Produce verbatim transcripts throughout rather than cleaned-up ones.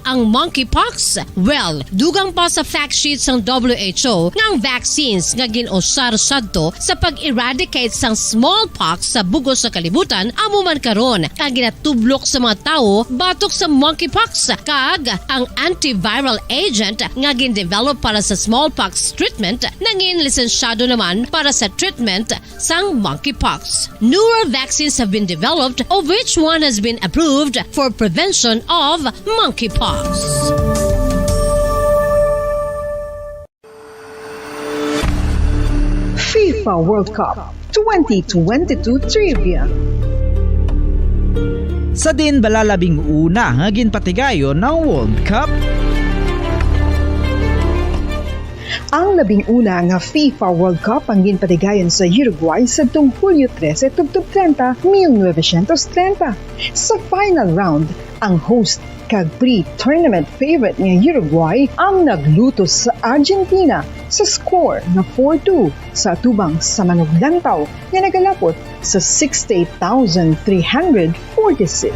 ang monkeypox? Well, dugang pa sa fact sheet sang W H O nga ang vaccines nga gin-usar sadto sa pag-eradicate sang smallpox sa bug-os nga kalibutan, amo man karon ang ginatublok sa mga tawo batok sa monkeypox, kag ang antiviral agent nga gin-develop para sa smallpox treatment nangin lisensyado naman para sa treatment sang monkeypox. Newer vaccines have been developed, of which one has been approved for prevention of monkeypox. FIFA World Cup twenty twenty-two Trivia. Sa din bala labing una nga ginpatigayon ang World Cup? Ang labing una nga FIFA World Cup ang ginpatigayon sa Uruguay sadtong Hulyo trese tubtob treinta, mil novecientos treinta. Sa final round, ang host kag pre-tournament favorite nga Uruguay ang naglutos sa Argentina sa score nga four two sa atubang sa manuglantaw nga nagalapot sa sixty-eight thousand three hundred forty-six.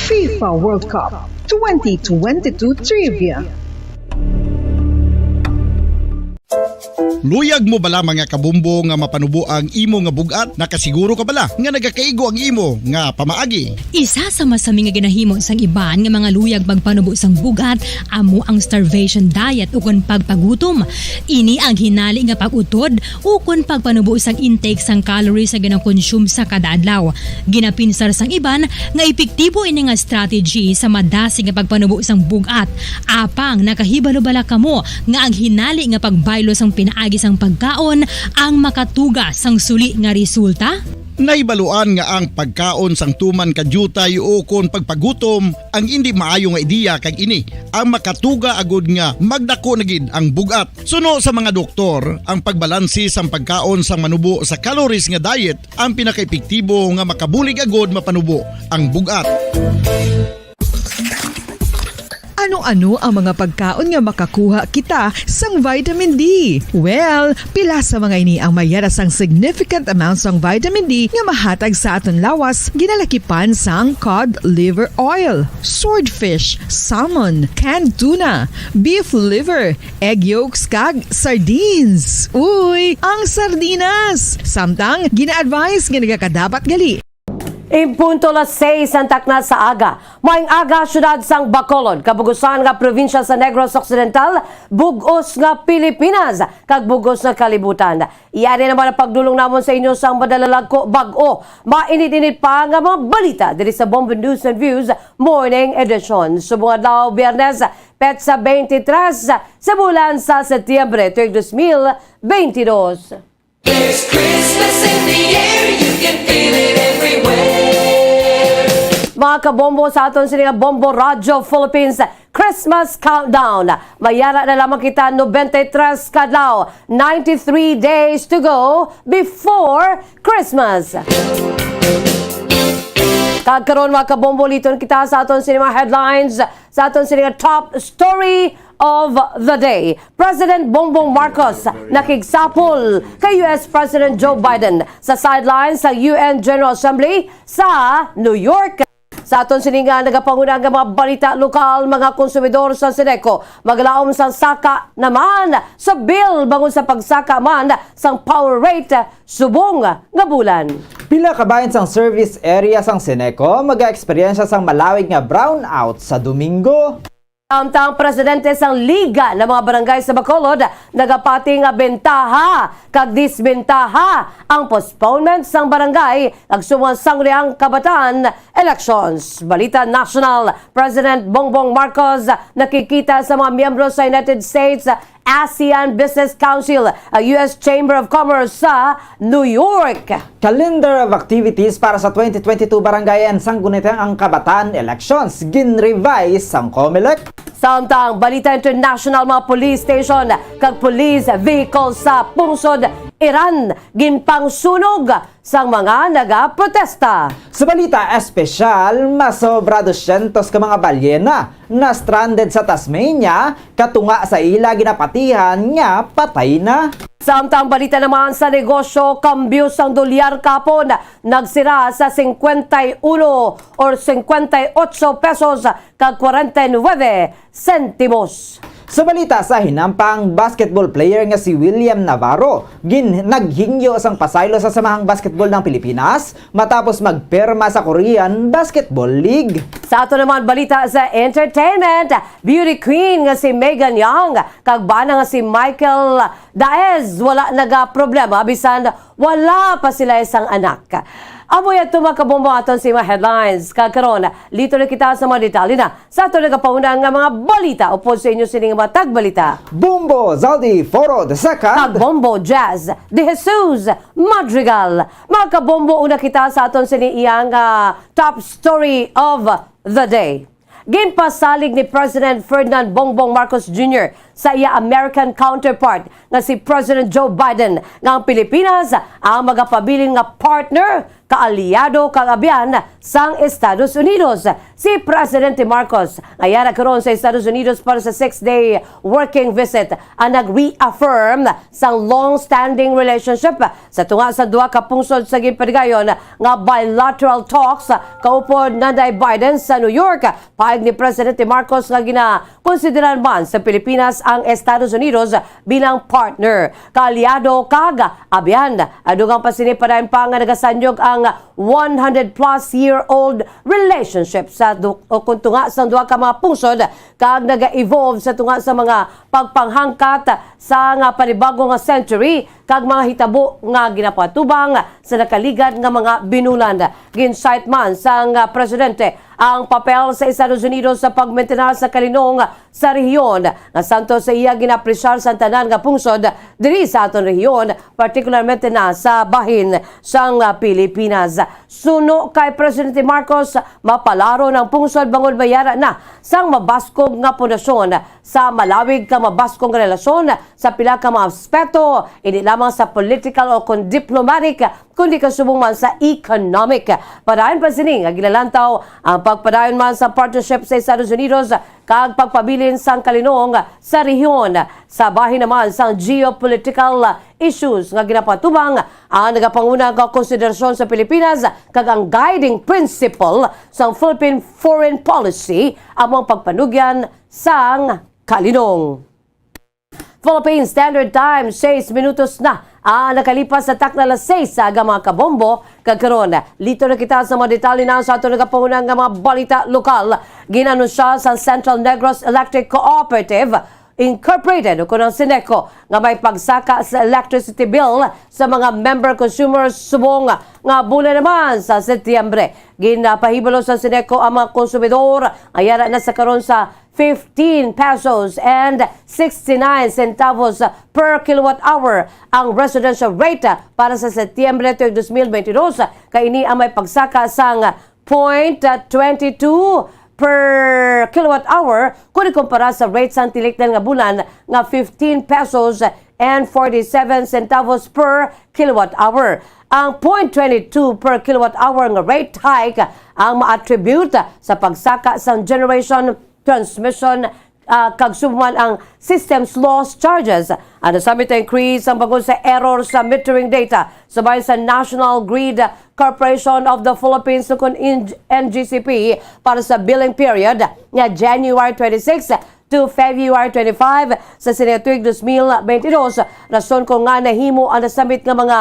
FIFA World Cup twenty twenty-two Trivia. Luyag mo bala, mga kabombo, nga mapanubo ang imo nga bug-at? Nakasiguro ka bala nga nagakaigo ang imo nga pamaagi? Isa sa masami nga ginahimo sang iban nga mga luyag magpanubo sang bug-at amo ang starvation diet ukon pagpagutom. Ini ang hinali nga pag-utod ukon pagpanubo sang intake sang calories nga ginakonsume sa kada adlaw. Ginapinsar sang iban nga epektibo ini nga strategy sa madasig nga pagpanubo sang bug-at. Apang nakahibalo bala kamo nga ang hinali nga pagbaylo sang pinaagi sang pagkaon ang makatuga sang suli nga resulta? Nahibaluan nga ang pagkaon sang tuman ka diutay ukon pagpagutom ang indi maayo nga ideya, kag ini ang makatuga agud nga magdako na gid ang bug-at. Suno sa mga doktor, ang pagbalanse sang pagkaon sang manubo sa calories nga diet ang pinakaepektibo nga makabulig agud mapanubo ang bug-at. Ano-ano ang mga pagkaon nga makakuha kita sang vitamin D? Well, pila sa mga ini ang mayara sang significant amount sang vitamin D nga mahatag sa aton lawas, ginalakipan sang cod liver oil, swordfish, salmon, canned tuna, beef liver, egg yolks, kag sardines. Uy, ang sardinas! Samtang, gina-advise nga nagakadapat gali. In punto las seis ang takna sa aga. Maayong aga, siyudad sang Bacolod, kabugusan nga probinsya sa Negros Occidental, bug-os nga Pilipinas, kag bug-os nga kalibutan. Iya ni naman ang pagdulong namon sa inyo sang madalalagko, bag-o, mainit-init pa nga mga balita diri sa Bombo News and Views Morning Edition. Subong adlaw, Biyernes, petsa twenty-three sa bulan sa Setyembre, tuig dos mil twenty-two. There's Christmas in the air, you can feel it everywhere. Mga kabombo, sa aton sini nga Bombo Radyo Philippines Christmas Countdown. Mayara na lamang kita, nobenta y tres ka adlaw, ninety-three days to go before Christmas. Kag karon, mga kabombo, liton kita sa aton sini nga headlines, sa aton sini nga top story of the day. President Bongbong Marcos nakigsapol kay U S President Joe Biden sa sideline sa U N General Assembly sa New York. Sa aton sini nga nagapanguna nga mga balita lokal, mga konsumidor sa Ceneco maglaom sang saka naman sa bill bangon sa pagsaka man sang power rate subong nga bulan. Pila ka bahin sang service area sang Ceneco maga-eksperyensya sang malawig nga brownout sa Domingo? Samtang presidente sang Liga ng mga Barangay sa Bacolod nagapati nga bentaha kag disbentaha ang postponement sang barangay kag sumang sangguniang kabataan elections. Balita national, President Bongbong Marcos nakikita sa mga miyembro sa United States ASEAN Business Council, ang U S Chamber of Commerce sa New York. Calendar of activities para sa twenty twenty-two Barangay and Sangguniang Kabataan Elections, gin-revise sang Comelec. Samtang balita international, mga police station kag police vehicle sa pungsod Iran ginpangsunog sang mga nagaprotesta. Sa balita espesyal, masobra dosyentos ka mga balyena na stranded sa Tasmania katunga sa ila ginapatihan nga patay na. Samtang balita naman sa negosyo, kambyo sang dolyar kapon nagsira sa cincuenta y uno or cincuenta y ocho pesos kag cuarenta y nueve centimos. Sa balita sa hinampang, basketball player nga si William Navarro gin naghingyo sang pasaylo sa Samahang Basketball ng Pilipinas matapos magpirma sa Korean Basketball League. Sa ato naman balita sa entertainment, beauty queen nga si Megan Young kag bana nga si Michael Daez wala nagaproblema bisan wala pa sila sang anak. Amo ya to, mga kabombo, aton sa mga headlines. Kag karon, liton na kita sa mga detalye na sa aton nagapauna nga mga balita. Upod sa inyo sini nga mga tagbalita, Bombo Zaldi Foro the second. Kag Bombo Jazz de Jesus Madrigal. Mga kabombo, una kita sa aton sini iyang, ah, top story of the day. Ginpasalig ni President Ferdinand Bongbong Marcos Junior sa iya American counterpart nga si President Joe Biden nga ang Pilipinas ang magapabilin nga partner, kaalyado, kag abyan sang Estados Unidos. Si Presidente Marcos, nga yara karon sa Estados Unidos para sa six-day working visit, ang nag-reaffirm sang long-standing relationship sa tunga sa duha ka pungsod sa ginpatigayon nga bilateral talks kaupod Nanay Biden sa New York. Pahayag ni Presidente Marcos nga ginakonsiderar man sa Pilipinas ang Estados Unidos bilang partner, kaalyado, kag abyan. Dugang pa sini, padayon pa nga nagasanyog ang one hundred plus year old relationship sa du-, o kung tunga sang duha ka mga pungsod, kag naga-evolve sa tunga sa mga pagpanghangkat sa nga panibago nga century kag mga hitabo nga ginapatubang sa nakaligad nga mga binulan. Gin-cite man sang, ah, presidente ang papel sa Estados Unidos sa pagmentenar sa kalinong sa rehiyon, nga santos sa iya ginapresyar sa tanan nga pungsod diri sa aton rehiyon, partikularmente na sa bahin sang, ah, Pilipinas. Suno kay Presidente Marcos, mapalaron ang pungsod bangod mayara na sang mabaskog nga pundasyon sa malawig kag mabaskog nga relasyon sa pila ka mga aspeto, hindi lamang sa political o kon diplomatic, kundi kasubong man sa economic. Padayon pa sini nga ginalantaw ang pagpadayon man sa partnership sa Estados Unidos kag pagpabilin sang kalinong sa rehiyon. Sa bahin naman sang geopolitical issues nga ginapatubang, ang nagapanguna nga konsiderasyon sa Pilipinas kag ang guiding principle sang Philippine foreign policy amo ang pagpanugyan sang kalinong. Philippine Standard Time, sais minutos na ang nakalipas sa takna alas sais sa aga, mga kabombo. Kag karon, liton na kita sa mga detalye na sa aton nagapanguna nga mga balita lokal. Ginanunsya sa Central Negros Electric Cooperative Incorporated, o kunang Ceneco, nga may pagsaka sa electricity bill sa mga member consumers subong nga bulan naman sa Setyembre. Ginapahibalo sa Ceneco ang mga konsumidor nga yara na sa karon sa fifteen pesos and sixty-nine centavos per kilowatt hour ang residential rate para sa Setyembre tuig dos mil bentidós, kay ini ang may pagsaka sang point twenty-two per kilowatt hour, kung ikumpara sa rate sang tilikdan nga bulan nga fifteen pesos and forty-seven centavos per kilowatt hour. Ang point twenty-two per kilowatt hour nga rate hike ang ma-attribute sa pagsaka sang generation, transmission, ah, kag subong man ang systems loss charges. Ang nasamit nga increase ang bangod sa error sa metering data subay sa National Grid Corporation of the Philippines, ukon N G C P, para sa billing period nga January twenty-six to February twenty-five sa sini nga tuig dos mil bentidós, rason kon ngaa nahimo ang nasamit nga mga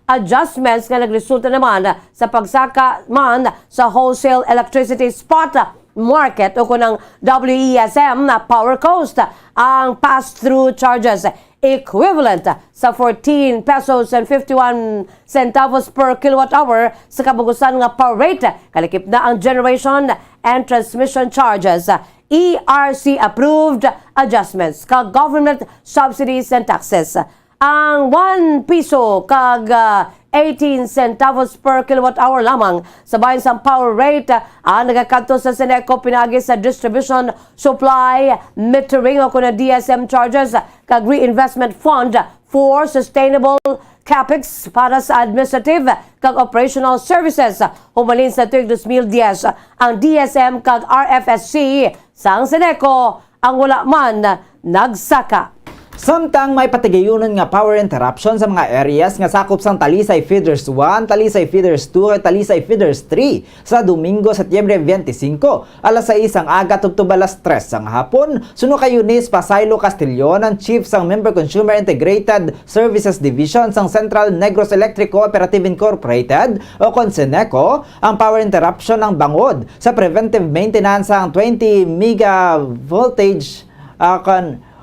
adjustments nga nagresulta naman sa pagsaka man sa wholesale electricity spot market, o kunang W E S M na power cost. Ang pass-through charges equivalent sa fourteen pesos and fifty-one centavos per kilowatt hour sa kabug-usan nga power rate, kalakip na ang generation and transmission charges, E R C approved adjustments, kag government subsidies and taxes. Ang one piso kag, ah, eighteen centavos per kilowatt hour lamang sa bahin sang power rate, ah, ang nagakadto sa Ceneco pinaagi sa distribution supply, metering, o kuno D S M charges, kag reinvestment fund for sustainable capex para sa administrative kag operational services. Humalin sa tuig dos mil diyes, ang D S M kag R F S C sang Ceneco ang wala man nagsaka. Samtang may patigayunon nga power interruption sa mga areas nga sakop sang Talisay Feeders one, Talisay Feeders two, ug Talisay Feeders three sa Domingo, Setyembre twenty-five, alas sais sang aga tubtob alas tres sang hapon, suno kay Eunice Pasaylo Castillon, ang chief sang Member Consumer Integrated Services Division sang Central Negros Electric Cooperative Incorporated o kon Seneco, ang power interruption ang bangod sa preventive maintenance sang twenty mega voltage, ah, kon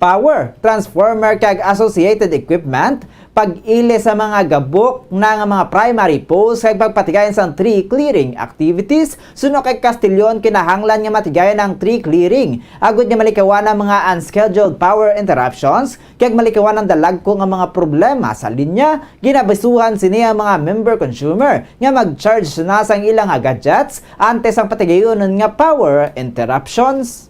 power transformer kag associated equipment, pag-ili sa mga gabok na nga mga primary poles kag pagpatigayon sang tree clearing activities. Suno kay Castillon, kinahanglan nga matigayon ang tree clearing agud nga malikawan ang mga unscheduled power interruptions kag malikawan ang dalagko nga mga problema sa linya. Ginabisuhan sini ang mga member consumer nga mag-charge na sang ilang gadgets antes ang patigayunon nga power interruptions.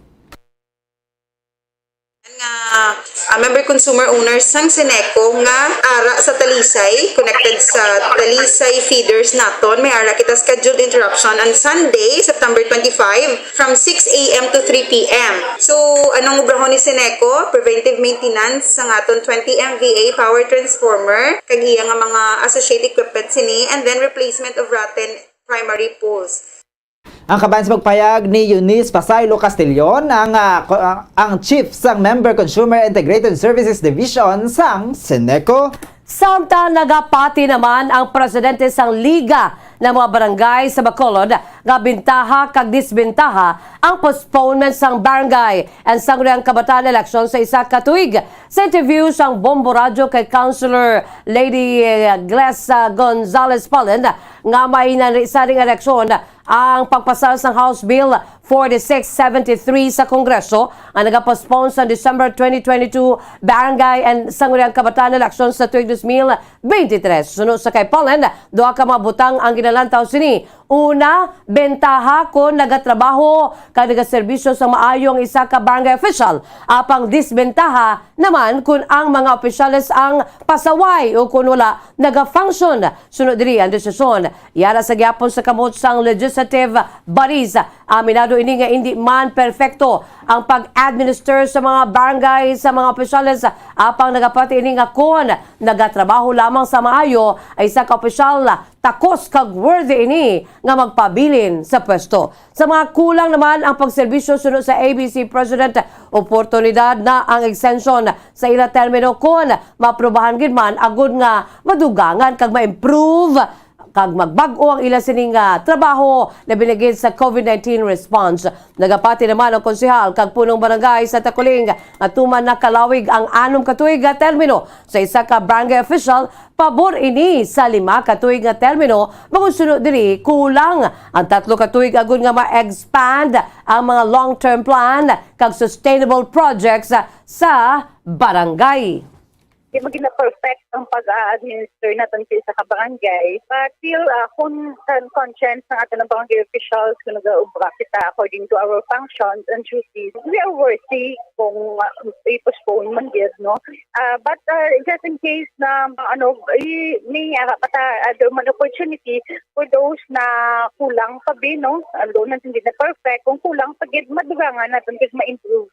Nga ah, member consumer owners sang Seneco nga ara sa Talisay, connected sa Talisay feeders naton. May ara kita scheduled interruption on Sunday, September twenty-five, from six a m to three p m. So, anong obrahon ni Seneco? Preventive maintenance sa aton twenty M V A power transformer kag iya nga mga associated equipment sini, and then replacement of rotten primary poles. Ang kabahin sa pagpahayag ni Eunice Pasaylo Castillon, ang, ah, ko- ah, ang chief sang Member Consumer Integrated Services Division sang Seneco. Samtang nagapati naman ang presidente sang Liga ng mga Barangay sa Bacolod nga bintaha kag disbintaha ang postponement sang barangay and sangguniang kabataan eleksyon sa isa ka tuig. Sa interview sang Bombo Radyo kay Councilor Lady, eh, Gles, ah, Gonzales Palen nga may nanri sa ring eleksyon ang pagpasar sang House Bill forty-six seventy-three sa Kongreso nga nagapostpone sa December twenty twenty-two Barangay and Sangguniang Kabataan Election sa tuig dos mil beintitres. Suno sa kay Palen, duha ka mga butang ang ginalantaw sini. Una, bentaha kon nagatrabaho kag nagaserbisyo sa maayo ang isa ka barangay official. Apang disbentaha naman kon ang mga opisyales ang pasaway o kon wala nagafunction. Suno diri ang desisyon. Yara sa gihapon sa kamot sang legislative bodies. Aminado ini nga indi man perpekto ang pag-administer sa mga barangay sa mga opisyales, apang nagapati ini nga kon nagatrabaho lamang sa maayo ang isa ka opisyal, takos kag worthy ini nga magpabilin sa pwesto. Sa mga kulang naman ang pagserbisyo suno sa A B C President, oportunidad na ang extension sa ila termino kon maaprubahan gid man, agud nga madugangan kag ma-improve kag magbag-o ang ila sining, ah, trabaho, labi na gid sa COVID nineteen response. Nagapati naman ang konsehal kag punong barangay sa Taculing nga tuman nakalawig ang anom ka tuig nga termino sa isa ka barangay official. Pabor ini sa lima ka tuig nga termino, bangod suno diri kulang ang tatlo ka tuig agud nga ma-expand ang mga long-term plan kag sustainable projects sa barangay. Di man gid na perfect ang pag-a-administer naton sa isa ka barangay. But still, ah, kung sa conscience ng aton barangay officials, kung nag-aobra kita according to our functions and duties, we are worthy kung, ah, i-postpone man gid, no? Ah, but, ah, just in case na, ano, i-, may ara pa ta other man opportunity for those na kulang pa bi, no? Although na hindi na perfect, kung kulang pa gid, madugangan naton kag ma-improve.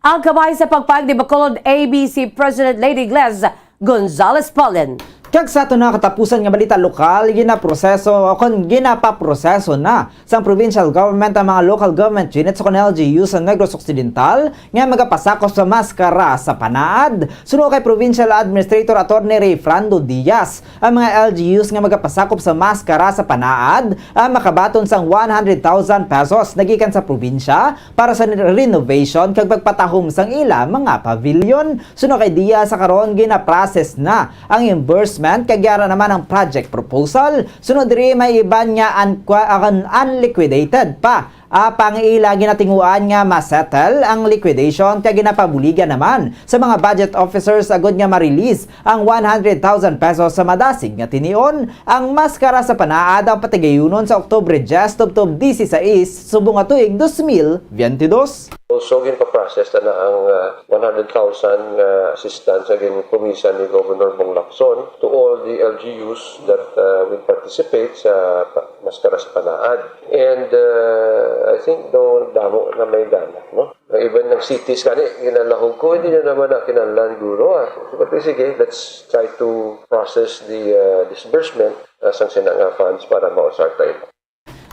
Ang kabahin sa pagpahayag ni Bacolod A B C President Lady Gles Gonzales Palen. Kag sa aton na katapusan nga balita lokal, ginaproseso o kon ginapaproseso na sang provincial government ang mga local government units o kon L G U sa Negros Occidental nga magapasakop sa maskara sa panaad. Suno kay Provincial Administrator Attorney Rayfrando Diaz, ang mga L G Us nga magapasakop sa maskara sa panaad ang makabaton sang one hundred thousand pesos nagikan sa probinsya para sa renovation kag pagpatahom sang ila mga pavilion. Suno kay Diaz, sa karon ginaprocess na ang reimbursement kag yara naman ang project proposal. Sunod diri may iban nga un-, un-, unliquidated pa. Apang ila ginatinguan nga ma-settle ang liquidation kag ginapabuligan naman sa mga budget officers agud nga ma-release ang one hundred thousand pesos sa madasig nga tinion. Ang maskara sa panaad ang patigayunon sa Oktubre diyes tubtob disisais subong nga tuig dos mil biyente dos. Also, ginpa-process na na ang, ah, one hundred thousand nga assistance nga ginpromisan ni Governor Bong Lacson to all the L G Us that, ah, will participate sa pa-, maskara sa panaad. And, uh, I think daw damo na may dala, no? Even ang cities gani, ginalahog ko, hindi na naman na kinahanglan, guro, ah. So, sige, let's try to process the, uh, disbursement, uh, sang sina nga funds para mausar tayo.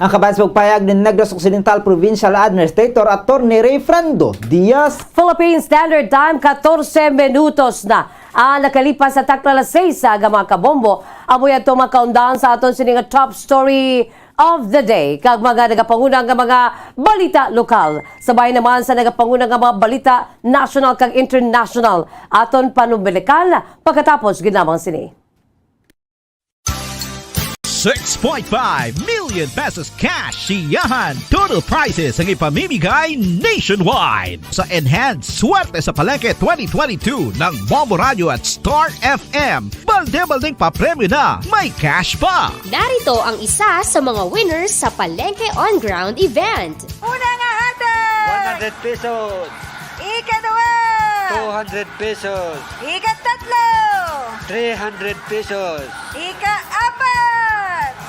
Ang kabahin sa pagpayag ni Negros Occidental Provincial Administrator Attorney Rayfrando Diaz. Philippine Standard Time, katorse minutos na ang nakalipas sa takna alas seis sa aga, mga kabombo. Amo yan itong mga kaundahan sa aton sini nga top story of the day, kag mga nagapanguna nga mga balita lokal. Sabay naman sa nagapanguna nga mga balita national kag international, aton panumilikan pagkatapos gid lamang sini. Six point five million pesos cash siyahan. Total prizes ang ipamimigay nationwide sa Enhanced Swerte sa Palengke twenty twenty-two ng Bombo Radio at Star F M. Balde-baldeng papremyo na, may cash pa! Narito ang isa sa mga winners sa Palengke On Ground event. Una nga hatag! One hundred pesos. Ikaduha! Two hundred pesos. Ikatatlo! Three hundred pesos. Ikaapat!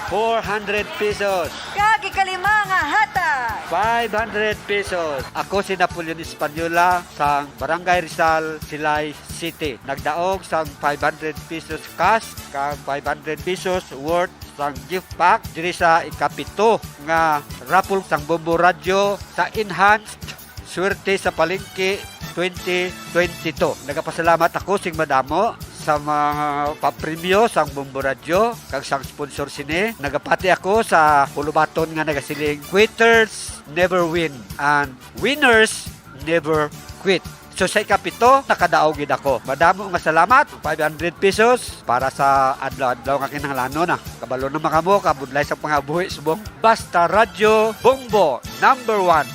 Four hundred pesos. Kag ikalima nga hatag! Five hundred pesos. Ako si Napoleon Española sang Barangay Rizal, Silay City. Nagdaog sang five hundred pesos cash kag five hundred pesos worth sang gift pack diri sa ikapito nga raffle sang Bombo Radyo sa Enhanced Swerte sa Palengke twenty twenty-two. Nagapasalamat ako sing madamo sa mga papremyo sang Bombo Radyo kag sang sponsor sini. Nagapati ako sa hulubaton nga nagasiling, "Quitters never win and winners never quit." So, sa ikapito, nakadaog gid ako. Madamo nga salamat, five hundred pesos para sa adlaw-adlaw nga kinahanglanon, ah. Kabalo na man kamo, kabudlay sa pangabuhi subong. Basta Radyo Bombo, number one.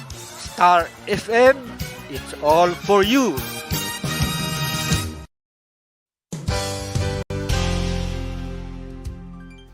Star F M, it's all for you.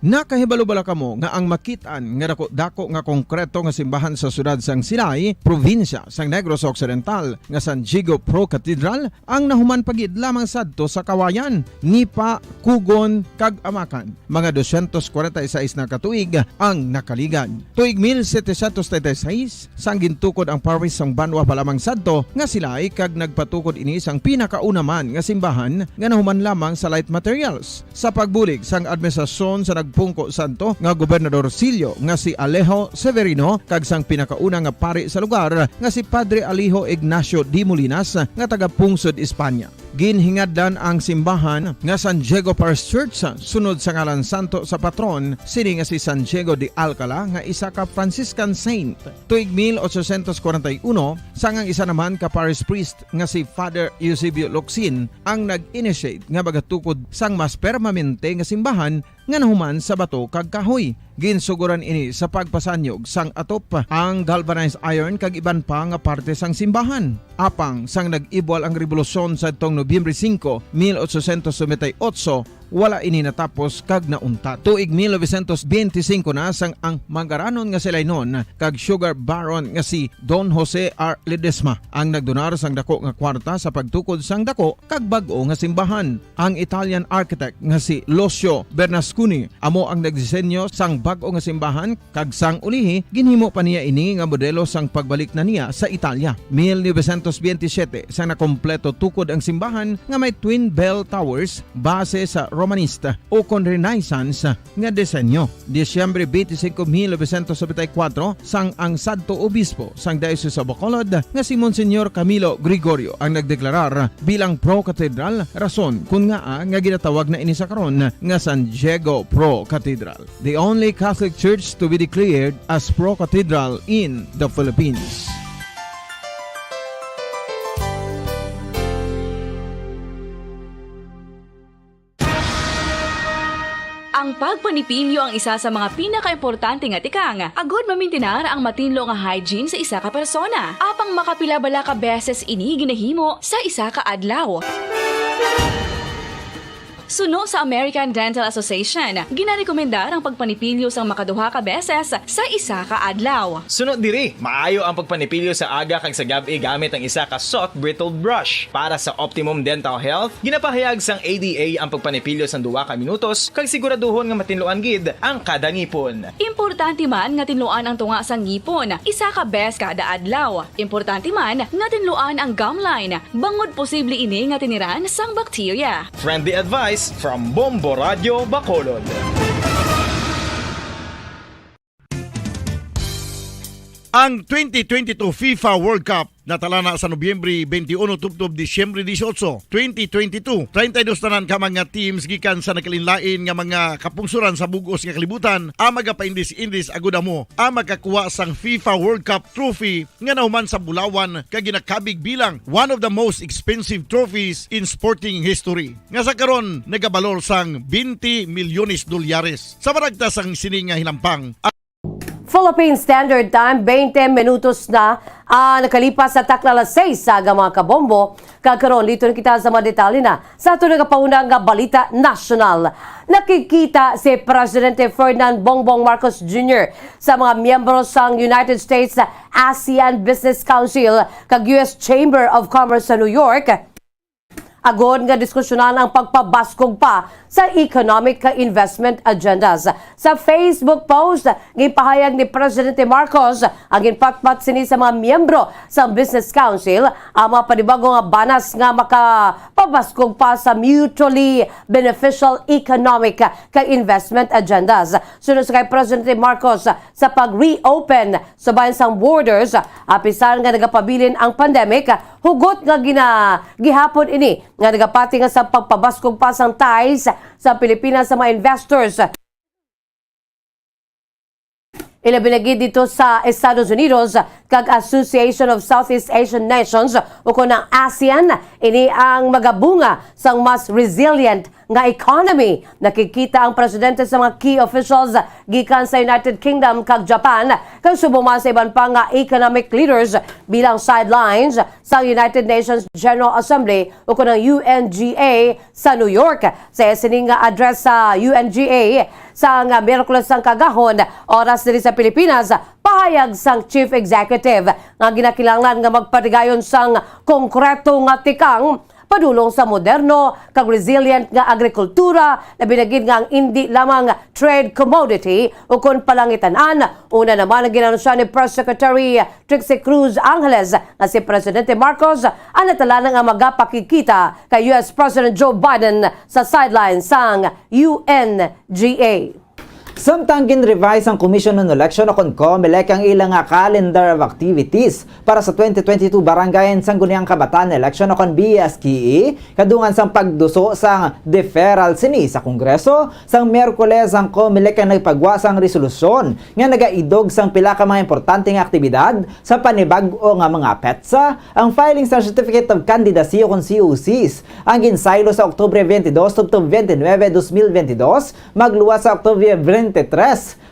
Nakahibalo bala kamo nga ang makit-an nga daku-daku nga konkreto nga simbahan sa siyudad sang Silay, probinsya sang Negros Occidental, nga San Diego Pro Cathedral, ang nahuman pa gid lamang sadto sa Kawayan, Nipa, Kugon, kag Amakan? Mga dosyentos kwarenta y seis na ka tuig ang nakaligad. Tuig mil setecientos treinta y seis, sang gintukod ang parish sang banwa pa lamang sadto nga Silay, kag nagpatukod ini sang pinakauna man nga simbahan nga nahuman lamang sa light materials. Sa pagbulig sang administrasyon sa nagpungko sadto nga Gobernador Sillo nga si Alejo Severino kag sang pinakauna nga pari sa lugar nga si Padre Alejo Ignacio de Molinas nga taga-pungsod Espanya. Ginhingadlan ang simbahan nga San Diego Parish Church sunod sa ngalan santo sa patron sini nga si San Diego de Alcala nga isa ka Franciscan saint. Tuig mil ochocientos kwarenta y uno, sang ang isa naman ka parish priest nga si Father Eusebio Locsin ang nag-initiate nga magatukod sang mas permanente nga simbahan nga nahuman sa bato kag kahoy. Ginsugoran ini sa pagpasanyog sang atop, ang galvanized iron kag iban pa nga parte sang simbahan. Apang sang nag-ibwal ang rebolusyon sadtong Nobyembre singko, mil ochocientos noventa y ocho, wala ini natapos kag nauntat. Tuig mil novecientos benti singko na sang ang mangaranon nga si Lainon kag sugar baron nga si Don Jose R. Ledesma ang nagdonar sang dako nga kwarta sa pagtukod sang dako kag bag-o nga simbahan. Ang Italian architect nga si Lucio Bernasconi amo ang nagdisenyo sang bag-o nga simbahan, kag sang ulihi, ginhimo pa niya ini nga modelo sang pagbalik na niya sa Italia. Mil novecientos benti siyete, sang nakompleto tukod ang simbahan nga may twin bell towers base sa Romanista ukon Renaissance nga disenyo. Disyembre twenty-five, mil novecientos noventa y cuatro, sang ang sadto obispo sang Diocese of Bacolod nga si Monsignor Camilo Gregorio ang nagdeklarar bilang pro-cathedral, rason kon ngaa nga ginatawag na ini sa karon nga San Diego Pro Cathedral, the only Catholic church to be declared as pro-cathedral in the Philippines. Ang pagpanipilyo ang isa sa mga pinakaimportante nga tikang agod mamintinar ang matinlo nga hygiene sa isa ka persona. Apang makapila bala ka beses ini ginahimo sa isa ka adlaw? Suno sa American Dental Association, ginarekomendar ang pagpanipilyo sang makaduha ka beses sa isa ka adlaw. Suno diri, maayo ang pagpanipilyo sa aga kag sa gab-i gamit ang isa ka soft bristled brush. Para sa optimum dental health, ginapahayag sang A D A ang pagpanipilyo sang duha ka minutos kag siguraduhon nga matinluan gid ang kada ngipon. Importante man nga tinluan ang tunga sang ngipon isa ka bes kada adlaw. Importante man nga tinluan ang gum line, bangod posible ini nga tiniran sang bakterya. Friendly advice from Bombo Radio Bacolod. Ang twenty twenty-two FIFA World Cup natalana sa Nobyembre twenty-one tubtob Disyembre dieciocho, twenty twenty-two. Treinta y dos tanan ka mga teams gikan sa nagkalainlain nga mga kapungsoran sa bug-os nga kalibutan ang magapaindis-indis agud amo ang makakuha sang FIFA World Cup trophy nga nahuman sa bulawan kag ginakabig bilang one of the most expensive trophies in sporting history, nga sa karon nagabalor sang twenty milyones dolyares. Sa maragta sang sini nga hinampang, Philippine Standard Time, twenty minutos na, ah, nakalipas sa takna alas seis sa aga, mga kabombo. Kag karon, dito na kita sa mga detalye na sa ato nagapauna nga balita nasyonal. Nakikita si Presidente Ferdinand Bongbong Marcos Junior sa mga miyembro sang United States ASEAN Business Council kag U S Chamber of Commerce sa New York, agod nga diskusyonan ang pagpabaskog pa sa economic ka investment agendas. Sa Facebook post, ginpahayag ni Presidente Marcos ang ginpatpat sini sa mga miyembro sa Business Council, ang mga panibago nga banas nga makapabaskog pa sa mutually beneficial economic ka investment agendas. Suno sa kay Presidente Marcos, sa pag-reopen sa bayan sang borders, apisan nga nagapabilin ang pandemic, hugot nga gina-, gihapon ini nga nagapati nga sa pagpabaskog pa sang ties sa Pilipinas sa mga investors, ilabi na gid dito sa Estados Unidos kag Association of Southeast Asian Nations, ukon ang ASEAN. Ini ang magabunga sang mas resilient nga economy. Nakikita ang presidente sa mga key officials gikan sa United Kingdom kag Japan, kag subong man sa iban pa nga economic leaders bilang sidelines sa United Nations General Assembly ukon ang U N G A sa New York. Sa iya sini nga address sa U N G A sa nga Miyerkules sang kagahon, oras diri sa Pilipinas, pahayag sang Chief Executive nga ginakinahanglan nga magpatigayon sang konkreto nga tikang padulong sa moderno kag resilient nga agrikultura, labi na gid nga ang indi lamang trade commodity ukon palangitan-an. Una naman ang ginanunsyo ni Press Secretary Trixie Cruz Angeles nga si Presidente Marcos ang natalana nga magapakigkita kay U S President Joe Biden sa sideline sang U N G A. Samtang gin-revise sang Commission on Election o kon COMELEC ang ila nga calendar of activities para sa twenty twenty-two Barangay and Sangguniang Kabataan Election o kon B S K E, kadungan sang pagduso sang deferral sini sa Kongreso, sang Miyerkules ang COMELEC ang nagpagwa sang resolusyon nga nagaidog sang pila ka mga importante nga aktibidad sa panibag-o nga mga petsa. Ang filing sang Certificate of Candidacy o kon C O Cs ang ginsaylo sa Oktubre twenty-two tubtob twenty-nine, dos mil twenty-two, magluwas sa Oktubre twenty-three,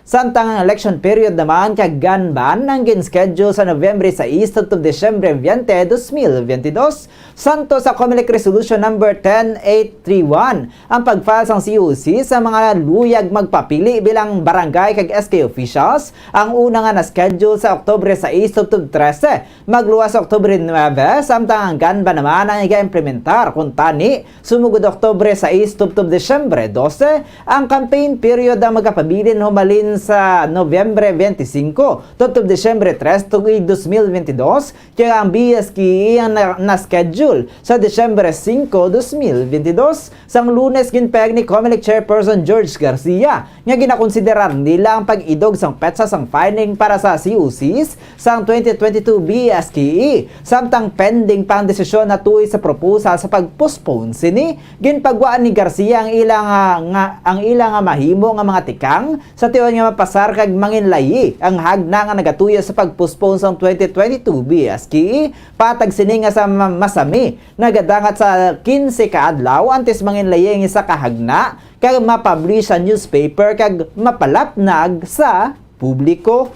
samtang ang election period naman kag gun ban ang gin-schedule sa Nobyembre sais tubtob Disyembre twenty, dos mil twenty-two. Santo sa COMELEC Resolution Number ten eight three one ang pag-file sang C O C sa mga luyag magpapili bilang barangay kag S K officials. Ang una nga na-schedule sa Oktubre sais tubtob trese, magluwas sa Oktubre nuebe, samtang ang gun ban naman ang iga-implementar. Kuntani, sumugod Oktubre sais tubtob Disyembre dose, ang campaign period ang magapabilin humalin sa Nobyembre twenty-cinco tubtob Disyembre tres tuig dos mil twenty-two, kag ang B S K E ang na, na-schedule sa Disyembre singko, dos mil twenty-two. Sang Lunes, ginpahayag ni COMELEC Chairperson George Garcia nga ginakonsiderar nila ang pag-idog sang petsa sang filing para sa C O Cs sang twenty twenty-two B S K E, samtang pending pa ang desisyon natuy sa proposal sa pag-postpone sini. Ginpagwa ni Garcia ang ila nga, nga, ang ila nga mahimo nga mga tikang sa tion nga mapasar kag manginlayi ang hagna nga nagatuyo sa pag-postpone sang twenty twenty-two B S K E. Patag sini nga sa ma-, masami nagadangat sa kinse ka adlaw antes manginlayi ang isa ka hagna kag mapublish sa newspaper kag mapalapnag sa publiko.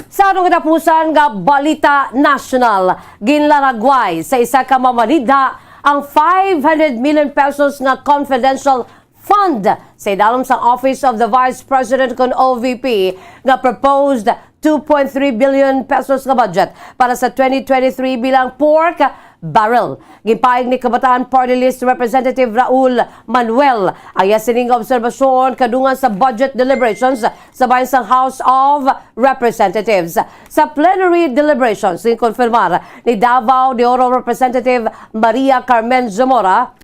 Sa atong katapusan nga balita nasyonal, ginlaragway sa isa ka mamanidha ang five hundred million pesos nga confidential fund sa idalom sang Office of the Vice President kon O V P nga proposed two point three billion pesos nga budget para sa twenty twenty-three bilang pork barrel. Ginpahayag ni Kabataan Party List Representative Raul Manuel ang iya sining nga obserbasyon kadungan sa budget deliberations sa bahin sang House of Representatives. Sa plenary deliberations, ginkonfirmar ni Davao de Oro Representative Maria Carmen Zamora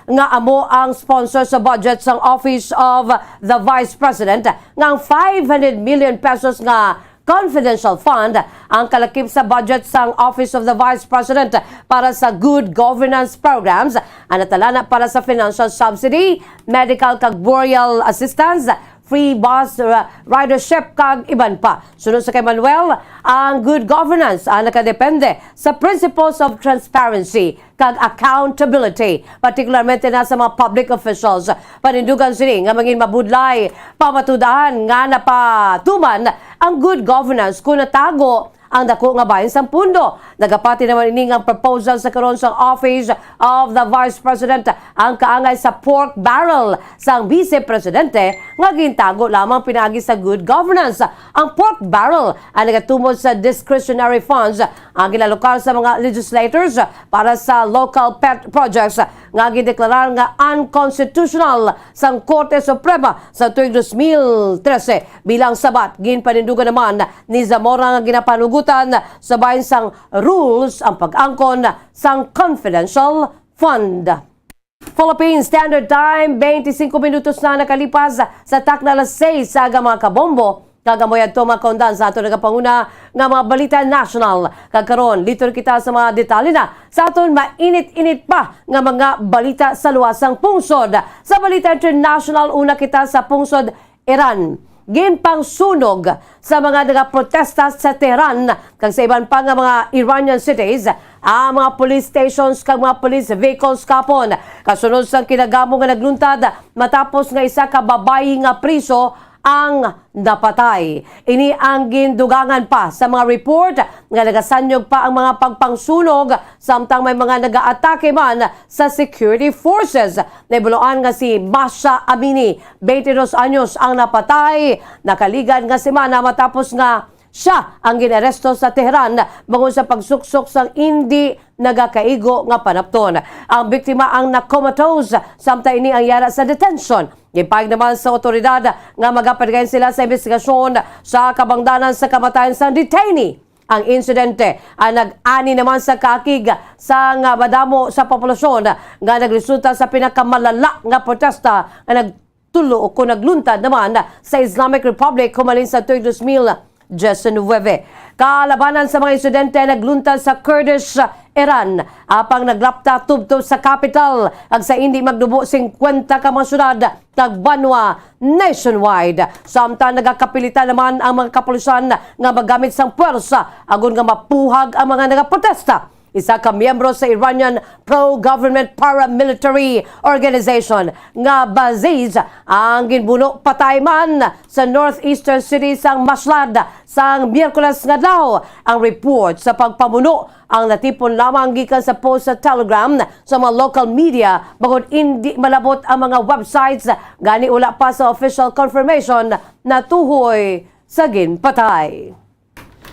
nga amo ang sponsor sa budget sang Office of the Vice President nga ang five hundred million pesos nga confidential fund ang kalakip sa budget sang Office of the Vice President para sa good governance programs, ang natalana para sa financial subsidy, medical kag burial assistance, free bus uh, ridership kag iban pa. Sunod sa kay Manuel, ang good governance ang nakadepende sa principles of transparency kag accountability, partikularmente na sa mga public officials. Panindugan sini nga mangin mabudlay pamatud-an nga napatuman ang good governance kung natago ang dako nga bahin sang pundo. Nagapati naman ini nga proposal sa karon sang Office of the Vice President ang kaangay sa pork barrel sang Vice Presidente nga gintago lamang pinaagi sa good governance. Ang pork barrel ang nagatumod sa discretionary funds ang ginalokar sa mga legislators para sa local pet projects nga gindeklarar nga unconstitutional sang Korte Suprema sa tuig dos mil trese. Bilang sabat, ginpanindugan naman ni Zamora nga ginapanugutan sa bahin sang rules ang pag-angkon sang confidential fund. Philippine Standard Time, twenty-five minutos na nakalipas sa takna alas sais sa aga, mga kabombo. Kag amo yadto, mga kaundan, sa aton nagapanguna nga mga balita national. Kag karon, liton kita sa mga detalye na sa aton mainit-init pa nga mga balita sa luwas sang pungsod. Sa balita international, una kita sa pungsod Iran. Ginpangsunog sa mga nagaprotesta sa Tehran kag sa iban pa nga mga Iranian cities ang mga police stations kag mga police vehicles kapon, kasunod sang kinagamo nga nagluntad matapos nga isa ka babayi nga priso ang napatay. Ini ang gindugangan pa sa mga report nga nagasanyog pa ang mga pagpangsunog samtang may mga nagaatake man sa security forces. Nahibaluan nga si Mahsa Amini, twenty-dos anyos, ang napatay nakaligad nga semana matapos nga siya ang ginaresto sa Tehran bangod sa pagsuksok sang indi nagakaigo nga panapton. Ang biktima ang na-comatose samtang ini ang yara sa detention. Ginpahayag naman sa awtoridad nga magapatigayon sila sa imbestigasyon sa kabangdanan sa kamatayon sang detainee. Ang insidente ang nag-ani naman sa kaakig sang madamo sa populasyon nga nagresulta sa pinakamalala nga protesta nga nagtulo o kon nagluntad naman sa Islamic Republic humalin sa tuig dos mil diecinuebe. Kalabanan sa mga insidente nagluntad sa Kurdish Iran, apang naglapta tubtob sa capital kag sa indi magdubo singkwenta ka mga syudad kag banwa nationwide. Samtang nagakapilitan naman ang mga kapulisan nga magamit sang puwersa agod nga mapuhag ang mga nagaprotesta. Isa ka miyembro sa Iranian pro-government paramilitary organization nga Baziz ang ginbuno patay man sa northeastern city sang Mashhad sang Miyerkules nga adlaw. Ang report sa pagpamuno ang natipon lamang gikan sa post sa Telegram sa mga local media, bangod indi malabot ang mga websites, gani wala pa sa official confirmation natuhoy sa ginpatay.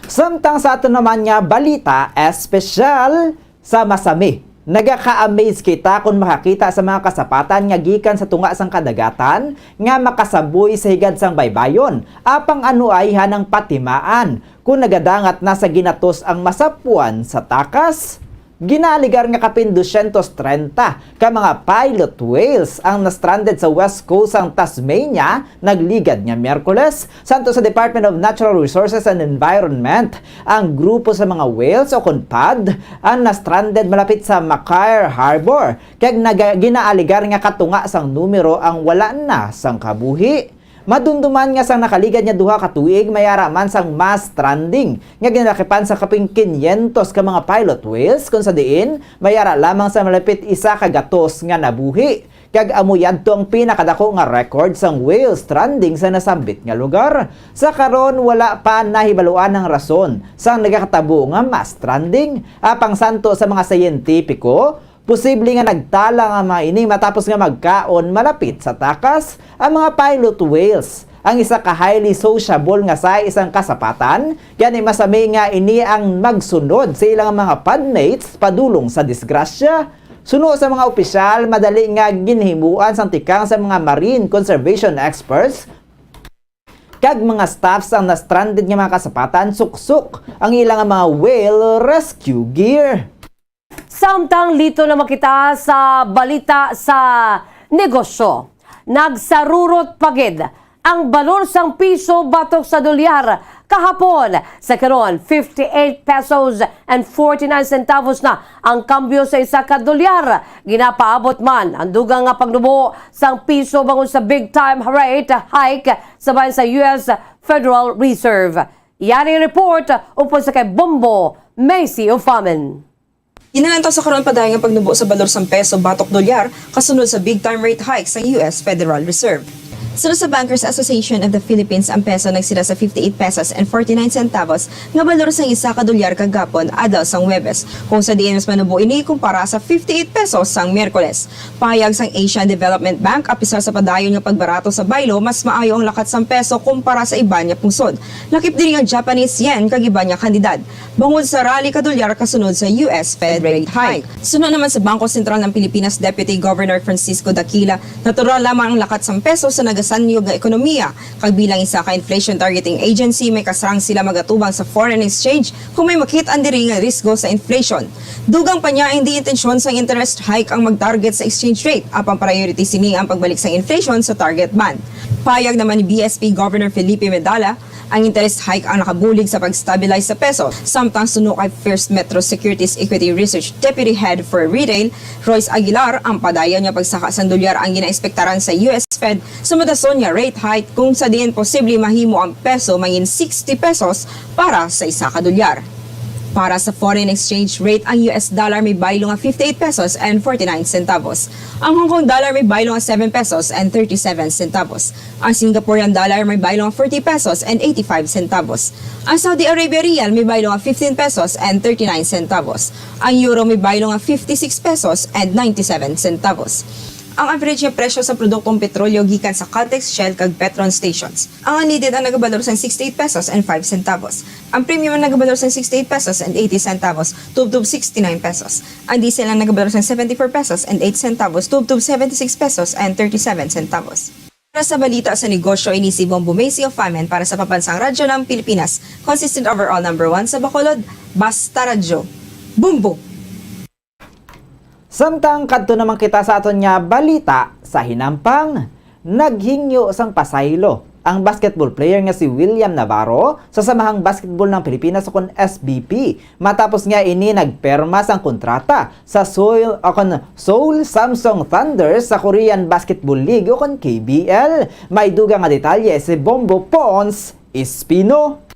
Samtang sa ato naman nga balita espesyal, sa Masami, nagaka-amaze kita kon makakita sa mga kasapatan nga gikan sa tunga sang kadagatan nga makasaboy sa higad sang baybayon, apang ano ay hanang patimaan kon nagadangat na sa ginatos ang masapuan sa takas? Ginaaligar nga kapin dosyentos trenta ka mga pilot whales ang na-stranded sa west coast sang Tasmania nagligad nga Miyerkules. Santo sa Department of Natural Resources and Environment, ang grupo sa mga whales o kon pad ang na-stranded malapit sa Mackay Harbor, kag naga-, ginaaligar nga katunga sang numero ang wala na sang kabuhi. Madumduman nga sang nakaligad nga duha ka tuig, may ara man sang mass stranding nga ginalakipan sa kapin kinyentos ka mga pilot whales, kung sa diin may ara lamang sa malapit isa ka gatos nga nabuhi. Kag amo yadto ang pinakadako nga record sang whale stranding sa nasambit nga lugar. Sa karon, wala pa nahibaluan ang rason sang nagakatabo nga mass stranding. Apang santo sa mga siyentipiko, Posible nga nagtala nga mga ini matapos nga magkaon malapit sa takas ang mga pilot whales, ang isa ka highly sociable nga size sang kasapatan, gani masami nga ini ang magsunod sa ilang mga podmates padulong sa disgrasya. Suno sa mga opisyal, madali nga ginhimuan sang tikang sa mga marine conservation experts kag mga staff sang na-stranded nga mga kasapatan suksok ang ilang mga whale rescue gear. Samtang lito naman kita sa balita sa negosyo, nagsarurot pa gid ang balor sang piso batok sa dolyar kahapon. Sa karon, fifty-eight pesos and forty-nine centavos na ang kambyo sa isa ka dolyar. Ginapaabot man ang dugang nga pagnubo sang piso bangod sa big time rate hike sa bahin sa U S Federal Reserve. Yari report upod sa kay Bombo Macy Ufamen. Ginalantaw sa karon padayon nga pagnubo sa balor sang peso batok dolyar kasunod sa big time rate hike sang U S Federal Reserve. Suno sa Bankers Association of the Philippines, ang peso nagsira sa fifty-eight pesos and forty-nine centavos nga balor sang isa ka dolyar kagapon, adlaw sang Huwebes, kung sa diin mas manubo ini kumpara sa fifty-eight pesos sang Miyerkules. Pahayag sang Asian Development Bank, apisar sa padayon nga pagbarato sa baylo, mas maayo ang lakat sang peso kumpara sa iban nga pungsod, lakip diri ang Japanese yen kag iban nga kantidad, bangod sa rally ka dolyar kasunod sa U S Fed rate hike. Suno naman sa Bangko Sentral ng Pilipinas Deputy Governor Francisco Daquila, natural lamang ang lakat sang peso sa nagasanyog nga ekonomiya, kag bilang isa ka inflation targeting agency, may kasarang sila magatubang sa foreign exchange kung may makit-an diri nga risgo sa inflation. Dugang pa niya, hindi intensyon sang interest hike ang mag-target sa exchange rate, apan priority sini ang pagbalik sang inflation sa target band. Payag naman ni B S P Governor Felipe Medalla, ang interest hike ang nakabulig sa pag-stabilize sa peso, samtang suno kay First Metro Securities Equity Research Deputy Head for Retail, Royce Aguilar, ang padayon nga pagsaka sang dolyar ang ginaekspektaran sa U S Fed sa madason nga rate hike, kung sa diin posible mahimo ang peso mangin sixty pesos para sa isa ka dolyar. Para sa foreign exchange rate, ang U S dollar may baylo nga fifty-eight pesos and forty-nine centavos. Ang Hong Kong dollar may baylo nga seven pesos and thirty-seven centavos. Ang Singaporean dollar may baylo nga forty pesos and eighty-five centavos. Ang Saudi Arabia riyal may baylo nga fifteen pesos and thirty-nine centavos. Ang euro may baylo nga fifty-six pesos and ninety-seven centavos. Ang average nga presyo sa produktong petrolyo gikan sa Caltex, Shell, kag Petron stations. Ang unleaded ang nagabalor sang sixty-eight pesos and five centavos. Ang premium ang nagabalor sang sixty-eight pesos and eighty centavos, tubtob sixty-nine pesos. Ang diesel ang nagabalor sang seventy-four pesos and eight centavos, tubtob seventy-six pesos and thirty-seven centavos. Para sa balita sa negosyo, ini si Bombo Macy of Famen para sa Pabansang Radyo ng Pilipinas, consistent overall number one sa Bacolod, Basta Radyo. Bombo! Samtang kadto naman kita sa aton nga balita sa hinampang, naghingyo sang pasaylo ang basketball player nga si William Navarro sa Samahang Basketball ng Pilipinas, o kon S B P, matapos nga ini nagperma sang kontrata sa Seoul, o kon Seoul Samsung Thunder sa Korean Basketball League, o kon K B L. May dugang nga detalye si Bombo Pons Espino.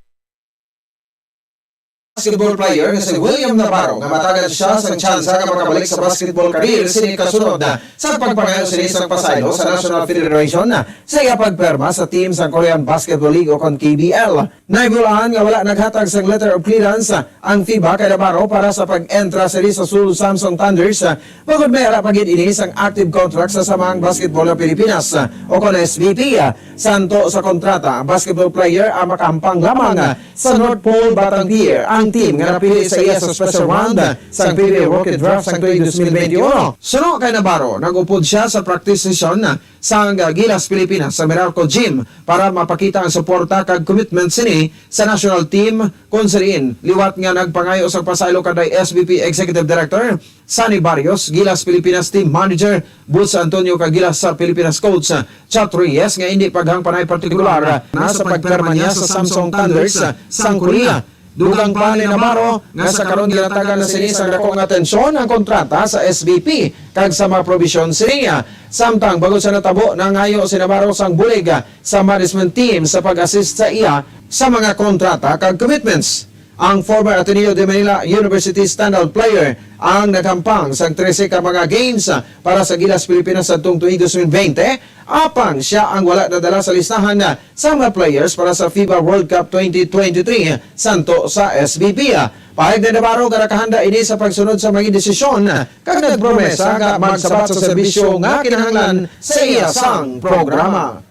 Basketball player nga si William Navarro, nga matagan siya sang tsansa nga makabalik sa basketball career sini kasunod na sa pagpangayo sini sang pasaylo sa National Federation sa iya pagperma sa team sang Korean Basketball League, o kon K B L. Nahibaluan nga wala naghatag sang letter of clearance ang FIBA kay Navarro para sa pag-entra sini sa Seoul Samsung Thunders, bangod may ara pa gid ini sang active contract sa Samahang Basketball ng Pilipinas, o kon S B P. Santo sa kontrata, ang basketball player ang makahampang lamang sa North Pole Batang Pier, ang team nga napili sa iya sa special round sang P B A Rookie Draft sang tuig twenty twenty-one. Suno kay Navarro, nag-upod siya sa practice session sang Gilas Pilipinas sa Meralco Gym para mapakita ang suporta kag commitment sini sa national team, kon sa diin liwat nga nagpangayo sang pasaylo kanday S B P Executive Director Sunny Barrios, Gilas Pilipinas Team Manager Boots Antonio, kag Gilas sa Pilipinas Coach Chat Reyes, nga indi paghangpanay partikular na sa pagpirma niya sa Samsung Thunders sang Korea. Dugang pa ni Navarro nga sa karon ginatagan na sini sang dako nga atensyon ang kontrata sa S B P kag sa mga probisyon sini. Samtang bag-o sa natabo, nangayo si Navarro sang bulig sa management team sa pag-assist sa iya sa mga kontrata kag commitments. Ang former Ateneo de Manila University standout player ang naghampang sang trese ka mga games para sa Gilas Pilipinas sadtong tuig dos mil bente, apang sia ang wala nadala sa listahan sa mga players para sa fifa World Cup twenty twenty-three santo sa S B P. Pahayag ni Navarro nga nakahanda ini sa pagsunod sa mga desisyon kag nagpromesa nga magsabat sa serbisyo nga kinahanglan sa iya sang programa.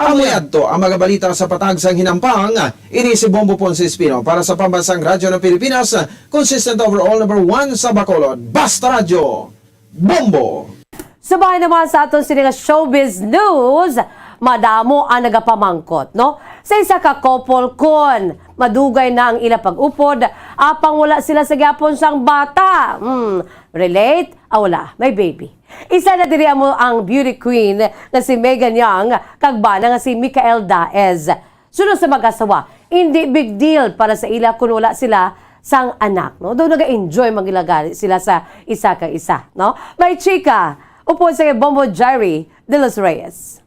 Amo yadto ang mga balita sa patag sang hinampang. Ini si Bombo Ponce Espino para sa Pambansang Radyo ng Pilipinas, consistent overall number one sa Bacolod. Basta Radyo, Bombo! Subay naman sa aton sini nga showbiz news, madamo ang nagapamangkot, no? Sa isa ka couple, kun madugay na ang ila pag-upod, apang wala sila sa gyapon sang bata. Hmm, relate? Ah, wala, may baby. Isa na diri amo ang beauty queen nga si Megan Young kag bana nga si Michael Daez. Suno sa mag-asawa, hindi big deal para sa ila kun wala sila sang anak, no? Daw naga-enjoy man gila gani sila sa isa ka isa, no? May chika upod sa kay Bombo Jairi de los Reyes.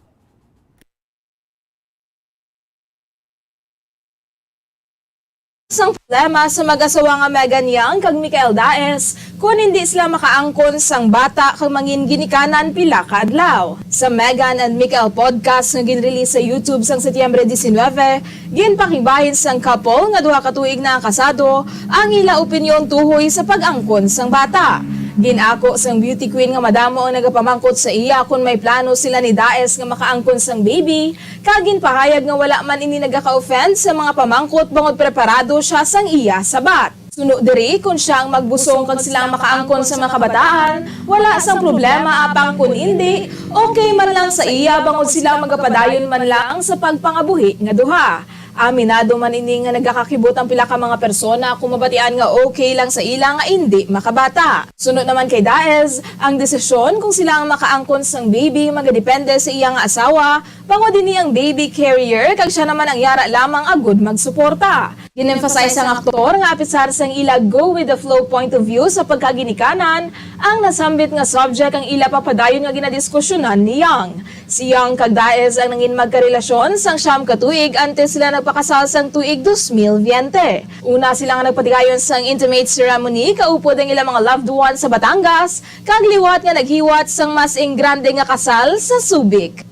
Sang problema sa mag-asawa nga Megan Young kag Michael Daez, kun hindi sila makaangkon sang bata kag mangin ginikanan pila ka adlaw. Sa Megan and Michael podcast nga ginrelease sa YouTube sang Setyembre diecinuebe, ginpakibahin sang couple nga duha ka tuig na ang kasado ang ila opinyon tuhoy sa pag-angkon sang bata. Gin-ako sang beauty queen nga madamo ang nagapamangkot sa iya kon may plano sila ni Daez nga makaangkon sang baby, kag ginpahayag nga wala man ini nagaka-offend sa mga pamangkot bangod preparado sia sang iya sabat. Suno diri, kon sia ang magbusong kag sila ang makaangkon sa mga kabataan, wala sang problema, apang kon indi, okay man lang sa iya bangod sila magapadayon man lang sa pagpangabuhi nga duha. Aminado man ini nga nagakakibot ang pila ka mga persona kung mabatian nga okay lang sa ila nga indi makabata. Suno naman kay Daez, ang desisyon kung sila ang makaangkon sang baby magadepende sa iya nga asawa, bangod ini ang baby carrier kag sia naman ang yara lamang agud magsuporta. Gin-emphasize sang aktor nga apisar sang ila go-with-the-flow point of view sa pagkaginikanan, ang nasambit nga subject ang ila papadayon nga ginadiskusyonan ni Young. Si Young kag Daez ang nangin magkarelasyon sang siyam ka tuig antes sila nagpakasal sang tuig dos mil biyente. Una sila nga nagpatigayon sang intimate ceremony kaupod ang ilang mga loved ones sa Batangas, kag liwat nga naghiwat sang mas ingrande nga kasal sa Subic.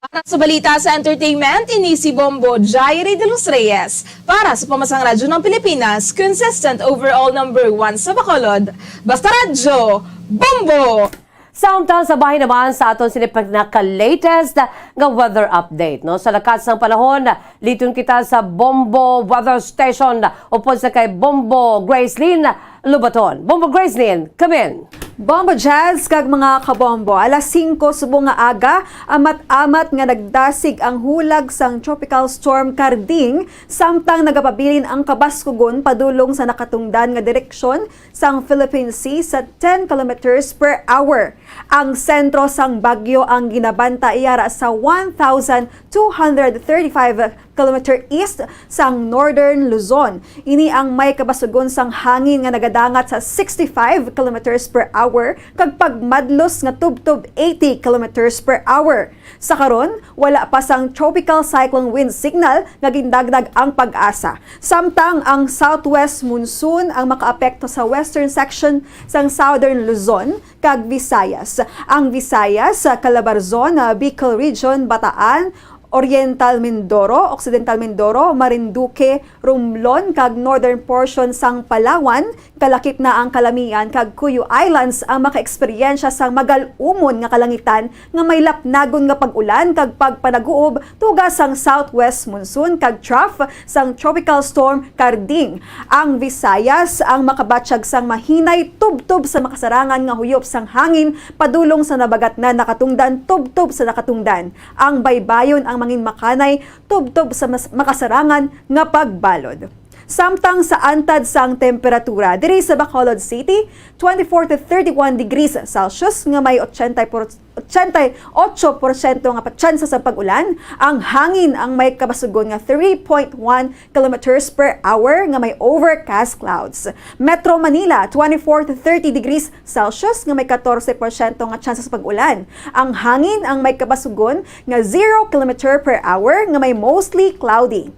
Para sa balita sa entertainment, ini si Bombo Jairi de los Reyes. Para sa Pambansang Radyo ng Pilipinas, consistent overall number one sa Bacolod. Basta Radyo, Bombo! Samtang sa bahin naman sa aton sini pinaka-latest nga weather update, no? Sa lakat sang panahon, liton kita sa Bombo Weather Station upod sa kay Bombo Gracelyn Lubaton. Bombo Gracelyn, come in. Bombo Jazz kag mga kabombo, alas singko subong nga aga, amat-amat nga nagdasig ang hulag sang Tropical Storm Karding, samtang nagapabilin ang kabaskugon padulong sa nakatungdan nga direksyon sang Philippine Sea sa ten kilometers per hour. Ang sentro sang bagyo ang ginabanta yara sa one thousand two hundred thirty-five kilometer east sang Northern Luzon. Ini ang may kabasugon sang hangin nga nagadangat sa sixty-five kilometers per hour kag pagmadlos nga tubtob eighty kilometers per hour. Sa karon, wala pa sang tropical cyclone wind signal nga gindagdag ang PAGASA. Samtang ang southwest monsoon ang makaapekto sa western section sang Southern Luzon kag Visayas. Ang Visayas, Calabarzon, Bicol Region, Bataan, Oriental Mindoro, Occidental Mindoro, Marinduque, Romblon, kag northern portion sang Palawan, kalakip na ang Calamian kag Cuyo Islands ang makaeksperyensya sang magal-umon nga kalangitan nga may lapnagon nga pag-ulan kag pagpanaguob tuga sang southwest monsoon kag trough sang Tropical Storm Karding. Ang Visayas ang makabatyag sang mahinay tubtob sa makasarangan nga huyop sang hangin padulong sa nabagatnan nakatungdan tubtob sa nakatungdan. Ang baybayon ang mangin makanay tubtob sa mas makasarangan nga pagbalod. Samtang sa antad sang temperatura diri sa Bacolod City, twenty-four to thirty-one degrees Celsius nga may ochenta por-, ochenta y ocho porsyento nga patsansa sa pag-ulan, ang hangin ang may kabasugon nga three point one kilometers per hour nga may overcast clouds. Metro Manila, twenty-four to thirty degrees Celsius nga may katorse porsyento nga tsansa sa pag-ulan. Ang hangin ang may kabasugon nga zero kilometer per hour nga may mostly cloudy.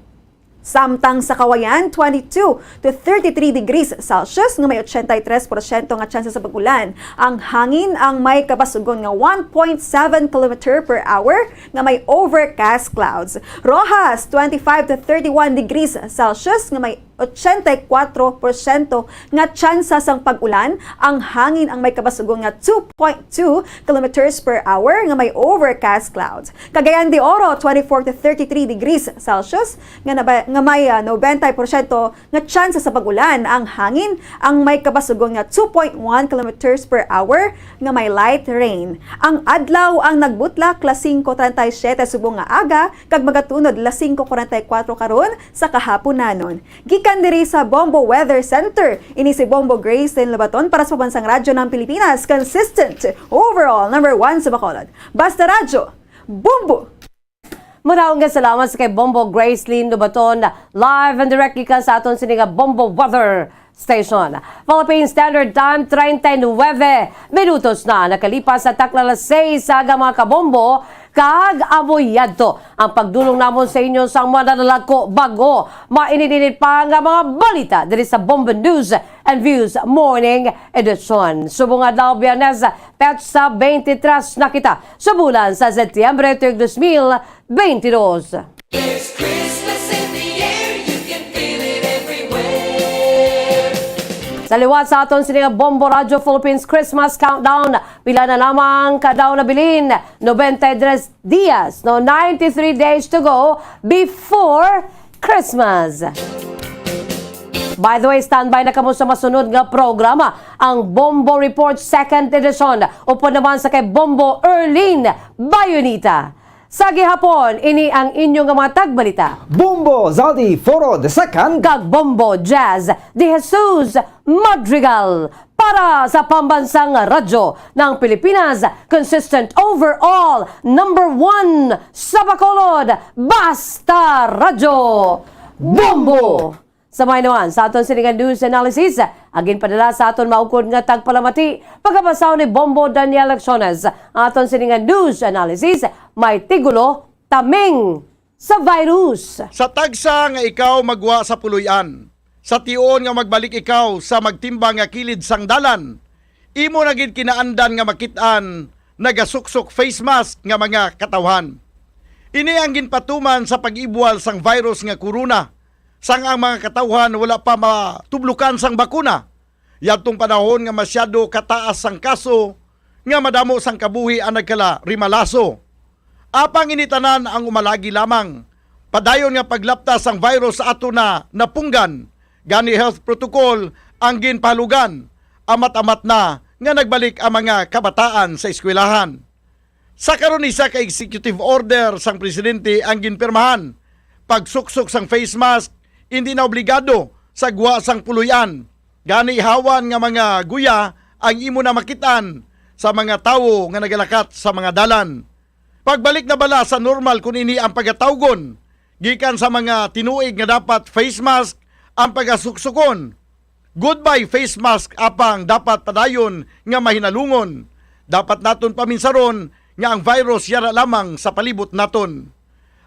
Samtang sa Cauayan, twenty-two to thirty-three degrees Celsius nga may eighty-three percent nga tsansa sa pag-ulan. Ang hangin ang may kabasugon nga one point seven kilometer per hour nga may overcast clouds. Roxas, twenty-five to thirty-one degrees Celsius nga may eighty-four percent nga tsansa sang pag-ulan. Ang hangin ang may kabasugon nga two point two kilometers per hour nga may overcast clouds. Cagayan de Oro, twenty-four to thirty-three degrees Celsius nga, naba- nga may ah, ninety percent nga tsansa sa pag-ulan. Ang hangin ang may kabasugon nga two point one kilometers per hour nga may light rain. Ang adlaw ang nagbutla alas singko treinta y siete subong nga aga kag magatunod alas singko cuarenta y cuatro karon sa kahaponanon. Gikan diri sa Bombo Weather Center, ini si Bombo Gracelyn Lobaton para sa Pambansang Radyo ng Pilipinas, consistent, overall number one sa Bacolod. Basta Radyo, Bombo! Madaog nga salamat sa kay Bombo Gracelyn Lobaton, live and direct gikan sa aton sini nga Bombo Weather Station. Philippine Standard Time, treinta y nueve minutos na nakalipas sa takna alas seis sa aga, mga kabombo, kag amo yadto ang pagdulong namon sa inyo sa mga nadala ko bag-o, mainit-init pa nga mga balita diri sa Bombo News and Views Morning Edition. Subong adlaw, Biyernes, petsa twenty-three na kita sa bulan sa Setyembre tuig dos mil twenty-two. There's Christmas in the air, you can feel it everywhere. Sa liwat sa aton sini nga Bombo Radyo Philippines Christmas Countdown, pila na lamang ka daw nabilin? Noventa y tres dias, no? Ninety-three days to go before Christmas. By the way, standby na kamo sa masunod nga programa, ang Bombo Report Second Edition, upod naman sa kay Bombo Erlene Bayonita. Sa gihapon, ini ang inyo nga mga tagbalita. Bombo Zaldi Foro the second. Kag Bombo Jazz de Jesus Madrigal. Para sa Pambansang Radyo ng Pilipinas, consistent overall number one sa Bacolod, Basta Radyo Bombo! Sa may naman, sa aton sini nga news analysis, ang ginpadala sa aton maukod nga tagpalamati, pagkabasahon ni Bombo Daniel Acciones. Ang aton sini nga news analysis may titulo, Taming sa Virus. Sa tagsa nga ikaw magwa sa puloy-an, sa tion nga magbalik ikaw sa magtimbang nga kilid sang dalan, imo na gid kinaandan nga makit-an nagasuksok face mask nga mga katawhan. Ini ang ginpatuman sa pag-ibwal sang virus nga corona, sang ang mga katawhan wala pa matublukan sang bakuna. Yadtong panahon nga masyado kataas sang kaso, nga madamo sang kabuhi ang nagkalarimalaso. Apang ini tanan ang umalagi lamang. Padayon nga paglapta sang virus sa ato na napunggan, gani health protocol ang ginpahalugan. Amat-amat na nga nagbalik ang mga kabataan sa eskwelahan. Sa karon, isa ka executive order sang presidente ang ginpirmahan. Pagsuksok sang face mask, hindi na obligado sa gwa sang puloy-an. Gani, hawan nga mga guya ang imo na makit-an sa mga tawo nga nagalakat sa mga dalan. Pagbalik na bala sa normal, kun ini ang pagatawgon, gikan sa mga tinuig nga dapat face mask ang pagasuksukon? Goodbye face mask apang dapat padayon nga mahinalungon. Dapat naton paminsaron nga ang virus yara lamang sa palibot naton.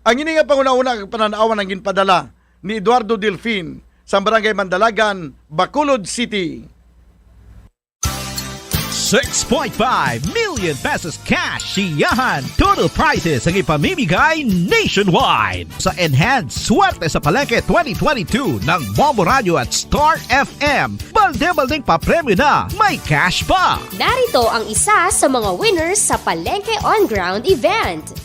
Ang ini nga panghunahuna kag panan-awan ang ginpadala ni Eduardo Delfin sa Barangay Mandalagan, Bacolod City. Six point five million pesos cash siyahan. Total prizes ang ipamimigay nationwide. Sa Enhanced Swerte sa Palengke twenty twenty-two ng Bombo Radio at Star F M. Balde-baldeng papremyo na, may cash pa! Narito ang isa sa mga winners sa Palengke On Ground event.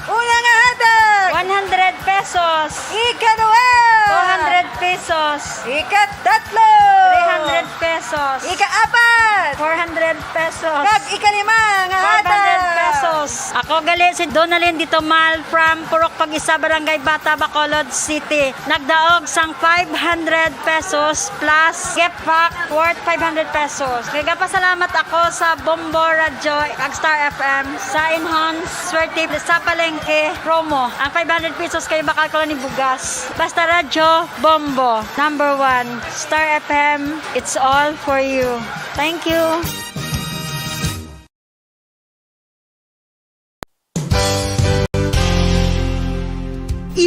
Una nga hatag! One hundred pesos. Ikaduha! Two hundred pesos. Ikatatlo! Three hundred pesos. Ikaapat! Four hundred pesos. Kag ikalima nga hatag! Five hundred pesos. Ako gali si Donalyn Ditomal from Purok Pag-isa, Barangay Bata, Bacolod City. Nagdaog sang five hundred pesos plus gift pack worth five hundred pesos. Nagapasalamat ako sa Bombo Radyo kag Star F M sa Enhanced Swerte sa Palengke promo. Ang five hundred pesos kay bakal ko lang ni bugas. Basta Radyo, Bombo, number one. Star F M, it's all for you. Thank you.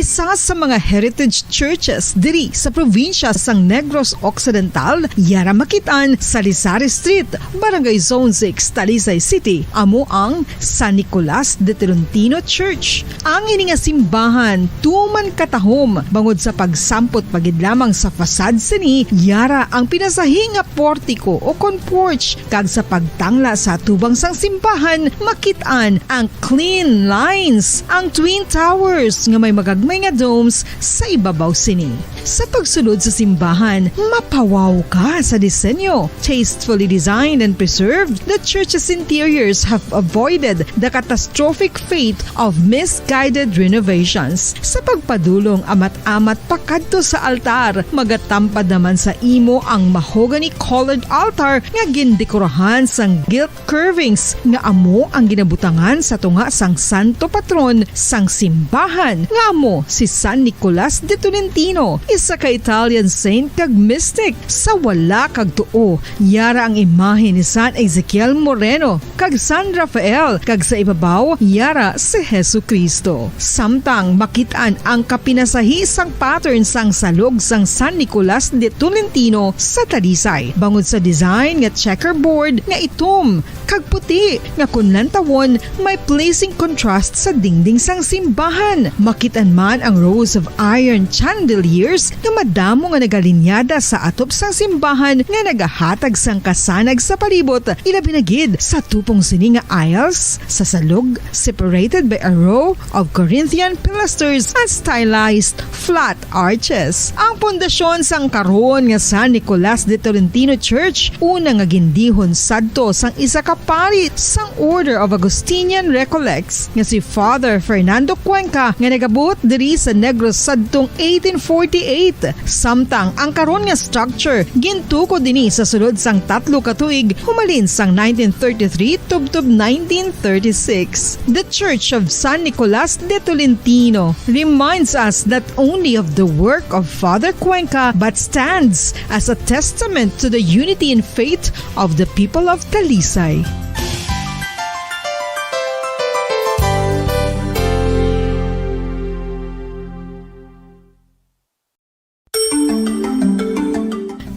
Isa sa mga heritage churches diri sa probinsya sang Negros Occidental, yara makit-an sa Lisari Street, Barangay Zone six, Talisay City, amo ang San Nicolas de Tolentino Church. Ang ini nga simbahan tuman katahom bangod sa pagsampot pa gid lamang sa facade sini, yara ang pinasahi nga portiko o kon porch, kag sa pagtangla sa atubang sang simbahan, makit-an ang clean lines, ang twin towers nga may magagmay nga domes sa ibabaw sini. Sa pagsulod sa simbahan, mapawaw ka sa disenyo. Tastefully designed and preserved, the church's interiors have avoided the catastrophic fate of misguided renovations. Sa pagpadulong amat-amat pakadto sa altar, magatampad naman sa imo ang mahogany-colored altar nga gindekorahan sang gilt curvings nga amo ang ginabutangan sa tunga sang santo patron sang simbahan, nga amo si San Nicolas de Tolentino, isa ka Italian saint kag mystic. Sa wala kag tuo, yara ang imahe ni San Ezekiel Moreno kag San Rafael, kag sa ibabaw, yara si Jesu-Cristo. Samtang makit-an ang kapinasahi sang pattern sang salog sang San Nicolas de Tolentino sa Talisay, bangod sa design nga checkerboard nga itom kag puti nga kon lantawon may pleasing contrast sa dingding sang simbahan. Makit-an man ang rows of iron chandeliers nga madamo nga nagalinyada sa atop sang simbahan nga nagahatag sang kasanag sa palibot, ilabi na gid sa tupong sini nga aisles sa salog, separated by a row of Corinthian pilasters and stylized flat arches. Ang pundasyon sang karon nga San Nicolas de Tolentino Church, una nga gindihon sadto sang isa ka pari sang Order of Augustinian Recollects nga si Father Fernando Cuenca, nga nagabot diri sa Negros sadtong eighteen forty-eight. Samtang ang karon nga structure gintukod ini sa sulod sang tatlo ka tuig, humalin sang nineteen thirty-three tubtob nineteen thirty-six. The Church of San Nicolas de Tolentino reminds us not only of the work of Father Cuenca, but stands as a testament to the unity in faith of the people of Talisay.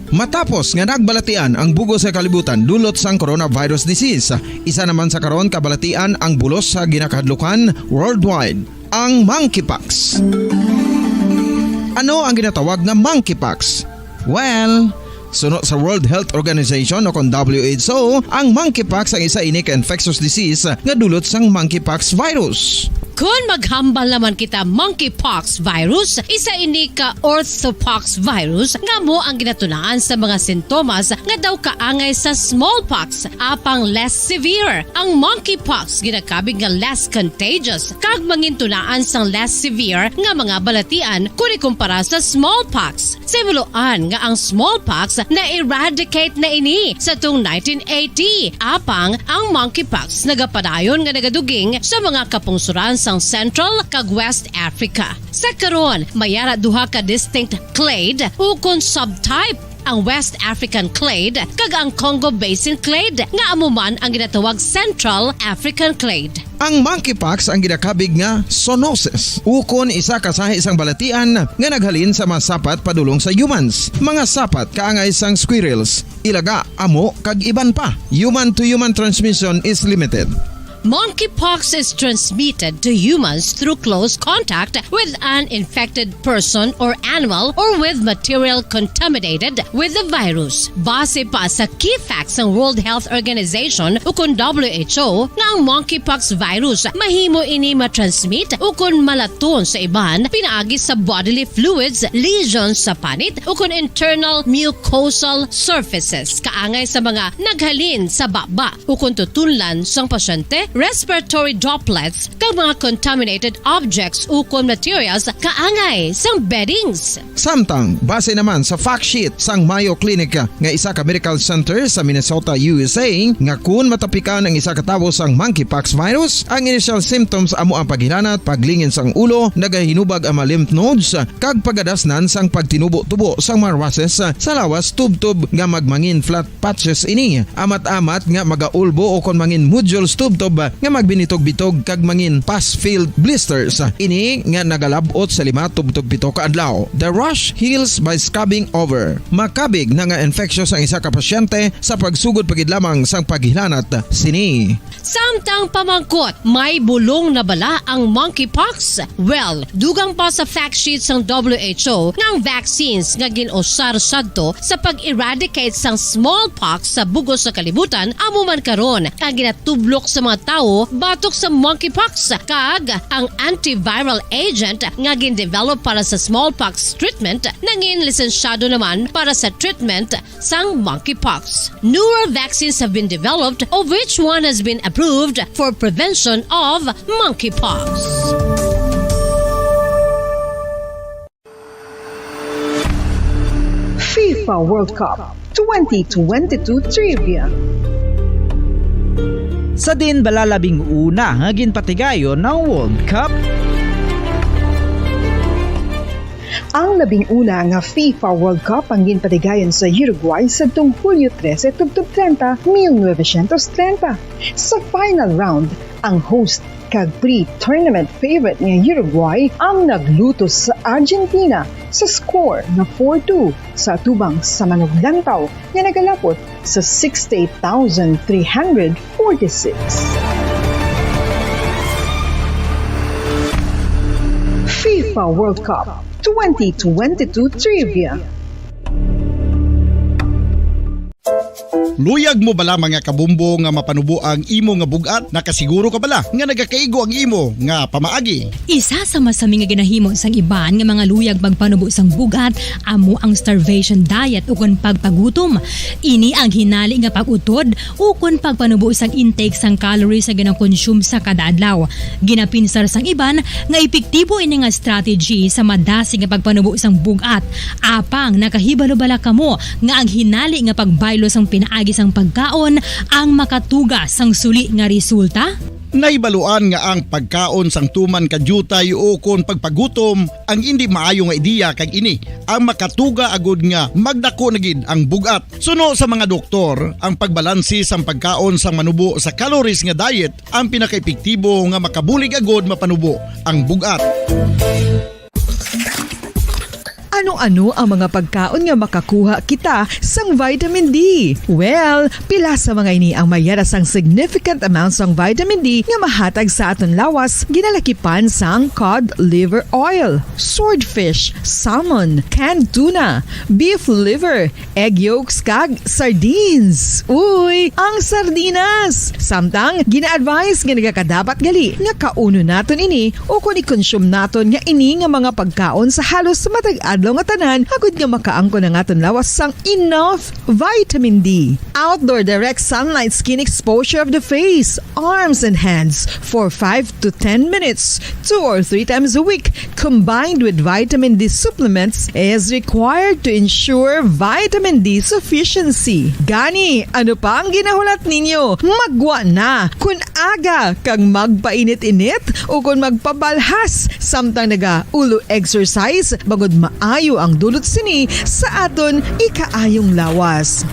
Matapos nga nagbalatian ang bug-os nga kalibutan dulot sang coronavirus disease, isa naman sa karon kabalatian ang bulos sa ginakahadlukan worldwide, ang monkeypox. Ano ang ginatawag nga monkeypox? Well, suno sa World Health Organization o kon W H O, ang monkeypox ang isa ini ka infectious disease nga dulot sang monkeypox virus. Kon maghambal naman kita monkeypox virus, isa ini ka orthopox virus nga amo ang ginatunaan sa mga sintomas nga daw kaangay sa smallpox, apang less severe. Ang monkeypox ginakabig nga less contagious kag mangintunaan sang less severe nga mga balatian kon ikumpara sa smallpox. Sa himuloan nga ang smallpox na-eradicate na ini sa tung nineteen eighty, apang ang monkeypox nagapadayon nga nagaduging sa mga kapungsoran sang Central kag West Africa. Sa karon, may ara duha ka distinct clade ukon subtype, ang West African clade kag ang Congo Basin clade, nga amo man ang ginatawag Central African clade. Ang monkeypox ang ginakabig nga zoonosis, ukon isa ka sahi sang balatian nga naghalin sa mga sapat padulong sa humans. Mga sapat kaangay sang squirrels, ilaga, amo, kag iban pa. Human to human transmission is limited. Monkeypox is transmitted to humans through close contact with an infected person or animal or with material contaminated with the virus. Base pa sa key facts sang World Health Organization ukon W H O nga ang monkeypox virus mahimo ini matransmit ukon malaton sa iban pinaagi sa bodily fluids, lesions sa panit ukon internal mucosal surfaces kaangay sa mga naghalin sa baba ukon tutunlan sang pasyente, respiratory droplets, kag mga contaminated objects ukon materials kaangay sang beddings. Samtang, base naman sa fact sheet sang Mayo Clinic nga isa ka medical center sa Minnesota, U S A, nga kun matapikan ang isa ka tawo sang monkeypox virus, ang initial symptoms amo ang paghilanat, paglingin sang ulo, nagahinubag ang mga lymph nodes, kag pagadasnan sang pagtinubo-tubo sang mga rushes sa lawas tubtob nga magmangin flat patches ini, amat-amat nga magaulbo o kon mangin nodules tubtob nga magbinitog-bitog kag mangin pus-filled blisters. Ini nga nagalab-ot sa lima tubtob pito ka adlaw. The rash heals by scabbing over. Makabig na nga infectious ang isa ka pasyente sa pagsugod pa gid lamang sang paghilanat sini. Samtang pamangkot, may bulong na bala ang monkeypox? Well, dugang pa sa fact sheet sang W H O nga ang vaccines nga gin-usar sadto sa pag-eradicate sang smallpox sa bug-os nga kalibutan amo man karon ang ginatublok sa mga tawo batok sa monkeypox, kag ang antiviral agent nga gin-develop para sa smallpox treatment nangin lisensyado naman para sa treatment sang monkeypox. Newer vaccines have been developed, of which one has been approved for prevention of monkeypox. FIFA World Cup twenty twenty-two Trivia. Sa din bala labing una nga ginpatigayon ang World Cup? Ang labing una nga FIFA World Cup ang ginpatigayon sa Uruguay sadtong Hulyo trese tubtob treinta, mil novecientos treinta. Sa final round, ang host kag pre-tournament favorite nga Uruguay ang naglutos sa Argentina sa score nga four two sa atubang sa manuglantaw nga nagalapot sa sixty-eight thousand three hundred forty-six. FIFA World Cup twenty twenty-two Trivia. Luyag mo bala, mga kabombo, nga mapanubo ang imo nga bug-at? Nakasiguro ka bala nga nagakaigo ang imo nga pamaagi? Isa sa masami nga ginahimo sang iban nga mga luyag pagpanubo sang bug-at amo ang starvation diet ukon pagpagutom. Ini ang hinali nga pag-utod ukon pagpanubo sang intake sang calories nga ginakonsume sa kada adlaw. Ginapinsar sang iban nga epektibo ini nga strategy sa madasig nga pagpanubo sang bug-at. Apang nakahibalo bala kamo nga ang hinali nga pagbaylo sang pinaagi sang pagkaon ang makatuga sang suli nga resulta? Nahibaluan nga ang pagkaon sang tuman ka diutay ukon pagpagutom ang indi maayo nga ideya, kag ini ang makatuga agud nga magdako na gid ang bug-at. Suno sa mga doktor, ang pagbalansi sang pagkaon sang manubo sa calories nga diet ang pinakaepektibo nga makabulig agud mapanubo ang bug-at. Ano-ano ang mga pagkaon nga makakuha kita sang vitamin D? Well, pila sa mga ini ang mayara sang significant amount sang vitamin D nga mahatag sa aton lawas, ginalakipan sang cod liver oil, swordfish, salmon, canned tuna, beef liver, egg yolks, kag sardines. Uy, ang sardinas! Samtang gina-advise nga nagakadapat gali nga kaunon naton ini ukon i-consume naton nga ini nga mga pagkaon sa halos matag adlaw nga tanan, agud nga makaangkon ang aton lawas sang enough vitamin D. Outdoor direct sunlight skin exposure of the face, arms, and hands for five to ten minutes, two or three times a week, combined with vitamin D supplements, is required to ensure vitamin D sufficiency. Gani, ano pa ang ginahulat ninyo? Maggwa na! Kun aga kag magpainit-init ukon magpabalhas samtang naga-ulo exercise, bangod maayo ang dulot sini sa aton ikaayong lawas.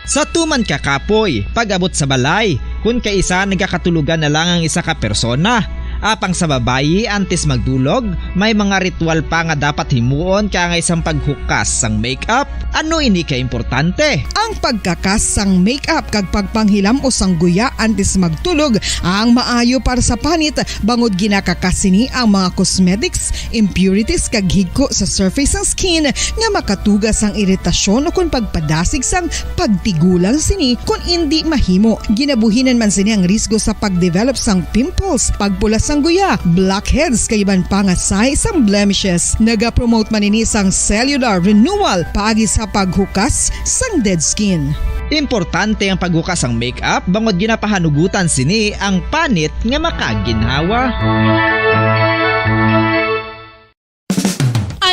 Sa tuman ka kapoy, pag-abot sa balay, kun kaisa nagakatulogan na lang ang isa ka persona. Apang sa babayi, antes magdulog, may mga ritual pa nga dapat himuon, kaangay sang paghukas sang makeup. Ano ini ka importante? Ang pagkakas sang makeup kag pagpanghilam-os sang guya antes magtulog ang maayo para sa panit, bangod ginakakas sini ang mga cosmetics, impurities, kag higko sa surface sang skin nga makatuga sang iritasyon ukon pagpadasig sang pagtigulang sini kon indi mahimo. Ginabuhinan man sini ang risgo sa pagdevelop sang pimples, pagpula sang guya, blackheads, kag iban pa nga sahi sang blemishes. Nagapromote man ini sang cellular renewal paagi sa paghukas sang dead skin. Importante ang paghukas sang makeup bangod ginapahanugutan sini ang panit nga makaginhawa.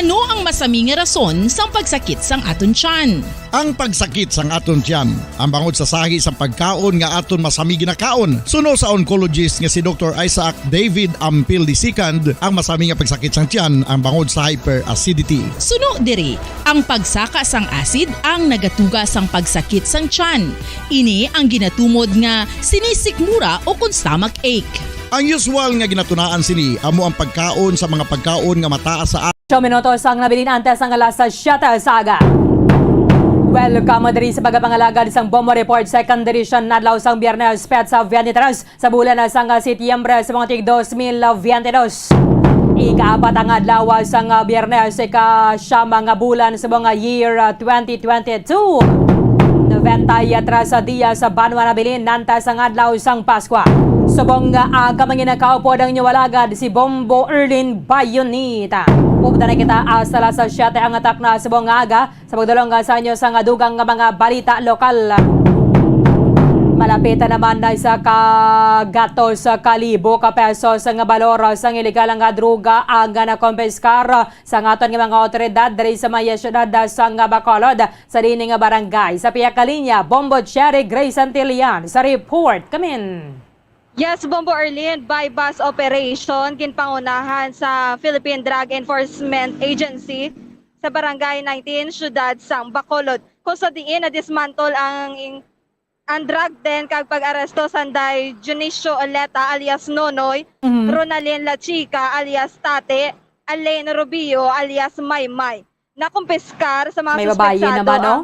Ano ang masami nga rason sang pagsakit sang aton tiyan? Ang pagsakit sang aton tiyan, ang bangod sa sahi sang pagkaon nga aton masami ginakaon. Suno sa oncologist nga si Doktor Isaac David Ampil the second, ang masami nga pagsakit sang tiyan ang bangod sa hyperacidity. Suno diri, ang pagsaka sang acid ang nagatuga sang pagsakit sang tiyan. Ini ang ginatumod nga sinisikmura o kon stomach ache. Ang usual nga ginatunaan sini amo ang pagkaon sa mga pagkaon nga mataas sa Ocho minutos ang nabilin antes sang alas siyete sa aga. Welcome diri sa pagpangalagad sang Bombo Report, second edition, adlaw sang Biyernes, petsa twenty-three sa bulan sang Setyembre sa mga tig dos mil veintidós. Ikaapat ang adlaw sang Biyernes, ika-siyam nga bulan sa mga year twenty twenty-two. Noventa y tres sa diya sa banwa nabilin antes sang adlaw sang Paskwa. Subong nga aga, mga kaupod, ang inyo alagad si Bombo Erlin Bayonita. Upda na kita hasta alas siyete ang takna subong nga aga sa pagdulong sa inyo sang dugang nga mga balita lokal. Malapit na naman na sa kagatos ka libo ka pesos nga balor sang ilegal nga droga ang nakumpiskar sa aton nga mga awtoridad diri sa may siyudad sang Bacolod, sa dini nga barangay. Sa pihak ka linya, Bombo Cherry Grace Santillan sa report. Kamin. Yes, Bombo Erlin, buy-bust operation ginpangunahan sa Philippine Drug Enforcement Agency sa Barangay nineteen, Siyudad sang Bacolod, kung sa diin na-dismantle ang, ang drug den kag pag-aresto sanday Dionisio Oleta alias Nonoy, Mhm. Ronalyn La Chica alias Tate, Alain Rubio alias Maymay. Nakumpiskar sa mga May babayi suspetsado naman, no? ang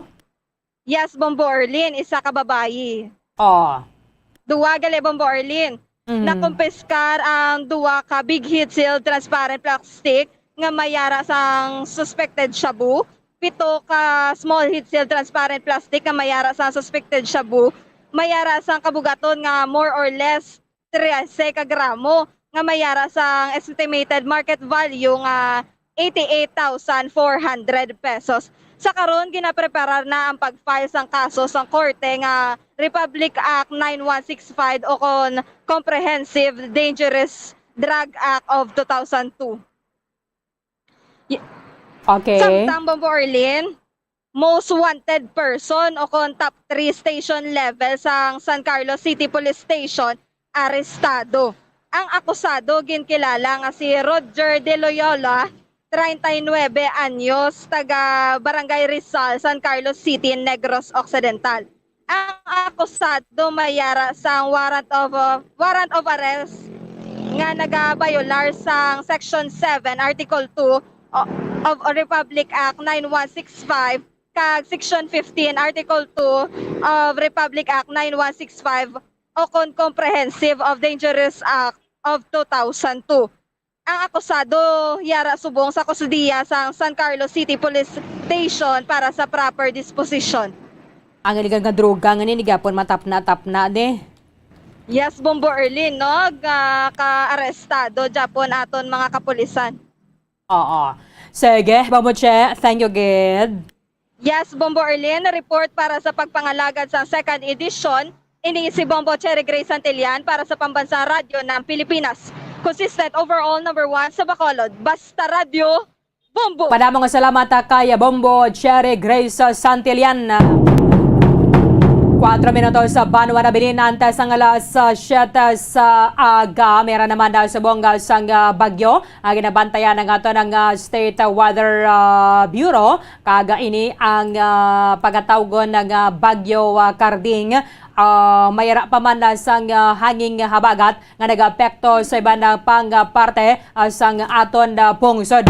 Yes, Bombo Erlin, isa ka babayi. Oh. Duwa gali, Bombo Erlin. Mm. Nakumpiskar ang duwa ka big heat seal transparent plastic nga may yara sang suspected shabu, pito ka small heat seal transparent plastic nga may yara sang suspected shabu, may yara sang kabugaton nga more or less trese ka gramo nga may yara sang estimated market value nga eighty-eight thousand four hundred pesos. Sa karon, ginapreparar na ang pag-file sang kaso sang korte nga Republic Act nine one six five o kon Comprehensive Dangerous Drug Act of two thousand two. Y-, Okay. Samtang, Bombo Erlin, most wanted person o kon top three station level sang San Carlos City Police Station, arestado. Ang akusado ginkilala nga si Roger De Loyola, treinta y nueve anyos, taga Barangay Rizal, San Carlos City, Negros Occidental. Ang akusado may yara sang warrant of, uh, warrant of arrest nga nagabayolar sang Section seven, Article two o-, of Republic Act nine one six five kag Section fifteen, Article two of Republic Act nine one six five o kon Comprehensive of Dangerous Act of two thousand two. Ang akusado yara subong sa kustodiya sang San Carlos City Police Station para sa proper disposition. Ang iligal nga droga nga ni gihapon matapna-tapna ni. Yes, Bombo Erlin, no? Nga ka-arestado gyapon aton mga kapulisan. Oo. Sige, Bombo Che, thank you gid. Yes, Bombo Erlin, report para sa pagpangalagad sa second edition. Ini si Bombo Cherry Grace Santillan para sa Pambansang Radyo ng Pilipinas. Consistent overall number one sa Bacolod. Basta Radyo, Bombo! Padamo nga salamat, ah, kay Bombo Cherry Grace Santillan. Kuwatro minutos sa banwa nabilin antes ang alas, ah, siyete sa aga. Meron naman daw subong, ah, sang, ah, bagyo. Ang ginabantayan ng ato ng, ah, state, ah, Weather, ah, Bureau. Kag ini ang, ah, pagatawgon nga Bagyo, ah, Karding. Ah, may ra pa man, ah, sang, ah, hanging habagat nga nagaapekto sa iban, ah, pang, ah, parte, ah, sang aton, ah, pungsod.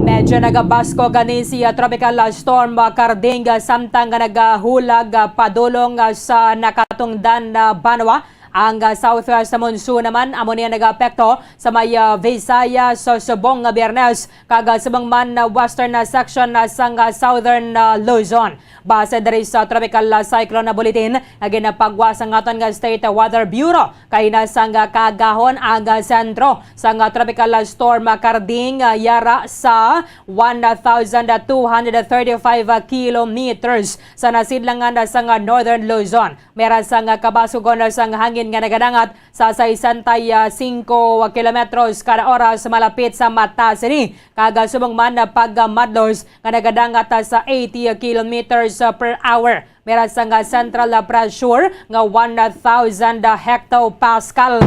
Medyo nagabasko gani si, ah, Tropical, ah, Storm, ah, Karding, ah, samtang nga nagahulag, ah, padulong, ah, sa nakatungdan na banwa. Ang, ah, southwest monsoon naman amo niya nagaapekto sa may, ah, Visayas sa subong nga Biyernes kag, ah, subong man, ah, western, ah, section, ah, sang, ah, southern, ah, Luzon. Base diri sa Tropical, ah, Cyclone Bulletin nga ginapagwa sang aton nga State Weather Bureau, kaina sang, ah, kaagahon ang, ah, sentro sang, ah, Tropical, ah, Storm, ah, Karding, ah, yara sa one thousand two hundred thirty-five kilometers sa nasidlangan, ah, sang, ah, Northern Luzon. May ra sang, ah, kabasugon, ah, sang hangin nga nagadangat sa sesenta y cinco kilometros kada oras malapit sa mata sini, kag subong man pagmadlos nga nagadangat sa eighty kilometers per hour. May ra sang central pressure nga one thousand hectopascal.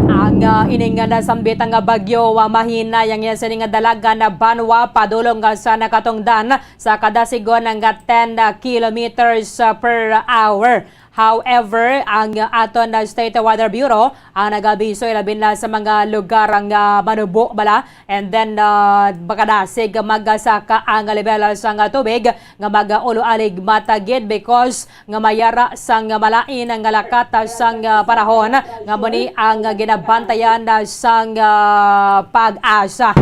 Ang, ah, ining nasambit nga bagyo, ah, mahinay ang iya sini nga dalagan na banwa padulong, ah, sa nakatungdan sa kada sigon nga ten kilometers per hour. However, ang aton na State Weather Bureau ang nagabiso, ilabi na sa mga lugar ang, ah, manubo bala, and then, ah, makadasig magasaka ang level sang tubig nga magaulo-alig matagid because nga mayara sang malain nga lakat sang, ah, panahon nga muni ang ginabantayan sang, ah, pag-asa.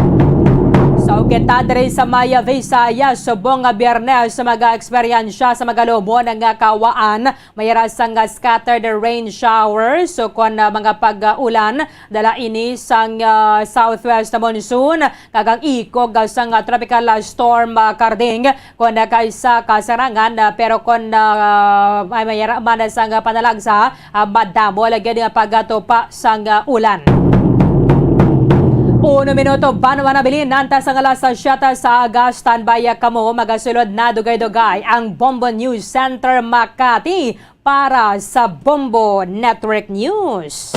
So, kita diri sa Maya Visayas, subong nga Biyernes, mag-eksperyensya sa magalumon nga kawaan, mayara sang scattered rain showers, so kon, ah, mga pag-ulan, dala ini sang, ah, southwest monsoon, kag ang ikog sang, ah, tropical, ah, storm, ah, Karding, kon, ah, kaysa kasarangan, ah, pero kon, ah, may mayara man sang panalagsa, ah, madamo lagi nga pagatupa sang, ah, ulan. Uno minuto, banwa na bilin, antas ang alas siyete sa aga, standby kamo, magasulod na dugay-dugay ang Bombo News Center Makati para sa Bombo Network News.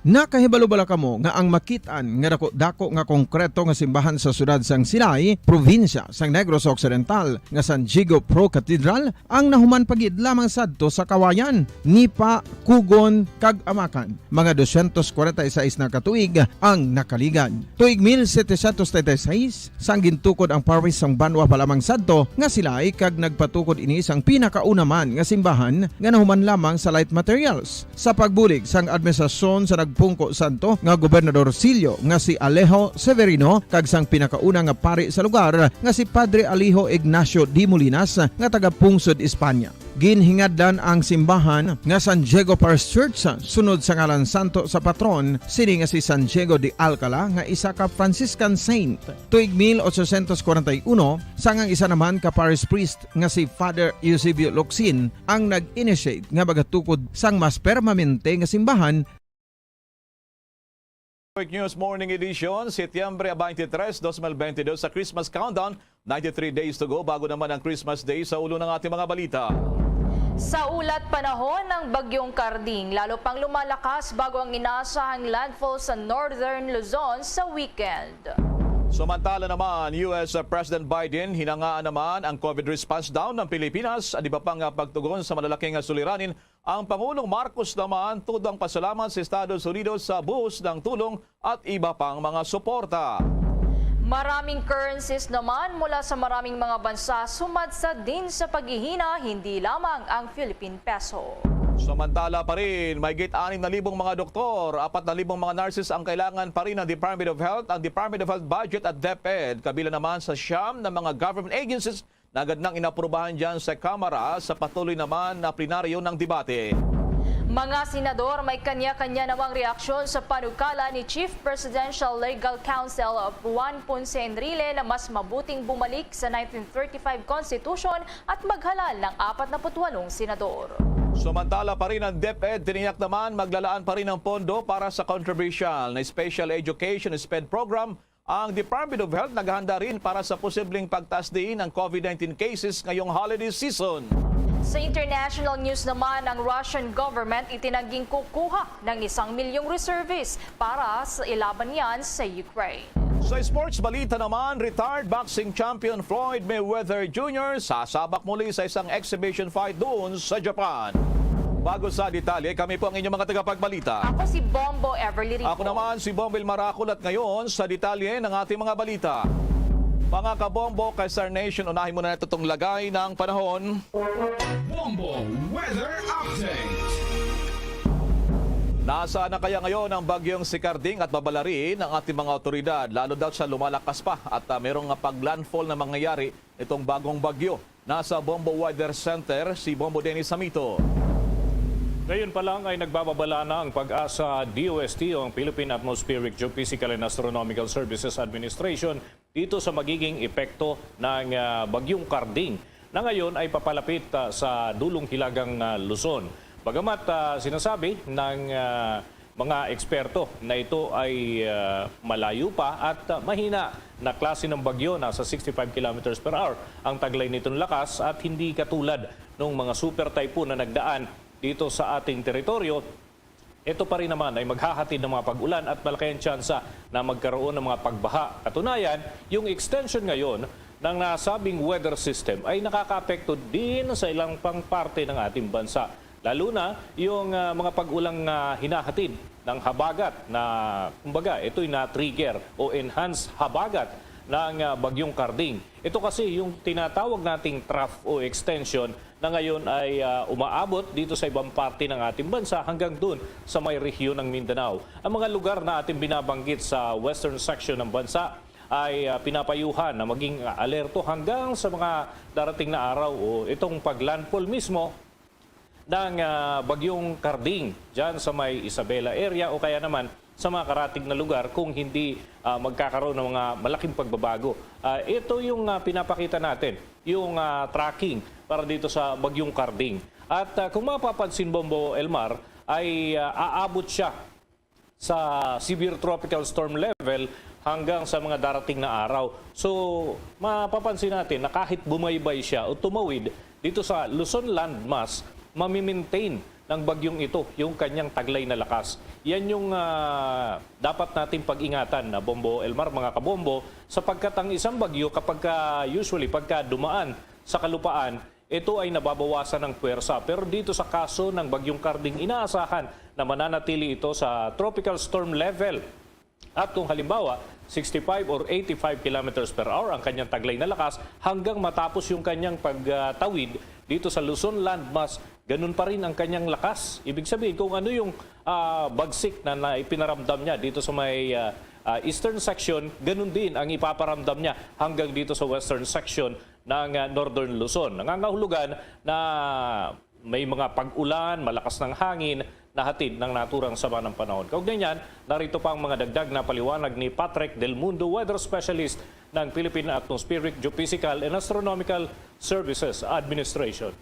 Nakahibalo bala kamo nga ang makit-an nga dako-dako nga konkreto nga simbahan sa siyudad sang Silay, probinsya sang Negros Occidental, nga San Diego Pro Cathedral, ang nahuman pa gid lamang sadto sa Kawayan, Nipa, Cogon, kag Amacan? Mga dosyentos kwarenta y seis na ka tuig ang nakaligad. Tuig mil setecientos treinta y seis, sang gintukod ang parish sang banwa pa lamang sadto nga Silay, kag nagpatukod ini sang pinakauna man nga simbahan nga nahuman lamang sa light materials. Sa pagbulig sang administrasyon sa nagpungko sadto nga gobernador silyo nga si Alejo Severino kag sang pinakauna nga pari sa lugar nga si Padre Alejo Ignacio de Molinas nga taga-pungsod Espanya, ginhingadlan ang simbahan nga San Diego Parish Church sunod sa ngalan santo sa patron sini nga si San Diego de Alcala nga isa ka Franciscan saint. Tuig mil ochocientos kwarenta y uno, sang ang isa naman ka parish priest nga si Father Eusebio Locsin ang nag-initiate nga magatukod sang mas permanente nga simbahan. Quick News Morning Edition, Setyembre twenty-three, twenty twenty-two, sa Christmas Countdown, ninety-three days to go bago naman ang Christmas Day. Sa ulo ng ating mga balita. Sa ulat panahon, ng Bagyong Karding lalo pang lumalakas bago ang inasahang landfall sa Northern Luzon sa weekend. Samantala naman, U S President Biden, hinangaan naman ang COVID response down ng Pilipinas at iba pang, ah, pagtugon sa malalaking, ah, suliranin. Ang Pangulong Marcos naman, todo ang pasalamat sa Estados Unidos sa buhos ng tulong at iba pang mga suporta. Maraming currencies naman mula sa maraming mga bansa sumadsa din sa paghihina, hindi lamang ang Philippine peso. Samantala pa rin, mahigit anim na libong mga doktor, apat na libong mga nurses ang kailangan pa rin ng Department of Health, ang Department of Health budget at DepEd, kabilang naman sa siyam na mga government agencies na agad nang inaprubahan dyan sa Kamara sa patuloy naman na plenaryo ng debate. Mga senador may kanya-kanya namang reaksyon sa panukala ni Chief Presidential Legal Counsel Juan Ponce Enrile na mas mabuting bumalik sa nineteen thirty-five Constitution at maghalal ng apat na put walong senador. Samantala pa rin ang DepEd, tiniyak naman maglalaan pa rin ng pondo para sa controversial na Special Education SPED program. Ang Department of Health naghahanda rin para sa posibleng pagtaas din ng COVID nineteen cases ngayong holiday season. Sa international news naman, ang Russian government itinangging kukuha ng isang milyong reservists para sa ilaban niyan sa Ukraine. Sa sports balita naman, retired boxing champion Floyd Mayweather Junior sasabak muli sa isang exhibition fight doon sa Japan. Bago sa detalye, kami po ang inyong mga tagapagbalita. Ako si Bombo Everly Rico. Ako naman si Bombil Marakol at ngayon sa detalye ng ating mga balita. Mga kabombo, kay Star Nation, unahin muna natin itong lagay ng panahon. Bombo Weather Update. Nasaan na kaya ngayon ang bagyong si Karding at babala rin ang ating mga otoridad, lalo daw sa lumalakas pa at, ah, merong, ah, pag-landfall na mangyayari itong bagong bagyo. Nasa Bombo Weather Center si Bombo Dennis Samito. Ngayon pa lang ay nagbababala na ang PAGASA, DOST o ang Philippine Atmospheric Geophysical and Astronomical Services Administration dito sa magiging epekto ng, ah, Bagyong Karding. na ngayon ay papalapit, ah, sa dulong hilagang, ah, Luzon. Bagamat, ah, sinasabi ng, ah, mga eksperto na ito ay, ah, malayo pa at, ah, mahina na klase ng bagyo, nasa sixty-five kilometers per hour ang taglay nitong lakas at hindi katulad ng mga super typhoon na nagdaan dito sa ating teritoryo. Ito pa rin naman ay maghahatid ng mga pag-ulan at malaki ang tsansa na magkaroon ng mga pagbaha. Katunayan, yung extension ngayon ng nasabing weather system ay nakakaapekto din sa ilang pang parte ng ating bansa. Lalo na yung, ah, mga pag-ulang, ah, hinahatid ng habagat na, kumbaga, ito'y na-trigger o enhanced habagat ng, ah, Bagyong Karding. Ito kasi yung tinatawag nating trough o extension na ngayon ay, ah, umaabot dito sa ibang parte ng ating bansa hanggang dun sa may rehiyon ng Mindanao. Ang mga lugar na ating binabanggit sa western section ng bansa ay, ah, pinapayuhan na maging alerto hanggang sa mga darating na araw o itong pag-landfall mismo ng, ah, Bagyong Karding dyan sa may Isabela area o kaya naman sa mga karatig na lugar kung hindi, ah, magkakaroon ng mga malaking pagbabago. Ah, ito yung, ah, pinapakita natin, yung, ah, tracking para dito sa Bagyong Karding. At, ah, kung mapapansin, Bombo Elmar, ay, ah, aabot siya sa severe tropical storm level hanggang sa mga darating na araw. So, mapapansin natin na kahit bumaybay siya o tumawid dito sa Luzon landmass, mamimaintain ng bagyong ito yung kanyang taglay na lakas. Yan yung, ah, dapat nating pag-ingatan na Bombo Elmar, mga kabombo, sapagkat ang isang bagyo kapag ka, usually pagka dumaan sa kalupaan, ito ay nababawasan ng puwersa. Pero dito sa kaso ng Bagyong Karding, inaasahan na mananatili ito sa tropical storm level. At kung halimbawa, sixty-five or eighty-five kilometers per hour ang kanyang taglay na lakas hanggang matapos yung kanyang pagtawid dito sa Luzon landmass, ganun pa rin ang kanyang lakas. Ibig sabihin, kung ano yung, ah, bagsik na, na ipinaramdam niya dito sa may, ah, ah, eastern section, ganun din ang ipaparamdam niya hanggang dito sa western section ng, ah, Northern Luzon. Nangangahulugan na may mga pag-ulan, malakas ng hangin na hatid ng naturang sama ng panahon. Kaugnay niyan, narito pa ang mga dagdag na paliwanag ni Patrick Del Mundo, weather specialist ng Philippine Atmospheric, Geophysical and Astronomical Services Administration.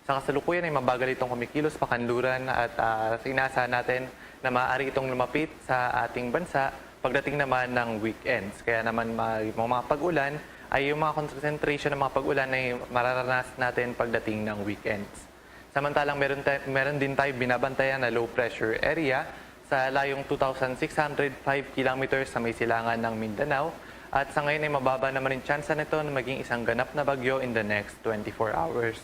Sa kasalukuyan ay mabagal itong kumikilos pakanluran at, ah, inaasahan natin na maaari itong lumapit sa ating bansa pagdating naman ng weekends. Kaya naman ma-, yung mga pag-ulan ay yung mga concentration ng mga pag-ulan ay mararanas natin pagdating ng weekends. Samantalang meron, ta- meron din tayo binabantayan na low pressure area sa layong two thousand six hundred five kilometers sa may silangan ng Mindanao at sa ngayon ay mababa naman yung tsansa nito na maging isang ganap na bagyo in the next twenty-four hours.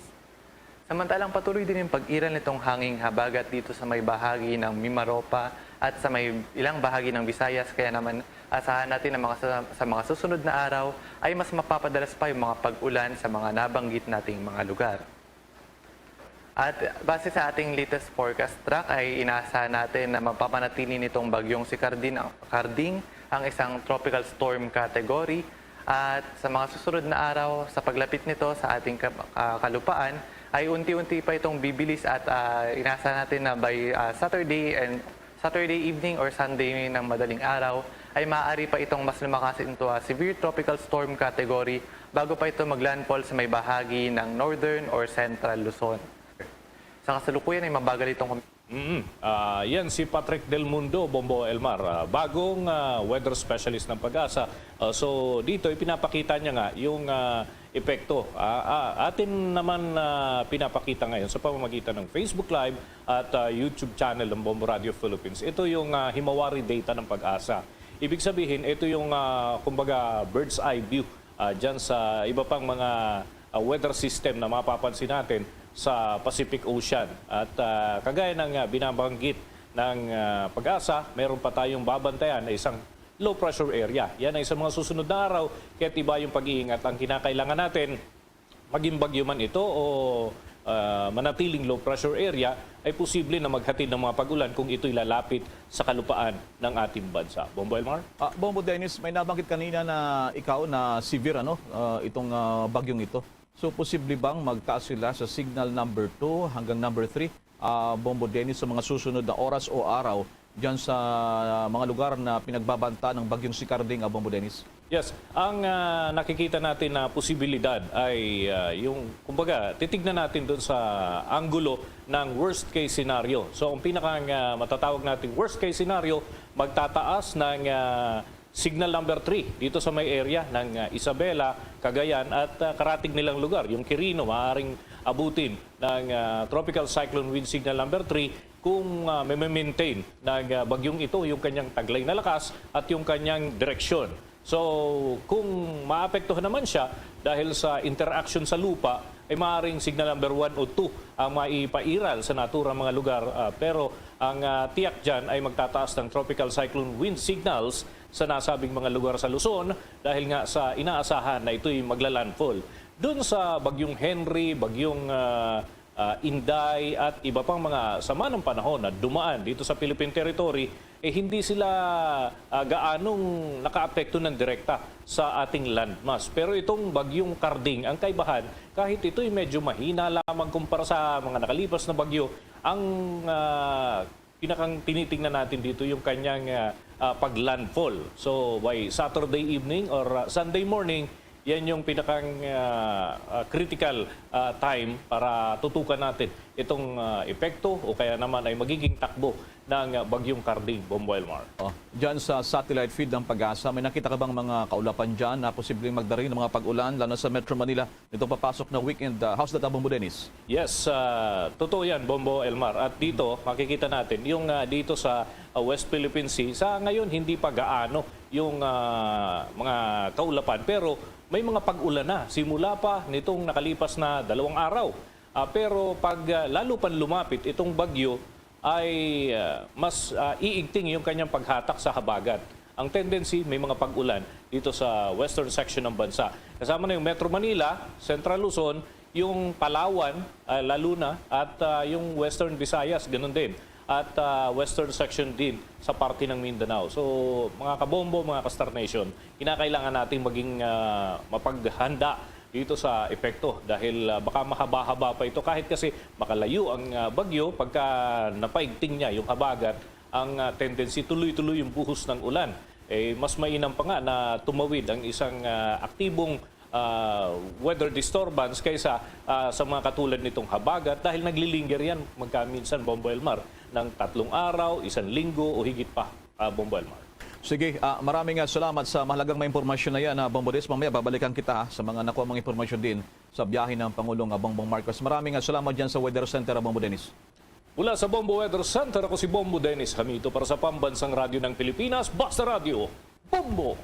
Samantalang patuloy din yung pag-iral nitong hanging habagat dito sa may bahagi ng Mimaropa at sa may ilang bahagi ng Visayas, kaya naman asahan natin na mga sa, sa mga susunod na araw ay mas mapapadalas pa yung mga pag-ulan sa mga nabanggit nating mga lugar. At base sa ating latest forecast track ay inaasahan natin na mapapanatili nitong bagyong si Cardin, Carding ang isang tropical storm category. At sa mga susunod na araw, sa paglapit nito sa ating ka-, ah, kalupaan, ay unti-unti pa itong bibilis at, ah, inaasahan natin na by, ah, Saturday and Saturday evening or Sunday ng madaling araw ay maaari pa itong mas lumakas into a severe tropical storm category bago pa ito maglandfall sa may bahagi ng northern or central Luzon. Sa kasalukuyan ay mabagal itong Mm. Ah, yan si Patrick Del Mundo, Bombo Elmar, ah, bagong, ah, weather specialist ng PAGASA. Ah, so dito ipinapakita niya nga yung, ah, epekto. Ah, ah, atin naman, ah, pinapakita ngayon sa pamamagitan ng Facebook Live at, ah, YouTube channel ng Bombo Radio Philippines. Ito yung, ah, himawari data ng PAGASA. Ibig sabihin, ito yung, ah, kumbaga, bird's eye view, ah, dyan sa iba pang mga, ah, weather system na mapapansin natin sa Pacific Ocean. At, ah, kagaya ng, ah, binabanggit ng, ah, PAGASA, meron pa tayong babantayan na isang low pressure area. Yan ay sa mga susunod na araw, kaya tibayong pag-iingat ang kinakailangan natin. Maging bagyo man ito o, ah, manatiling low pressure area, ay posible na maghatid ng mga pag-ulan kung ito'y lalapit sa kalupaan ng ating bansa. Bombo Elmar? Ah, Bombo Dennis, may nabanggit kanina na ikaw na severe, ano, ah, itong, ah, bagyong ito. So, posible bang magtaas sila sa signal number two hanggang number three, ah, Bombo Dennis, sa mga susunod na oras o araw dyan sa mga lugar na pinagbabanta ng bagyong si Carding, ah, Bombo Dennis? Yes, ang, ah, nakikita natin na posibilidad ay, ah, yung, kumbaga, titignan natin doon sa anggulo ng worst case scenario. So, ang pinakang, ah, matatawag nating worst case scenario, magtataas ng, ah, signal number three dito sa may area ng, ah, Isabela, Cagayan at, ah, karatig nilang lugar, yung Quirino, maaaring abutin ng, ah, Tropical Cyclone Wind Signal number three kung, ah, may maintain ng, ah, bagyong ito yung kanyang taglay na lakas at yung kanyang direksyon. So, kung maapektuhan naman siya dahil sa interaction sa lupa, ay maaaring signal number one o two ang maipairal sa naturang mga lugar. Ah, pero ang, ah, tiyak dyan ay magtataas ng tropical cyclone wind signals sa nasabing mga lugar sa Luzon dahil nga sa inaasahan na ito'y magla-landfall. Doon sa Bagyong Henry, Bagyong, ah, ah, Inday at iba pang mga sama ng panahon na dumaan dito sa Philippine Territory, eh, hindi sila, ah, gaanong nakaapekto ng direkta sa ating landmass. Pero itong Bagyong Carding, ang kaibahan, kahit ito'y medyo mahina lamang kumpara sa mga nakalipas na bagyo, ang, ah, pinakang tinitingnan natin dito yung kanyang, ah, ah, pag-landfall. So, by Saturday evening or, ah, Sunday morning, yan yung pinakang, ah, ah, critical, ah, time para tutukan natin itong, ah, epekto o kaya naman ay magiging takbo ng, ah, Bagyong Carding, Bombo Elmar. Oh, dyan sa satellite feed ng PAGASA, may nakita ka bang mga kaulapan dyan na posibleng magdari ng mga pag-ulan, lalo na sa Metro Manila, nitong papasok na weekend? Ah, how's that, Bombo Dennis? Yes, ah, totoo yan, Bombo Elmar. At dito, makikita natin, yung, ah, dito sa, ah, West Philippine Sea, sa ngayon, hindi pa gaano yung, ah, mga kaulapan. Pero may mga pag-ulan na simula pa nitong nakalipas na dalawang araw. Ah, pero pag, ah, lalo pang lumapit itong bagyo, ay, ah, mas, ah, iigting yung kanyang paghatak sa habagat. Ang tendency, may mga pag-ulan dito sa western section ng bansa. Kasama na yung Metro Manila, Central Luzon, yung Palawan, ah, lalo na, at, ah, yung Western Visayas, ganun din, at, ah, western section din sa parte ng Mindanao. So, mga kabombo, mga ka-Star Nation, kinakailangan nating maging, ah, mapaghanda dito sa epekto dahil, ah, baka mahaba-haba pa ito kahit kasi makalayo ang, ah, bagyo, pagka napaigting niya yung habagat, ang, ah, tendency tuloy-tuloy yung buhos ng ulan. Eh, mas mainam pa nga na tumawid ang isang, ah, aktibong, ah, weather disturbance kaysa, ah, sa mga katulad nitong habagat dahil naglilinger yan magkaminsan, Bombo Elmar, ng tatlong araw, isang linggo o higit pa, ah, Bombo Elmar. Sige, ah, maraming, ah, salamat sa mahalagang mga impormasyon na yan, ah, Bombo Des. Mamaya babalikan kita, ha, sa mga nakuha mga impormasyon din sa biyahe ng Pangulong, ah, Bongbong Marcos. Maraming, ah, salamat dyan sa Weather Center, ah, Bombo Dennis. Mula sa Bombo Weather Center, ako si Bombo Dennis Hamito para sa Pambansang Radyo ng Pilipinas, Basta Radyo, Bombo!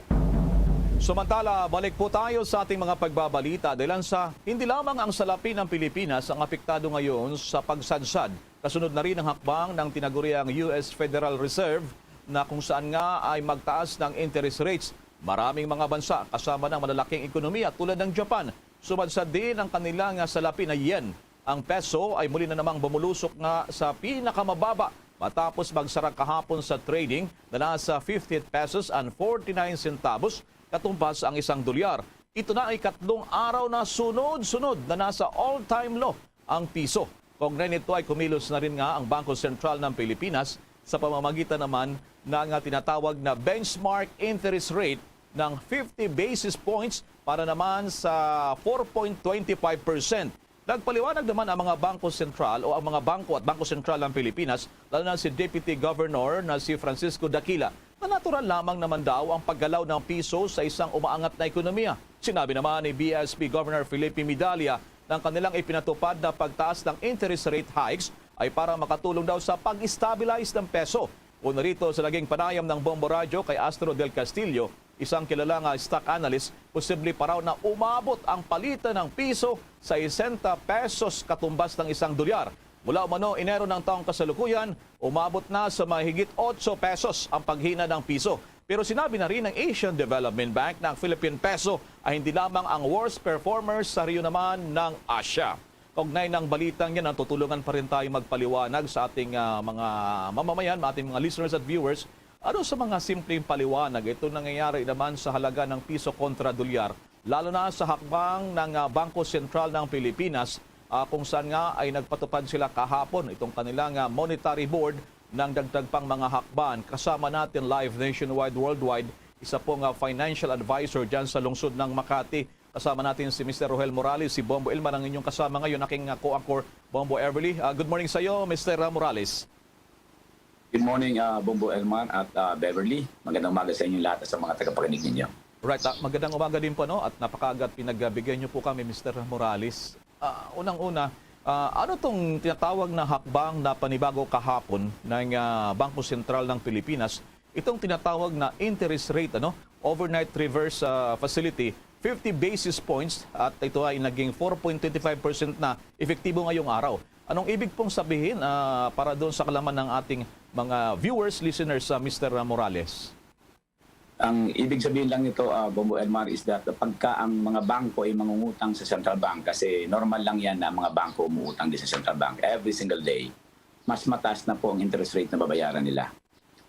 Samantala, balik po tayo sa ating mga pagbabalita. Dahilan sa hindi lamang ang salapi ng Pilipinas ang apektado ngayon sa pagsadsad, kasunod na rin ang hakbang ng tinaguriang U S Federal Reserve na kung saan nga ay magtaas ng interest rates. Maraming mga bansa, kasama ng malalaking ekonomiya tulad ng Japan, sumadsad din ang kanilang salapi na yen. Ang peso ay muli na namang bumulusok nga sa pinakamababa matapos magsara kahapon sa trading na nasa fifty pesos and forty-nine centavos katumbas ang isang dolyar. Ito na ay katlong araw na sunod-sunod na nasa all-time low ang piso. Kaugnay nito ay kumilos na rin nga ang Bangko Sentral ng Pilipinas sa pamamagitan naman ng tinatawag na benchmark interest rate ng fifty basis points para naman sa four point twenty five percent. Nagpaliwanag naman ang mga bangko sentral o ang mga bangko at Bangko Sentral ng Pilipinas, lalo na si Deputy Governor na si Francisco Daquila, na natural lamang naman daw ang paggalaw ng piso sa isang umaangat na ekonomiya. Sinabi naman ni B S P Governor Felipe Medalla na ang kanilang ipinatupad na pagtaas ng interest rate hikes ay para makatulong daw sa pag-stabilize ng peso. Una rito sa naging panayam ng Bombo Radyo kay Astro Del Castillo, isang kilala nga stock analyst, posible pa raw na umabot ang palitan ng piso sa sesenta pesos katumbas ng isang dolyar. Mula umano Enero ng taong kasalukuyan, umabot na sa mahigit otso pesos ang paghina ng piso. Pero sinabi na rin ng Asian Development Bank na ang Philippine peso ay hindi lamang ang worst performer sa rehiyon naman ng Asia. Kaugnay ng balitang yan, natutulungan pa rin tayo magpaliwanag sa ating, ah, mga mamamayan, ating mga listeners at viewers, ano sa mga simpleng paliwanag itong nangyayari naman sa halaga ng piso kontra dolyar, lalo na sa hakbang ng, ah, Bangko Sentral ng Pilipinas, ah, kung saan nga ay nagpatupad sila kahapon itong kanilang, ah, monetary board ng dagdag pang mga hakbang. Kasama natin live nationwide, worldwide, isa pong ah, financial advisor dyan sa lungsod ng Makati. Kasama natin si Mister Rohel Morales, si Bombo Elmar ang inyong kasama ngayon, aking ah, co-anchor, Bombo Everly. Ah, good morning sa iyo, Mister Morales. Good morning, uh, Bombo Elmar at uh, Beverly. Magandang umaga sa inyong lahat at sa mga tagapakinig ninyo. Right, ah, magandang umaga din po, no? At napakaaga at pinagbigyan niyo po kami, Mister Morales. Ah, unang-una, ah, ano tong tinatawag na hakbang na panibago kahapon ng ah, Bangko Sentral ng Pilipinas? Itong tinatawag na interest rate, ano? Overnight reverse ah, facility, fifty basis points, at ito ay naging four point twenty five percent na epektibo ngayong araw. Anong ibig pong sabihin ah, para doon sa kalaman ng ating mga viewers, listeners, sa Mister Morales? Ang ibig sabihin lang nito, uh, Bombo Elmar, is that pagka ang mga bangko ay mangungutang sa central bank, kasi normal lang yan na ang mga bangko umuutang din sa central bank every single day, mas mataas na po ang interest rate na babayaran nila.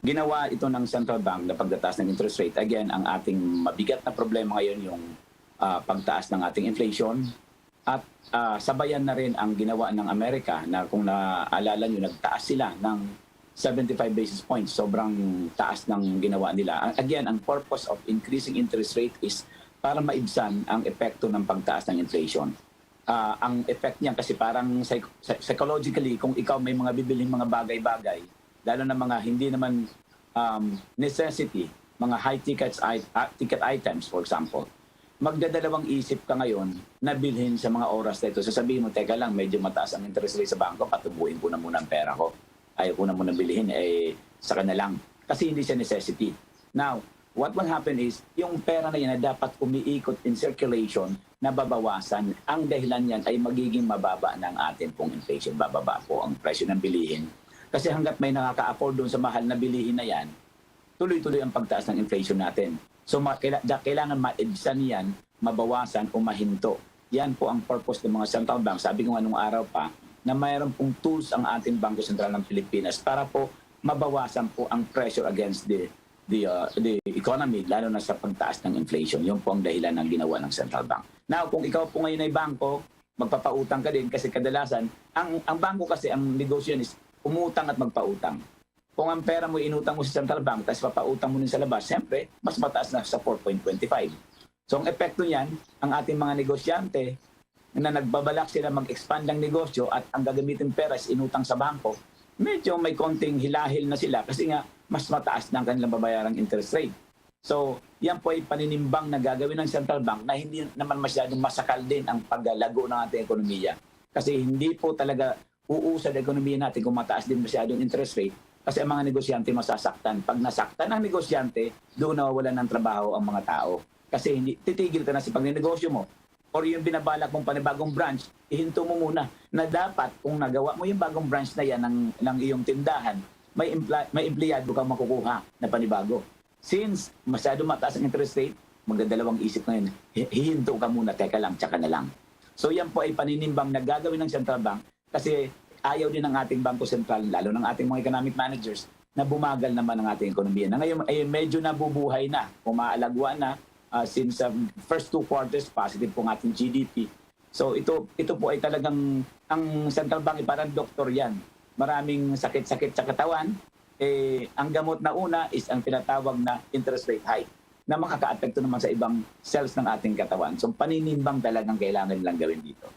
Ginawa ito ng central bank na pagtataas ng interest rate. Again, ang ating mabigat na problema ngayon yung uh, pagtaas ng ating inflation, at uh, sabayan na rin ang ginawa ng Amerika na kung naalala nyo, nagtaas sila ng seventy-five basis points. Sobrang taas ng ginawa nila. Again, ang purpose of increasing interest rate is para maibsan ang epekto ng pagtaas ng inflation. Uh, ang effect niyan kasi parang psych- psychologically, kung ikaw may mga bibilhin mga bagay-bagay, lalo na mga hindi naman um, necessity, mga high tickets, uh, ticket items, for example, magdadalawang isip ka ngayon na bilhin sa mga oras na ito. Sasabihin mo, "Teka lang, medyo mataas ang interest rate sa bangko, patubuin ko na muna ang pera ko. Ayaw ko na muna bilhin, eh, saka na lang." Kasi hindi siya necessity. Now, what will happen is, yung pera na yan na dapat umiikot in circulation, nababawasan. Ang dahilan niyan ay magiging mababa na ang ating pong inflation. Bababa po ang presyo ng bilihin. Kasi hanggat may nakaka-afford doon sa mahal na bilihin na yan, tuloy-tuloy ang pagtaas ng inflation natin. So, ma- kaila- da- kailangan maibsan yan, mabawasan o mahinto. Yan po ang purpose ng mga central bank. Sabi ko nga nung araw pa, na mayroon pong tools ang ating Bangko Sentral ng Pilipinas para po mabawasan po ang pressure against the the uh, the economy, lalo na sa pagtaas ng inflation. Yun po ang dahilan ng ginawa ng central bank. Now, kung ikaw po ngayon ay bangko, magpapautang ka din kasi kadalasan, ang, ang bangko kasi, ang negosyo yan is umutang at magpautang. Kung ang pera mo inutang mo sa central bank, tapos papautang mo din sa labas, siyempre, mas mataas na sa four point twenty five. So, ang epekto niyan, ang ating mga negosyante na nagbabalak sila mag-expand ng negosyo at ang gagamitin pera is inutang sa bangko, medyo may konting hilahil na sila kasi nga mas mataas na ang kanilang babayarang interest rate. So, yan po ay paninimbang na gagawin ng central bank na hindi naman masyadong masakal din ang paggalago ng ating ekonomiya. Kasi hindi po talaga uusad ang ekonomiya natin kung mataas din masyadong interest rate kasi ang mga negosyante masasaktan. Pag nasaktan ang negosyante, doon nawawalan ng trabaho ang mga tao. Kasi hindi, titigil ka na sa pagnenegosyo mo. Or yung binabalak mong panibagong branch, ihinto mo muna na dapat kung nagawa mo yung bagong branch na yan ng, ng iyong tindahan, may, empla- may empleyado kang makukuha na panibago. Since masyado mataas ang interest rate, magdadalawang isip ngayon, hi- hihinto ka muna, teka lang, tsaka na lang. So yan po ay paninimbang na gagawin ng central bank kasi ayaw din ng ating Bangko Sentral, lalo ng ating mga economic managers, na bumagal naman ang ating ekonomiya. Na ngayon ay medyo nabubuhay na, umaalagwa na, uh, since uh, first two quarters positive po ang ating G D P. So ito ito po ay talagang ang central bank ay parang doktor yan. Maraming sakit-sakit sa katawan, eh, ang gamot na una is ang tinatawag na interest rate hike na makakaapekto naman sa ibang cells ng ating katawan. So paninimbang talagang kailangan nilang gawin dito.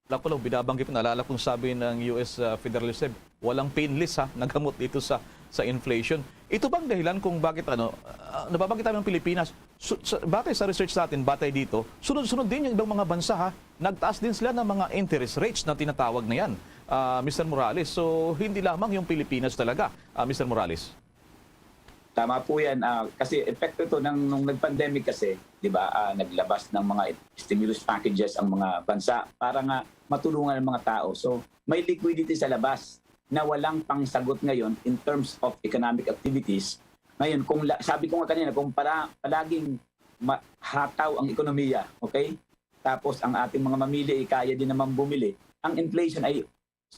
Wala ko lang binabanggit, naalala kong sabi ng U S uh, Federal Reserve, walang painless ha, nagamot dito sa sa inflation. Ito bang dahilan kung bakit ano, uh, nababanggit namin ang Pilipinas, su- sa, batay sa research natin, batay dito, sunod-sunod din yung ibang mga bansa ha, nagtaas din sila ng mga interest rates na tinatawag na yan, uh, Mister Morales. So hindi lamang yung Pilipinas talaga, uh, Mister Morales. Tama po yan. Uh, kasi epekto ito ng, nung nag-pandemic kasi, di ba, uh, naglabas ng mga stimulus packages ang mga bansa para nga matulungan ang mga tao. So may liquidity sa labas na walang pangsagot ngayon in terms of economic activities. Ngayon, kung la- sabi ko nga kanina, kung para palaging ma- hataw ang ekonomiya, okay? Tapos ang ating mga mamili ay kaya din naman bumili, ang inflation ay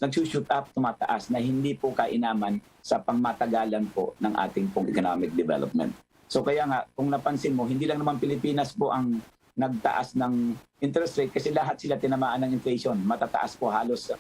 nagsushoot up, tumataas na hindi po kainaman sa pangmatagalan po ng ating pong economic development. So kaya nga, kung napansin mo, hindi lang naman Pilipinas po ang nagtaas ng interest rate kasi lahat sila tinamaan ng inflation. Matataas po, halos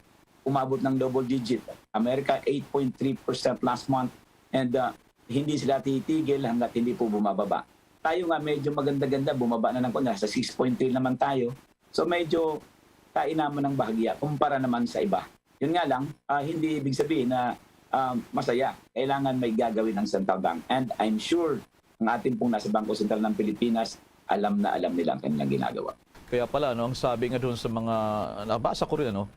umabot ng double digit. America, eight point three percent last month. And uh, hindi sila titigil hanggat hindi po bumababa. Tayo nga medyo maganda-ganda, bumaba na ng konti, nasa six point three naman tayo. So medyo kainaman ng bahagya kumpara naman sa iba. Yun nga lang, ah, hindi ibig sabihin na, ah, masaya. Kailangan may gagawin ang Central Bank. And I'm sure ang ating pong nasa Bangko Sentral ng Pilipinas, alam na alam nila ang kanilang ginagawa. Kaya pala, no, ang sabi nga doon sa mga, nabasa ko rin, ano,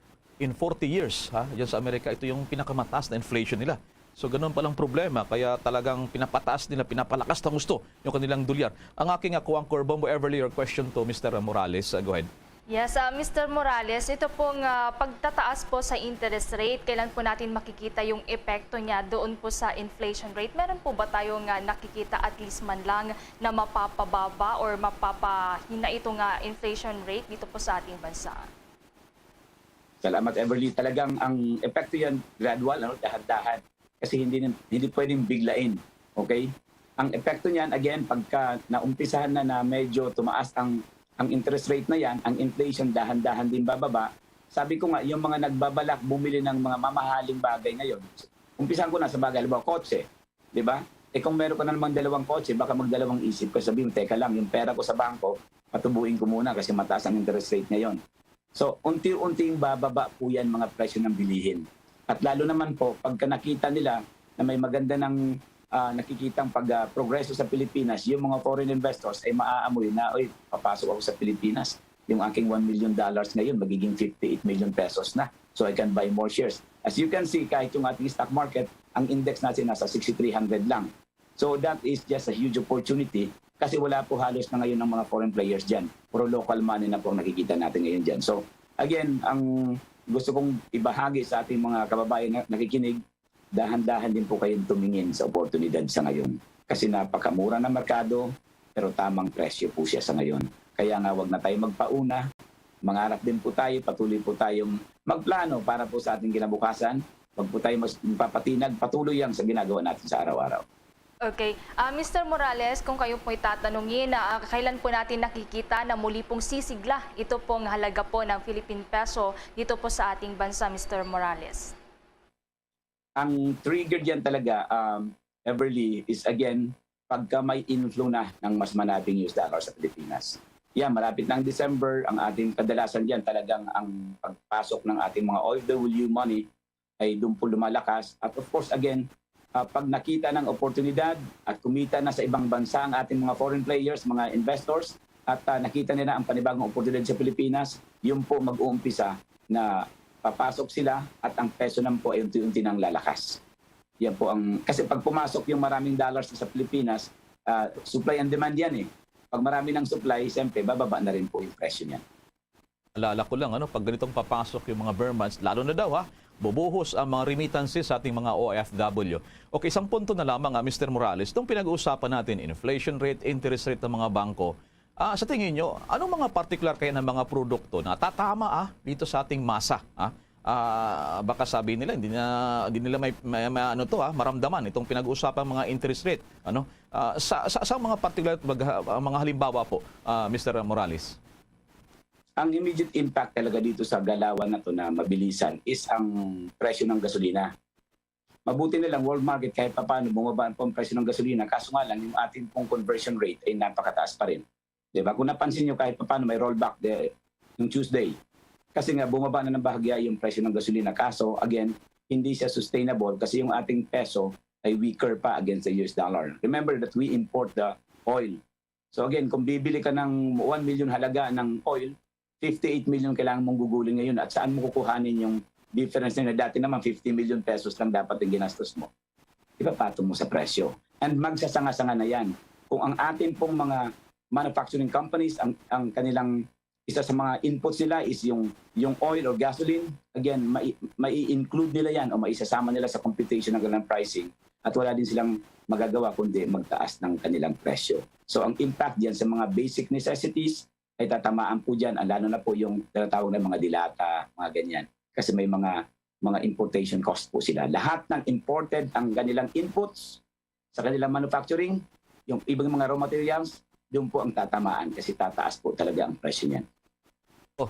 in forty years, ha, dyan sa Amerika, ito yung pinakamataas na inflation nila. So, ganun palang problema. Kaya talagang pinapataas nila, pinapalakas ng gusto yung kanilang dolyar. Ang aking, ah, co-anchor, Bombo Everly, your question to Mister Morales. Ah, go ahead. Yes, ah, Mister Morales, ito pong ah, pagtataas po sa interest rate, kailan po natin makikita yung epekto niya doon po sa inflation rate? Meron po ba tayong ah, nakikita at least man lang na mapapababa or mapapahina ito nga inflation rate dito po sa ating bansa? Salamat, Everly. Talagang ang epekto yan, gradual, ano, dahan-dahan. Kasi hindi, hindi pwedeng biglain. Okay? Ang epekto niyan, again, pagka naumpisahan na na medyo tumaas ang, ang interest rate na yan, ang inflation dahan-dahan din bababa. Sabi ko nga, yung mga nagbabalak bumili ng mga mamahaling bagay ngayon, umpisahan ko na sa bagay, halimbawa, kotse, di ba? Eh kung meron ka na namang dalawang kotse, baka magdalawang isip ka, sabi mo, "Teka lang, yung pera ko sa bangko, patubuin ko muna kasi mataas ang interest rate ngayon." So, unti-unting bababa po yan mga presyo ng bilihin. At lalo naman po, pagka nakita nila na may maganda ng ah, nakikitang pag-progreso sa Pilipinas, yung mga foreign investors ay maaamoy na, "Oy, papasok ako sa Pilipinas. Yung aking one million dollars ngayon, magiging fifty-eight million pesos na. So I can buy more shares." As you can see, kahit yung ating stock market, ang index natin nasa sixty-three hundred lang. So that is just a huge opportunity kasi wala po halos na ngayon ng mga foreign players dyan. Puro local money na po ang nakikita natin ngayon dyan. So again, ang gusto kong ibahagi sa ating mga kababayan na nakikinig, dahan-dahan din po kayong tumingin sa oportunidad sa ngayon. Kasi napakamura ng merkado, pero tamang presyo po siya sa ngayon. Kaya nga, wag na tayo magpauna. Mangarap din po tayo, patuloy po tayong magplano para po sa ating kinabukasan. Wag po tayo mas mapapatinag, patuloy yan sa ginagawa natin sa araw-araw. Okay. Ah, Mister Morales, kung kayo po'y tatanungin, ah, kailan po natin nakikita na muli pong sisigla ito pong halaga po ng Philippine Peso dito po sa ating bansa, Mister Morales? Ang trigger diyan talaga, um, Everly, is again, pagka may inflow na ng mas manabing U S dollar sa Pilipinas. Yeah, malapit na ang December, ang ating kadalasan diyan talagang ang pagpasok ng ating mga O F W money ay doon po lumalakas. At of course, again, ah, pag nakita ng oportunidad at kumita na sa ibang bansa ang ating mga foreign players, mga investors, at ah, nakita nila ang panibagong oportunidad sa Pilipinas, yun po mag-uumpisa na papasok sila at ang peso naman po ay unti-unti nang lalakas. Yan po ang, kasi pag pumasok yung maraming dollars sa Pilipinas, ah, supply and demand yan eh. Pag marami ng supply, siyempre, bababa na rin po yung presyo niyan. Alala ko lang, ano, pag ganitong papasok yung mga Burmans, lalo na daw, ha, bubuhos ang mga remittances sa ating mga O F W. Okay, isang punto na lamang, ah, Mister Morales, itong pinag-uusapan natin, inflation rate, interest rate ng mga bangko, ah, sa tingin nyo, anong mga partikular kaya ng mga produkto na tatama, ah, dito sa ating masa? Ah? Ah, baka sabi nila, hindi na, hindi nila may, may, may ano to, ah, maramdaman itong pinag-uusapang mga interest rate. Ano? Ah, sa, sa, sa mga partikular, mga, mga halimbawa po, ah, Mister Morales. Ang immediate impact talaga dito sa galawan na to na mabilisan is ang presyo ng gasolina. Mabuti na lang, world market, kahit papaano bumaba po ang presyo ng gasolina, kaso nga lang yung ating pong conversion rate ay napakataas pa rin. Di ba? Kung napansin nyo, kahit papaano may rollback de, yung Tuesday. Kasi nga bumaba na ng bahagya yung presyo ng gasolina. Kaso again, hindi siya sustainable kasi yung ating peso ay weaker pa against the U S dollar. Remember that we import the oil. So again, kung bibili ka ng one million halaga ng oil, fifty-eight million kailangan mong gugulin ngayon. At saan mo kukuhanin yung difference na dati naman fifty million pesos lang dapat yung ginastos mo? Ipapatong mo sa presyo. And magsasanga-sanga na yan. Kung ang ating pong mga manufacturing companies, ang, ang kanilang isa sa mga inputs nila is yung, yung oil or gasoline, again, mai, mai-include nila yan o maisasama nila sa computation ng kanilang pricing at wala din silang magagawa kundi magtaas ng kanilang presyo. So ang impact diyan sa mga basic necessities ay tatamaan po diyan, ah, lalo na po yung tinatawag na mga dilata, mga ganyan. Kasi may mga mga importation cost po sila. Lahat ng imported ang kanilang inputs sa kanilang manufacturing, yung ibang mga raw materials, doon po ang tatamaan kasi tataas po talaga ang presyo niyan. Oh,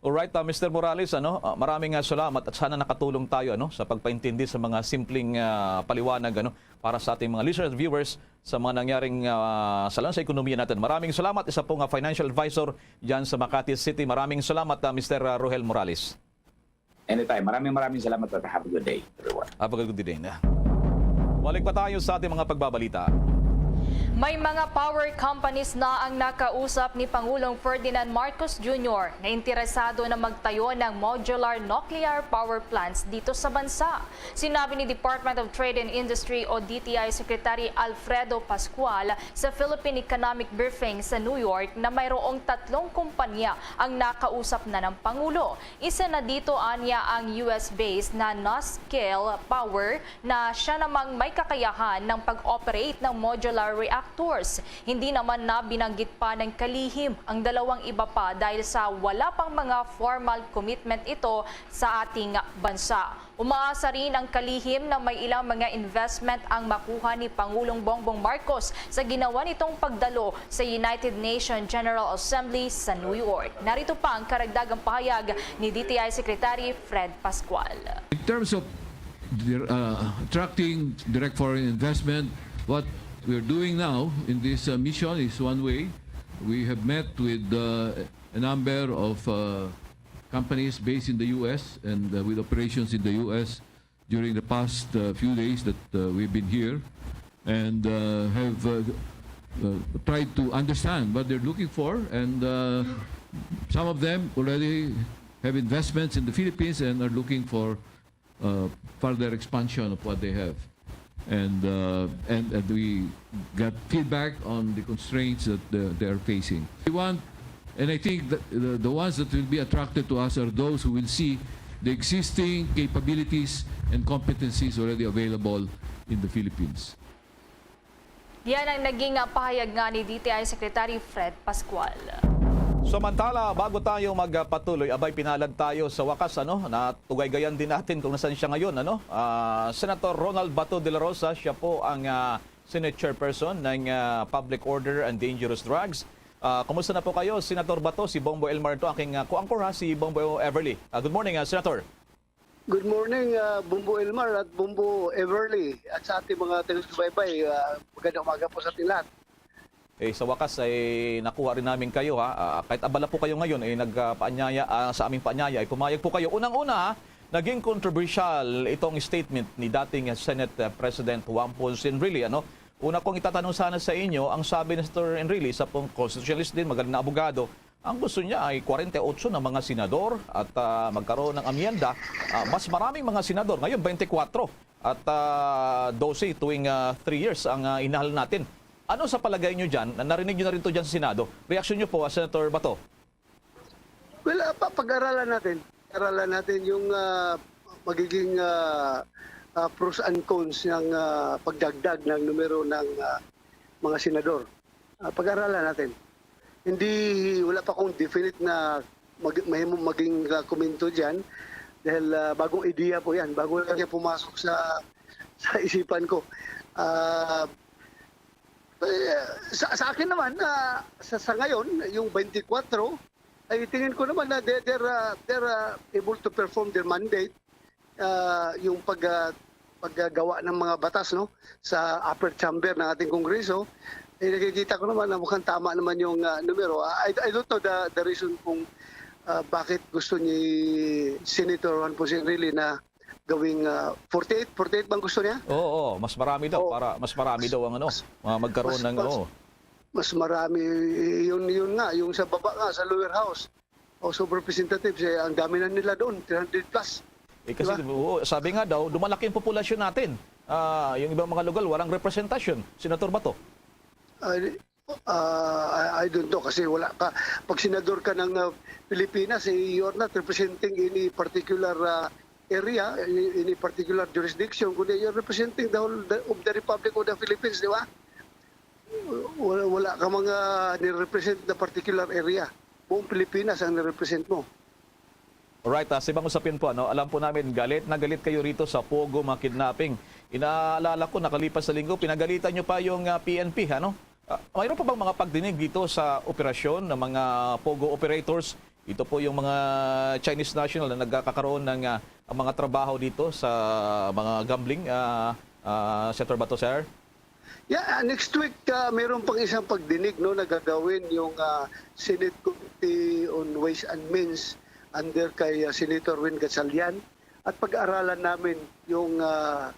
Alright, ah, Mister Morales, ano, ah, maraming, ah, salamat at sana nakatulong tayo, ano, sa pagpaintindi sa mga simpleng, ah, paliwanag, ano, para sa ating mga listeners at viewers sa mga nangyaring, ah, sa, sa ekonomiya natin. Maraming salamat. Isa po nga financial advisor dyan sa Makati City. Maraming salamat, ah, Mister Rohel Morales. Anytime. Maraming, maraming salamat at have a good day, everyone. Have a good day din. Balik pa tayo sa ating mga pagbabalita. May mga power companies na ang nakausap ni Pangulong Ferdinand Marcos Junior na interesado na magtayo ng modular nuclear power plants dito sa bansa. Sinabi ni Department of Trade and Industry o D T I Secretary Alfredo Pascual sa Philippine Economic Briefing sa New York na mayroong tatlong kumpanya ang nakausap na ng Pangulo. Isa na dito anya ang U S-based na Nuscale Power na siya namang may kakayahan ng pag-operate ng modular reactors. Hindi naman na binanggit pa ng kalihim ang dalawang iba pa dahil sa wala pang mga formal commitment ito sa ating bansa. Umaasa rin ang kalihim na may ilang mga investment ang makuha ni Pangulong Bongbong Marcos sa ginawa nitong pagdalo sa United Nations General Assembly sa New York. Narito pa ang karagdagang pahayag ni D T I Secretary Fred Pascual. In terms of dir-, uh, attracting direct foreign investment, what we're doing now in this, uh, mission is one way. We have met with, uh, a number of, uh, companies based in the U S and, uh, with operations in the U S during the past, uh, few days that, uh, we've been here and, uh, have, uh, uh, tried to understand what they're looking for. And, uh, some of them already have investments in the Philippines and are looking for, uh, further expansion of what they have. And, uh, and, and we got feedback on the constraints that the, they are facing. We want, and I think that the, the ones that will be attracted to us are those who will see the existing capabilities and competencies already available in the Philippines. Yan ang naging, ah, pahayag nga ni D T I Secretary Fred Pascual. Samantala, bago tayo magpatuloy, abay, pinalad tayo sa wakas, ano, natugaygayan din natin kung nasaan siya ngayon, ano. Ah, Senator Ronald Bato de la Rosa, siya po ang, ah, Senate Chairperson ng, ah, Public Order and Dangerous Drugs. Ah, kumusta na po kayo, Senator Bato? Si Bongbo Elmar to, aking, ah, co-anchor, ha, si Bongbo Everly. Ah, good morning, ah, Senator. Good morning, ah, Bumbo Elmar at Bumbo Everly, at sa ating mga taga-subaybay, ah, magandang umaga po sa ating lahat. Eh, sa wakas ay nakuha rin namin kayo, ha. Ah, kahit abala po kayo ngayon, eh, nagpaanyaya, ah, sa aming paanyaya, ay pumayag po kayo. Unang-una, ha, naging kontrobersyal itong statement ni dating Senate, ah, President Juan Ponce Enrile, ano. Una kong itatanong sana sa inyo, ang sabi ni Senator Enrile, isa pong constitutionalist din, magaling na abogado, ang gusto niya ay kwarenta y ocho na mga senador at, ah, magkaroon ng amyenda, ah, mas maraming mga senador. Ngayon, twenty-four at, ah, twelve tuwing, ah, three years ang, ah, inahal natin. Ano sa palagay niyo diyan? Na-, narinig niyo na rin 'to diyan sa Senado. Reaksyon niyo po, ah, Senator Bato? Well, ah, pa-, pag-aralan natin. Pag-aralan natin yung, ah, magiging, ah, ah, pros and cons ng, ah, pagdagdag ng numero ng, ah, mga senador. Ah, pag-aralan natin. Hindi, wala pa akong definite na mag-, mahimo maging, ah, komento diyan dahil, ah, bagong ideya po 'yan. Bago lang 'yan pumasok sa, sa isipan ko. Ah, eh, sa, sa akin naman, ah, sa, sa ngayon, yung twenty-four, ay tingin ko naman na they, they're, ah, they're, ah, able to perform their mandate. Ah, yung pag, ah, paggagawa ng mga batas, no, sa upper chamber ng ating Kongreso, eh, nakikita ko naman na mukhang tama naman yung, ah, numero. Ah, I, I don't know the, the reason kung, ah, bakit gusto ni Senator Juan Ponce Enrile na gawing, ah, forty-eight, forty-eight bang gusto niya? Oo, oo, mas marami daw, Oo. para mas marami Mas daw ang ano, mas ah, magkaroon mas ng, mas oo. Mas marami, yun, yun nga, yung sa baba nga, sa lower house, House of Representatives, eh, ang dami na nila doon, three hundred plus. Eh, kasi, Diba? oo, sabi nga daw, lumalaki ang populasyon natin. Ah, yung ibang mga lugar, walang representasyon. Senator Bato? Ah, ah, I, I don't know, kasi wala ka. Pag senador ka ng, ah, Pilipinas, eh, you're not representing any particular, ah, area, any, any particular jurisdiction, kundi you're representing the whole the, of the Republic of the Philippines, di ba? Wala, wala ka mga nirepresent na particular area. Buong Pilipinas ang nirepresent mo. Alright, ah, sa ibang usapin po, ano, alam po namin, galit na galit kayo rito sa POGO, mga kidnapping. Inaalala ko, nakalipas na linggo, pinagalitan nyo pa yung, ah, P N P, ano? Ah, mayroon pa bang mga pagdinig dito sa operasyon ng mga POGO operators Ito po yung mga Chinese national na nagkakaroon ng, ah, mga trabaho dito sa mga gambling, ah, ah, Senator Bato, sir? Yeah, uh, next week, uh, meron pang isang pagdinig, no, na gagawin yung uh, Senate Committee on Ways and Means under kay uh, Senator Win Gatchalian. At pag-aralan namin yung uh,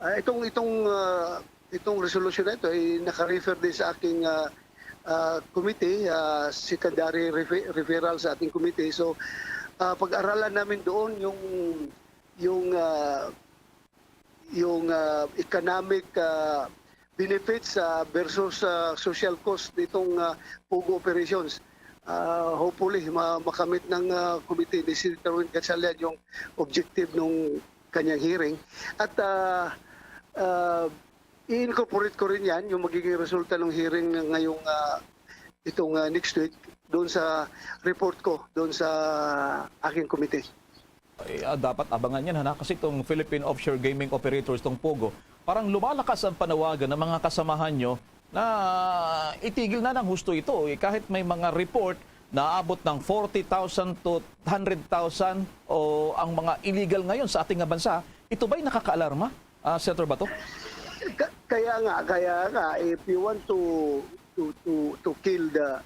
uh, itong itong uh, itong resolution na ito ay naka-refer din sa aking uh, uh, committee, uh, secondary refe- referral sa ating committee. So uh, pag-aralan namin doon yung yung uh, yung uh, economic uh, benefits uh, versus uh, social cost nitong uh, POGO operations. Uh, hopefully, ma- makamit ng uh, committee ni Senator Win Gatchalian yung objective ng kanyang hearing. At uh, uh, i-incorporate ko rin yan, yung magiging resulta ng hearing ngayong uh, itong uh, next week, doon sa report ko, doon sa aking committee. Eh, ah, dapat abangan yan, ha? Kasi itong Philippine Offshore Gaming Operators, itong POGO, parang lumalakas ang panawagan ng mga kasamahan nyo na itigil na ng husto ito. Eh, kahit may mga report na abot ng forty thousand to hundred thousand o ang mga illegal ngayon sa ating bansa, ito ba'y nakakaalarma, ah, Senator Bato? Ka- kaya nga, kaya nga, if you want to to to to kill the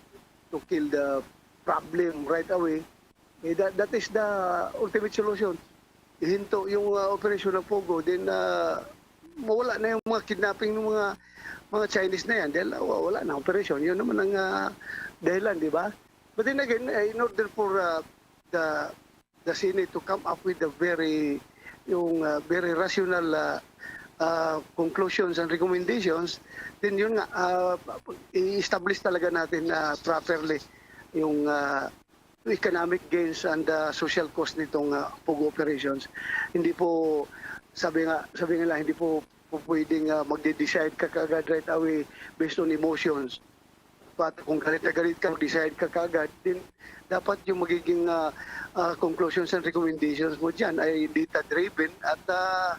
to kill the problem right away, eh, that, that is the ultimate solution. Ihinto yung uh, operasyon ng POGO, then uh, mawala na yung mga kidnapping ng mga mga Chinese na yan dahil uh, wala na operasyon. Yun naman ang uh, dahilan, di ba? But then again, uh, in order for uh, the the Senate to come up with the very yung uh, very rational uh, uh, conclusions and recommendations, then yun nga, uh, i-establish talaga natin uh, properly yung uh, economic gains and uh, social cost nitong uh, POGO operations. Hindi po, sabi nga, sabi nga lang, hindi po, po pwedeng uh, magde-decide ka kaagad right away based on emotions. But kung galit na galit ka, decide ka kaagad, din dapat yung magiging uh, uh, conclusions and recommendations mo dyan ay data-driven at uh,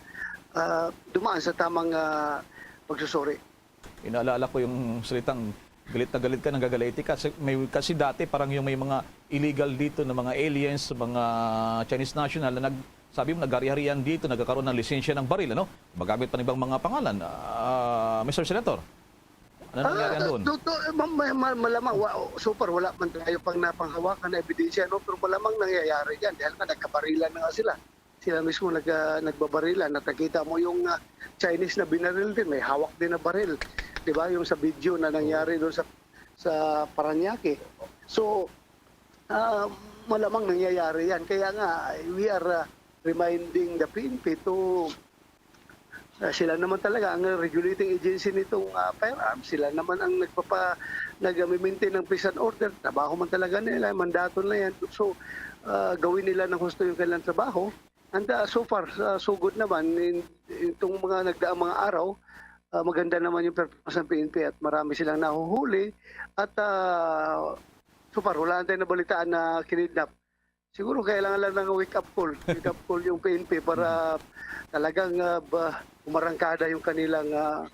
uh, dumaan sa tamang uh, pagsusuri. Inaalala ko yung salitang galit na galit ka, nanggagalaiti ka. Kasi, may, kasi dati parang yung may mga illegal dito na mga aliens, mga Chinese national na nag, sabi mo, naghari-harian dito, nagkakaroon ng lisensya ng baril, ano? Magamit pa ng ibang mga pangalan. Ah, Mister Senator, ano nangyari Ah, doon? to, to, ma- ma- ma- malamang, wa, so far, wala man tayo pang napanghawakan na ebidensya, no? Pero malamang nangyayari yan dahil nga nagkabarilan na nga sila. Sila mismo nag, ah, nagbabarilan. At nakita mo yung ah, Chinese na binaril din, may hawak din na baril. Di ba? Yung sa video na nangyari doon sa, sa Parañaque. So, ah, malamang nangyayari yan. Kaya nga, we are ah, reminding the P N P to Ah, sila naman talaga ang regulating agency nitong ah, firearms. Sila naman ang nagpapa nag-maintain ng peace and order. Trabaho man talaga nila, mandato na yan. So, ah, gawin nila ng husto yung kanilang trabaho. And ah, so far, sa sugod naman, in, itong mga nagdaang mga araw, ah, maganda naman yung performance ng P N P at marami silang nahuhuli. At ah, so far, wala tayong nabalitaan na kinidnap. Siguro kailangan lang ng wake-up call. Wake-up call yung P N P para talagang ah, ba, umarangkada yung kanilang ah,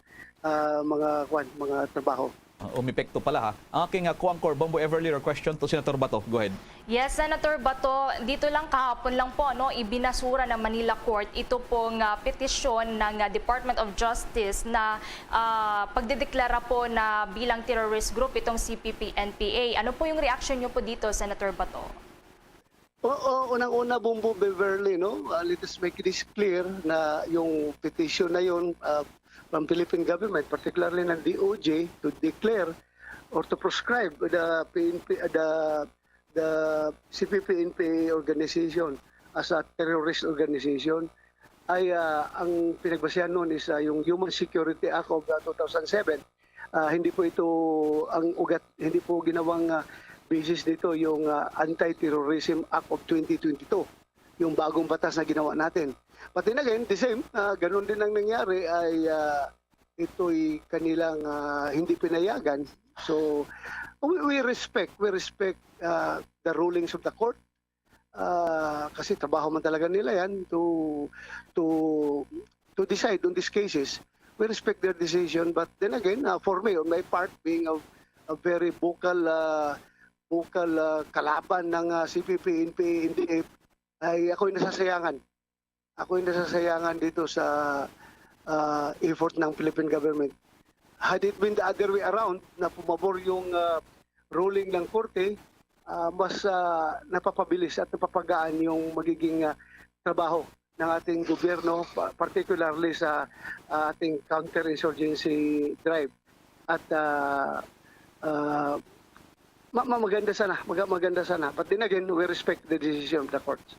ah, mga kwan, mga trabaho. Ah, umepekto pala, ha. Ang aking uh, co-anchor, Bombo Everly, or question to Senator Bato. Go ahead. Yes, Senator Bato, dito lang kahapon lang po, no, ibinasura ng Manila Court ito pong ah, petisyon ng ah, Department of Justice na ah, pagdedeklara po na bilang terrorist group itong C P P N P A. Ano po yung reaction niyo po dito, Senator Bato? Oo, unang-una, Bombo Beverly, no? Ah, let us make this clear na yung petition na yun ah, from Philippine government, particularly ng D O J, to declare or to proscribe the P N P, the, the C P P N P A organization as a terrorist organization, ay ah, ang pinagbasihan nun is ah, yung Human Security Act of ah, two thousand seven. Ah, hindi po ito ang ugat, hindi po ginawang ah, basis nito yung ah, Anti-Terrorism Act of twenty twenty-two, yung bagong batas na ginawa natin. But then again, the same, ah, ganun din ang nangyari ay ah, ito'y kanilang ah, hindi pinayagan. So, we, we respect, we respect ah, the rulings of the court. Ah, kasi trabaho man talaga nila yan to to to decide on these cases. We respect their decision, but then again, ah, for me, on my part, being a, a very vocal ah, vocal, ah, kalaban ng, ah, C P P, N P A, N D F, ay ako'y nasasayangan. Ako'y nasasayangan dito sa, ah, effort ng Philippine government. Had it been the other way around, na pumabor yung, ah, ruling ng korte, ah, mas, ah, napapabilis at napapagaan yung magiging, ah, trabaho ng ating gobyerno, pa-, particularly sa, ah, ating counter-insurgency drive. At, ah, ah, ma-, ma-, maganda sana, maga-, maganda sana. But then again, we respect the decision of the courts.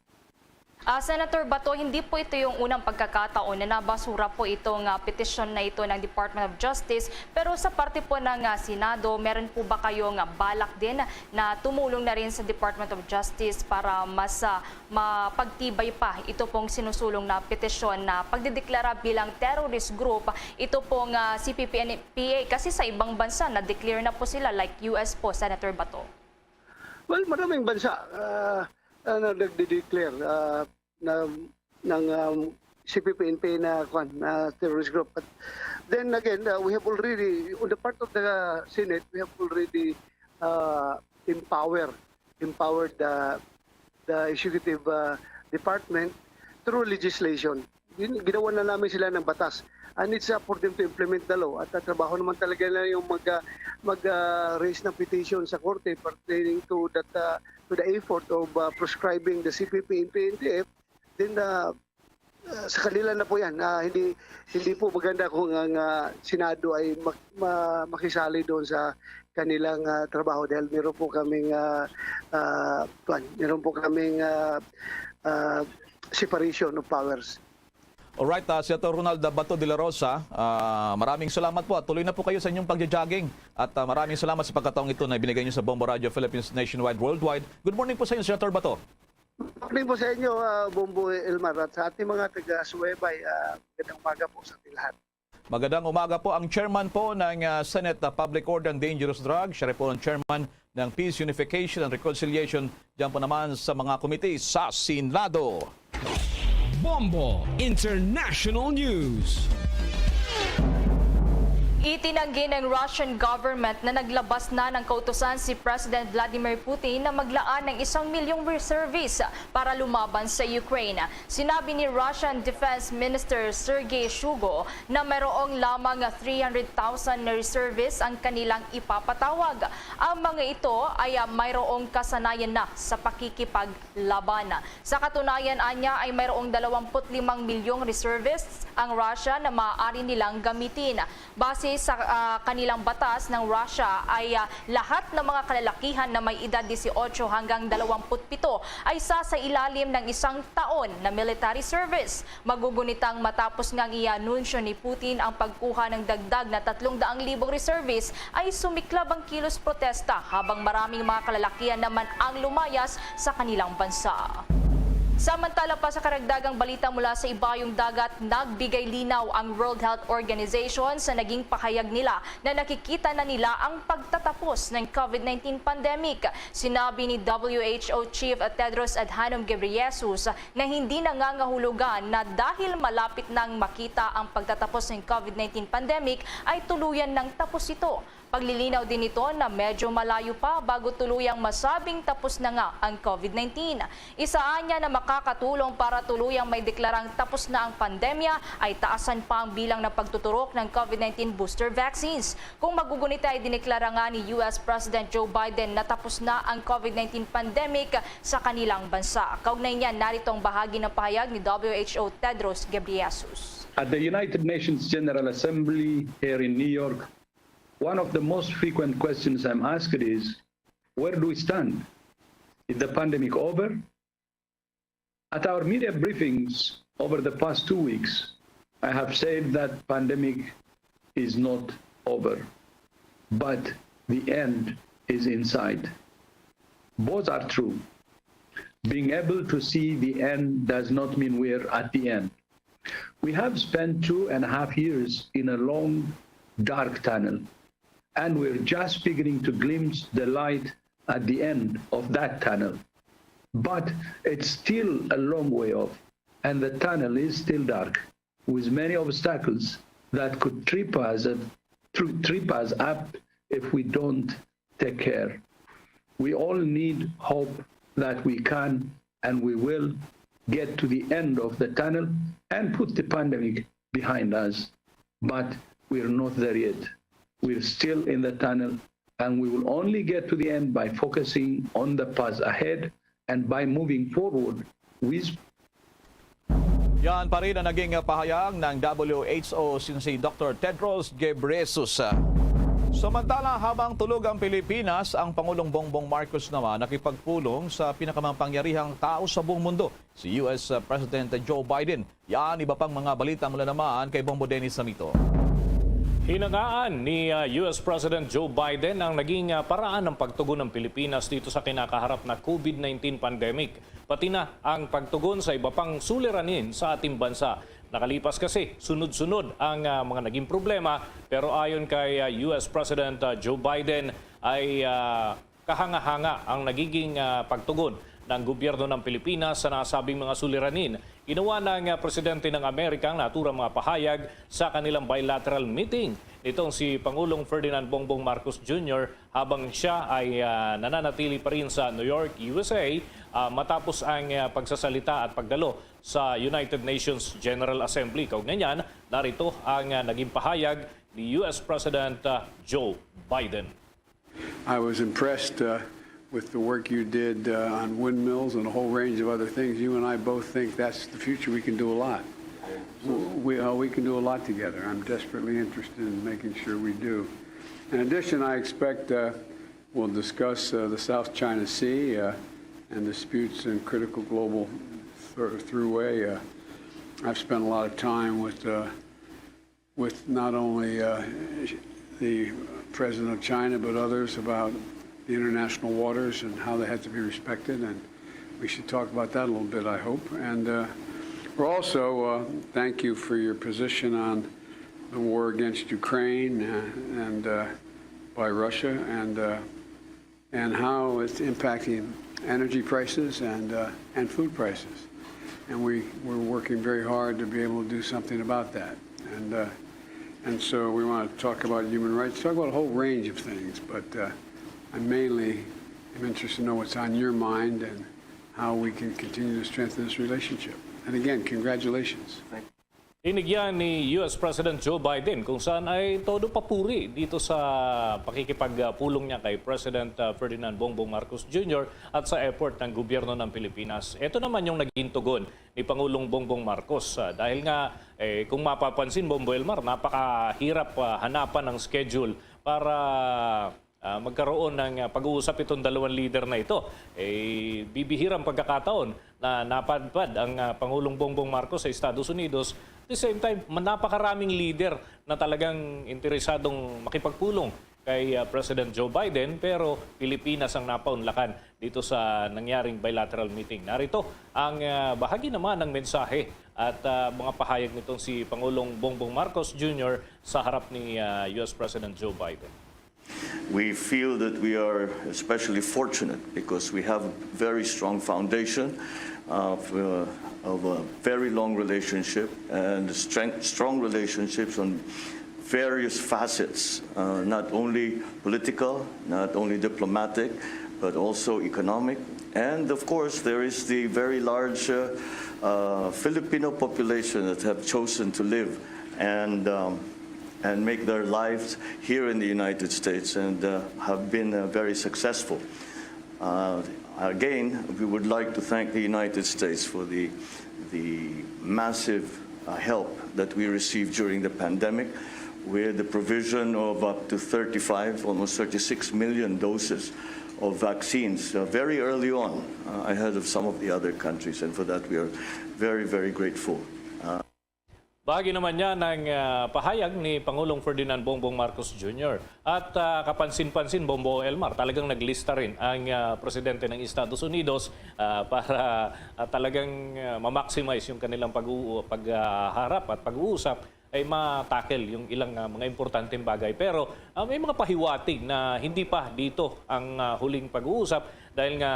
Ah, Senator Bato, hindi po ito yung unang pagkakataon na nabasura po itong, ah, petisyon na ito ng Department of Justice. Pero sa parte po ng, ah, Senado, meron po ba kayong, ah, balak din na tumulong na rin sa Department of Justice para mas, ah, mapagtibay pa ito pong sinusulong na petisyon na pagdideklara bilang terrorist group ito pong, ah, C P P N P A? Kasi sa ibang bansa, na-declare na po sila, like U S po, Senator Bato. Well, maraming bansa, ah, ah, na nagde-declare, ah, na, ng, um, C P P N P na, kwan, na terrorist group. But then again, uh, we have already, on the part of the Senate, we have already, uh, empower, empowered the, the executive, uh, department through legislation. Gin-, ginawa na namin sila ng batas. And it's up for them to implement the law. At ang trabaho naman talaga na yung mag, ah, mag, ah, raise ng petition sa korte pertaining to that, ah, to the effort of, ah, proscribing the C P P and P N D F. Then, ah, ah, sa kanila na po yan. Ah, hindi, hindi po maganda kung ang, ah, Senado ay mak-, ma-, makisali doon sa kanilang, ah, trabaho dahil meron po kaming, ah, ah, kwan, meron po kaming, ah, ah, separation of powers. Alright, ah, Senator Ronald Bato de la Rosa, ah, maraming salamat po at tuloy na po kayo sa inyong pagja-jogging. At, ah, maraming salamat sa pagkataong ito na ibinigay niyo sa Bombo Radio Philippines Nationwide Worldwide. Good morning po sa inyo, Senator Bato. Good morning po sa inyo, ah, Bombo Elmar, at sa ating mga taga-subaybay, ah, magandang umaga po sa ating lahat. Magandang umaga po. Ang chairman po ng, ah, Senate, ah, Public Order and Dangerous Drugs, siya rin po ang chairman ng Peace, Unification and Reconciliation, diyan po naman sa mga committee sa Senado. Bombo International News. Itinanggi ng Russian government na naglabas na ng kautusan si President Vladimir Putin na maglaan ng isang milyong reservist para lumaban sa Ukraine. Sinabi ni Russian Defense Minister Sergei Shoigu na mayroong lamang three hundred thousand na reservists ang kanilang ipapatawag. Ang mga ito ay, ah, mayroong kasanayan na sa pakikipaglaban. Sa katunayan, anya, ay mayroong dalawampu't limang milyong reservists ang Russia na maaari nilang gamitin. Base sa, ah, kanilang batas ng Russia ay, ah, lahat ng mga kalalakihan na may edad dieciocho hanggang dalawampu't pito ay sasailalim ng isang taon na military service. Magugunitang matapos nga ang i-anunsyo ni Putin ang pagkuha ng dagdag na tatlong daang libong reservist, ay sumiklab ang kilos protesta, habang maraming mga kalalakihan naman ang lumayas sa kanilang bansa. Samantala pa, sa karagdagang balita mula sa ibayong dagat, nagbigay linaw ang World Health Organization sa naging pahayag nila na nakikita na nila ang pagtatapos ng COVID nineteen pandemic. Sinabi ni W H O Chief Tedros Adhanom Ghebreyesus na hindi nangangahulugan na dahil malapit nang makita ang pagtatapos ng COVID nineteen pandemic ay tuluyan nang tapos ito. Paglilinaw din nito na medyo malayo pa bago tuluyang masabing tapos na nga ang COVID nineteen. Isa anya na makakatulong para tuluyang maideklarang tapos na ang pandemya ay taasan pa ang bilang ng pagtuturok ng COVID nineteen booster vaccines. Kung magugunita, ay dineklara nga ni U S President Joe Biden na tapos na ang COVID nineteen pandemic sa kanilang bansa. Kaugnay niya, narito ang bahagi ng pahayag ni W H O Tedros Ghebreyesus. At the United Nations General Assembly here in New York, one of the most frequent questions I'm asked is, "Where do we stand? Is the pandemic over?" At our media briefings over the past two weeks, I have said that pandemic is not over, but the end is in sight. Both are true. Being able to see the end does not mean we're at the end. We have spent two and a half years in a long, dark tunnel, and we're just beginning to glimpse the light at the end of that tunnel. But it's still a long way off, and the tunnel is still dark, with many obstacles that could trip us, uh, tr-, trip us up if we don't take care. We all need hope that we can and we will get to the end of the tunnel and put the pandemic behind us. But we're not there yet. We're still in the tunnel, and we will only get to the end by focusing on the path ahead and by moving forward with Yan pa rin ang naging pahayag ng W H O sin si Doktor Tedros Ghebreyesus. Samantala, habang tulog ang Pilipinas, ang Pangulong Bongbong Marcos naman nakipagpulong sa pinakamakapangyarihang tao sa buong mundo, si U S President Joe Biden. Yan, iba pang mga balita mula naman kay Bombo Dennis Samito. Hinangaan ni uh, U S President Joe Biden ang naging uh, paraan ng pagtugon ng Pilipinas dito sa kinakaharap na COVID nineteen pandemic, pati na ang pagtugon sa iba pang suliranin sa ating bansa. Nakalipas kasi, sunod-sunod ang uh, mga naging problema, pero ayon kay uh, U S President uh, Joe Biden ay uh, kahanga-hanga ang nagiging uh, pagtugon ng gobyerno ng Pilipinas sa nasabing mga suliranin. Ginawa ng uh, presidente ng Amerika ang naturang mga pahayag sa kanilang bilateral meeting nitong si Pangulong Ferdinand Bongbong Marcos Junior habang siya ay uh, nananatili pa rin sa New York, U S A, uh, matapos ang uh, pagsasalita at pagdalo sa United Nations General Assembly. Kaugnay niyan, narito ang uh, naging pahayag ni U S President uh, Joe Biden. I was impressed uh, with the work you did uh, on windmills and a whole range of other things. You and I both think that's the future. We can do a lot. We, uh, we can do a lot together. I'm desperately interested in making sure we do. In addition, I expect uh, we'll discuss uh, the South China Sea uh, and disputes in critical global th- throughway. Uh, I've spent a lot of time with uh, with not only uh, the president of China but others about the international waters and how they have to be respected, and we should talk about that a little bit, I hope. And uh, we're also uh, thank you for your position on the war against Ukraine uh, and uh, by Russia and uh, and how it's impacting energy prices and uh, and food prices. And we we're working very hard to be able to do something about that. And uh, and so we want to talk about human rights, talk about a whole range of things. But uh, I mainly am interested to know what's on your mind and how we can continue to strengthen this relationship. And again, congratulations. Tinigyan ni U S President Joe Biden kung saan ay todo papuri dito sa pakikipagpulong niya kay President uh, Ferdinand Bongbong Marcos Junior at sa effort ng gobyerno ng Pilipinas. Ito naman yung naging tugon ni Pangulong Bongbong Marcos uh, dahil nga eh, kung mapapansin, Bombo Elmar, napakahirap uh, hanapan ng schedule para uh, magkaroon ng uh, pag-uusap itong dalawang leader na ito. Eh, bibihirang pagkakataon na napadpad ang uh, Pangulong Bongbong Marcos sa Estados Unidos. At the same time, napakaraming leader na talagang interesadong makipagpulong kay uh, President Joe Biden, pero Pilipinas ang napaunlakan dito sa nangyaring bilateral meeting. Narito ang uh, bahagi naman ng mensahe at uh, mga pahayag nitong si Pangulong Bongbong Marcos Junior sa harap ni uh, U S President Joe Biden. We feel that we are especially fortunate because we have a very strong foundation of, uh, of a very long relationship and strength, strong relationships on various facets, uh, not only political, not only diplomatic, but also economic. And of course, there is the very large uh, uh, Filipino population that have chosen to live and um, and make their lives here in the United States and uh, have been uh, very successful. Uh, again, we would like to thank the United States for the, the massive uh, help that we received during the pandemic, with the provision of up to thirty-five, almost thirty-six million doses of vaccines uh, very early on, uh, ahead of some of the other countries, and for that we are very, very grateful. Uh, Bahagi naman niya ng uh, pahayag ni Pangulong Ferdinand Bongbong Marcos Junior At uh, kapansin-pansin, Bombo Elmar, talagang naglista rin ang uh, presidente ng Estados Unidos uh, para uh, talagang uh, ma-maximize yung kanilang pag-harap at pag-uusap ay ma-tackle yung ilang uh, mga importanteng bagay. Pero uh, may mga pahiwatig na hindi pa dito ang uh, huling pag-uusap dahil nga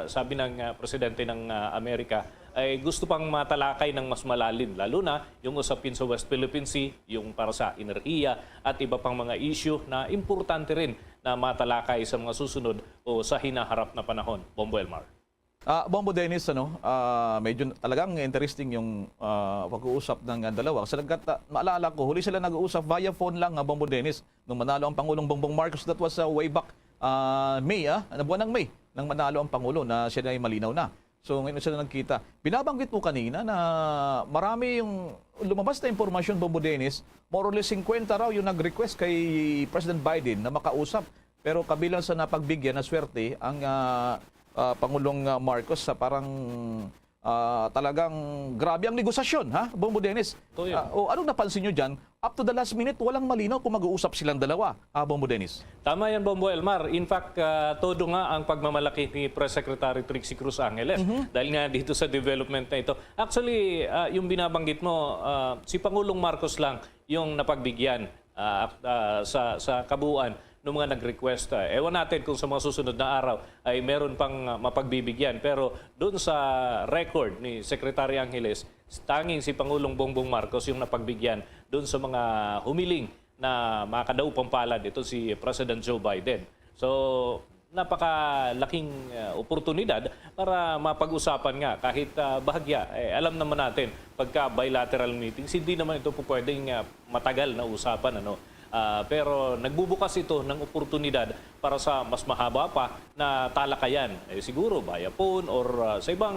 sabi ng uh, presidente ng uh, Amerika, ay gusto pang matalakay ng mas malalim, lalo na yung usapin sa West Philippine Sea, yung para sa enerhiya at iba pang mga issue na importante rin na matalakay sa mga susunod o sa hinaharap na panahon. Bombo Elmar. Ah, Bombo Dennis, ano, ah, medyo talagang interesting yung, ah, pag-uusap ng, ah, dalawa. Kasi nagkata-, maalala ko, huli sila nag-uusap via phone lang, ah, Bombo Dennis, nung manalo ang Pangulong Bongbong Marcos. That was, ah, way back, ah, May, ah, ano, buwan ng May, nang manalo ang Pangulo na siya na ay malinaw na. So, ngayon sila nagkita. Binabanggit mo kanina na marami yung lumabas na impormasyon, Bombo Dennis, more or less fifty raw yung nag-request kay President Biden na makausap. Pero kabilang sa napagbigyan na swerte ang, ah, ah, Pangulong, ah, Marcos sa parang, ah, talagang grabe ang negosasyon, ha, Bombo Dennis? Ito yun. Ah, o anong napansin nyo dyan? Up to the last minute, walang malinaw kung mag-uusap silang dalawa, ah, Bombo Dennis. Tama yan, Bombo Elmar. In fact, ah, todo nga ang pagmamalaki ni Press Secretary Trixie Cruz Angeles. Mhm. Dahil nga dito sa development na ito. Actually, ah, yung binabanggit mo, ah, si Pangulong Marcos lang yung napagbigyan, ah, ah, sa, sa kabuuan ng mga nag-request. Ah, ewan natin kung sa mga susunod na araw ay meron pang, ah, mapagbibigyan. Pero doon sa record ni Secretary Angeles, tanging si Pangulong Bongbong Marcos yung napagbigyan doon sa mga humiling na makadaupang palad, ito si President Joe Biden. So, napakalaking, ah, oportunidad para mapag-usapan nga kahit, ah, bahagya. Eh, alam naman natin, pagka bilateral meetings, hindi naman ito po pwedeng, ah, matagal na usapan, ano. Ah, pero nagbubukas ito ng oportunidad para sa mas mahaba pa na talakayan. Eh, siguro via phone or, ah, sa ibang,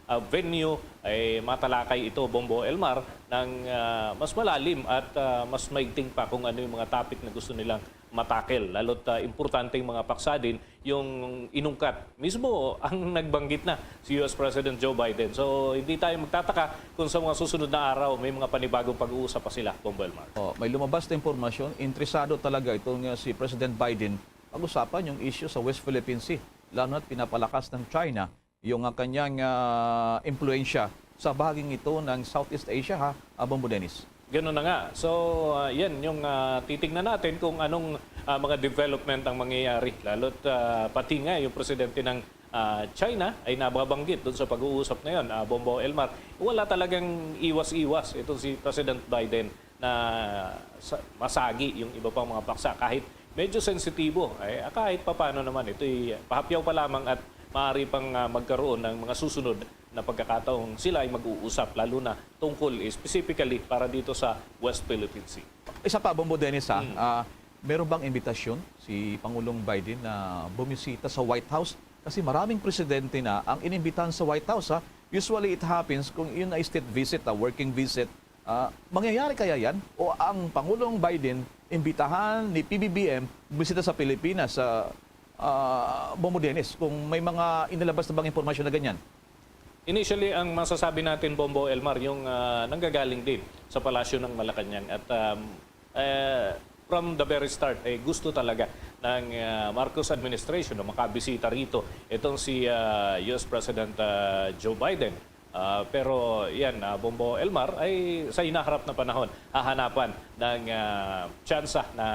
ah, venue, ay matalakay ito, Bombo Elmar, ng, ah, mas malalim at, ah, mas maigting pa kung ano yung mga topic na gusto nilang matakel. Lalo't, ah, importanteng mga paksa din yung inungkat. Mismo ang nagbanggit na si U S President Joe Biden. So, hindi tayo magtataka kung sa mga susunod na araw may mga panibagong pag-uusap pa sila, Bombo Elmar. Oh, may lumabas na impormasyon, interesado talaga itong, uh, si President Biden pag-usapan yung issue sa West Philippine Sea, lalo na't pinapalakas ng China yung, uh, kanyang, uh, impluwensya sa bahaging ito ng Southeast Asia, ha, uh, Bombo Dennis. Ganun na nga. So, ah, yan yung, ah, titingnan natin kung anong, ah, mga development ang mangyayari. Lalo't, ah, pati nga yung presidente ng, ah, China ay nababanggit doon sa pag-uusap na yun, ah, Bombo Elmar. Wala talagang iwas-iwas itong si President Biden na sa-, masagi yung iba pang mga paksa. Kahit medyo sensitibo, ay, ah, kahit papano naman, ito'y pahapyaw pa lamang at maaari pang, ah, magkaroon ng mga susunod na pagkakataong sila ay mag-uusap, lalo na tungkol, eh, specifically para dito sa West Philippine Sea. Isa pa, Bombo Dennis, ha? Mm. Ah, meron bang imbitasyon si Pangulong Biden na bumisita sa White House? Kasi maraming presidente na ang inimbitahan sa White House, ha? Usually, it happens kung yun ay state visit, ah, working visit. Ah, mangyayari kaya yan? O ang Pangulong Biden imbitahan ni P B B M bumisita sa Pilipinas, sa, ah, Bombo Dennis, kung may mga inilabas na bang impormasyon na ganyan? Initially, ang masasabi natin, Bombo Elmar, yung, ah, nanggagaling din sa Palasyo ng Malacañang. At, um, eh, from the very start, eh, gusto talaga ng, ah, Marcos administration na makabisita rito itong si, ah, U S President, ah, Joe Biden. Ah, pero yan, ah, Bombo Elmar, ay sa hinaharap na panahon, hahanapan ng, ah, tsansa na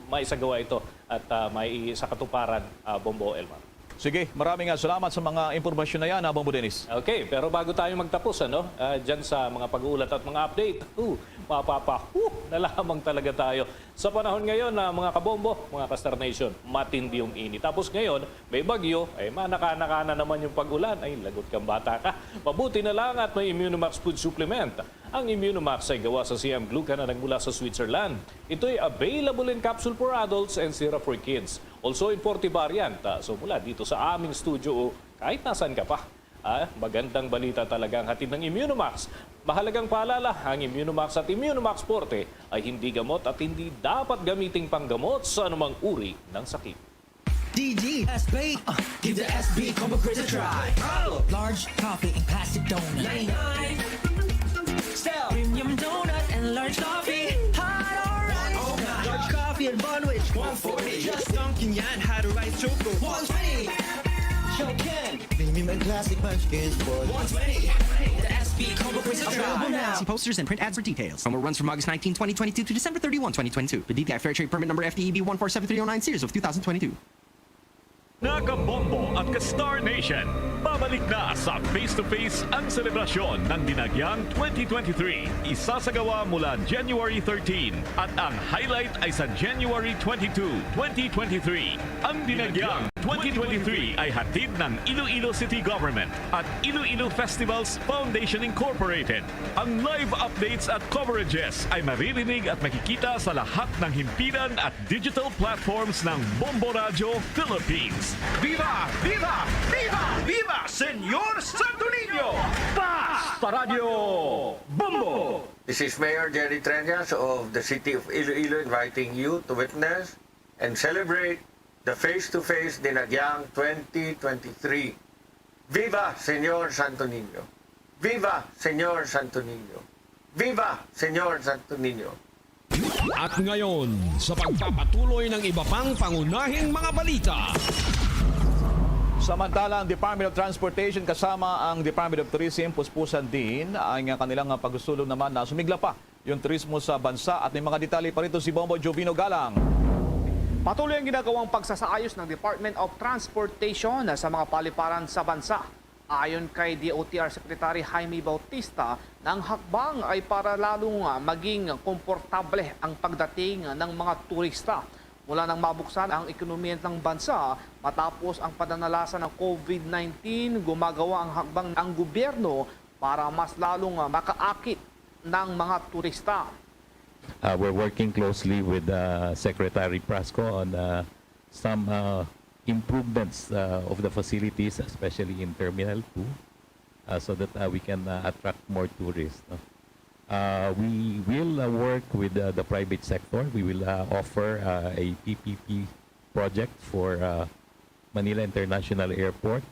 maisagawa ito at, ah, maisakatuparan, ah, Bombo Elmar. Sige, maraming, ah, salamat sa mga impormasyon na yan, ah, Bombo Dennis. Okay, pero bago tayo magtapos, ano, ah, dyan sa mga pag-uulat at mga update, uh, mapapa, uh, na lamang talaga tayo. Sa panahon ngayon na, mga kabombo, mga ka-Star Nation, matindi yung init. Tapos ngayon, may bagyo, ay manaka-naka na naman yung pag-ulan. Ay, lagot kang bata ka. Mabuti na lang at may Immunomax food supplement. Ang Immunomax ay gawa sa C M glucan na nagmula sa Switzerland. Ito'y available in capsule for adults and syrup for kids. Also in forty variant. Ah, so mula dito sa aming studio o kahit nasan ka pa. Ah, magandang balita talaga ang hatid ng Immunomax. Mahalagang paalala, ang Immunomax at Immunomax Forte ay hindi gamot at hindi dapat gamiting panggamot sa anumang uri ng sakit. D G S P. Uh, give the S B Combo Craze a try. Large coffee in plastic donut. Ninety-nine. Sell. Premium donut and large coffee. Hot or right? Large coffee and bun which? One forty. Just dunking yan. Hot or right choco. One twenty. Show Ken. Premium and classic munchkins for one twenty. The S B Combo Craze a try. Available now. See posters and print ads for details. Promo runs from August nineteenth, twenty twenty-two to December thirty-one, twenty twenty-two. The D T I Fair Trade Permit number F T E B one four seven three oh nine, series of two thousand twenty-two. Mga kabombo at ka-Star Nation, babalik na sa Face to Face ang selebrasyon ng Dinagyang twenty twenty-three. Isasagawa mula January thirteen at ang highlight ay sa January twenty-two, twenty twenty-three. Ang Dinagyang twenty twenty-three ay hatid ng Iloilo City Government at Iloilo Festivals Foundation Incorporated. Ang live updates at coverages ay maririnig at makikita sa lahat ng himpilan at digital platforms ng Bombo Radyo Philippines. Viva! Viva! Viva! Viva Señor Santo Niño! Basta Radyo Bombo! This is Mayor Jerry Treñas of the City of Iloilo inviting you to witness and celebrate the Face to Face Dinagyang twenty twenty-three. Viva Señor Santo Niño! Viva Señor Santo Niño! Viva Señor Santo Niño! At ngayon, sa pagpapatuloy ng iba pang pangunahing mga balita. Samantala, ang Department of Transportation kasama ang Department of Tourism puspusan din ang kanilang pagsulong naman na sumigla pa yung turismo sa bansa. At may mga detalye pa rito si Bombo Jovino Galang. Patuloy ang ginagawang pagsasaayos ng Department of Transportation sa mga paliparan sa bansa. Ayon kay D O T R Secretary Jaime Bautista, ang hakbang ay para lalong maging komportable ang pagdating ng mga turista. Mula nang mabuksan ang ekonomiya ng bansa matapos ang pananalasa ng COVID nineteen, gumagawa ang hakbang ang gobyerno para mas lalong makaakit ng mga turista. Uh, we're working closely with uh, Secretary Prasco on uh, some uh, improvements uh, of the facilities, especially in Terminal two, uh, so that uh, we can uh, attract more tourists. No? Uh, we will uh, work with uh, the private sector. We will uh, offer uh, a P P P project for uh, Manila International Airport.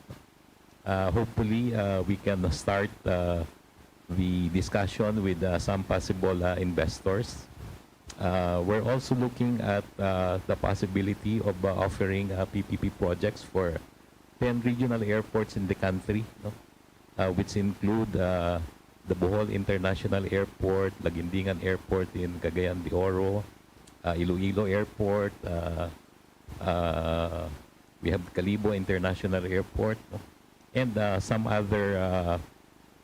Uh, hopefully, uh, we can start uh, the discussion with uh, some possible uh, investors. Uh, we're also looking at uh, the possibility of uh, offering uh, P P P projects for ten regional airports in the country, no? Uh, which include uh, the Bohol International Airport, Laguindingan Airport in Cagayan de Oro, uh, Iloilo Airport, uh, uh, we have Kalibo International Airport, no? And uh, some other uh,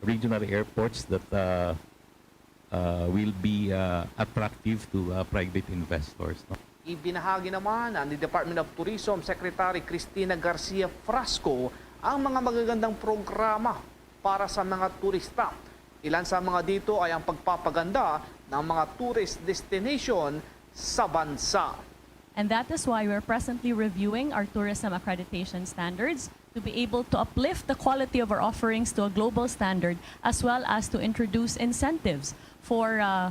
regional airports that uh, uh, will be uh, attractive to uh, private investors. No? Ibinahagi naman ni Department of Tourism Secretary Cristina Garcia Frasco ang mga magagandang programa para sa mga turista. Ilan sa mga dito ay ang pagpapaganda ng mga tourist destination sa bansa. And that is why we're presently reviewing our tourism accreditation standards to be able to uplift the quality of our offerings to a global standard, as well as to introduce incentives for uh,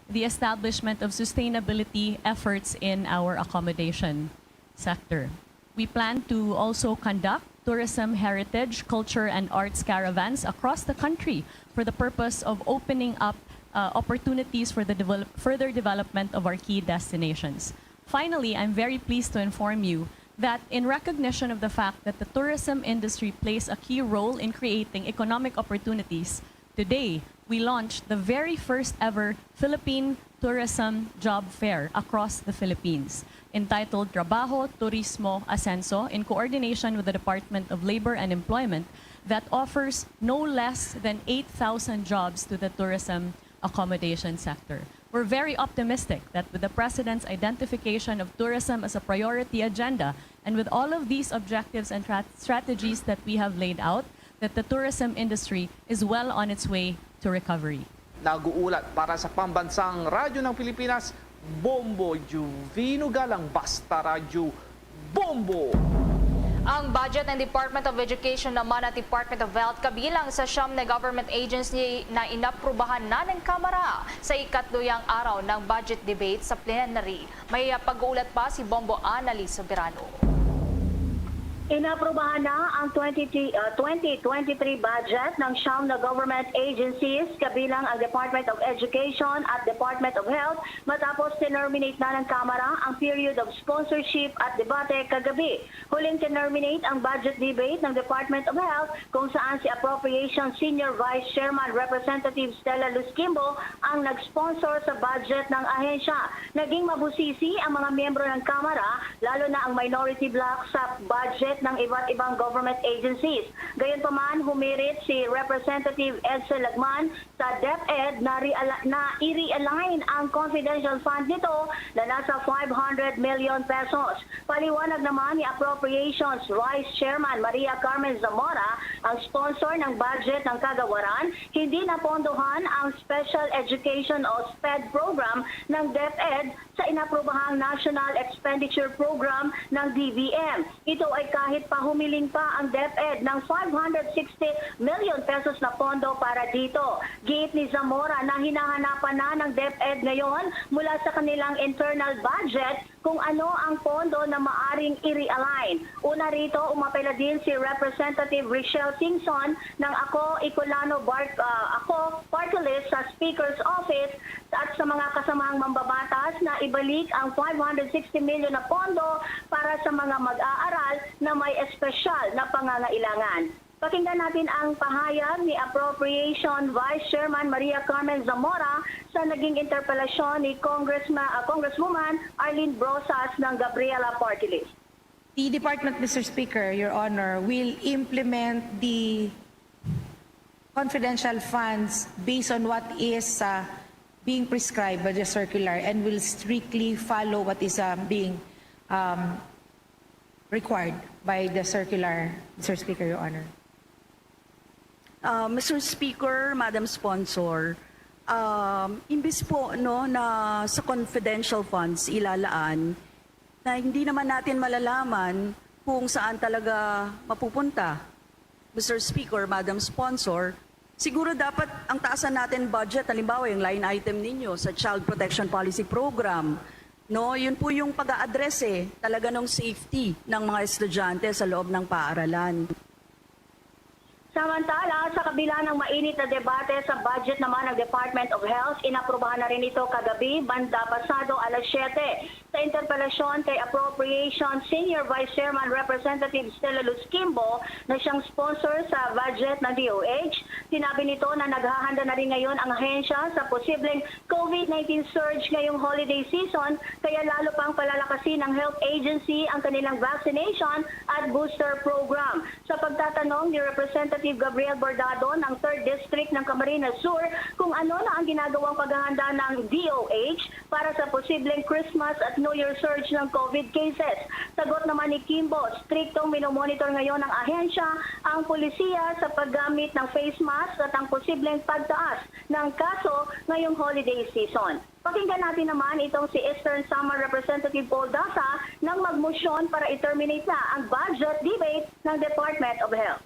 the establishment of sustainability efforts in our accommodation sector. We plan to also conduct tourism, heritage, culture, and arts caravans across the country for the purpose of opening up uh, opportunities for the develop, further development of our key destinations. Finally, I'm very pleased to inform you that in recognition of the fact that the tourism industry plays a key role in creating economic opportunities, today we launched the very first ever Philippine Tourism Job Fair across the Philippines, entitled Trabaho, Turismo, Asenso, in coordination with the Department of Labor and Employment, that offers no less than eight thousand jobs to the tourism accommodation sector. We're very optimistic that with the President's identification of tourism as a priority agenda and with all of these objectives and tra- strategies that we have laid out, that the tourism industry is well on its way to recovery. Nag-uulat para sa Pambansang Radyo ng Pilipinas, Bombo Juvino Galang, Basta Radyo, Bombo! Ang budget ng Department of Education naman at Department of Health kabilang sa siyam na government agency na inaprubahan na ng Kamara sa ikatluyang araw ng budget debate sa plenary. May pag-uulat pa si Bombo Annalise Soberano. Inaprubahan na ang twenty, uh, twenty twenty-three budget ng siyam na government agencies kabilang ang Department of Education at Department of Health matapos tinerminate na ng Kamara ang period of sponsorship at debate kagabi. Huling tinerminate ang budget debate ng Department of Health kung saan si Appropriations Senior Vice Chairman Representative Stella Luz Quimbo ang nag-sponsor sa budget ng ahensya. Naging mabusisi ang mga miyembro ng Kamara, lalo na ang minority bloc sa budget ng iba't ibang government agencies. Gayunpaman, humirit si Representative Edsel Lagman sa DepEd na reala-, na i-realign ang confidential fund nito na nasa five hundred million pesos. Paliwanag naman ni Appropriations Vice Chairman Maria Carmen Zamora, ang sponsor ng budget ng Kagawaran, hindi napondohan ang Special Education o SPED program ng DepEd sa inaprobahang National Expenditure Program ng D B M. Ito ay kahit pa humiling pa ang DepEd ng five hundred sixty million pesos na pondo para dito. Giit ni Zamora na hinahanapan na ng DepEd ngayon mula sa kanilang internal budget kung ano ang pondo na maaring i-realign. Una rito, umapela din si Representative Richelle Singson ng Ako Icolano Bar-, ah, Ako Party List sa Speaker's Office at sa mga kasamang mambabatas na ibalik ang five hundred sixty million na pondo para sa mga mag-aaral na may espesyal na pangangailangan. Pakinggan natin ang pahayag ni Appropriation Vice Chairman Maria Carmen Zamora sa naging interpelasyon ni Congressma-, ah, Congresswoman Arlene Brosas ng Gabriela Party List. The department, Mister Speaker, Your Honor, will implement the confidential funds based on what is, uh, being prescribed by the circular and will strictly follow what is, uh, being, um, required by the circular, Mister Speaker, Your Honor. Uh, Mister Speaker, Madam Sponsor, um, imbis po, no, na sa confidential funds ilalaan, na hindi naman natin malalaman kung saan talaga mapupunta, Mister Speaker, Madam Sponsor, siguro dapat ang taasan natin budget, halimbawa yung line item ninyo sa Child Protection Policy Program, no? Yun po yung pag-a-address, eh, talaga ng safety ng mga estudyante sa loob ng paaralan. Samantala, sa kabila ng mainit na debate sa budget naman ng Department of Health, inaprubahan na rin ito kagabi, banda pasado alas siyete. Sa interpelasyon kay Appropriation Senior Vice Chairman Representative Stella Luz Kimbo na siyang sponsor sa budget ng D O H, sinabi nito na naghahanda na rin ngayon ang ahensya sa posibleng COVID nineteen surge ngayong holiday season, kaya lalo pang palalakasin ng health agency ang kanilang vaccination at booster program. Sa pagtatanong ni Representative Gabriel Bordado ng Third District ng Camarines Sur kung ano na ang ginagawang paghahanda ng D O H para sa posibleng Christmas at New Year surge ng COVID cases, sagot naman ni Kimbo, striktong minomonitor ngayon ng ahensya ang polisiya sa paggamit ng face mask at ang posibleng pagtaas ng kaso ngayong holiday season. Pakinggan natin naman itong si Eastern Samar Representative Paul Daza nang magmosyon para i-terminate na ang budget debate ng Department of Health.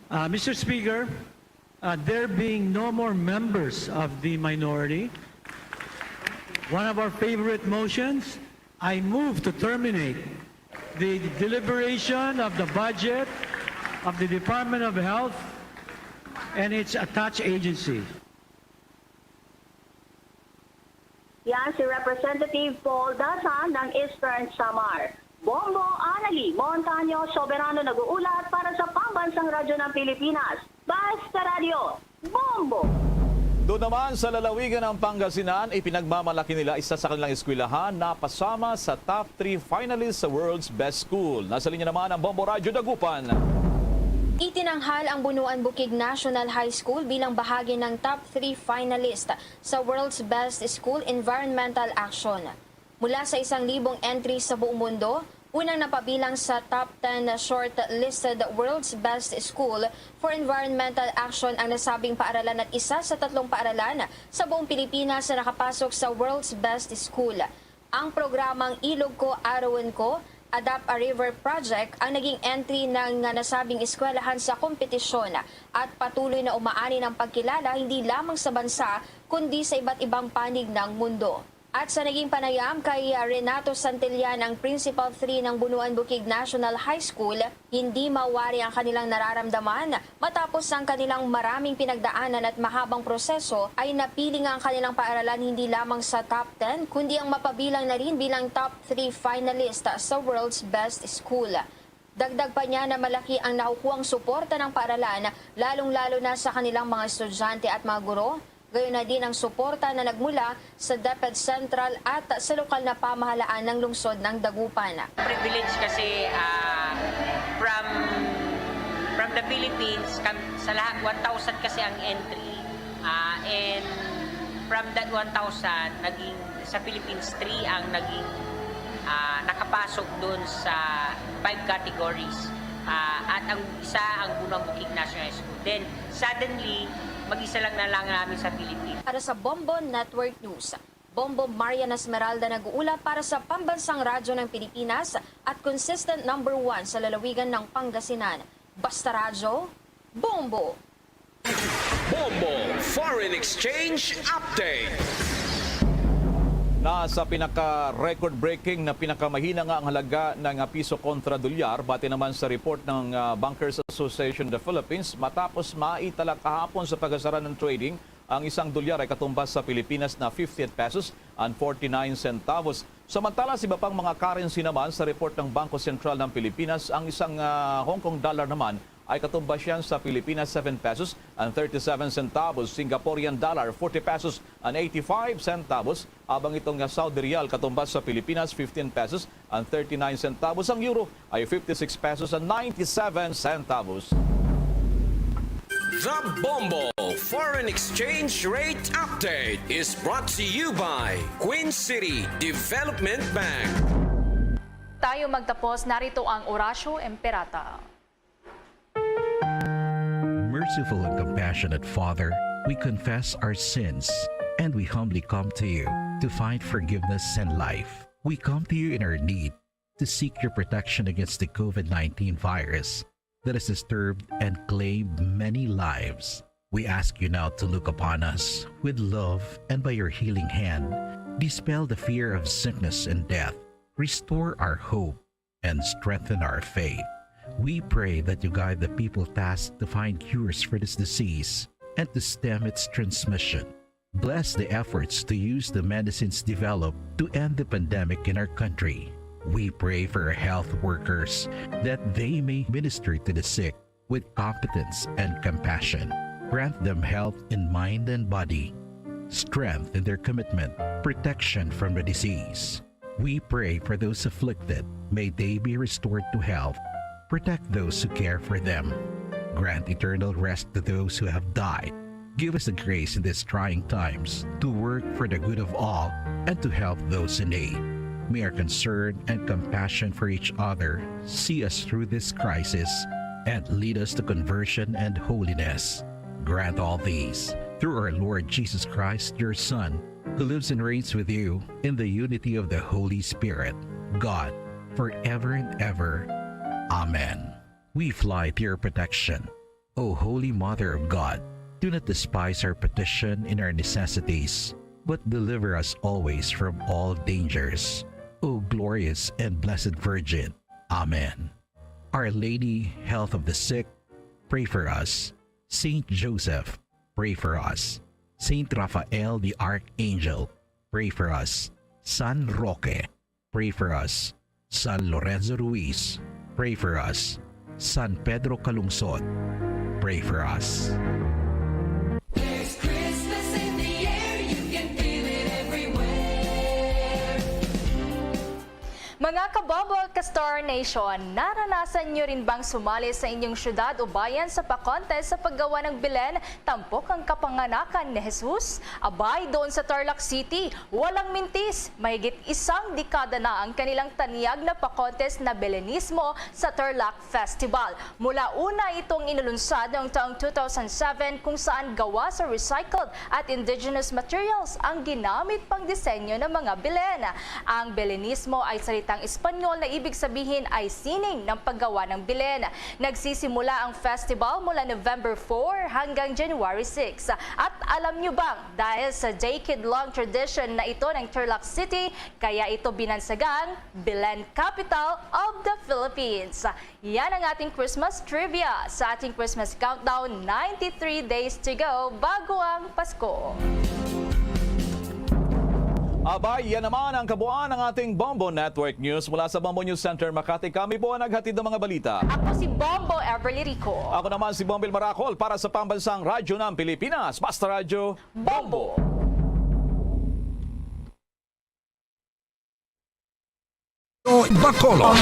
Uh, Mister Speaker, uh, there being no more members of the minority, one of our favorite motions, I move to terminate the deliberation of the budget of the Department of Health and its attached agencies. Yan si Representative Paul Daza ng Eastern Samar. Bombo Anali Montaño Soberano nag-uulat para sa Pambansang Radyo ng Pilipinas. Basta Radyo, Bombo! Doon naman sa lalawigan ng Pangasinan, ipinagmamalaki nila isa sa kanilang eskwelahan na pasama sa top three finalists sa World's Best School. Nasa linya naman ang Bombo Radyo Dagupan. Itinanghal ang Bunuan Bukig National High School bilang bahagi ng top three finalist sa World's Best School Environmental Action. Mula sa isang libong entry sa buong mundo, unang napabilang sa top ten na shortlisted World's Best School for Environmental Action ang nasabing paaralan at isa sa tatlong paaralan sa buong Pilipinas na nakapasok sa World's Best School. Ang programang Ilog Ko, Aruon Ko, Adapt a River Project ang naging entry ng nasabing eskwelahan sa kompetisyon at patuloy na umaani ng pagkilala hindi lamang sa bansa kundi sa iba't ibang panig ng mundo. At sa naging panayam kay Renato Santillan, ang Principal three ng Bunuan Bukig National High School, hindi mawari ang kanilang nararamdaman matapos ang kanilang maraming pinagdaanan at mahabang proseso ay napili nga ang kanilang paaralan hindi lamang sa top ten kundi ang mapabilang na rin bilang top three finalist sa World's Best School. Dagdag pa niya na malaki ang nakukuhang suporta ng paaralan, lalong-lalo na sa kanilang mga estudyante at mga guro, gayon na din ang suporta na nagmula sa DepEd Central at sa lokal na pamahalaan ng lungsod ng Dagupan. Privilege kasi ah, From, from the Philippines, kam-, sa lahat, one thousand kasi ang entry. Ah, and from that one thousand, naging, sa Philippines, three ang naging, ah, nakapasok dun sa five categories. Ah, at ang isa, ang Bunang Bukig National School. Then, suddenly, mag-isa lang na lang namin sa Philippines. Para sa Bombo Network News, Bombo Marian Esmeralda nag-uula para sa Pambansang Radyo ng Pilipinas at consistent number one sa lalawigan ng Pangasinan. Basta Radyo, Bombo! Bombo Foreign Exchange Update. Nasa pinaka-record-breaking na pinakamahina nga ang halaga ng piso kontra dolyar, bati naman sa report ng ah, Bankers Association of the Philippines, matapos maitala kahapon sa pagkasara ng trading, ang isang dolyar ay katumbas sa Pilipinas na fifty-eight pesos and forty-nine centavos. Samantala, sa iba pang mga currency naman, sa report ng Bangko Sentral ng Pilipinas, ang isang ah, Hong Kong dollar naman ay katumbas yan sa Pilipinas seven pesos and thirty-seven centavos, Singaporean dollar forty pesos and eighty-five centavos, abang itong nga Saudi riyal katumbas sa Pilipinas fifteen pesos and thirty-nine centavos, ang euro ay fifty-six pesos and ninety-seven centavos. The Bombo Foreign Exchange Rate Update is brought to you by Queen City Development Bank. Tayo magtapos, narito ang Orasyo Imperata. Merciful and compassionate Father, we confess our sins and we humbly come to you to find forgiveness and life. We come to you in our need to seek your protection against the COVID nineteen virus that has disturbed and claimed many lives. We ask you now to look upon us with love and by your healing hand, dispel the fear of sickness and death, restore our hope, and strengthen our faith. We pray that you guide the people tasked to find cures for this disease and to stem its transmission. Bless the efforts to use the medicines developed to end the pandemic in our country. We pray for our health workers that they may minister to the sick with competence and compassion. Grant them health in mind and body, strength in their commitment, protection from the disease. We pray for those afflicted. May they be restored to health. Protect those who care for them. Grant eternal rest to those who have died. Give us the grace in these trying times to work for the good of all and to help those in need. May our concern and compassion for each other see us through this crisis and lead us to conversion and holiness. Grant all these through our Lord Jesus Christ, your Son, who lives and reigns with you in the unity of the Holy Spirit, God, forever and ever. Amen. We fly to your protection, O Holy Mother of God. Do not despise our petition in our necessities, but deliver us always from all dangers, O glorious and blessed Virgin. Amen. Our Lady, Health of the Sick, pray for us. Saint Joseph, pray for us. Saint Raphael the Archangel, pray for us. San Roque, pray for us. San Lorenzo Ruiz, pray for us. San Pedro Calungsod, pray for us. There's Christmas in the air, you can feel it everywhere. Mga kabombo at ka-Star Nation, naranasan nyo rin bang sumali sa inyong syudad o bayan sa pa-contest sa paggawa ng Belen tampok ang kapanganakan ni Jesus? Abay, doon sa Tarlac City, walang mintis, mahigit isang dekada na ang kanilang tanyag na pa-contest na Belenismo sa Tarlac Festival. Mula una itong inulunsad noong taong two thousand seven, kung saan gawa sa recycled at indigenous materials ang ginamit pang disenyo ng mga Belen. Ang Belenismo ay salitang Espanyol na ibig sabihin ay sining ng paggawa ng Belen. Nagsisimula ang festival mula November four hanggang January six. At alam nyo bang, dahil sa decade-long tradition na ito ng Tarlac City, kaya ito binansagang Belen Capital of the Philippines. Yan ang ating Christmas trivia sa ating Christmas countdown, ninety-three days to go bago ang Pasko. Abay, yan naman ang kabuuan ng ating Bombo Network News. Mula sa Bombo News Center Makati, kami po ang naghatid ng mga balita. Ako si Bombo Everly Rico. Ako naman si Bombil Maracol para sa Pambansang Radyo ng Pilipinas, Basta Radyo. Bombo! Bacolod.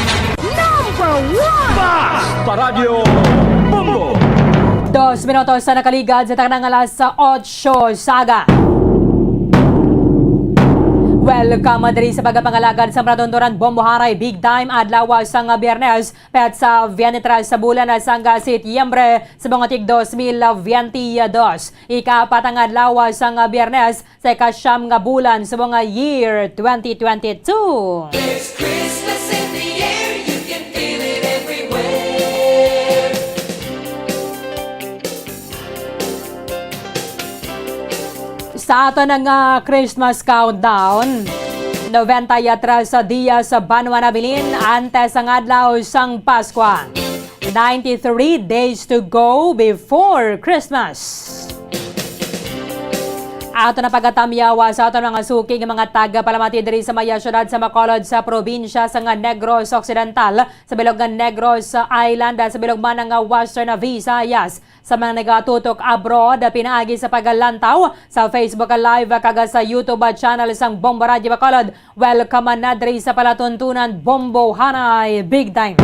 Basta Radyo Bombo! Dos minutos sa nakaligad sa tanang alas otso sa aga. Welcome diri sa pagpangalagad sa Maradondoran Bombo Haray Big Time adlaw sang Biyernes, petsa twenty-three sa bulan sang Setyembre sa mga tig dos mil twenty-two. Ikaapat ang adlaw sang Biyernes sa ikasyam nga bulan sa mga year twenty twenty-two. There's Christmas in the air, you can feel it everywhere. Sa aton nga Christmas countdown, noventa y tres sa diya sa banwa nabilin antes ang adlaw sang Paskwa. Ninety-three days to go before Christmas. Ato na pagatamyawa sa aton mga suki nga mga tagapalamati diri sa maya syudad sa Bacolod sa probinsya sa nga Negros Occidental, sa bilog nga Negros Island, sa bilog man nga Western Visayas. Sa mga nagatutok abroad, pinaagi sa paglantaw sa Facebook Live kag sa YouTube channel sang Bombo Radyo Bacolod, welcome na diri sa palatuntunan Bombo Hanay Big Time.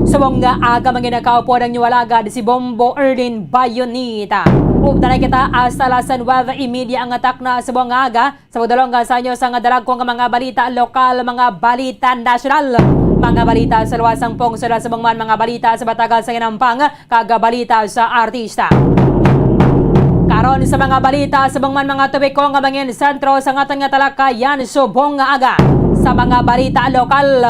Subong nga aga, manginakaupod ang inyo alagad si Bombo Erlin Bayonita. Ugtanay kita hasta alas nuebe y media ang takna subong nga aga. Sa pagdulong sa inyo sang dalagko nga mga balita lokal, mga balita nasyonal, mga balita sa luwas sang pungsod, subong man mga balita sa batagan sa inampang, kag balita sa artista. Karon sa mga balita, subong man mga topiko nga mangin sentro sa aton nga talakayan subong nga aga. Sa mga balita lokal,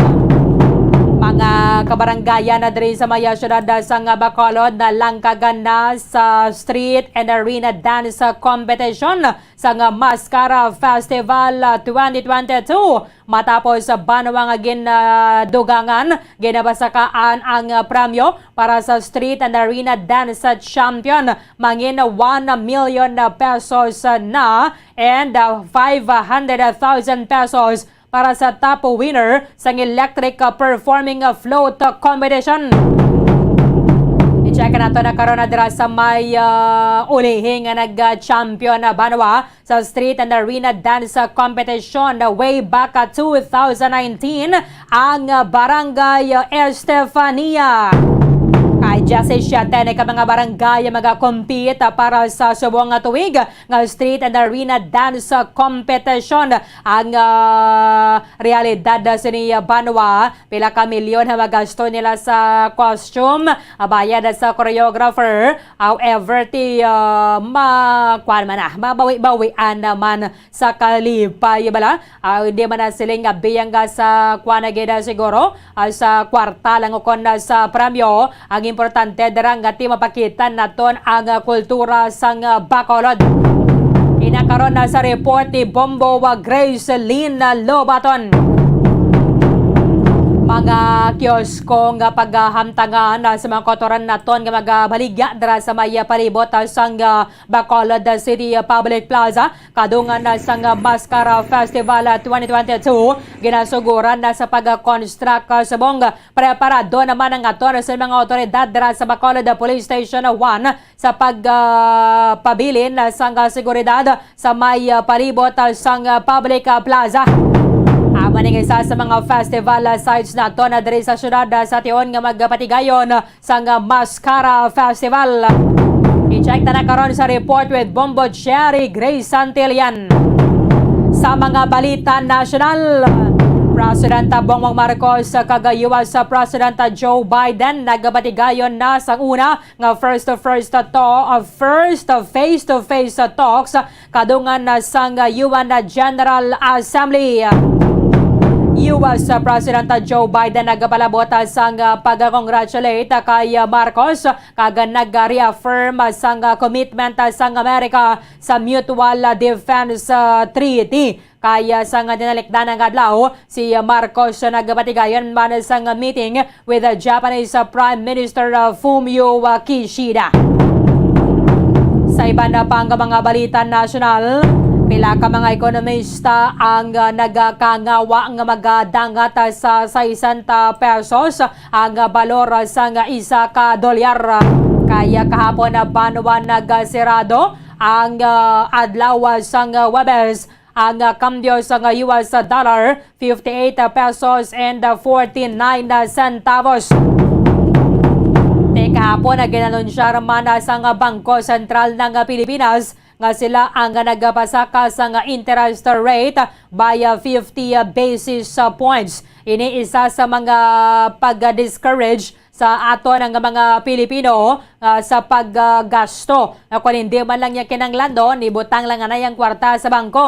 mga kabarangayan na diri sa maya syudad sang Bacolod nalangkagan na sa street and arena dance competition sang Mascara Festival, ah, twenty twenty-two. Matapos sa banwa nga gin, ah, dugangan, ginabasakaan ang, ah, premyo para sa Street and Arena Dance Champion. Mangin one million pesos na and, ah, five hundred thousand pesos para sa top winner sang Electric, ah, Performing, ah, Float, ah, Competition. I-check nato na karon na dira sa may, ah, ulihi nga nag-champion na banwa sa Street and Arena Dance, ah, Competition, ah, way back, ah, two thousand nineteen, ang, ah, Barangay, ah, Estefania. Kay diyasisiete na ka mga barangay ang magakompete, ah, para sa subong nga tuig nga Street and Arena Dance, ah, Competition. Ang, ah, realidad, ah, sini, ah, banwa, pila ka milyon ang magasto nila sa costume, ah, bayad sa choreographer. However, ti, ah, ma-, kuwan man na, mabawi-bawian naman sa kalipay, bala. Ah, hindi man na siling nga biyangga sa kuwan na gid, ah, siguro, ah, sa kwarta lang ukon na sa premyo. Ang importante dira nga ti mapakita naton ang, ah, kultura sang, ah, Bacolod. Ina karon na sa report ni Bombo, ah, Grace Lynn, ah, Lobaton. Mga kiosko nga paghamtangan, ah, sa mga kautoran naton nga magabaligya dira sa may, ah, palibot, ah, sang, ah, Bacolod City Public Plaza, kadungan na sang Mascara Festival twenty twenty-two, ginasuguran na sa pag-construct subong preparado naman ang aton sa mga awtoridad dira sa Bacolod Police Station one sa pag, ah, pabilin sang seguridad sa may, ah, palibot sang public, ah, plaza. Amo ning isa sa mga festival, ah, sites naton diri sa syudad, ah, sa tion nga magpatigayon sang Mascara Festival. I-check ta na karon sa report with Bombo Cherry Grace Santillan. Sa mga balita nasyonal, Presidenta Bongbong Marcos kag U S Presidenta Joe Biden nagabatigayon na sang una nga first to first to, uh, first face-to-face talks kadungan na sang U N General Assembly. U S President Joe Biden nagapalabot sang pag-congratulate kay Marcos kag nag-reaffirm sang commitment sang Amerika sa mutual defense, ah, treaty. Kay sang tinalikdan nga adlaw, si Marcos nagpatigayon man sang meeting with the Japanese, uh, Prime Minister, uh, Fumio, uh, Kishida. Sa iban na pang mga balita nasyonal, pila ka mga ekonomista ang, uh, nagkangawa nga magadangat, uh, sa sesenta pesos ang, uh, balor sang isa ka dolyar. Kay kahapon na banwa nagsirado ang, uh, adlaw sang Huwebes Ang, ah, kambyo sang, ah, U S dollar, fifty-eight pesos and, ah, forty-nine centavos. Ti kahapon, ah, ginanunsyar man, ah, sang, ah, Bangko Sentral ng, ah, Pilipinas nga sila ang, ah, nagapasaka sang, ah, interest rate by, ah, fifty, ah, basis, ah, points. Ini isa sa mga pag-discourage sa aton nga mga Pilipino, ah, sa paggasto, nga kon hindi man lang niya kinahanglan, no, ibutang lang anay ang kwarta sa bangko.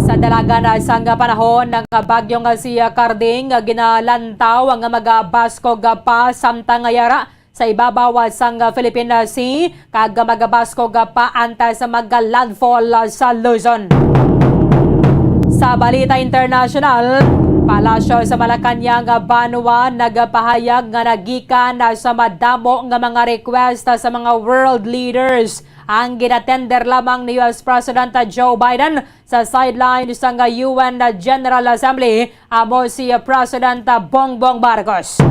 Sa dalagan, ah, sang panahon, ang bagyong, ah, si, ah, Carding, ah, ginalantaw nga magabaskog, ah, pa samtang nga yara sa ibabaw, ah, sang, ah, Philippine Sea, kag magabaskog pa antes sa mag-landfall sa Luzon. Sa balita international, Palasyo sa Malacañang, Banwa nagapahayag nga nagikan sa madamo nga mga request sa mga world leaders ang ginatender lamang ni U S President Joe Biden sa sideline sang U N General Assembly, amo si President Bongbong Marcos.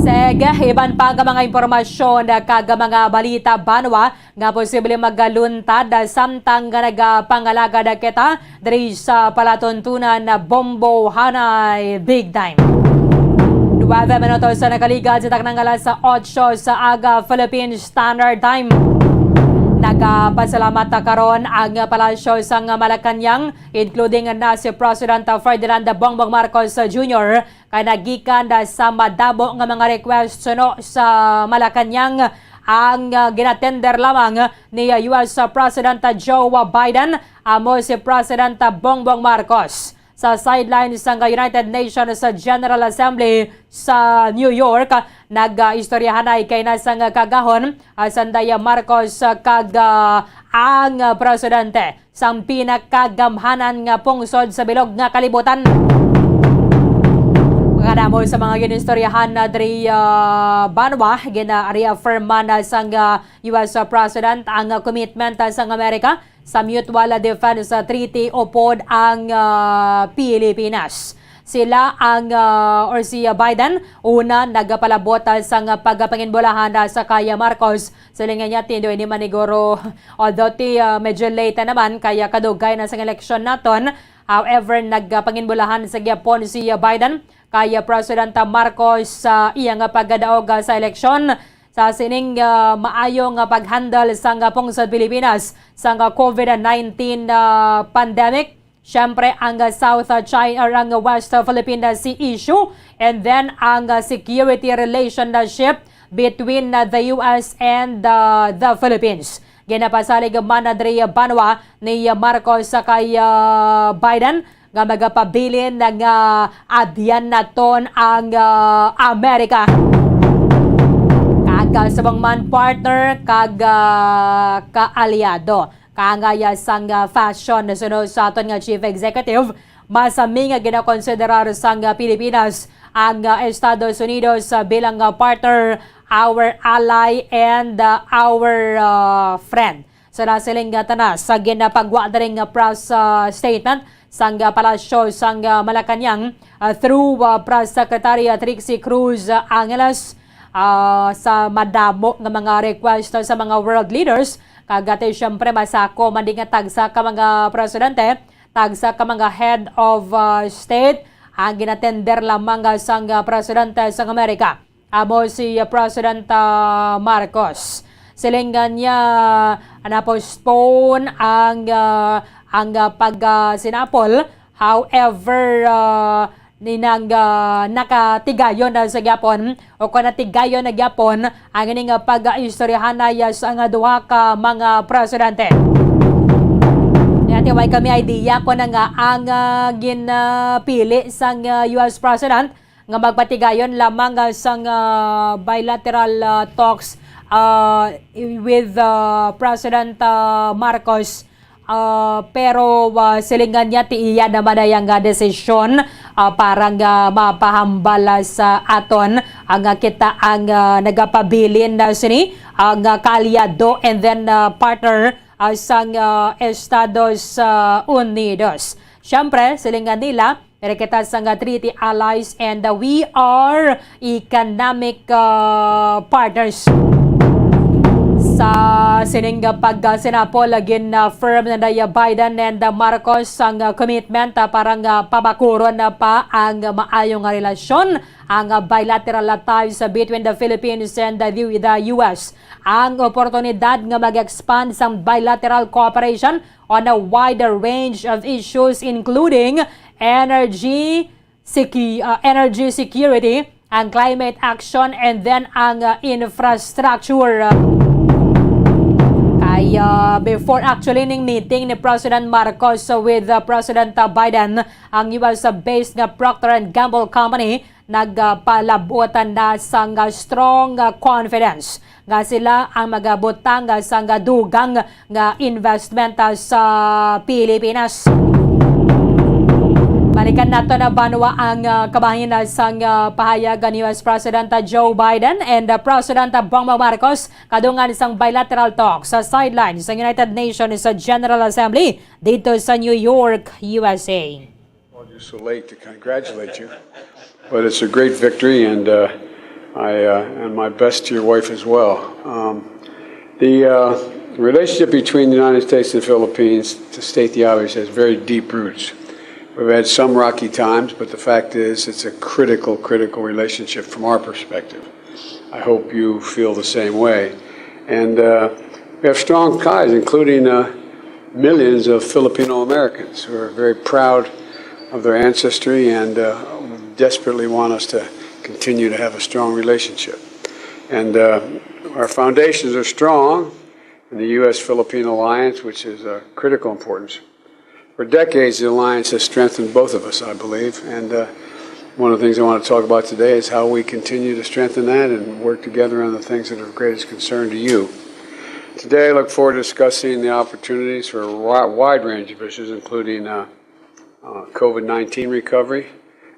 Sige, iban pa nga mga impormasyon kag mga balita, Banwa, nga posible magaluntad samtang nga nagapangalagad kita diri sa palatuntunan Bombo Hanay Big Time. Nuwebe minutos sa nakaligad sa taknang alas otso sa aga, Philippine Standard Time. Nagapasalamat karon ang Palasyo sang Malacañang, including na si President Ferdinand Bongbong Marcos Junior, kay nagikan sa madamo nga mga request suno sa Malacañang ang, ah, ginatender lamang ni, ah, U S President Joe Biden, amo si President Bongbong Marcos. Sa sideline sang United Nations General Assembly sa New York, nag-istoryahanay kay na sang kagahon, ah, sanday Marcos, ah, kag, ah, ang, ah, presidente sang pinakagamhanan nga pungsod sa bilog nga kalibutan. Kadamo sa mga ginistoryahan na diri, ah, Banwa, gina-reaffirm man, ah, sang, ah, U S President ang, ah, commitment, ah, sang Amerika sa Mutual Defense, ah, Treaty upod ang, ah, Pilipinas. Sila ang, ah, or si, ah, Biden, una nagapalabot, ah, sang pagpanginbulahan, ah, sa kay Marcos. Siling niya, Tindo, ini man siguro, although ti, ah, medyo late na naman, kaya kadugay na sang eleksyon naton. However, nagpanginbulahan sa gyapon si, ah, Biden kay, ah, President Marcos sa iya nga pagkadaog, ah, sa eleksyon sa sining, ah, maayo nga pag-handle sang, ah, pungsod Pilipinas sang, ah, COVID nineteen, ah, pandemic. Siyempre, ang, ah, South, ah, China or ang West, ah, Philippine Sea issue, and then ang, ah, security relationship between, ah, the U S and, ah, the Philippines. Ginapasalig man na diri, ah, Banwa ni, ah, Marcos sa kay, ah, Biden nga magapabilin na nga abyan naton ang, ah, Amerika kag, ah, subong man partner kag, ah, kaalyado. Kaangay sang, ah, fashion, suno sa aton nga Chief Executive, masami nga ginakonsiderar sang, ah, Pilipinas ang, ah, Estados Unidos, ah, bilang, ah, partner, our ally, and, ah, our, ah, friend. So, nasiling nga tanan sa ginapagwa diri nga press, ah, statement sang, ah, Palasyo sang, ah, Malacañang, ah, through, ah, Press Secretary, ah, Trixie Cruz, ah, Angeles, ah, sa madamo nga mga request sa mga world leaders, kag ati, siyempre, masako man di nga tagsa ka mga presidente, tagsa ka mga head of, ah, state ang ginatender lamang, ah, sang, ah, presidente sang Amerika, amo si, ah, President, ah, Marcos. Siling nga niya, ah, na-postpone ang, ah, ang, ah, pag, ah, sinapol. However, ah, ninang, ah, nakatigayon na sa gyapon o kon natigayon na gyapon ang ining, ah, pag-istoryahanay, ah, sa nga duha ka mga presidente. Kaya ti way kami idea ko na nga ang, ah, ginapili sang, ah, U S President nga magpatigayon lamang, ah, sang, ah, bilateral, ah, talks, ah, with, ah, President, ah, Marcos. Ah, pero, ah, silingan niya, ti iya naman ay ang, ah, desisyon, ah, para nga mapahambal, ah, sa aton, ah, nga kita ang, ah, nagapabilin na sini, ang, ah, kaalyado and then, ah, partner, ah, sang, ah, Estados, ah, Unidos. Siyempre, silingan nila, pero kita sang, ah, treaty allies and, ah, we are economic, ah, partners. Sa sining pagsinapol, gin-affirm na ni Biden and Marcos ang, ah, commitment, ah, para nga pabakuron na pa ang maayo nga relasyon, ang, ah, bilateral ties between the Philippines and the, the U S. Ang oportunidad nga mag-expand sang bilateral cooperation on a wider range of issues, including energy, secu-, uh, energy security, ang climate action, and then ang, uh, infrastructure. Kay, uh, before actually ning meeting ni President Marcos with, uh, President, uh, Biden, ang U S-based nga Procter and Gamble company nagpalab-ot na sang, uh, strong, uh, confidence nga sila ang magabutang, ah, sang dugang nga investment, ah, sa Pilipinas. Balikan nato na banwa ang, ah, kabahin, ah, sang, ah, pahayag ni U S President, ah, Joe Biden and, ah, President, ah, Bongbong Marcos kadungan sang bilateral talk sa sidelines sa United Nations General Assembly dito sa New York, U S A. Well, you're so late to congratulate you, but it's a great victory, and, uh, I, uh, and my best to your wife as well. Um, the, uh, relationship between the United States and the Philippines, to state the obvious, has very deep roots. We've had some rocky times, but the fact is, it's a critical, critical relationship from our perspective. I hope you feel the same way. And, uh, we have strong ties, including, uh, millions of Filipino Americans who are very proud of their ancestry and, uh, desperately want us to continue to have a strong relationship. And, uh, our foundations are strong in the U S Philippine alliance, which is of critical importance. For decades, the alliance has strengthened both of us, I believe. And, uh, one of the things I want to talk about today is how we continue to strengthen that and work together on the things that are of greatest concern to you. Today, I look forward to discussing the opportunities for a wi-, wide range of issues, including, uh, uh, COVID nineteen recovery,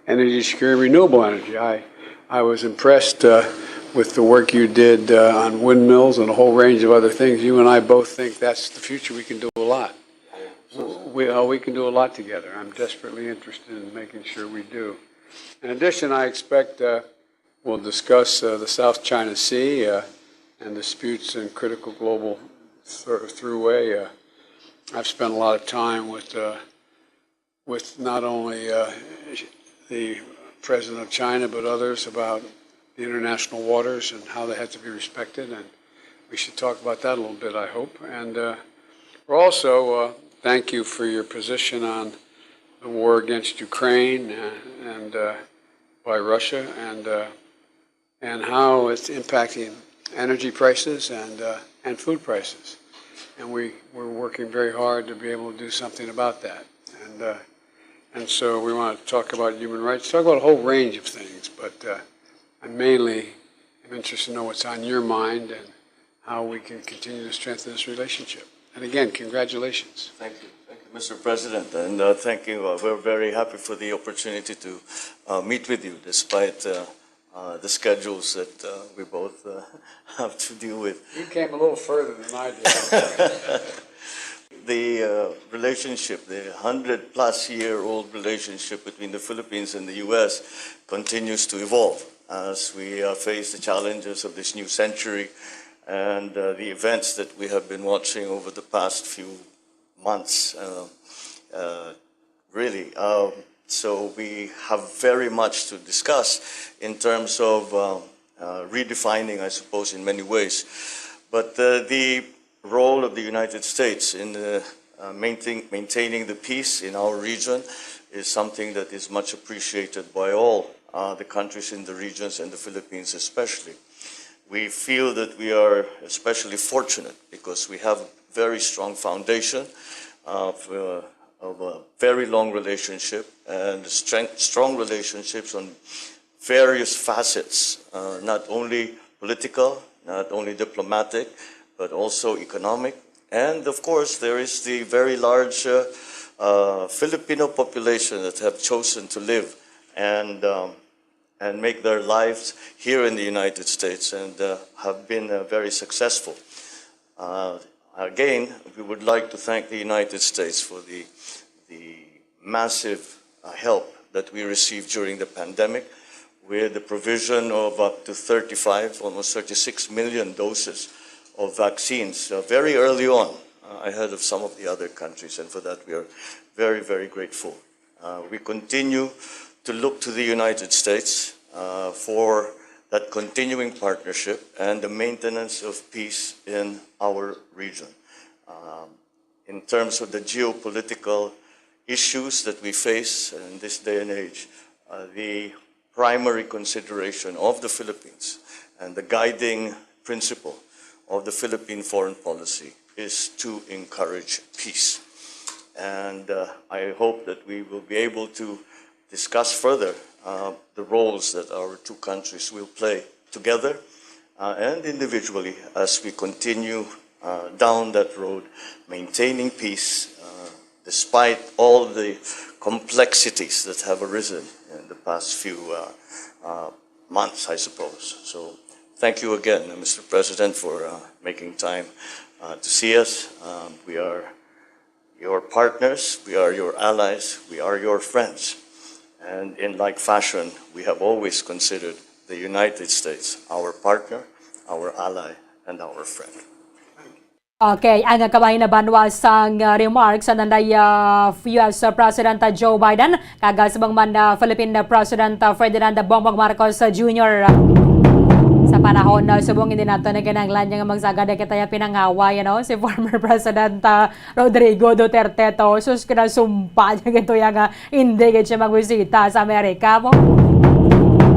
energy security, renewable energy. I, I was impressed, uh, with the work you did, uh, on windmills and a whole range of other things. You and I both think that's the future. We can do a lot. We, uh, we can do a lot together. I'm desperately interested in making sure we do. In addition, I expect, uh, we'll discuss, uh, the South China Sea, uh, and disputes in critical global thir-, throughway. Uh, I've spent a lot of time with, uh, with not only, uh, the president of China, but others about the international waters and how they have to be respected. And we should talk about that a little bit, I hope. And, uh, we're also, uh, thank you for your position on the war against Ukraine, uh, and, uh, by Russia, and, uh, and how it's impacting energy prices and, uh, and food prices. And we, we're working very hard to be able to do something about that. And, uh, and so we want to talk about human rights, talk about a whole range of things, but, uh, I mainly am interested to know what's on your mind and how we can continue to strengthen this relationship. And again, congratulations. Thank you. Thank you, Mister President, and, uh, thank you. Uh, we're very happy for the opportunity to, uh, meet with you despite, uh, uh, the schedules that, uh, we both, uh, have to deal with. You came a little further than I did. The, uh, relationship, the hundred plus year old relationship between the Philippines and the U S continues to evolve as we, uh, face the challenges of this new century and, uh, the events that we have been watching over the past few months, uh, uh, really. Um, so we have very much to discuss in terms of, uh, uh, redefining, I suppose, in many ways. But, uh, the role of the United States in, uh, uh, maintain-, maintaining the peace in our region is something that is much appreciated by all, uh, the countries in the regions and the Philippines especially. We feel that we are especially fortunate because we have a very strong foundation of, uh, of a very long relationship and strength, strong relationships on various facets, uh, not only political, not only diplomatic, but also economic. And of course, there is the very large, uh, uh, Filipino population that have chosen to live and, um, and make their lives here in the United States and, uh, have been, uh, very successful. Uh, again, we would like to thank the United States for the, the massive, uh, help that we received during the pandemic, with the provision of up to thirty-five, almost thirty-six million doses of vaccines uh, very early on, uh, ahead of some of the other countries, and for that we are very, very grateful. Uh, we continue to look to the United States uh, for that continuing partnership and the maintenance of peace in our region. Um, in terms of the geopolitical issues that we face in this day and age, uh, the primary consideration of the Philippines and the guiding principle of the Philippine foreign policy is to encourage peace. And uh, I hope that we will be able to discuss further uh, the roles that our two countries will play together uh, and individually as we continue uh, down that road, maintaining peace uh, despite all the complexities that have arisen in the past few uh, uh, months, I suppose. So thank you again, uh, Mister President, for uh, making time uh, to see us. Um, we are your partners, we are your allies, we are your friends. And in like fashion, we have always considered the United States our partner, our ally, and our friend. Okay, ang kabahin na banwa sang uh, remarks sa nanday uh, U S President uh, Joe Biden kag uh, subong man uh, Philippine President uh, Ferdinand Bongbong Marcos uh, Junior Sa panahon na subong, hindi nato na kinahanglan nga magsagad na kita ya pinangaway, you know, si former President uh, Rodrigo Duterte to. Sus, kinasumpa niya gito ya nga hindi gid siya magbisita sa Amerika mo.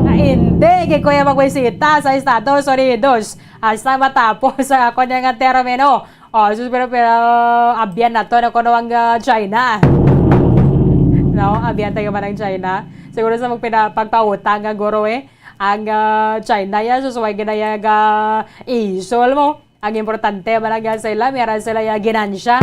Nga hindi gid ko ya magbisita sa Estados Unidos. Hasta matapos ang ako niya nga termino. Oh, sus, pero, pero abyan na to na kuno ang ah, China. No, abyan tayo man ang China. Siguro sa magpina, pagpautang nga guro eh. Ang ah, China ya, susuway ginaya ga isol mo. Ang importante man ang sa ila, meron sila ya ginansya.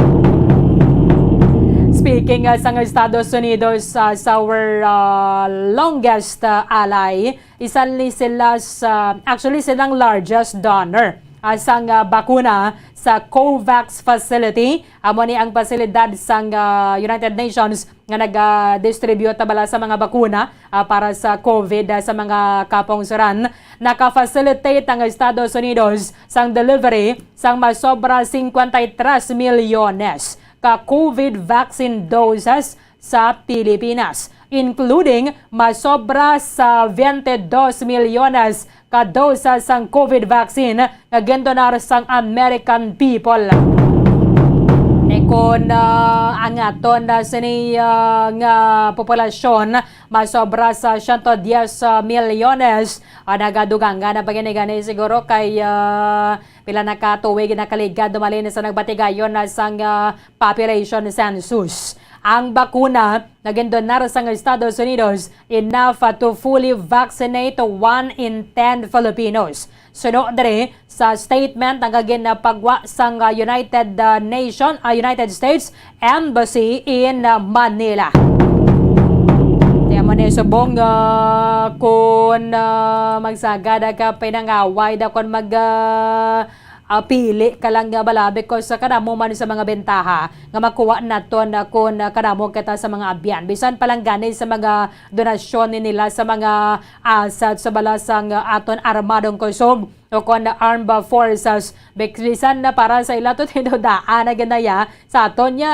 Speaking ah, sa Estados Unidos, ah, sa our ah, longest ah, ally, isa ni sila sa, actually silang largest donor ah, sang ah, bakuna sa COVAX facility. Amo ni ang pasilidad sang ah, United Nations nga nag-distribute bala sa mga bakuna ah, para sa COVID ah, sa mga kapungsoran. Naka-facilitate ang Estados Unidos sang delivery sang masobra cincuenta y tres milyones ka COVID vaccine doses sa Pilipinas, including masobra sa veinte dos milyones ka dosa sang COVID vaccine nga gindonar sang American people. Ni kon ah, ang aton ah, sini ah, nga populasyon masobra sa siyento diyes milyones, ah, nagadugangan na pagani gani siguro kay ah, pila na ka tuig nakaligad dumalin sa nagbatigayon na sang ah, population census. Ang bakuna nga gindonar sang Estados Unidos enough to fully vaccinate one in ten Filipinos. Suno diri sa statement nga ginpagwa sang United uh, Nation, uh, United States Embassy in uh, Manila. Kaya mo ni subong uh, kung uh, magsagad ka pinangaway da kung mag uh, ah, pili ka lang nga bala because sa kadamo man sa mga bentaha nga makuha naton ah, kun ah, kadamo kita sa mga abyan. Bisan pa lang gani sa mga donasyon ni nila sa mga asset sa bala sang ah, aton armadong kusog o kon armed forces. Bik- Bisan na para sa ila to tinudaan na ginaya sa aton nga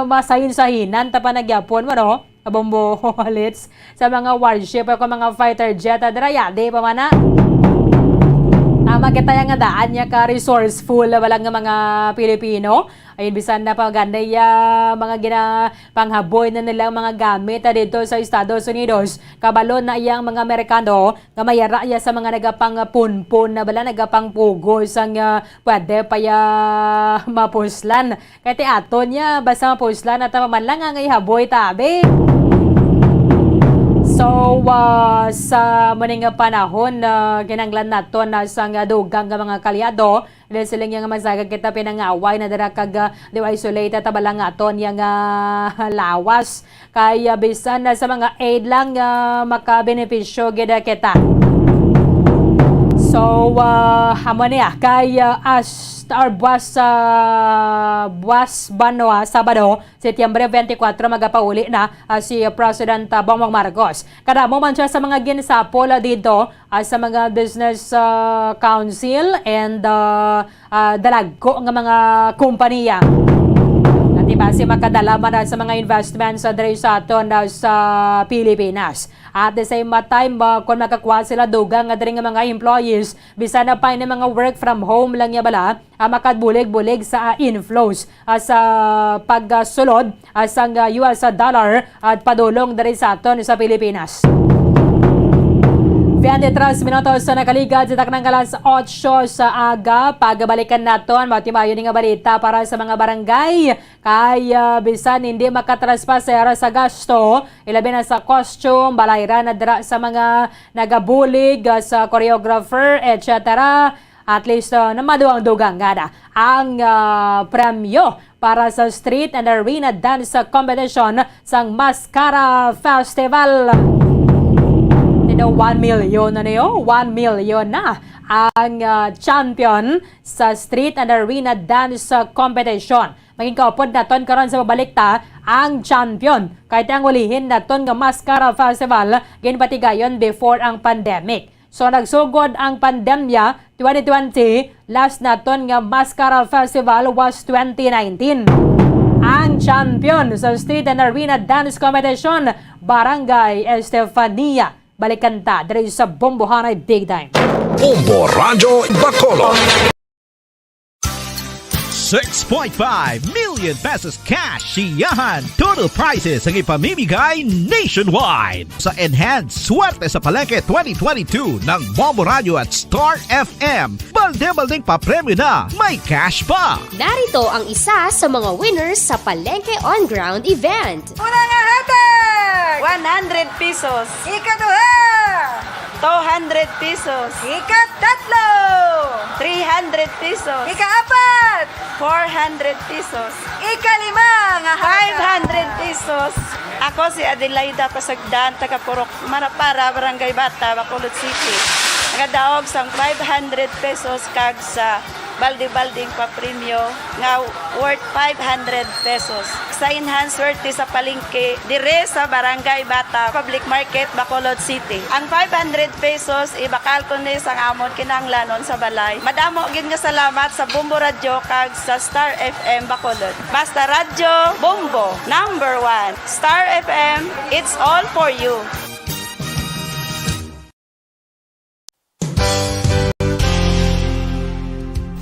masahin-sahinan ta pa nagyapon mo no? Kabombo, Lits, sa mga warship o kung mga fighter jet, ah, dira, yadi pa man na. Tama kita yang nga daan niya ka resourceful na lang nga mga Pilipino. Ayun, bisan na pa ganda ya mga gina panghaboy na nilang mga gamit ah, dito sa Estados Unidos. Kabalo na iyang mga Amerikano nga mayara ya sa mga nagapangpunpon na bala, nagapangpugos ang ah, pwede pa ya mapuslan. Kay ti aton niya, basta mapuslan at man lang ang ihaboy tabi. So, ah, sa muning panahon na kinanglan naton na sang dugang nga mga kalyado, dahil sila nga magsagad kita pinangaway na dira kag ah, di isolate at bala nga aton yang ah, lawas. Kay ah, bisan na sa mga aid lang nga makabenepisyo gid kita. So, ah, amo niya, kay, ah, as, or buwas, ah, buwas banwa, Sabado, Setyembre twenty-four, magapauli na, ah, si President, ah, Bongbong Marcos. Kadamo man siya sa mga ginsapol, ah, dito, ah, sa mga business, ah, council and, ah, ah, dalagko nga mga kompanya. Nga di basi makadala man, ah, sa mga investments, ah, diri sa aton, ah, sa Pilipinas. At the same time, ah, kung makakuha sila dugang nga diri nga mga employees, bisan na pa ini mga work from home lang niya bala, ah, makabulig-bulig sa, ah, inflows, ah, sa pagsulod, ah, sang, ah, U S dollar at padulong diri sa aton sa Pilipinas. Twenty-three minutos sa nakaligad sa taknang alas otso sa aga. Pagbalikan naton, matimayon nga balita para sa mga barangay. Kay, ah, bisan hindi makatraspaser sa gasto, ilabi na sa costume, balayran na dira sa mga nagabulig, ah, sa choreographer, et cetera. At least, ah, namaduang-dugang nga na ang, ah, premyo para sa Street and Arena Dance Competition sang Mascara Festival. Tino, one million na niyo, one million na ang, ah, champion sa Street and Arena Dance Competition. Maging kaupod naton karon sa pabalik ta ang champion. Kay ang ulihin naton nga Mascara Festival, ginpatigayon before ang pandemic. So, nagsugod ang pandemya, twenty twenty, last naton nga Mascara Festival was twenty nineteen. Ang champion sa Street and Arena Dance Competition, Barangay Estefania. Balikan ta diri sa Bombohanay Big Time. Bombo Radyo Bacolod. Six point five million pesos cash siyahan total prizes ang ipamimigay nationwide sa Enhanced Swerte sa Palengke twenty twenty-two ng Bombo Radyo at Star F M. Balde-baldeng papremyo na, may cash pa! Narito ang isa sa mga winners sa Palengke On Ground event. Una nga hatag, one hundred pesos. Ikaduha, two hundred pesos. Ikatatlo, three hundred pesos. Ikaapat, four hundred pesos. Ikalima nga hatag, five hundred pesos. Ako si Adelaida Pasagdan, taga Purok Marapara, Barangay Bata, Bacolod City. Nagadaog sang five hundred pesos kag sa balde-balding papremyo nga worth five hundred pesos. Sa Enhanced Swerte sa Palengke, dire sa Barangay Bata, Public Market, Bacolod City. Ang five hundred pesos, ibakal ko ni sang amon kinahanglanon sa balay. Madamo gid nga salamat sa Bombo Radyo kag sa Star F M Bacolod. Basta Radyo Bombo, number one. Star F M, it's all for you.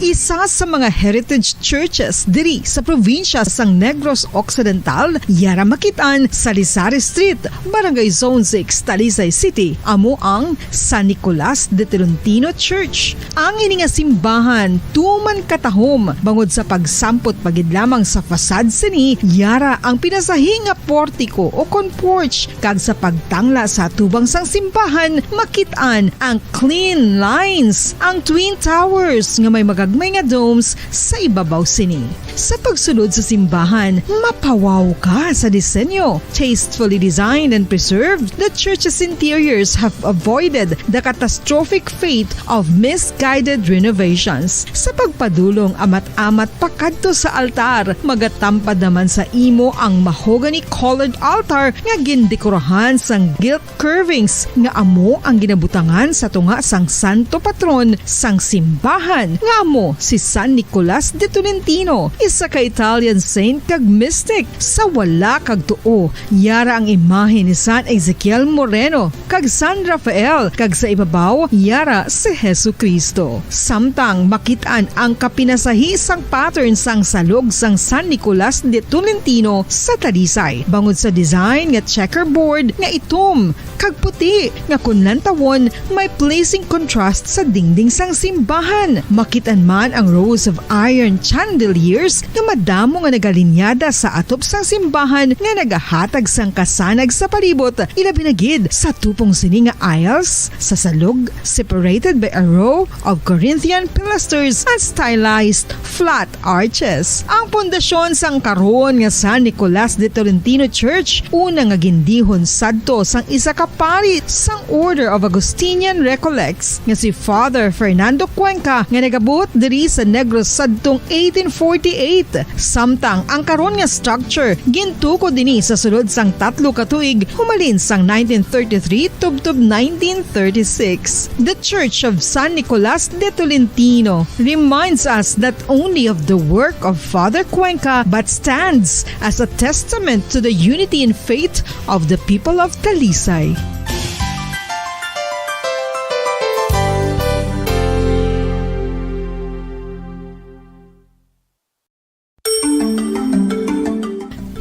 Isa sa mga heritage churches diri sa probinsya sang Negros Occidental, yara makit-an sa Salisari Street, Barangay Zone six, Talisay City, amo ang San Nicolas de Tolentino Church. Ang ini nga simbahan tuman katahom bangod sa pagsampot pa gid lamang sa facade sini, yara ang pinasahi nga portiko o kon porch, kag sa pagtangla sa atubang sang simbahan, makit-an ang clean lines, ang twin towers nga may magagmay nga domes sa ibabaw sini. Sa pagsulod sa simbahan, mapawaw ka sa disenyo. Tastefully designed and preserved, the church's interiors have avoided the catastrophic fate of misguided renovations. Sa pagpadulong amat-amat pakadto sa altar, magatampad naman sa imo ang mahogany-colored altar nga gindekorahan sang gilt curvings nga amo ang ginabutangan sa tunga sang santo patron sang simbahan, nga amo si San Nicolas de Tolentino, isa ka Italian saint kag mystic. Sa wala kag tuo, yara ang imahe ni San Ezekiel Moreno kag San Rafael, kag sa ibabaw, yara si Jesu-Cristo. Samtang makit-an ang kapinasahi sang pattern sang salog sang San Nicolas de Tolentino sa Talisay, bangod sa design nga checkerboard nga itom kag puti nga kon lantawon may pleasing contrast sa dingding sang simbahan. Makit-an man ang rows of iron chandeliers nga madamo nga nagalinyada sa atop sang simbahan nga nagahatag sang kasanag sa palibot, ilabi na gid sa tupong sini nga aisles sa salog, separated by a row of Corinthian pilasters and stylized flat arches. Ang pundasyon sang karon nga San Nicolas de Tolentino Church, una nga gindihon sadto sang isa ka pari sang Order of Augustinian Recollects nga si Father Fernando Cuenca, nga nagabuot diri sa Negros sadtong eighteen forty-eight. Samtang ang karon nga structure gintukod ini sa sulod sang tatlo ka tuig, humalin sang nineteen thirty-three tubtob nineteen thirty-six. The Church of San Nicolas de Tolentino reminds us not only of the work of Father Cuenca, but stands as a testament to the unity in faith of the people of Talisay.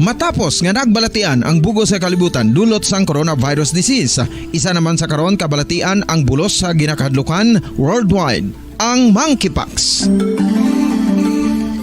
Matapos nga nagbalatian ang bug-os nga kalibutan dulot sang coronavirus disease, isa naman sa karon kabalatian ang bulos sa ginakahadlukan worldwide, ang monkeypox.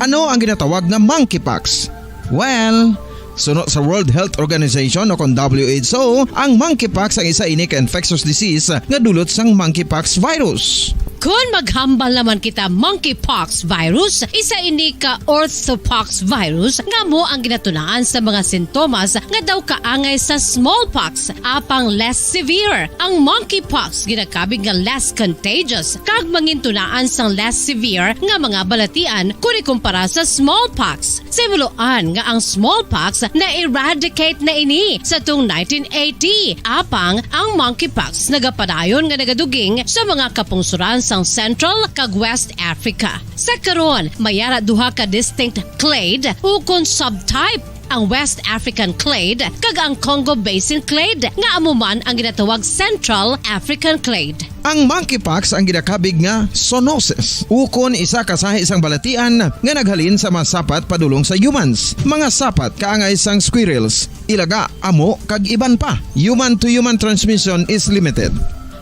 Ano ang ginatawag nga monkeypox? Well, suno sa World Health Organization o kon W H O, ang monkeypox ang isa ini ka infectious disease nga dulot sang monkeypox virus. Kon maghambal naman kita, monkeypox virus, isa ini ka orthopox virus nga amo ang ginatunaan sa mga sintomas nga daw kaangay sa smallpox, apang less severe. Ang monkeypox ginakabig nga less contagious kag mangintunaan sang less severe nga mga balatian kon ikumpara sa smallpox. Sa himuloan nga ang smallpox na-eradicate na ini sa tung nineteen eighty, apang ang monkeypox nagapadayon nga nagaduging sa mga kapungsoran sang Central kag West Africa. Sa karon, may ara duha ka distinct clade ukon subtype, ang West African clade kag ang Congo Basin clade, nga amo man ang ginatawag Central African clade. Ang monkeypox ang ginakabig nga zoonosis, ukon isa ka sahi sang balatian nga naghalin sa mga sapat padulong sa humans. Mga sapat kaangay sang squirrels, ilaga, amo, kag iban pa. Human to human transmission is limited.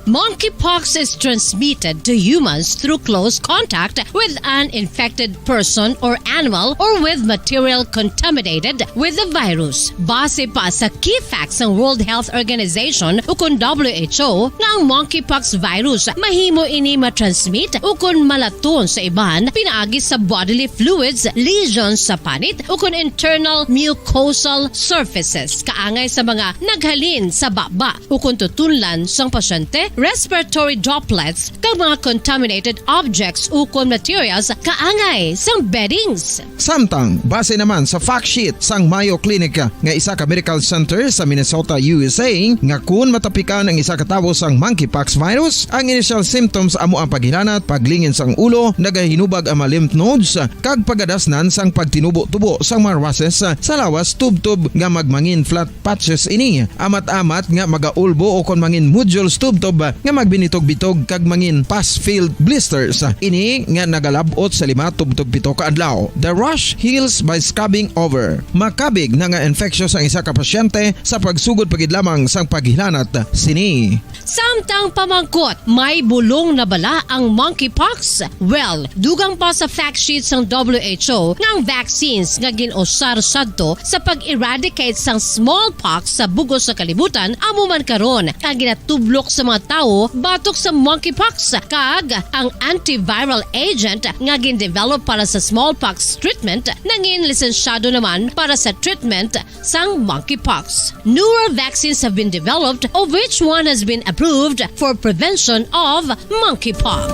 Monkeypox is transmitted to humans through close contact with an infected person or animal or with material contaminated with the virus. Base pa sa key facts sang World Health Organization ukon W H O nga ang monkeypox virus mahimo ini matransmit ukon malaton sa iban pinaagi sa bodily fluids, lesions sa panit ukon internal mucosal surfaces kaangay sa mga naghalin sa baba ukon tutunlan sang pasyente, respiratory droplets, kag mga contaminated objects ukon materials kaangay sang beddings. Samtang, base naman sa fact sheet sang Mayo Clinic nga isa ka medical center sa Minnesota, U S A, nga kon matapikan ang isa ka tawo sang monkeypox virus, ang initial symptoms amo ang paghilanat, paglingin sang ulo, nagahinubag ang mga lymph nodes, kag pagadasnan sang pagtinubo-tubo sang mga rashes sa lawas tubtob nga magmangin flat patches ini, amat-amat nga magaulbo o kon mangin nodules tubtob nga magbinitog-bitog kag mangin pus-filled blisters. Ini nga nagalab-ot sa lima tubtob pito ka adlaw. The rash heals by scabbing over. Makabig na nga infectious ang isa ka pasyente sa pagsugod pa gid lamang sang paghilanat sini. Samtang pamangkot, may bulong na bala ang monkeypox? Well, dugang pa sa fact sheet sang W H O nga ang vaccines nga gin-usar sadto sa pag-eradicate sang smallpox sa bug-os nga kalibutan amo man karon ang ginatublok sa mga tawo batok sa monkeypox, kag ang antiviral agent nga gin-develop para sa smallpox treatment nangin lisensyado naman para sa treatment sang monkeypox. Newer vaccines have been developed, of which one has been approved for prevention of monkeypox.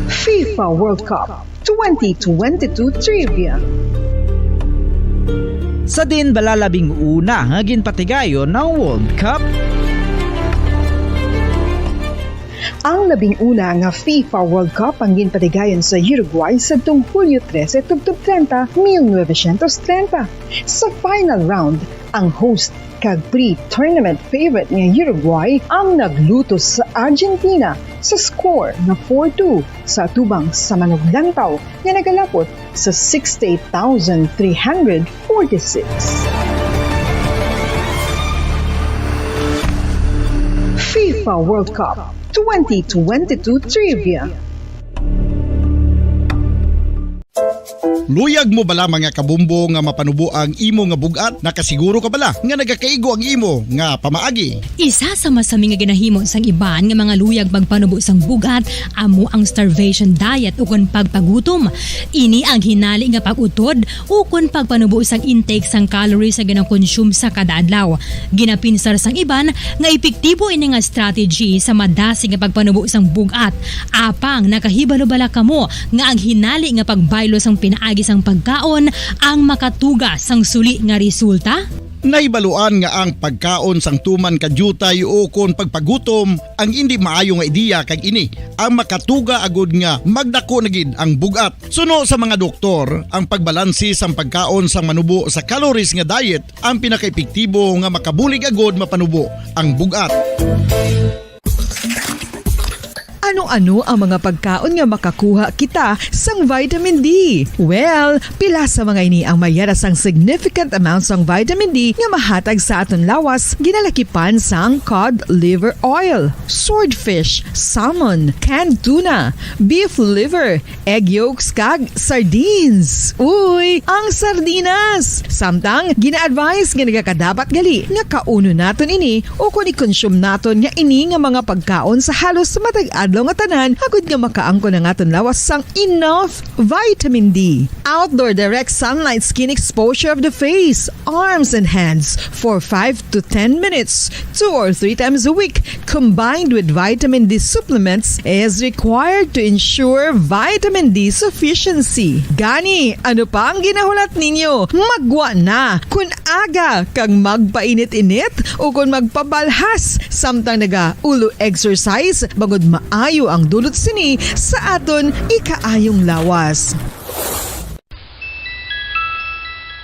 FIFA World Cup twenty twenty-two Trivia. Sa diin bala labing una nga ginpatigayon ang World Cup? Ang labing una nga FIFA World Cup ang ginpatigayon sa Uruguay sadtong Hulyo trese tubtob treinta, mil novecientos treinta. Sa final round, ang host kag pre-tournament favorite nga Uruguay ang naglutos sa Argentina sa score nga four two sa atubang sa manuglantaw nga nagalapot sa sixty-eight thousand three hundred forty-six. FIFA World Cup twenty twenty-two Trivia. Luyag mo bala, mga kabombo, nga mapanubo ang imo nga bug-at? Nakasiguro ka bala nga nagakaigo ang imo nga pamaagi? Isa sa masami nga ginahimo sang iban nga mga luyag magpanubo sang bug-at amo ang starvation diet ukon pagpagutom. Ini ang hinali nga pag-utod ukon pagpanubo sang intake sang calories nga ginakonsume sa kada adlaw. Ginapinsar sang iban nga epektibo ini nga strategy sa madasig nga pagpanubo sang bug-at. Apang nakahibalo bala kamo nga ang hinali nga pagbaylo sang pinaagi sang pagkaon ang makatuga sang suli nga resulta? Nahibaluan nga ang pagkaon sang tuman ka diutay ukon pagpagutom ang indi maayo nga ideya, kag ini ang makatuga agud nga magdako na gid ang bug-at. Suno sa mga doktor, ang pagbalanse sang pagkaon sang manubo sa calories nga diet ang pinakaepektibo nga makabulig agud mapanubo ang bug-at. Ano-ano ang mga pagkaon nga makakuha kita sang vitamin D? Well, pila sa mga ini ang mayara sang significant amount sang vitamin D nga mahatag sa aton lawas, ginalakipan sang cod liver oil, swordfish, salmon, canned tuna, beef liver, egg yolks, kag sardines. Uy, ang sardinas! Samtang gina-advise nga nagakadapat gali nga kaunon naton ini ukon i-consume naton nga ini nga mga pagkaon sa halos matag adlaw nga tanan, agud nga makaangkon ang aton lawas sang enough vitamin D. Outdoor direct sunlight skin exposure of the face, arms, and hands for five to ten minutes, two or three times a week, combined with vitamin D supplements, is required to ensure vitamin D sufficiency. Gani, ano pa ang ginahulat ninyo? Maggwa na! Kun aga kag magpainit-init ukon magpabalhas samtang nagaulo exercise, bangod maayo ang dulot sini sa aton ikaayong lawas.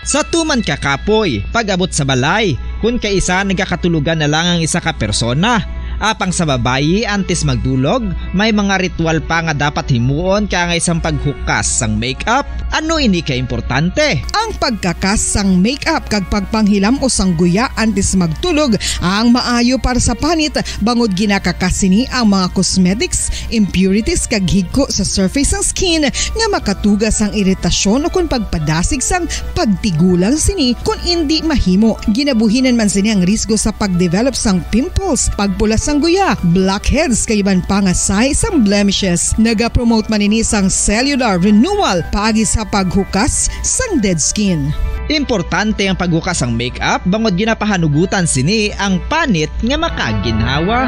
Sa tuman ka kapoy, pag-abot sa balay, kun kaisa nagakatulogan na lang ang isa ka persona. Apang sa babayi, antes magdulog, may mga ritual pa nga dapat himuon kaangay sang paghukas sang makeup. Ano ini ka importante? Ang pagkakas sang makeup kag pagpanghilam-os sang guya antes magtulog ang maayo para sa panit, bangod ginakakas sini ang mga cosmetics, impurities, kag higko sa surface sang skin nga makatuga sang iritasyon ukon pagpadasig sang pagtigulang sini kon indi mahimo. Ginabuhinan man sini ang risgo sa pag-develop sang pimples, pagpula sang guya, blackheads, kag iban pa nga sahi sang blemishes. Nagapromote man ini sang cellular renewal paagi sa paghukas sang dead skin. Importante ang paghukas sang makeup bangod ginapahanugutan sini ang panit nga makaginhawa.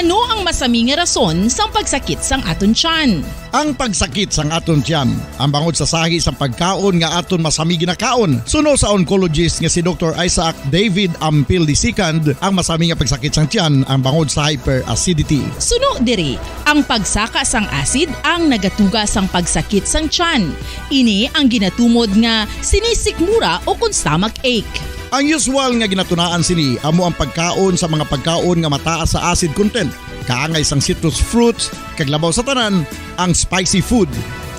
Ano ang masami nga rason sang pagsakit sang aton tiyan? Ang pagsakit sang aton tiyan, ang bangod sa sahi sang pagkaon nga aton masami ginakaon. Suno sa oncologist nga si Doktor Isaac David Ampil the second, ang masami nga pagsakit sang tiyan ang bangod sa hyperacidity. Suno diri, ang pagsaka sang acid ang nagatuga sang pagsakit sang tiyan. Ini ang ginatumod nga sinisikmura ukon stomach ache. Ang usual nga ginatunaan sini amo ang pagkaon sa mga pagkaon nga mataas sa acid content, kaangay sang citrus fruits, kag labaw sa tanan, ang spicy food.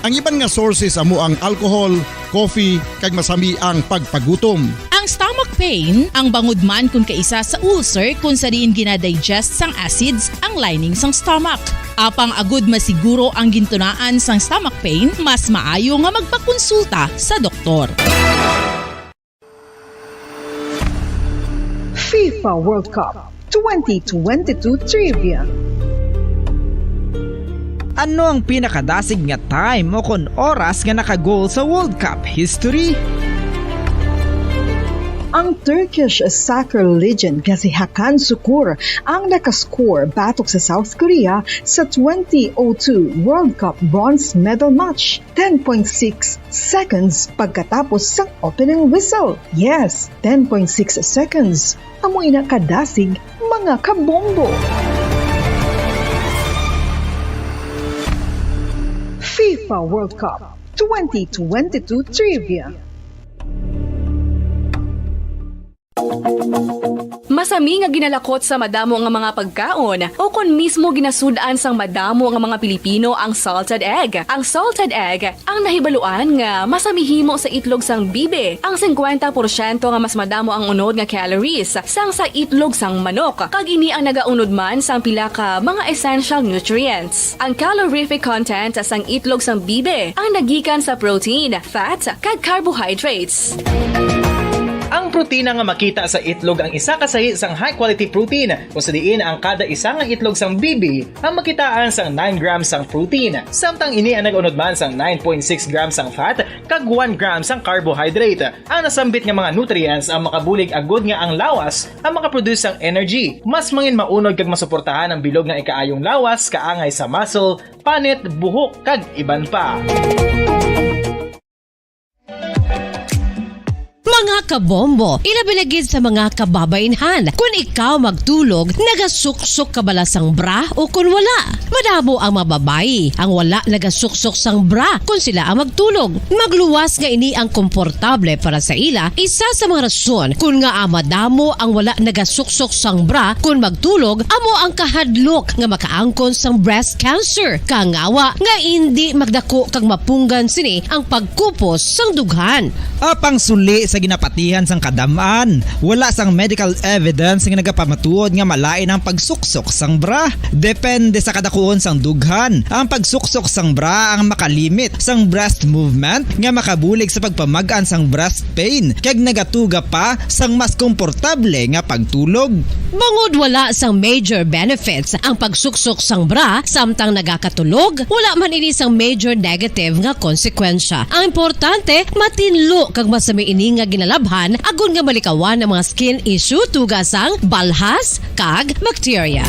Ang iban nga sources amo ang alcohol, coffee, kag masami ang pagpagutom. Ang stomach pain ang bangod man kon kaisa sa ulcer kon sa diin ginadigest sang acids ang lining sang stomach. Apang agud masiguro ang gintunaan sang stomach pain, mas maayo nga magpakonsulta sa doktor. FIFA World Cup twenty twenty-two Trivia. Ano ang pinakadasig nga time ukon oras nga naka-goal sa World Cup history? Ang Turkish soccer legend nga si Hakan Sukur ang nakascore batok sa South Korea sa twenty oh two World Cup bronze medal match, ten point six seconds pagkatapos sang opening whistle. Yes, ten point six seconds. Amo ina kadasig, mga kabombo. FIFA World Cup twenty twenty-two Trivia. Masami nga ginalakot sa madamo nga mga pagkaon, o kon mismo ginasud-an sang madamo nga mga Pilipino ang salted egg. Ang salted egg ang nahibaluan nga masami himo sa itlog sang bibi. Ang singkwenta porsyento nga mas madamo ang unod nga calories sang sa itlog sang manok, kag ini ang nagaunod man sang pila ka mga essential nutrients. Ang calorific content sang itlog sang bibi ang nagikan sa protein, fat, kag carbohydrates. Ang protina nga makita sa itlog ang isa ka sahi sang high-quality protein, kung sa diin ang kada isa nga itlog sang bibi ang makitaan sang nine grams sang protein, samtang ini ang nag-unod man sang nine point six grams sang fat kag one gram sang carbohydrate. Ang nasambit nga mga nutrients ang makabulig agud nga ang lawas ang makaproduce sang energy, mas mangin maunod kag masuportahan ang bilog nga ikaayong lawas, kaangay sa muscle, panit, buhok, kag iban pa. Mga kabombo, ilabi na gid sa mga kababainhan, kun ikaw magtulog, nagasuksok ka bala sang bra o kun wala? Madamo ang mga babayi ang wala nagasuksok sang bra kun sila ang magtulog. Magluwas nga ini ang komportable para sa ila, isa sa mga rason kun ngaa madamo ang wala nagasuksok sang bra kun magtulog amo ang kahadlok nga makaangkon sang breast cancer. Kangawa nga indi magdako kag mapunggan sini ang pagkupos sang dughan. Apang suli sa ginapatihan sang kadam-an, wala sang medical evidence nga nagapamatuod nga malain ang pagsuksok sang bra. Depende sa kadakuon sang dughan, ang pagsuksok sang bra ang makalimit sang breast movement nga makabulig sa pagpamag-an sang breast pain kag nagatuga pa sang mas komportable nga pagtulog. Bangod wala sang major benefits ang pagsuksok sang bra samtang nagakatulog, wala man ini sang major negative nga konsekwensya. Ang importante, matinlo kag masami ini nga ginalabhan agod nga malikawan ang mga skin issue tungod sang balhas kag bakterya.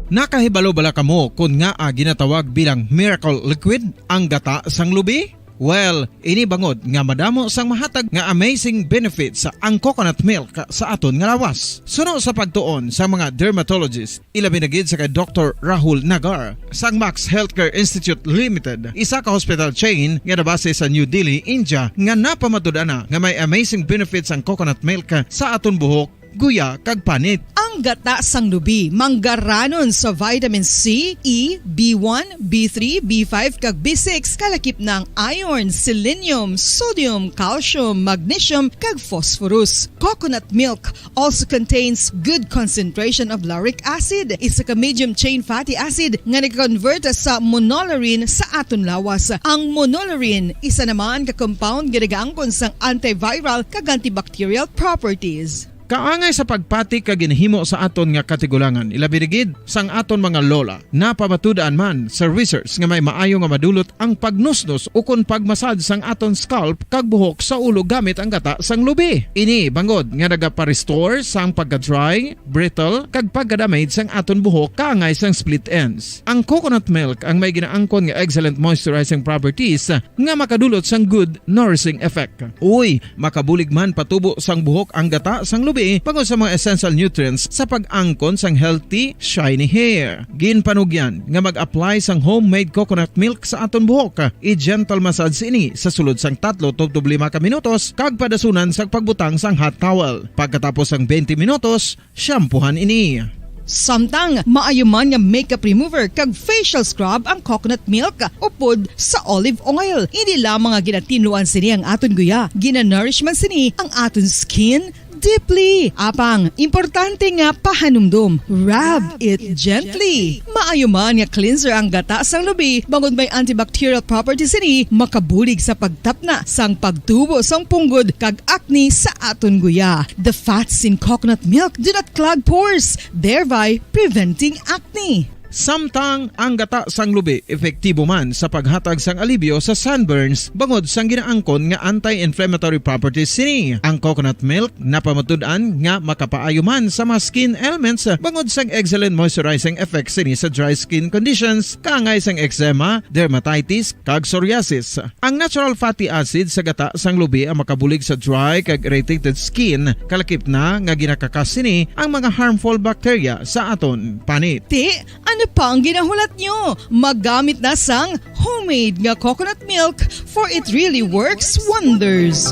Nakahibalo bala kamo kon ngaa ginatawag bilang miracle liquid ang gata sang lubi? Well, ini bangod nga madamo sang mahatag nga amazing benefits ang coconut milk sa aton nga lawas. Suno sa pagtuon sa mga dermatologist, ilabi na gid sa kay Doktor Rahul Nagar sang Max Healthcare Institute Limited, isa ka hospital chain nga nabase sa New Delhi, India, nga napamatud-an na nga may amazing benefits ang coconut milk sa aton buhok, guya, kag panit. Ang gata sang lubi manggaranon sa vitamin C, E, B one, B three, B five, kag B six, kalakip na ang iron, selenium, sodium, calcium, magnesium, kag phosphorus. Coconut milk also contains good concentration of lauric acid, isa ka medium chain fatty acid nga nag-convert sa monolaurin sa aton lawas. Ang monolaurin isa naman ka compound nga nagaangkon sang antiviral kag antibacterial properties. Kaangay sa pagpati kag ginhimo sa aton nga katigulangan, ilabi na gid sang aton mga lola, napamatud-an man sa research nga may maayo nga madulot ang pagnusnos ukon pagmasad sang aton scalp kag buhok sa ulo gamit ang gata sang lubi. Ini bangod nga nagapa-restore sang pagka-dry, brittle, kag pagka-damage sang aton buhok kaangay sang split ends. Ang coconut milk ang may ginaangkon nga excellent moisturizing properties nga makadulot sang good nourishing effect. Uy, makabulig man patubo sang buhok ang gata sang lubi bangod sa mga essential nutrients sa pag-angkon sang healthy, shiny hair. Ginpanugyan nga mag-apply sang homemade coconut milk sa aton buhok. I-gentle massage ini sa sulod sang tatlo tubtob lima ka minutos kag padasunan sang pagbutang sang hot towel. Pagkatapos sang twenty minutos, shampoohan ini. Samtang maayo man nga makeup remover kag facial scrub ang coconut milk upod sa olive oil. Hindi lamang nga ginatinluan sini ang aton guya, ginanourish man sini ang aton skin deeply. Apang, importante nga pahanumdom, rub it gently. Maayo man nga cleanser ang gata sang lubi, bangod may antibacterial properties sini, makabulig sa pagtapna sang pagtubo sang punggod kag acne sa aton guya. The fats in coconut milk do not clog pores, thereby preventing acne. Samtang ang gata sang lubi epektibo man sa paghatag sang alibyo sa sunburns bangod sang ginaangkon nga anti-inflammatory properties sini. Ang coconut milk napamatud-an nga makapaayo man sa mga skin ailments bangod sang excellent moisturizing effects sini sa dry skin conditions, kaangay sang eczema, dermatitis, kag psoriasis. Ang natural fatty acid sa gata sang lubi ang makabulig sa dry kag irritated skin, kalakip na nga ginakakas sini ang mga harmful bacteria sa aton panit. Ti, ang Pang ginahulat nyo, maggamit na sang homemade nga coconut milk, for it really works wonders.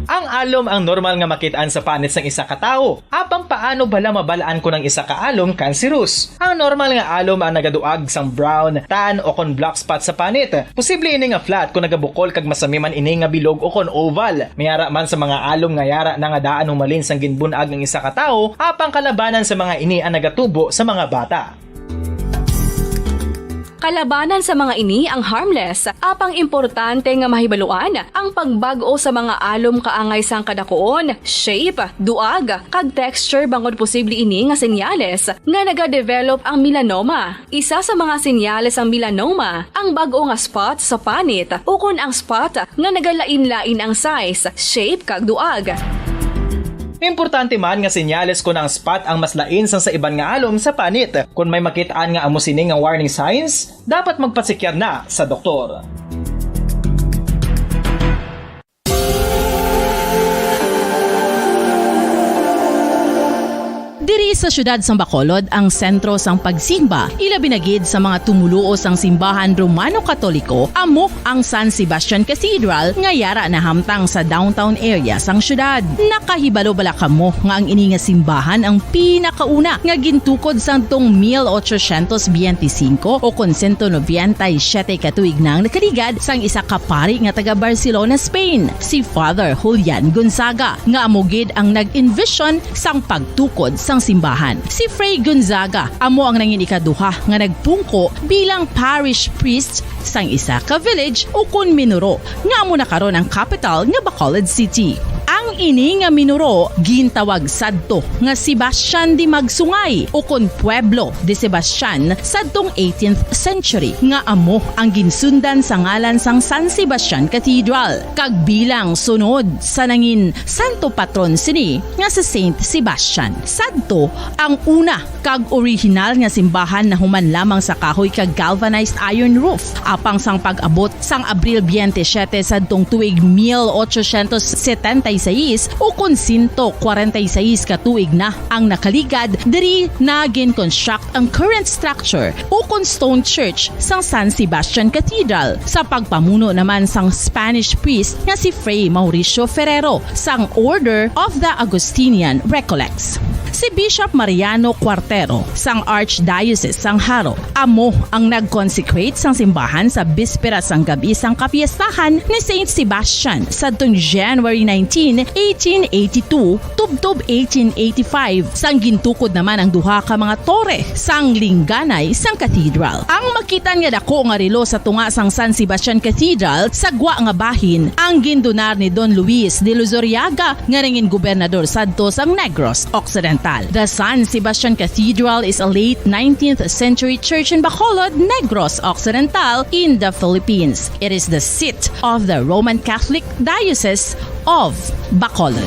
Ang alom ang normal nga makit-an sa panit sang isa ka tawo. Apang paano bala mabal-an kon ang isa ka alom kanserus? Ang normal nga alom ang nagaduag sang brown, tan, o kon black spot sa panit. Posible ini nga flat kon nagabukol kag masami man ini nga bilog o kon oval. May ara man sa mga alom nga yara na nga daan humalin sang ginbun-ag ang isa ka tawo, apang kalabanan sa mga ini ang nagatubo sa mga bata. Kalabanan sa mga ini ang harmless, apang importante nga mahibaluan ang pagbag-o sa mga alom kaangay sang kadakuon, shape, duag, kag texture bangod posible ini nga senyales nga nagadevelop ang melanoma. Isa sa mga senyales sang melanoma ang bag-o nga spot sa panit ukon ang spot nga nagalain-lain ang size, shape, kag duag. Importante man nga senyales kon ang spot ang mas lain sang sa iban nga alom sa panit. Kon may makit-an nga amo sini nga warning signs, dapat magpasekyar na sa doktor. Diri sa siyudad sang Bacolod ang sentro sang pagsimba, ilabi na gid sa mga tumoluo sang simbahan Romano-Katoliko, amo ang San Sebastian Cathedral nga yara nahamtang sa downtown area sang siyudad. Nakahibalo bala kamo nga ang ini nga simbahan ang pinakauna nga gintukod sadtong mil ochocientos biyente singko o kon sento nobenta y siyete ka tuig na ang nakaligad sang isa ka pari nga taga Barcelona, Spain, si Father Julian Gonzaga, nga amo gid ang nag-envision sang pagtukod sang simbahan. Si Fray Gonzaga amo ang nangin ikaduha nga nagpungko bilang parish priest sang isa ka village ukon minuro nga amo na karon ang kapital nga Bacolod City. Ang ini nga minuro gintawag sadto nga Sebastian de Magsungay ukon Pueblo de Sebastian sadtong eighteenth century, nga amo ang ginsundan sa ngalan sang San Sebastian Cathedral, kag bilang sunod sa nangin santo patron sini nga si Saint Sebastian. Sadto ang una kag orihinal nga simbahan nahuman lamang sa kahoy kag galvanized iron roof. Apang sang pag-abot sang Abril biyente siyete sadtong tuig mil ochocientos setenta y seis, ukon sento kwarenta y seis ka tuig na ang nakaligad, diri na gin-construct ang current structure ukon stone church sang San Sebastian Cathedral, sa pagpamuno naman sang Spanish priest nga si Fray Mauricio Ferrero sang Order of the Augustinian Recollects. Si Bishop Mariano Cuartero sang Archdiocese sang Jaro amo ang nag-consecrate sang simbahan sa bispera sang gab-i sang kapiestahan ni Saint Sebastian sadtong January nineteen, eighteen eighty-two, tubtob eighteen eighty-five, sang gintukod naman ang duha ka mga tore sang lingganay sang cathedral. Ang makit-an nga dako nga relo sa tunga sang San Sebastian Cathedral sa gwa nga bahin ang gindonar ni Don Luis de Luzuriaga nga nangin gobernador sadto sang Negros Occidental. The San Sebastian Cathedral is a late nineteenth century church in Bacolod, Negros Occidental, in the Philippines. It is the seat of the Roman Catholic Diocese of Bacolod.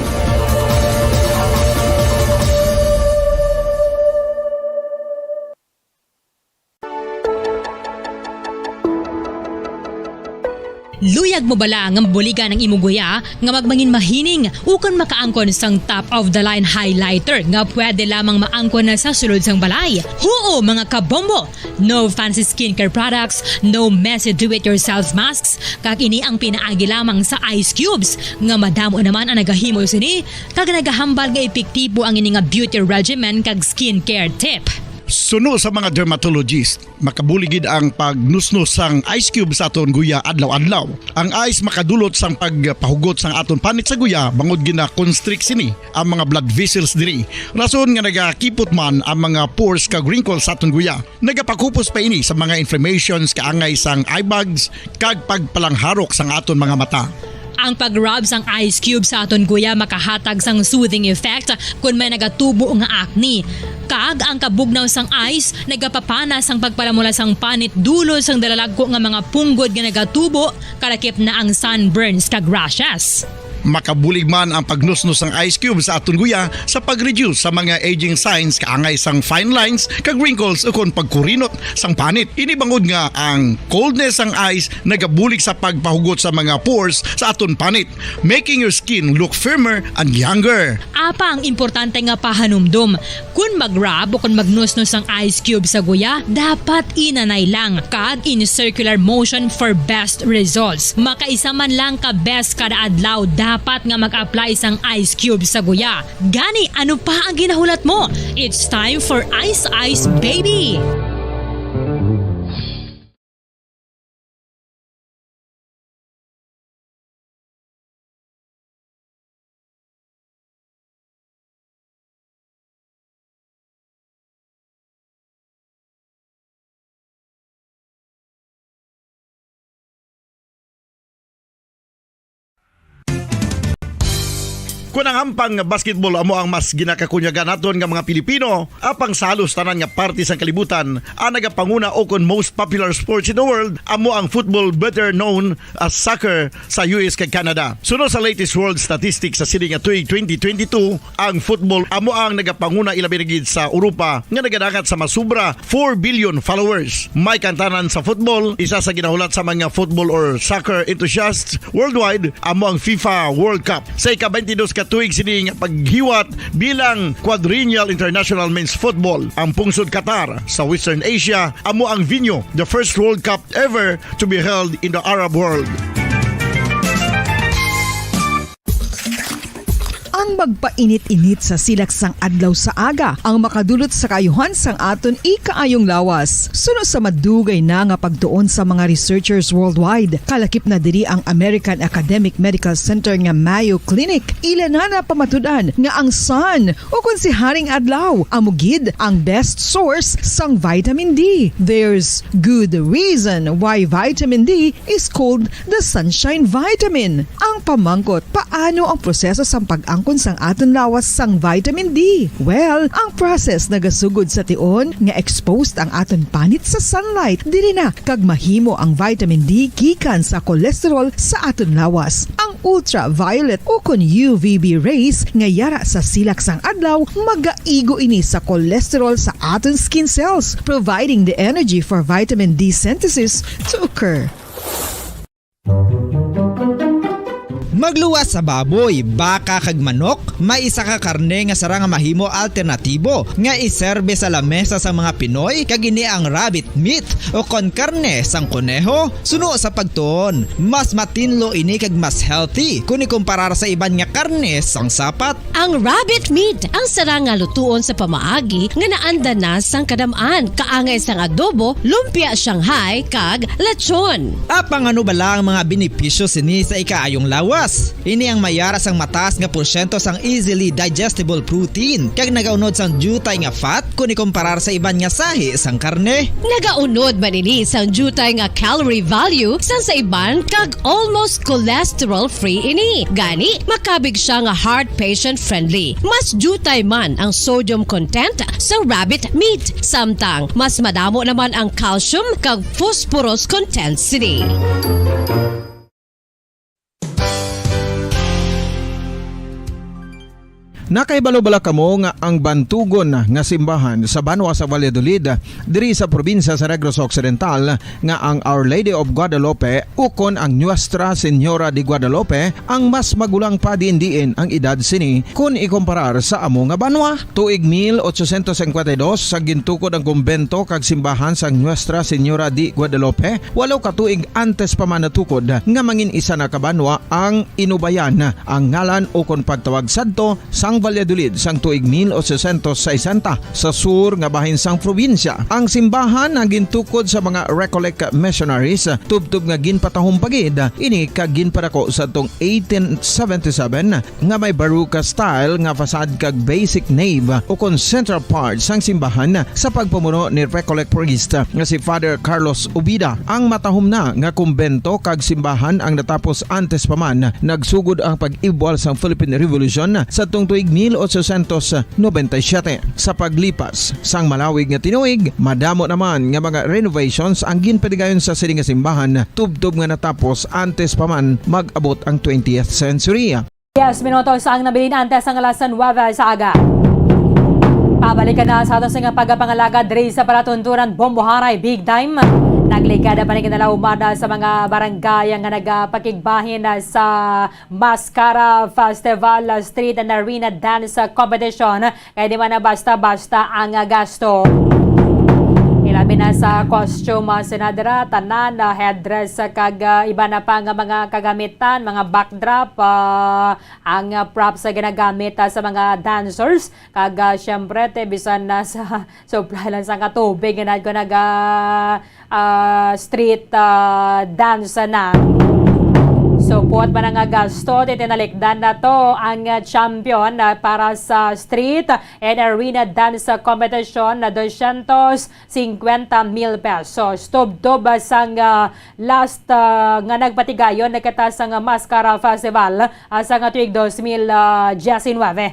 Luyag mo bala nga mabuligan ang imo guya nga magmangin mahining ukon makaangkon sang top of the line highlighter nga pwede lamang maangkon na sa sulod sang balay? Huo, mga kabombo! No fancy skincare products, no messy do-it-yourself masks, kag ini ang pinaagi lamang sa ice cubes, nga madamo naman ang nagahimo sini, kag nagahambal nga epektibo ang ini nga beauty regimen kag skincare tip. Suno sa mga dermatologist, makabulig gid ang pagnusnos sang ice cube sa aton guya adlaw-adlaw. Ang ice makadulot sang pagpahugot sang aton panit sa guya, bangod gina-constrict sini ang mga blood vessels diri, rason nga nagakipot man ang mga pores kag wrinkles sa aton guya. Nagapakupos pa ini sa mga inflammations kaangay sang eye bags kag pagpalangharok sang aton mga mata. Ang pag-rub sang ice cube sa aton guya makahatag sang soothing effect kon may nagatubo nga acne. Kag ang kabugnaw sang ice nagapapana sang pagpalamula sang panit dulot sang dalalagko nga mga punggod nga nagatubo, kalakip na ang sunburns kag rashes. Makabulig man ang pagnusnos sang ice cube sa aton guya sa pag-reduce sa mga aging signs kaangay sang fine lines kag wrinkles ukon pagkurinot sang panit. Ini bangod nga ang coldness sang ice nagabulig sa pagpahugot sa mga pores sa aton panit, making your skin look firmer and younger. Apa ang importante nga pahanumdom? Kon mag-rub o kon magnusnos ang ice cube sa guya, dapat inanay lang kag in circular motion for best results. Makaisa man lang ka beses kada adlaw dapat nga mag-apply sang ice cube sa guya. Gani, ano pa ang ginahulat mo? It's time for Ice Ice Baby! Kon ang hampang nga basketball amo ang mas ginakakunyagan naton nga mga Pilipino, apang sa halos tanan nga parte sang kalibutan, ang nagapanguna ukon most popular sports in the world amo ang football, better known as soccer, sa U S kag Canada. Suno sa latest world statistics sa sini nga tuig twenty twenty-two, ang football amo ang nagapanguna ilabi na gid sa Europa nga nagadangat sa mas sobra four billion followers. May kantanan sa football, isa sa ginahulat sa mga football or soccer enthusiasts worldwide amo ang FIFA World Cup. Sa ika-twenty-dos ka tuig sini nga paghiwat bilang Quadrennial International Men's Football, ang pungsod Qatar sa Western Asia amo ang venue. The first World Cup ever to be held in the Arab world. Ang magpainit-init sa silak sang adlaw sa aga ang makadulot sa kaayuhan sang aton ikaayong lawas. Suno sa madugay na nga pagtuon sa mga researchers worldwide, kalakip na diri ang American Academic Medical Center nga Mayo Clinic. Ila na napamatud-an nga ang sun, o kon si Haring Adlaw, amo gid ang best source sang vitamin D. There's good reason why vitamin D is called the sunshine vitamin. Ang pamangkot, paano ang proseso sang pag-angkon sang aton lawas sang vitamin D? Well, ang process nagasugod sa tion nga exposed ang aton panit sa sunlight, diri na kag mahimo ang vitamin D gikan sa cholesterol sa aton lawas. Ang ultraviolet ukon U V B rays nga yara sa silak sang adlaw magaigo ini sa cholesterol sa aton skin cells, providing the energy for vitamin D synthesis to occur. Magluwas sa baboy, baka kag manok, may isa ka karne nga sarang nga mahimo alternatibo nga iserbe sa lamesa sang mga Pinoy, kag ini ang rabbit meat o kon karne sang koneho. Suno sa pagtuon, mas matinlo ini kag mas healthy kon ikumparar sa iban nga karne sang sapat. Ang rabbit meat ang sarang nga lutuon sa pamaagi nga naanda na sang kadam-an, kaangay sang adobo, lumpia Shanghai, kag lechon. Apang ano bala ang mga benepisyo sini sa ikaayong lawas? Ini ang mayara sang mataas nga porsyento sang easily digestible protein kag nagaunod sang diutay nga fat kon ikumparar sa iban nga sahi sang karne. Nagaunod man ini sang diutay nga calorie value sang sa iban kag almost cholesterol-free ini. Gani, makabig sia nga heart patient-friendly. Mas diutay man ang sodium content sa rabbit meat, samtang mas madamo naman ang calcium kag phosphorus content sini. Nakahibalo bala kamo nga ang bantugon nga simbahan sa banwa sa Valladolid, diri sa probinsya sa Negros Occidental, nga ang Our Lady of Guadalupe ukon ang Nuestra Señora de Guadalupe ang mas magulang pa diin-diin ang edad sini kon ikumparar sa amo nga banwa? Tuig mil ochocientos cincuenta y dos, sa gintukod ang kumbento kag simbahan sang Nuestra Señora de Guadalupe, walo ka tuig antes pa man natukod nga mangin isa na ka banwa ang Inubayan, ang ngalan ukon pagtawag sadto sang Valladolid sang tuig mil ochocientos sesenta, sa sur nga bahin sang probinsya. Ang simbahan ang gintukod sa mga Recollect missionaries, tubtob nga ginpatahom pa gid ini kag ginpadako sadtong eighteen seventy-seven, nga may Baroque style nga facade kag basic nave ukon central part sang simbahan sa pagpamuno ni Recollect priest nga si Father Carlos Ubida. Ang matahom na nga kumbento kag simbahan ang natapos antes pa man nagsugod ang pag-ibwal sang Philippine Revolution sadtong tuig mil ochocientos noventa y siete. Sa paglipas sang malawig nga tinuig, madamo naman nga mga renovations ang ginpatigayon sa sini nga simbahan, tubtob nga natapos antes pa man mag-abot ang twentieth century. Tres minutos ang nabilin antes sang alas nuwebe sa aga. Pabalikan na sa aton sa nga pagpangalagad diri sa palatuntunan Bombohanay Big Time. Nagligad pa ni kinalaumada sa mga barangay nga nagapakigbahin sa Mascara Festival Street and Arena Dance Competition. Kaya di man na basta-basta ang, ah, gasto. Ilabi na sa costume, ah, sinadra, tanan, ah, headdress, ah, kag, ah, iba na pa nga mga kagamitan, mga backdrop, ah, ang, ah, props sa ginagamit, ah, sa mga dancers. Kag, ah, syempre, te, bisan na sa supply lang sa katubig, nga nag-, nag-, ah, ah, street, ah, dance na. So, buot man nga gasto, titinalikdan na to ang, ah, champion, ah, para sa street and arena dance, ah, competition na dosyentos cincuenta mil pesos. Tubtob, ah, sang, ah, last, ah, nga nagpatigayon na kita sang Mascara Festival, ah, sang tuig dos mil diecinueve.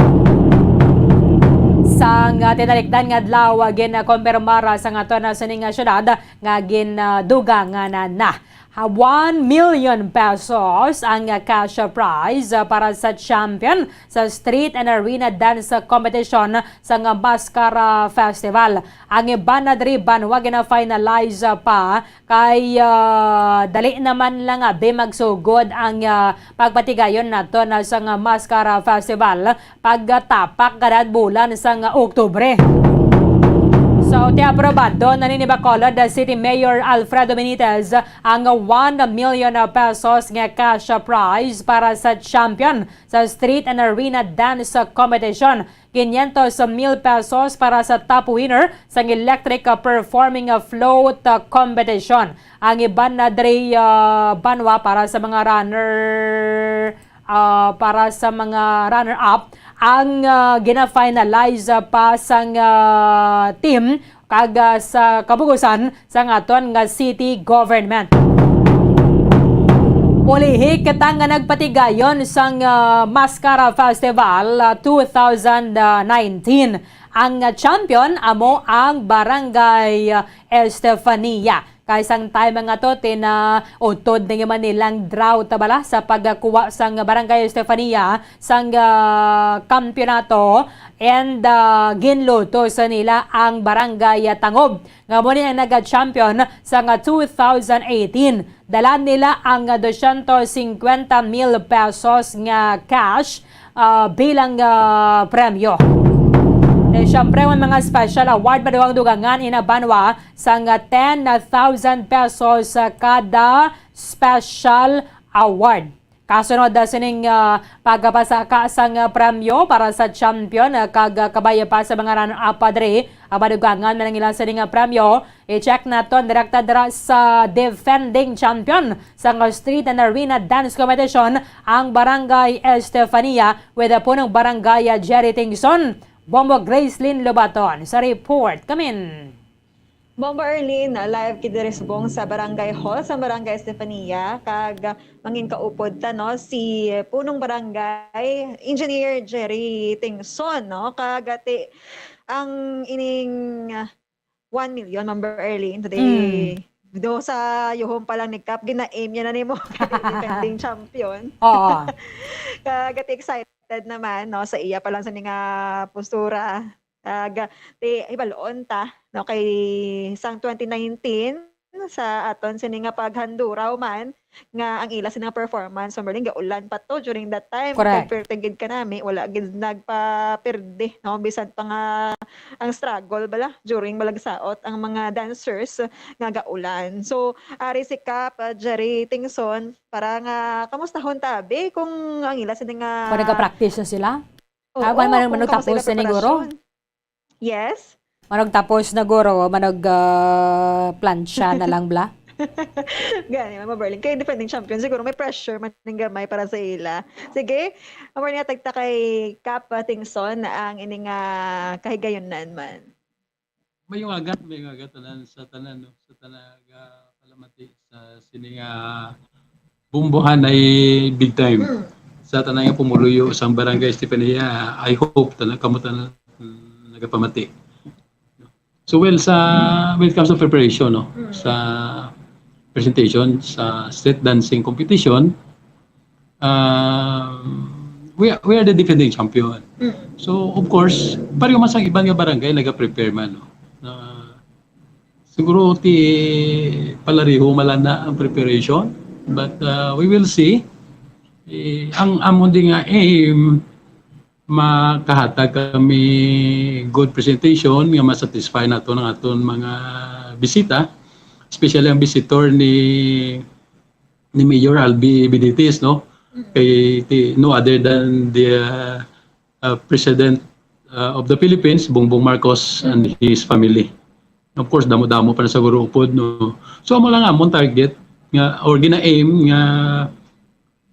Sang, ah, tinalikdan nga adlaw, ah, ginakompirmar, ah, sang aton, ah, sining, ah, syudad nga gindugangan na. Ha, one million pesos ang cash prize para sa champion sa Street and Arena Dance Competition sang Mascara Festival. Ang iban na diri banwa gina-finalize pa kay, ah, dali naman lang abi magsugod ang, ah, pagpatigayon nato na sang Mascara Festival pagtapak kada bulan sang Oktubre. So, ti aprobado na ni Bacolod City Mayor Alfredo Benitez ang one million pesos nga cash prize para sa champion sa Street and Arena Dance Competition, quinientos mil pesos para sa top winner sang Electric Performing Float Competition. Ang iban na diri, ah, banwa para sa mga runner, ah, para sa mga runner-up ang, ah, gina-finalize, ah, pa sang, ah, team kag, ah, sa kabugusan sang aton nga city government. Ulihi kita nga nagpatigayon sang, ah, Mascara Festival, ah, two thousand nineteen. Ang, ah, champion amo ang Barangay, ah, Estefania. Kay sang time nga to, tinautod ni man nilang drought bala sa pagkuha sang Barangay Estefania sang, ah, kampiyonato, and, ah, ginluto sa nila ang Barangay Tangob, nga mo ni ang naga-champion sang, ah, two thousand eighteen. Dala nila ang, ah, dosyentos cincuenta mil pesos nga cash, ah, bilang, ah, premyo. Then, syempre, may mga special award madugang-dugangan ina banwa sang, ah, ten thousand pesos sa kada special award. Kasunod, ah, sining, ah, pagpasaka sang, ah, premyo para sa champion, ah, kag, ah, kabay pa sa mga runner-up pa diri, ang madugangan man ang ilang sining, ah, premyo. I-check naton direkta dira sa defending champion sang Street and Arena Dance Competition, ang Barangay Estefania, with the punong barangay, ah, Jerry Tingson. Bombo Gracelyn Lobaton sa report. Kamin. Bombo Arlene, live kid diri subong sa Barangay Hall sa Barangay Estefania, kag mangin kaupod ta, no, si punong barangay Engineer Jerry Tingson, no, kag ati ang ining one million, Ma'am Berlin, today. Mm. Do sa yuhom pa lang ni Kap, gina-aim niya na nimo kay defending champion. Oo. Kag ati excited naman, no, sa iya pa lang sa mga postura. Kag ti, hibalon ta, no, kay sang twenty nineteen, sa aton sini nga paghanduraw man, nga ang ila sini nga performance, Ma'am Berlin, gaulan pa to during that time. Correct. Kay perti gid kanami, wala gid nagpaperde, no? Bisan pa nga ang struggle bala during malagsaot ang mga dancers nga gaulan. So, ari si Kap, ah, Jerry Tingson, para nga kamustahon tabi kung ang ila sini nga Kung nagka-practice na sila? Oo, Ah, man, man, kung kamusta manugtapos ila na ni Guro? preparasyon. Yes? Manugtapos na, Guro, manug, ah, plancha na lang, bla? Gani, Mama Berlin. Kay defending champion, siguro may pressure man ning gamay para sa ila. Sige, Mama Berlin, tagta kay Kap Tingson ang ining, ah, kahigayunan man. Mayong aga, mayong aga tanan sa tanan, no? Sa tanan nga palamati sa sini nga Bombohanay Big Time. Mm. Sa tanan nga pumuluyo sa Barangay Estefania, I hope tanan kamo tanan, mm, nagapamati. So, well, sa, when it comes to preparation, no, Mm. sa presentation, sa street dancing competition, um, we are, we are the defending champion. So, of course, pareho man sa iban nga barangay, naga-prepare man, no? Na, siguro, ti, palariho man lang na ang preparation. But, uh, we will see. Eh, ang amon di nga aim, makahatag kami good presentation nga ma-satisfy nato ang aton mga bisita, especially ang visitor ni ni Mayor Albi Benitez, no? Kay ti, no other than the uh, uh, President uh, of the Philippines, Bongbong Marcos and his family. Of course, damo-damo pa na sa guro upod, no? So, amo lang amon target nga or gina-aim nga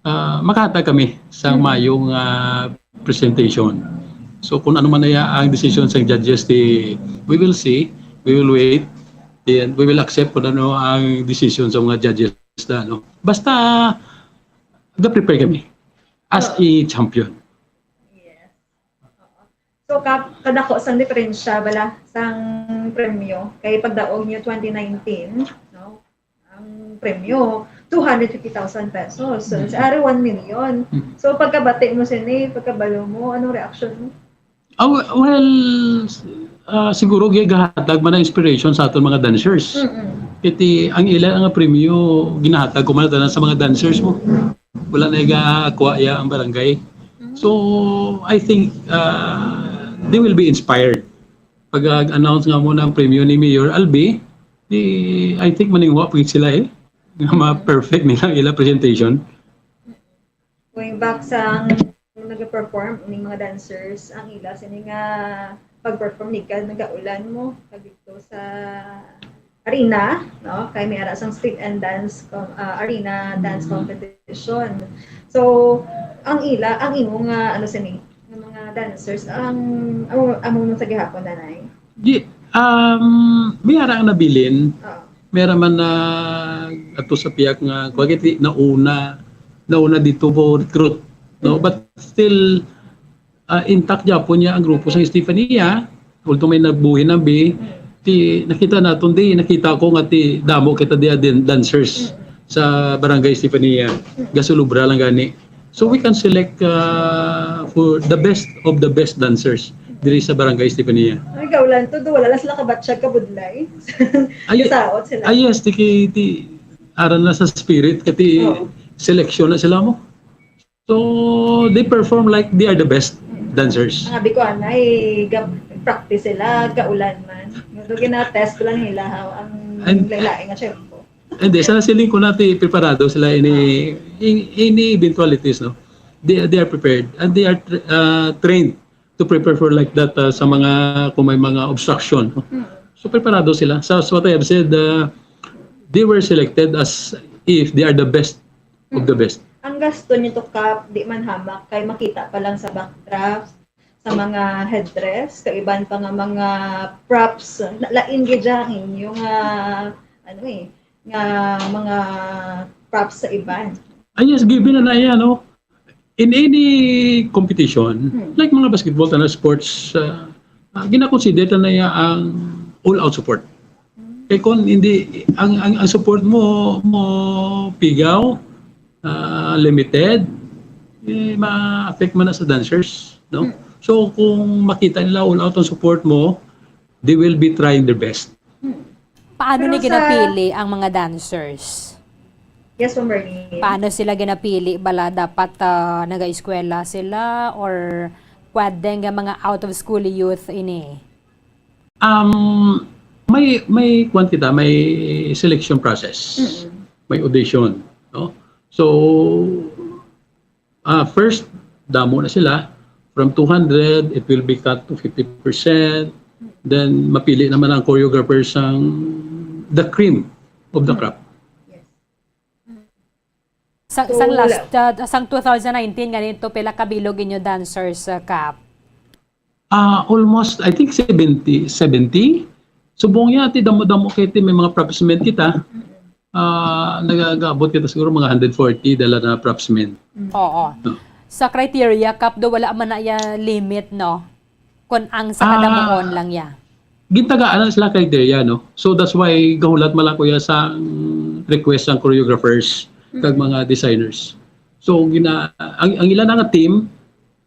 uh, makata kami sa mayong uh, presentation. So kung ano man na ang decision sa judges, di, we will see, we will wait, and we will accept kung ano ang decision sa mga judges na, no? Basta ga-prepare kami as a champion. Yes. Oo. So, ka kadako sang diferensya bala sang premyo kay pagdaog niyo twenty nineteen, no? Ang premyo two hundred fifty thousand pesos. So, sa ari one million. So, pagkabati mo sini, pagkabalo mo, anong reaction mo? Ah, we- well, ah, siguro gagahatag man ang inspiration sa aton mga dancers. Iti ang ila nga premyo ginahatag ko man tanan sa mga dancers mo. Wala na ga-aqua ya ang barangay. So I think uh, they will be inspired. Pag-announce nga mo ng premyo ni Mayor Albi, di, I think maningwa pa sila eh. Nga ma-perfect nila ang ila presentation. Going back sa nag-perform ning mga dancers, ang ila sini nga pag-perform ni ka nagaulan mo pag dito sa arena, no? Kay may ara sang street and dance com- ah, arena dance competition. So, ang ila, ang imo nga ano sini, nga mga dancers, ang amo amo mo sa gihapon nanay. Di, um, may ara ang nabilin. Oo. May ara man na ato sa piyak nga kuwagiti nauna nauna dito po recruit, no? But still uh, intact gyapon niya ang grupo sa Estefania. Although may nagbuhin na bi, ti nakita naton di nakita ko nga ti damo kita di din dancers sa barangay Estefania. Gasulubra lang gani. So we can select uh, for the best of the best dancers diri sa barangay Estefania. Ay, gaulan to, do wala lang sila kabatsyag kabudlay. Ay, Kasaot sila. Ay yes, ti, ti aran na sa spirit kati Oo. selection na sila mo. So they perform like they are the best dancers. Ang abi ko anay, ga-practice sila, gaulan man. Yung gina-test ko lang nila how ang And- lain-lain nga tempo. Hindi, sa siling ko natin preparado sila ini in, any eventualities, no? They, they are prepared and they are uh, trained to prepare for like that uh, sa mga kung may mga obstruction. No? So preparado sila. So as what I have said, uh, they were selected as if they are the best of the best. Ang gasto nito, Kap, di man hamak kay makita pa lang sa backdraft, sa mga headdress, kaiban pa nga mga props, na- lain gid ang inyo nga ano eh, nga mga props sa iban. Ah, yes, given na na yan, no? In any competition, Hmm. like mga basketball, tana sports, uh, uh, ginakonsider na niya ang all-out support. Kay kung hindi, ang, ang, ang support mo, mo pigaw, uh, limited, eh, ma-affect man na sa dancers, no? So, kung makita nila all out ang support mo, they will be trying their best. Paano Pero ni sa- ginapili ang mga dancers? Yes, Ma'am Bernie. Paano sila ginapili? Bala, dapat ah, nag-eskwela sila or pwede nga mga out of school youth ini? Um, may may kwan kita, may selection process, may audition, no? So uh, first damo na sila, from two hundred it will be cut to fifty percent. Then mapili naman ang choreographers ang the cream of the crop. Sang, So, sang wala. last, uh, sang two thousand nineteen nga nito, pila ka bilog inyo dancers sa Kap? Ah, almost, I think, seventy, seventy. Subong niya, ti damo-damo kay ti may mga props men kita. Ah, nagagabot kita siguro mga hundred forty dala na props men. Oo. Sa criteria, Kap, do wala man na ya limit, no? Kung ang sa Ah. kadamuon lang ya. Gintagaan na sila criteria, no? So that's why gahulat man lang ko ya sa request sang choreographers kag mga designers. So gina ang, ang ila na nga team,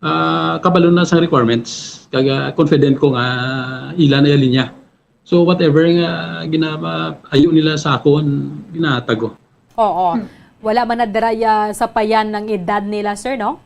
ah, kabalo na sa requirements, kag, ah, confident ko nga ila na iya linya. So, whatever nga ginama-, ayo nila sa akon, ginahatag ko. Oo. Hmm. Wala man na dira ya sapayan ang edad nila, sir, no?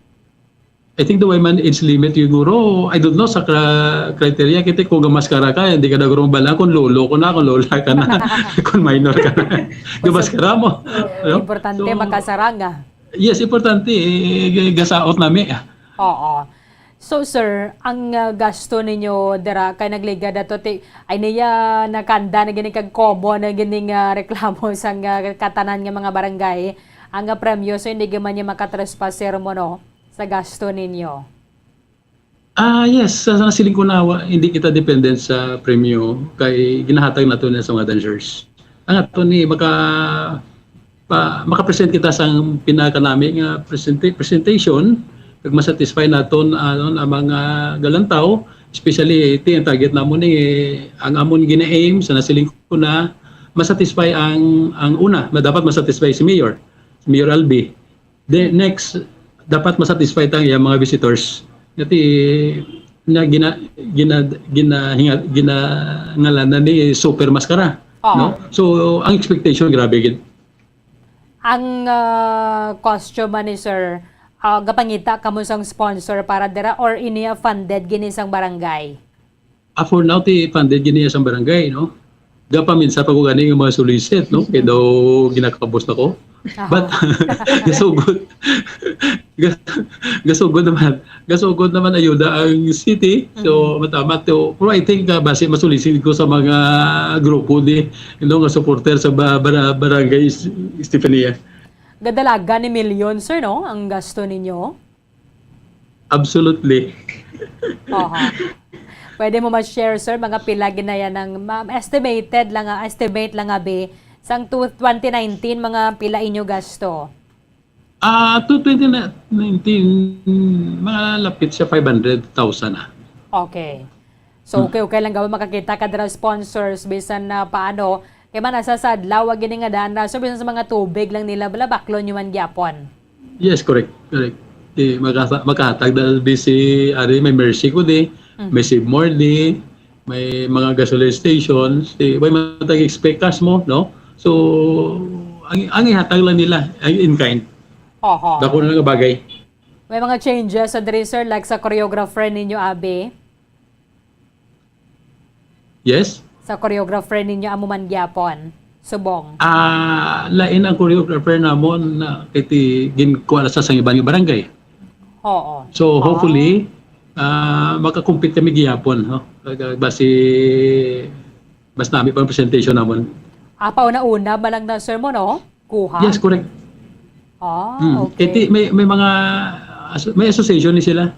I think the women age limit siguro, I don't know sa cra-, criteria, kay kung gamaskara ka, hindi ka na gurong bala kung lolo ko na, kung lola ka na, kung minor ka na. Gamaskara mo. Oo. No? Importante, so, makasarang, ah. Yes, importante, eh, gasaot nami, ah. Oo. So, sir, ang, ah, gasto ninyo dira kay nagligad ato ti, ay niya nakanda na gini kag common na gini nga reklamo sang, ah, katanan nga mga barangay. Ang, ah, premyo, sir, hindi man niya makatrespass, sir, mo, no, sa gasto ninyo. Ah, yes, sa, sa siling ko na, wa-, hindi kita dependent sa premyo kay ginahatag nato na sa mga dancers. Ang ato ni maka-, pa, maka-present kita sa pinakanami nga presenta-, presentation, kag masatisfy naton, ano, ang mga galantaw, especially iti ang target namon ni, ang amon gina-aim sa nasiling ko na masatisfy ang, ang una, ma-, dapat masatisfy si Mayor, si Mayor Albi. The next, dapat masatisfy ta ang iyang mga visitors. Ngati na gina-, gina-, ginahinga-, ginangalanan ni Super Mascara, Oo. no? So, ang expectation, grabe gid. Ang, ah, costume man ni sir, ah, gapangita kamo sang sponsor para dira or ini funded gini sang barangay? Ah, for now, ti funded gini sang barangay, no? Gapaminsa pa ko gani nga mga solicit, no? Kay daw ginakabos na ko. Aha. But, gasugod. Ga-, gasugod naman. Gasugod naman ayuda ang city. So, Mhm. matamat to. Pero I think, ah, basi masulisin ko sa mga grupo ni, you know, nga supporter sa ba-, bara-, barangay Is-, Estefania. Gadalagan ni milyon, sir, no? Ang gasto ninyo? Absolutely. Oho. Pwede mo ma-share, sir, mga pila ginaya ng, ma-, estimated lang, ah, estimate lang, abi, sang tu-, twenty nineteen, mga pila inyo gasto? Ah, to twenty nineteen, mga lapit sa five hundred thousand, ah. Okay. So, Hmm. okay, okay lang gawin makakita ka dira sponsors, bisan na paano, kay man, asa sa adlaw, wa gini nga daan na. So, bisan sa mga tubig lang nila, bala, baklon nyo man gyapon. Yes, correct, correct. Eh, makasa-, makahatag na di si, ari, may Mercy ko di, Mhm. may Save More di, may mga gasoline stations, di, may matag expect cash mo, no? So, ang, ang ihatag lang nila, ay in kind. Oho. Dako na lang nga bagay. May mga changes sa diri, sir, like sa choreographer ninyo, abi? Yes? Sa choreographer ninyo, amo man gyapon, subong? Ah, lain ang choreographer namon na kay ti ginkuha na sa, sa iban nga barangay. Oo. So, Ah. hopefully, ah, makakompete kami gihapon, no? Kag, ah, basi mas nami pa ang presentation namon. Ah, pauna-una ba lang na, sir, mo, no? Kuha? Yes, correct. Ah, Hmm. okay. Kay ti may, may mga aso-, may association ni sila.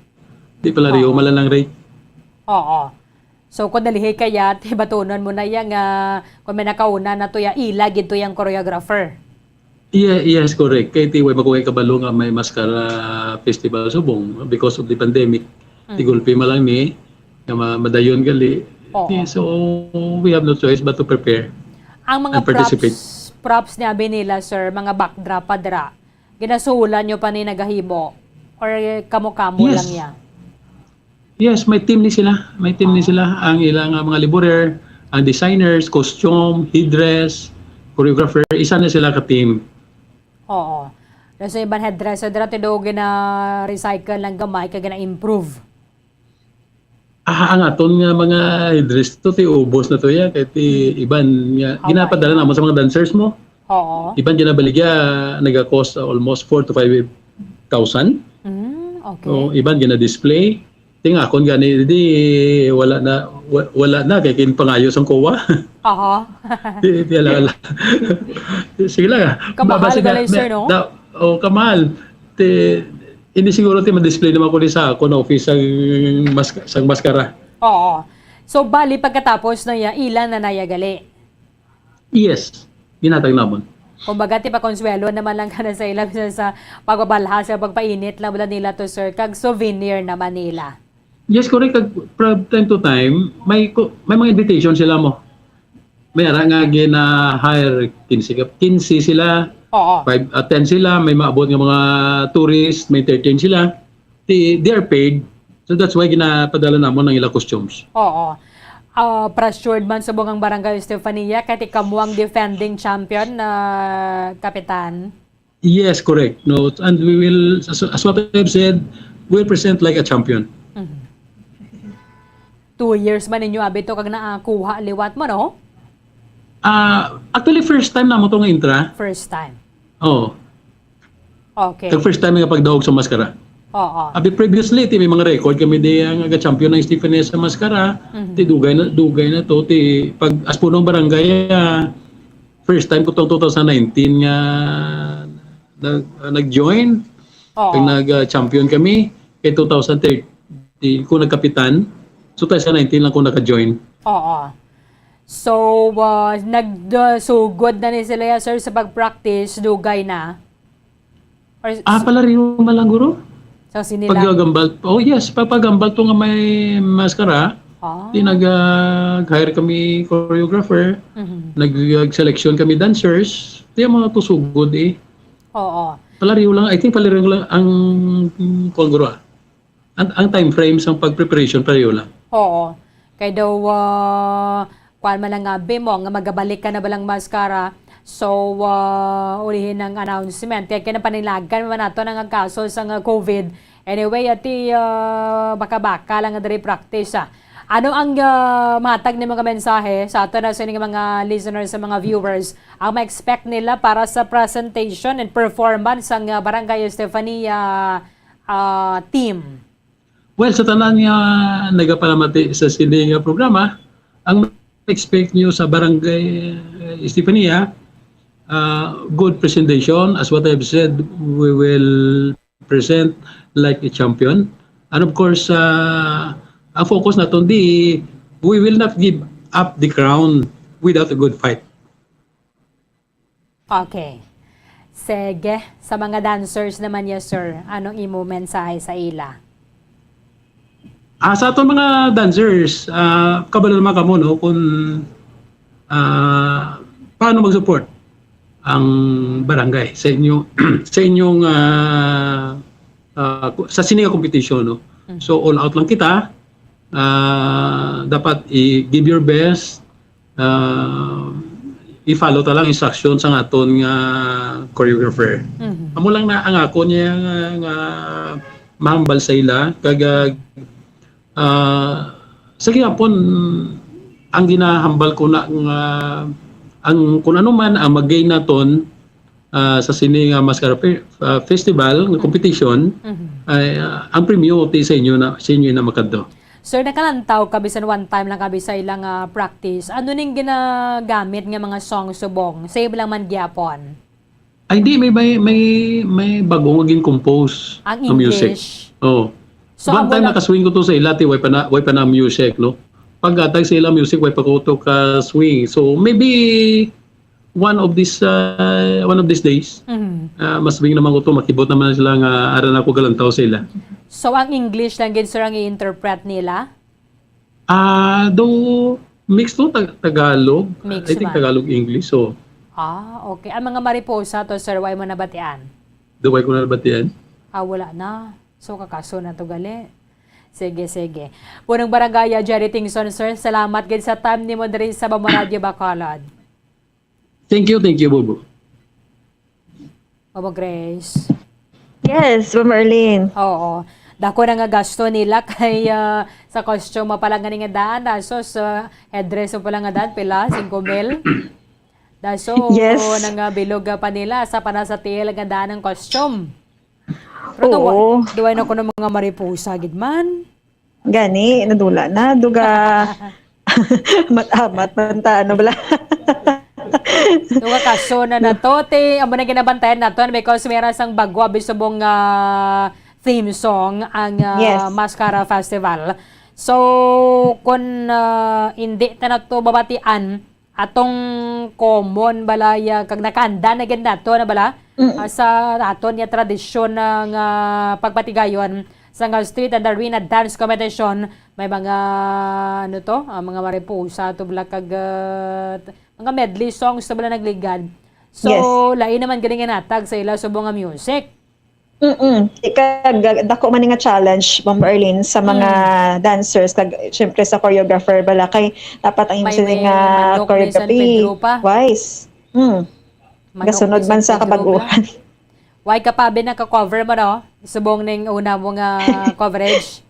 Di pala Rio, Oo. malalang rate. Oo. So, kung dalihi kaya, ti batunon mo na iya nga, kung may nakauna na to ya, ila gid to yang choreographer. Ye-, yes, correct. Kay ti way makuha kabalo nga may Mascara Festival subong because of the pandemic. Mm. Ti gulpi man lang ni, nga ma-, madayon gali. Oo. Ti, so, we have no choice but to prepare Ang mga and participate. props, props ni abi nila, sir, mga backdrop pa dira. Ginasuhulan nyo pa ni nagahimo? Or kamo-kamo Yes. lang ya? Yes, may team ni sila. May team ni Ah. sila. Ang ilang, ah, mga laborer, ang designers, costume, headdress, choreographer, isa na sila ka team. Oo. Tapos yung iban headdress, so dira ti do gina-recycle lang gamay kag gina-improve. Ah, ang aton nga mga headdress to, ti ubos na to ya, kay ti Hmm. iban nga, Hawaii ginapadala na. namon sa mga dancers mo. Oo. Iban ginabaligya, nag-cost almost four to five thousand. Mm, okay. So, iban gina-display. Ti nga akon gani, di, wala na, wa-, wala na, kay kinpangayo sang kowa. Aha. Di, di, ala, ala. Sige lang, ah. Kamahal Basi na, gali, sir, may, no? da-, oh, kamahal. Ti, ini siguro ti ma-display naman ko ni sa akon office sang mas-, sang maskara. Oo. So, bali, pagkatapos na ya, ila na naya gali? Yes, ginatag namon. Kumbaga, ti pakonsuelo naman lang kana sa ila, bisan sa pagbabalha, sa pagpainit lang bala nila to, sir, kag souvenir naman nila. Yes, correct. Kag from time to time, may ko-, may mga invitation sila mo. May ara nga gina-hire, quince ka, quince sila, Oo. five, ah, ten sila, may maabot nga mga tourist, may entertain sila. They, they are paid. So that's why ginapadala namon ang ila costumes. Oo. Ah, pressured man subong ang Barangay Estefania kay ti kamo ang defending champion na kapitan. Yes, correct. No, and we will, as, as what I've said, we'll present like a champion. Mhm. Two years man ninyo abi to kag naakuha liwat mo, no? Ah, actually, first time namo to nga intra. First time. Oo. Okay. Kag first time nga pagdaog sa maskara. Oo. Abi previously, ti may mga record kami di ang aga-champion ang Stephen sa maskara. Mhm. Ti dugay na, dugay na to. Ti pag as punong barangay, ah, first time ko tong two thousand nineteen nga nag, ah, nag-join. Oo. Kag nag-champion kami kay two thousand thirteen ko nagkapitan. So, two thousand nineteen lang ko naka-join. Oo. So, ah, nagsugod na ni sila, sir, sa pag-practice, dugay na? Or s- Ah, palareho man lang, guro. So, sini lang? Pagambal, oh yes, papagambal to nga may maskara. Ah. Di nag, ah, hire kami choreographer, Mhm. nag-selection kami dancers, di ang mga tusugod eh. Oo. Palareho lang, I think palareho lang ang, mm, kuwan, guro, ah. Ang, ang time frame sang pag-preparation pareho lang. Oo. Kay daw, ah, kuan man lang nga, abi mo, nga magabalik ka na balang maskara. So, ah, ulihin ang announcement. Kay kinapanilagan man nato na nga kaso sang, ah, COVID. Anyway, ati, ah, baka-baka lang nga diri practice, ah. Ano ang, ah, matag ni mga mensahe sa ato na sa ining mga listeners, sa mga viewers, ang ma-expect nila para sa presentation and performance sang, ah, Barangay Estefania, ah, team? Well, sa tanan nga nagapalamati sa sini nga programa, ang expect niyo sa Barangay, eh, Estefania, ah, good presentation. As what I've said, we will present like a champion. And of course, ah, ang focus naton di, we will not give up the crown without a good fight. Okay. Sige, sa mga dancers naman, yes, sir. Anong imo mensahe sa ila? Ah, sa aton mga dancers, ah, kabalo naman kamo, no, kung, ah, paano mag-support ang barangay sa inyo, sa inyong, ah, ah, ku- sa sini nga competition, no? Mm. So, all out lang kita. Ah, dapat i-give your best. Ah, i-follow ta lang instruction sang aton nga choreographer. Mhm. Amo lang na ang ako niya nga, nga mahambal sa ila kag, ah, ah, sa gihapon, ang ginahambal ko na nga ang kun ano man ang mag-gain naton, ah, sa sini nga Mascara Fe- ah, Festival nga competition, Mhm. ay, ah, ang premyo ti sa inyo na, sa inyo na makadto. Sir, nakalantaw ka bisan one time lang ka bi sa ilang, ah, practice. Ano ning ginagamit nga mga song subong? Same lang man gyapon? Ay, hindi, may, may, may, may bago nga gin-compose Ang nga music. English. Oh. So, One amo time lang nakaswing ko to sa ila, ti, way pa na, way pa na music, no? Pagkatag sa ila music, way pa ko to ka-swing. So, maybe one of these, uh, one of these days, Mhm. uh, mas bing naman ko to, makibot naman sila nga aran ako galantaw sa ila. So, ang English lang gid, sir, ang i-interpret nila? Ah, do mix to Tag- Tagalog. Mix I think man. Tagalog English, so. Ah, okay. Ang mga mariposa to, sir, way mo nabatian? Do way ko na nabatian. Ah, wala na. So, kakaso na to gali. Sige, sige. Punong Barangay, ah, Jerry Tingson, sir, salamat gid sa time nimo diri sa Bamo Radio Bacolod. Thank you, thank you, Bubu. Mama Grace. Yes, Mama Arlene. Oo. Dako na nga gasto nila kay ah, sa costume pa lang nga daan, daso sa headdress pa lang nga daan, pila? Singko mil? Daso Yes. na nga bilog pa nila sa pana sa tiil nga daan ang costume. Pero Oo. Duway na kuno mga mariposa gid man. Gani, nadula na. Duga, mat-amat man ta, ano bala? Duga kaso na nato, ti, amo na ginabantayan naton because meron sang bagwa bisubong nga theme song ang ah, Yes. Mascara Festival. So, kung ah, hindi ta nato babatian, atong common balaya kag nakahanda na gid nato na bala Mm. ah, sa aton nga tradisyon na nga pagpatigayon sa nga street and arena dance competition, may mga ano to, ah, mga mariposa to bala kag ah, mga medley songs to bala nagligad. So, Yes. Lain naman gani nga natag sa ila subong nga music. Mm-mm. Kag dako man ni nga challenge, Ma'am Arlene, sa mga Mm. dancers, kag syempre sa choreographer bala, kay dapat ang imo May, sini may nga manok ni San choreography Pedro pa. Wise. Mm. Manok Gasunod ni man San sa Pedro pa. kabag-uhan. Why ka pa, Bin, naka-cover mo, no? Subong ning una mo nga coverage.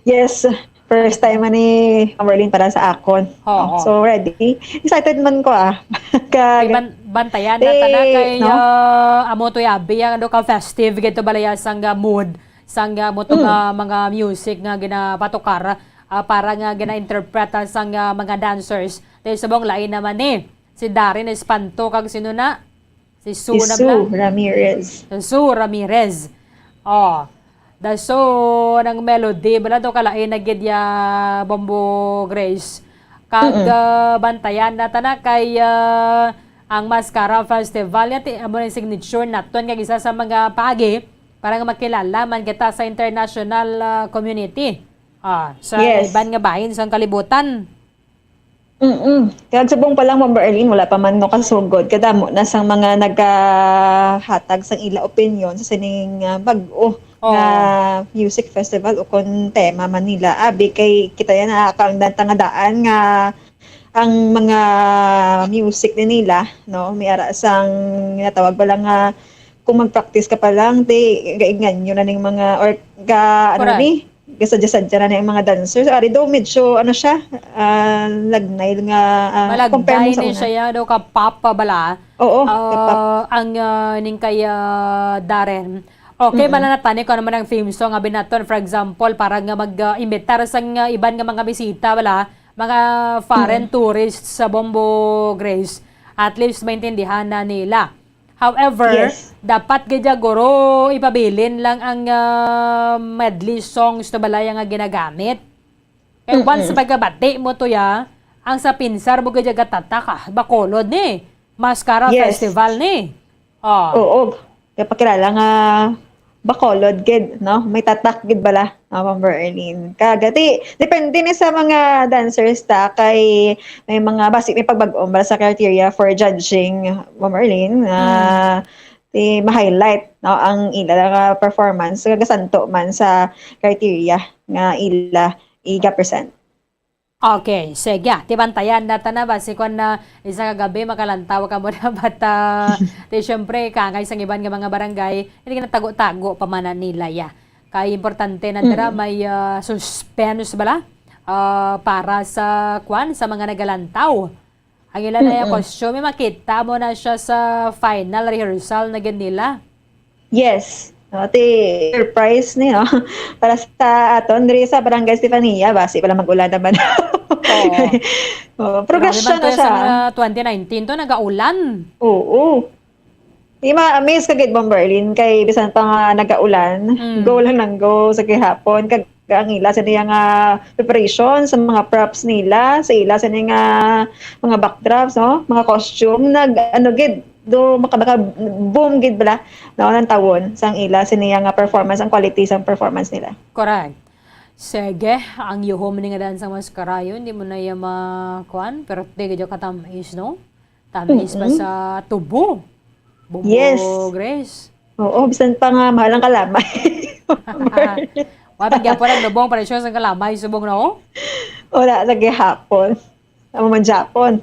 Yes, first time man ni Ma'am Arlene para sa akon. Oo. So, ready. Excited man ko, ah. Kag Di ban-, bantayan na ta na eh, kay, no? ah, amo to, abi, ang ano ka, festive, gito balaya sang, ah, mood, sang, ah, mo to Mm. nga mga music nga ginapatukar, ah, para nga gina-interpret, ah, sang, ah, mga dancers. Dahil subong lain naman ni si Darren Espanto kag sino na? Si Sue Si na Sue bala? Ramirez. Si Sue Ramirez. Oh. The Sue ng Melody. Bala to kalain na gid ya, Bombo Grace. Kag, Mm-mm. ah, bantayan na ta na kay, ah, ang Mascara Festival nga ti-, amo yung signature naton kag isa sa mga paagi para nga makilala man kita sa international, ah, community. Ah, sa Yes. iban nga bahin sa kalibutan. Mm-mm. Kaya subong pa lang, Ma'am Arlene, wala pa man no kasugod. Kadamo na sang mga nagahatag sang ila opinyon sa sining, ah, bag-o Oo. nga music festival o kon tema man nila. Abi, kay kita yan, nakakaangdan ta nga daan nga ang mga music ni nila, no, may ara sang natawag pa lang nga kung mag-practice ka pa lang, di, gainganyo na ning mga, or ga, ano Correct. ni, gasadya-sadya na ni ang mga dancers. Ari daw, medyo, ano siya, ah, lagnay nga, ah, Malagday compare mo sa ni una. siya, ya, daw ka pop pa bala. Oo, Ah, ka pop. ang, ah, ning kay, ah, Darren. Okay, Mm-mm. mananatani ko naman ang theme song, abi naton, for example, para nga mag, ah, imbitar sang, ah, iban nga mga bisita, bala, mga foreign Mm. tourists sa Bombo Grace. At least, maintindihan na nila. However, Yes. dapat gid ya guro ipabilin lang ang, ah, medley songs to balaya nga ginagamit. Kay Mm-mm. once pagkabati mo to ya, ang sa pinsar mo gid ya gatatak, ah, Bacolod ni. Mascara Yes. Festival ni. Oh. Oo. Kaya pakilala nga Bacolod gid, no? May tatak gid bala, ah, Ma'am Berlin. Kag, ti, depende ni sa mga dancers ta, kay may mga basi may pagbag-o bala sa criteria for judging, Ma'am Erlyn, nga Mm. ti ma-highlight, no, ang ila nga performance, nga gasanto man sa criteria nga ila iga-present. Okay, sige. Ti bantayan na ta na ba si kwan na isa ka gabi makalantaw ka mo na bata. Ti syempre, kangay sang iban nga mga barangay, hindi ka natago-tago pa man na nila, ya. Kay importante na dira Mm. may, ah, suspense bala, ah, para sa kwan, sa mga nagalantaw. Ang ila na yung Mm-mm. costume, makita mo na siya sa final rehearsal na gid nila. Yes. No, ti surprise ni, no? Para sa aton, diri sa Barangay Estefania, basi pala mag-ulan naman. Oo. Oh, pero Grabe grasya man to na sa siya. mga twenty nineteen to, nagaulan. Oo. Di ma-amaze ka gid, Ma'am Berlin, kay bisan pa nga nagaulan, Mm. go lang nang go sa gihapon. Kag ang ila sa niya nga preparation, sa mga props nila, sa ila sa niya nga mga backdrops, no? Mga costume, nag, ano gid, do, maka, maka, boom gid bala, no? Nang tawon, sang ila sa niya nga performance, ang quality sang performance nila. Correct. Sige, ang yuhom ni nga dan sa mas karayon, di mo na iya ma-, kuan, pero di gid ka tam-is, no? Tamis pa Mm-mm. sa tubo. Bubo, Yes. Grace. Oo, bisan pa nga mahal ang kalamay. Wa pa gyapon ang lubong, presyo sa kalamay, subong na, oh. Wala, sa gihapon. Amo man Japon.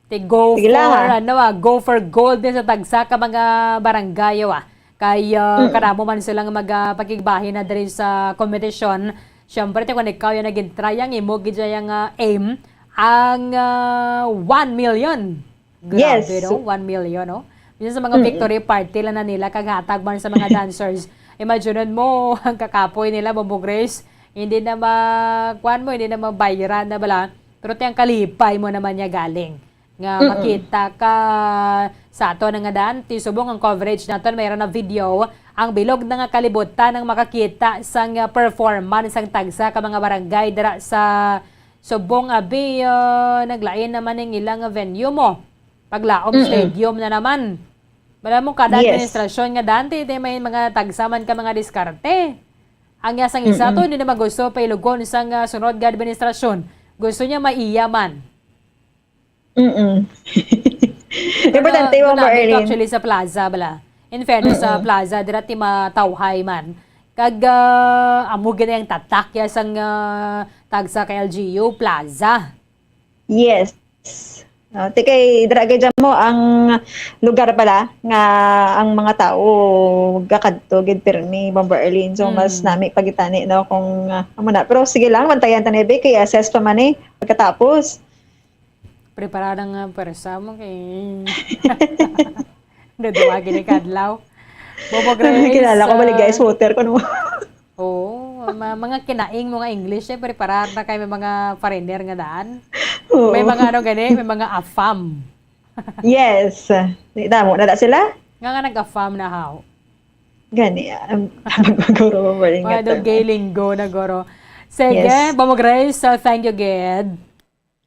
Ti go Sige lang, for, ah. ano, ah, go for gold din sa tagsa ka mga barangay, ah. Kay, ah, Mm. kadamo man silang mag, ah, pakigbahin na diri sa kompetisyon. Siyempre, ti kung ikaw yung naging try, ang imo gid yung, ah, aim, ang, ah, one million. Grabe, Yes. no? One million, no? Minsan sa mga Mm-mm. victory party lang na nila, kaghatag man sa mga dancers. Imagine mo, ang kakapoy nila, Bombo Grace, hindi na ma-, kuwan mo, hindi na mabayaran na bala. Pero ti ang kalipay mo naman niya galing. Nga Mm-mm. makita ka sa ato na nga daan, ti subong ang coverage naton, mayroon na video, ang bilog na nga kalibutan ang makakita sang, ah, performance ang tagsa ka mga barangay dira sa Subong, abi, ah, naglain naman ang ilang venue mo. Paglaom Mm-mm. Stadium na naman. Bala mo, kada Yes. administrasyon nga dati, di may mga tagsaman ka mga diskarte. Ang yasang isa to, Mm-mm. hindi naman gusto pailugon sang, ah, sunod nga administrasyon. Gusto niya maiya man. Mm-mm. Pero Importante mo, grabe to Marlene. Actually sa plaza, bala. In fairness sa Mm-mm. plaza, dira ti matawhay man. Kag, ah, amo gid ang tatak ya sang, ah, tagsa ka L G U, plaza. Yes. Ah, ti kay dira gid mo ang lugar pala nga ang mga tao gakadto gid pirmi, Bombo Arlene. So, mas Mm. nami pagitani, no, kung, ah, amo na. Pero sige lang, bantayan ta ni, be, kay assess pa man, eh, pagkatapos. Prepara na nga pwersa mo kay naduwa gini kadlaw. Bobo Grace, Kilala ko, maligay ah, sweater ko, no? Oo, ma-, mga kinaing mo nga English, eh, preparar na kay may mga foreigner nga daan. Oo. May mga ano gani, may mga afam. Yes. Di damo na da sila? Nga nga nag-afam na haw. Gani, um, guro mo ba rin Mga nga to? Dugay linggo na, guro. Sige, Yes. Bobo Grace, so thank you, gid.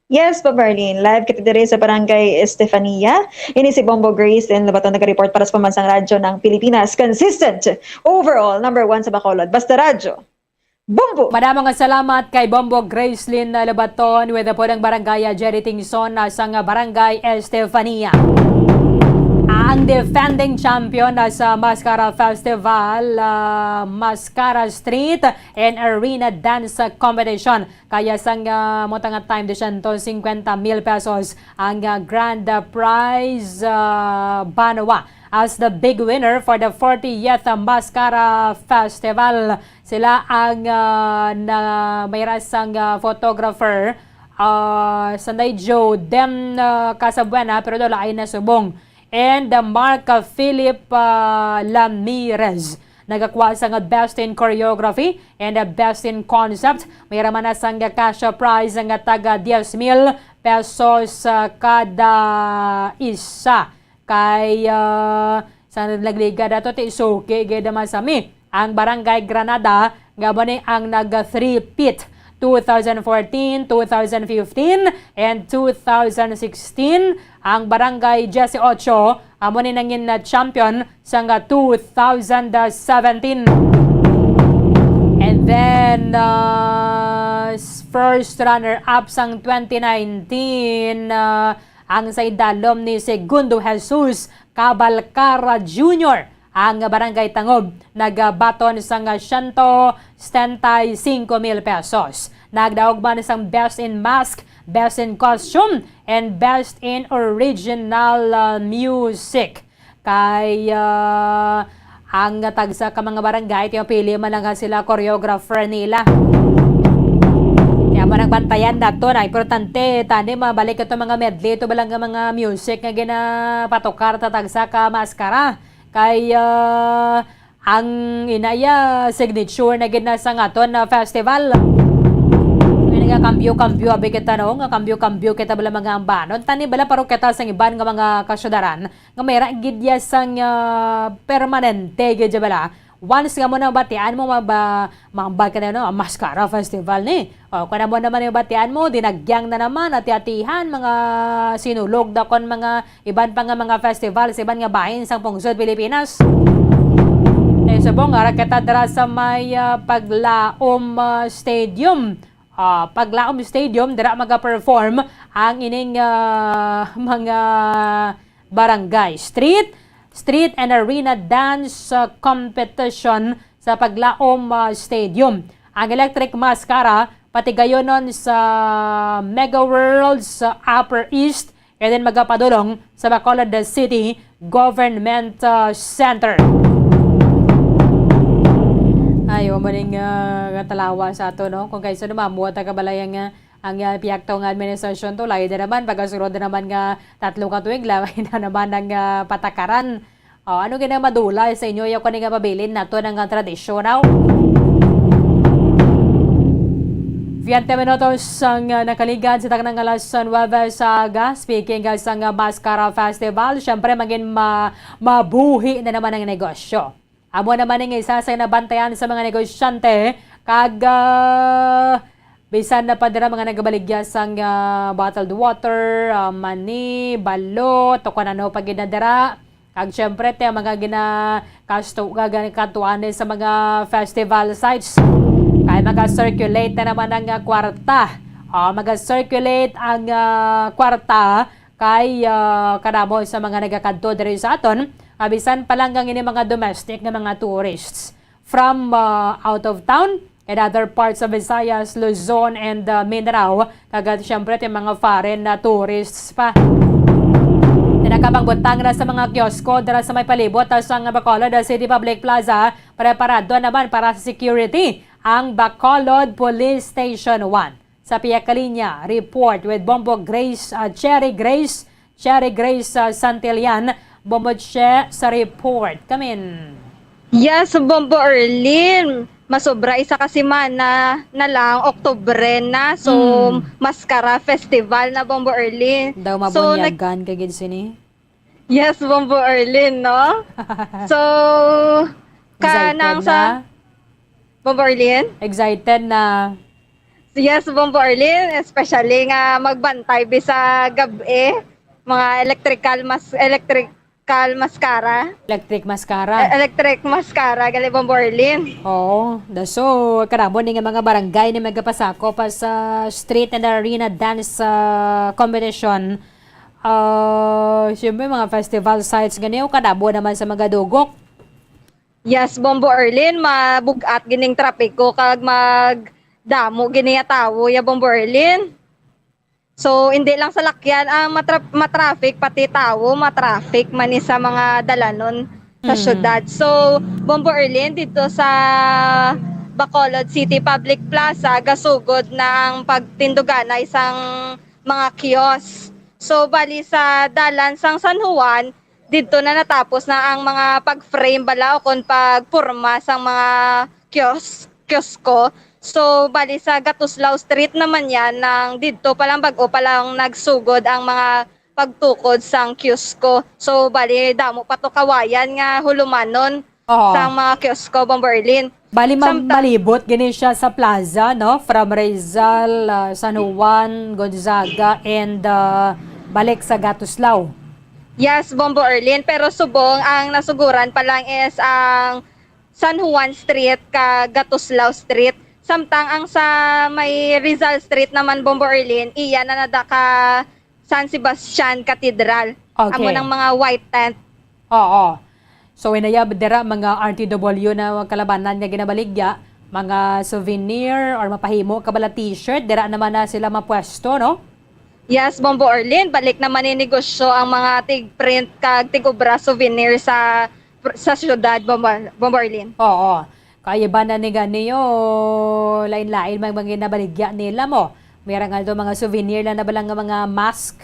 Yes, pa Berlin. Live kita diri sa Barangay Estefania. Ini si Bombo Grace and Labaton nag-report para sa Pambansang Radyo ng Pilipinas. Consistent. Overall, number one sa Bacolod. Basta Radyo. Bombo! Madamo nga salamat kay Bombo Gracelyn Labaton with the Pudang Barangay, ah, Jerry Tingson, ah, sang Barangay Estefania. Ang defending champion, ah, sa Mascara Festival, ah, Mascara Street and Arena Dance Competition. Kaya sang, ah, mo nga time, dosyentos singkwenta mil pesos ang, ah, grand, ah, prize, ah, banwa. As the big winner for the fortieth Mascara Festival, sila ang, ah, na may rasang, ah, photographer, ah, Sanday Joe Dem, ah, Casabuena, pero wala ay nasubong. And, ah, Mark, ah, Philip, ah, Lamirez. Nagakuha sa nga Best in Choreography and, ah, Best in Concept. May raman na sang cash prize nga taga diyes mil pesos, ah, kada isa. Kay, ah, sa nagliga dato ti suki gid naman sa mi ang Barangay Granada, nga ba ni ang nag three-peat two thousand fourteen, two thousand fifteen, and two thousand sixteen. Ang Barangay Dieciocho, amo ni nangin na champion sang two thousand seventeen. And then, uh, s-, first runner-up sang twenty nineteen, uh, ang sa idalom ni Segundo Jesus Cabalcara Junior, ang Barangay Tangob, nagabaton sang siyento setenta y cinco mil pesos. Nagdaog man sang Best in Mask, Best in Costume, and Best in Original, uh, Music. Kay, ah, ang tagsa ka mga barangay, ti mapili man lang sila choreographer nila. Kaya mo nang bantayan nato na importante, tani mabalik ito mga medley, ito ba lang nga mga music nga ginapatukar ta tagsa ka maskara. Kay, ah, ang inaya signature na gid na sa aton na festival. Nga nagakambyo-kambyo, abi kita, no? Nga kambyo-kambyo kita bala mga ambanon. Tani bala paro kita sa iban nga mga kasyudaran. Nga may ra gid ya sang, ah, permanente gid ya bala. Once nga mo nabatian mo, maba-, mambal ka na, no? Ang Mascara Festival ni. O, kung amo naman yung batian mo, dinagyang na naman, ati-atihan, mga Sinulog daw kon mga iban pa nga mga festival sa iban nga bahin sang pungsod Pilipinas. Kay subong, ara kita dira sa may, ah, Paglaom, ah, Stadium. Ah, Paglaom Stadium, dira maga-perform ang ining, ah, mga barangay. Street, street and arena dance, ah, competition sa Paglaom, ah, Stadium. Ang Electric Mascara, patigayonon sa Mega World sa Upper East, and then magapadulong sa Bacolod City Government, ah, Center. Ay, wa mo ning, ah, katalawa sa ato, no? Kung kaiso naman, muwa ta kabalay ang, ah, ang, ah, piyakto nga administrasyon to, layo na naman, pagasunod na naman nga tatlo ka tuig, layo na naman ang, ah, patakaran. O, ano gid ang madula sa inyo? Yaw kani nga mabilin nato nga tradisyon, aw? Veinte minutos ang, ah, nakaligad sa taknang alas nuebe sa aga. Speaking, ah, sa nga Mascara Festival, syempre, mangin ma-, mabuhi na naman ang negosyo. Amo naman ang isa sa nabantayan sa mga negosyante, kag, ah, bisan na pa dira mga nagabaligya sang, ah, bottled water, ah, mani, balot, o kung ano pa gid na dira. Kag siyempre, te, ang mga ginakasto-, ga-, ga-, kantuanan sa mga festival sites. Kay maga-circulate na naman ang, ah, kwarta. O, maga-circulate ang, ah, kwarta kay, ah, kadamo sa mga nagakadto diri sa aton. Kabisan pa lang ang ini mga domestic nga mga tourists from, ah, out of town and other parts of Visayas, Luzon, and, ah, Mindanao, kag, ah, siyempre, ti mga foreign na tourists pa. Ti nakapangbutang na sa mga kiosko dira sa may palibot, ah, sang Bacolod, ah, City Public Plaza, preparado naman para sa security ang Bacolod Police Station one. Sa pihak ka linya, report with Bombo Grace, ah, Cherry Grace, Cherry Grace, ah, Santillan, Bombo Che sa report. Kamin. Yes, Bombo Erlin. Masobra isa ka semana na lang, Oktubre na. So, Mm. Maskara Festival na, Bombo Erlin. Daw So, nag- mabunyagan ka gid sini. Yes, Bombo Erlin, no? So, Excited kanang sa na? Bombo Erlin? Excited na. Yes, Bombo Erlin, especially nga magbantay bisa gab-i, mga electrical mas-, electrical mascara. Electric mascara. E-, electric mascara, gali, Bombo Erlin. Oo, da-, so, kadamo ni nga mga barangay ni magapasakop pa sa street and arena dance, ah, competition. Ah, siyempre, mga festival sites gani, o kadamo naman sa mga dugok. Yes, Bombo Erlin, mabug-at gining trapiko kag magdamo gini nga tawo ya, Bombo Erlin. So, hindi lang salakyan ang matra-, matraffic, pati tawo matraffic man ni sa mga dalanon sa Mm. syudad. So, Bombo Erlin, dito sa Bacolod City Public Plaza, gasugod na ang pagtinduganay sang mga kiosk. So, bali sa dalan sang San Juan, didto na natapos na ang mga pag-frame bala o kon pagporma sang mga kiosk, kiosko. So, bali sa Gatuslao Street naman yan, nang didto pa lang, bag-o pa lang nagsugod ang mga pagtukod sang kiosko. So, bali, damo pa to kawayan nga hulumanon Oo. sang mga kiosko, Bombo Erlin. Bali, ma-, Samtang malibot gini siya sa plaza, no? From Rizal, ah, San Juan, Gonzaga, and, ah, balik sa Gatuslao. Yes, Bombo Erlin. Pero subong, ang nasuguran pa lang is ang San Juan Street kag Gatuslao Street. Samtang ang sa may Rizal Street naman, Bombo Erlin, iya na nada ka San Sebastian Cathedral. Okay. Amo nang mga white tent. Oo. So, inaya dira, mga R T W na kalabanan nga ginabaligya, mga souvenir or mapahimo ka bala t-shirt, dira naman na sila mapwesto, no? Yes, Bombo Erlin, balik naman ni negosyo ang mga tig-print kag tig-obra souvenir sa, sa syudad, Bombo, Bombo Erlin. Oo. Kay iban na ni gani, o, lain-lain man mga ginabaligya nila mo. May ra nga do mga souvenir lang na bala nga mga mask,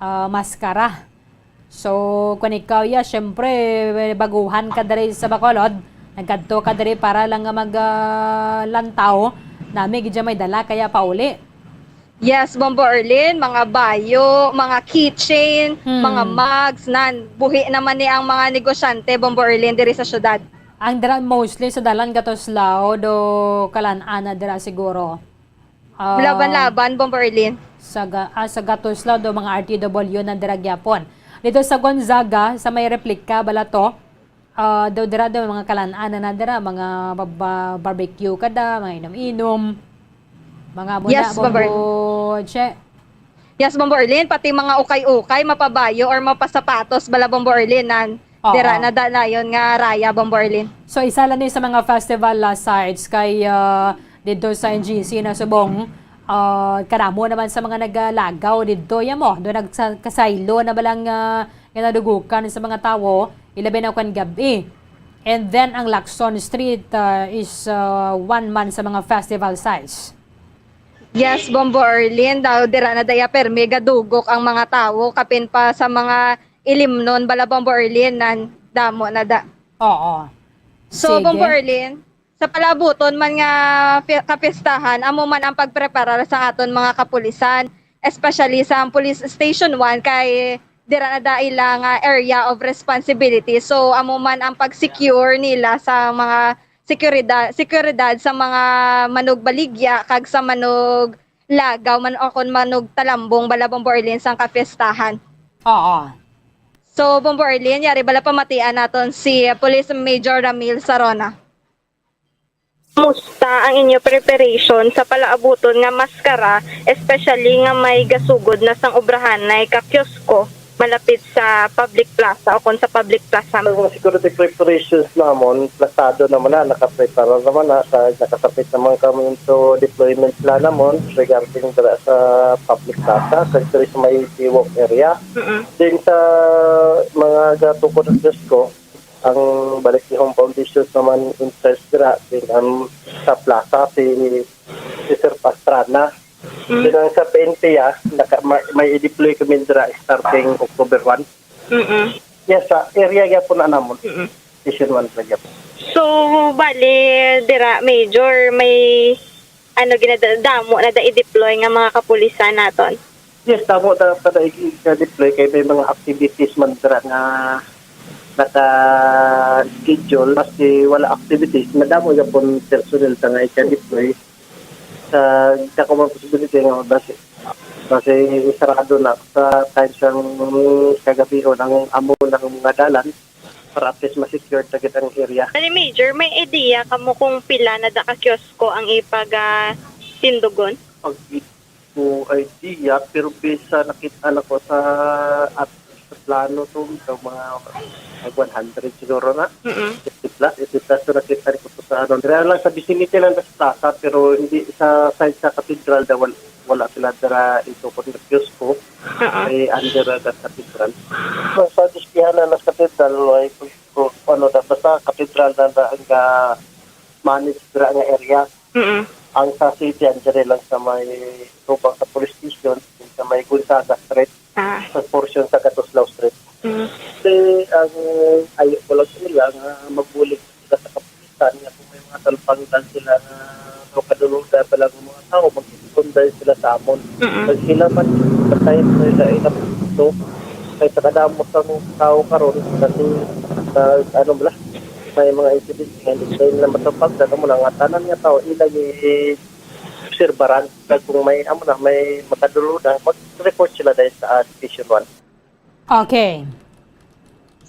ah, maskara. So, kung ikaw, ya, syempre, baguhan ka diri sa Bacolod, nagkadto ka diri para lang nga mag, ah, lantaw, nami gid may dala, kaya pauli. Yes, Bombo Erlin, mga bayo, mga keychain, Hmm. mga mugs, nan, buhi naman ni ang mga negosyante, Bombo Erlin, diri sa syudad. Ang dira mostly sa dalan Gatuslao do kalan-an na dira siguro. Ah, Laban-laban, Bombo Erlin. Sa ga-, ah, sa Gatuslao do mga R T W na dira gyapon. Dito sa Gonzaga, sa may replika, bala to, ah, daw dira daw mga kalan-an na dira, mga ba-, ba-, barbecue ka da, mga inom-inom. Mga muna, Yes, Bombo Erlin. Bombo Che. Yes, Bombo Erlin, pati mga ukay-ukay, mapabayo or mapasapatos bala, Bombo Erlin, nan Oo. dira na da-, dayon nga raya, Bombo Erlin. So, isa lang ni sa mga festival, ah, sites kay, ah, dito sa N G C na subong, ah, kadamo naman sa mga nagalagaw dito, ya mo, do nagsa-, kasaylo na balang, ah, ginadugukan sa mga tawo, ilabi na kwan gab-i. And then, ang Lacson Street, ah, is, ah, one man sa mga festival sites. Yes, Bombo Erlin, daw dira na daya permi gadugok ang mga tawo, kapin pa sa mga ilimnon bala, Bombo Erlin, nan damo na da. Oo. So, Sige. Bombo Erlin, sa palaabuton man nga pi-, kapistahan, amo man ang pagpreparar sa aton mga kapulisan, especially sa Police Station one, kay dira na da ila nga area of responsibility. So, amo man ang pag-secure nila sa mga seguridad, seguridad sa mga manugbaligya kag sa manuglagaw man o kon manugtalambong bala, Bombo Erlin, sang kapistahan. Oo. So, Bombo Erlin, yari bala pamatian naton si Police Major Ramil Sarona. Kumusta ang inyo preparation sa palaabuton nga maskara, especially nga may gasugod na sang obrahanay ka kiosko? malapit sa public plaza o kung sa public plaza. Ang mga security preparations namon, plasado naman na, nakaprepara naman na, sa, nakasabit naman kami into deployment plan namon regarding dira sa public plaza, kag diri sa may Biwok area. Mm-mm. Then sa mga gatukod ng Diyos ko, ang Balisihong Foundations naman in charge dira, then ang sa plaza si, si Sir Pastrana. Mm. Then ang sa P N P, ah, naka, may, may i-deploy kami dira starting October one. Mm-mm. Yes, sa area gyapon na namon. Mm-mm. Station one ra gyapon. So, bali, dira, Major, may, ano, ginada-, damo na da i-deploy nga mga kapulisan naton? Yes, damo da pa da i-, i-deploy kay may mga activities man dira nga naka-schedule. Maski wala activities, madamo gyapon personnel ta nga i-deploy. Sa dako man posibilidad nga basi, basi isarado na sa time sang kagabion ang amo ng mga dalan para at least ma-secure ta gid ang area. Ani, Major, may idea kamo kung pila na da ka kiosko ang ipag, ah, tindugon? Pag ko idea, pero bisa nakita na ko sa, at sa plano to, sa mga, mga one hundred siguro na. Mm-mm. Fifty plus, fifty plus to nakita ko to sa ano. Dira lang sa vicinity lang sa plaza, pero hindi sa side sa cathedral, da wal-, wala sila dira ito kung kiosko. Oo. Ay under the cathedral. Sa, sa dispihan na sa cathedral, ay, kung, kung ano, da, basta cathedral na, na ang, ah, manage dira nga area. Mm-mm. Ang sa city, ang diri lang sa may tubang sa police station, sa may Gonzaga Street, Ah. sa portion sa Gatuslao Street. Mm. Kasi ang ayo ko lang sa ila nga mabulig sila sa kapulisan nga kung may mga talpangdan sila nga makaduluda pa lang ang mga tao, mag-isponday sila sa amon. Mm-mm. Pag sila man, patay mo sa ilang punto, kay sa kadamo sa mga tao karon, kasi sa, ano bala, may mga incident nga hindi sila matapag, sa mo lang, nga tanan nga tao, ilang i-, obserbaran. Kag kung may, amo na, may makaduluda, mag-report sila dahil sa, ah, Division one. Okay.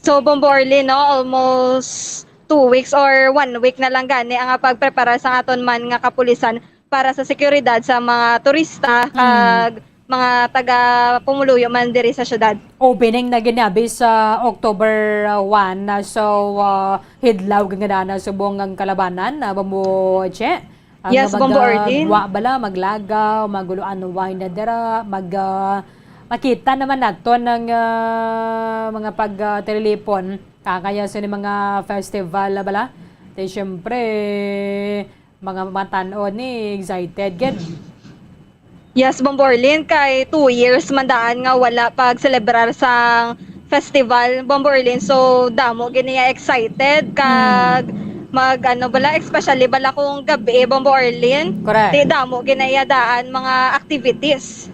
So, Bombo Orly, no, almost two weeks or one week na lang gani ang pagprepara sa aton man nga kapulisan para sa seguridad sa mga turista Mm. kag mga taga-pumuluyo man diri sa syudad. Opening na ginabi sa October, uh, one, uh, so, uh, hidlaw gid na subong ang kalabanan, uh, Bombo Che. Ang Yes, mga Bombo Orly. Wa bala, maglagaw, maguluan wine na dira, mag, ah, makita naman nato ng, ah, mga pag, ah, tililipon, kakaya sa ni mga festival na bala. Di syempre, mga matan-on ni excited gid. Yes, Bombo Orly, kay two years man daan nga wala pag-celebrar sang festival, Bombo Orly. So, damo gid niya excited kag Mm. mag, ano bala, especially bala kung gabi, Bombo Orly. Correct. Di damo gid niya daan mga activities.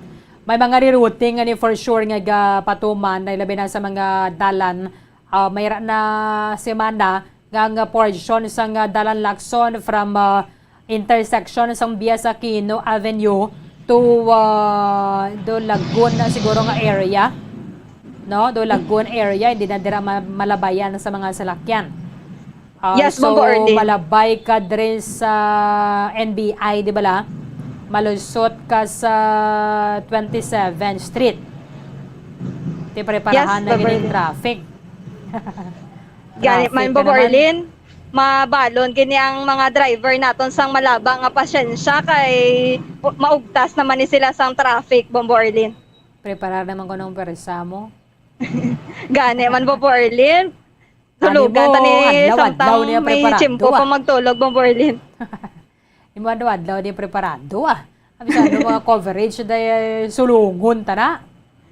May mga rerouting nga ni for sure nga gapatuman, na labi na sa mga dalan, ah, may ra na semana nga ang portion sang, ah, Dalan Lacson from, ah, intersection sang Bias Aquino Avenue to, ah, do Lagun na siguro nga area, no? Do Lagun area, hindi na dira ma-, malabayan sa mga salakyan. Ah, Yes, so, Bombo Orly. Malabay ka diri sa N B I, di bala? Malusot ka sa twenty-seventh Street. Ti preparahan Yes, na Bombo gini Orly. Traffic. Gani Traffic man, ka Bombo naman. Orly, mabalon gini ang mga driver naton sang malaba nga pasensya kay maugtas naman ni sila sang traffic, Bombo Orly. Preparar naman ko ng pwersa mo. Gani man, Bombo Orly. Tulugan ta ni Ani mo, adlaw-adlaw samtang niya may preparado, tiyempo ah. pa magtulog, Bombo Orly. Imo adlaw-adlaw di preparado, ah. Ang sa ano, mga coverage, day, sulungon ta na.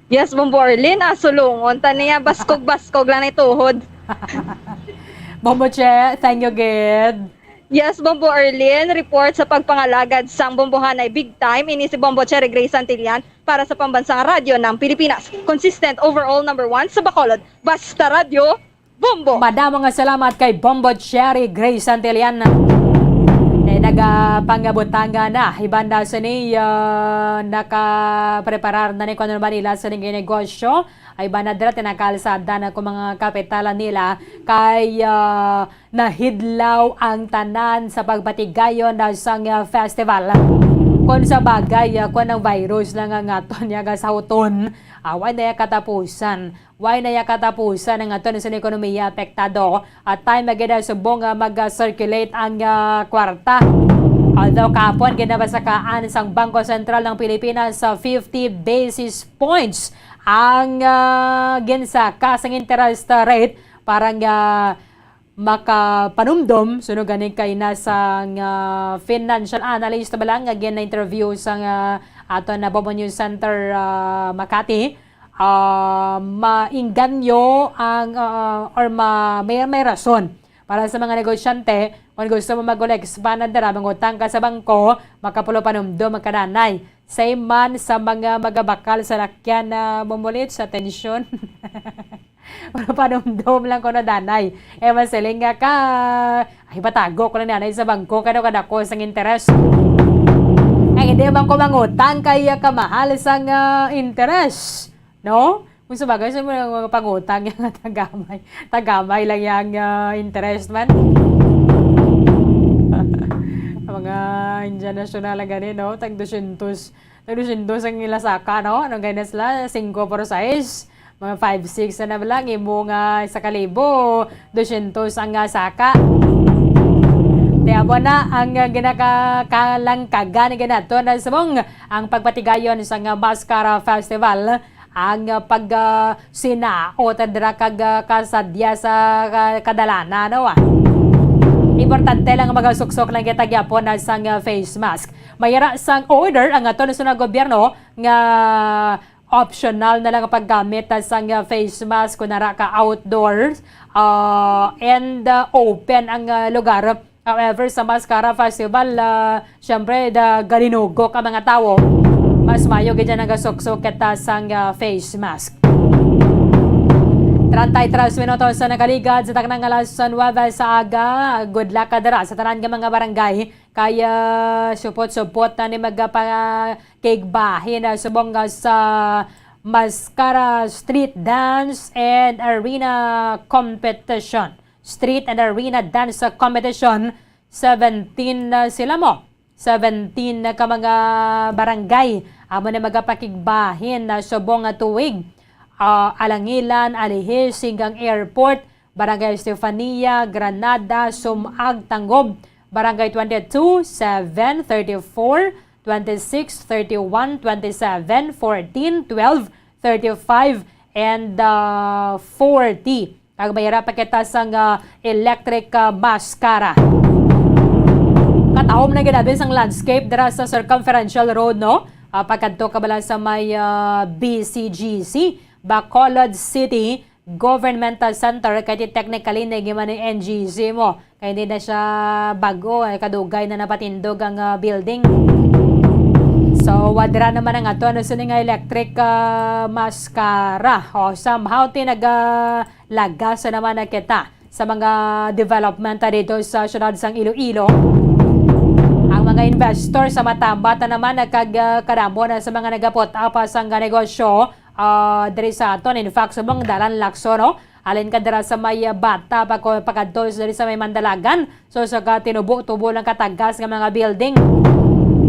Yes, Bombo Orly, ah, sulungon ta niya. Baskog-baskog lang ni tuhod. Bombo Che, thank you, gid. Yes, Bombo Orly, report sa pagpangalagad sang bombohanay big time. Ini si Bombo Cherry Grace Santillan para sa Pambansang Radyo ng Pilipinas. Consistent overall number one sa Bacolod. Basta Radyo, Bombo! Madamo nga salamat kay Bombo Cherry Grace Santillan. Kay nagapangabutang na, hibanda sa ni, ah, nakapreparar na ni kuno Manila sa ning negosyo. Ay ba na dira tinakalsada na kung mga kapitalan nila kay, ah, nahidlaw ang tanan sa pagbatigayon na sang, ah, festival. Kung sa bagay, ah, kung ang virus lang ang aton niya nga sahuton, ah, wala na ya katapusan. Wala na ya katapusan ang aton sa ekonomiya apektado. At time again na subong nga mag-circulate ang, ah, kwarta. Although kahapon, ginabasakaan sang Bangko Sentral ng Pilipinas sa fifty basis points ang, ah, ginsaka sang interest rate para nga makapanumdom, suno gani kay nasa nga financial analyst ba lang nga gina-interview sa nga aton na Bombo News Center, ah, Makati, ah, mainganyo ang, ah, or ma-, may, may rason para sa mga negosyante. Kung gusto mo mag-expand na dira, mangutang ka sa bangko, makapulo panumdom ang kadanay. Same man sa mga magabakal sa lakyan na mumulit sa tensyon. Wala pa dumdom lang ko na danay. Eh, masiling nga ka, ay, patago ko lang nanay sa bangko, kano kadako sang interes. Ay, hindi man ko mangutang kay kamahal sang, ah, interes. No? Kung sabagay, sa mga, mga pangutang, yung tagamay. Tagamay lang yung, ah, interest man. Mga Indian national lang gani, no? Tag dosyentos. Tag dosyentos ang ila saka, no? Anong gani sila? Singko por sais. Mga five six na lang, imo nga sa kalibo, dosyentos ang, ah, saka. Kaya mo na ang, ah, ginakakalangkagan ganaton na subong ang pagpatigayon sa nga Mascara Festival, ang, ah, pag, ah, sinaot dira kag, ah, kasadya sa, ah, kadalanan, no, ah. Importante lang magasuksok lang kita gyapon na sang, ah, face mask. Mayara sang order ang aton sa gobyerno nga optional na lang ang paggamit, ah, sang, ah, face mask kung nara ka outdoors, ah, and, ah, open ang, ah, lugar. However, sa Mascara Festival, ah, syempre, da, galinugok ang mga tawo. Mas mayo gid dyan nagasuksok kita sang, ah, face mask. Treinta y tres minutos sa nakaligad sa taknang alas nuwebe sa aga. Good luck ka dira sa tanan nga mga barangay. Kaya supot-supot na ni magapakigbahin na subong nga sa Mascara Street Dance and Arena Competition. Street and Arena Dance Competition, seventeen na sila mo. Seventeen na ka mga barangay amo na magapakigbahin na subong nga tuig. Ah, Alangilan, Alihis, Singgang Airport, Barangay Estefania, Granada, Sumag, Tangub, Barangay twenty-two, seven, thirty-four, twenty-six, thirty-one, twenty-seven, fourteen, twelve, thirty-five, and, ah, forty. Kag mayara pa kita sang, ah, electric, ah, mascara. Katahom na ginabi sang landscape dira sa Circumferential Road, no? Ah, pagkadto ka bala sa may, ah, B C G C, Bacolod City, Governmental Center, kay di technically na man ni N G C mo. Kay hindi na siya bago, eh, kadugay na napatindog ang, ah, building. So, wadra naman ang ato, ano, sini nga electric, ah, mascara. O, somehow, ti nagalagas naman na kita sa mga development dito sa siyudad sang Iloilo. Ang mga investor sa Matambat na naman nagkag-, ah, kadamo na sa mga nagapot-apa sang negosyo, ah, diri sa aton. In fact, subong dalan lakso, no? Halin ka dira sa may, ah, Bata, pako-, pakadto sa diri sa may Mandalagan. So, sa ka-, tinubo-tubo lang katagas nga mga building.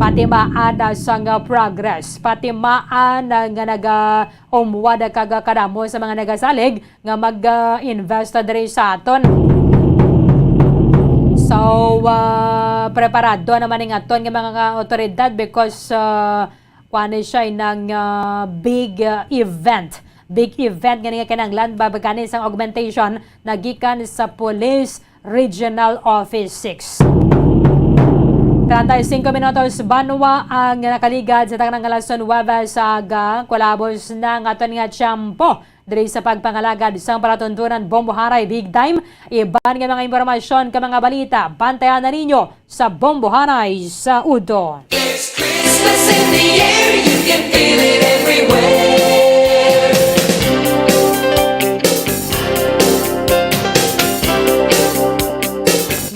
Patimaan na sang, ah, progress. Patimaan na nga naga-, umwad kag kadamo sa mga nagasalig nga mag, ah, invest diri sa aton. So, ah, preparado naman ning aton nga mga otoridad because, ah, kuan ni siya nang, ah, big, ah, event. Big event nga nga kinahanglan ba, ba gani sang augmentation na gikan sa Police Regional Office six. Treinta y cinco minutos, banwa ang nakaligad sa tanang alas nuwebe sa aga. Kulabos na ang aton nga tiyempo diri sa pagpangalagad sang palatuntunan Bomboharay Big Time. Iban nga mga impormasyon ka mga balita, bantayan na ninyo sa Bomboharay sa Udto. There's Christmas in the air, you can feel it everywhere.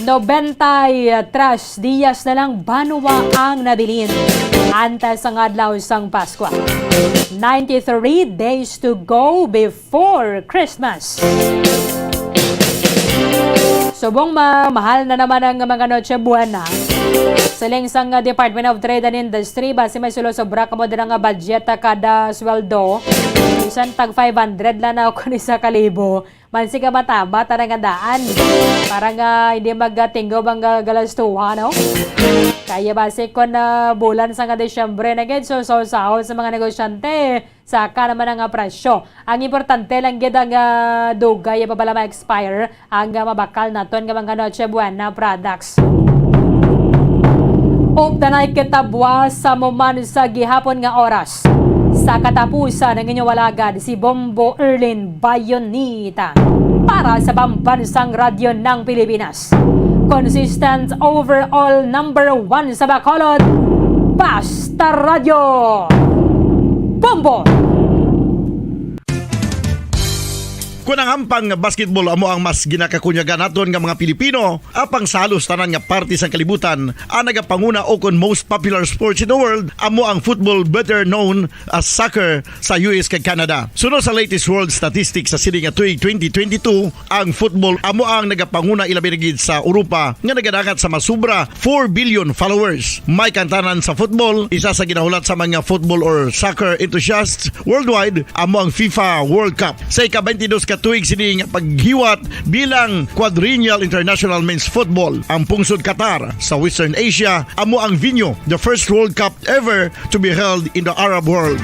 Nobenta y tres diyas na lang banwa ang nabilin antes ang adlaw sang Paskwa. Ninety-three days to go before Christmas. Subong ma-, mahal na naman ang mga Noche Buena, Siling sang, ah, Department of Trade and Industry, basi may sulo sobra kamo dira nga budget, ah, kada sweldo. Bisan tag five hundred lang na o kun isa ka libo. Mansig ka matama, tara nga daan. Para nga hindi magtingog ang, ah, galastuhan, no? Kaya basi kun, ah, bulan sa nga Disyembre na gid, so, so, sahod sa mga negosyante, saka naman ang, ah, presyo. Ang importante lang gid ang, ah, dugay pa bala ma-expire ang, ah, mabakal naton nga mga Noche Buena products. Updanay kita buwas sa mo man sa gihapon nga oras. Sa katapusan, ang inyong alagad, si Bombo Erlin Bayonita. Para sa Pambansang Radyo ng Pilipinas. Consistent overall number one sa Bacolod. Basta Radyo. Bombo! Kon ang hampang nga basketball amo ang mas ginakakunyagan naton nga mga Pilipino, apang sa halos tanan nga parte sang kalibutan, ang nagapanguna o kon most popular sports in the world amo ang football, better known as soccer, sa U S kag Canada. Suno sa latest world statistics sa sini nga tuig twenty twenty-two, ang football amo ang nagapanguna, ilabi na gid sa Europa nga nagadangat sa masubra four billion followers. May kantanan sa football, isa sa ginahulat sa mga football or soccer enthusiasts worldwide, amo ang FIFA World Cup. Sa ika-twenty-dos ka tuig sini nga paghiwat bilang quadrennial international men's football, ang pungsod Qatar sa Western Asia amo ang venue, the first World Cup ever to be held in the Arab world.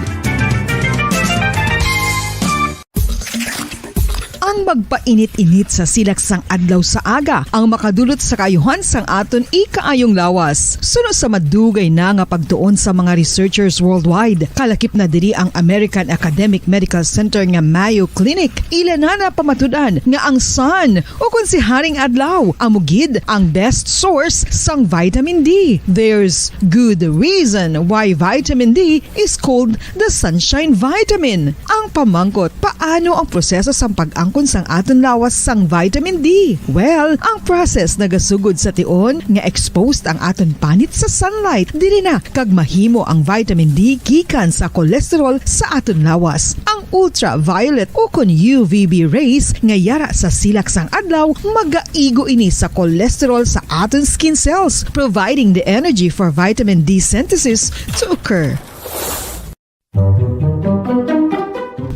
Ang magpainit-init sa silak sang adlaw sa aga ang makadulot sa kaayuhan sang aton ikaayong lawas. Suno sa madugay na nga pagtuon sa mga researchers worldwide, kalakip na diri ang American Academic Medical Center nga Mayo Clinic. Ila na napamatud-an nga ang sun, o kon si Haring Adlaw, amo gid ang best source sang vitamin D. There's good reason why vitamin D is called the sunshine vitamin. Ang pamangkot, paano ang proseso sang pag-angkon sang aton lawas sang vitamin D? Well, ang process nagasugod sa tion nga exposed ang aton panit sa sunlight. Diri na kag mahimo ang vitamin D gikan sa cholesterol sa aton lawas. Ang ultraviolet o kon U V B rays nga yara sa silak sang adlaw magaigo ini sa cholesterol sa aton skin cells, providing the energy for vitamin D synthesis to occur.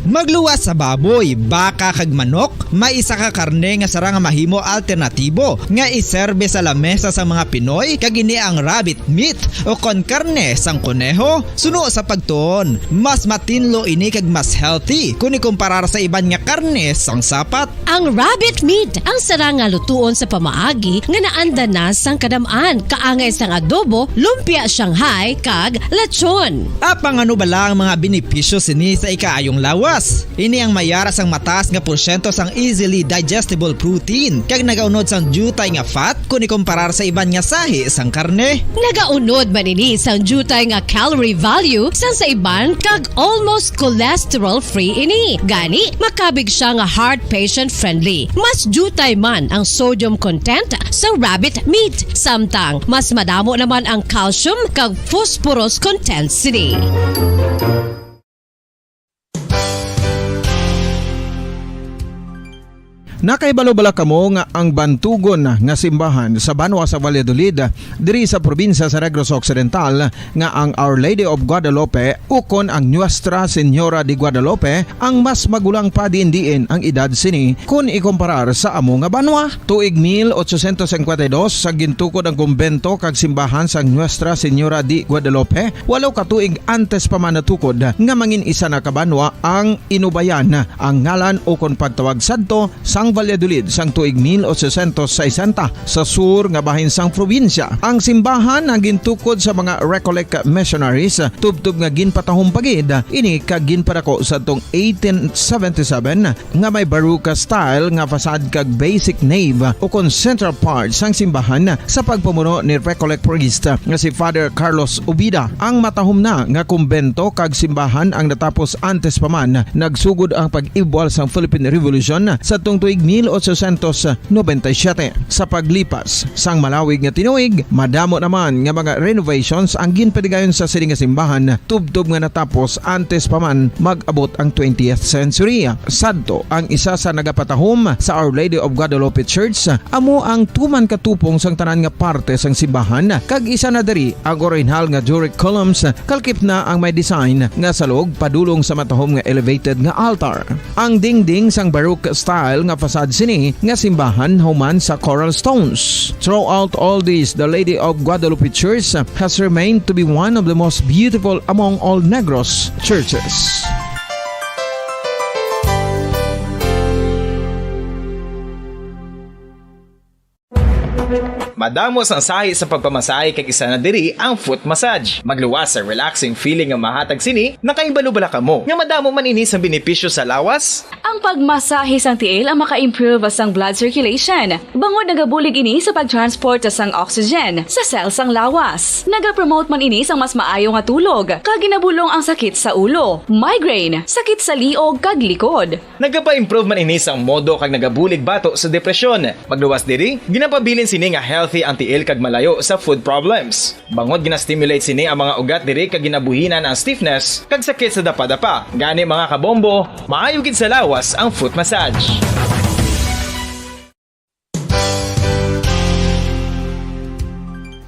Magluwas sa baboy, baka, kag manok, may isa ka karne nga sarang nga mahimo alternatibo nga iserbe sa lamesa sang mga Pinoy, kag ini ang rabbit meat o kon karne sang koneho. Suno sa pagtuon, mas matinlo ini kag mas healthy kon ikumparar sa iban nga karne sang sapat. Ang rabbit meat ang sarang nga lutuon sa pamaagi nga naanda na sang kadam-an, kaangay sang adobo, lumpia Shanghai, kag lechon. Apang ano bala ang mga benepisyo sini sa ikaayong lawas? Ini ang mayara sang mataas nga porsyento sang easily digestible protein, kag nagaunod sang diutay nga fat kon ikumparar sa iban nga sahi sang karne. Nagaunod man ini sang diutay nga calorie value sang sa iban kag almost cholesterol-free ini. Gani, makabig sia nga heart patient-friendly. Mas diutay man ang sodium content sa rabbit meat, samtang mas madamo naman ang calcium kag phosphorus content sini. Nakahibalo bala kamo nga ang bantugon nga simbahan sa banwa sa Valladolid, diri sa probinsya sa Negros Occidental, nga ang Our Lady of Guadalupe ukon ang Nuestra Señora de Guadalupe ang mas magulang pa diin-diin ang edad sini kon ikumparar sa amo nga banwa? Tuig mil ochocientos cincuenta y dos, sa gintukod ang kumbento kag simbahan sang Nuestra Señora de Guadalupe, walo ka tuig antes pa man natukod nga mangin isa na ka banwa ang Inubayan, ang ngalan ukon pagtawag sadto sang Valladolid sang tuig mil ochocientos sesenta, sa sur nga bahin sang probinsya. Ang simbahan ang gintukod sa mga Recollect missionaries, tubtob nga ginpatahom pa gid ini kag ginpadako sadtong eighteen seventy-seven, nga may Baroque style nga facade kag basic nave ukon central part sang simbahan sa pagpamuno ni Recollect priest nga si Father Carlos Ubida. Ang matahom na nga kumbento kag simbahan ang natapos antes pa man nagsugod ang pag-ibwal sang Philippine Revolution sadtong tuig mil ochocientos noventa y siete. Sa paglipas sang malawig nga tinuig, madamo naman nga mga renovations ang ginpatigayon sa sini nga simbahan, tubtob nga natapos antes pa man mag-abot ang twentieth century. Sadto ang isa sa nagapatahom sa Our Lady of Guadalupe Church, amo ang tuman katupong sang tanan nga parte sang simbahan, kag isa na diri ang orihinal nga Doric columns, kalkip na ang may design nga salog padulong sa matahom nga elevated nga altar. Ang dingding sang Baroque style nga facade sini nga simbahan human sa coral stones. Throughout all this, the Lady of Guadalupe Church has remained to be one of the most beautiful among all Negros churches. Madamo sang sahi sa pagpamasahe, kag isa na diri ang foot massage. Magluwas sa relaxing feeling nga mahatag sini. Nakahibalo bala kamo nga madamo man ini sang benepisyo sa lawas? Ang pagmasahe sang tiil ang maka-improve sang blood circulation, bangod nagabulig ini sa pag-transport sang oxygen sa cell sang lawas. Nagapromote man ini sang mas maayo nga tulog, kag ginabulong ang sakit sa ulo, migraine, sakit sa liog, kag likod. Nagapa-improve man ini sang modo kag nagabulig bato sa depresyon. Magluwas diri, ginapabilin sini nga healthy ang tiil kag malayo sa foot problems. Bangod gina-stimulate sini ang mga ugat diri kag ginabuhinan ang stiffness kag sakit sa dapadapa. Gani, mga kabombo, maayo gid sa lawas ang foot massage.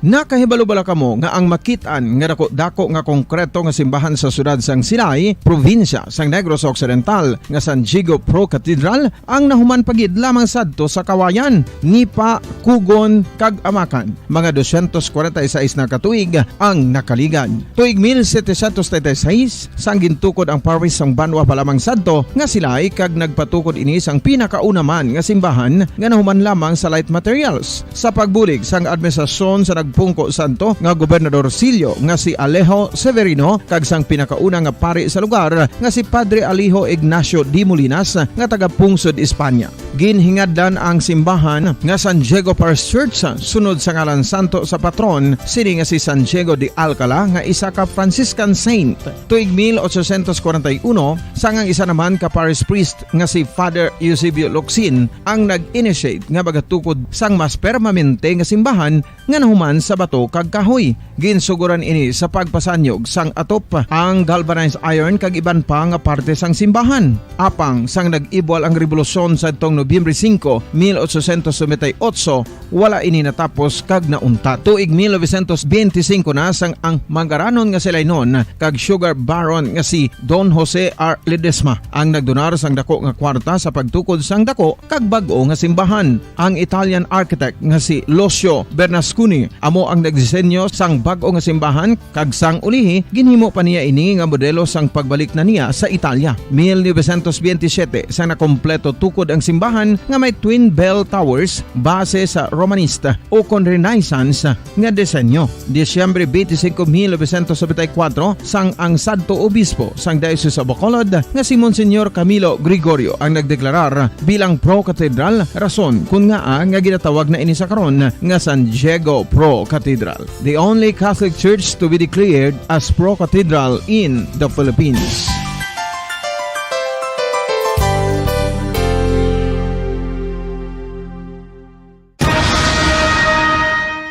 Nakahibalo bala kamo nga ang makit-an nga dako-dako nga konkreto nga simbahan sa siyudad sang Silay, probinsya sang Negros Occidental, nga San Diego Pro Cathedral ang nahuman pa gid lamang sadto sa Kawayan, Nipa, Cugon, kag Amacan, mga dosyentos kwarenta y seis na ka tuig ang nakaligad. Tuig mil setecientos treinta y seis, sang gintukod ang parish sang banwa pa lamang sadto nga Silay, kag nagpatukod ini sang pinakauna man nga simbahan nga nahuman lamang sa light materials. Sa pagbulig sang administrasyon sa nagpungko sadto nga Gobernador Silio nga si Alejo Severino kag sang pinakauna nga pari sa lugar nga si Padre Alejo Ignacio de Molinas nga taga-pungsod Espanya. Ginhingadlan ang simbahan nga San Diego Parish Church sunod sa ngalan santo sa patron sini nga si San Diego de Alcala nga isa ka Franciscan saint. Tuig mil ochocientos kwarenta y uno, sang ang isa naman ka parish priest nga si Father Eusebio Locsin ang nag-initiate nga magatukod sang mas permanente nga simbahan nga nahuman sa bato kag kahoy. Ginsugoran ini sa pagpasanyog sang atop, ang galvanized iron kag iban pa nga parte sang simbahan. Apang sang nag-ibwal ang rebolusyon sadtong Nobyembre singko, mil ochocientos noventa y ocho, wala ini natapos kag nauntat. Tuig mil novecientos benti singko na sang ang manggaranon nga Silaynon kag sugar baron nga si Don Jose R. Ledesma ang nagdonar sang dako nga kwarta sa pagtukod sang dako kag bag-o nga simbahan. Ang Italian architect nga si Lucio Bernasconi amo ang nagdisenyo sang bag-o nga simbahan, kag sang ulihi ginhimo pa niya ini nga modelo sang pagbalik na niya sa Italia. Mil novecientos benti siyete, sang nakompleto tukod ang simbahan nga may twin bell towers base sa Romanista ukon Renaissance nga disenyo. Disyembre benti singko, mil novecientos nobenta y kuwatro, sang ang sadto obispo sang Diocese of Bacolod nga si Monsignor Camilo Gregorio ang nagdeklarar bilang pro-cathedral, rason kon ngaa nga ginatawag na ini sa karon nga San Diego Pro Cathedral, the only Catholic church to be declared as pro-cathedral in the Philippines.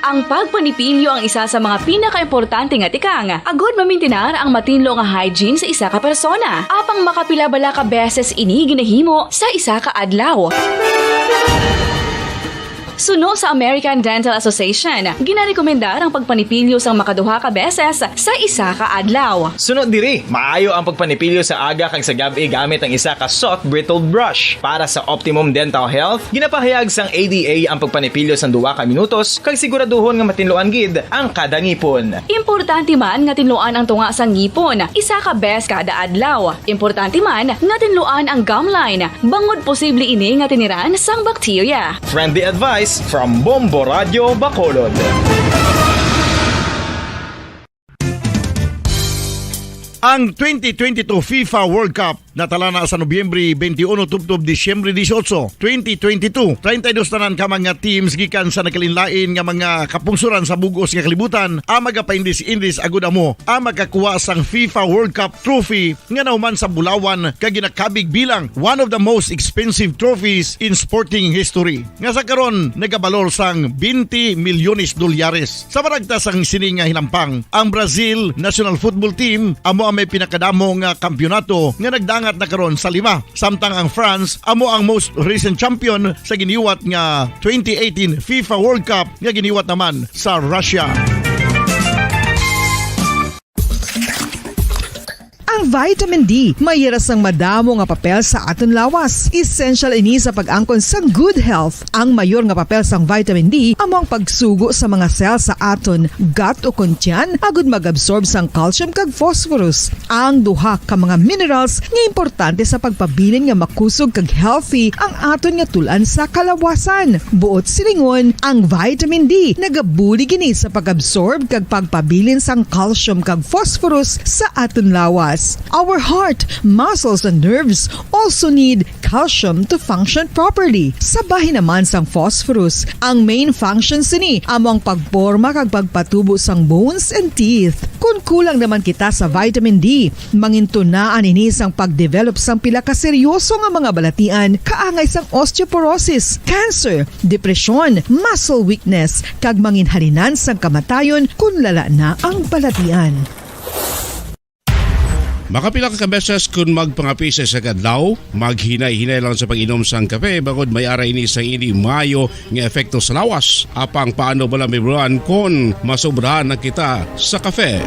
Ang pagpanipilyo ang isa sa mga pinakaimportante nga tikang agud mamintinar ang matinlo nga hygiene sa isa ka persona. Apang makapila bala ka beses ini ginahimo sa isa ka adlaw? Suno sa American Dental Association, ginarekomendar ang pagpanipilyo sang makaduha ka beses sa isa ka adlaw. Suno diri, maayo ang pagpanipilyo sa aga kag sa gab-i gamit ang isa ka soft bristled brush. Para sa optimum dental health, ginapahayag sang A D A ang pagpanipilyo sang duha ka minutos kag siguraduhon nga matinluan gid ang kada ngipon. Importante man nga tinluan ang tunga sang ngipon isa ka bes kada adlaw. Importante man nga tinluan ang gum line, bangod posible ini nga tiniran sang bakterya. Friendly advice from Bombo Radio Bacolod. Ang twenty twenty-two FIFA World Cup Natala na sa Nobyembre twenty-one tubtob Disyembre dieciocho, twenty twenty-two. Treinta y dos tanan ka mga teams gikan sa nagkalainlain nga mga kapungsoran sa bug-os nga kalibutan ang magapaindis-indis agud amo ang makakuha sang FIFA World Cup trophy nga nahuman sa bulawan kag ginakabig bilang one of the most expensive trophies in sporting history, nga sa karon nagabalor sang twenty milyones dolyares. Sa maragta sang sini nga hinampang, ang Brazil national football team amo ang may pinakadamo nga kampiyonato nga nagdangat na karon sa lima, samtang ang France amo ang most recent champion sa giniwat nga twenty eighteen FIFA World Cup nga giniwat naman sa Russia. Ang vitamin D may ira sang madamo nga papel sa aton lawas. Essential ini sa pag-angkon sang good health. Ang mayor nga papel sang vitamin D amo ang pagsugo sa mga cell sa aton gut o kon tiyan agud mag-absorb sang calcium kag phosphorus, ang duha ka mga minerals nga importante sa pagpabilin nga makusog kag healthy ang aton nga tul-an sa kalawasan. Buot silingon, ang vitamin D nagabulig ini sa pag-absorb kag pagpabilin sang calcium kag phosphorus sa aton lawas. Our heart, muscles, and nerves also need calcium to function properly. Sa bahin naman sang phosphorus, ang main function sini amo ang pagporma kag pagpatubo sang bones and teeth. Kon kulang naman kita sa vitamin D, mangintunaan ini sang pagdevelop sang pila ka seryoso nga mga balatian, kaangay sang osteoporosis, cancer, depresyon, muscle weakness, kag manginhalinan sang kamatayon kon lala na ang balatian. Makapila ka beses kon magpangape sa isa ka adlaw, maghinay-hinay lang sa pag-inom sang kape, bangod may ara ini sang ini maayo nga epekto sa lawas. Apang paano bala, Mibran, kon masobrahan na kita sa kape?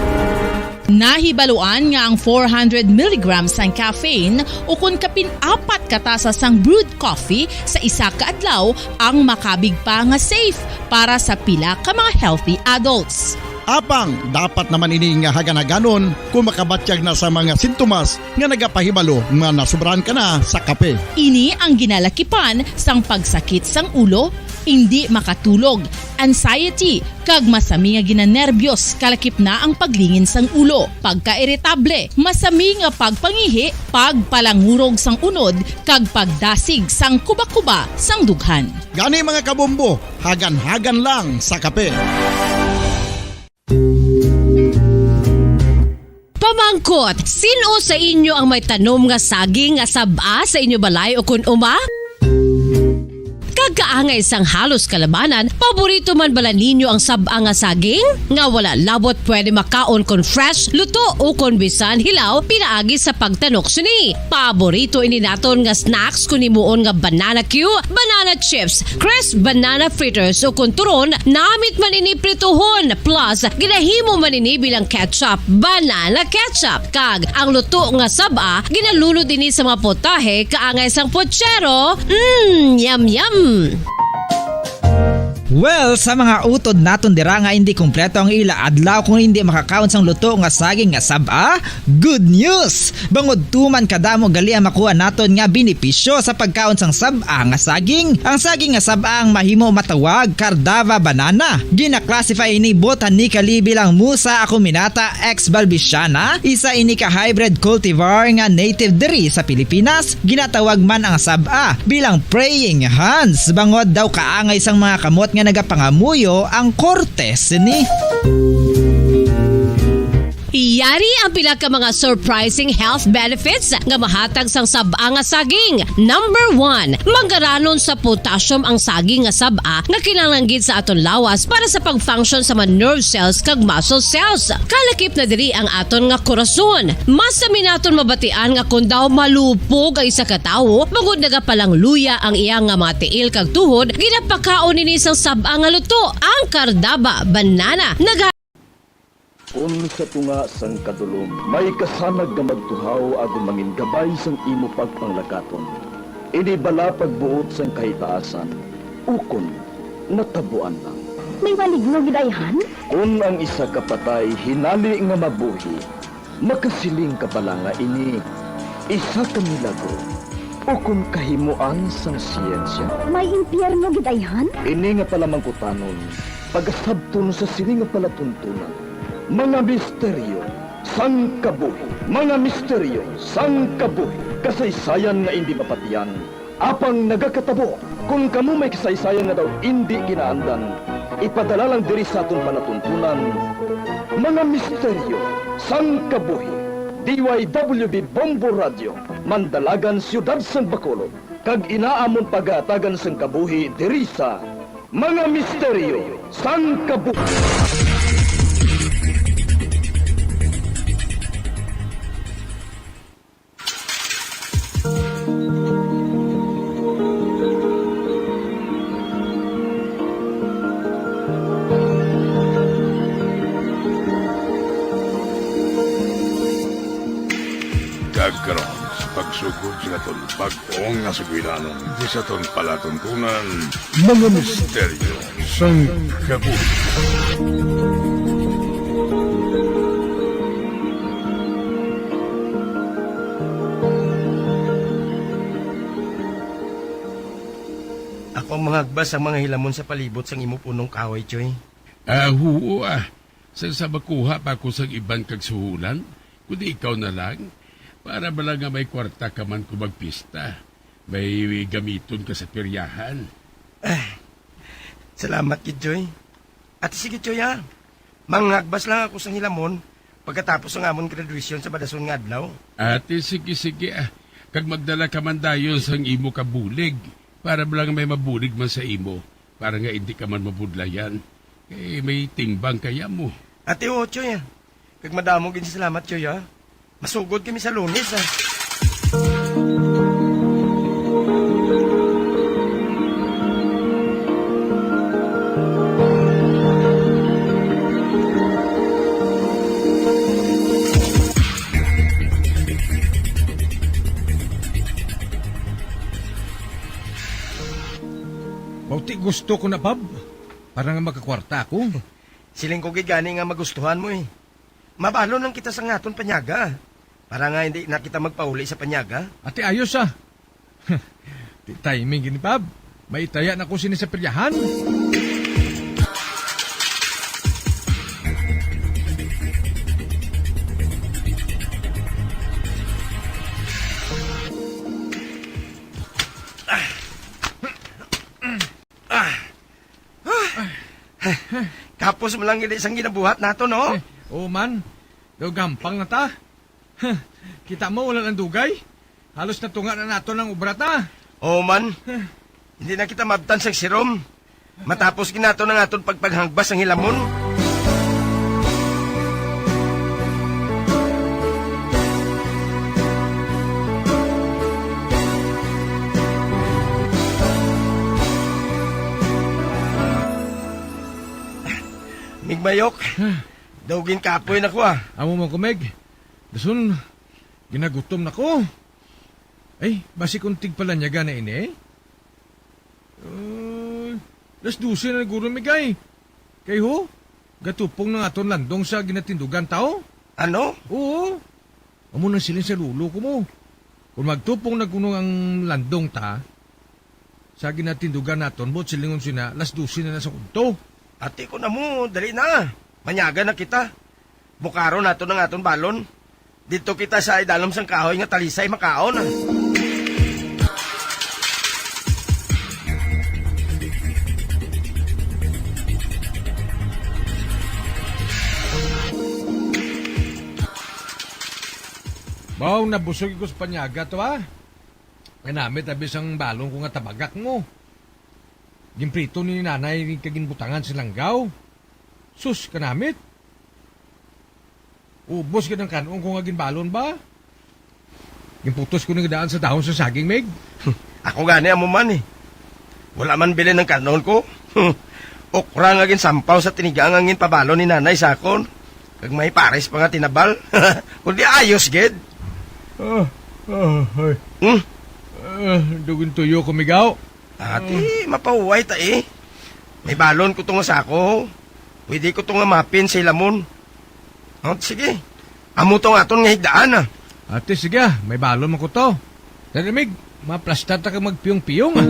Nahibaluan nga ang four hundred milligrams sang caffeine, ukon kapin apat ka tasa sang brewed coffee sa isa ka adlaw, ang makabig pa nga safe para sa pila ka mga healthy adults. Apang dapat naman ini nga hagan-haganon kon makabatyag na sa mga sintomas nga nagapahibalo nga nasobrahan ka na sa kape. Ini ang ginalakipan sang pagsakit sang ulo, indi makatulog, anxiety, kag masami nga ginanerbyos, kalakip na ang paglingin sang ulo, pagkairitable, masami nga pagpangihi, pagpalangurog sang unod, kag pagdasig sang kuba-kuba sang dughan. Gani, mga kabombo, hagan-hagan lang sa kape. Pamangkot, sin-o sa inyo ang may tanom nga saging nga sab-a sa inyo balay o kon uma? Kag kaangay sang halos kalabanan, paborito man bala ninyo ang sab-a nga saging? Nga wala labot pwede makaon kon fresh, luto, o kon bisan hilaw pinaagi sa pagtanok sini. Paborito ini naton nga snacks kon himuon nga banana cue, banana chips, crisp banana fritters, o kon turon, namit man ini prituhon, plus ginahimo man ini bilang ketchup, banana ketchup. Kag ang luto nga sab-a ginalunod ini sa mga putahe kaangay sang puchero. Mm, yum, yum. Well, sa mga utod naton dira nga indi kompleto ang ila adlaw kung indi makakaon sang luto nga saging nga sab-a, good news! Bangod tuman kadamo gali ang makuha naton nga benepisyo sa pagkaon sang sab-a nga saging. Ang saging nga sab-a ang mahimo matawag Cardava banana. Gina-classify ini botanically bilang Musa acuminata ex balbisiana, isa ini ka hybrid cultivar nga native diri sa Pilipinas. Ginatawag man ang sab-a bilang praying hands, bangod daw kaangay sang mga kamot nga nagapangamuyo ang korte sini. Yari ang pila ka mga surprising health benefits nga mahatag sang sab-a nga saging. Number one, mangaranon sa potassium ang saging nga sab-a nga kinahanglan gid sa aton lawas para sa pag-function sa mga nerve cells kag muscle cells. Kalakip na diri ang aton nga korason. Masami naton mabatian nga kon daw malupog ang isa ka tawo, bangod nagapalangluya ang iya nga mga tiil kag tuhod, ginapakaon ini sang sab-a nga luto, ang kardaba, banana. Naga- Kon sa tunga sang kadulom may kasanag nga magtuhaw agud mangingabay sang imo pagpanglakaton, ini bala pagbuot sang kahitaasan, ukon natabuan lang. May maligno gid ayhan? Kon ang isa ka patay hinali nga mabuhi, makasiling ka bala nga ini isa ka milagro ukon kahimoan sang siyensya? May impyerno gid ayhan? Ini nga palamangkutanon pagasabton sa sini nga palatuntunan, mga misteryo sang kabuhi. Mga misteryo sang kabuhi. Kasaysayan nga indi mapatian, apang nagakatabo. Kon kamo may kasaysayan nga daw indi ginaandan, ipadala lang diri sa aton palatuntunan, Mga Misteryo sang Kabuhi. D Y W B Bombo Radio, Mandalagan, Siyudad sang Bacolod, kag ina amon pagahatagan sang kabuhi diri sa Mga Misteryo sang Kabuhi. Kag karon, sa pagsugod sa aton bag-o nga sugilanon, di sa aton palatuntunan, Mga Misteryo sang Kabuhi. Ako ang mangagbas sang mga hilamon sa palibot sang imo punong kahoy, Choy. Ah, huo, ah. Sa, sa makuha pa ako sang iban kag suhulan, kundi ikaw na lang, para bala nga may kwarta ka man kung magpista, may gamiton ka sa peryahan. Ah, salamat gid, Choy. Ati sige, Choy, ha? Manghagbas lang ako sang hilamon pagkatapos sang amon graduation sa madason nga adlaw. Ati, sige, sige, ah. Kag magdala ka man dayon sang imo kabulig, para bala nga may mabulig man sa imo, para nga indi ka man mabudlayan. Kay may timbang kaya mo. Ati, oo, Choy, ah. Kag madamo gid salamat, Choy, ha? Masugod kami sa Lunes, ah. Mao ti gusto ko na, Pab, para nga makakwarta ako. Siling ko gid gani nga magustuhan mo, eh. Mabalon lang kita sa aton panyaga, para nga hindi na kita magpauli sa panyaga. Ati ayos, ah. Ti timing gini, Pab. May itaya na ko sini sa peryahan. Ah. Kapos mo lang gid sang ginabuhat nato, no? Eh, oo man. Daw gampang na ta. Huh, kita mo, wala nang dugay. Halos natunga na naton ang obra ta. Oo man. Huh. Hindi na kita mabtan sang sirom. Matapos gid naton ang aton pagpaghangbas sang hilamon. Migmayok. Huh. Daw ginkapoy na ko, ah. Amo man ko, Meg. Dason, ginagutom na ko. Ay, basi kung tigpalanyaga na ini, eh. Ay, las dose na guro, Meg, ay. Kay ho, gatupong na nga aton landong sa ginatindugan ta, oh. Ano? Oo. Amo nang siling sa lolo ko mo. Kung magtupong na kuno ang landong ta, sa ginatindugan naton, buot silingon sina, las dose na na sa udto. Ati ko na mo, dali na. Manyaga na kita. Bukaron naton ang aton balon. Didto kita sa idalom sang kahoy nga talisay makaon, ah. Baw, nabusog ko sa panyaga to, ah. Kanamit abi sang balon ko nga tabagak mo. Ginprito ni nanay kag ginbutangan sa langgaw. Sus, kanamit. Ubos gid ang kan-on ko nga ginbalon ba. Ginputos ko ni nga daan sa dahon sa saging, Meg. Ako gani amo man, eh. Wala man bilin ang kan-on ko. Okra nga ginsampaw sa tinigang ang ginpabalon ni nanay sa akon. Kag may pares pa nga tinabal. Kundi ayos gid. Ah, ah, ay. Hmm? Ah, dugin tuyo ko, Migaw. Ati, mapahuway ta, eh. May balon ko to nga sako. Pwede ko to nga mapin sa hilamon. Oh, sige. Amo to ang aton nga higdaan, ah. Ati, sige, ah. May balon man ko to. Dali, Mig, maplastar ta kag magpiyong-piyong, ah.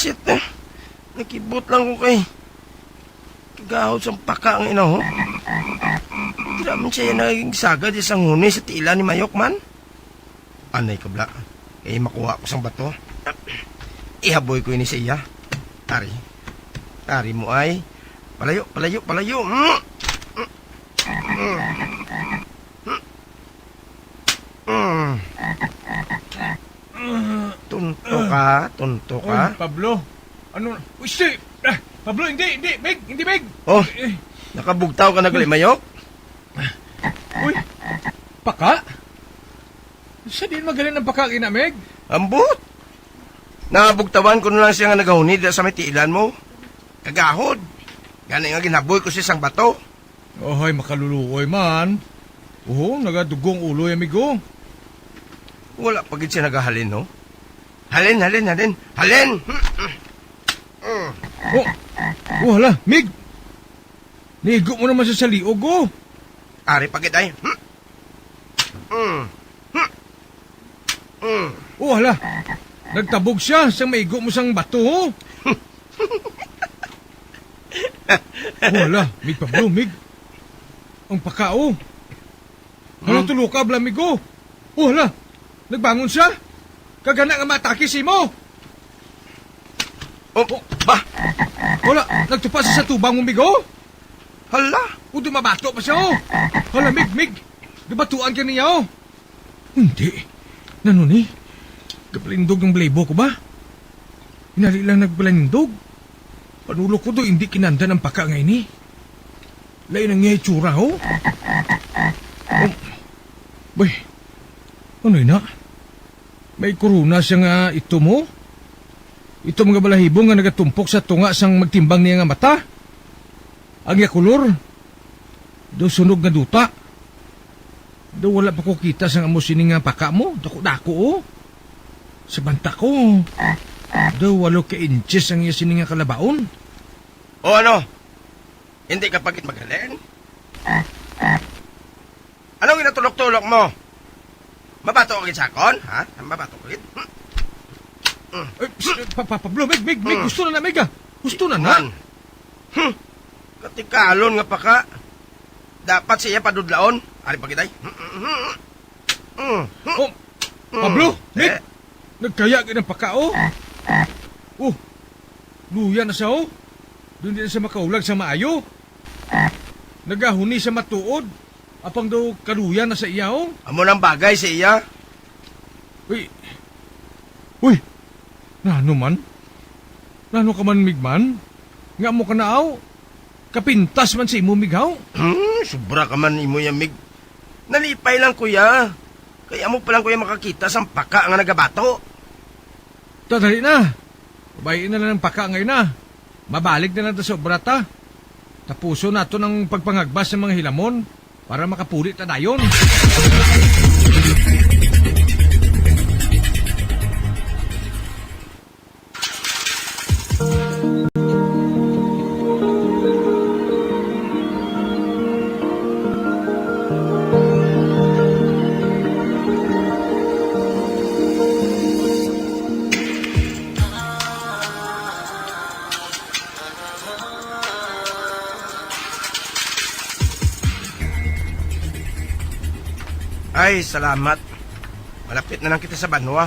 Shit, eh. Nakibot lang ko kay kagahod sang paka nga inaho. Dira man siya naging sagad sa huni sa tiilan ni Mayok man. Anay kabla. Eh, makuha ko sang bato. Ihaboy ko ini sa iya. Tari. Tari mo ay. Palayo, palayo, palayo. Mm. Mm. Mm. Tunto ka, tunto ka. Oy, Pablo. Ano? Uy, si... Ah, Pablo, hindi, hindi, Meg, hindi, Meg. Oh, Eh, nakabugtaw ka na gali, Mayok? Uy, paka? Sa diin magaling ang paka, gina, Meg? Ambot. Nabugtawan ko na lang siya nga nagahuni dira sa may tiilan mo. Kagahod. Gani nga ginaboy ko siya sang bato. Ohoy, makaluluoy man. Oho, nagadugo ang ulo, amigo. Wala pa gid siya nagahalin, no? Halin, halin, halin. Halin! Mm. Oh, oh, hala, Mig! Niigo mo naman sa saliog, oh! Ari pa gid ay. Mm. Mm. Oh, hala! Nagtabog siya sang maigo mo sang bato, oh! Oh, hala, Mig Pablo, Mig! Ang paka, oh! Hala, Hmm? Tulo ka, bala, Mig, oh! Oh, hala! Nagbangon siya! Kagana nga maatake sa imo! Oh, ba? Wala, nagtupa siya sa tubang mo, Mig, oh! Hala! O, dumabato pa siya, oh! Hala, Mig, Mig! Gabatuan ka niya, oh! Hindi. Nano ni? Gabalindog ang balibo ko ba? Hinali lang nagbalindog. Panulo ko do, hindi kinandan ang paka nga ini. Lain ang iya itsura, oh. Oh. Bay, ano na? May korona siya nga itom, oh. Itom nga balahibo nga nagatumpok sa tunga sang magtimbang niya nga mata. Ang iya kolor, daw sunog nga duta. Daw wala pa ko kita sang amo sini nga paka mo, dako-dako, oh. Sa banta ko, daw walo ka inches ang iya sini nga kalabaon. O ano? Hindi ka pa gid magaling? Anong ginatulok-tulok mo? Mabato ka gid sa akon, ha? Mabato ka gid? Ay, psst, pa, pa, Pablo, Mig, Mig, Mig, gusto na na, Mig, ah. Gusto na na. Man. Hmm. Katikalon nga paka. Dapat siya padudlaon. Ari pa gid ay. Mm. Oh, Pablo, Mig, eh. Nagkaya gid ang paka, oh. Oh, luya na siya, oh. Doon din siya makaulag sa maayo. Nagahuni sa matuod. Apang daw kaluya na sa iya, oh. Amo nang bagay sa iya. Uy. Uy. Nano man? Nano ka man, Migman? Nga mo ka naaw? Kapintas man sa imo, Mighaw? Hmm, sobra ka man imo ya, Mig. Nalipay lang, kuya. Kay amo pa lang, kuya, makakita sang paka nga nagabato. Ta, dali na. Babayi na lang ang paka ngayon na. Mabalik na lang ta sa obra ta. Tapuson naton ang pagpangagbas sa mga hilamon para makapuli ta dayon. Ay, salamat. Malapit na lang kita sa banwa.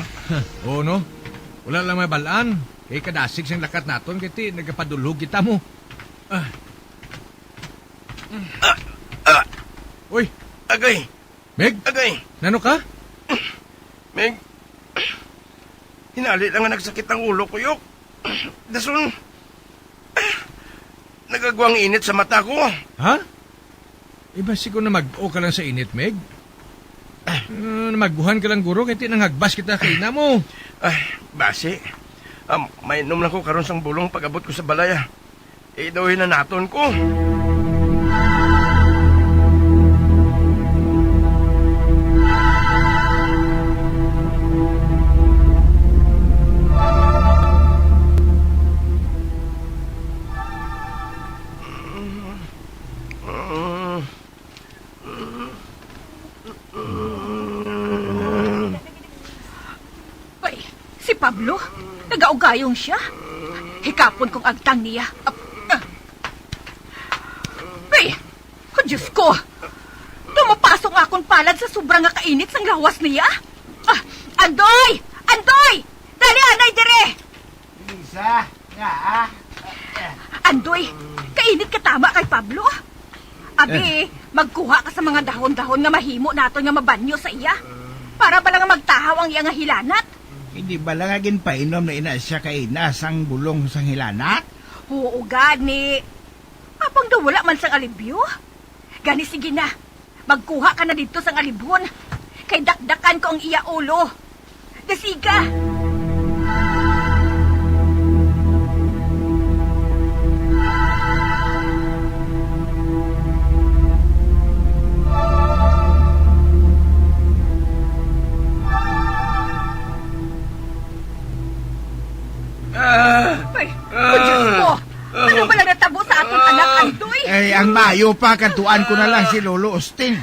Oo, no? Wala lang may balaan. Kay kadasig sang lakat naton, kay ti nagapadulhog kita mo. Ah. Ah, ah. Uy. Agay. Meg? Agay. Nano ka? Meg, hinali lang nga nagsakit ang ulo ko, Yok. Dason, nagagwang init sa mata ko. Ha? Iba si ko na mag-o ka lang sa init, Meg. Ah, namaguhan ka lang, guro, kay tinangagbas kita kay ina mo. Ay, basi. Um, mainom lang ko karon sang bulong pag-abot ko sa balay, ah. Idaw hinanaton ko. Pablo, nagaugayong siya. Hikapon kong agtang niya. Ap-, ah. Ay! Oh, Diyos ko! Daw mapasok nga akon palad sa sobra nga kainit sang lawas niya. Ah, Andoy! Andoy! Dali anay dire! Lisa, nga, ah? Andoy, kainit ka tama kay Pablo. Abi, Eh. magkuha ka sa mga dahon-dahon nga mahimo naton nga mabanyo sa iya. Para bala nga magtahaw ang iya nga hilanat. Hindi bala nga ginpainom na ina siya kay ina sang bulong sang hilanat? Oo, gani. Apang daw wala man sang alibyo. Gani, sige na. Magkuha ka na didto sang alibhon. Kay dakdakan ko ang iya ulo. Dasiga! Ah! Ay, oh, Diyos ko! Ano bala natabo sa aton anak, Andoy? Ay, ang maayo pa, kadtuan ko na lang si Lolo Austin.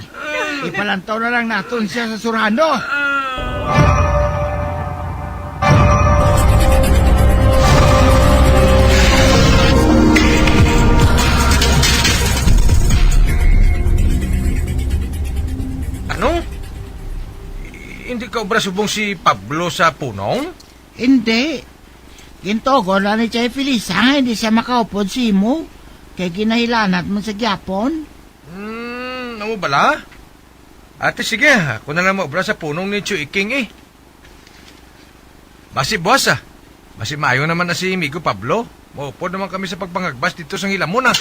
Ipalantaw na lang naton siya sa surhano. Ano? Hindi ka obra subong si Pablo sa punong? Hindi. Gintugon na ni Chay Felisa nga hindi siya makaupod sa imo, kay ginahilanat mo sa gyapon. Hmm, amo bala? Ate, sige, ako na lang maobra sa punong ni Chuy King, eh. Basi buwas, ah. Basi maayo naman na si Migo Pablo. Maupod naman kami sa pagpangagbas dito sa ngilamon, ah.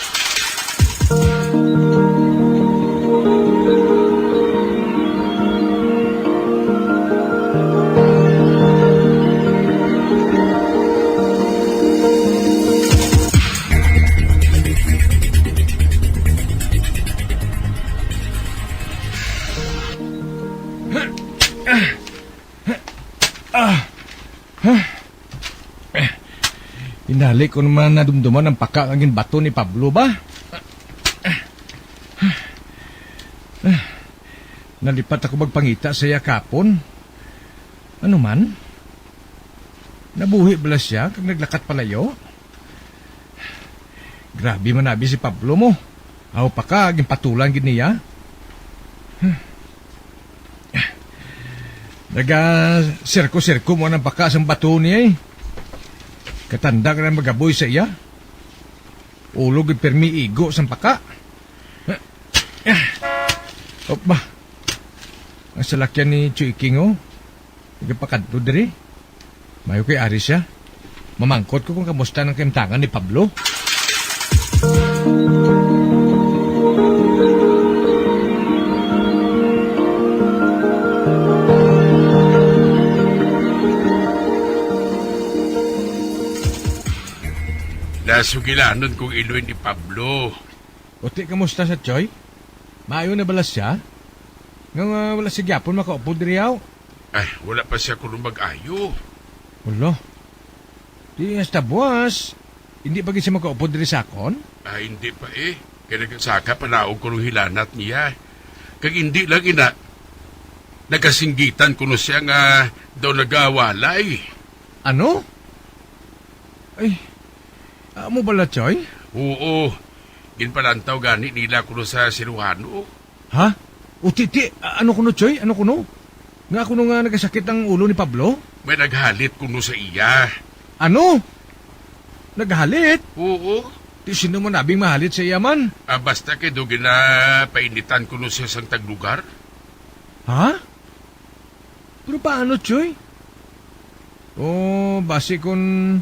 Ah. Huh? Eh, inali ko naman nadumduman ang paka nga ginbato ni Pablo ba? Nalipat ako magpangita sa iya kapon. Ano man? Nabuhi bala siya kag naglakat palayo? Grabe man abi si Pablo mo. Aw pa ka, ginpatulan gid niya. Naga-sirko-sirko mo ang paka sang bato niya, eh. Katanda ka na magaboy sa iya. Ulo gid pirmi igo sang paka. Op ba? Ang salakyan ni Chuy King, oh. Nagapakadto diri. Mayo kay ari siya. Mamangkot ko kung kamusta ang kaimtangan ni Pablo. Nasugilanon kong iloy ni Pablo. Uti, kamusta sa Choy? Maayo na bala siya? Nga, nga wala siya gyapon makaupod diri, aw? Ay, wala pa siya kuno mag-ayo. Wala. Di hasta buwas, hindi pa gid siya makaupod diri sa akon? Ah, hindi pa, eh. Kay nagasaka pa naog kuno hilanat niya. Kag hindi lang ina, nagasinggitan kuno siya nga daw nagawalay. Ano? Ay, amo bala, Choy? Oo. Ginpalantaw gani nila kuno sa siruhano. Ha? O, ti, ti, a-, ano kuno, Choy? Ano kuno? Nga kuno nga nagasakit ang ulo ni Pablo? May naghalit kuno sa iya. Ano? Naghalit? Oo. Ti sino man abing mahalit sa iya man? Ah, basta kay daw ginapainitan kuno siya sang taglugar. Ha? Pero paano, Choy? Oh, basi kun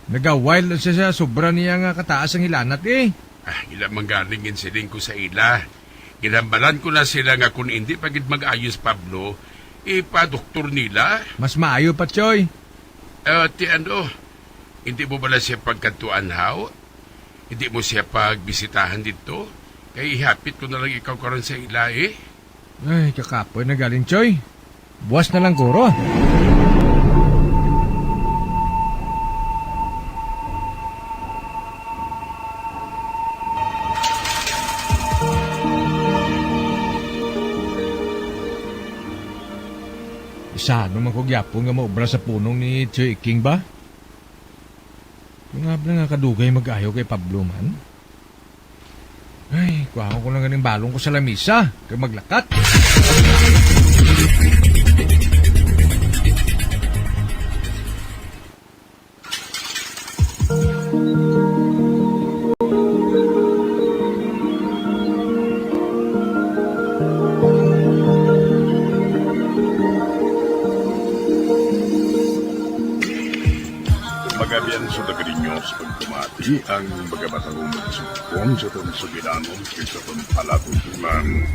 naga-wild lang siya sa sobra niya nga kataas ang hilanat, eh. Ah, ila man galing ginsiling ko sa ila. Ginhambalan ko na sila nga kun hindi pa gid mag-ayo si Pablo, ipa-doktor nila. Mas maayo pa, Choy. Ah, ti ano, hindi mo bala siya pagkadtuan, haw? Hindi mo siya pagbisitahan didto? Kay ihapit ko na lang ikaw karon sa ila, eh. Ay, kakapoy na galing, Choy. Buwas na lang guro. Isa naman ko gyapon nga maobra sa punong ni Choy King ba? Nga pala nga kadugay mag-ayo kay Pablo man. Ay, kuhaon ko lang ganing balon ko sa lamisa kag maglakat. Magabian sa taga ninyo sa pagpamati ang mga matahumog sa Kung sa tong sugilanon, kay sa tong palagutuman,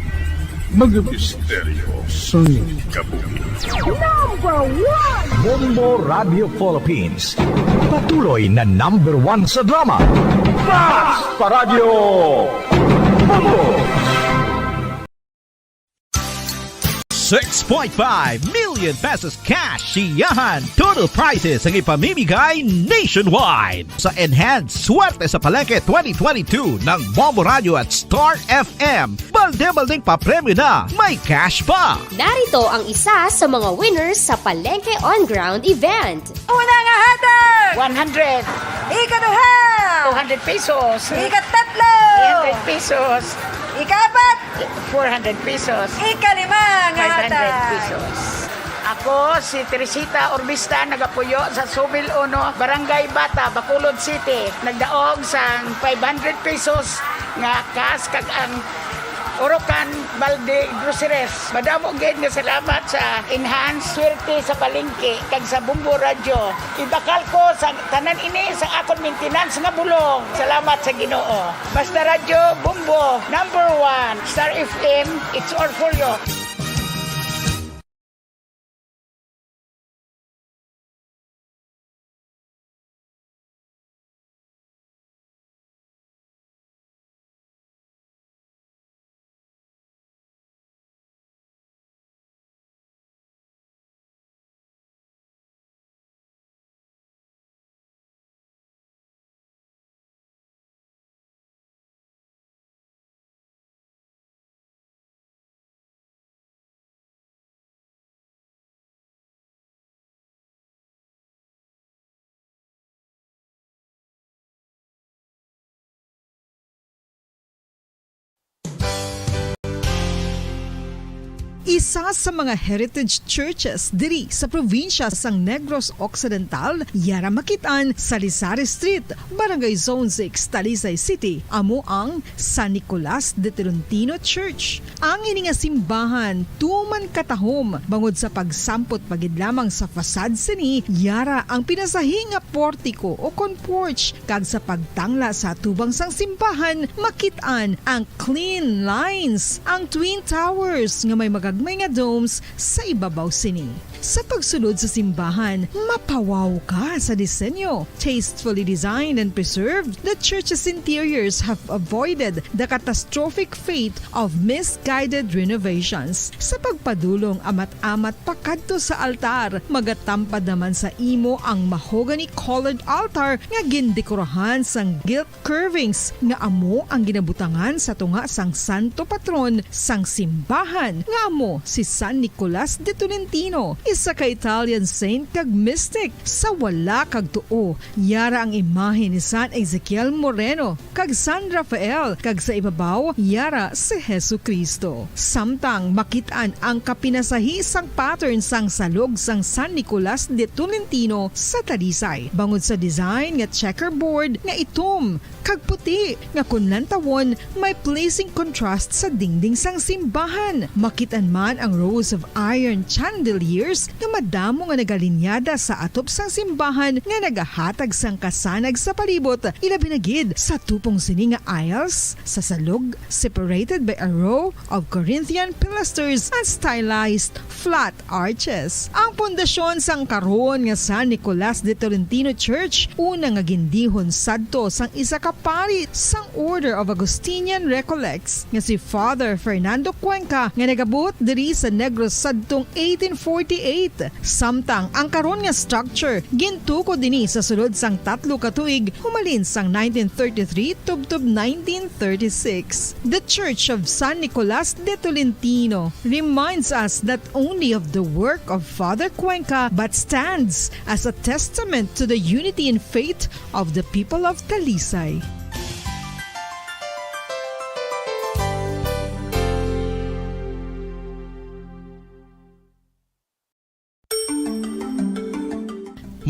mga misteryo sang kabuhi. Number one! Bombo Radio Philippines. Patuloy na number one sa drama. Basta Radyo Bombo! Six point five million pesos cash siyahan. Total prizes ang ipamimigay nationwide. Sa Enhanced Swerte sa Palengke twenty twenty-two ng Bombo Radio at Star F M, balde-baldeng papremyo na, may cash pa. Narito ang isa sa mga winners sa Palengke On Ground event. Una nga hatag! One hundred. Ikaduha! Two hundred pesos. Ikatatlo! Three hundred pesos. Ikaapat! Four hundred pesos. Ikalima nga hatag! Five hundred pesos. Ako si Teresita Urbista, nagapuyo sa Subil Uno, Barangay Bata, Bacolod City. Nagdaog sang five hundred pesos nga cash kag ang Orocan Balde Groceries. Madamo gid nga salamat sa Enhance Swerte sa Palengke kag sa Bombo Radyo. Ibakal ko sa tanan ini sa akon maintenance nga bulong. Salamat sa Ginoo. Basta Radyo Bombo, number one. Star F M, it's all for you. Isa sa mga heritage churches diri sa probinsya sang Negros Occidental, yara makit-an sa Lizari Street, Barangay Zone six, Talisay City, amo ang San Nicolas de Tolentino Church. Ang ini nga simbahan tuman katahom bangod sa pagsampot pa gid lamang sa facade sini, yara ang pinasahi nga portiko o kon porch, kag sa pagtangla sa atubang sang simbahan, makit-an ang clean lines, ang twin towers nga may magagmay nga domes sa ibabaw sini. Sa pagsulod sa simbahan, mapawaw ka sa disenyo. Tastefully designed and preserved, the church's interiors have avoided the catastrophic fate of misguided renovations. Sa pagpadulong amat-amat pakadto sa altar, magatampad naman sa imo ang mahogany-colored altar nga gindekorahan sang gilt curvings nga amo ang ginabutangan sa tunga sang santo patron sang simbahan, nga amo si San Nicolas de Tolentino, isa ka Italian saint kag mystic. Sa wala kag tuo, yara ang imahe ni San Ezekiel Moreno kag San Rafael, kag sa ibabaw, yara si Jesu-Cristo. Samtang makit-an ang kapinasahi sang pattern sang salog sang San Nicolas de Tolentino sa Talisay, bangod sa design nga checkerboard nga itom kag puti, nga kon lantawon, may pleasing contrast sa dingding sang simbahan. Makit-an man ang rows of iron chandeliers nga madamo nga nagalinyada sa atop sang simbahan nga nagahatag sang kasanag sa palibot, ilabi na gid sa tupong sini nga aisles sa salog, separated by a row of Corinthian pilasters and stylized flat arches. Ang pundasyon sang karon nga San Nicolas de Tolentino Church, una nga gindihon sadto sang isa ka pari sang Order of Augustinian Recollects nga si Father Fernando Cuenca, nga nagabot diri sa Negros sadtong eighteen forty-eight, eight. Samtang ang karon nga structure gintukod dinhi sa sulod sang tatlo ka tuig, humalin sang nineteen thirty-three tubtob nineteen thirty-six. The Church of San Nicolas de Tolentino reminds us not only of the work of Father Cuenca but stands as a testament to the unity in faith of the people of Talisay.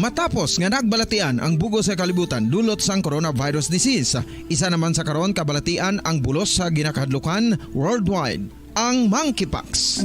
Matapos nga nagbalatian ang bug-os nga kalibutan dulot sang coronavirus disease, isa naman sa karon kabalatian ang bulos sa ginakahadlukan worldwide, ang monkeypox.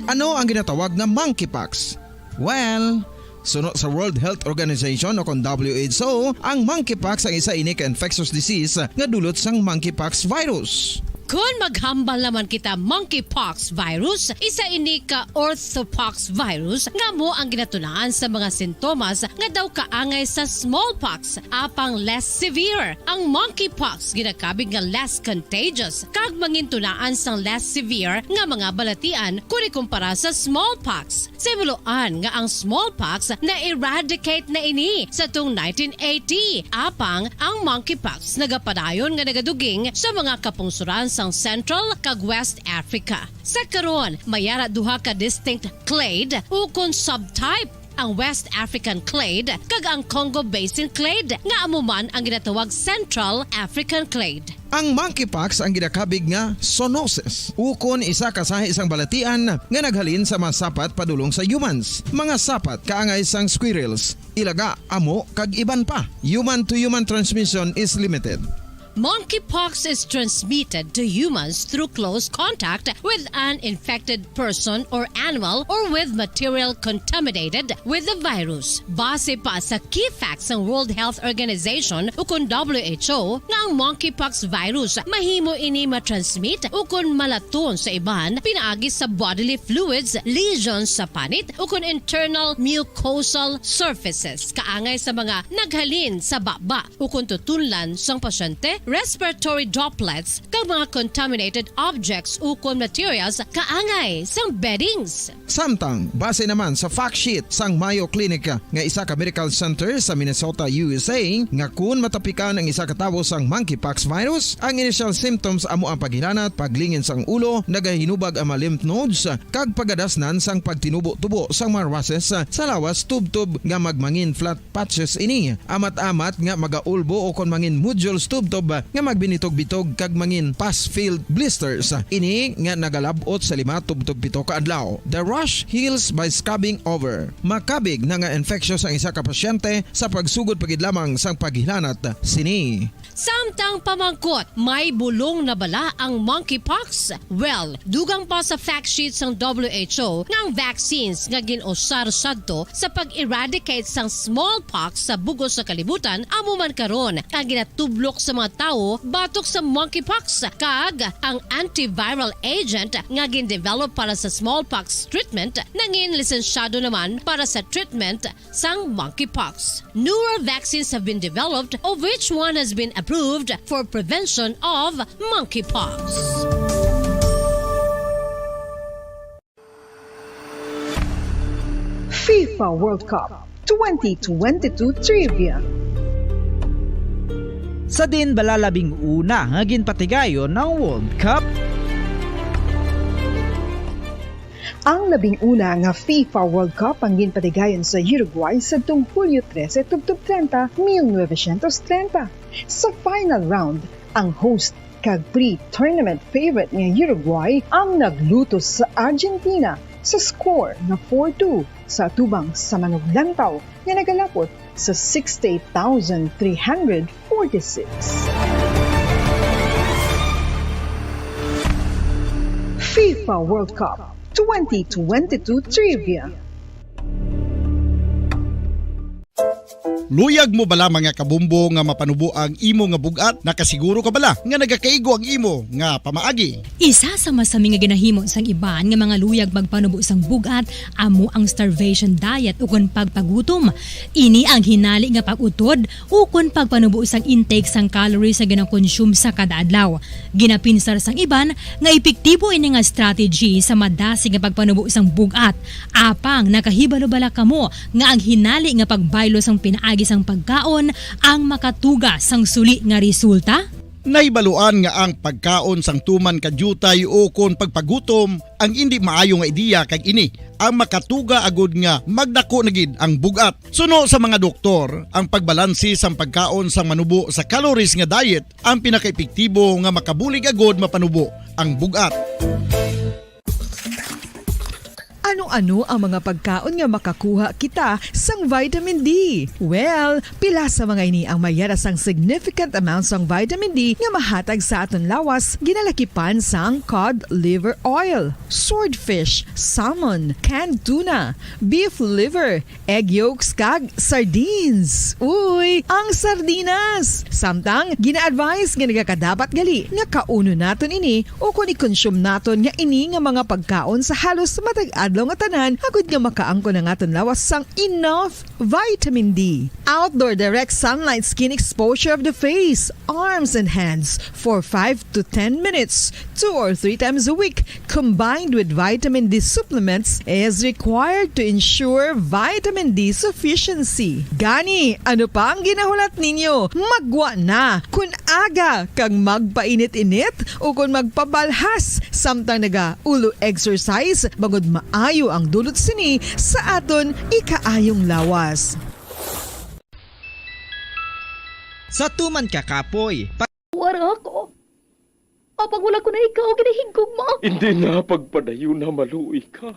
Ano ang ginatawag nga monkeypox? Well, suno sa World Health Organization o kon W H O, ang monkeypox ang isa ini ka infectious disease nga dulot sang monkeypox virus. Kon maghambal naman kita monkeypox virus, isa ini ka orthopox virus nga amo ang ginatunaan sa mga sintomas nga daw kaangay sa smallpox, apang less severe. Ang monkeypox ginakabig nga less contagious kag mangintunaan sang less severe nga mga balatian kon ikumpara sa smallpox. Sa himuloan nga ang smallpox na-eradicate na ini sa tung nineteen eighty, apang ang monkeypox nagapadayon nga nagaduging sa mga kapungsoran sang Central kag West Africa. Sa karon, may ara duha ka distinct clade ukon subtype, ang West African clade kag ang Congo Basin clade, nga amo man ang ginatawag Central African clade. Ang monkeypox ang ginakabig nga zoonosis, ukon isa ka sahi sang balatian nga naghalin sa mga sapat padulong sa humans. Mga sapat kaangay sang squirrels, ilaga, amo, kag iban pa. Human-to-human transmission is limited. Monkeypox is transmitted to humans through close contact with an infected person or animal or with material contaminated with the virus. Base pa sa key facts sang World Health Organization ukon W H O nga ang monkeypox virus mahimo ini matransmit ukon malaton sa iban pinaagi sa bodily fluids, lesions sa panit ukon internal mucosal surfaces, kaangay sa mga naghalin sa baba ukon tutunlan sang pasyente, respiratory droplets, kag mga contaminated objects ukon materials kaangay sang beddings. Samtang, base naman sa fact sheet sang Mayo Clinic nga isa ka medical center sa Minnesota, U S A, nga kun matapikan ang isa ka tawo sang monkeypox virus, ang initial symptoms amo ang paghilanat, paglingin sang ulo, nagahinubag ang mga lymph nodes, kag pagadasnan sang pagtinubo-tubo sang mga rushes sa lawas tubtob nga magmangin flat patches ini, amat-amat nga magaulbo ukon mangin nodules tubtob nga magbinitog-bitog kag mangin pus-filled blisters. Ini nga nagalab-ot sa lima tubtob pito ka adlaw. The rash heals by scabbing over. Makabig na nga infectious ang isa ka pasyente sa pagsugod pa gid lamang sang paghilanat sini. Samtang pamangkot, may bulong na bala ang monkeypox? Well, dugang pa sa fact sheet sang W H O nga ang vaccines nga gin-usar sadto sa pag-eradicate sang smallpox sa bug-os nga kalibutan amo man karon ang ginatublok sa mga tawo batok sa monkeypox, kag ang antiviral agent nga gin-develop para sa smallpox treatment nangin lisensyado naman para sa treatment sang monkeypox. Newer vaccines have been developed, of which one has been approved for prevention of monkeypox. FIFA World Cup twenty twenty-two Trivia. Sa diin bala labing una nga ginpatigayon ang World Cup? Ang labing una nga FIFA World Cup ang ginpatigayon sa Uruguay sadtong Hulyo trese tubtob treinta, mil novecientos treinta. Sa final round, ang host kag pre-tournament favorite nga Uruguay ang naglutos sa Argentina sa score nga four two sa atubang sa manuglantaw nga nagalapot sa sixty thousand three hundred forty-six. FIFA World Cup twenty twenty-two Trivia. Luyag mo bala, mga kabombo, nga mapanubo ang imo nga bug-at? Nakasiguro ka bala nga nagakaigo ang imo nga pamaagi? Isa sa masami nga ginahimo sang iban nga mga luyag magpanubo sang bug-at amo ang starvation diet ukon pagpagutom. Ini ang hinali nga pag-utod ukon pagpanubo sang intake sang calories nga ginakonsume sa kada adlaw. Ginapinsar sang iban nga epektibo ini nga strategy sa madasig nga pagpanubo sang bug-at. Apang nakahibalo bala kamo nga ang hinali nga pagbaylo sang pinaagi sang pagkaon ang makatuga sang suli nga resulta? Nahibaluan nga ang pagkaon sang tuman ka diutay ukon pagpagutom ang indi maayo nga ideya, kag ini ang makatuga agud nga magdako na gid ang bug-at. Suno sa mga doktor, ang pagbalanse sang pagkaon sang manubo sa calories nga diet ang pinakaepektibo nga makabulig agud mapanubo ang bug-at. Ano-ano ang mga pagkaon nga makakuha kita sang vitamin D? Well, pila sa mga ini ang may yara sang significant amount sang vitamin D nga mahatag sa aton lawas, ginalakipan sang cod liver oil, swordfish, salmon, canned tuna, beef liver, egg yolks, kag sardines. Uy, ang sardinas! Samtang, gina-advise nga nagakadapat gali nga kaunon naton ini ukon i-consume naton nga ini nga mga pagkaon sa halos matag adlaw nga tanan, agud nga makaangkon ang aton lawas sang enough vitamin D. Outdoor direct sunlight skin exposure of the face, arms, and hands for five to ten minutes, two or three times a week, combined with vitamin D supplements, is required to ensure vitamin D sufficiency. Gani, ano pa ang ginahulat ninyo? Maggwa na! Kun aga kag magpainit-init ukon magpabalhas samtang naga-ulo exercise, bangod maayo ang dulot sini sa aton ikaayong lawas. Sa tuman ka kapoy, pa- Wara ako. Apang wala ko na ikaw ginahigugma. Hindi na pagpadayon na maluoy ka.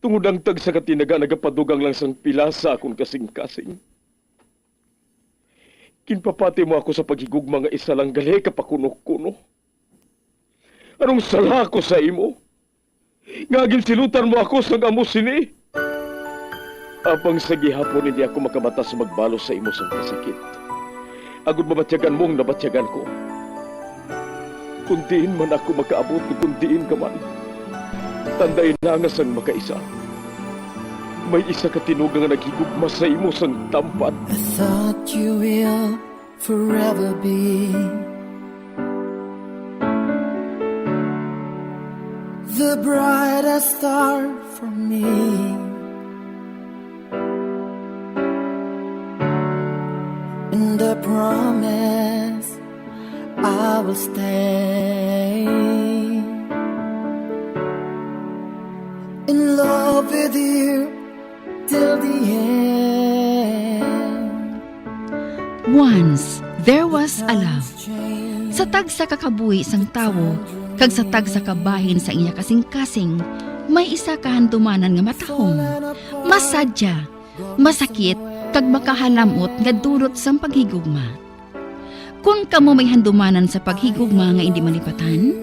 Tungod ang tagsa ka tinaga nagapadugang lang sang pila sa akon kasing-kasing. Ginpapati mo ako sa paghigugma nga isa lang gali ka pakuno-kuno. Anong sala ako sa imo? Nga ginsilutan mo ako sang amo sini? Apang sa gihapon hindi ako makamata sa magbalos sa imo sang kasakit. Agud mabatyagan mo ang nabatyagan ko. Kung diin man ako makaabot, kung diin ka man, tandai na nga sang makaisa, may isa ka tinuga nga naghigugma sa imo sang tampat. I thought you will forever be the brightest star for me. And I promise I will stay in love with you till the end. Once there was a love. Sa tagsa ka kabuhi sang tawo kag sa tagsa ka bahin sang iya kasing-kasing, may isa ka handumanan nga matahom, masadya, masakit, kag makahalam-ot nga dulot sang paghigugma. Kon kamo may handumanan sa paghigugma nga indi malipatan,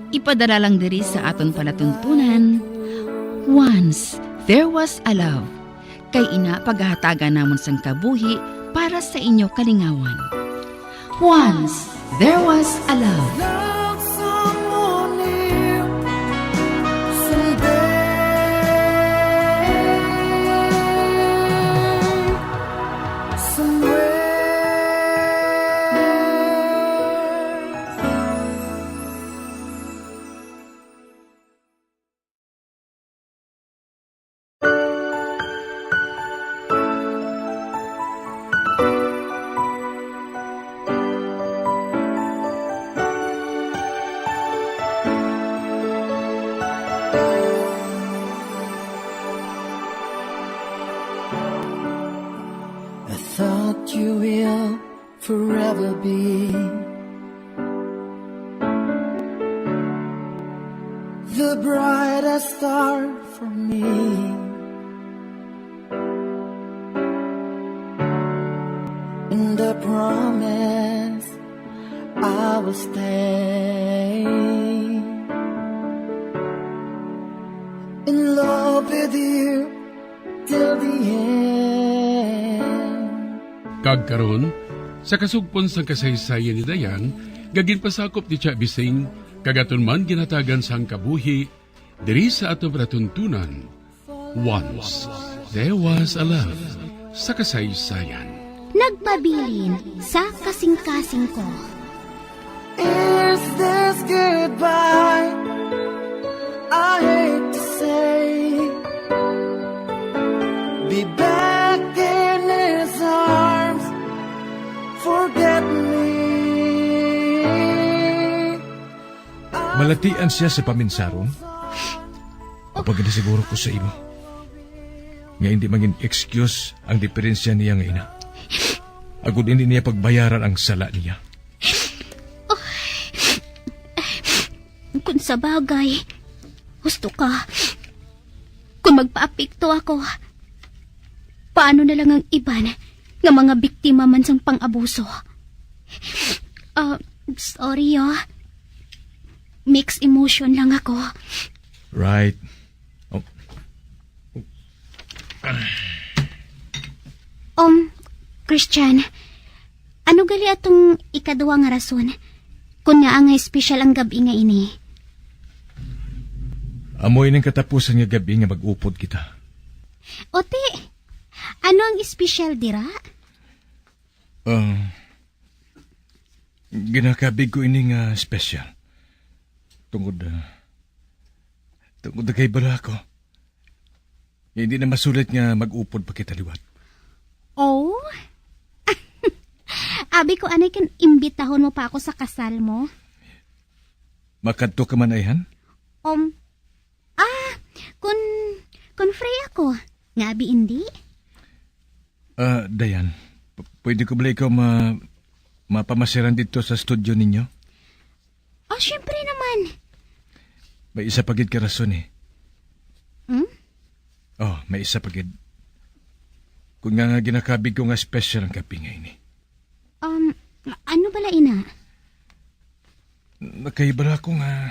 ipadala lang diri sa aton palatuntunan, Once There Was a Love, kay ina pagahatagan namon sang kabuhi para sa inyo kalingawan. Once There Was a Love. Love someone new someday, somewhere. I thought you will forever be the brightest star for me. And I promise I will stay in love with you till the end. Kag karon, sa kasugpon sang kasaysayan ni Dayan, nga ginpasakop ni Tia Bising, kag aton man ginhatagan sang kabuhi, diri sa aton palatuntunan, Once There Was a Love sa kasaysayan. Nagpabilin sa kasingkasing ko. Is this goodbye? I hate to say, be back in his arms, forget me. Malatian siya sa paminsaron. Apan ginasiguro ko sa imo nga hindi mangin excuse ang diferensya niya nga ina, agod hindi niya pagbayaran ang sala niya. Kung sa bagay, gusto ka. Kung magpaapekto ako, paano na lang ang iban nga mga biktima man sang pang-abuso? Ah, sorry, ah. Mixed emotion lang ako. Right. Oh. Um, Christian, ano gali atong ikaduha nga rason kung ngaa nga espesyal ang gab-i nga ini? Amo ining katapusan nga gab-i nga mag-upod kita. Ote, ano ang espesyal dira? Ah, ginakabig ko ini nga espesyal. Tungod, ah, tungod nagahibalo ako. Hindi na masulit nga mag-upod pa kita liwat. Oh? Abi ko anay kan imbitahon mo pa ako sa kasal mo. Makadto ka man, ayhan? Um, ah, kun, kun free ako, nga abi indi? Ah, Dayan, p-, pwede ko bala ikaw ma-, mapamasiran dito sa studio ninyo? Oh, syempre naman. May isa pa gid ka rason, eh. Hmm? Oh, may isa pa gid. Kung nga, nga ginakabig ko nga special ang kape nga ini. Um, ano bala ina? Nakahibalo ako nga,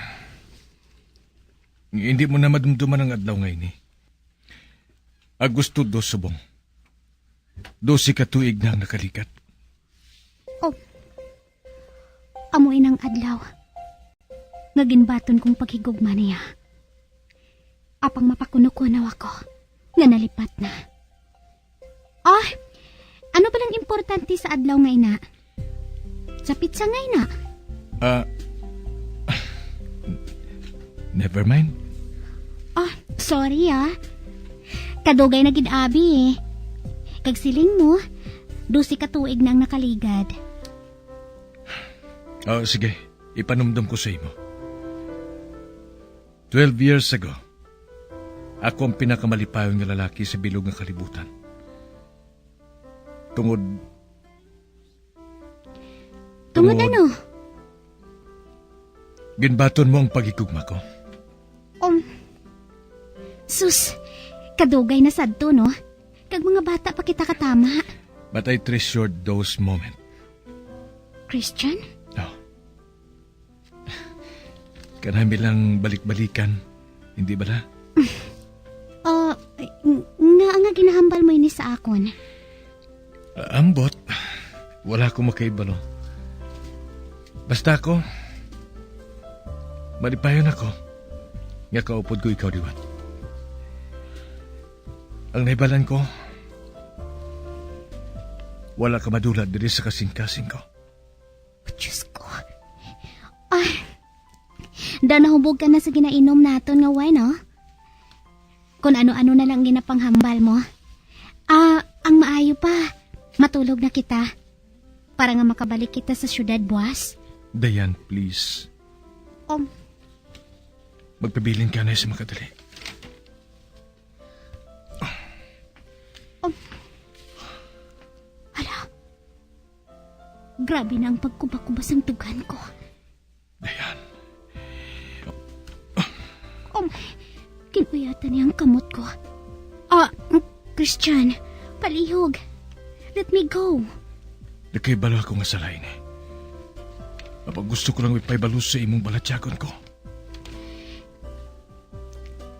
nga hindi mo na madumduman ang adlaw nga ini. Agosto dos subong. Dose ka tuig na ang nakalikat. Oh. Amo inang adlaw nga ginbaton kong paghigugma niya. Apang mapakuno-kunaw ako nga nalipat na. Ah, ano ba lang importante sa adlaw nga ina? Sa pizza nga ina? Ah, never mind. Ah, sorry ah. Kadugay na gid abi eh. Kag siling mo, dose ka tuig na ang nakaligad. Oh, sige. Ipanumdom ko sa imo. Twelve years ago, ako ang pinakamalipayon nga lalaki sa bilog nga kalibutan. Tungod Tungod Tungod. ano? Ginbaton mo ang paghigugma ko. Um, sus, kadugay na sadto, no? Kag mga bata pa kita katama. But I treasured those moments. Christian? Oh. Kanami lang balik-balikan, hindi bala? Ah, ng-, nga nga ginahambal mo ini sa akon? Ah, ambot, wala ko makaibalo. Basta ako, malipayon ako nga kaupod ko ikaw liwat. Ang nahibalan ko, wala ka madula diri sa kasing-kasing ko. Diyos ko. Ay, daw nahubog ka na sa ginainom naton nga wine, oh. Kung ano-ano na lang ginapanghambal mo. Ah, ang maayo pa, matulog na kita. Para nga makabalik kita sa syudad buwas. Dayan, please. Um. Magpabilin ka na sa makadali. Um. Hala. Grabe na ang pagkuba-kuba sang dughan ko. Dayan. Um, kinuyatan niya ang kamot ko. Ah, Christian, palihog. Let me go. Nakahibalo ako nga sala ini. Apang gusto ko lang ipahibalo sa imong balatyagon ko.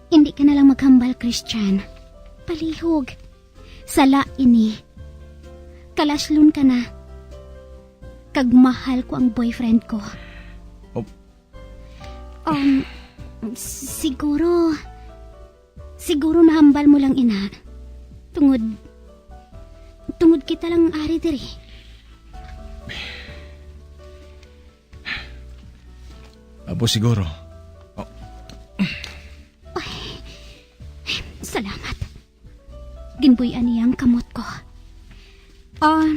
Hindi ka na lang maghambal, Christian. Palihog. Sala ini. Kalaslon ka na. Kag mahal ko ang boyfriend ko. Oh. Um, siguro, siguro nahambal mo lang ina. Tungod, tungod kita lang ari diri. Apo siguro. Oh. Ay, salamat. Ginbuy-an niya ang kamot ko. Ah,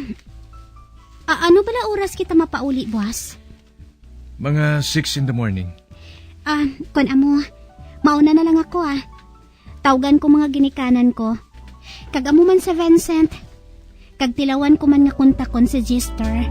a-, ano bala oras kita mapauli, boss? Mga six in the morning. Ah, kun amo, mauna na lang ako, ah. Tawgan ko mga ginikanan ko. Kag amo man si Vincent. Kag tilawan ko man nga kontakon si Jester.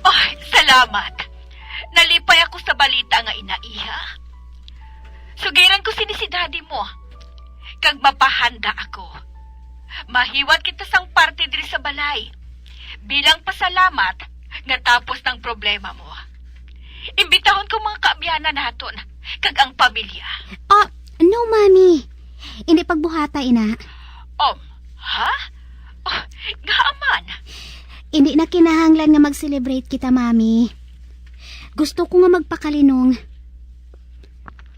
Ay, salamat. Nalipay ako sa balita nga ina, iha. Sugiran ko sini si daddy mo. Kag mapahanda ako. Mahiwat kita sang parte diri sa balay. Bilang pasalamat nga tapos ng problema mo. Imbitahon ko mga kaabyanan naton, kag ang pamilya. Oh, no, Mami. Hindi pagbuhata, ina. Um, ha? Oh, nga man. Hindi na kinahanglan nga mag-celebrate kita, Mami. Gusto ko nga magpakalinong.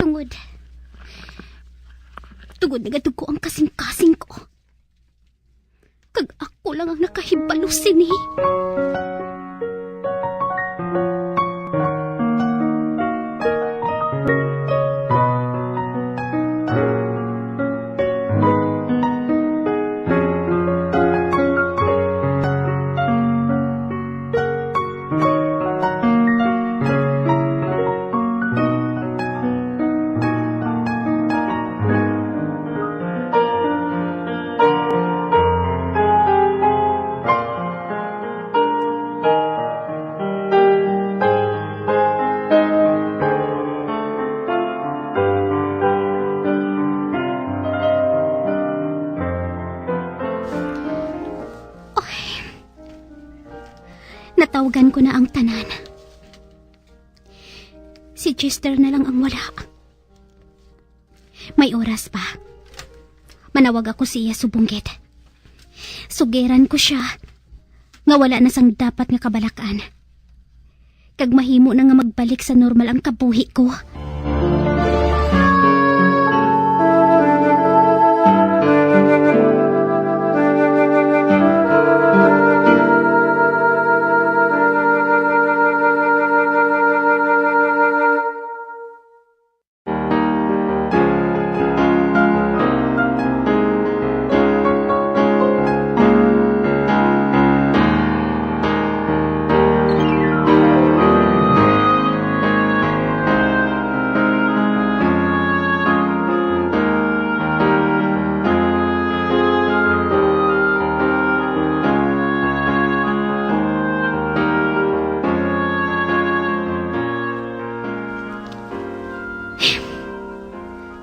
Tungod. Tungod nagadugo ang kasing-kasing ko. Kag ako lang ang nakahibalo sini. Ay, natawgan ko na ang tanan. Si Chester na lang ang wala. May oras pa. Manawag ako sa iya subong gid. Sugiran ko sia nga wala na sang dapat nga kabalak-an. Kag mahimo na nga magbalik sa normal ang kabuhi ko.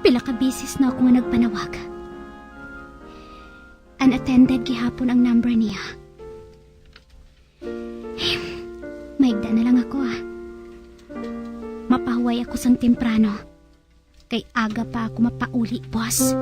Pila ka beses na ako nga nagpanawag. Unattended gihapon ang number niya. Maigda na lang ako, ah. Mapahuway ako sang temprano. Kay aga pa ako mapauli, boss.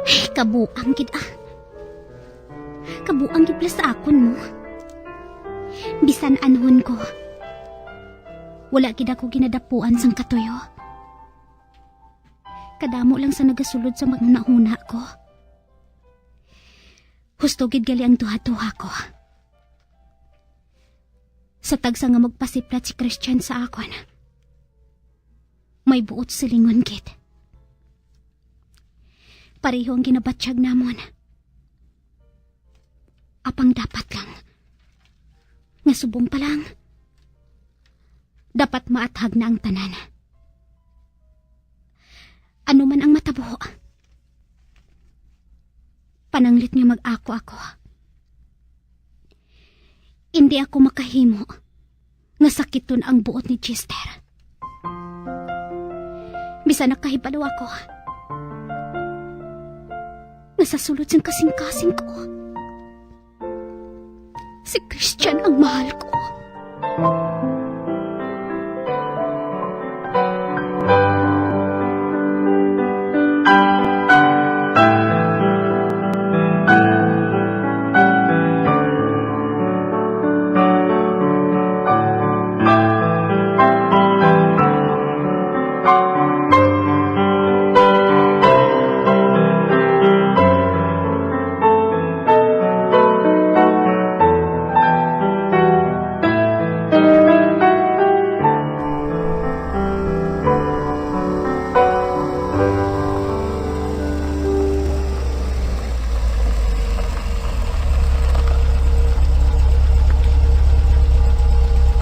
Ay, kabuang gid, ah. Kabuang gid pala sa akon mo. Bisan anhon ko, wala gid ako ginadapuan sang katuyo. Kadamo lang sa nagasulod sa mga hunahuna ko. Husto gid gali ang duha-duha ko. Sa tagsa nga magpasiplat si Christian sa akon, may buot silingon gid. Pareho ang ginabatyag namon. Apang dapat lang nga subong pa lang, dapat maathag na ang tanan. Ano man ang matabo, pananglit nga mag-ako ako. Indi ako makahimo nga sakiton ang buot ni Chester. Bisan nakahibalo ako nga sa sulod sang kasing-kasing ko, si Christian ang mahal ko.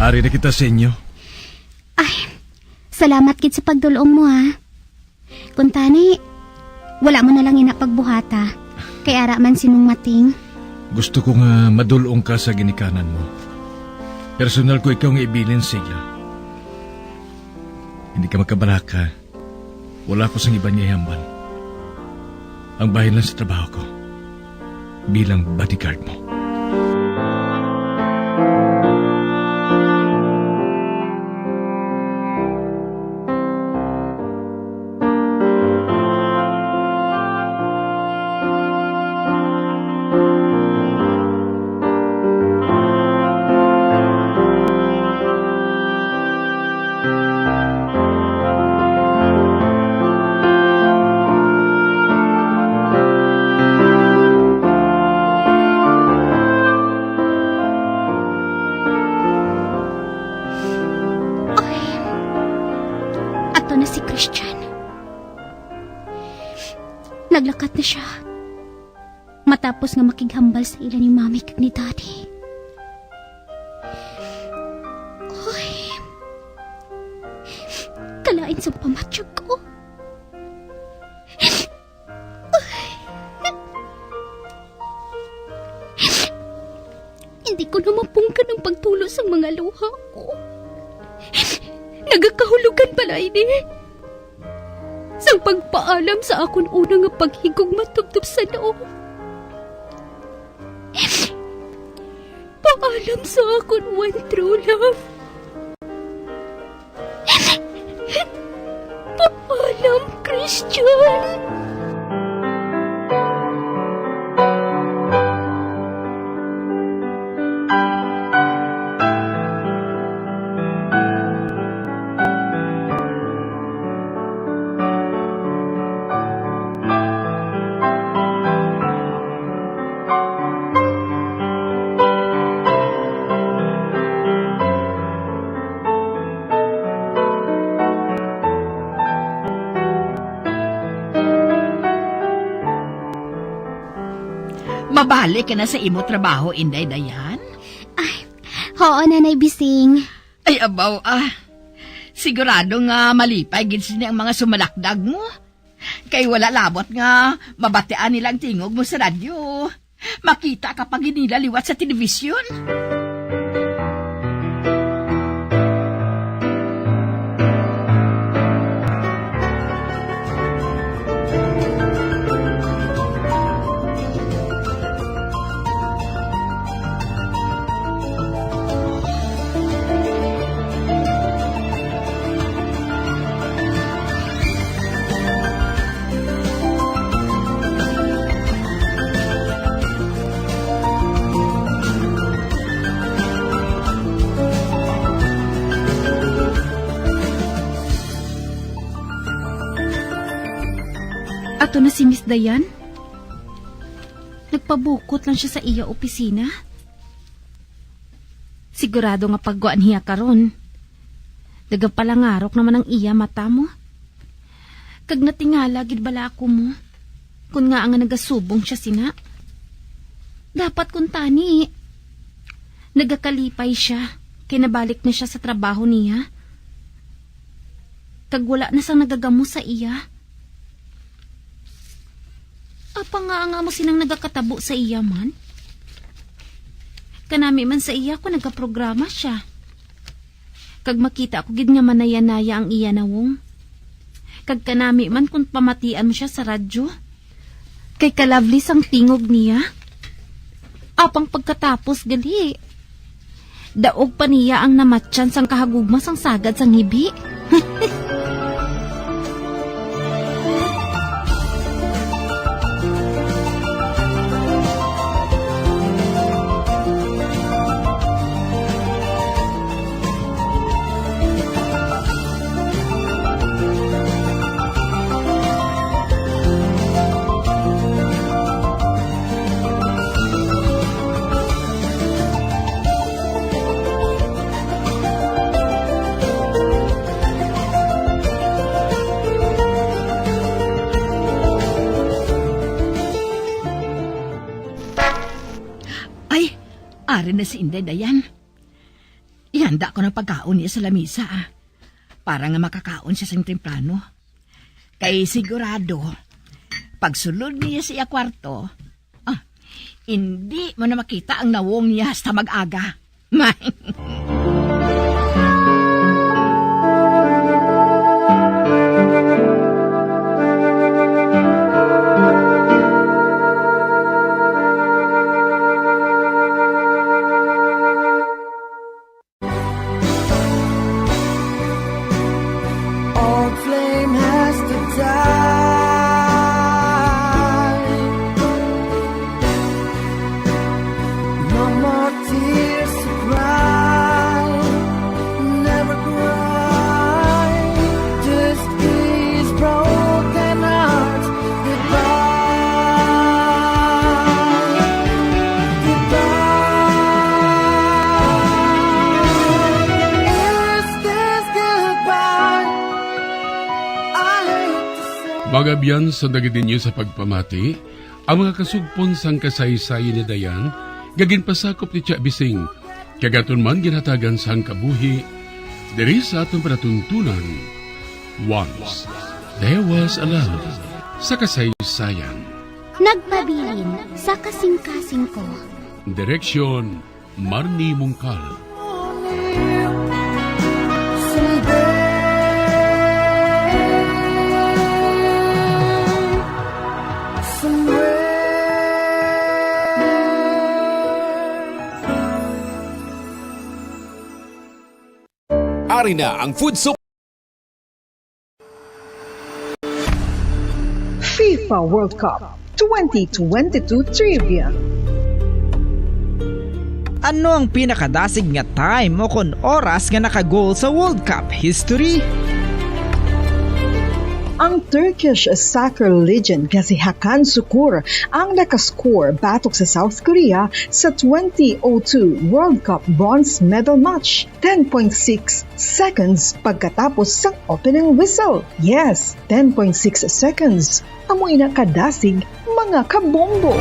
Ari na kita sa inyo. Ay, salamat gid sa pagdul-ong mo, ha. Kuntani, wala mo na lang ina pagbuhata, kay ara man si Nong Mating. Gusto ko nga madul-ong ka sa ginikanan mo. Personal ko ikaw nga ibilin sa ila. Hindi ka magkabalaka. Wala ko sang iban nga ihambal. Ang bahin lang sa trabaho ko bilang bodyguard mo. Ay, ato na si Christian. Naglakat na siya. Matapos nga makighambal sa ila ni Mami kag ni Daddy. Uy, kalain sang pamatyag ko. Hindi ko na mapunggan ang pagtulo sang mga luha ko. Nagakahulugan bala ini sang pagpaalam sa akon una nga paghigugma tubtob sa loob. Paalam sa akon one true love. Paalam, Christian. Mabalik ka na sa imo trabaho, Inday Dayan? Ay, oo, Nanay Bising. Ay, abaw, ah. Sigurado nga malipay gid sini ang mga sumalakdag mo. Kay wala labot nga mabatian nila ang tingog mo sa radyo. Makita ka pa gid nila liwat sa telebisyon. Na si Miss Dayan? Nagpabukot lang siya sa iya opisina. Sigurado nga paggwa niya karon, nagapalangarok naman ang iya mata mo. Kag natingala gid bala ako mo, kun ngaa nga nagasubong siya sina. Dapat kun tani, nagakalipay siya kay nabalik na siya sa trabaho niya. Kag wala na sang nagagamo sa iya. Apang nga nga mo sinang nagakatabo sa iya man? Kanami man sa iya kung nagaprograma siya. Kag makita ko gid nga manaya-naya ang iya nawong. Kag kanami man kung pamatian mo siya sa radyo. Kay ka-lovely sang tingog niya. Apang pagkatapos gali, daog pa niya ang namatyan sang kahagugma sang sagad sang hibi. Ay, ari na si Inday Dayan. Ihanda ko ng pagkaon niya sa lamisa, ah, para nga makakaon siya sing temprano. Kay sigurado, pagsulod niya sa iya kwarto, ah, hindi mo na makita ang nawong niya hasta mag-aga. Old flame has to die. No more tears to cry. Never cry. Just these broken hearts. Goodbye. Goodbye. Is this goodbye? I hate to say. Mga abyan, sa dagit ninyo sa pagpamati, ang mga kasugpon sang kasaysayan ni Dayan nga ginpasakop ni Tia Bising, kag aton man ginhatagan sang kabuhi diri sa aton palatuntunan. Once There Was a Love sa Kasaysayan. Nagpabilin sa kasingkasing ko. Direksyon, Marnie Mungkal. Ari na ang food sup- FIFA World Cup twenty twenty-two Trivia. Ano ang pinakadasig nga time o kon oras nga naka-goal sa World Cup history? Ang Turkish soccer legend nga si Hakan Sukur ang nakascore batok sa South Korea sa twenty oh two World Cup bronze medal match, ten point six seconds pagkatapos sang opening whistle. Yes, ten point six seconds. Amo ina kadasig, mga kabombo.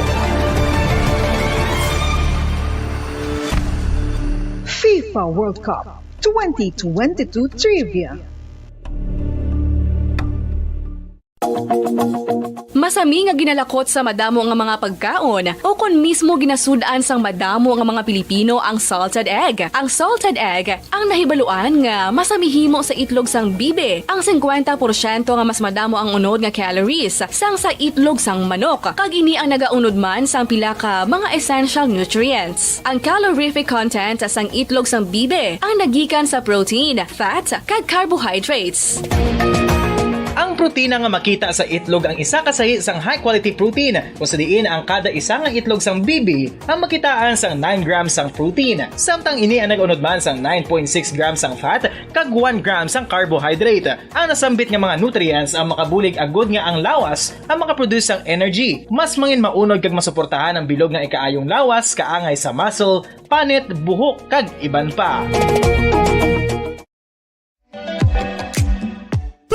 FIFA World Cup twenty twenty-two Trivia. Masami nga ginalakot sa madamo nga mga pagkaon, o kon mismo ginasud-an sang madamo nga mga Pilipino ang salted egg. Ang salted egg ang nahibaluan nga masami himo sa itlog sang bibe. Ang singkwenta porsyento nga mas madamo ang unod nga calories sang sa itlog sang manok, kag ini ang nagaunod man sang pila ka mga essential nutrients. Ang calorific content sang itlog sang bibe ang nagikan sa protein, fat, kag carbohydrates. Ang Protina nga makita sa itlog ang isa ka sahi sang high-quality protein, kung sa diin ang kada isa nga itlog sang bibi ang makitaan sang nine grams sang protein, samtang ini ang nag-unod man sang nine point six grams sang fat kag one gram sang carbohydrate. Ang nasambit nga mga nutrients ang makabulig agud nga ang lawas ang makaproduce sang energy, mas mangin maunod kag masuportahan ang bilog nga ikaayong lawas, kaangay sa muscle, panit, buhok, kag iban pa.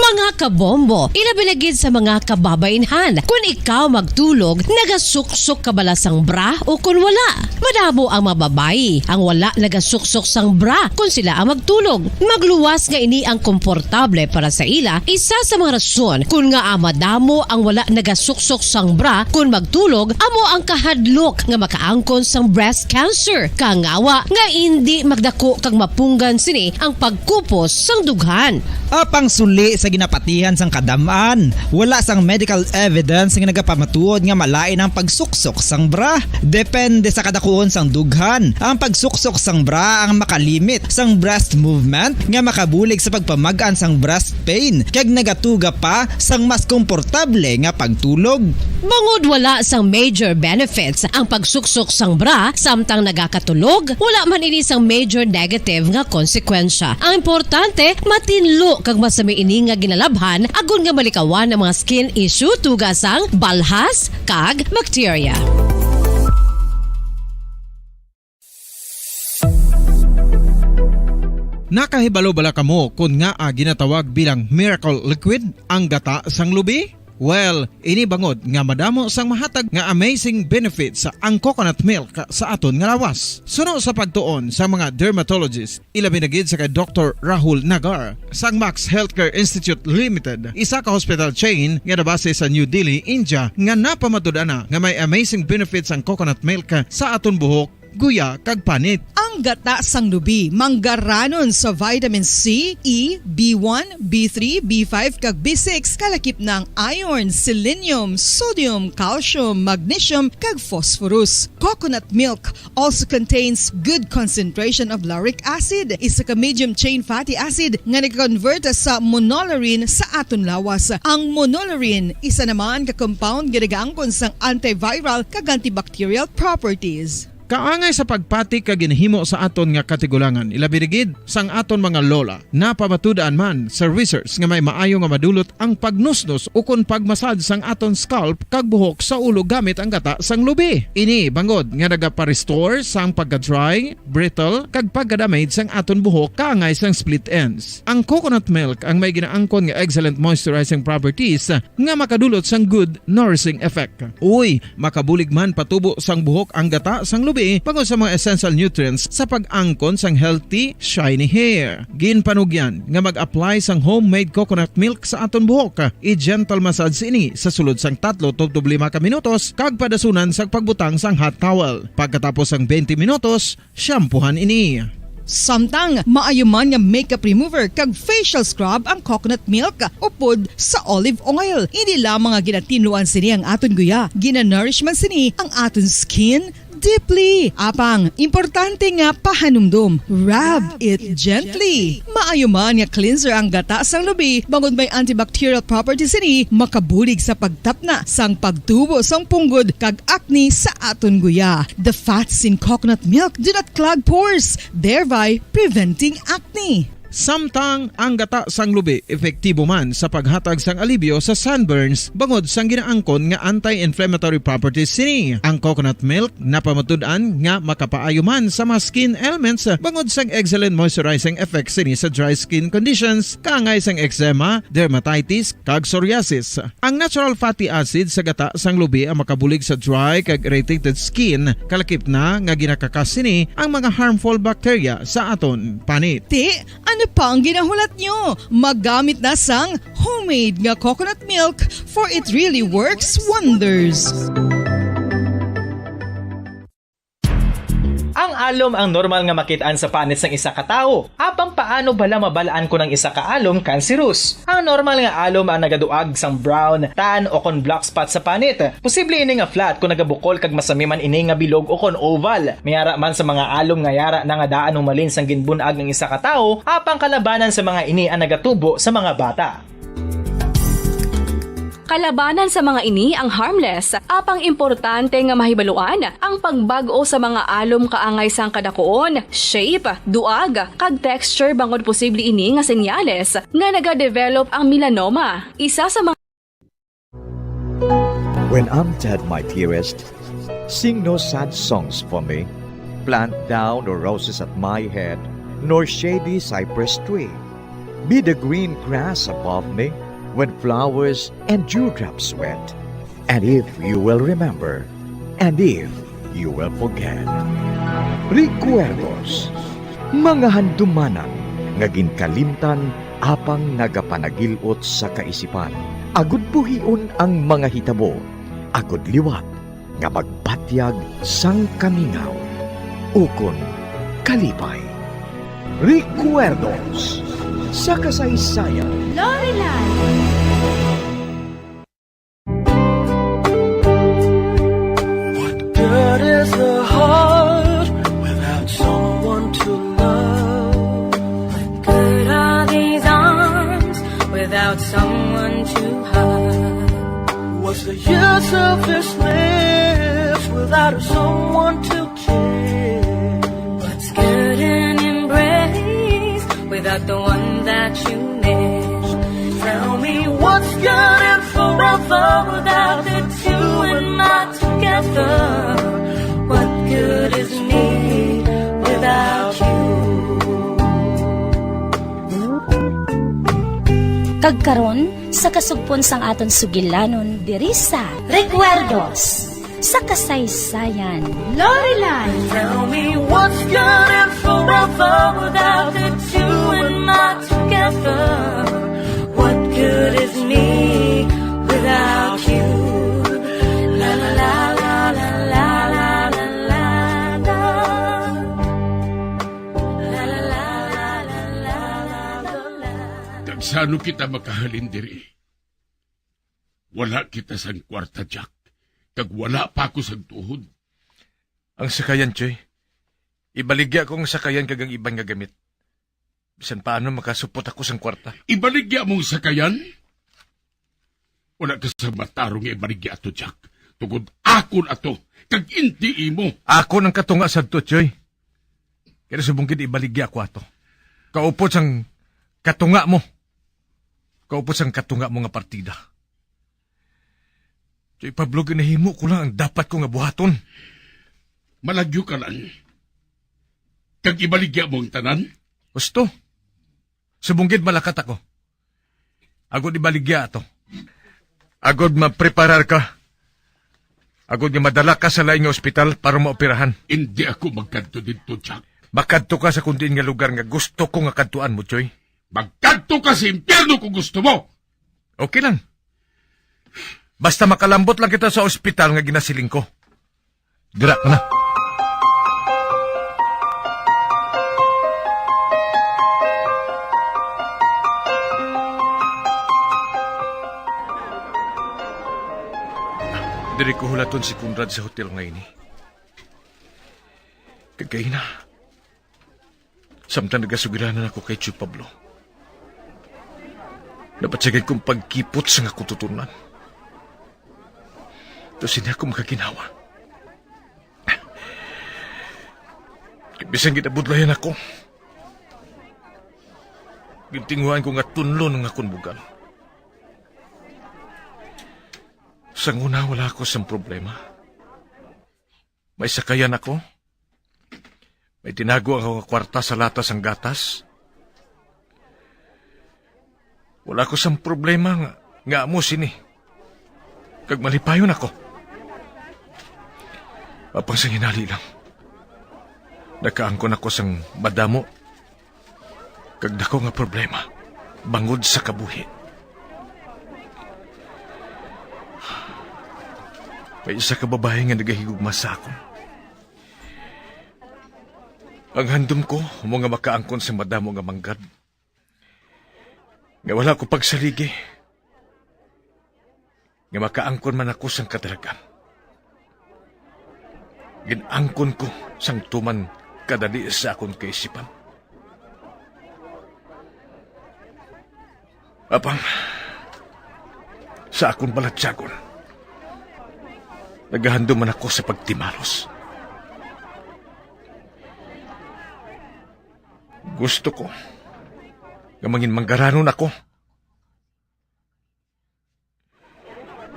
Mga kabombo, ilabi na gid sa mga kababainhan, kun ikaw magtulog, nagasuksok ka bala sang bra o kun wala? Madamo ang mga babayi ang wala nagasuksok sang bra kun sila ang magtulog. Magluwas nga ini ang komportable para sa ila, isa sa mga rason kun ngaa madamo ang wala nagasuksok sang bra kun magtulog amo ang kahadlok nga makaangkon sang breast cancer, kangawa nga indi magdako kag mapunggan sini ang pagkupos sang dughan. Apang suli sa ginapatihan sang kadam-an, wala sang medical evidence nga nagapamatuod nga malain ang pagsuksok sang bra. Depende sa kadakuon sang dughan, ang pagsuksok sang bra ang makalimit sang breast movement nga makabulig sa pagpamag-an sang breast pain kag nagatuga pa sang mas komportable nga pagtulog. Bangod wala sang major benefits ang pagsuksok sang bra samtang nagakatulog, wala man ini sang major negative nga konsekwensya. Ang importante, matinlo kag masami ini nga ginalabhan agod nga malikawan ang mga skin issue tuga sang balhas kag bacteria. Nakahibalo bala kamo kon ngaa ginatawag bilang miracle liquid ang gata sang lubi? Well, ini bangod nga madamo sang mahatag nga amazing benefits ang coconut milk sa aton nga lawas. Suno sa pagtuon sa mga dermatologist, ilabi na gid sa kay Doktor Rahul Nagar sang Max Healthcare Institute Limited, isa ka hospital chain nga nabase sa New Delhi, India, nga napamatud-an na nga may amazing benefits ang coconut milk sa aton buhok, guya, kag panit. Ang gata sang lubi manggaranon sa vitamin C, E, B one, B three, B five, kag B six, kalakip na ang iron, selenium, sodium, calcium, magnesium, kag phosphorus. Coconut milk also contains good concentration of lauric acid, isa ka medium chain fatty acid nga nag-convert sa monolaurin sa aton lawas. Ang monolaurin isa naman ka compound nga nagaangkon sang antiviral kag antibacterial properties. Kaangay sa pagpati kag ginhimo sa aton nga katigulangan, ilabi na gid sang aton mga lola. Napamatud-an man sa research nga may maayo nga madulot ang pagnusnos ukon pagmasad sang aton scalp kag buhok sa ulo gamit ang gata sang lubi. Ini bangod nga nagapa-restore sang pagka-dry, brittle, kag pagka-damage sang aton buhok kaangay sang split ends. Ang coconut milk ang may ginaangkon nga excellent moisturizing properties nga makadulot sang good nourishing effect. Uy, makabulig man patubo sang buhok ang gata sang lubi bangod sa mga essential nutrients sa pag-angkon sang healthy, shiny hair. Ginpanugyan nga mag-apply sang homemade coconut milk sa aton buhok. I-gentle massage ini sa sulod sang tatlo tubtob lima ka minutos kag padasunan sang pagbutang sang hot towel. Pagkatapos sang twenty minutos, shampoohan ini. Samtang maayo man nga makeup remover kag facial scrub ang coconut milk upod sa olive oil. Hindi lamang nga ginatinluan sini ang aton guya, ginanourish man sini ang aton skin deeply. Apang, importante nga pahanumdom, rub it gently. Maayo man nga cleanser ang gata sang lubi, bangod may antibacterial properties sini, makabulig sa pagtapna sang pagtubo sang punggod kag acne sa aton guya. The fats in coconut milk do not clog pores, thereby preventing acne. Samtang ang gata sang lubi epektibo man sa paghatag sang alibyo sa sunburns bangod sang ginaangkon nga anti-inflammatory properties sini. Ang coconut milk napamatud-an nga makapaayo man sa mga skin ailments bangod sang excellent moisturizing effect sini sa dry skin conditions, kaangay sang eczema, dermatitis, kag psoriasis. Ang natural fatty acid sa gata sang lubi ang makabulig sa dry kag irritated skin, kalakip na nga ginakakas sini ang mga harmful bacteria sa aton panit. Ti, ano pa ang ginahulat nyo? Magamit na sang homemade nga coconut milk, for it really works wonders. Ang alom ang normal nga makit-an sa panit sang isa ka tawo. Apang paano bala mabal-an kon ang isa ka alom kanseros? Ang normal nga alom ang nagaduag sang brown, tan, o kon black spot sa panit. Posible ini nga flat kon nagabukol kag masami man ini nga bilog o kon oval. May ara man sa mga alom nga yara na nga daan humalin sang ginbun-ag ang isa ka tawo, apang kalabanan sa mga ini ang nagatubo sa mga bata. Kalabanan sa mga ini ang harmless, apang importante nga mahibaluan ang pagbag-o sa mga alom kaangay sang kadakuon, shape, duag, kag texture bangod posible ini nga senyales nga nagadevelop ang melanoma. Isa sa mga When I'm dead, my dearest, sing no sad songs for me. Plant thou no roses at my head, nor shady cypress tree. Be the green grass above me when flowers and dewdrops wet. And if you will remember, and if you will forget. Recuerdos, mga handumanan nga ginkalimtan apang nagapanagil-ot sa kaisipan, agud buhion ang mga hitabo, agud liwat nga magbatyag sang kamingaw ukon kalipay. Recuerdos sa kasaysayan. Lorelan. What good is the heart without someone to love? What good are these arms without someone to hug? What's the use of this lips without someone to kiss? What's good an embrace without the one that you miss? Tell me what's good and forever without the two and my together? What good is me without you? Kag karon, sa kasugpon sang aton sugilanon diri sa Recuerdos sa Kasaysayan. Lorelan. Tell me what's good and forever without the two and my together. What good is me without you? La, la, la. La, la, la, la, la, la. La, la, la, la, la, la, la, la, la. Kag sa ano kita makahalin diri? Wala kita sang kwarta, Jack, kag wala pa ako sang tuhod. Ang sakayan, Choy. Ibaligya ko ang sakayan kag ang iban nga gamit. Bisan paano makasupot ako sang kwarta. Ibaligya mo ang sakayan? Wala ka sa matarong nga ibaligya ato, Jack. Tungod akon ato, kag indi imo. Akon ang katunga sadto, Choy. Kaya subong gid ibaligya ko ato. Kaupod sang katunga mo. Kaupod sang katunga mo nga partida. Choy Pablo, ginahimo ko lang ang dapat ko nga buhaton. Malagyo ka lang. Kag ibaligya mo ang tanan? Gusto. Subong gid malakat ako. Agod ibaligya ato. Agod mapreparar ka. Agod nga madala ka sa lain nga ospital para maoperahan. Indi ako magkadto didto, Jack. Makadto ka sa kun diin nga lugar nga gusto ko nga kadtuan mo, Choy. Magkadto ka sa impyerno kung gusto mo. Okay lang. Basta makalambot lang kita sa ospital nga ginasiling ko. Dira ka na. Diri ko hulaton si Conrad sa hotel nga ini. Kagay na. Samtang nagasugilanan ako kay Tio Pablo, nabatyagay kong pagkipot sa nga kututunan. Daw sini ako makaginhawa. Kay bisan ginabudlayan ako, gintinguhaan ko nga tunlon ang akon bugal. Sa una, wala ako sang problema. May sakayan ako. May tinago ang akong kwarta sa lata sang gatas. Wala ko sang problema nga, nga amo sini. Kag malipayon ako. Apang sa hinali lang, nakaangkon ako sang madamo kag dako nga problema bangod sa kabuhi. May isa ka babayi nga nagahigugma sa akon. Ang handom ko amo nga makaangkon sa madamo nga manggad, nga wala ko pagsaligi, nga makaangkon man ako sang kadalagan. Gin-angkon ko sang tuman kadali sa akon kaisipan. Apang, sa akon balatyagon. Nagahandom man ako sa pagtimalos. Gusto ko nga mangin manggaranon ako.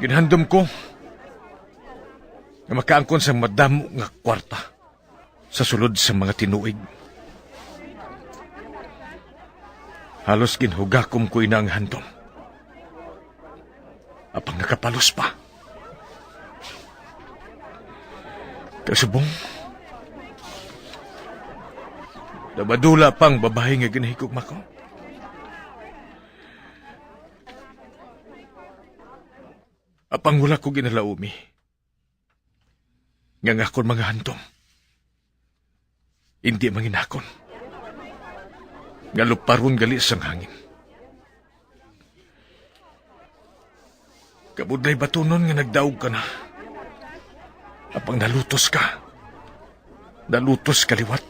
Ginhandom ko nga makaangkon sang madamo nga kwarta sa sulod sa mga tinuig. Halos ginhugakom ko ina ang handom. Apang nakapalos pa. Kasubong, nabadula pa ang babayi nga ginahigugma ko. Apang wala ko ginalaumi nga ang akon mga handom indi manginakon, nga luparon gali sang hangin. Kabudlay batunon nga nagdaog ka na. Apang nalutos ka. Nalutos ka liwat.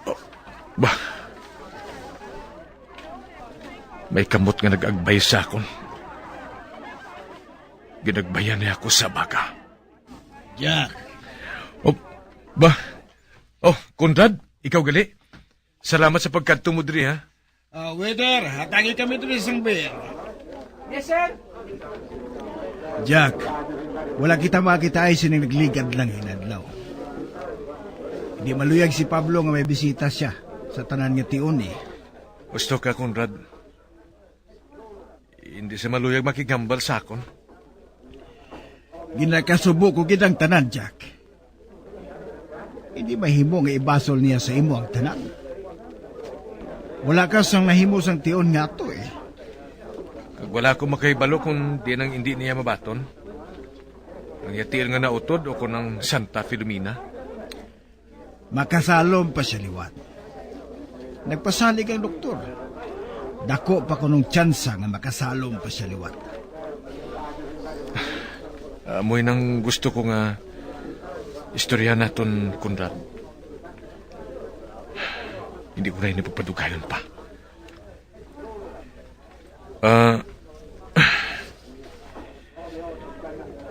Oh, ba? May kamot nga nag-agbay sa akon. Ginagbayan niya ako sa baga. Jack. Oh, ba? Oh, Conrad, ikaw gali? Salamat sa pagkadto mo diri, ha? Ah, waiter, hatagi kami diri sang beer. Yes, sir. Jack, wala kita makakitaay sining nagligad lang hinadlaw. Hindi maluyag si Pablo nga may bisita siya sa tanan nga tion, eh. Gusto ka, Conrad? Hindi siya maluyag makighambal sa akon. Ginakasubo ko gid ang tanan, Jack. Hindi mahimo nga ibasol niya sa imo ang tanan. Wala ka sang nahimo sang tion nga ato, eh. Kag wala ko makahibalo kung diin ang indi niya mabaton. Ang iya tiil nga nautod o kon ang Santa Filomena. Makasalom pa siya liwat. Nagpasalig ang doktor. Dako pa kunong tsansa nga makasalom pa siya liwat. Amoy nang gusto ko nga istorya naton, Conrad. Hindi ko na ini pagpadugayon pa. Ah,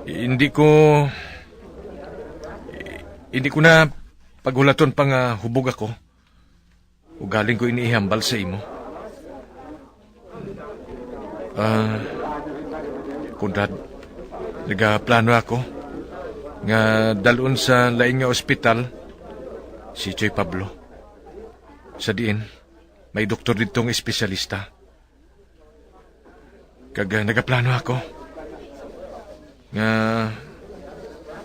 hindi ko, hindi ko na paghulaton pa nga hubog ako. Ugaling ko ini ihambal sa imo. Ah, Conrad, nagaplano ako nga dalon sa lain nga ospital si Choy Pablo. Sa diin, may doktor didto nga espesyalista. Kag, ah, nagaplano ako nga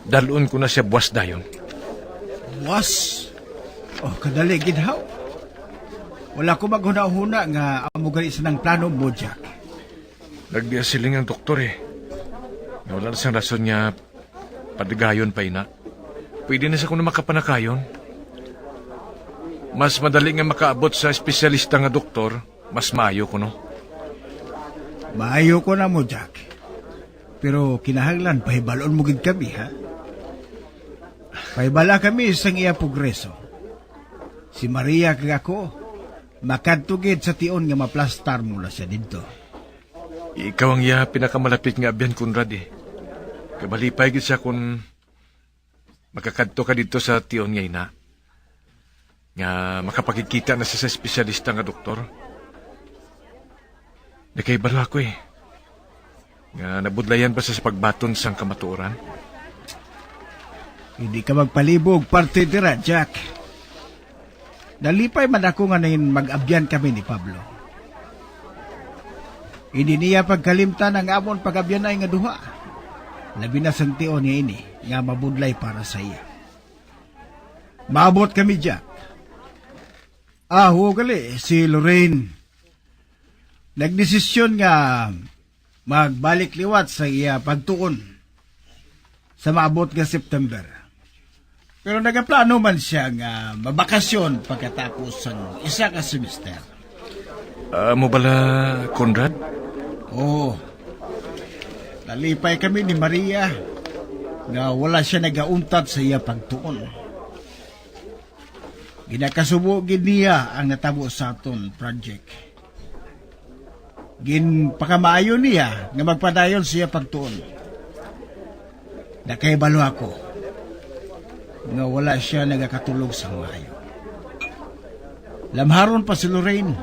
dalon ko na siya buwas dayon. Buwas? Oh, kadali gid, haw. Wala ko maghunahuna nga amo gani sanang plano mo, Jack. Nagsiling ang doktor, eh, nga wala na sang rason nga padugayon pa ina. Pwede na sa kuno makapanakayon. Mas madali nga makaabot sa espesyalista nga doktor, mas maayo kuno. Maayo ko na mo, Jack. Pero kinahanglan pahibalon mo gid kami, ha? Pahibala kami sang iya progreso. Si Maria kag ako, makadto gid sa tion nga maplastar mo na siya didto. Ikaw ang iya pinakamalapit nga abyan, Conrad, eh. Kamalipay gid siya kung makakadto ka didto sa tion nga ina, nga makapakigkita na siya sa espesyalista nga doktor. Nakahibalo ako, eh, nga nabudlayan pa siya sa pagbaton sang kamatuoran. Hindi ka magpalibog parte dira, Jack. Nalipay man ako nga nangin mag-abyan kami ni Pablo. Hindi niya pagkalimtan ang amon pag-abyanay nga duha, labi na sang tion nga ini nga mabudlay para sa iya. Maabot kami, Jack. Ah, huwag gali, si Lorraine nagdesisyon nga magbalik liwat sa iya pagtuon sa maabot nga September. Pero nagaplano man siya nga mabakasyon pagkatapos sang isa ka semester. Amo bala, Conrad? Oo. Nalipay kami ni Maria nga wala siya nagauntat sa iya pagtuon. Ginakasubo gid niya ang natabo sa aton project. Ginpakamaayo niya nga magpadayon siya pagtuon. Nakahibalo ako nga wala sia nagakatulog sang maayo. Lamharon pa si Lorraine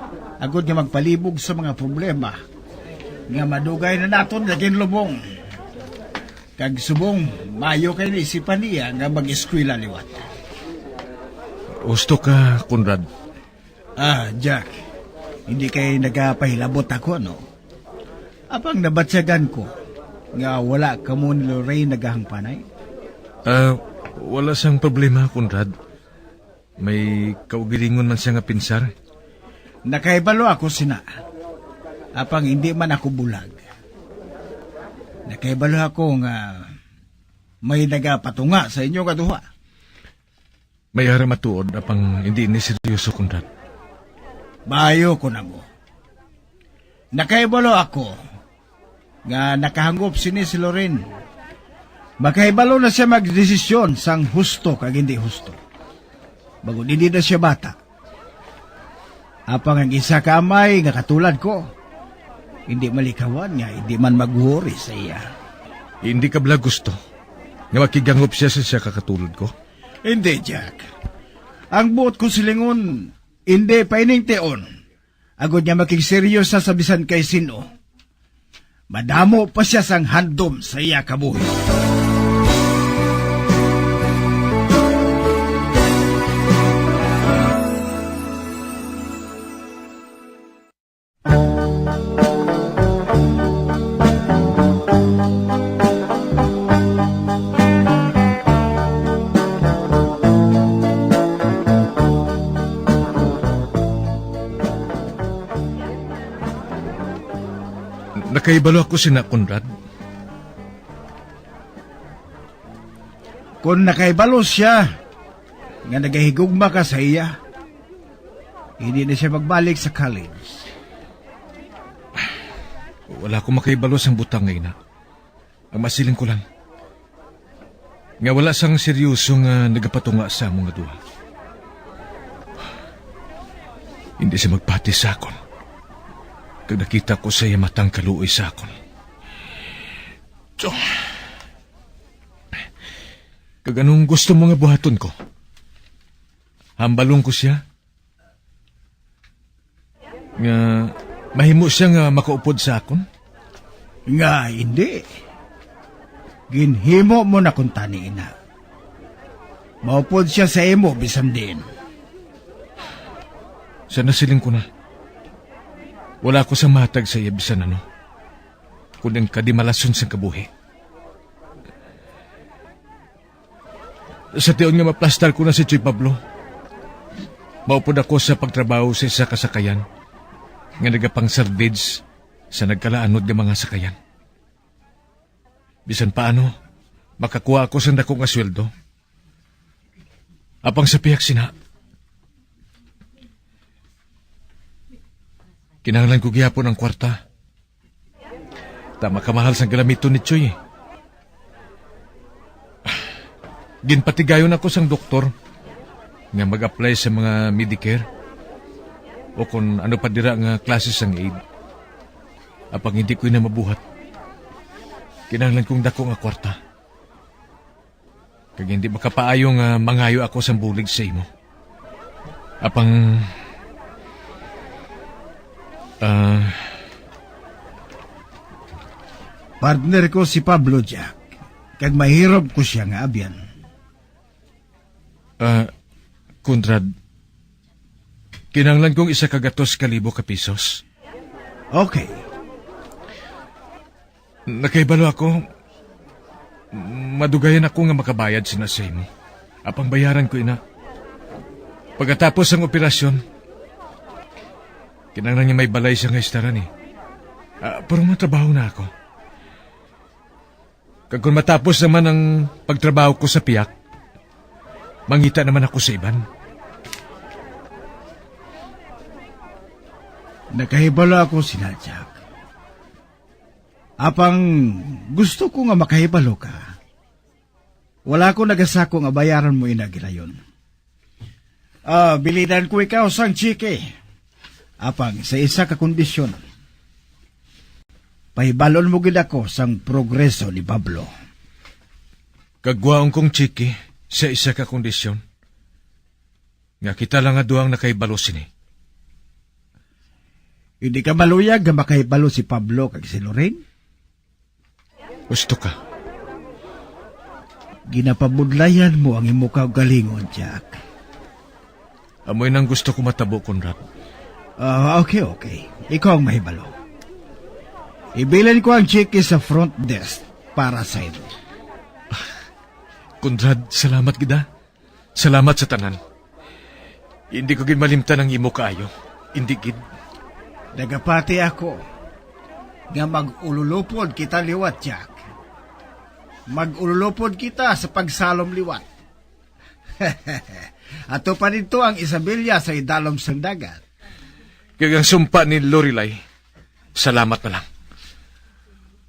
agod nga magpalibog sa mga problema nga madugay na naton nga ginlubong. Kag subong, maayo kay naisipan niya nga mag-eskwela liwat. Husto ka, Conrad. Ah, Jack, hindi kay nagapahilabot ako, no? Apang nabatyagan ko nga wala kamo ni Lorraine nagahangpanay. Ah, wala sang problema, Conrad. May kaugalingon man siya nga pinsar. Nakahibalo ako sina. Apang hindi man ako bulag. Nakahibalo ako nga may nagapatunga sa inyo kaduha. May ara matuod, apang hindi ini seryoso, Conrad. Maayo ko na mo. Nakahibalo ako nga nakahangop sini si Loren. Makahibalo na siya magdesisyon sang husto kag hindi husto. Bangod hindi na siya bata. Apang ang isa ka amay nga katulad ko, hindi malikawan nga hindi man magwori sa iya. Hindi ka bala gusto nga makigangop siya sa siya ka katulad ko? Hindi, Jack. Ang buot ko silingon, hindi pa ining tion. Agod nga makigseryosa sa bisan kay sin-o, madamo pa sia sang handom sa iya kabuhi. Nakahibalo ako sina, Conrad. Kon nakahibalo sia nga nagahigugma ka sa iya, hindi na sia magbalik sa college. Wala ko makahibalo sang butang nga ina. Ang masiling ko lang, nga wala sang seryoso nga nagapatunga sa among duha. Hindi siya magpati sa akon. Kag nakita ko sa iya matang kaluoy sa akon. So, kag anong gusto mo nga buhaton ko? Hambalon ko siya nga mahimo siya nga makaupod sa akon? Nga hindi. Ginhimo mo na kuntani ina. Maupod siya sa imo bisan diin. Sa nasiling ko na, wala ko sa matag sa iya bisan ano, kundi ang kadimalason sang kabuhi. Sa tion nga maplastar ko na si Choy Pablo, maupod ako sa pagtrabaho sa isa ka sakayan nga nagapang-salvage sa nagkalaanod nga mga sakayan. Bisan paano, makakuha ako sang dako nga sweldo. Apang sa pihak sina, kinahanglan ko gihapon ang kwarta. Ta makamahal sang galamiton ni Choy. Ginpatigayon ako sang doktor nga mag-apply sa mga Medicare o kon ano pa dira nga klase sang aid. Apang hindi ko ina mabuhat. Kinahanglan kong dako nga kwarta. Kag hindi makapaayo nga mangayo ako sang bulig sa imo. Apang, ah, Partner ko si Pablo, Jack, kag mahirop ko sia nga abyan. Ah, Conrad, kinahanglan kong isa ka gatos ka libo ka pisos. Okay. Nakahibalo ako, madugayan ako nga makabayad sina sa imo. Apang bayaran ko ina. Pagkatapos sang operasyon, kinahanglan nga may balay siya nga istaran, eh. Ah, pero matrabaho na ako. Kag kung matapos naman ang pagtrabaho ko sa piyak, mangita naman ako sa iban. Nakahibalo ako sina, Jack. Apang gusto ko nga makahibalo ka. Wala ko nagasako nga bayaran mo ina gilayon. Ah, bilidan ko ikaw sang tseke. Apang sa isa ka kondisyon. Pahibalon mo gid ako sang progreso ni Pablo. Kagwaon kong Chiki sa isa ka kondisyon, nga kita lang nga duha ang nakahibalo sini. Hindi ka maluyag nga makahibalo si Pablo kag si Lorraine? Gusto ka? Ginapabudlayan mo ang imo kaugalingon, Jack. Amoy nang gusto ko matabo, Conrad. Ah, okay, okay. Ikaw ang mahibalo. Ibilin ko ang Chiki sa front desk para sa imo. Conrad, salamat gid, ah. Salamat sa tanan. Hindi ko gid malimtan ang imo kaayo. Hindi gid. Nagapati ako nga mag-ululupod kita liwat, Jack. Mag-ululupod kita sa pagsalom liwat. Ato pa didto ang Isabela sa idalom sang dagat. Kag ang sumpa ni Lorelai, salamat na lang.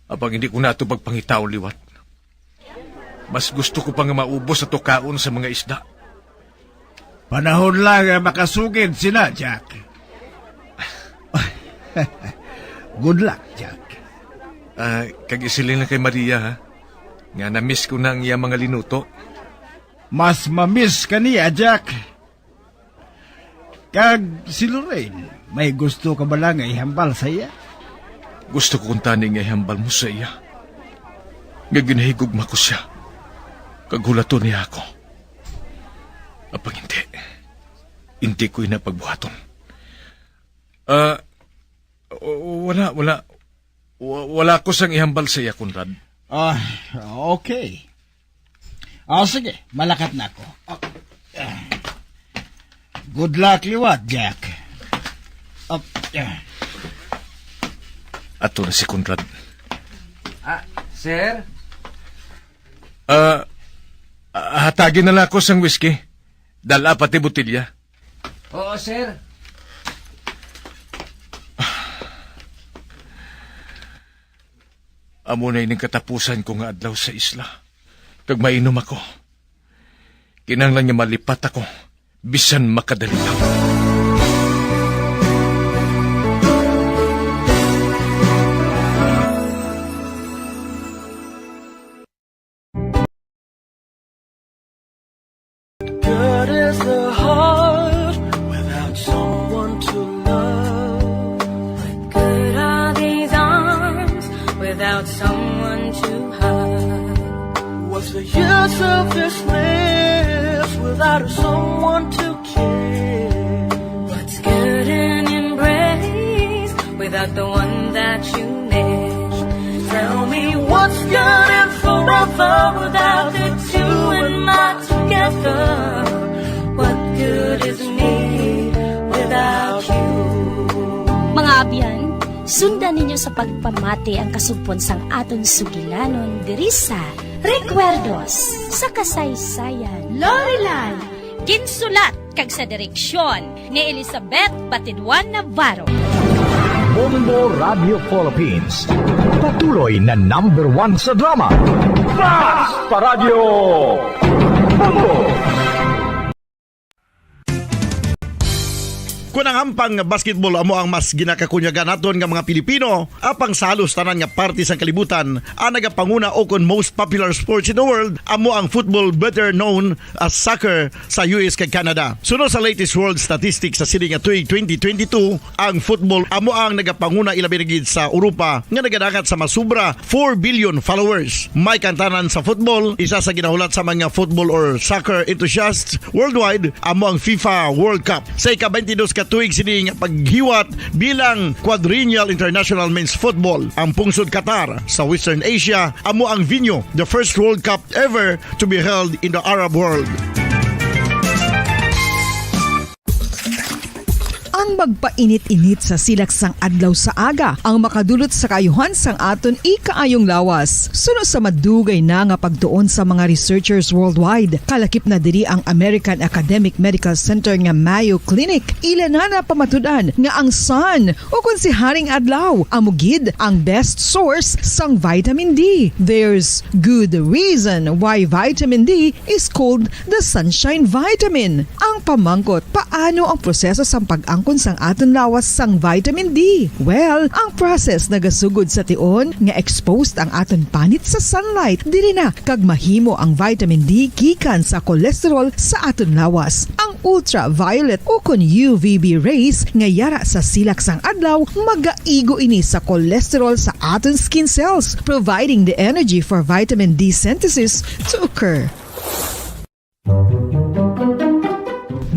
Apang hindi ko na ato pagpangitaon liwat. Mas gusto ko pa nga maubos ato kaon sa mga isda. Panahon lang nga makasugid sina, Jack. Good luck, Jack. Ah, kag isiling lang kay Maria, ha, nga na-miss ko na ang iya mga linuto. Mas ma-miss ka niya, Jack. Kag si Lorraine, may gusto ka bala nga ihambal sa iya? Gusto ko kuntani nga ihambal mo sa iya nga ginahigugma ko siya kag hulaton niya ako. Apang hindi, hindi ko ina pagbuhaton. Ah, w-, wala, wala. Wa-, wala ko sang ihambal sa iya, Conrad. Ah, okay. Ah, sige, malakat na ako. Ah, ah. Good luck liwat, Jack. Ah, ah. Ato na si Conrad. Ah, sir? Ah, ah, hatagin na lang ako sang whisky. Dala pati botelya. Oo, sir. Amo na ining katapusan ko nga adlaw sa isla. Kag mainom ako. Kinahanglan nga malipat ako, bisan makadali lang. Good is the heart without someone to love. What good are these arms without someone to hug? What's the use of this lips without someone to kiss? What's good an embrace without the one that you miss? Tell me what's good and forever without the two and not together. What good is me without you? Mga abyan, sundan ninyo sa pagpamati ang kasugpon sang aton sugilanon diri sa Recuerdos sa Kasaysayan. Lorelai. Ginsulat kag sa direksyon ni Elizabeth Batidwan Navarro. Bombo Radio Philippines, patuloy na number one sa drama. Basta Radyo Bombo! Kon ang hampang nga basketball amo ang mas ginakakunyagan naton nga mga Pilipino, apang sa halos tanan nga parte sang kalibutan, ang nagapanguna ukon most popular sports in the world amo ang football, better known as soccer, sa U S kag Canada. Suno sa latest world statistics sa sini nga tuig twenty twenty-two, ang football amo ang nagapanguna, ilabi na gid sa Europa, nga nagadangat sa mas sobra four billion followers. May kaangtanan sa football, isa sa ginahulat sa mga football or soccer enthusiasts worldwide amo ang FIFA World Cup. Sa ika-twenty-dos ka tuig sini nga paghiwat bilang Quadrennial International Men's Football, ang pungsod Qatar sa Western Asia amo ang venue, the first World Cup ever to be held in the Arab world. Ang magpainit-init sa silak sang adlaw sa aga ang makadulot sa kaayuhan sang aton ikaayong lawas. Suno sa madugay na nga pagtuon sa mga researchers worldwide, kalakip na diri ang American Academic Medical Center nga Mayo Clinic. Ila na napamatud-an nga ang sun, ukon si Haring Adlaw, amo gid ang best source sang vitamin D. There's good reason why vitamin D is called the sunshine vitamin. Ang pamangkot, paano ang proseso sang pag-angkon sang aton lawas sang vitamin D? Well, ang process nagasugod sa tion nga exposed ang aton panit sa sunlight, diri na kag mahimo ang vitamin D gikan sa cholesterol sa aton lawas. Ang ultraviolet ukon U V B rays nga yara sa silak sang adlaw magaigo ini sa cholesterol sa aton skin cells, providing the energy for vitamin D synthesis to occur.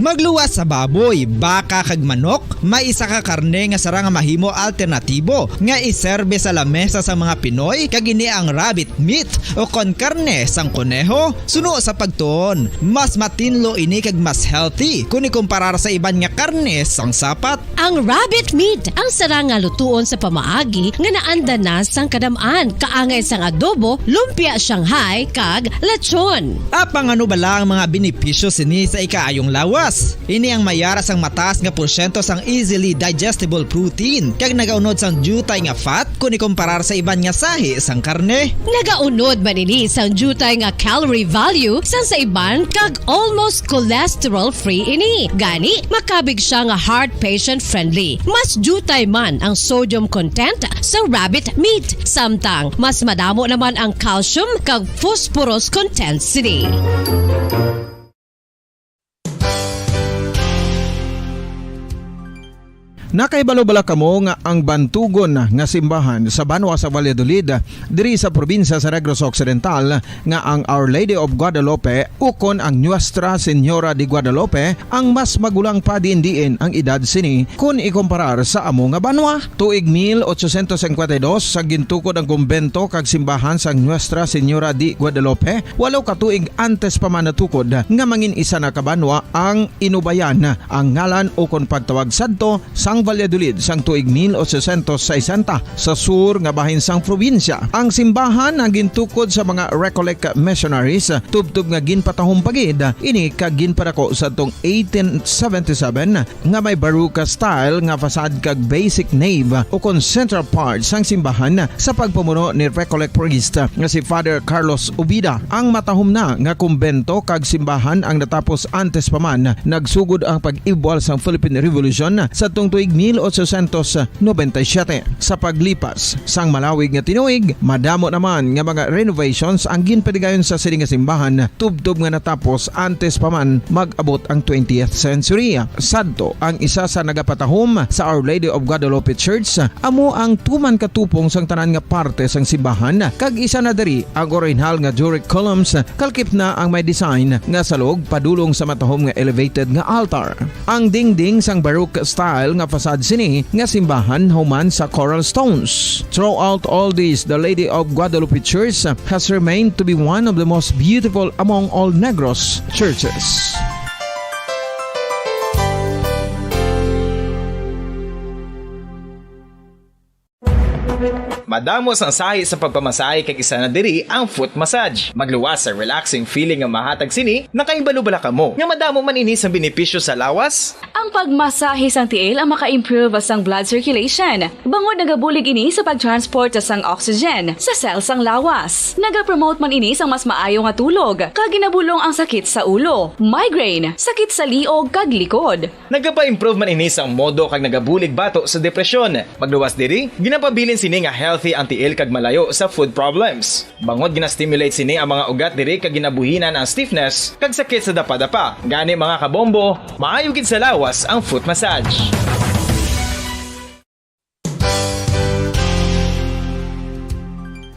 Magluwas sa baboy, baka, kag manok, may isa ka karne nga sarang nga mahimo alternatibo nga iserbe sa lamesa sang mga Pinoy, kag ini ang rabbit meat o kon karne sang koneho. Suno sa pagtuon, mas matinlo ini kag mas healthy kon ikumparar sa iban nga karne sang sapat. Ang rabbit meat ang sarang nga lutuon sa pamaagi nga naanda na sang kadam-an, kaangay sang adobo, lumpia Shanghai, kag lechon. Apang ano bala ang mga benepisyo sini sa ikaayong lawas? Ini ang mayara sang mataas nga porsyento sang easily digestible protein, kag nagaunod sang diutay nga fat kon ikumparar sa iban nga sahi sang karne. Nagaunod man ini sang diutay nga calorie value sang sa iban, kag almost cholesterol-free ini. Gani, makabig siya nga heart patient-friendly. Mas diutay man ang sodium content sa rabbit meat, samtang mas madamo naman ang calcium kag phosphorus content sini. Nakahibalo bala kamo nga ang bantugon nga simbahan sa banwa sa Valladolid, diri sa probinsya sa Negros Occidental, nga ang Our Lady of Guadalupe ukon ang Nuestra Señora de Guadalupe ang mas magulang pa diin-diin ang edad sini kon ikumparar sa amo nga banwa? Tuig mil ochocientos cincuenta y dos, sa gintukod ang kumbento kag simbahan sang Nuestra Señora de Guadalupe, walo ka tuig antes pa man natukod nga mangin isa na ka banwa ang Inubayan, ang ngalan ukon pagtawag sadto sang Valladolid sang tuig mil ochocientos sesenta, sa sur nga bahin sang probinsya. Ang simbahan ang gintukod sa mga Recollect missionaries, tubtob nga ginpatahom pa gid ini kag ginpadako sadtong eighteen seventy-seven, nga may Baroque style nga facade kag basic nave ukon central part sang simbahan sa pagpamuno ni Recollect priest nga si Father Carlos Ubida. Ang matahom na nga kumbento kag simbahan ang natapos antes pa man nagsugod ang pag-ibwal sang Philippine Revolution sadtong tuig mil ochocientos noventa y siete. Sa paglipas sang malawig nga tinuig, madamo naman nga mga renovations ang ginpadigayon sa sini nga simbahan, tubtob nga natapos antes pa man mag-abot ang twentieth century. Sadto, ang isa sa nagapatahom sa Our Lady of Guadalupe Church amo ang tuman katupong sang tanan nga parte sang simbahan, kag isa na diri ang orihinal nga Doric columns, kalkip na ang may design nga salog padulong sa matahom nga elevated nga altar. Ang dingding sang Baroque style nga facade sini nga simbahan human sa coral stones. Throughout all this, the Lady of Guadalupe Church has remained to be one of the most beautiful among all Negros churches. Madamo sang sahi sa pagpamasahe, kag isa na diri ang foot massage. Magluwas sa relaxing feeling nga mahatag sini. Nakahibalo bala kamo nga madamo man ini sang benepisyo sa lawas? Ang pagmasahe sang tiil ang maka-improve sang blood circulation, bangod nagabulig ini sa pag-transport sang oxygen sa cell sang lawas. Nagapromote man ini sang mas maayo nga tulog, kag ginabulong ang sakit sa ulo, migraine, sakit sa liog kag likod. Nagapa-improve man ini sang modo kag nagabulig bato sa depresyon. Magluwas diri, ginapabilin sini nga healthy ang tiil kag malayo sa foot problems. Bangod gina-stimulate sini ang mga ugat diri kag ginabuhinan ang stiffness kag sakit sa dapadapa. Gani, mga kabombo, maayo gid sa lawas ang foot massage.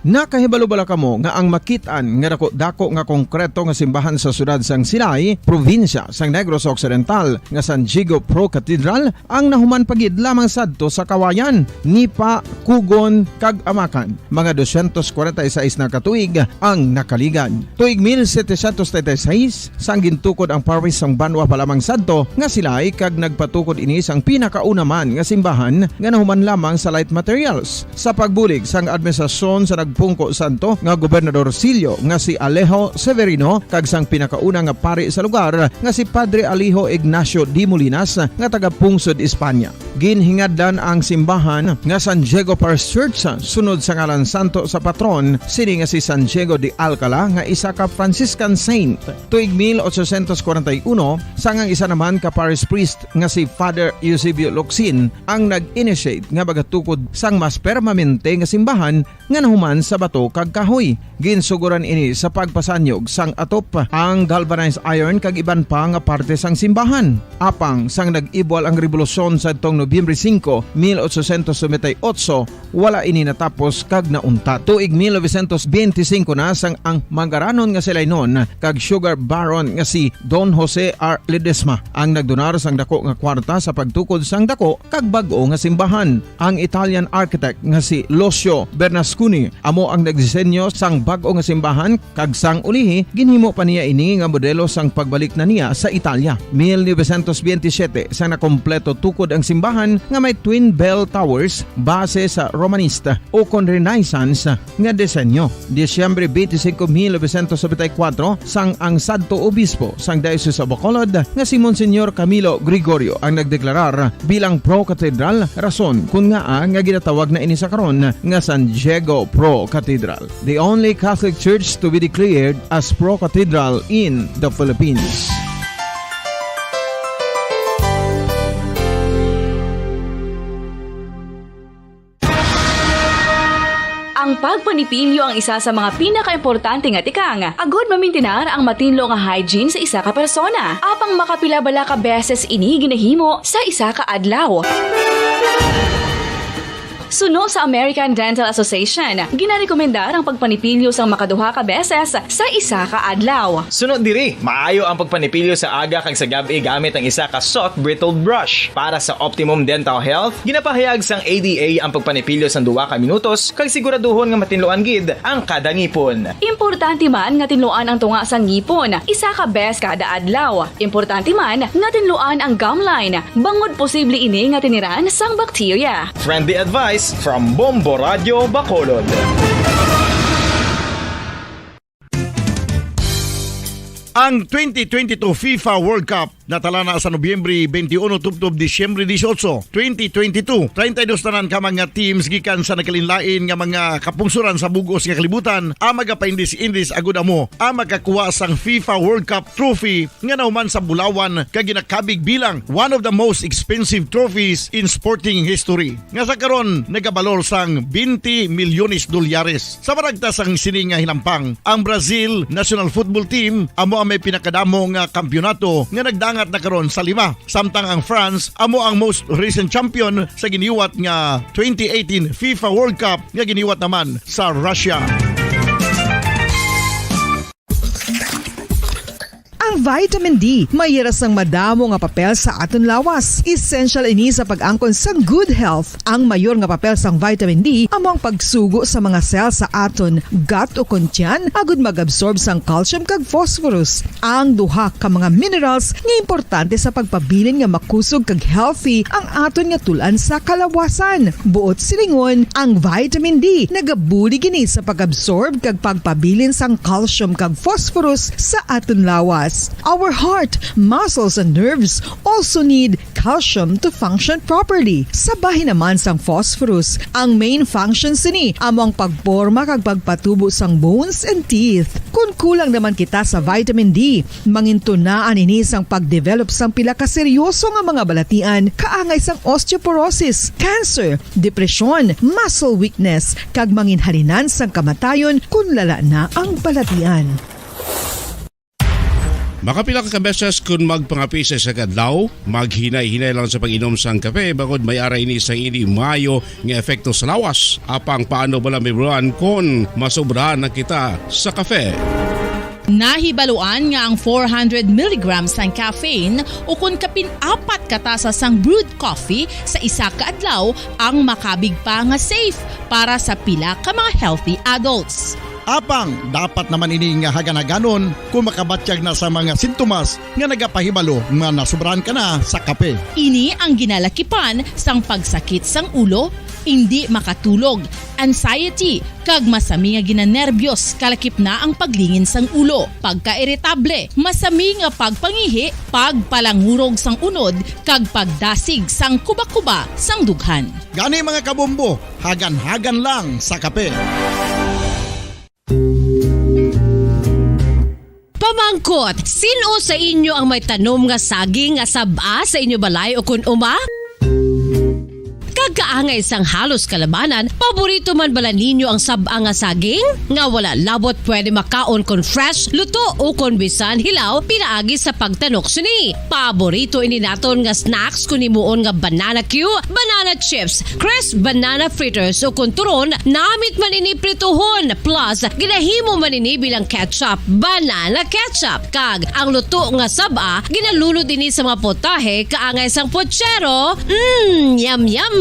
Nakahibalo bala kamo nga ang makit-an nga dako-dako nga konkreto nga simbahan sa siyudad sang Silay, probinsya sang Negros Occidental, nga San Diego Pro Cathedral, ang nahuman pa gid lamang sadto sa Kawayan, Nipa, Cogon, kag Amacan? Mga dosyentos kwarenta y seis na ka tuig ang nakaligad. Tuig mil setecientos treinta y seis, sang gintukod ang parish sang banwa pa lamang sadto nga Silay, kag nagpatukod ini sang pinakauna man nga simbahan nga nahuman lamang sa light materials. Sa pagbulig sang administrasyon sa nagpungko sadto nga Gobernador Silio nga si Alejo Severino kag sang pinakauna nga pari sa lugar nga si Padre Alejo Ignacio de Molinas nga taga Pungsod, Espanya. Ginhingadlan ang simbahan nga San Diego Parish Church sunod sa ngalan santo sa patron sini nga si San Diego de Alcala nga isa ka Franciscan saint. Tuig mil ochocientos kwarenta y uno, sang ang isa naman ka parish priest nga si Father Eusebio Locsin ang nag-initiate nga magatukod sang mas permanente nga simbahan nga nahuman sa bato kag kahoy. Ginsuguran ini sa pagpasanyog sang atop, ang galvanized iron kag iban pa nga parte sang simbahan. Apang sang nag-ibwal ang rebolusyon sadtong Nobyembre singko, mil ochocientos noventa y ocho, wala ini natapos kag nauntat. Tuig mil novecientos benti singko na sang ang manggaranon nga si Lainon kag sugar baron nga si Don Jose R. Ledesma ang nagdonar sang dako nga kwarta sa pagtukod sang dako kag bag-o nga simbahan. Ang Italian architect nga si Lucio Bernasconi amo ang nagdisenyo sang bag-o nga simbahan, kag sang ulihi ginhimo pa niya ini nga modelo sang pagbalik na niya sa Italia. Mil novecientos benti siyete, sang nakompleto tukod ang simbahan nga may twin bell towers base sa Romanista ukon Renaissance nga disenyo. Disyembre twenty-five, mil novecientos noventa y cuatro, sang ang sadto obispo sang Diocese of Bacolod nga si Monsignor Camilo Gregorio ang nagdeklarar bilang pro-cathedral, rason kun ngaa nga ginatawag na ini sa karon nga San Diego Pro-Cathedral, the only Catholic church to be declared as pro-cathedral in the Philippines. Ang pagpanipilyo ang isa sa mga pinakaimportante nga tikang agud mamintinar ang matinlo nga hygiene sa isa ka persona. Apang makapila bala ka beses ini ginahimo sa isa ka adlaw? Suno sa American Dental Association, ginarekomendar ang pagpanipilyo sang makaduha ka beses sa isa ka adlaw. Suno diri, maayo ang pagpanipilyo sa aga kag sa gab-i gamit ang isa ka soft bristled brush. Para sa optimum dental health, ginapahayag sang A D A ang pagpanipilyo sang duha ka minutos kag siguraduhon nga matinluan gid ang kada ngipon. Importante man nga tinluan ang tunga sang ngipon isa ka bes kada adlaw. Importante man nga tinluan ang gum line, bangod posible ini nga tiniran sang bakterya. Friendly advice from Bombo Radio Bacolod. Ang twenty twenty-two FIFA World Cup natala na sa Nobyembre twenty-one tubtob Disyembre dieciocho, twenty twenty-two. Treinta y dos tanan ka mga teams gikan sa nagkalainlain nga mga kapungsoran sa bug-os nga kalibutan ang magapaindis-indis agud amo ang makakuha sang FIFA World Cup trophy nga nahuman sa bulawan kag ginakabig bilang one of the most expensive trophies in sporting history, nga sa karon nagabalor sang twenty milyones dolyares. Sa maragtas sang sini nga hinampang, ang Brazil national football team amo ang may pinakadamo nga kampiyonato nga nagdangat na karon sa lima, samtang ang France amo ang most recent champion sa giniwat nga twenty eighteen FIFA World Cup nga giniwat naman sa Russia. Ang vitamin D may hira sang madamo nga papel sa aton lawas. Essential ini sa pag-angkon sang good health. Ang mayor nga papel sang vitamin D amo ang pagsugo sa mga cell sa aton gut o kon tiyan agud mag-absorb sang calcium kag phosphorus, ang duha ka mga minerals nga importante sa pagpabilin nga makusog kag healthy ang aton nga tul-an sa kalawasan. Buot silingon, ang vitamin D nagabulig ini sa pag-absorb kag pagpabilin sang calcium kag phosphorus sa aton lawas. Our heart, muscles, and nerves also need calcium to function properly. Sa bahin naman sang phosphorus, ang main function sini amo ang pagporma kag pagpatubo sang bones and teeth. Kon kulang naman kita sa vitamin D, mangintunaan ini sang pag-develop sang pila ka seryoso nga mga balatian, kaangay sang osteoporosis, cancer, depresyon, muscle weakness, kag manginhalinan sang kamatayon kon lala na ang balatian. Makapila ka beses kon magpangape sa isa ka adlaw, maghinay-hinay lang sa pag-inom sang kape, bangod may ara ini sang indi maayo nga epekto sa lawas. Apang paano bala, Ma'am Ron, kon masobrahan na kita sa kape? Nahibaluan nga ang four hundred milligrams sang caffeine, o kon kapin apat ka tasa sang brewed coffee sa isa ka adlaw, ang makabig pa nga safe para sa pila ka mga healthy adults. Apang dapat naman ini nga hagan-haganon kung makabatyag na sa mga sintomas nga nagapahibalo nga nasobrahan ka na sa kape. Ini ang ginalakipan sang pagsakit sang ulo, indi makatulog, anxiety, kag masami nga ginanerbiyos, kalakip na ang paglingin sang ulo, pagkairitable, masami nga pagpangihi, pagpalangurog sang unod, kag pagdasig sang kubakuba sang dughan. Gani, mga kabombo, hagan-hagan lang sa kape. Pamangkot, sin-o sa inyo ang may tanom nga saging nga sab-a sa inyo balay ukon uma? Kag kaangay sang halos kalabanan, paborito man bala ninyo ang sab-a nga saging? Nga wala labot pwede makaon kon fresh, luto, o kon bisan hilaw pinaagi sa pagtanok sini. Paborito ini naton nga snacks kon himuon nga banana cue, banana chips, crisp banana fritters, o kon turon, namit man ini prituhon, plus ginahimo man ini bilang ketchup, banana ketchup, kag ang luto nga sab-a ginalunod ini sa mga potahe kaangay sang pochero. Mm, yum, yum!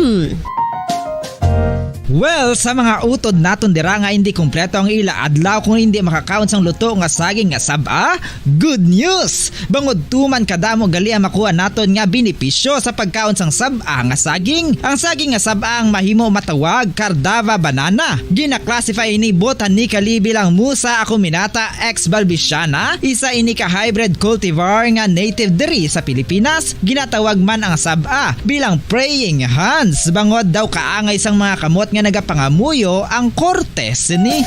Well, sa mga utod naton dira nga indi kompleto ang ila adlaw kung indi makakaon sang luto nga saging nga sab-a, good news! Bangod tuman kadamo gali ang makuha naton nga benepisyo sa pagkaon sang sab-a nga saging. Ang saging nga sab-a ang mahimo matawag Cardava banana. Gina-classify ini botanically bilang Musa acuminata ex balbisiana, isa ini ka hybrid cultivar nga native diri sa Pilipinas. Ginatawag man ang sab-a bilang praying hands, bangod daw kaangay sang mga kamot nga nagapangamuyo ang korte sini.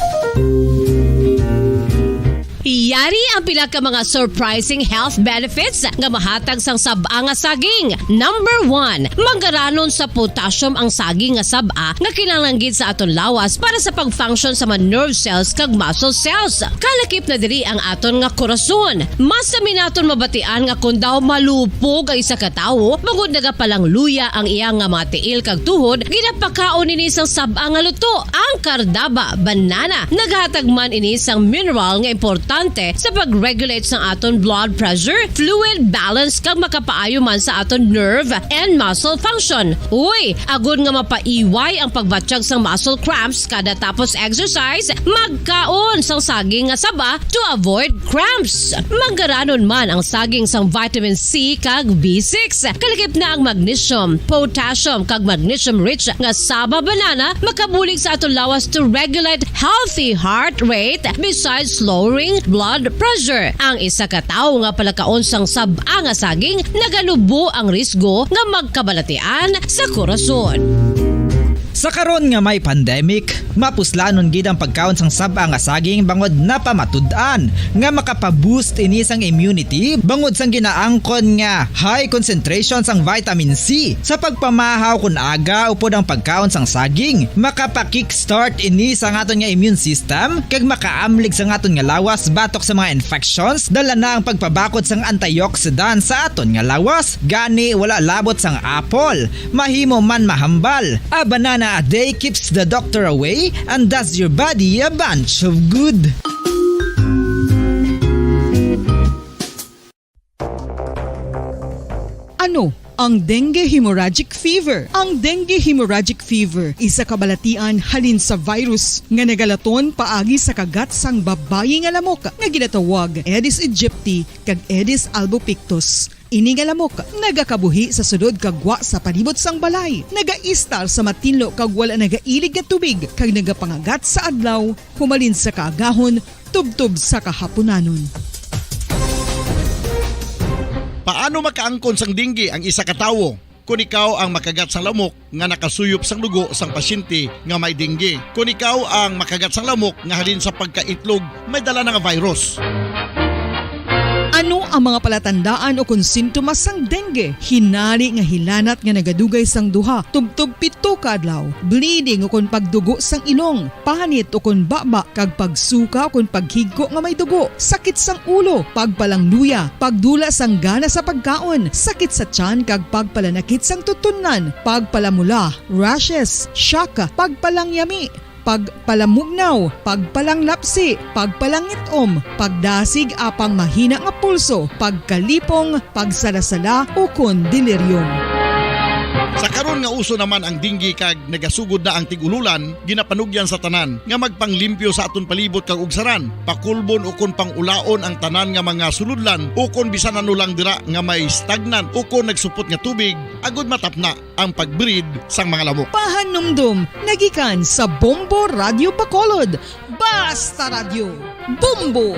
Yari ang pila ka mga surprising health benefits nga mahatag sang sab-a nga saging. Number one, manggaranon sa potassium ang saging nga sab-a nga kinahanglan gid sa aton lawas para sa pag-function sa mga nerve cells kag muscle cells. Kalakip na diri ang aton nga korason. Masami naton mabatian nga kon daw malupog ang isa ka tawo, bangod nagapalangluya ang iya nga mga tiil kag tuhod, ginapakaon ini sang sab-a nga luto, ang Cardava banana. Naghatag man ini sang mineral nga importante sa pag-regulate sang aton blood pressure, fluid balance, kag makapaayo man sa aton nerve and muscle function. Uy, agod nga mapaiway ang pagbatyag sang muscle cramps kada tapos exercise, magkaon sang saging nga saba to avoid cramps. Manggaranon man ang saging sang vitamin C kag B six. Kalakip na ang magnesium, potassium, kag magnesium-rich nga saba banana makabulig sa aton lawas to regulate healthy heart rate besides lowering blood pressure. Ang isa ka tawo nga palakaon sang sab-a nga saging naganubo ang risgo nga magkabalatian sa korason. Sa karon nga may pandemic, mapuslanon gid ang pagkaon sang sab-a nga saging bangod napamatud-an nga makapaboost ini sang immunity bangod sang ginaangkon nga high concentration sang vitamin C sa pagpamahaw kon aga upod ang pagkaon sang saging. Makapa-kickstart ini sa aton nga immune system kag makaamlig sa aton nga lawas batok sa mga infections, dala na ang pagpabakod sang antioxidant sa aton nga lawas. Gani, wala labot sang apple, mahimo man mahambal. A banana a day keeps the doctor away and does your body a bunch of good. Ano ang dengue hemorrhagic fever? Ang dengue hemorrhagic fever isa ka balatian halin sa virus nga nagalaton paagi sa kagat sang babayi nga lamok nga ginatawag Aedes aegypti kag Aedes albopictus. Ini nga lamok nagakabuhi sa sulod kag gwa sa palibot sang balay, nagaistar sa matinlo kag wala nagailig nga tubig, kag nagapangagat sa adlaw humalin sa kaagahon tubtob sa kahapunanon. Paano makaangkon sang dengue ang isa ka tawo? Kon ikaw ang makagat sang lamok nga nakasuyop sang dugo sang pasyente nga may dengue, kon ikaw ang makagat sang lamok nga halin sa pagkaitlog may dala na nga virus. Ano ang mga palatandaan ukon sintomas sang dengue? Hinari nga hilanat nga nagadugay sang duha tubtob pito ka adlaw, bleeding ukon pagdugo sang ilong, panit ukon baba, kag pagsuka ukon paghigko nga may dugo, sakit sang ulo, pagpalangluya, pagdula sang gana sa pagkaon, sakit sa tiyan kag pagpalanakit sang tutunlan, pagpalamula, rashes, shock, pagpalangyami, pagpalamugnaw, pagpalanglapsi, pagpalangit-om, pagdasig apang mahina nga pulso, pagkalipong, pagsalasala, ukon delirium. Sa karon nga uso naman ang dengue kag nagasugod na ang tig-ululan, ginapanugyan sa tanan nga magpanglimpyo sa aton palibot kag ugsaran, pakulbon ukon pang-ulaon ang tanan nga mga sulodlan ukon bisan ano lang dira nga may stagnant ukon nagsupot nga tubig, agud matapna ang pag-breed sang mga lamok. Pahanumdom nga gikan sa Bombo Radyo Bacolod. Basta Radyo, Bombo!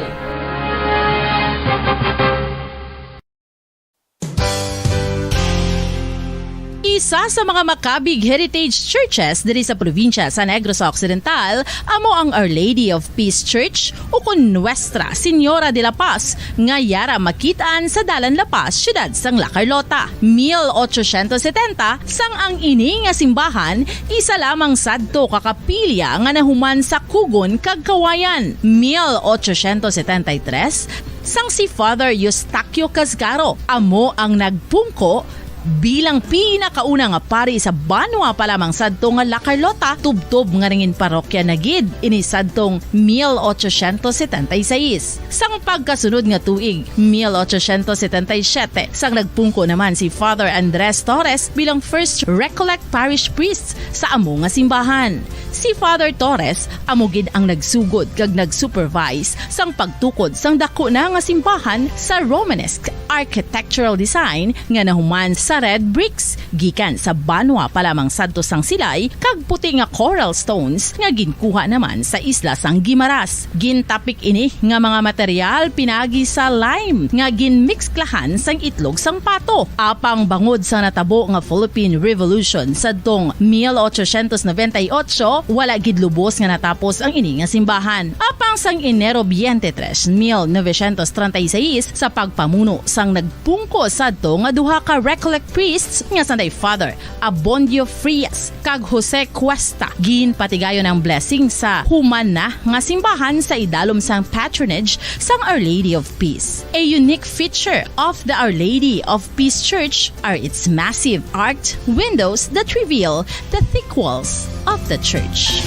Isa sa mga makabig heritage churches diri sa probinsya sa Negros Occidental amo ang Our Lady of Peace Church, ukon Nuestra Señora de la Paz, nga yara makit-an sa Dalan La Paz, siyudad sang La Carlota. Mil ochocientos setenta, sang ang ini nga simbahan isa lamang sadto ka kapilya nga nahuman sa kugon kag kawayan. Mil ochocientos setenta y tres, sang si Father Eustaquio Casgaro amo ang nagpungko bilang pinakauna nga pari sa banwa pa lamang sadto nga La Carlota, tubtob nga nangin parokya na gid ini sadtong mil ochocientos setenta y seis. Sang pagkasunod nga tuig, mil ochocientos setenta y siete, sang nagpungko naman si Father Andres Torres bilang first Recollect Parish Priest sa amo nga simbahan. Si Father Torres amo gid ang nagsugod kag nag-supervise sang pagtukod sang daku na nga simbahan sa Romanesque architectural design nga nahuman sa red bricks gikan sa banwa pa lamang sadto sang Silay kag puti nga coral stones nga ginkuha naman sa isla sang Guimaras. Gintapik ini nga mga material pinagi sa lime nga ginmiksklahan sang itlog sang pato. Apang bangod sa natabo nga Philippine Revolution sadtong mil ochocientos noventa y ocho, wala gid lubos nga natapos ang ini nga simbahan. Apang sang Enero twenty-three, mil novecientos treinta y seis, sa pagpamuno sang nagpungko sadto nga duha ka Recollect priests nga sanday Father Abondio Frias kag Jose Cuesta, ginpatigayon ang blessing sa human na nga simbahan sa idalom sang patronage sang Our Lady of Peace. A unique feature of the Our Lady of Peace Church are its massive arched windows that reveal the thick walls of the church.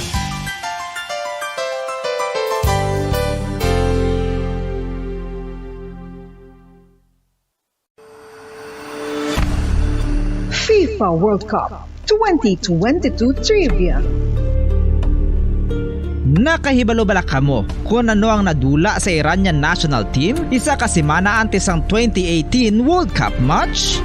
FIFA World Cup twenty twenty-two Trivia. Nakahibalo bala kamo kon ano ang nadula sa Iranian national team isa ka semana antes sang twenty eighteen World Cup match?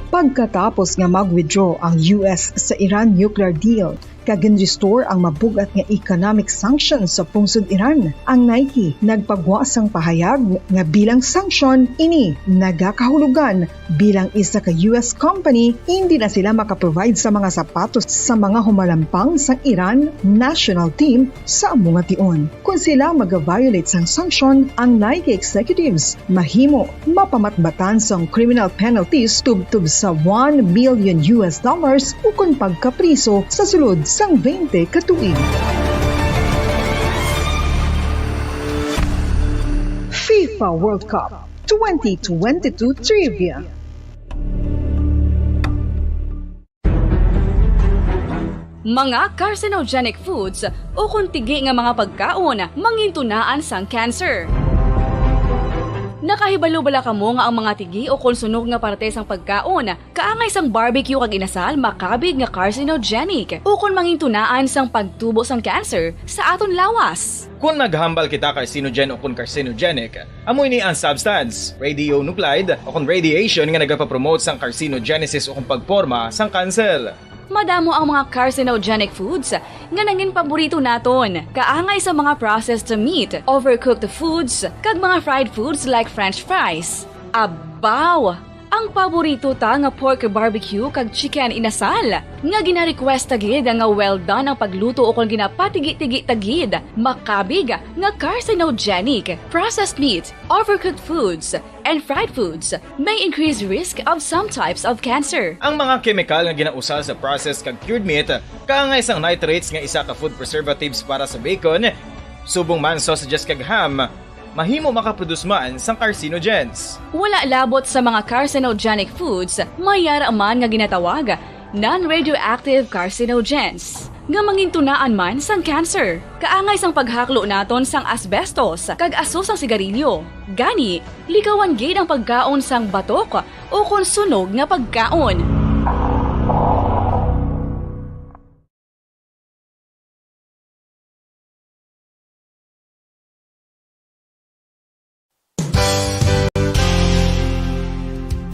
Pagkatapos nga mag-withdraw ang U S sa Iran nuclear deal, kag gin-restore ang mabug-at nga economic sanctions sa pungsod Iran. Ang Nike nagpagwa sang pahayag nga bilang sanction ini nagakahulugan bilang isa ka U S company, hindi na sila makaprovide sa mga sapatos sa mga humalampang sang Iran national team sa amo nga tion. Kon sila maga-violate sang sanction, ang Nike executives mahimo mapamatbatan sang criminal penalties tubtob sa one million U S dollars ukon pagkapriso sa sulod sang twenty ka tuig. FIFA World Cup twenty twenty-two Trivia. Mga carcinogenic foods ukon tigi nga mga pagkaon mangintunaan sang cancer. Nakahibalo bala kamo nga ang mga tigi ukon sunog nga parte sang pagkaon, kaangay sang barbecue kag inasal, makabig nga carcinogenic ukon mangintunaan sang pagtubo sang cancer sa aton lawas? Kon maghambal kita carcinogen ukon carcinogenic, amo ini ang substance, radionuclide ukon radiation, nga nagapapromote sang carcinogenesis ukon pagporma sang kanser. Madamo ang mga carcinogenic foods nga nangin paborito naton, kaangay sa mga processed meat, overcooked foods, kag mga fried foods like French fries. Abaw! Ang paborito ta nga pork barbecue kag chicken inasal, nga gina-request ta gid nga well done ang pagluto ukon ginapatigi-tigi ta gid, makabig nga carcinogenic. Processed meat, overcooked foods, and fried foods may increase risk of some types of cancer. Ang mga kemikal nga ginausar sa processed kag cured meat, kaangay sang nitrates nga isa ka food preservatives para sa bacon, subong man sausages kag ham, mahimo makaproduce man sang carcinogens. Wala labot sa mga carcinogenic foods, may yara man nga ginatawag non-radioactive carcinogens. nga mangintunaan man sang cancer. Kaangay sang paghaklo naton sang asbestos kag aso sang sigarilyo. Gani, likawan gid ang pagkaon sang batok ukon sunog nga pagkaon.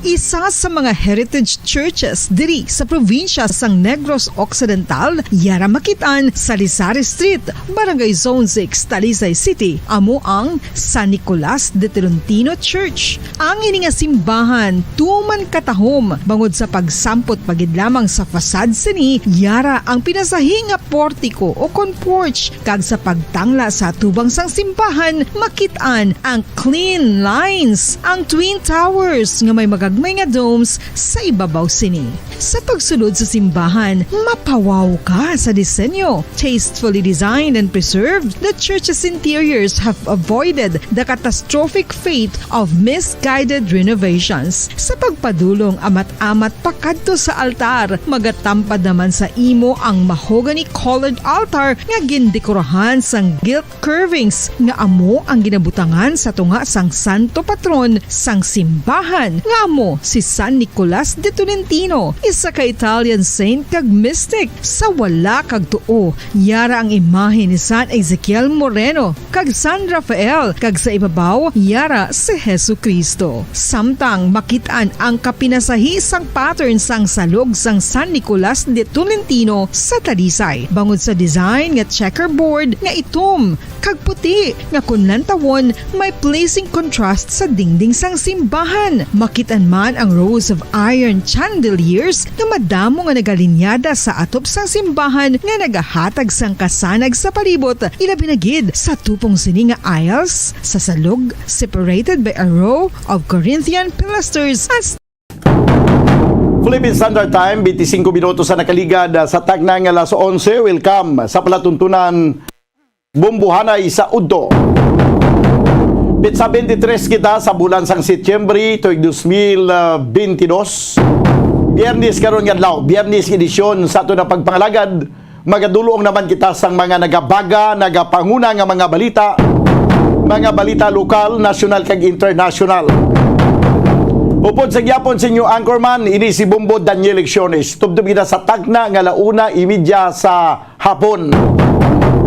Isa sa mga heritage churches diri sa probinsya sang Negros Occidental, yara makit-an sa Lisari Street, Barangay Zone six, Talisay City, amo ang San Nicolas de Tolentino Church. Ang ini nga simbahan tuman katahom bangod sa pagsampot pa gid lamang sa facade sini, yara ang pinasahi nga portiko o kon porch, kag sa pagtangla sa atubang sang simbahan, makit-an ang clean lines, ang twin towers nga may magagmay nga domes sa ibabaw sini. Sa pagsulod sa simbahan, mapawaw ka sa disenyo. Tastefully designed and preserved, the church's interiors have avoided the catastrophic fate of misguided renovations. Sa pagpadulong amat-amat pakadto sa altar, magatampad naman sa imo ang mahogany-colored altar nga gindekorahan sang gilt curvings nga amo ang ginabutangan sa tunga sang santo patron sang simbahan, nga amo si San Nicolas de Tolentino, isa ka Italian saint kag mystic. Sa wala kag tuo, yara ang imahe ni San Ezekiel Moreno kag San Rafael, kag sa ibabaw, yara si Jesu-Cristo. Samtang makit-an ang kapinasahi sang pattern sang salog sang San Nicolas de Tolentino sa Talisay, bangod sa design nga checkerboard nga itom kag puti nga kon lantawon may pleasing contrast sa dingding sang simbahan. Makit-an man ang rows of iron chandeliers nga madamo nga nagalinyada sa atop sang simbahan nga nagahatag sang kasanag sa palibot, ilabi na gid sa tupong sini nga aisles sa salog, separated by a row of Corinthian pilasters and Philippine Standard Time, twenty-five minutos sa nakaligad, ah, sa tagna nga alas onse. Welcome sa palatuntunan Bombohanay sa Udto. Petsa twenty-three kita sa bulan sang Setyembre, tuig dos mil, ah, twenty-dos. Biyernes karon nga adlaw, Biyernes edisyon sa aton nga pagpangalagad. Magadulong naman kita sang mga nagabaga, nagapanguna nga mga balita, mga balita lokal, nasyonal, kag internasyonal. Upod sa gihapon sa inyo anchorman, ini si Bombo Daniel Lecciones. Tubtob kita sa tagna nga alauna imedya sa hapon.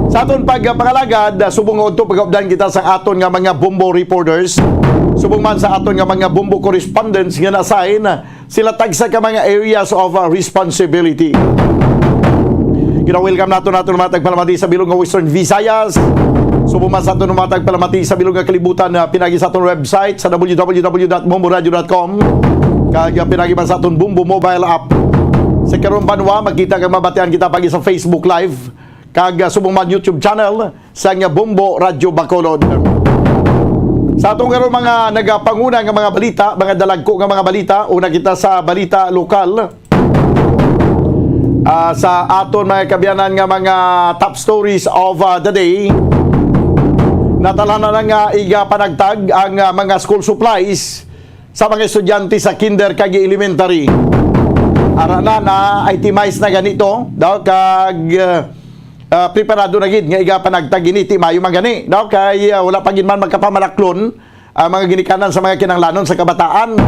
Sa aton pagpangalagad, subong nga udto pagaupdan kita sa aton nga mga Bombo reporters, subong man sa aton nga mga Bombo correspondents nga na-assign sila tagsa ka mga areas of, uh, responsibility. Gina-welcome nato nato mga tagpalamati sa bilog nga Western Visayas. Subong man sa aton mga tagpalamati sa bilog nga kalibutan, uh, pinagi sa aton website sa w w w dot bomboradio dot com. Kag, uh, pinagi man sa aton Bombo mobile app. Sa karon banwa, makita kag mabatian kita pagi sa Facebook Live. Kag, ah, subong man YouTube channel sang Bombo Radyo Bacolod. Sa atong karon mga nagapanguna nga mga balita, mga dalagko nga mga balita, una kita sa balita lokal. Ah, sa aton mga kaabyanan nga mga top stories of, ah, the day, natalhana na nga igapanagtag ang, ah, mga school supplies sa mga estudyante sa kinder kag elementary. Ara na, na-itemize na gani to, daw, kag, uh, uh, preparado na gid nga igapanagtag ini, ti maayo man gani, daw, kay, uh, wala pa gid man makapamalaklon ang mga ginikanan sa mga kinahanglanon sa kabataan.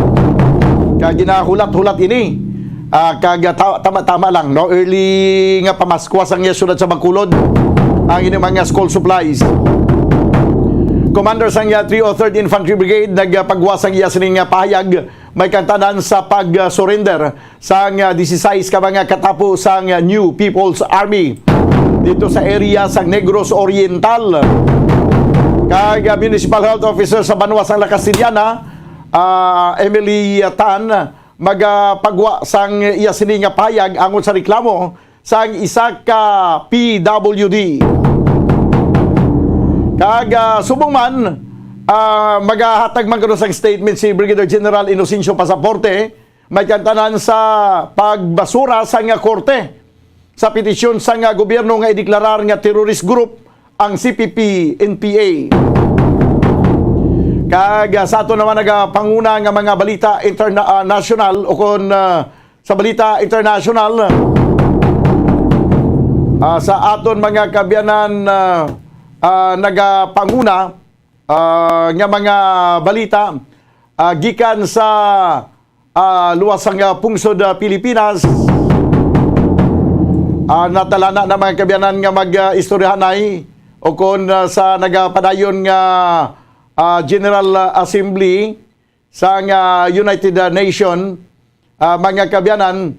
Kag ginahulat-hulat ini. Ah, kag, ah, ta-, tama-tama lang, no? Early nga pamaskwa sang iya siyudad sa Bacolod ang ining mga school supplies. Commander sang iya three oh third Infantry Brigade nagpagawa sang iya sining nga pahayag, may kantanan sa pag-surrender sang, ah, disisais ka mga katapo sang, ah, New People's Army dito sa area sa Negros Oriental. Kag, ah, Municipal Health Officer sa banwa sang La Castellana, ah, Emily Tan, magapagwa sang iya sini nga pahayag angon sa reklamo sang isa ka P W D. Kag, ah, subong man, ah, magahatag man kuno sang statement si Brigadier General Inocencio Pasaporte, may kantanan sa pagbasura sang korte sa petisyon sang gobyerno nga ideklarar nga terrorist group ang C P P N P A. Kag, ah, sa ato naman nagapanguna nga mga balita interna-, ah, national o kon, ah, sa balita international, Ah, sa aton mga kaabyanan, ah, ah, nagapanguna, ah, nga mga balita, ah, gikan sa, ah, luwas sang, ah, pungsod, ah, Pilipinas. Ah, natalana na, mga kaabyanan, nga mag, ah, istoryahanay o kon, ah, sa nagapadayon nga, ah, General, ah, Assembly sang, ah, United, ah, Nation, ah, mga kaabyanan,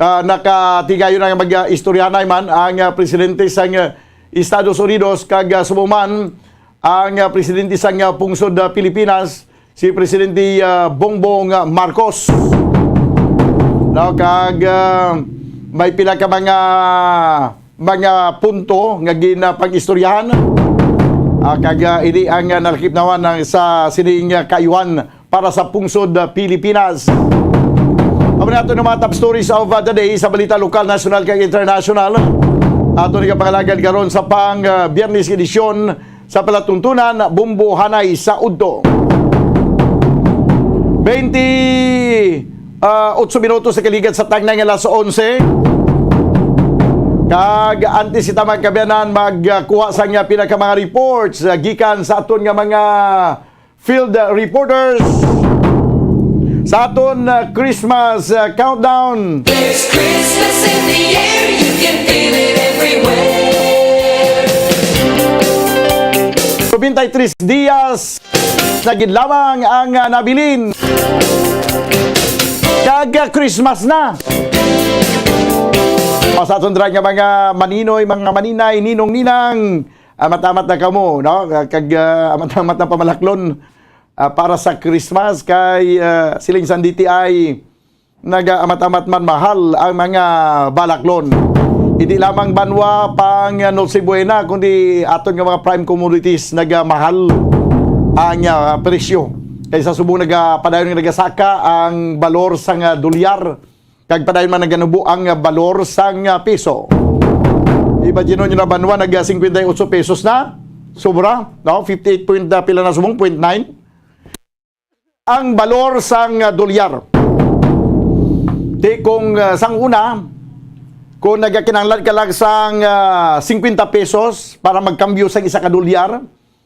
ah, nakatigayon na nga mag-istoryahanay man ang, ah, presidente sang, ah, Estados Unidos kag, ah, subong man ang, ah, presidente sang, ah, pungsod, ah, Pilipinas, si Presidente, ah, Bongbong, ah, Marcos. No, kag, ah, may pila ka mga, mga punto nga ginapag-istoryahan. Ah, kag, ah, ini ang, ah, nalakip naman ang sa sining, ah, kaayuhan para sa pungsod, ah, Pilipinas. Amo na ato ng mga top stories of, ah, the day sa balita lokal, national, kag international. Ato ni kapangalagad karon sa pang, ah, Biyernes edisyon sa palatuntunan, Bumbo Hanay sa Udto. Twenty, ah, otso minutos sa kaligad sa tagnay nga alas onse. Kag antes kita, mga kaabyanan, magkuha sa nga pinaka mga reports, ah, gikan sa aton nga mga field, ah, reporters sa aton, ah, Christmas, ah, countdown. There's Christmas in the air, you can feel it everywhere. Noventa y tres dias na gid lamang ang, ah, nabilin. Kag, ah, Christmas na. O, sa aton dira nga mga maninoy, mga maninay, ninong, ninang, amat-amat na kamo, no? Kag, ah, amat-amat na pamalaklon, ah, para sa Christmas kay, ah, siling sang D T I, nagaamat-amat man mahal ang mga balaklon. Hindi lamang banwa pang, ah, Noche Buena, kundi aton nga mga prime commodities nagamahal ang, ah, presyo. Kay sa subong nagapadayon nga nagasaka ang balor sang, ah, dolyar, kag padayon man naganubo ang, ah, balor sang, ah, piso. Imagine nyo na, banwa, nag, ah, cincuenta y ocho pesos na. Sobra, no? Fifty-eight point, ah, pila na subong? Point nine. Ang balor sang, ah, dolyar. Ti kung, ah, sang una, kung nagakinahanglan ka lang sang, ah, cincuenta pesos para magkambyo sang isa ka dolyar,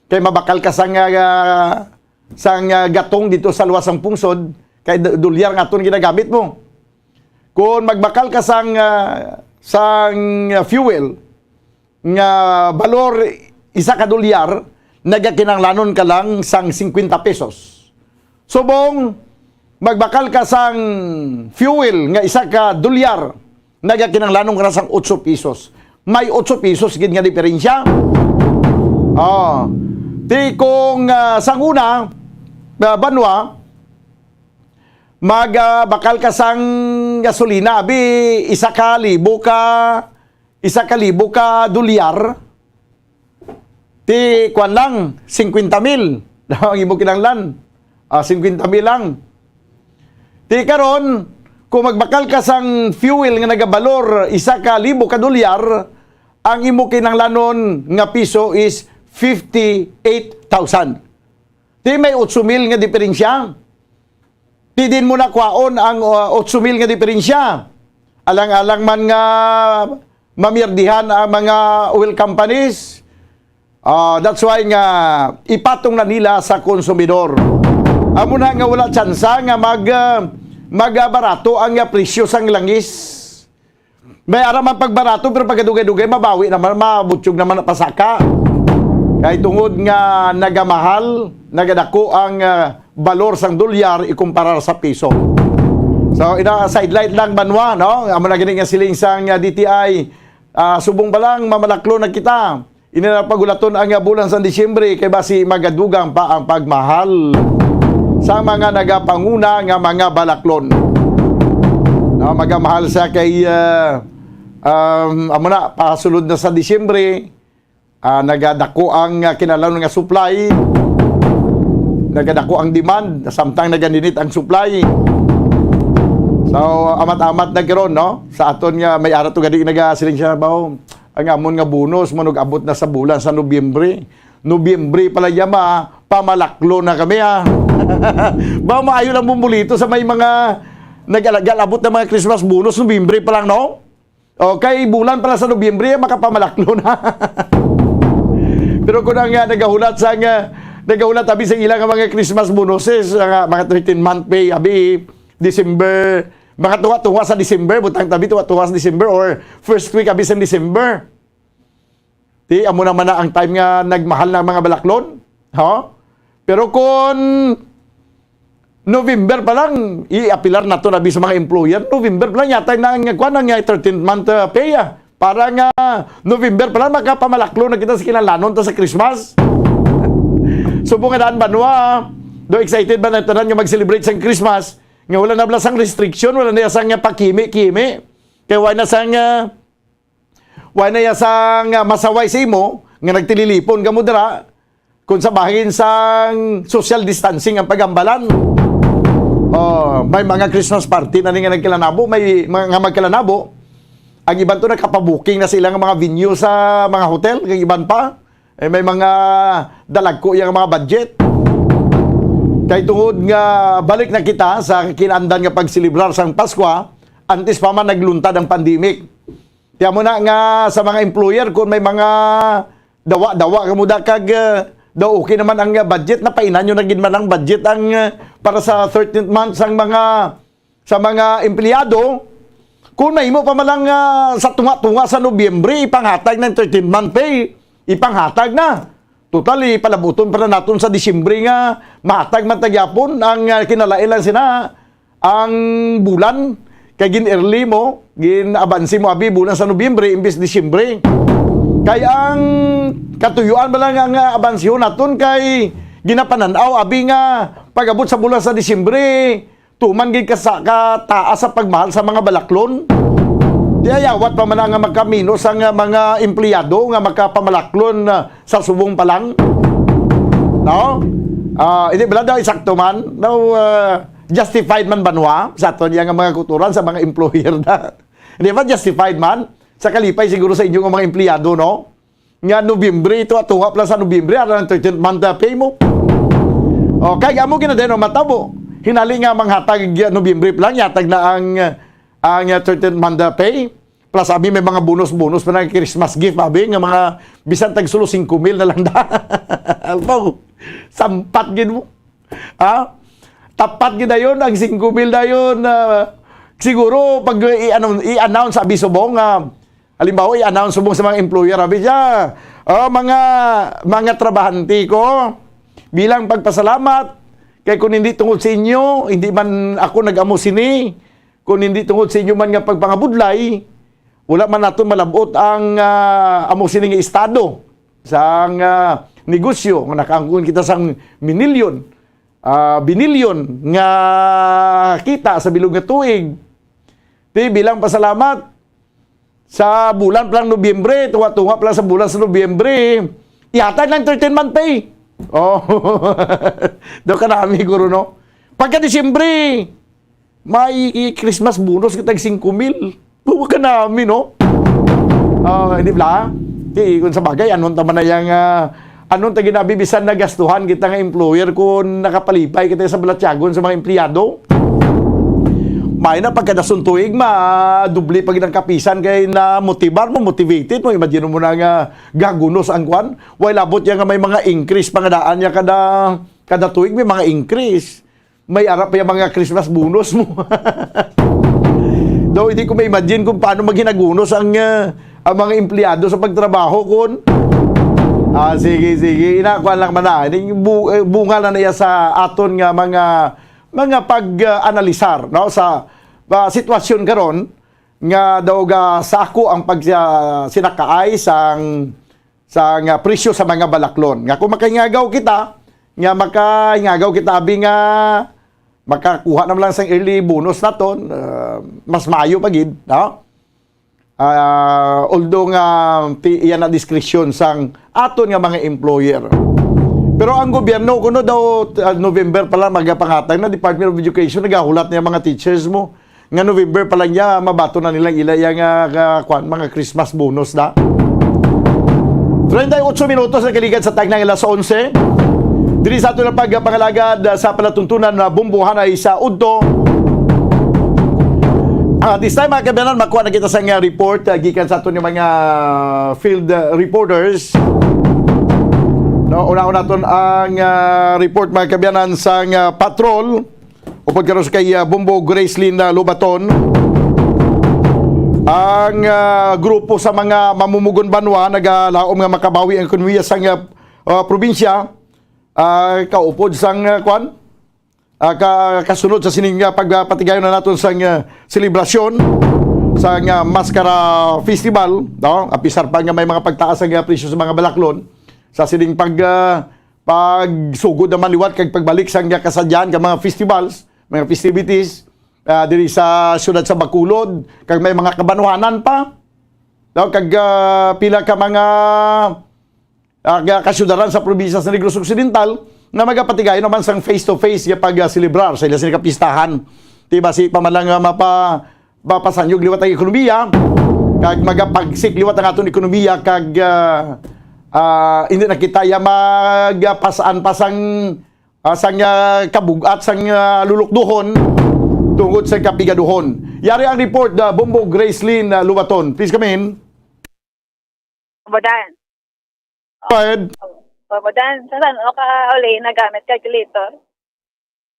kay mabakal ka sang, ah, sang, ah, gatong dito sa luwas sang pungsod, kay do-, dolyar nga aton ginagamit mo. Kung magbakal ka sang, ah, sang, ah, fuel nga balor isa ka dolyar, nagakinahanglanon ka lang sang cincuenta pesos. Subong magbakal ka sang fuel nga isa ka dolyar, nagakinahanglanon ka na sang otso pesos. May otso pesos gid nga diferensya. Oh. Ti kung, ah, sang una, ah, banwa, mag, ah, bakal ka sang gasolina, abi, isa ka libo ka, isa ka libo ka dolyar, ti, kuwan lang, cincuenta mil ang imo kinahanglan. Ah, cincuenta mil lang. Ti karon, kung magbakal ka sang fuel nga nagabalor isa ka libo ka dolyar, ang imo kinahanglanon nga piso is fifty-eight thousand. Ti may otso mil nga diferensya. Ti din mo na kwaon ang, uh, otso mil nga diferensya. Alang-alang man nga mamirdihan ang mga oil companies. Ah, that's why nga ipatong na nila sa konsumidor. Amo na nga wala tsansa nga mag, ah, magabarato ang, ah, presyo sang langis. May ara man pagbarato, pero pagkadugay-dugay, mabawi naman, mabutyog naman ang pasaka. Kay tungod nga nagamahal, nagadako ang, ah, balor sang dolyar ikumparar sa piso. So, ina, sidelight lang, banwa, no? Amo na gani nga siling sang, ah, D T I, ah, subong pa lang, mamalaklon na kita. Ini na pagulaton ang, ah, bulan sa Disyembre, kay basi magadugang pa ang pagmahal sa mga nagapanguna nga mga balaklon. No, magamahal siya kay, ah, um, amo na, pasulod na sa Disyembre, ah, nagadako ang, ah, kinahanglan nga supply, nagadako ang demand, samtang naganinit ang supply. So, amat-amat na karon, no? Sa aton nga may ara to gani nagasiling siya, bawo. Ang amon nga bonus mo nag-abot na sa bulan sa Nobyembre. Nobyembre pa lang yan, ma, pamalaklo na kami, ah. Ba, maayo lang bumulito sa may mga nag-alagal abot na mga Christmas bonus, Nobyembre pa lang, no? O, kay bulan pala sa Nobyembre, makapamalaklon na. Pero kung ang, ah, nagahulat sa, ah, nagahulat abi sa ila nga mga Christmas bonuses, nga mga thirteen month pay, abi, December, mga tuwa-tuwa sa December, butang tabi tuwa-tuwa sa December or first week abi sa December. Di, amo naman na ang time nga nagmahal na ang mga balaklon. Ha? Pero kung November pa lang, i-apilar naton abi sa mga employer. November pa lang, yata na ang, kuwan, ang, ah, thirteenth month, ah, pay, ah. Para nga November pa lang, makapamalaklon na kita sa kinahanglanon ta sa Christmas. Subong nga daan banwa, do excited ba na tanan nga mag-celebrate sang Christmas? Nga wala na bala sang restriction, wala na sang pakimi-kimi. Kay wala na sang, ah, wala na ya sang, ah, masaway sa imo nga nagtililipon kamo dira, kung sa bahin sang social distancing ang pagambalan. Oh, may mga Christmas party na ni nga nagkalanabo, may mga, nga magkalanabo. Ang iban to nakapabuking na sila nga mga venue sa mga hotel, ang iban pa. Eh, may mga dalagko yang mga budget. Kay tungod nga balik na kita sa kinaandan nga pagselebrar sang Paskwa, antes pa man nagluntad ang pandemic. Tiyan mo na nga sa mga employer, kung may mga dawa-dawa ka muda kag, eh, daw okay naman ang, eh, budget, napainan nyo na gid man ang budget ang, eh, para sa thirteenth month sang mga, sa mga empleyado. Kung mahimo pa man lang, ah, sa tunga-tunga sa Nobyembre, ipanghatag ng thirteenth month pay, ipanghatag na. Total, ipalabuton pa na naton sa Disyembre nga mahatag man ta gyapon ang, ah, kinalain lang sina ang bulan, kay gin-early mo, gin-abansi mo abi bulan sa Nobyembre imbis Disyembre. Kay ang katuyuan ba lang nga, nga abansihon naton kay ginapanan-aw abi nga pag-abot sa bulan sa Disyembre, tuman gid ka sa kataas sa pagmahal sa mga balaklon. Di ayawat pa man nga makaminos ang, ah, mga empleyado nga makapamalaklon, ah, sa subong pa lang. No? Ah, hindi bala daw isakto man. No, ah, justified man banwa sa aton iya nga mga kulturan sa mga employer na. Hindi ba justified man? Sa kalipay siguro sa inyo nga mga empleyado, no? Nga Nobyembre, ito, atuha pala sa Nobyembre, aron ang thirteenth month, ah, pay mo. O, kay amo gina din, no, matabo. Hinali nga manghatag, ah, Nobyembre pa lang, yatag na ang, ah, ang, ah, thirteenth month, ah, pay. Plus, abi, may mga bonus-bonus pa na Christmas gift, abi, nga mga bisan tag sulo singko mil na lang da. Alpaw, sampat gid mo. Ha? Tapat gid dayon ang singko mil dayon, ah, siguro pag i-ano, i-announce, abi, subong nga, halimbawa, i-announce subong sa mga employer, abi siya, "Oh, mga, mga trabahante ko, bilang pagpasalamat, kay kung hindi tungod sa inyo, hindi man ako nag-amo sini, kung hindi tungod sa inyo man nga pagpangabudlay, wala man naton malab-ot ang, ah, amo sini nga estado sang, ah, negosyo nga nakaangkon kita sang minilyon, ah, binilyon nga kita sa bilog nga tuig." Ti, bilang pasalamat, sa bulan pa lang Nobyembre, tunga-tunga pa lang sa bulan sa Nobyembre, ihatag lang thirteen month pay. Oh. Do ka nami, guro, no? Pagka Disyembre, may Christmas bonus kita singko mil. Buwa ka nami, no? Ah, hindi bla? Ti, kung sa bagay, anon ta man na yang, ah, anon ta ginabibisan na gastuhan kita nga employer kung nakapalipay kita sa balatyagon sa mga empleyado? May na pagkadason tuig, ma-, doble pa gid ang kapisan kay na-motivar mo, motivated mo. Imagine mo na nga gagunos ang kwan. Way labot ya nga may mga increase pa nga daan niya kada, kada tuig may mga increase. May ara pa yung mga Christmas bonus mo. Daw, hindi ko ma-imagine kung paano maghinagunos ang, ah, ang mga empleyado sa pagtrabaho, kun. Ah, sige, sige. Ina, kuwan lang man na. Ini bu-, eh, bunga na niya sa aton nga mga, mga pag-analisar, no? Sa, ah, sitwasyon karon nga daw ga sa ako ang pag, ah, sinakaay sang, sang, ah, presyo sa mga balaklon. Nga kung makahingagaw kita, nga makahingagaw kita, abi, nga makakuha naman lang sang early bonus naton, ah, mas maayo pa gid, no? Ah, although nga ti-, iya na diskresyon sang aton nga mga employer. Pero ang gobyerno kuno daw, ah, November pa lang magapangatag na, Department of Education nagahulat niya mga teachers mo nga November pa lang niya mabaton na nilang ila iya nga, nga, kwan, mga Christmas bonus na. Treinta y ocho minutos na kaligad sa tagnang alas onse. Diri sa aton ang pagpangalagad sa palatuntunan na bumbuhanay sa udto. Ah, this time, mga kaabyanan, makuha na kita sa nga report, ah, gikan sa aton nga mga field, ah, reporters. No, una-una naton ang, ah, report, mga kaabyanan, sa nga patrol. Upod karon sa kay, ah, Bombo Gracelyn, ah, Lobaton. Ang, ah, grupo sa mga mamumugon banwa nagalaom nga makabawi ang ekonomiya sa nga, ah, probinsya. Ah, kaupod sang, ah, kwan? Ah, ka-, kasunod sa sining, ah, pagpatigayon na naton sang, ah, selebrasyon sang, ah, Mascara Festival, no? Apisar pa nga may mga pagtaas ang, ah, presyo sa mga balaklon sa sining pag, ah, pagsugod naman liwat kag pagbalik sang, ah, kasadyahan ka mga festivals, mga festivities, ah, diri sa siyudad sa Bacolod, kag may mga kabanwanan pa, no? Kag, ah, pila ka mga ah, ga-, kasyudaran sa probinsya sa Negros Occidental nga magapatigayon naman sang face-to-face nga pag-selebrar sa ila sini kapistahan. Di ba, si pa man lang nga mapa-, mapasanyog liwat ang ekonomiya, kag magapagsik liwat ang aton ekonomiya, kag, ah, ah, hindi na kita ya magpasaan pa sang, ah, sang, ah, kabug-at sang, ah, lulukduhon tungod sa kapigaduhon. Yari ang report, ah, Bombo Gracelyn, ah, Lubaton. Please come in. Bodan. Go ahead. Oh, Bodan, sa san o ka uli nagamit calculator?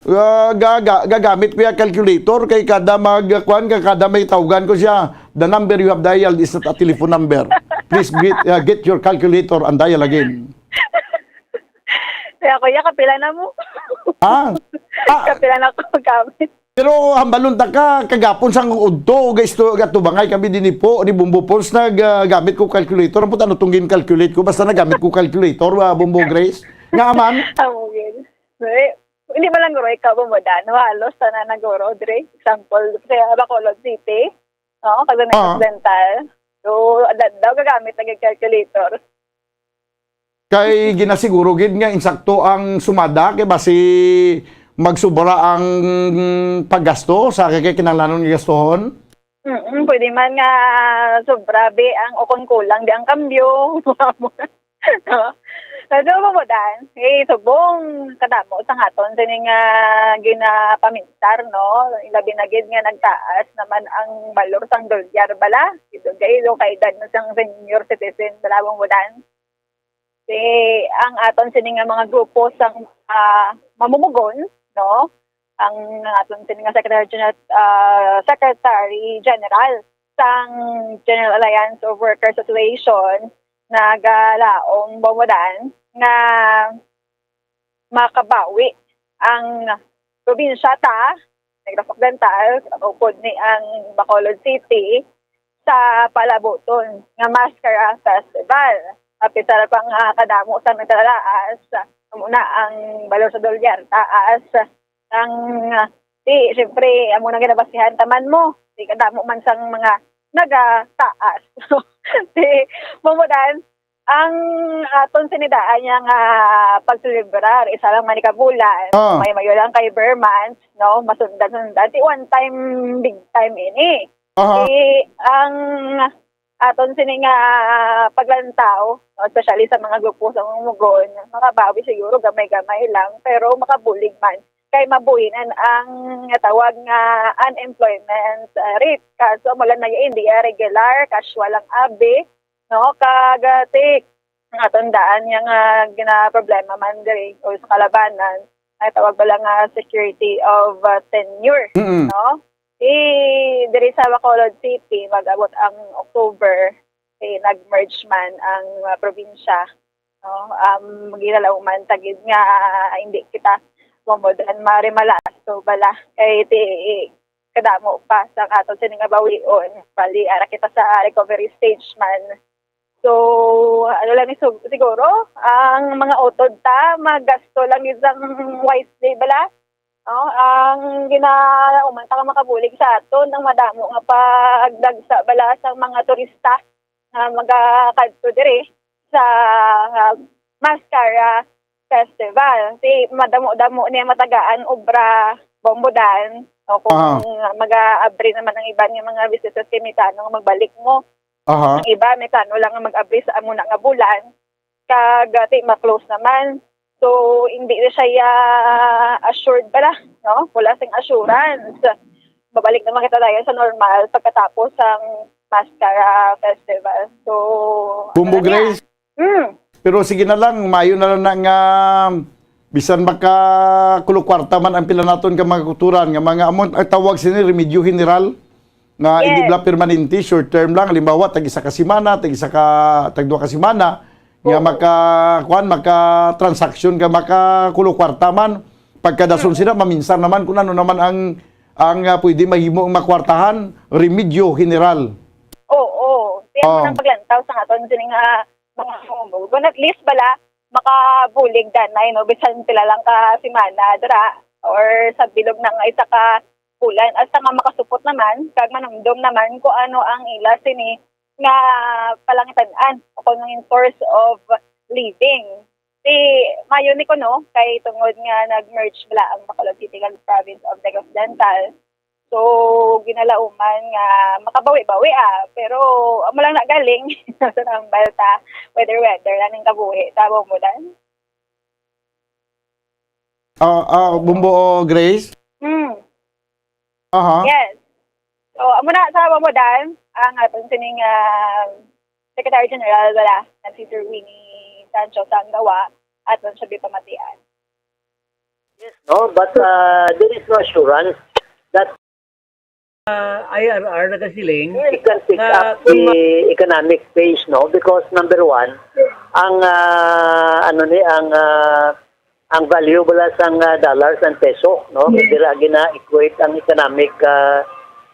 Ah, ga-, ga-, gagamit ko yung calculator kay kada mag-, kwan, ka-, kada may tawgan ko siya, "The number you have dialed is not a telephone number. Please get, ah, get your calculator and dial again." Kaya, kuya, kapila na mo? Ah? Ah. Kapila na ko gamit. Pero hambalon ta ka, kagapon sang udto, guys, to, gatubangay kami din po, ni Bombo Pons, nag, ah, gamit ko calculator. Ang puta, ano tong gin-calculate ko? Basta nagamit ko calculator, ah, Bombo Grace. Nga man? Amo gid. Eh, hindi man lang guro ikaw, Bombo Dan. Halos tanan na guro, Dre. Example, sa Bacolod City, no? Kag sa Ah. Occidental. So, da-, daw gagamit na gid calculator. Kay ginasiguro gid nga insakto ang sumada, kay basi magsubra ang paggasto sa kay kinahanglanon nga gastuhon. Mm, pwede man nga sobra, be, ang, o kung kulang, di ang kambyo. No? Pero mo, Dan, eh, subong kadamo sa aton sini nga ginapamintar, no? Labi na gid nga nagtaas naman ang balor sang dolyar bala. Ito, kay, ito, kay edad na sang senior citizen, bala mo, Dan. Si, ang aton sini nga mga grupo sang, ah, mamumugon, no? Ang aton sini nga Secretary General, ah, Secretary General sang General Alliance of Workers Association nagalaom, Bombo Dan, nga makabawi ang probinsya ta, Negros Occidental, upod ni ang Bacolod City, sa palabuton nga Mascara Festival. Apisar pa nga kadamo sa nagkalaas, amo na ang balor sa dolyar, taas. Ang, ah, di, siyempre, amo na ginabasihan taman mo. Di kadamo man sang mga nagataas. Di, Bombo Dan, ang aton sinidaan niya nga pagselebrar, isa lang man ka bulan, Ah. may mayo lang kay Ber months, no? Masundan-sundan. Di one time, big time ini. Aha. Di, ang aton sini nga paglantaw, no, especially sa mga grupo sa mamumugon, makabawi siguro gamay-gamay lang, pero makabulig man. Kay mabuhinan ang natawag nga unemployment, ah, rate. Kaso mo lang na hindi, ah, regular, casual ang abi, no? Kag, ah, ti, ang aton daan niya nga ginaproblema man diri o sa kalabanan, ay tawag bala nga security of, ah, tenure, Mm-mm. no? Eh, diri sa Bacolod City, mag-abot ang October, eh, nag-merge man ang, ah, probinsya, no? Um, ginalauman ta gid nga hindi kita, Bombo Dan, marimalaso bala. Kay ti, kadamo pa sa aton sini nga bawion. Bali, ara kita sa recovery stage man. So, ano lang ni, sug-, siguro, ang mga utod ta, magasto lang gid sang wisely bala. No? Ang gina-, umanta nga makabulig sa aton, ang madamo nga pagdagsa bala sang mga turista nga magakadto diri sa, ah, Mascara Festival. Si madamo-damo niya matagaan obra, Bombo Dan, no? Kung Aha. mag-aabri naman ang iban nga mga businesses, kay may plano nga magbalik mo. Aha. Ang iba, may plano lang nga mag-abri sa amo na nga bulan, kag, ah, ti, ma-close naman. So, hindi na siya, ah, assured bala, no? Wala sing assurance. babalik naman kita dayon sa normal pagkatapos sang Mascara Festival. So, Bumbo ano na? Grace, Hmm. pero sige na lang, maayo na lang na nga bisan makakulokwarta man ang pila naton ka mga kauturan nga mga amon ang tawag sini remedyo general nga hindi Yes. bala permanente, short term lang, halimbawa tag isa ka semana, tag isa ka tag duha ka semana nga Oo. maka kuan, maka transaction ka, makakulokwarta man, pagkadason sila maminsar naman kung ano naman ang ang ah, pwede mahimo ang makwartahan, remedyo general. Oo. Kaya Oh. mo nang paglantaw sa aton sini nga mga humog. Kung at least bala, makabulig danay, no? Bisan pila lang ka semana, dira, or sa bilog ng isa ka bulan. Hasta nga makasupot naman, kag manumdom naman kung ano ang ila sini nga palangitan-an o kung ang source of living. Si Mayo ni kuno, kay tungod nga nag-merge bala ang Bacolod City kag province of Negros Oriental. So, ginalauman nga makabawi-bawi ah. Pero amo lang na galing sa tambal ta weather weather lang ning kabuhi ta, Bumbo Dan. Ah, ah, Bumbo Grace? Hmm. Aha. Yes. So, amo na sa Bumbo Dan, ang aton sining ah, Secretary General wala na si Sir Winnie Sancho Sanggawa at siya gipamatian. No, but uh, there is no assurance that I R R nagasiling we can pick na up the economic pace, no? Because number one, ang uh, ano ni ang uh, ang value bala sang uh, dollars and peso, no? Dira gina-equate ang economic uh,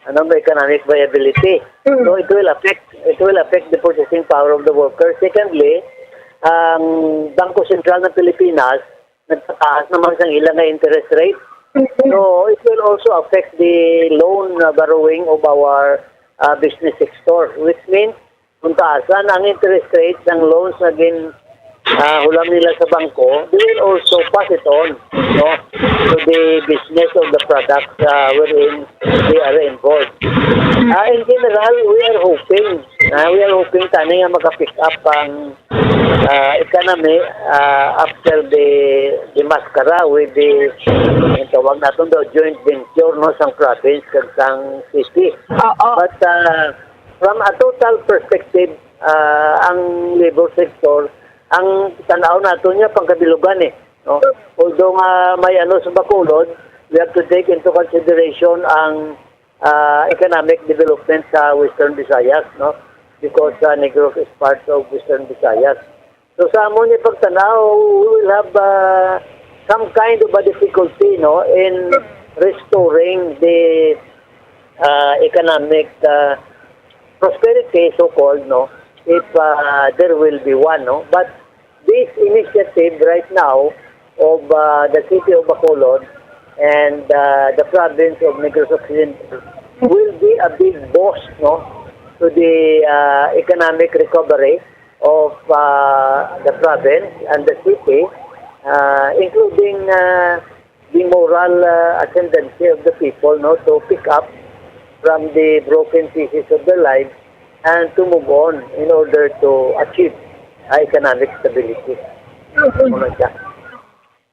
ano ba economic viability. So it will affect it will affect the purchasing power of the workers. Secondly, ang Bangko Sentral ng Pilipinas nagpataas naman sang ila nga interest rate. So it will also affect the loan uh, borrowing of our uh, business sector, which means kung taasan ang interest rate sang loans nga gin uh, hulam nila sa bangko, they will also pass it on, no, to the business or the products uh, wherein they are involved. Uh, in general, we are hoping, uh, we are hoping tani nga maka-pick up ang uh, economy uh, after the the Mascara with the ang tawag naton daw joint venture, no, sang province kag sang city. Oo. But uh, from a total perspective, uh, ang labor sector, ang tanaw nato niya pangkabilugan eh. No? Although nga may ano sa Bacolod, we have to take into consideration ang uh, economic development sa Western Visayas, no? Because uh, Negros is part of Western Visayas. So sa amon ni pagtanaw, we will have uh, some kind of a difficulty, no, in restoring the uh, economic uh, prosperity, so-called, no, if uh, there will be one, no. But this initiative right now of uh, the city of Bacolod and uh, the province of Negros Occidental will be a big boost, no, to the uh, economic recovery of uh, the province and the city, uh, including uh, the moral uh, ascendancy of the people, no, to pick up from the broken pieces of their lives and to move on in order to achieve uh, economic stability. Ano siya?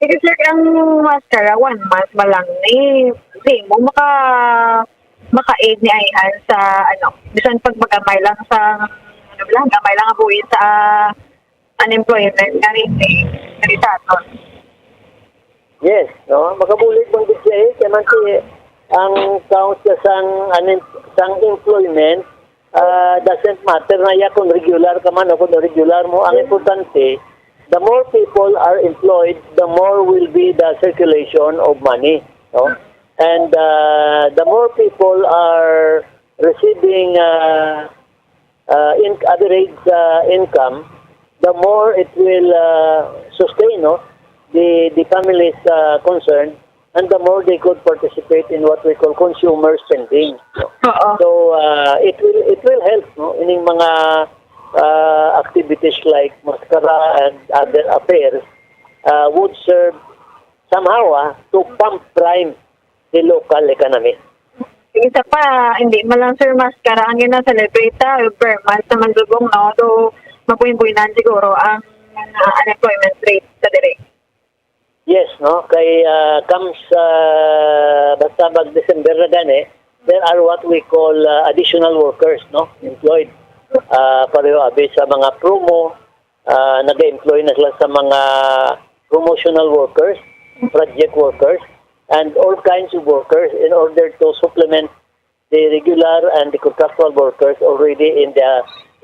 Kasi sir, ang Mascara, one month ba lang ni? Di mo maka maka-aid ni Ayhan sa ano, bisan pag magamay lang sa ano lang, gamay lang ang buhit sa unemployment nga rin eh, nga rin sa aton. Yes, no? Makabulig man gid siya eh. Kaya man si ang count sa sang, unem- sang employment uh, doesn't matter na ya kung regular ka man o kung irregular mo. Ang importante, the more people are employed, the more will be the circulation of money. No? And uh, the more people are receiving uh, uh, in average uh, income, the more it will uh, sustain, no, the the families uh, concerned, and the more they could participate in what we call consumer spending. Oo. So uh, it will it will help, no, ining mga uh, activities like Mascara and other affairs uh, would serve somehow uh, to pump prime the local economy. Isa pa, hindi man lang sir Mascara ang gina-celebrate ta, per month naman dugong, no? So, mabuhin-buhinan siguro ang uh, unemployment rate sa dire. Yes, no? Kay uh, comes uh, basta mag-December na gani, there are what we call, uh, additional workers, no? Employed. Uh, pareho abi sa mga promo, uh, nag-employ na sila sa mga promotional workers, project workers, and all kinds of workers in order to supplement the regular and the contractual workers already in the,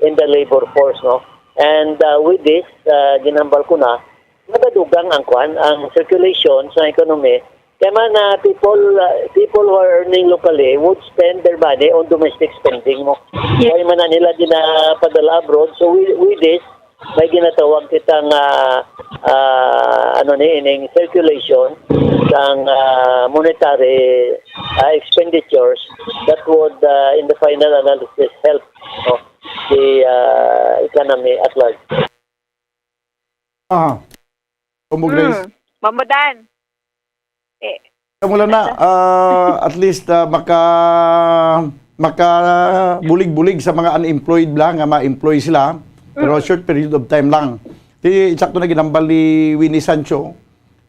in the labor force, no? And, uh, with this, uh, ginhambal ko na, nagadugang ang kwan, ang circulation sa economy. Kaya man, uh, people, uh, people who are earning locally would spend their money on domestic spending mo. Yes. Kaya man na nila ginapadala abroad. So with, with this, may ginatawag kita nga, ah, ano ni, ining circulation sang, ah, monetary, ah, expenditures that would, ah, in the final analysis, help, no, the, ah, economy at large. Ah. Combo Grace. Hmm. Mamudan. Eh. Mula na, ah, at least, ah, maka-, makabulig-bulig sa mga unemployed lang nga ma-employ sila. Pero Mm. short period of time lang. Di, insakto na ginambal ni Winnie Sancho,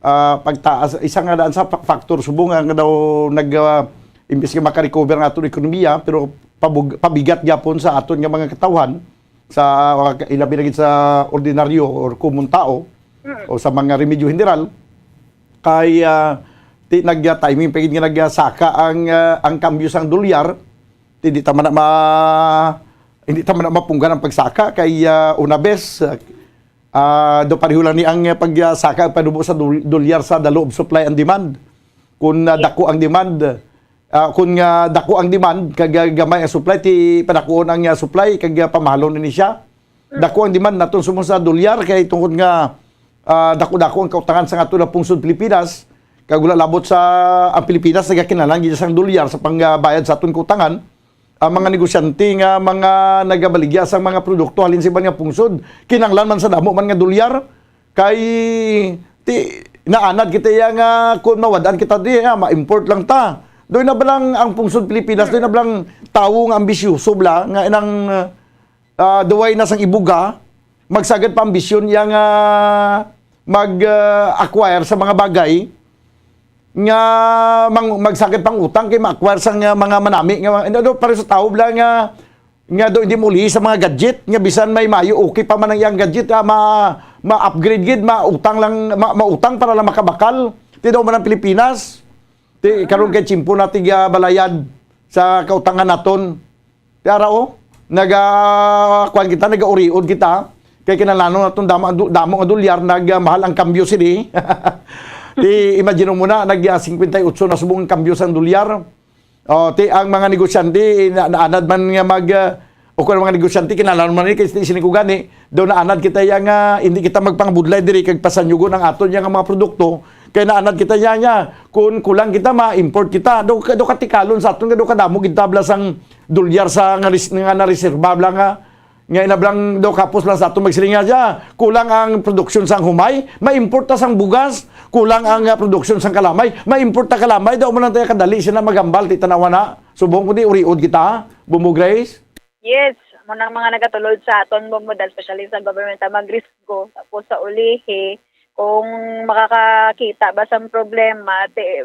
ah, pagtaas, isa nga daan sa fa-, factor subong nga daw nag, ah, imbis nga maka-recover ang aton ekonomiya, pero pabug-, pabigat gyapon sa aton nga mga katawhan, sa, ah, ilabi na gid sa ordinaryo or common tao, Mm. o sa mga remedyo general, kay, ah, ti-, nag-, ah, timing pa gid nga nagsaka ang, ah, ang kambyo sang dolyar, ti-, di ta man na ma-, hindi ta man na mapunggan ang pagsaka kay, ah, una bes, ah, ah, do pareho lang ni ang, ah, pagsaka panubo sa dol-, dolyar sa the law of supply and demand. Kung, ah, dako ang demand, ah, kung, ah, dako ang demand, kag, ah, gamay ang supply, ti padakuon ang, ah, supply, kag, ah, pamahalon ni siya. Dako ang demand naton subong sa dolyar, kay tungod nga, ah, dako-dako ang kautangan sa aton nga pungsod Pilipinas, kag wala labot sa ang Pilipinas nagakinahanglan gid sang dolyar sa pangbayad sa aton kautangan. Ang mga negosyante nga mga nagabaligya sang mga produkto halin sa iban nga pungsod, kinahanglan man sa damo man nga dolyar, kay ti-, naanad kita iya nga kung mawad-an kita di, ah, ma-import lang ta. Doon na ba lang ang pungsod Pilipinas, doon na ba lang tawo nga ambisyoso bala, nga inang, ah, duway na sang ibuga, magsagad pa ambisyon iya nga mag, ah, acquire sa mga bagay nga mang-, magsagad pang utang kay ma-acquire sang, ah, mga manami nga mga, ano, para sa tawo bala nga, nga do hindi muli sa mga gadget, nga bisan may mayo, okay pa man ang iyang gadget, ah, ma-, ma-upgrade gid, mautang lang, ma-, mautang para lang makabakal. Ti daw man ang Pilipinas. Ti karon kay tiyempo natin, ah, balayad sa kautangan naton. Ti ara, oh, naga-, kuwan kita, nagauriod kita. Kay kinahanglan naton damo, damo nga dolyar, nagmahal ang kambyo sini. Ti imagine mo na, nag, ah, singkwenta y otso na subong ang kambyo sang dolyar. Oh, ti ang mga negosyante, na, naanad man nga mag, ah, o kung ang mga negosyante, kinahanglan man ni, kay sini ko gani, daw naanad kita iya nga, hindi kita magpangabudlay diri kag pasanyugon ang aton iya nga mga produkto, kay naanad kita iya nga, kung kulang kita, ma-import kita. Daw, daw katikalon sa aton, nga daw kadamo gid tabla sang dolyar sa nga res-, nga nareserba bala nga, nga inablang daw kapos lang sa aton magsiling nga siya, kulang ang produksyon sang humay, ma-import ta sang bugas, kulang ang, ah, produksyon sang kalamay, ma-import ta kalamay, daw mo lang tayo kadali sila magambal, ti tanawa na. Subong kundi uriod kita, Bumbo Grace. Yes, mo nang mga nagatulod sa aton Bumbo, dahil especially sa government, ah, magrisgo. Tapos sa ulihi, kung makakakita ba sang problema, ti,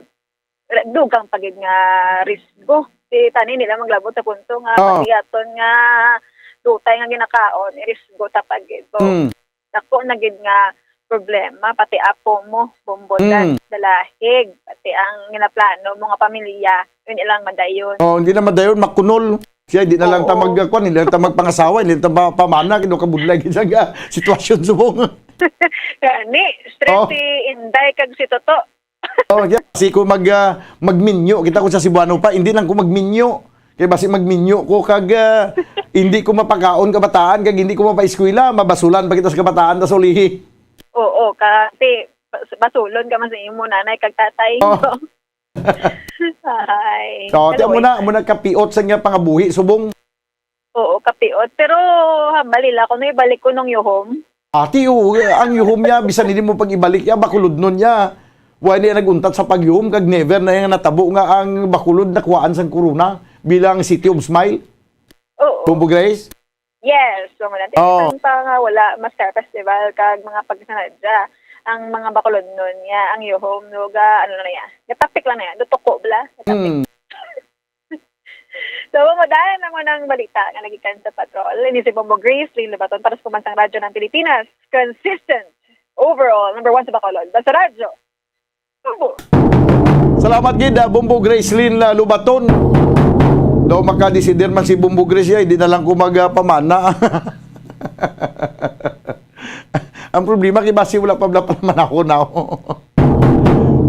dugang pa gid nga risgo. Ti tani nila maglabot sa punto nga Oh. pati aton nga dutay nga ginakaon, irisgo ta pa gid. So, Mm. dako na gid nga problema, pati apo mo, Bumbo, Mm. dalahig, pati ang ginaplano mo nga pamilya, yun ilang madayon. Oh, hindi na madayon, makunol. Siya, hindi na lang ta Oo. mag-, kuwan, hindi lang ta magpangasawa, hindi lang ta ma-, pamana, kino kabudlay gid sa sitwasyon subong. Gani, stress Oh. si Inday kag si Toto. Oh, yeah. Kasi kung mag, ah, magminyo, kita ko sa Cebuano pa, hindi lang ko magminyo. Kay basi magminyo ko kag, ah, hindi ko mapakaon kabataan, kag hindi ko mapaeskwela, mabasulan pa kita sa kabataan, ta sa ulihi. Oo, kasi bas-, basulon ka man sa imo nanay kag tatay. Oh. Ay, So, tiyan mo anyway. Na, mo na kapiot sa niya pangabuhi, subong. Oo, kapiot. Pero, hambal ila ko, no, ibalik ko nung yuhom. Ati, oo, ang yuhom niya, bisan hindi mo pag-ibalik niya, bakuludnon niya. Why niya nag-untat sa pagyuhom, kag never na yung natabo nga ang Bacolod nakuhaan sang corona bilang City of Smile? Oo. Bumbo Grace? Yes, so, wala. Oo. Ang pa nga wala, Master Festival, kag mga pagsanadya, ang mga Bacolodnon niya, ang yuhom, no, ga, ano na niya, gatapik lang na yan, dutuko bala, gatapik. Hmm. So, madayon na mo ng balita nga nagikan sa Patrol. Ini si Bombo Grace, Lynn Lubaton para sa Pambansang Radyo ng Pilipinas. Consistent. Overall, number one sa Bacolod. Basta Radyo. Bombo. Salamat gid, ah, Bombo Grace Lynn, ah, Lubaton. Daw makadesider man si Bombo Grace, ay, di na lang ko magpamana. Ang problema, kay basi wala pa bala pala manahon na.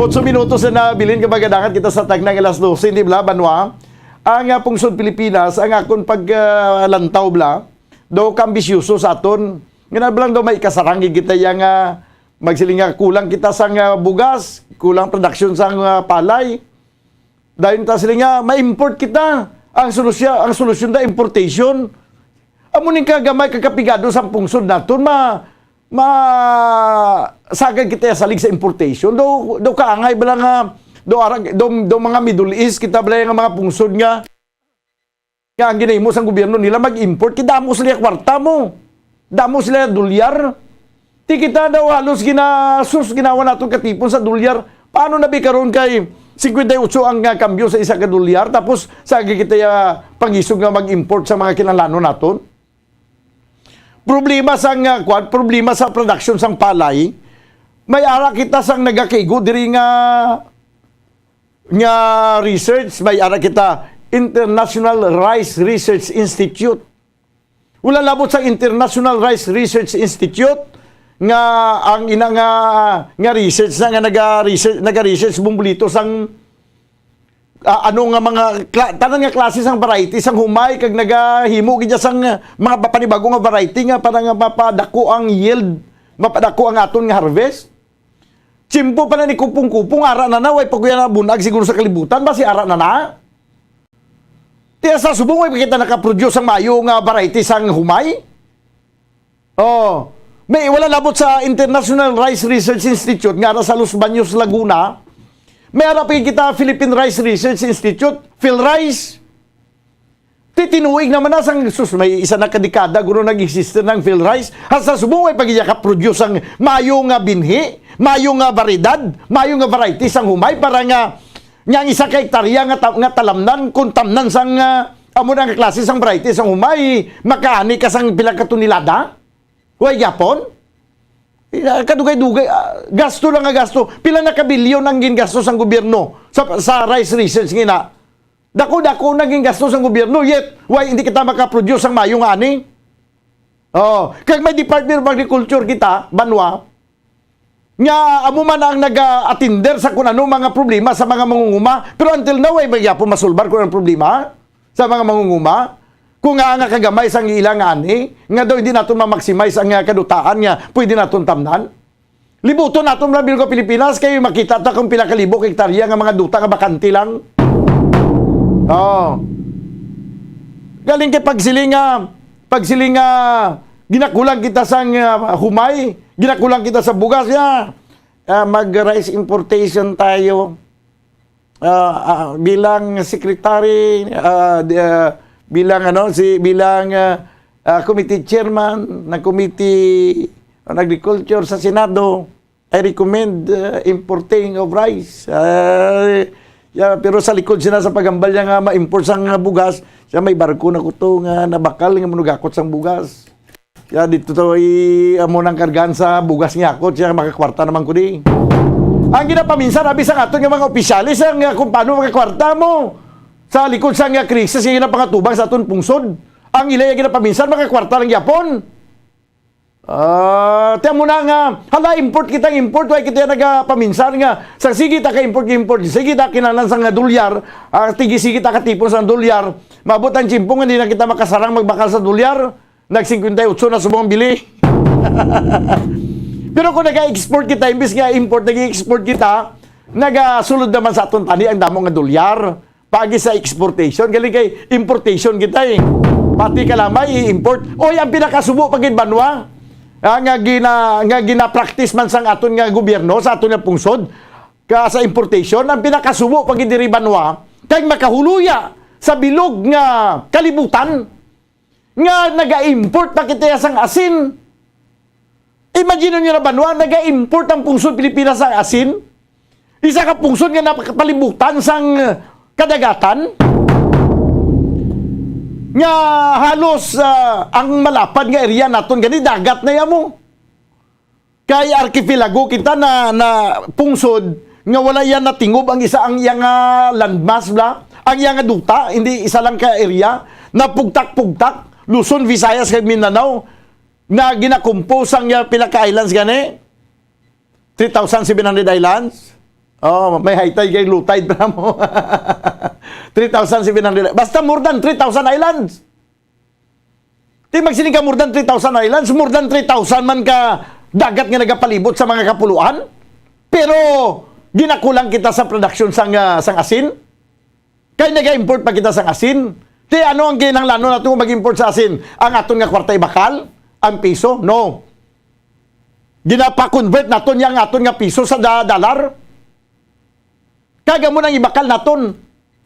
Otso minutos na nabilin, kay magadangat kita sa tagnang alas dose, hindi bala, Banwa? Ang, ah, pungsod Pilipinas, ang akon paglantaw bala, daw kaambisyoso sa aton. Nga na bala daw may ikasarang kita yang, ah, magsiling nga kulang kita sang, ah, bugas, kulang production sang, ah, palay. Dayon ta sila nga ma-import kita. Ang solusyon, ang solusyon da importation. Amo ning kagamay kag kapigado sang pungsod naton, ma ma sagad kita salig sa importation. Do do kaangay bala nga do arag do, do mga Middle East kita bala nga mga pungsod nga nga ang ginahimo sang gobyerno nila mag-import, kay damo sila kwarta mo. Damo sila dolyar. Ti kita daw halos ginasus ginawa naton katipon sa dolyar. Paano na bi karon kay singkwenta y otso ang, ah, kambyo sa isa ka dolyar, tapos sa kita, ah, pangisog nga mag-import sa mga kinahanglanon naton? Problema sa nga kwan, problema sa production sang palay. May ara kita sang nagakaigo diri nga nga research, may ara kita International Rice Research Institute. Wala labot sa International Rice Research Institute nga ang ina nga nga research na nga naga-research naga-research bumbulito sang, ah, ano nga mga kla- tanan nga klase sang variety sang humay, kag nagahimo gid sang mga panibago nga variety nga para nga mapadako ang yield, mapadako ang aton nga harvest. Tiyempo pa na ni kupong-kupong, ara na na, way pa kuya na bunag siguro sa kalibutan, basi ara na na. Tiya sa subong, way pa kita nakaproduce ang maayo nga variety sang humay. Oh, may wala labot sa International Rice Research Institute nga ara sa Los Baños, Laguna. May ara pa kita Philippine Rice Research Institute, PhilRice. Ti tinuig naman na sang, sus, may isa na ka dekada guro nag-exist na ang PhilRice. Hasta subong way pag iya ka-produce ang maayo nga binhi, maayo nga variedad, maayo nga variety sang humay para nga, nga ang isa ka hektarya nga, ta- nga talamnan, kung tamnan sang, ah, amo na nga klase sang variety sang humay, makaani ka sang pila ka tonelada? Way gyapon? Ina, kadugay-dugay, ah, gasto lang nga gasto. Pila na ka bilyon ang gingasto sang gobyerno sa, sa rice research nga ina? Dako-dako na gingasto sang gobyerno, yet why hindi kita makaproduce ang maayo nga ani? Oh, kag may Department of Agriculture kita, banwa, nga amo man ang nag-atender sa kun ano mga problema sa mga mangunguma, pero until now, ay gyapon masulbar kun ang problema sa mga mangunguma. Kung nga, nga kagamay sang ila nga ani, nga daw hindi naton ma-maximize ang, ah, kadutaan nga pwede naton tamnan. Libuton naton mga bilog nga Pilipinas, kay makita ta kung pila ka libo ka hektarya nga mga duta nga bakante lang. Oh. Galing kay pagsiling nga, pagsiling nga ginakulang kita sang, ah, humay, ginakulang kita sa bugas, ya. Ah, mag-rice importation tayo. Ah, ah, bilang secretary, ah, di- ah, bilang ano, si bilang, ah, ah, committee chairman ng committee on agriculture sa Senado, I recommend, ah, importing of rice. Ah, ya, pero sa likod sina sa pagambal niya nga ma-import sang bugas, siya may barko na kuto nga nabakal nga manugakot sang bugas. Ya, dito to i amo nang kargan sa bugas nga ako, siya makakwarta naman ko di. Ang ginapaminsan abi sa aton nga mga opisyales ang, nga kung paano makakwarta mo sa likod sa nga krisis nga ginapangatubang sa aton pungsod. Ang ila nga ginapaminsan makakwarta lang gyapon. Ah, tiyan mo na nga, hala, import kita, import, why kita nagapaminsan nga sa sige ta ka import, import, sige ta kinanan sa nga dolyar, ah, tigi sige ta katipon sa dolyar, maabot ang tiyempo nga di na kita makasarang magbakal sa dolyar. Nag singkwenta y otso na subong bili. Pero kung nag-export kita, imbis nga import, nag-export kita, nagasulod naman sa aton tani ang damo nga dolyar. Pagi sa exportation, galing kay importation kita eh. Pati kalamay, i-import. Oy, ang pinakasubo pa gid banwa, ah, nga gina, nga gina-practice man sang aton nga gobyerno, sa aton nga pungsod, ka sa importation, ang pinakasubo pa gid diri banwa, kay makahuluya sa bilog nga kalibutan. Nga naga-import na kita sang asin. Imagine niyo na banwa, naga-import ang pungsod Pilipinas sang asin. Isa ka pungsod nga napakapalibutan sang kadagatan. nga halos, ah, ang malapad nga area naton gani dagat na yamo. Kay arkipelago kita na, na pungsod nga wala yan natingob ang isa ang iyang, ah, landmass bla, ang iyang duta, hindi isa lang ka area, na pugtak-pugtak, Luzon, Visayas, kag Mindanao, na ginakumpos ang, ah, pila ka islands gani? Three thousand seven hundred islands? Oh, may high tide kay low tide pa mo. Three thousand seven hundred. Basta more than three thousand islands. Di magsiling ka more than three thousand islands, more than three thousand man ka dagat nga nagapalibot sa mga kapuluan. Pero ginakulang kita sa production sang, ah, sang asin. Kay naga-import pa kita sang asin. Ti ano ang kinahanglanon nato mag-import sa asin? Ang aton nga kwarta ibakal? Ang piso? No. Ginapakonvert naton yang aton nga piso sa da- dollar. Kag amo nang ibakal naton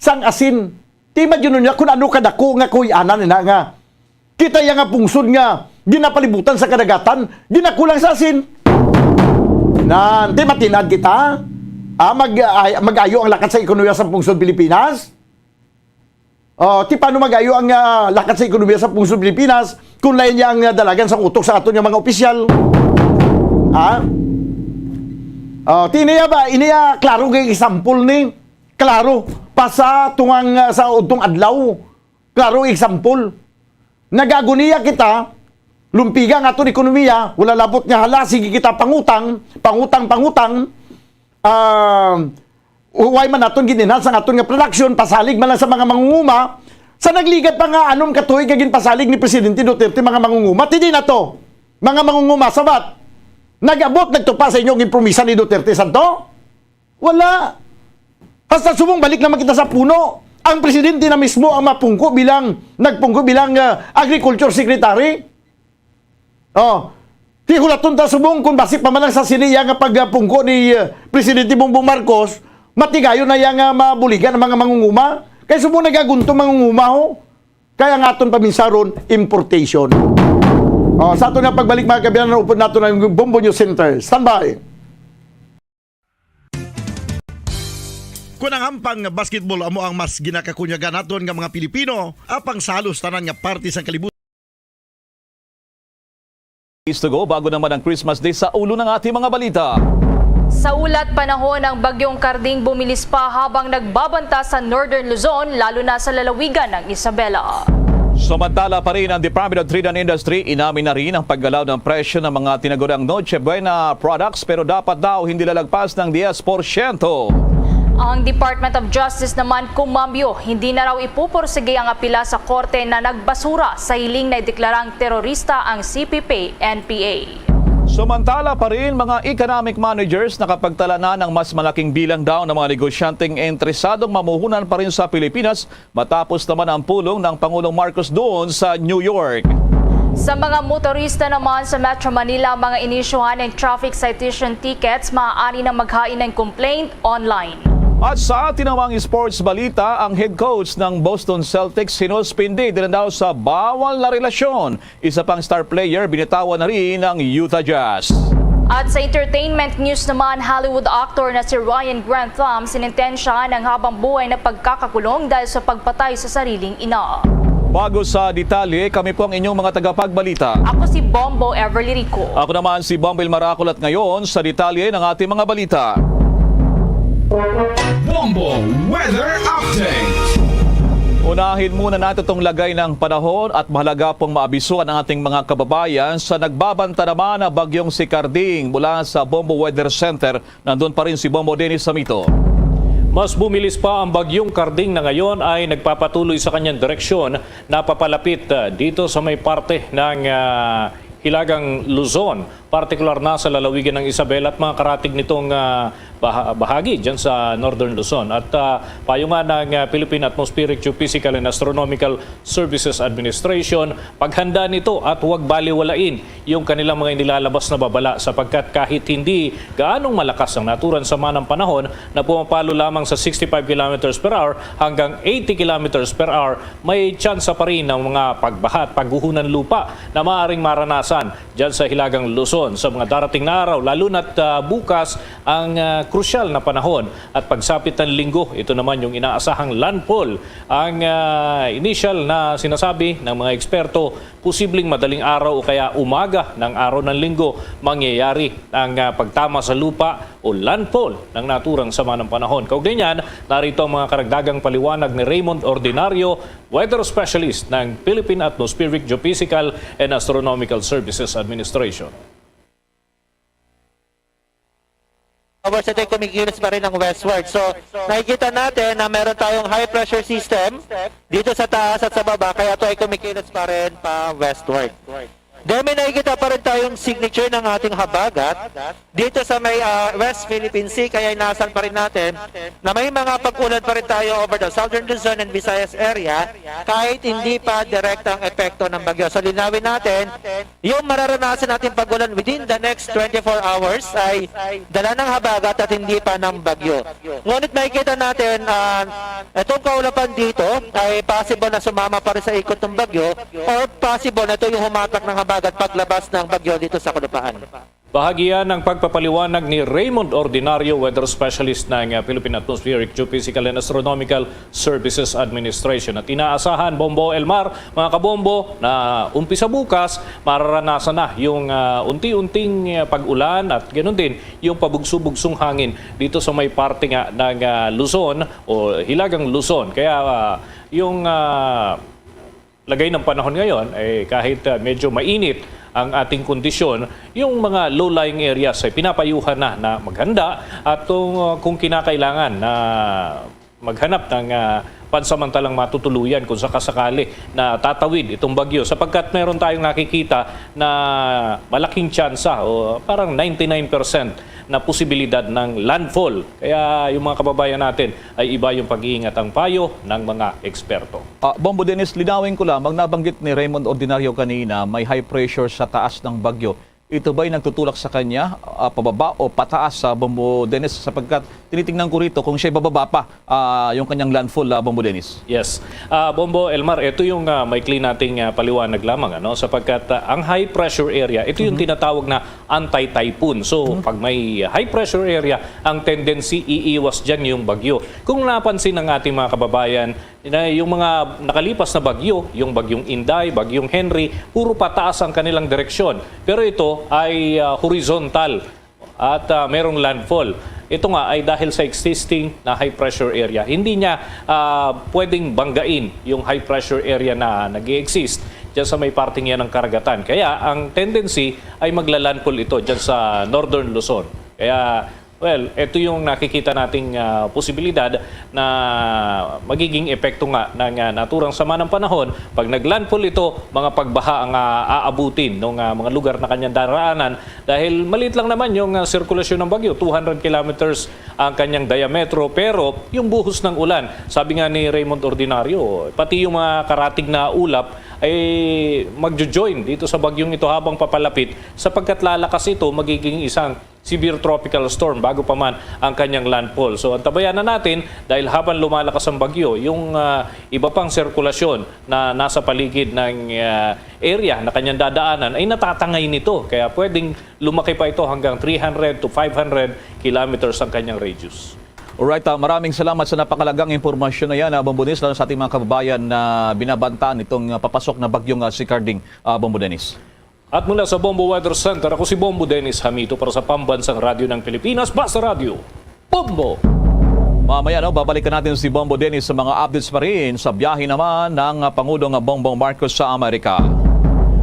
sang asin. Ti imagine niya kung ano kadako nga kuy-anan ina nga kita iya nga pungsod nga ginapalibutan sa kadagatan, ginakulang sa asin. Nan, ti matinad kita. Ah, mag, ay, mag-ayo ang lakat sa ekonomiya sa pungsod Pilipinas. Oh, ti paano mag-ayo ang, ah, lakat sa ekonomiya sa pungsod Pilipinas kung lain niya ang, ah, dalagan sa utok sa aton nga mga opisyal? Ha? Oh, ti niya ba, iniya klaro kay example ni, klaro pa sa tungang, ah, sa udtong adlaw. Klaro example. Nagaguniya kita, lumpiga ang aton ekonomiya, wala labot nga hala, sige kita pangutang, pangutang, pangutang. Ah, huway man naton gin-enhance ang aton nga production, pasalig man lang sa mga mangunguma. Sa nagligad pa nga anom ka tuig nga ginpasalig ni Presidente Duterte mga mangunguma, ti di na to. Mga mangunguma, sabat. Nag-abot, nagtupa sa inyong promisa ni Duterte, santo? Wala. Hasta subong balik naman kita sa puno. Ang presidente na mismo ang mapungko bilang, nagpungko bilang, ah, agriculture secretary. Oh, ti hulaton ta subong kung basi pa man lang sa sini iya nga pagpungko ni, ah, Presidente Bongbong Marcos, matigayon na iya nga mabuligan ang mga mangunguma. Kay subong nagagunto mangunguma, ho. Kaya nga aton paminsaron, importation. Oh, sa aton nga pagbalik, mga kabiyanan, upod naton ang Bombo News Center. Standby. Kung ang hampang nga basketball amo ang mas ginakakunyagan naton nga mga Pilipino, apang sa halos tanan nga parte sang kalibutan. Is to go, bago naman ang Christmas Day, sa ulo ng ating mga balita. Sa ulat panahon, ang Bagyong Carding bumilis pa habang nagbabanta sa Northern Luzon, lalo na sa lalawigan ng Isabela. Samantala pa rin, ang Department of Trade and Industry inamin na rin ang paggalaw ng presyo ng mga tinaguriang Noche Buena products, pero dapat daw hindi lalagpas ng diyes porsyento. Ang Department of Justice naman kumambyo, hindi na raw ipupursige ang apila sa korte na nagbasura sa hiling na ideklarang terorista ang C P P N P A. Samantala pa rin, mga economic managers nakapagtala na ng mas malaking bilang daw ng mga negosyanteng interesadong mamuhunan pa rin sa Pilipinas matapos naman ang pulong ng Pangulong Marcos doon sa New York. Sa mga motorista naman sa Metro Manila, mga inisyuhan ng traffic citation tickets, maaari na maghain ng complaint online. At sa atin namang sports balita, ang head coach ng Boston Celtics sinuspindi dahil daw sa bawal na relasyon. Isa pang star player, binitawan na rin ang Utah Jazz. At sa entertainment news naman, Hollywood actor na si Ryan Grantham sinintensyahan ng habang buhay na pagkakakulong dahil sa pagpatay sa sariling ina. Bago sa detalye, kami po ang inyong mga tagapagbalita. Ako si Bombo Everly Rico. Ako naman si Bombo Ilmaracol at ngayon sa detalye ng ating mga balita. Bombo Weather Update. Unahin muna natin itong lagay ng panahon at mahalaga pong maabisuhan ang ating mga kababayan sa nagbabanta naman na bagyong si Carding. Mula sa Bombo Weather Center, nandun pa rin si Bombo Dennis Samito. Mas bumilis pa ang bagyong Carding na ngayon ay nagpapatuloy sa kanyang direksyon na papalapit, ah, dito sa may parte ng, ah, Hilagang Luzon, partikular na sa lalawigan ng Isabela at mga karatig nitong, ah, baha-, bahagi dyan sa Northern Luzon. At, ah, payungan ng, ah, Philippine Atmospheric, Geophysical and Astronomical Services Administration, paghanda nito at huwag baliwalain yung kanilang mga inilalabas na babala, sapagkat kahit hindi gaanong malakas ang naturan, sama ng panahon na pumapalo lamang sa sixty-five kilometers per hour hanggang eighty kilometers per hour, may tsansa pa rin ng mga pagbaha at pagguho ng lupa na maaaring maranasan dyan sa Hilagang Luzon sa mga darating na araw, lalo na't, ah, bukas ang, ah, krusyal na panahon at pagsapit ng linggo, ito naman yung inaasahang landfall. Ang, ah, initial na sinasabi ng mga eksperto, posibleng madaling araw o kaya umaga ng araw ng linggo mangyayari ang, ah, pagtama sa lupa o landfall ng naturang sama ng panahon. Kaugnay niyan, narito ang mga karagdagang paliwanag ni Raymond Ordinario, weather specialist ng Philippine Atmospheric Geophysical and Astronomical Services Administration. However, ito ay kumikilos pa rin ng westward. So, nakikita natin na meron tayong high pressure system dito sa taas at sa baba, kaya ito ay kumikilos pa rin pa westward. Then may nakikita pa rin tayong signature ng ating habagat dito sa may ah, West Philippine Sea, kaya inasan pa rin natin na may mga pag-ulan pa rin tayo over the southern Luzon and Visayas area kahit hindi pa direktang epekto ng bagyo. So linawin natin, yung mararanasan natin pag-ulan within the next twenty-four hours ay dala ng habagat at hindi pa ng bagyo. Ngunit makikita natin, ah, itong kaulapan dito ay possible na sumama pa rin sa ikot ng bagyo or possible na ito yung humatak ng habagat paglabas ng bagyo dito sa kalupaan. Bahagi yan ng pagpapaliwanag ni Raymond Ordinario, weather specialist ng, uh, Philippine Atmospheric Geophysical and Astronomical Services Administration. At inaasahan, Bombo Elmar, mga kabombo, na umpisa bukas, mararanasan na yung, uh, unti-unting, uh, pag-ulan at ganoon din yung pabugso-bugsong hangin dito sa may parte nga ng, uh, Luzon o Hilagang Luzon. Kaya, uh, yung, uh, lagay ng panahon ngayon, eh, kahit, ah, medyo mainit ang ating kondisyon, yung mga low-lying areas ay pinapayuhan na na maghanda at kung, ah, kung kinakailangan na maghanap ng, ah, pansamantalang matutuluyan kung sakasakali na tatawid itong bagyo, sapagkat meron tayong nakikita na malaking tsansa o parang ninety-nine percent na posibilidad ng landfall. Kaya yung mga kababayan natin ay iba yung pag-iingat ang payo ng mga eksperto. Ah, Bombo Dennis, linawin ko lamang, nabanggit ni Raymond Ordinario kanina, may high pressure sa taas ng bagyo. Ito ba'y nagtutulak sa kanya, ah, pababa o pataas sa Bombo Dennis? Sapagkat tinitingnan ko rito kung siya'y bababa pa, ah, yung kanyang landfall, ah, Bombo Dennis. Yes. Ah, Bombo Elmar, ito yung, ah, maikli nating, ah, paliwanag lamang, ano? Sapagkat, ah, ang high pressure area, ito yung tinatawag na anti-typhoon. So, pag may high pressure area, ang tendency iiwas dyan yung bagyo. Kung napansin ng ating mga kababayan, na yung mga nakalipas na bagyo, yung bagyong Inday, bagyong Henry, puro pataas ang kanilang direksyon. Pero ito ay, ah, horizontal at, ah, merong landfall. Ito nga ay dahil sa existing na high pressure area. Hindi niya, ah, pwedeng banggain yung high pressure area na nag-i-exist dyan sa may parting yan ng karagatan. Kaya ang tendency ay magla-landfall ito dyan sa Northern Luzon. Kaya, well, ito yung nakikita nating, ah, posibilidad na magiging epekto nga ng, ah, naturang sama ng panahon. Pag nag-landfall ito, mga pagbaha ang, ah, aabutin ng, ah, mga lugar na kanyang daraanan dahil maliit lang naman yung, ah, sirkulasyon ng bagyo, two hundred kilometers ang kanyang diametro, pero yung buhos ng ulan, sabi nga ni Raymond Ordinario, pati yung mga karatig na ulap ay magjo-join dito sa bagyong ito habang papalapit, sapagkat lalakas ito, magiging isang severe tropical storm bago pa man ang kanyang landfall. So, antabayanan natin dahil habang lumalakas ang bagyo, yung, ah, iba pang sirkulasyon na nasa paligid ng, ah, area na kanyang dadaanan ay natatangay nito. Kaya pwedeng lumaki pa ito hanggang three hundred to five hundred kilometers ang kanyang radius. Alright, ah, maraming salamat sa napakalagang impormasyon na yan, ah, Bombo Dennis, lalo sa ating mga kababayan na binabantaan itong, ah, papasok na bagyong, ah, si Carding, ah, Bombo Dennis. At mula sa Bombo Weather Center, ako si Bombo Dennis Hamito para sa Pambansang Radyo ng Pilipinas, Basta Radyo, Bombo! Mamaya, no, babalikan natin si Bombo Dennis sa mga updates pa rin sa biyahe naman ng, ah, Pangulong Bongbong Marcos sa Amerika.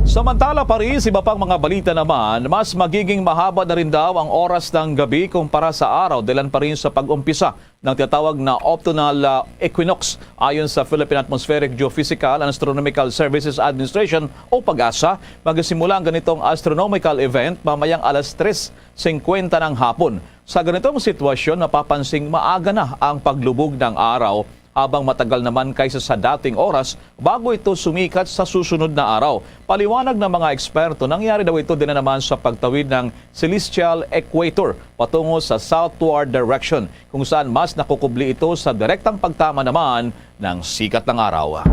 Samantala pa rin, sa iba pang mga balita naman, mas magiging mahaba na rin daw ang oras ng gabi kumpara sa araw, dahilan pa rin sa pag-umpisa ng tinatawag na autumnal, ah, equinox. Ayon sa Philippine Atmospheric Geophysical and Astronomical Services Administration o PAGASA, magsisimula ang ganitong astronomical event mamayang alas tres singkwenta ng hapon. Sa ganitong sitwasyon, mapapansing maaga na ang paglubog ng araw, habang matagal naman kaysa sa dating oras bago ito sumikat sa susunod na araw. Paliwanag ng mga eksperto, nangyari daw ito din na naman sa pagtawid ng celestial equator patungo sa southward direction, kung saan mas nakukubli ito sa direktang pagtama naman ng sikat ng araw.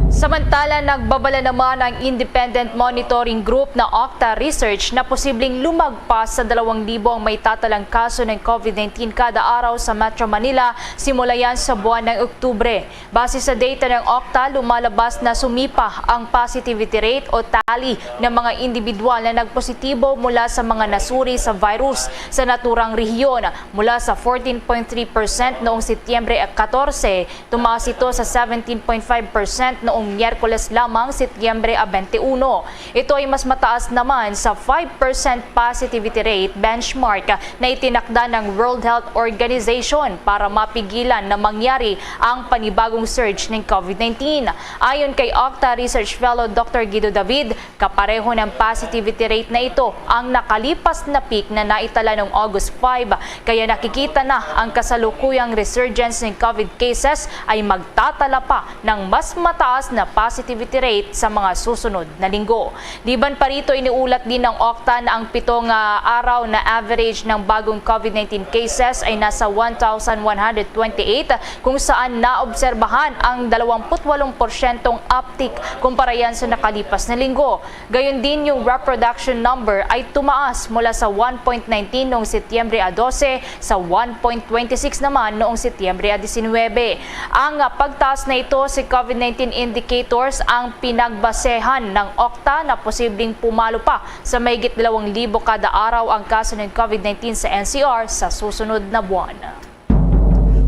Samantala, nagbabala naman ang Independent Monitoring Group na Octa Research na posibleng lumagpas sa dalawang libo ang may tatalang kaso ng COVID nineteen kada araw sa Metro Manila simula yan sa buwan ng Oktubre. Base sa data ng Octa, lumalabas na sumipa ang positivity rate o tally ng mga individual na nagpositibo mula sa mga nasuri sa virus sa naturang rehiyon, mula sa fourteen point three percent noong Setyembre katorse, tumaas ito sa seventeen point five percent noong Miyerkules lamang, Setyembre twenty-one. Ito ay mas mataas naman sa five percent positivity rate benchmark na itinakda ng World Health Organization para mapigilan na mangyari ang panibagong surge ng COVID nineteen. Ayon kay Octa Research Fellow Doctor Guido David, kapareho ng positivity rate na ito ang nakalipas na peak na naitala noong August five, kaya nakikita na ang kasalukuyang resurgence ng COVID cases ay magtatala pa ng mas mataas na positivity rate sa mga susunod na linggo. Liban pa rito, iniulat din ng Octa na ang pito nga araw na average ng bagong COVID nineteen cases ay nasa one thousand one hundred twenty-eight, kung saan naobserbahan ang dalawampu't walong porsyentong uptick kumpara yan sa nakalipas na linggo. Gayon din, yung reproduction number ay tumaas mula sa one point nineteen noong Setyembre dose sa one point twenty-six naman noong Setyembre diecinuebe. Ang, ah, pagtaas na ito sa COVID nineteen indicators ang pinagbasehan ng Octa na posibleng pumalo pa sa mahigit dalawang libo kada araw ang kaso ng COVID nineteen sa N C R sa susunod na buwan.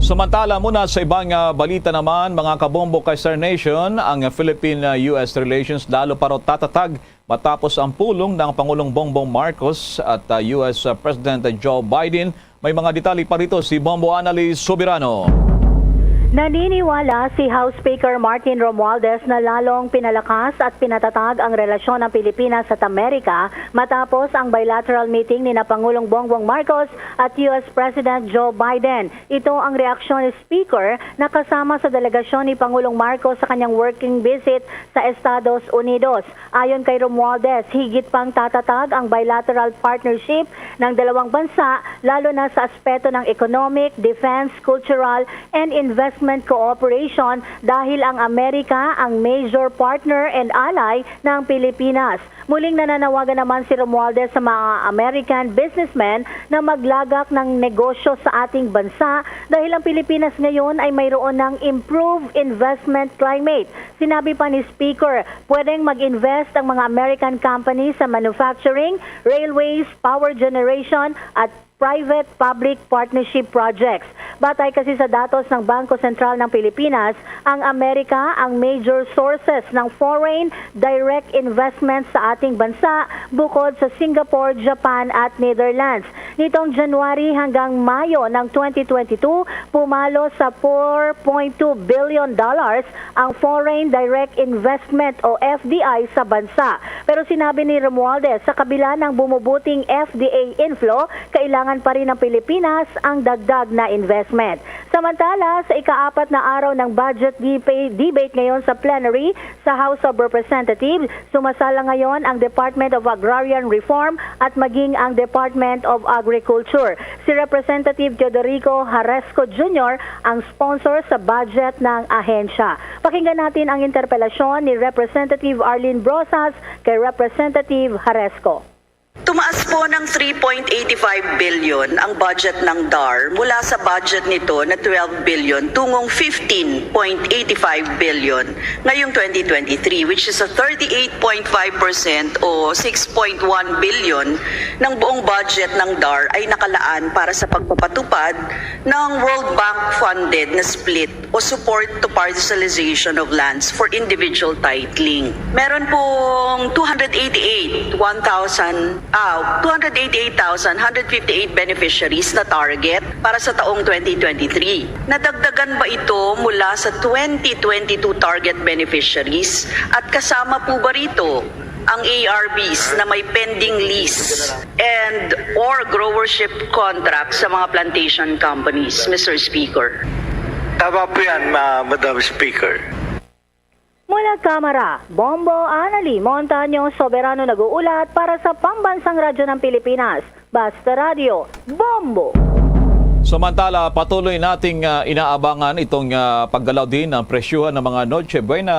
Samantala, muna sa ibang, ah, balita naman, mga kabombo kay Star Nation, ang Philippine, ah, U S relations lalo pa raw tatatag matapos ang pulong ng Pangulong Bongbong Marcos at, ah, U S President Joe Biden. May mga detalye pa rito si Bombo Annalie Soberano. Naniniwala si House Speaker Martin Romualdez na lalong pinalakas at pinatatag ang relasyon ng Pilipinas at Amerika matapos ang bilateral meeting ni na Pangulong Bongbong Marcos at U S President Joe Biden. Ito ang reaksyon ni Speaker na kasama sa delegasyon ni Pangulong Marcos sa kanyang working visit sa Estados Unidos. Ayon kay Romualdez, higit pang tatatag ang bilateral partnership ng dalawang bansa, lalo na sa aspeto ng economic, defense, cultural, and investment cooperation, dahil ang Amerika ang major partner and ally ng Pilipinas. Muling nananawagan naman si Romualdez sa mga American businessmen na maglagak ng negosyo sa ating bansa, dahil ang Pilipinas ngayon ay mayroon ng improved investment climate. Sinabi pa ni Speaker, pwedeng mag-invest ang mga American companies sa manufacturing, railways, power generation, at private-public partnership projects. Batay kasi sa datos ng Bangko Sentral ng Pilipinas, ang Amerika ang major sources ng foreign direct investment sa ating bansa, bukod sa Singapore, Japan, at Netherlands. Nitong January hanggang Mayo ng twenty twenty-two, pumalo sa four point two billion dollars ang foreign direct investment o F D I sa bansa. Pero sinabi ni Romualdez, sa kabila ng bumubuting F D I inflow, kailangan pa rin ng Pilipinas ang dagdag na investment. Samantala, sa ikaapat na araw ng budget debate ngayon sa plenary sa House of Representatives, sumasala ngayon ang Department of Agrarian Reform at maging ang Department of Agriculture. Si Representative Teodorico Jaresco Junior ang sponsor sa budget ng ahensya. Pakinggan natin ang interpelasyon ni Representative Arlene Brosas kay Representative Jaresco. Tumaas po ng three point eight five billion ang budget ng DAR mula sa budget nito na twelve billion tungong fifteen point eight five billion ngayong twenty twenty-three, which is a thirty-eight point five percent o six point one billion ng buong budget ng DAR ay nakalaan para sa pagpapatupad ng World Bank funded na split o support to parcelization of lands for individual titling. Meron pong two hundred eighty-eight, one thousand, ah, two hundred eighty-eight thousand one hundred fifty-eight beneficiaries na target para sa taong twenty twenty-three. Nadagdagan ba ito mula sa twenty twenty-two target beneficiaries? At kasama po ba rito ang A R Bs na may pending lease and or growership contract sa mga plantation companies, Mister Speaker? Tama po yan, ma-, Madam Speaker. Mula Kamara, Bombo Anali Montaño Soberano nag-uulat para sa Pambansang Radyo ng Pilipinas, Basta Radyo, Bombo! Samantala, patuloy nating, ah, inaabangan itong, ah, paggalaw din ng presyohan ng mga Noche Buena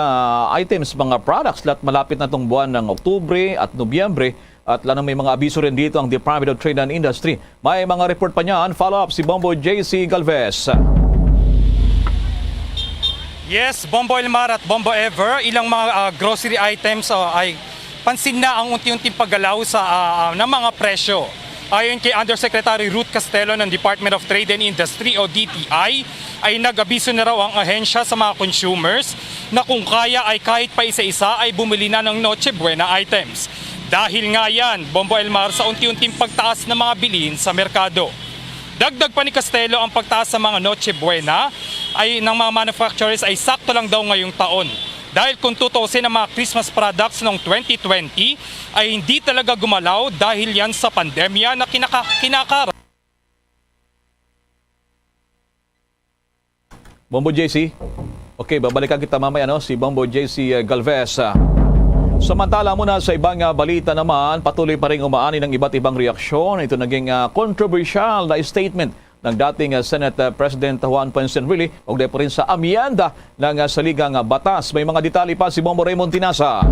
items, mga products, lahat malapit na itong buwan ng Oktubre at Nobyembre. At lalong may mga abiso rin dito ang Department of Trade and Industry. May mga report pa niyan. Follow up si Bombo J C Galvez. Yes, Bombo Elmar at Bombo Ever, ilang mga ah, grocery items ah, ay pansin na ang unti-unting paggalaw sa ah, ah, ng mga presyo. Ayon kay Undersecretary Ruth Castelo ng Department of Trade and Industry o D T I, ay nag-abiso na raw ang ahensya sa mga consumers na kung kaya ay kahit pa isa-isa ay bumili na ng Noche Buena items. Dahil nga yan, Bombo Elmar, sa unti-unting pagtaas ng mga bilihin sa merkado. Dagdag pa ni Castelo, ang pagtaas sa mga Noche Buena ay ng mga manufacturers ay sakto lang daw ngayong taon. Dahil kung tutuusin ang mga Christmas products noong twenty twenty ay hindi talaga gumalaw dahil yan sa pandemya na kinaka kinakara. Bombo J C. Okay, babalikan kita mamaya, no, si Bombo J C Galvez. Ah, samantala muna sa ibang ah, balita naman, patuloy pa rin umaani ng iba't ibang reaksyon. Ito naging ah, kontrobersyal na statement ng dating ah, Senate ah, President Juan Ponce Enrile, kaugnay pa rin sa amyenda ng ah, saligang ah, batas. May mga detalye pa si Bombo Raymond Tinasa.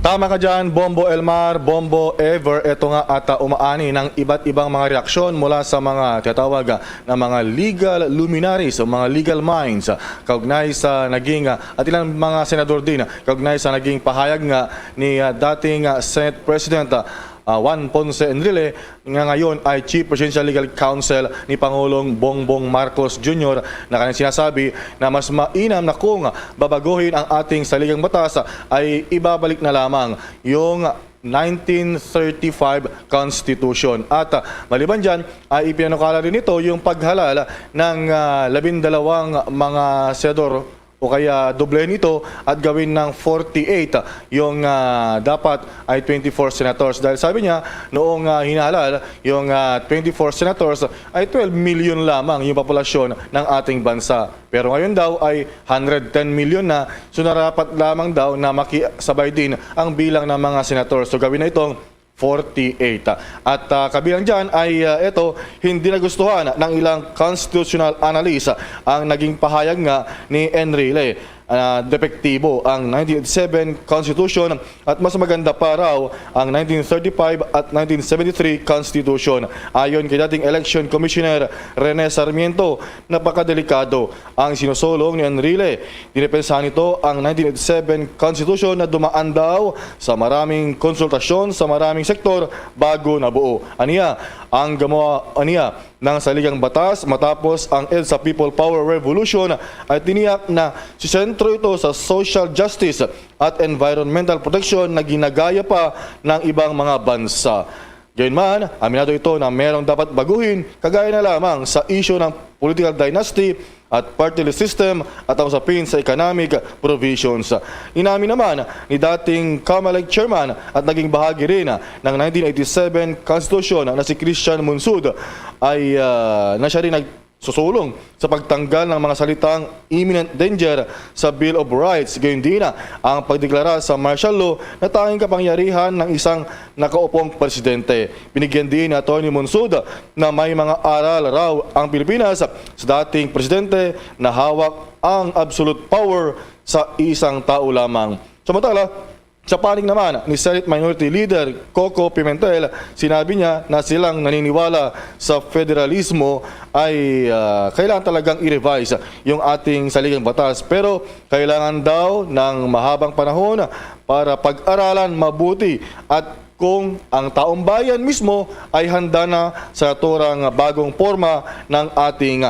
Tama ka dyan, Bombo Elmar, Bombo Ever. Ito nga ata umaani ng iba't ibang mga reaksyon mula sa mga tinatawag na mga legal luminaries o mga legal minds kaugnay sa naging, at ilang mga senador din, kaugnay sa naging pahayag nga ni ah, dating ah, Senate President ah, ah, Juan Ponce Enrile, nga ngayon ay Chief Presidential Legal Counsel ni Pangulong Bongbong Marcos Junior, na kanyang sinasabi na mas mainam na kung babaguhin ang ating saligang batas ay ibabalik na lamang yung nineteen thirty-five Constitution. At ah, maliban dyan ay ipinanukala rin ito yung paghalal ng ah, labindalawang mga senador o kaya doblehin ito at gawin ng forty-eight yung ah, dapat ay twenty-four senators. Dahil sabi niya, noong ah, hinahalal yung ah, twenty-four senators ay twelve million lamang yung populasyon ng ating bansa. Pero ngayon daw ay one hundred ten million na, so narapat lamang daw na makisabay din ang bilang ng mga senators. So gawin na itong forty-eight. At ah, kabilang dyan ay ah, ito, hindi nagustuhan ng ilang constitutional analyst ang naging pahayag nga ni Enrile. Ah, depektibo ang nineteen eighty-seven Constitution at mas maganda pa raw ang nineteen thirty-five at nineteen seventy-three Constitution. Ayon kay dating Election Commissioner Rene Sarmiento, napakadelikado ang sinusulong ni Enrile. Dinepensahan nito ang nineteen eighty-seven Constitution na dumaan daw sa maraming konsultasyon sa maraming sektor bago nabuo. Aniya, ang gamo aniya ng saligang batas matapos ang EDSA People Power Revolution ay tiniyak na sisentro ito sa social justice at environmental protection na ginagaya pa ng ibang mga bansa. Gayunman, aminado ito na merong dapat baguhin, kagaya na lamang sa isyu ng political dynasty at party list system at ang usapin sa economic provisions. Inamin naman ni dating COMELEC chairman at naging bahagi rin ng nineteen eighty-seven Constitution na si Christian Monsud ay ah, na siya rin nagsusulong sa pagtanggal ng mga salitang imminent danger sa Bill of Rights, gayon din ang pagdeklara sa martial law na tanging kapangyarihan ng isang nakaupong presidente. Binigyan din ni Attorney Monsud na may mga aral raw ang Pilipinas sa dating presidente na hawak ang absolute power sa isang tao lamang. Samantala, sa panig naman ni Senate Minority Leader Coco Pimentel, sinabi niya na silang naniniwala sa federalismo ay ah, kailangan talagang i-revise yung ating saligang batas. Pero kailangan daw ng mahabang panahon para pag-aralan mabuti at kung ang taong bayan mismo ay handa na sa naturang bagong porma ng ating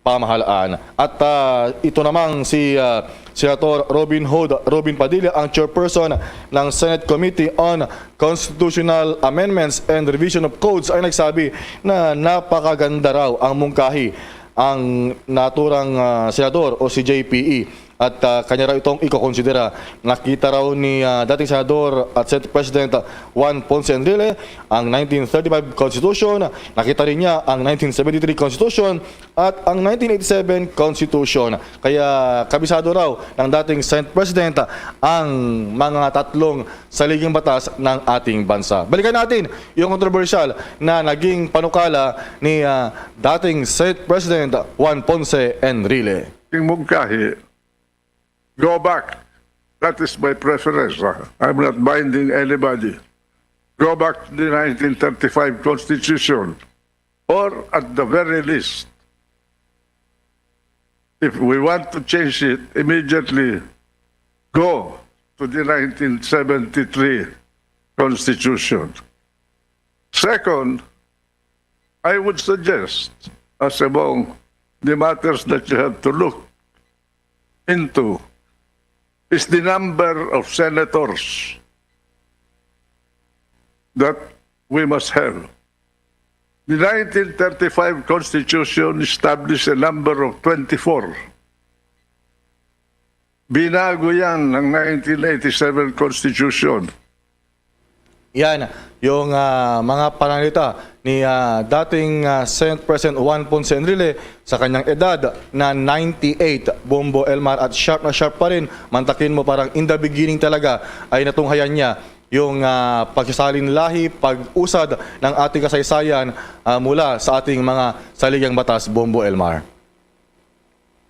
pamahalaan. At ah, ito namang si ah, Senator Robin Hood Robin Padilla, ang chairperson ng Senate Committee on Constitutional Amendments and Revision of Codes, ay nagsabi na napakaganda raw ang mungkahi ang naturang ah, senador o si J P E. at, ah, kanya raw itong ikokonsidera. Nakita raw ni, ah, dating Senador at Senate President Juan Ponce Enrile ang nineteen thirty-five Constitution, nakita rin niya ang nineteen seventy-three Constitution at ang nineteen eighty-seven Constitution. Kaya kabisado raw ng dating Senate President ang mga tatlong saligang batas ng ating bansa. Balikan natin yung kontrobersyal na naging panukala ni, ah, dating Senate President Juan Ponce Enrile. King mugkahi, go back. That is my preference, ah. I'm not binding anybody. Go back to the nineteen thirty-five Constitution, or at the very least, if we want to change it, immediately go to the nineteen seventy-three Constitution. Second, I would suggest, as among the matters that you have to look into, is the number of senators that we must have. The nineteen thirty-five Constitution established a number of twenty-four. Binago yan ng nineteen eighty-seven Constitution. Yan yung, ah, mga pananalita ni, ah, dating, ah, Senate President Juan Ponce Enrile sa kanyang edad na ninety-eight. Bombo, Elmar, at sharp na sharp pa rin. Mantakin mo, parang in the beginning talaga ay natunghayan niya yung, ah, pagsasalin lahi, pag-usad ng ating kasaysayan, ah, mula sa ating mga saligang batas, Bombo, Elmar.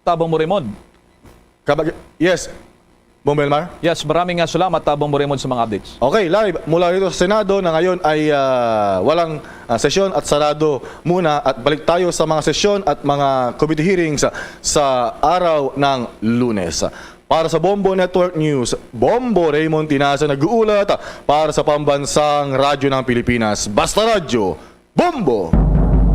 Tabang mo, Raymond. Kabag-, yes, Bombo Elmar? Yes, maraming, ah, salamat, Tabang mo, Raymond, sa mga updates. Okay, live mula rito sa Senado na ngayon ay, ah, walang, ah, sesyon at sarado muna, at balik tayo sa mga sesyon at mga committee hearings sa araw ng Lunes. Para sa Bombo Network News, Bombo Raymond Tinaza nag-uulat para sa Pambansang Radyo ng Pilipinas, Basta Radyo, Bombo!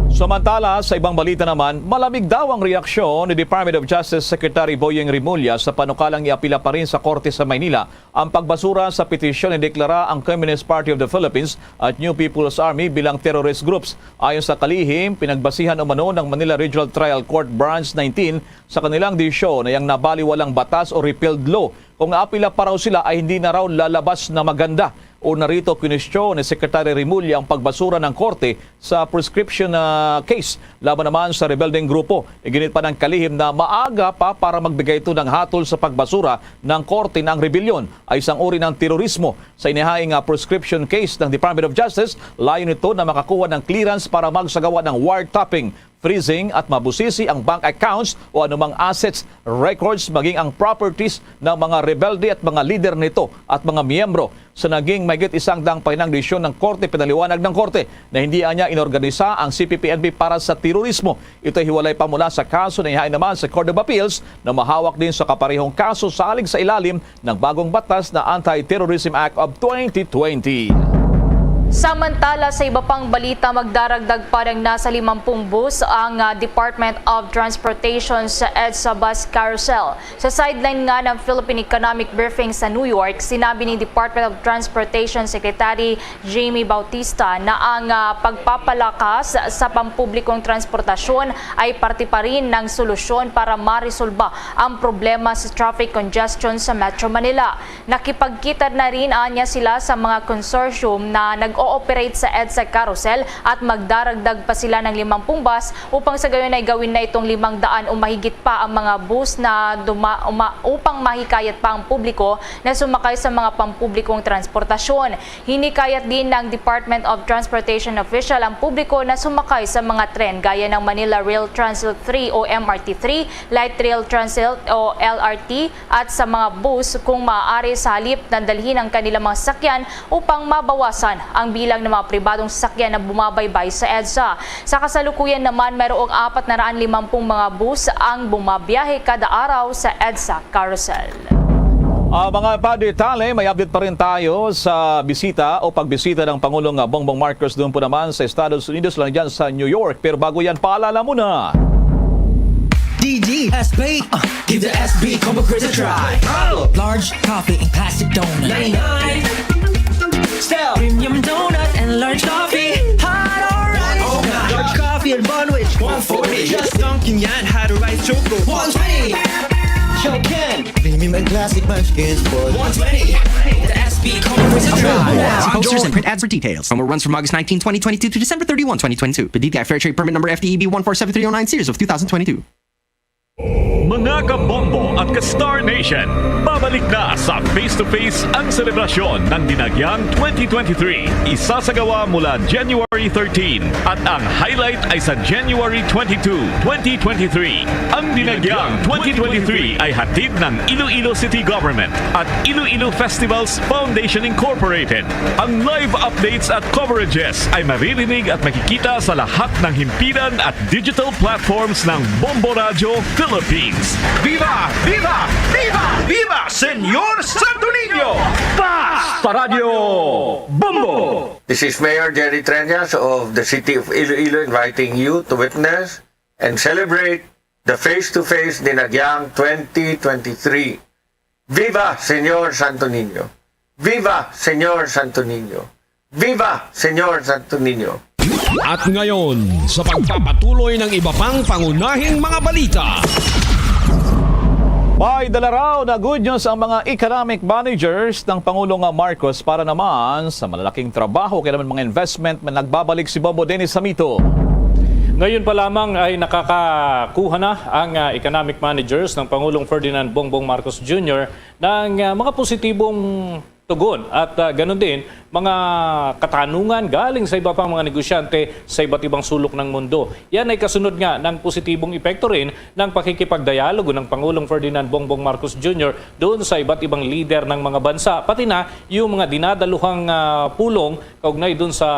Samantala, sa ibang balita naman, malamig daw ang reaksyon ni Department of Justice Secretary Boying Remulla sa panukalang iapila pa rin sa korte sa Maynila ang pagbasura sa petisyon na ideklara ang Communist Party of the Philippines at New People's Army bilang terrorist groups. Ayon sa kalihim, pinagbasihan umano ng Manila Regional Trial Court Branch nineteen sa kanilang desisyon na yang nabaliwalang batas o repealed law. Kung apila pa raw sila, ay hindi na raw lalabas na maganda. O narito, kinwestiyon ni Secretary Remulla ang pagbasura ng korte sa prescription, ah, case laban naman sa rebeldeng grupo. Iginit pa ng kalihim na maaga pa para magbigay ito ng hatol sa pagbasura ng korte na ang rebelyon ay isang uri ng terorismo. Sa inihaing, ah, prescription case ng Department of Justice, layo nito na makakuha ng clearance para magsagawa ng wiretapping, freezing at mabusisi ang bank accounts o anumang assets, records, maging ang properties ng mga rebelde at mga lider nito at mga miyembro. Sa naging mahigit isang daang pahinang desisyon ng korte, pinaliwanag ng korte na hindi anya inorganisa ang C P P N P para sa terorismo. Ito'y hiwalay pa mula sa kaso na ihain naman sa Court of Appeals na mahawak din sa kaparehong kaso salig sa ilalim ng bagong batas na Anti-Terrorism Act of twenty twenty. Samantala, sa iba pang balita, magdaragdag pa ng nasa limampung bus ang, ah, Department of Transportation sa EDSA bus carousel. Sa sideline nga ng Philippine Economic Briefing sa New York, sinabi ni Department of Transportation Secretary Jamie Bautista na ang, ah, pagpapalakas sa pampublikong transportasyon ay parte pa rin ng solusyon para maresolba ang problema sa traffic congestion sa Metro Manila. Nakipagkita na rin anya sila sa mga consortium na nag-ooperate sa EDSA Carousel at magdaragdag pa sila ng limampung bus upang sa gayon ay gawin na itong limang daan o mahigit pa ang mga bus na duma-, uma-, upang mahikayat pa ang publiko na sumakay sa mga pampublikong transportasyon. Hinikayat din ng Department of Transportation official ang publiko na sumakay sa mga tren gaya ng Manila Rail Transit three o M R T three, Light Rail Transit o L R T, at sa mga bus kung maaari sa halip na dalhin ang kanilang mga sakyan upang mabawasan ang bilang ng mga pribadong sakyan na bumabaybay sa EDSA. Sa kasalukuyan naman, mayroong apat na raan limampung mga bus ang bumabiyahe kada araw sa EDSA Carousel. Ah, mga padetalye, may update pa rin tayo sa bisita o pagbisita ng Pangulong, ah, Bongbong Marcos doon po naman sa Estados Unidos, lang dyan sa New York. Pero bago yan, paalala muna. D D S B, uh, give the S B Combo Grid a try. Large coffee in plastic donut. Nine nine. Style. Premium donut and large coffee. Hot or ready. Large coffee and bun which. One forty. Just dunking yan, had a rice choco. One twenty. Chokin. Me, my classic munchkins, boy. one twenty. The S B Commerce Available Drive. on See posters Android. And print ads for details. Promo runs from August nineteen, twenty twenty-two to December thirty-one, twenty twenty-two. Per D T I Fair Trade Permit Number F D E B one four seven three oh nine series of two thousand twenty-two. Mga kabombo at ka-Star Nation, babalik na sa Face to Face ang selebrasyon ng Dinagyang twenty twenty-three. Isasagawa mula January thirteen at ang highlight ay sa January twenty-two, twenty twenty-three. Ang Dinagyang twenty twenty-three ay hatid ng Iloilo City Government at Iloilo Festivals Foundation Incorporated. Ang live updates at coverages ay maririnig at makikita sa lahat ng himpilan at digital platforms ng Bombo Radyo Philippines. Viva! Viva! Viva! Viva! Senyor Santo Niño! Basta Radyo Bombo! This is Mayor Jerry Treñas of the City of Iloilo inviting you to witness and celebrate the Face to Face Dinagyang twenty twenty-three. Viva Senyor Santo Niño! Viva Senyor Santo Niño! Viva Senyor Santo Niño! At ngayon, sa pagpapatuloy ng iba pang pangunahing mga balita. May dala raw na good news ang mga economic managers ng Pangulong Marcos para naman sa malalaking trabaho kaya naman mga investment na nagbabalik si Bombo Dennis Hamito. Ngayon pa lamang ay nakakakuha na ang ah, economic managers ng Pangulong Ferdinand Bongbong Marcos Junior ng ah, mga positibong tugon at ah, ganun din mga katanungan galing sa iba pang mga negosyante sa iba't ibang sulok ng mundo. Yan ay kasunod nga ng positibong epekto rin ng pakikipagdialogo ng Pangulong Ferdinand Bongbong Marcos Junior doon sa iba't ibang lider ng mga bansa, pati na yung mga dinadaluhang ah, pulong kaugnay doon sa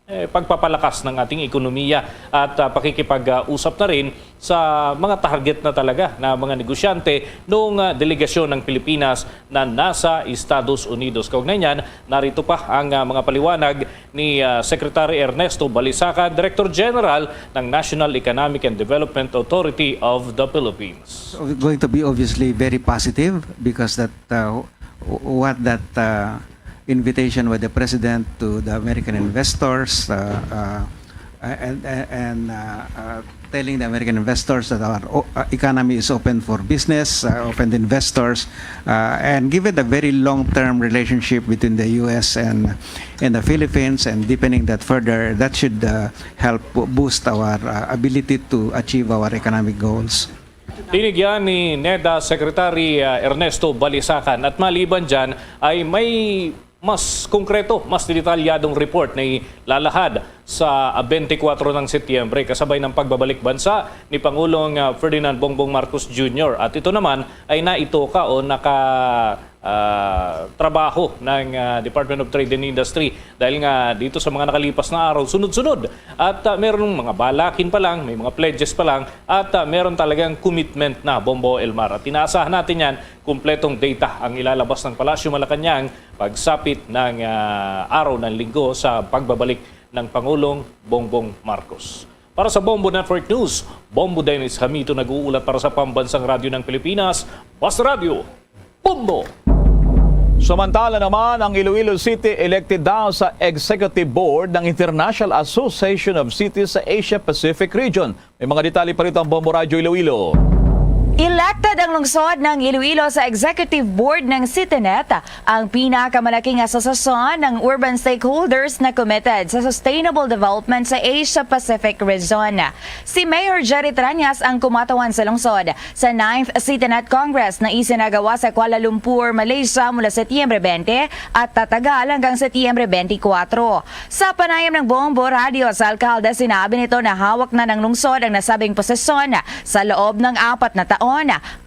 eh, pagpapalakas ng ating ekonomiya at ah, pakikipag-usap na rin sa mga target na talaga na mga negosyante noong ah, delegasyon ng Pilipinas na nasa Estados Unidos. Kaugnay niyan, narito pa ang ah, mga paliwanag ni ah, Secretary Ernesto Balisacan, Director General ng National Economic and Development Authority of the Philippines. It's going to be obviously very positive because that uh, w- what that uh, invitation with the president to the American investors uh, uh, and and uh, uh, telling the American investors that our o- uh, economy is open for business, uh, open to investors, uh, and given the very long-term relationship between the U S and and the Philippines, and deepening that further, that should uh, help bo- boost our uh, ability to achieve our economic goals. Tinigyan ni NEDA Secretary uh, Ernesto Balisacan at maliban dyan ay may mas konkreto, mas detalyadong report na ilalahad sa ah, twenty-four ng Setyembre kasabay ng pagbabalik bansa ni Pangulong ah, Ferdinand Bongbong Marcos Junior. At ito naman ay naitoka o naka ah, trabaho ng ah, Department of Trade and Industry dahil nga dito sa mga nakalipas na araw, sunod-sunod at ah, meron mga balakin pa lang, may mga pledges pa lang at ah, meron talagang commitment na, Bombo Elmar. At inaasahan natin yan, kumpletong data ang ilalabas ng Palasyo Malacañang pagsapit ng ah, araw ng linggo sa pagbabalik ng Pangulong Bongbong Marcos. Para sa Bombo Network News, Bombo Dennis Hamito nag-uulat para sa Pambansang Radyo ng Pilipinas, Basta Radyo, Bombo! Samantala naman, ang Iloilo City elected daw sa Executive Board ng International Association of Cities sa Asia Pacific Region. May mga detalye pa rito ang Bombo Radyo Iloilo. Elected ang lungsod ng Iloilo sa Executive Board ng CityNet, ang pinakamalaking asosasyon ng urban stakeholders na committed sa sustainable development sa Asia-Pacific Region. Si Mayor Jerry Treñas ang kumatawan sa lungsod sa ninth CityNet Congress na isinagawa sa Kuala Lumpur, Malaysia mula Setyembre twenty at tatagal hanggang Setyembre twenty-four. Sa panayam ng Bombo Radio sa alkalde, sinabi nito na hawak na ng lungsod ang nasabing posisyon sa loob ng apat na taon.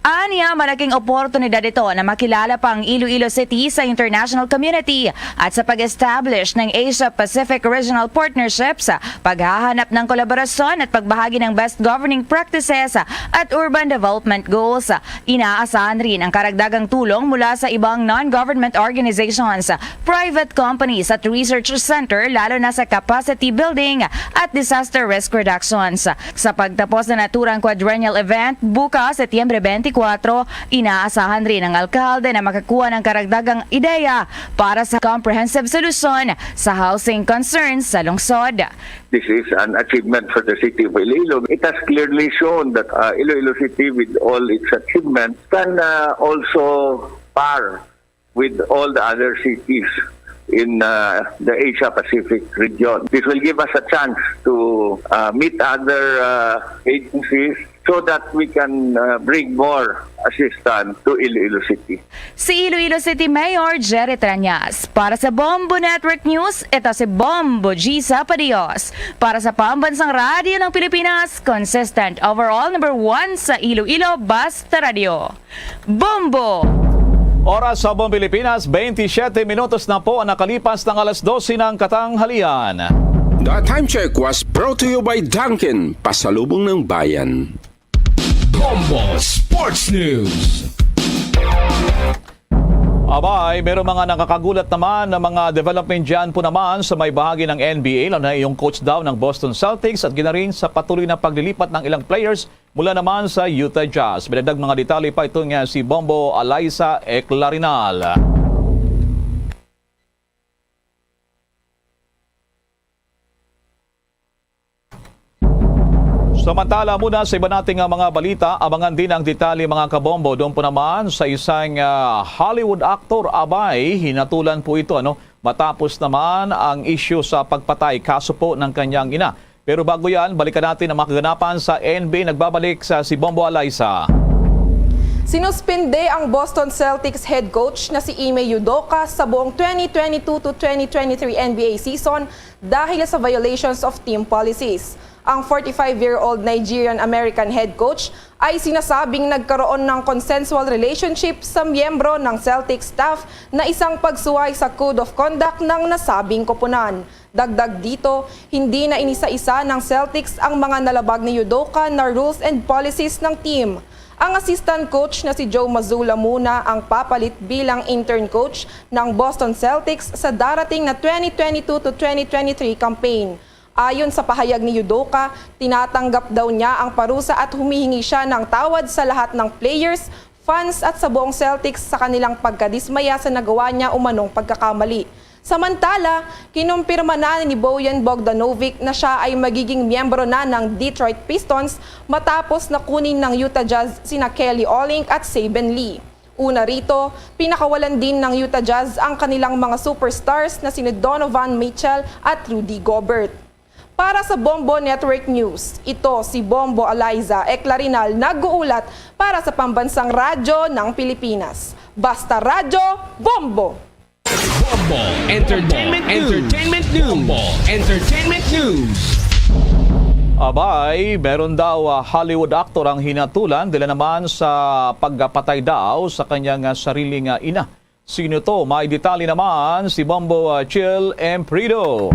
Anya, malaking oportunidad ito na makilala pa ang Iloilo City sa international community at sa pag-establish ng Asia-Pacific Regional Partnerships, paghahanap ng kolaborasyon at pagbahagi ng best governing practices at urban development goals. Inaasahan rin ang karagdagang tulong mula sa ibang non-government organizations, private companies at research center, lalo na sa capacity building at disaster risk reductions. Sa pagtapos ng naturang quadrennial event bukas, Setyembre twenty-four, inaasahan rin ang alkalde na makakuha ng karagdagang ideya para sa comprehensive solusyon sa housing concerns sa lungsod. This is an achievement for the city of Iloilo. It has clearly shown that uh, Iloilo City, with all its achievements, can uh, also par with all the other cities in uh, the Asia Pacific region. This will give us a chance to uh, meet other uh, agencies so that we can uh, bring more assistance to Iloilo City. Si Iloilo City Mayor Jerry Treñas. Para sa Bombo Network News, ito si Bombo Gisa Padios. Para sa Pambansang Radyo ng Pilipinas, consistent overall number one sa Iloilo, Basta Radyo. Bombo! Oras sa Bombo Pilipinas, twenty-seven minutos na po ang nakalipas ng alas dose ng katanghalian. The time check was brought to you by Dunkin, pasalubong ng bayan. Bombo Sports News. Abay, meron mga nakakagulat naman na mga development dyan po naman sa may bahagi ng N B A, lalo na yung coach daw ng Boston Celtics at ginarin sa patuloy na paglilipat ng ilang players mula naman sa Utah Jazz. May dagdag mga detalye pa ito nga si Bombo Alaysa Eclarinal. Samantala muna sa iba nating, ah, mga balita, abangan din ang detalye, mga kabombo. Doon po naman sa isang, ah, Hollywood actor, abay, hinatulan po ito, ano, matapos naman ang issue sa pagpatay, kaso po ng kanyang ina. Pero bago yan, balikan natin ang mga kaganapan sa N B A. Nagbabalik sa si Bombo Alaysa. Sinuspinde ang Boston Celtics head coach na si Ime Udoka sa buong twenty twenty-two to twenty twenty-three N B A season dahil sa violations of team policies. Ang forty-five-year-old Nigerian-American head coach ay sinasabing nagkaroon ng consensual relationship sa miyembro ng Celtics staff na isang pagsuway sa code of conduct ng nasabing koponan. Dagdag dito, hindi na inisa-isa ng Celtics ang mga nalabag ni Udoka na rules and policies ng team. Ang assistant coach na si Joe Mazzulla muna ang papalit bilang intern coach ng Boston Celtics sa darating na twenty twenty-two to twenty twenty-three campaign. Ayon sa pahayag ni Udoka, tinatanggap daw niya ang parusa at humihingi siya ng tawad sa lahat ng players, fans at sa buong Celtics sa kanilang pagkadismaya sa nagawa niya umanong pagkakamali. Samantala, kinumpirma na ni Bojan Bogdanovic na siya ay magiging miyembro na ng Detroit Pistons matapos na kunin ng Utah Jazz sina Kelly Olynyk at Saben Lee. Una rito, pinakawalan din ng Utah Jazz ang kanilang mga superstars na sina Donovan Mitchell at Rudy Gobert. Para sa Bombo Network News, ito si Bombo Alaysa Eclarinal nag-uulat para sa Pambansang Radyo ng Pilipinas. Basta Radyo, Bombo! Bombo Entertainment News. Entertainment News. Bombo Entertainment News. Abay, meron daw, ah, Hollywood actor ang hinatulan dila naman sa pagpatay daw sa kanyang, ah, sariling, ah, ina. Sino to? May detalye naman si Bombo, ah, Chill Emprido.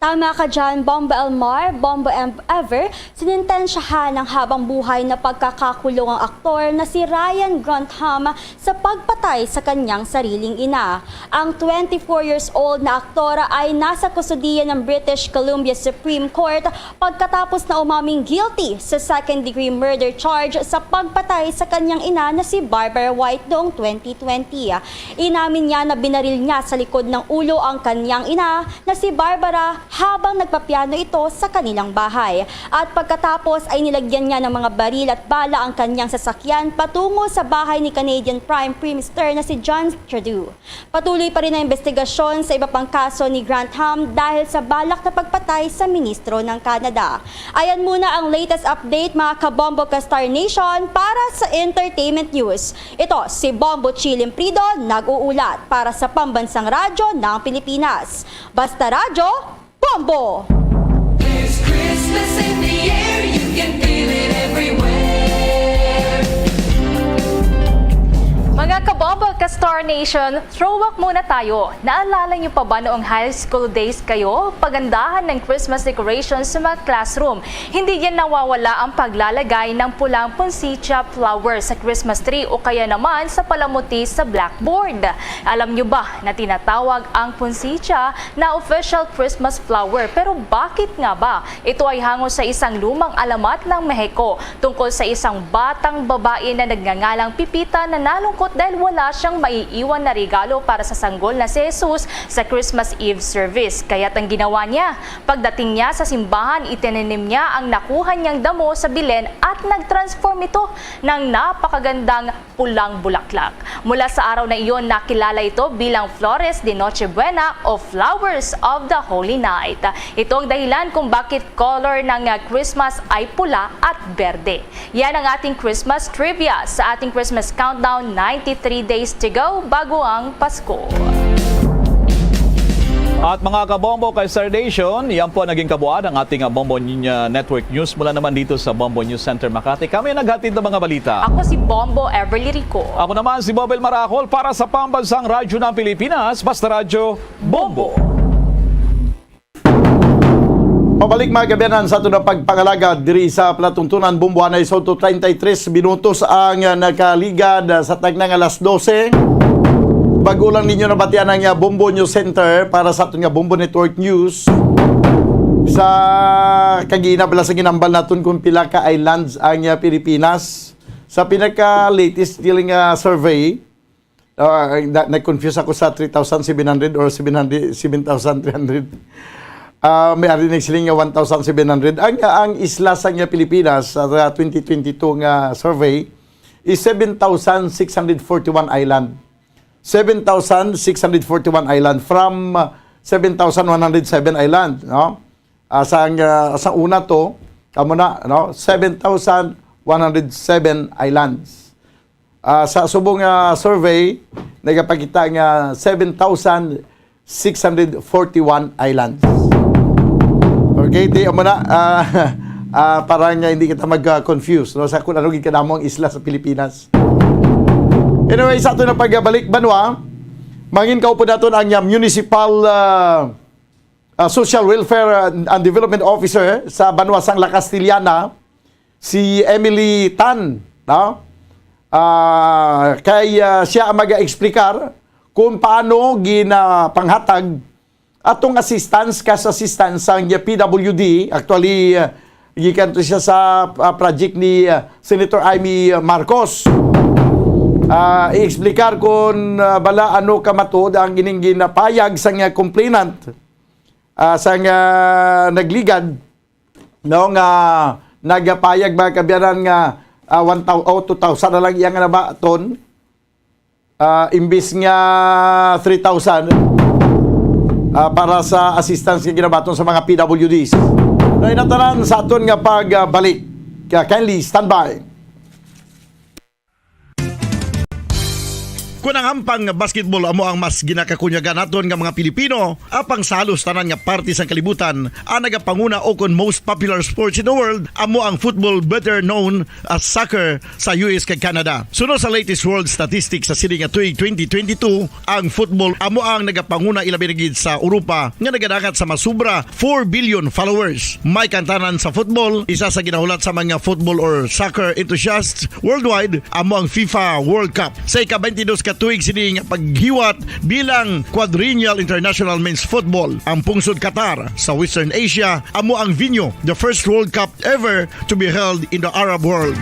Tama ka dyan, Bombo Elmar, Bombo M Ever, sinintensyahan ng habang buhay na pagkakakulong ang aktor na si Ryan Grantham sa pagpatay sa kanyang sariling ina. Ang twenty-four years old na aktora ay nasa kustodiya ng British Columbia Supreme Court pagkatapos na umaming guilty sa second-degree murder charge sa pagpatay sa kanyang ina na si Barbara White noong twenty twenty. Inamin niya na binaril niya sa likod ng ulo ang kanyang ina na si Barbara habang nagpapiano ito sa kanilang bahay. At pagkatapos ay nilagyan niya ng mga baril at bala ang kanyang sasakyan patungo sa bahay ni Canadian Prime Minister na si John Trudeau. Patuloy pa rin ang investigasyon sa iba pang kaso ni Grantham dahil sa balak na pagpatay sa ministro ng Canada. Ayan muna ang latest update, mga kabombo ka Star Nation, para sa entertainment news. Ito si Bombo Chill Emprido nag-uulat para sa Pambansang Radyo ng Pilipinas. Basta Radyo, Bombo! There's Christmas in the air, you can feel it everywhere. Mga kabombo ka Star Nation, throwback muna tayo. Naalala niyo pa ba noong high school days kayo? Pagandahan ng Christmas decorations sa mga classroom. Hindi yan nawawala ang paglalagay ng pulang punsitsa flower sa Christmas tree o kaya naman sa palamuti sa blackboard. Alam niyo ba na tinatawag ang punsitsa na official Christmas flower? Pero bakit nga ba? Ito ay hango sa isang lumang alamat ng Mexico tungkol sa isang batang babae na nagngangalang Pipita na nalungkot dahil wala siyang maiiwan na regalo para sa sanggol na si Jesus sa Christmas Eve service. Kaya't ang ginawa niya, pagdating niya sa simbahan, itinanim niya ang nakuha niyang damo sa bilen at nag-transform ito ng napakagandang pulang bulaklak. Mula sa araw na iyon, nakilala ito bilang Flores de Noche Buena o Flowers of the Holy Night. Ito ang dahilan kung bakit color ng, ah, Christmas ay pula at berde. Yan ang ating Christmas trivia sa ating Christmas countdown, ninety-three days to go bago ang Pasko. At mga kabombo kay Star Nation, yan po ang naging kabuuan ng ating, ah, Bombo N-, ah, Network News mula naman dito sa Bombo News Center Makati. Kami ang naghatid ng mga balita. Ako si Bombo Everly Rico. Ako naman si Bobel Maracol para sa Pambansang Radyo ng Pilipinas, Basta Radyo Bombo. Pabalik, mga kaabyanan, sa aton nga pagpangalagad diri sa palatuntunan, Bombo, anay sa treinta y tres minutos ang, ah, nakaligad, ah, sa tagna nga alas dose. Bago lang ninyo nabatian ang, ah, Bombo News Center para sa aton nga Bombo Network News. Sa kagina bala sa ginambal naton kung pila ka islands ang, ah, Pilipinas. Sa pinaka-latest nila nga survey, ah, na, na-confuse ako sa three thousand seven hundred or seven hundred, seven thousand three hundred. Ah, may ari nagsiling nga one thousand seven hundred. Ang, ang isla sa nga Pilipinas sa twenty twenty-two nga survey is seven thousand six hundred forty-one island. Seven thousand six hundred forty-one island from, ah, seven thousand one hundred seven island, no? Ah, sa, ah, sa una to, amo na, no? Seven thousand one hundred seven islands. Ah, sa subong nga survey, nagapakita nga seven thousand six hundred forty-one islands. Okay, di, amo na, ah, ah, para nga hindi kita mag-confuse, no, sa kung ano gid kadamo ang isla sa Pilipinas. Anyway, sa ato na pagbalik banwa, mangin kaupod naton ang, ah, municipal, ah, ah, Social Welfare and, and Development Officer sa banwa sang La Castellana, si Emily Tan, no? Ah, kay, ah, siya ang mag-explicar kung paano ginapanghatag atong assistance, cash assistance sang P W D. Actually, ah, gikan to siya sa, ah, project ni, ah, Senator Imee Marcos. Ah, i-explicar kung, ah, bala ano ka matuod ang ining ginapayag sang complainant, ah, sang, ah, nagligad, no, nga nagapayag, mga kaabyanan, nga, ah, one thousand o two thousand na lang iya nga nabaton, ah, imbis nga three thousand, ah, para sa assistance nga ginabaton sa mga P W Ds. Kay natanan sa aton nga pagbalik. Kaya kindly standby. Kon ang hampang nga basketball amo ang mas ginakakunyagan naton nga mga Pilipino, apang sa halos tanan nga parte sang kalibutan, ang nagapanguna o kon most popular sports in the world amo ang football, better known as soccer, sa U S kag Canada. Suno sa latest world statistics sa sini nga tuig twenty twenty-two, ang football amo ang nagapanguna, ilabi na gid sa Europa, nga nagadangat sa masobra four billion followers. May kantanan sa football, isa sa ginahulat sa mga football or soccer enthusiasts worldwide amo ang FIFA World Cup. Sa ika-twenty-dos ka tuig sini nga paghiwat bilang Quadrennial International Men's Football, ang pungsod Qatar sa Western Asia amo ang venue, the first World Cup ever to be held in the Arab world.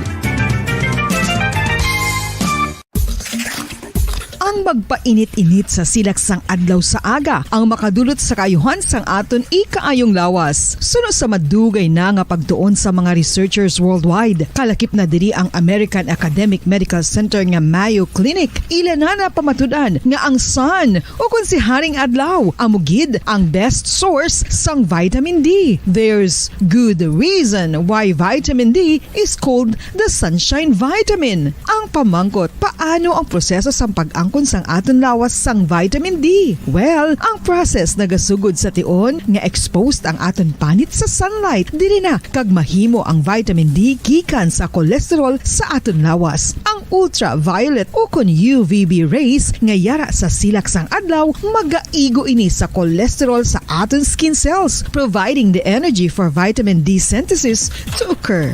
Ang magpainit-init sa silak sang adlaw sa aga ang makadulot sa kaayuhan sang aton ikaayong lawas. Suno sa madugay na nga pagtuon sa mga researchers worldwide, kalakip na diri ang American Academic Medical Center nga Mayo Clinic. Ila na napamatud-an nga ang sun, o kon si Haring Adlaw, amo gid ang best source sang vitamin D. There's good reason why vitamin D is called the sunshine vitamin. Ang pamangkot, paano ang proseso sang pag-angkon sang aton lawas sang vitamin D? Well, ang process nagasugod sa tion nga exposed ang aton panit sa sunlight. Diri na kag mahimo ang vitamin D gikan sa cholesterol sa aton lawas. Ang ultraviolet, ukon U V B rays nga yara sa silak sang adlaw, magaigo ini sa cholesterol sa aton skin cells, providing the energy for vitamin D synthesis to occur.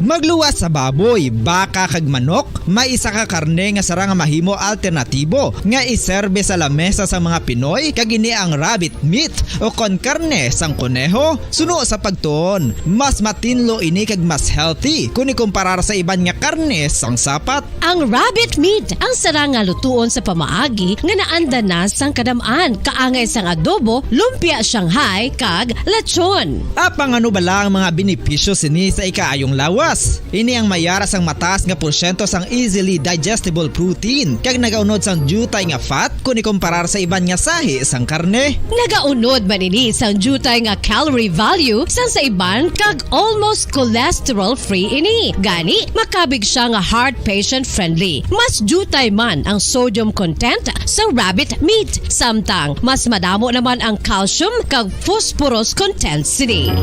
Magluwas sa baboy, baka, kag manok, may isa ka karne nga sarang nga mahimo alternatibo nga iserbe sa lamesa sang mga Pinoy, kag ini ang rabbit meat, ukon karne sang koneho. Suno sa pagtuon, mas matinlo ini kag mas healthy kon ikumparar sa iban nga karne sang sapat. Ang rabbit meat ang sarang nga lutuon sa pamaagi nga naanda na sang kadam-an, kaangay sang adobo, lumpia Shanghai, kag lechon. Apang ano bala ang mga benepisyo sini sa ikaayong lawas? Ini ang mayara sang mataas nga porsyento sang easily digestible protein, kag nagaunod sang diutay nga fat kon ikumparar sa iban nga sahi sang karne. Nagaunod man ini sang diutay nga calorie value sang sa iban, kag almost cholesterol-free ini. Gani, makabig siya nga heart patient-friendly. Mas diutay man ang sodium content sa rabbit meat, samtang mas madamo naman ang calcium kag phosphorus content sini.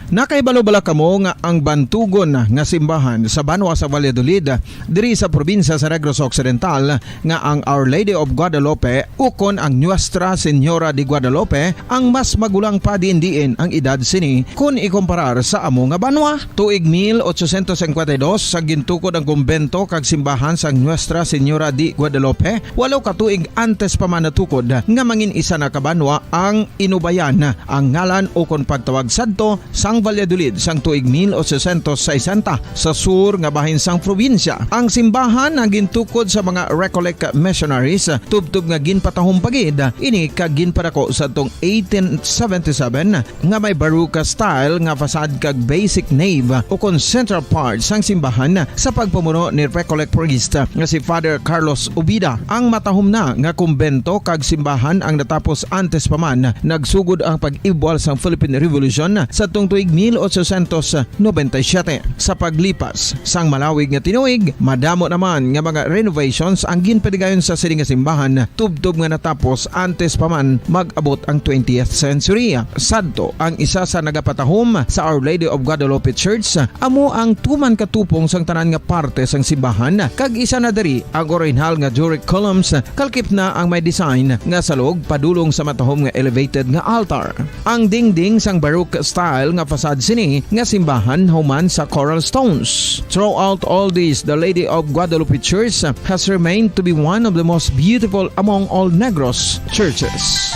Nakahibalo bala kamo nga ang bantugon nga simbahan sa banwa sa Valladolid, diri sa probinsya sa Negros Occidental, nga ang Our Lady of Guadalupe ukon ang Nuestra Señora de Guadalupe ang mas magulang pa diin-diin ang edad sini kon ikumparar sa amo nga banwa? Tuig mil ochocientos cincuenta y dos sa gintukod ang kumbento kag simbahan sang Nuestra Señora de Guadalupe, walo ka tuig antes pa man natukod nga mangin isa na ka banwa ang Inubayan ang ngalan ukon pagtawag sadto sang Valladolid sang tuig mil ochocientos sesenta sa sur nga bahin sang probinsya. Ang simbahan ang gintukod sa mga Recollect missionaries, tubtob nga ginpatahom pa gid ini kag ginpadako sadtong eighteen seventy-seven, nga may Baroque style nga facade kag basic nave ukon central part sang simbahan sa pagpamuno ni Recollect priest nga si Father Carlos Ubida. Ang matahom na nga kumbento kag simbahan ang natapos antes pa man nagsugod ang pag-ibwal sang Philippine Revolution sadtong tuig mil ochocientos noventa y siete. Sa paglipas sang malawig nga tinuig, madamo naman nga mga renovations ang ginpadigayon sa sini nga simbahan, tubtob nga natapos antes pa man mag-abot ang twentieth century. Sadto, ang isa sa nagapatahom sa Our Lady of Guadalupe Church amo ang tuman katupong sang tanan nga parte sang simbahan, kag isa na diri ang orihinal nga Doric columns, kalkip na ang may design nga salog padulong sa matahom nga elevated nga altar. Ang dingding sang Baroque style nga facade sini nga simbahan human sa coral stones. Throughout all this, the Lady of Guadalupe Church has remained to be one of the most beautiful among all Negros churches.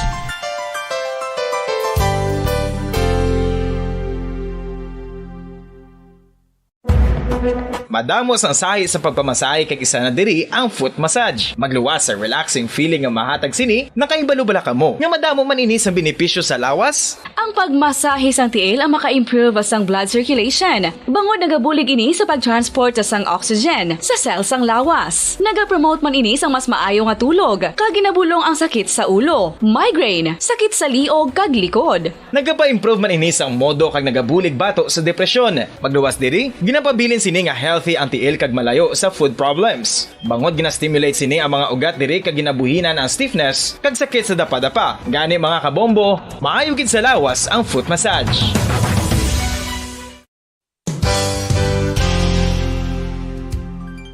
Madamo sang sahi sa pagpamasahe, kag isa na diri ang foot massage. Magluwas sa relaxing feeling nga mahatag sini. Nakahibalo bala kamo nga madamo man ini sang benepisyo sa lawas? Ang pagmasahe sang tiil ang maka-improve sang blood circulation, bangod nagabulig ini sa pag-transport sang oxygen sa cell sang lawas. Nagapromote man ini sang mas maayo nga tulog, kag ginabulong ang sakit sa ulo, migraine, sakit sa liog, kag likod. Nagapa-improve man ini sang modo kag nagabulig bato sa depresyon. Magluwas diri, ginapabilin sini nga healthy ang tiil kag malayo sa foot problems. Bangod gina-stimulate sini ang mga ugat diri kag ginabuhinan ang stiffness kag sakit sa dapadapa. Gani, mga kabombo, maayo gid sa lawas ang foot massage.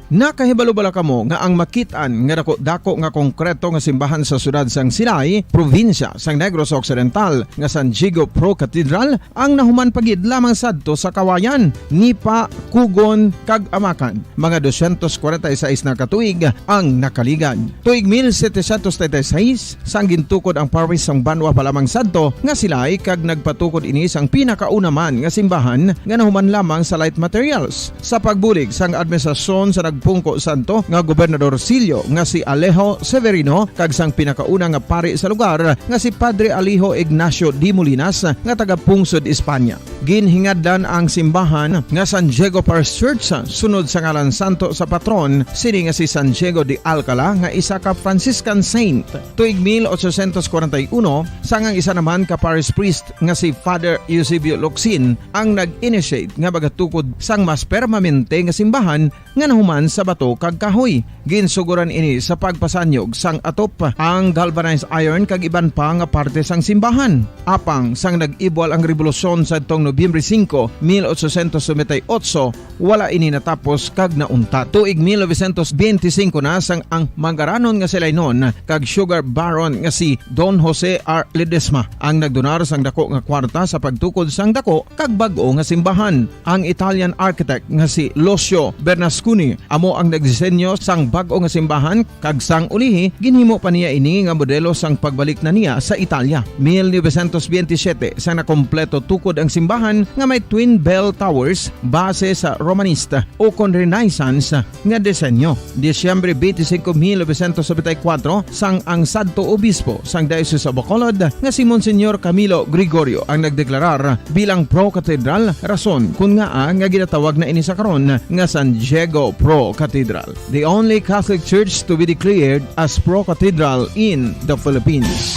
Nakahibalo bala kamo nga ang makit-an nga dako-dako nga konkreto nga simbahan sa siyudad sang Silay, probinsya sang Negros Occidental, nga San Diego Pro Cathedral ang nahuman pa gid lamang sadto sa Kawayan, Nipa, Cogon, kag Amacan? Mga doscientos cuarenta y seis na ka tuig ang nakaligad. Tuig mil setecientos treinta y seis, sang gintukod ang parish sang banwa pa lamang sadto nga Silay, kag nagpatukod ini sang pinakauna man nga simbahan nga nahuman lamang sa light materials. Sa pagbulig sang administrasyon sa nagpungko sadto nga Gobernador Sillo nga si Alejo Severino kag sang pinakauna nga pari sa lugar nga si Padre Alejo Ignacio de Molinas nga taga-pungsod Espanya. Ginhingadlan ang simbahan nga San Diego Parish Church sunod sa ngalan santo sa patron sini nga si San Diego de Alcala, nga isa ka Franciscan saint. Tuig mil ochocientos kwarenta y uno, sang ang isa naman ka parish priest nga si Father Eusebio Locsin ang nag-initiate nga magatukod sang mas permanente nga simbahan nga nahuman sa bato kag kahoy. Ginsugoran ini sa pagpasanyog sang atop, ang galvanized iron kag iban pa nga parte sang simbahan. Apang sang nag-ibwal ang rebolusyon sadtong Nobyembre singko, mil ochocientos noventa y ocho, wala ini natapos kag nauntat. Tuig mil novecientos benti singko na sang ang mangaranon nga si Lainon kag sugar baron nga si Don Jose R. Ledesma ang nagdonar sang dako nga kwarta sa pagtukod sang dako kag bag-o nga simbahan. Ang Italian architect nga si Lucio Bernasconi amo ang nagdisenyo sang bag-o nga simbahan, kag sang ulihi ginhimo pa niya ini nga modelo sang pagbalik na niya sa Italia. Mil novecientos benti siyete, sa nakompleto tukod ang simbahan nga may twin bell towers base sa Romanista ukon Renaissance nga disenyo. Disyembre benti singko, mil novecientos nobenta y kuwatro, sang ang sadto obispo sang Diocese of Bacolod nga si Monsignor Camilo Gregorio ang nagdeklarar bilang pro-cathedral, rason kon ngaa nga ginatawag na ini sa karon nga San Diego Pro Cathedral, the only Catholic church to be declared as pro-cathedral in the Philippines.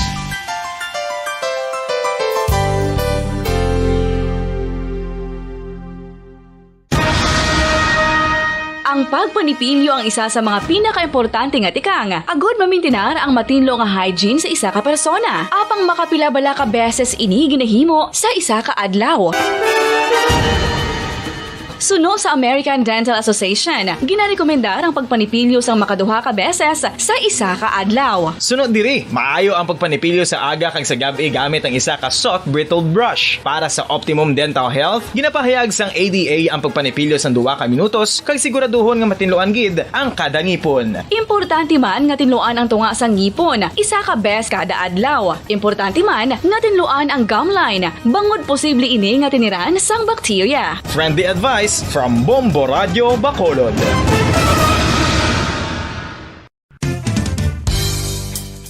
Ang pagpanipilyo ang isa sa mga pinakaimportante nga tikang agud mamintinar ang matinlo nga hygiene sa isa ka persona. Apang makapila bala ka beses ini ginahimo sa isa ka adlaw? Suno sa American Dental Association, ginarekomendar ang pagpanipilyo sang makaduha ka beses sa isa ka adlaw. Suno diri, maayo ang pagpanipilyo sa aga kag sa gab-i gamit ang isa ka soft bristled brush. Para sa optimum dental health, ginapahayag sang A D A ang pagpanipilyo sang duha ka minutos kag siguraduhon nga matinluan gid ang kada ngipon. Importante man nga tinluan ang tunga sang ngipon isa ka bes kada adlaw. Importante man nga tinluan ang gum line, bangod posible ini nga tiniran sang bakterya. Friendly advice from Bombo Radio Bacolod.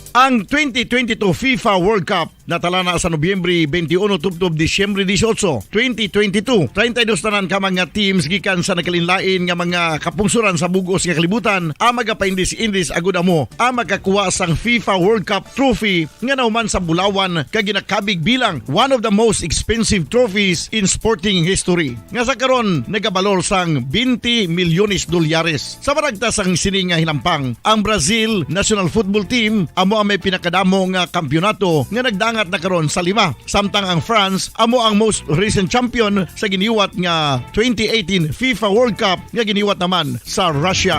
Ang twenty twenty-two FIFA World Cup natala na sa Nobyembre twenty-one tubtob Disyembre dieciocho, twenty twenty-two. Treinta y dos tanan ka mga teams gikan sa nagkalainlain nga mga kapungsoran sa bug-os nga kalibutan ang magapaindis-indis agud amo ang makakuha sang FIFA World Cup trophy nga nahuman sa bulawan kag ginakabig bilang one of the most expensive trophies in sporting history, nga sa karon nagabalor sang twenty milyones dolyares. Sa panagta sang sini nga hinampang, ang Brazil national football team amo ang may pinakadamo nga kampiyonato nga nagdangat na karon sa lima, samtang ang France amo ang most recent champion sa giniwat nga twenty eighteen FIFA World Cup nga giniwat naman sa Russia.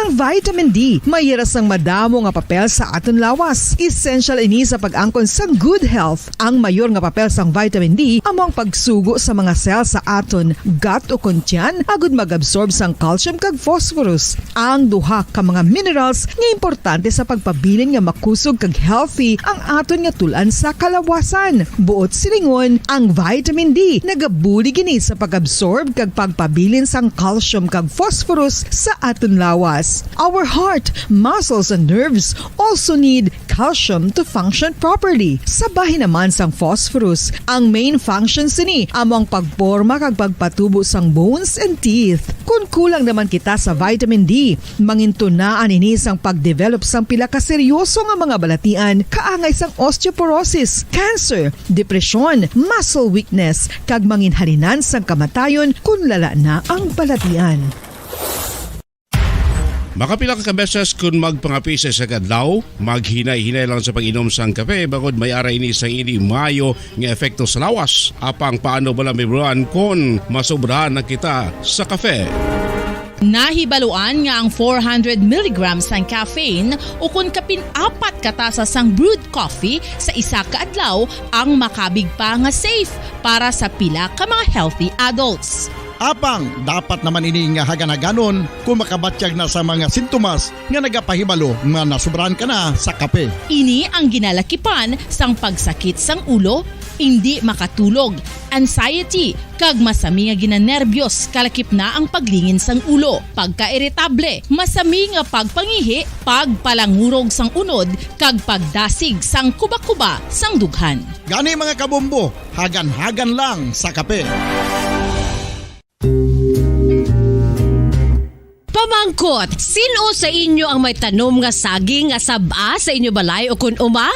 Ang vitamin D may ira sang madamo nga papel sa aton lawas. Essential ini sa pag-angkon sang good health. Ang mayor nga papel sang vitamin D amo ang pagsugo sa mga cell sa aton gut o kon tiyan agud mag-absorb sang calcium kag phosphorus, ang duha ka mga minerals nga importante sa pagpabilin nga makusog kag healthy ang aton nga tul-an sa kalawasan. Buot silingon, ang vitamin D nagabulig ini sa pag-absorb kag pagpabilin sang calcium kag phosphorus sa aton lawas. Our heart, muscles, and nerves also need calcium to function properly. Sa bahin naman sang phosphorus, ang main function sini amo ang pagporma kag pagpatubo sang bones and teeth. Kon kulang naman kita sa vitamin D, mangintunaan ini sang pagdevelop sang pila ka seryoso nga mga balatian, kaangay sang osteoporosis, cancer, depresyon, muscle weakness, kag manginhalinan sang kamatayon kon lala na ang balatian. Makapila ka beses kon magpangape sa isa ka adlaw, maghinay-hinay lang sa pag-inom sang kape, bangod may ara ini sang indi maayo nga epekto sa lawas. Apang paano bala mahibaluan kon masobrahan na kita sa kape? Nahibaluan nga ang four hundred milligrams sang caffeine, ukon kapin apat ka tasa sang brewed coffee sa isa ka adlaw, ang makabig pa nga safe para sa pila ka mga healthy adults. Apang dapat naman ini nga hagan-haganon kon makabatyag na sa mga sintomas nga nagapahibalo nga nasobrahan ka na sa kape. Ini ang ginalakipan sang pagsakit sang ulo, indi makatulog, anxiety, kag masami nga ginanerbyos, kalakip na ang paglingin sang ulo, pagkairitable, masami nga pagpangihi, pagpalangurog sang unod, kag pagdasig sang kuba-kuba sang dughan. Gani, mga kabombo, hagan-hagan lang sa kape. Pamangkot, sin-o sa inyo ang may tanom nga saging nga sab-a sa inyo balay o kun uma?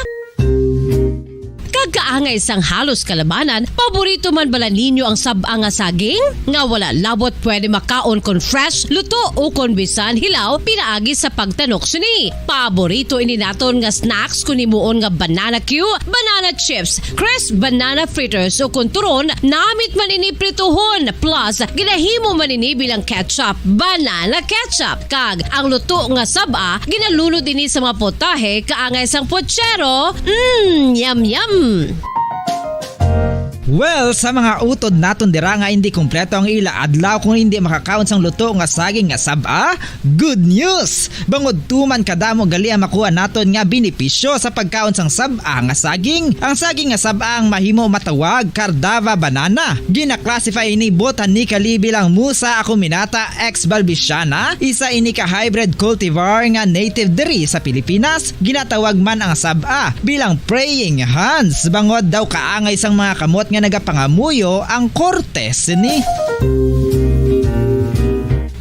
Kag kaangay sang halos kalabanan, paborito man bala ninyo ang sab-a nga saging? Nga wala labot pwede makaon kon fresh, luto, o kon bisan hilaw pinaagi sa pagtanok sini. Paborito ini naton nga snacks kon himuon nga banana cue, banana chips, crisp banana fritters, o kon turon, namit man ini prituhon, plus ginahimo man ini bilang ketchup, banana ketchup, kag ang luto nga sab-a ginalunod ini sa mga potahe kaangay sang puchero. Mm, yum yum. Well, sa mga utod naton dira nga hindi kompleto ang ila adlaw kung hindi makakaon sang luto nga saging nga sab-a, good news! Bangod tuman kadamo gali ang makuha naton nga benepisyo sa pagkaon sang sab-a nga saging. Ang saging nga sab-a ang mahimo matawag Cardava banana. Gina-classify ini botanically bilang Musa acuminata ex balbisiana, isa ini ka hybrid cultivar nga native diri sa Pilipinas. Ginatawag man ang sab-a bilang praying hands, bangod daw kaangay sang mga kamot nga nagapangamuyo ang korte sini.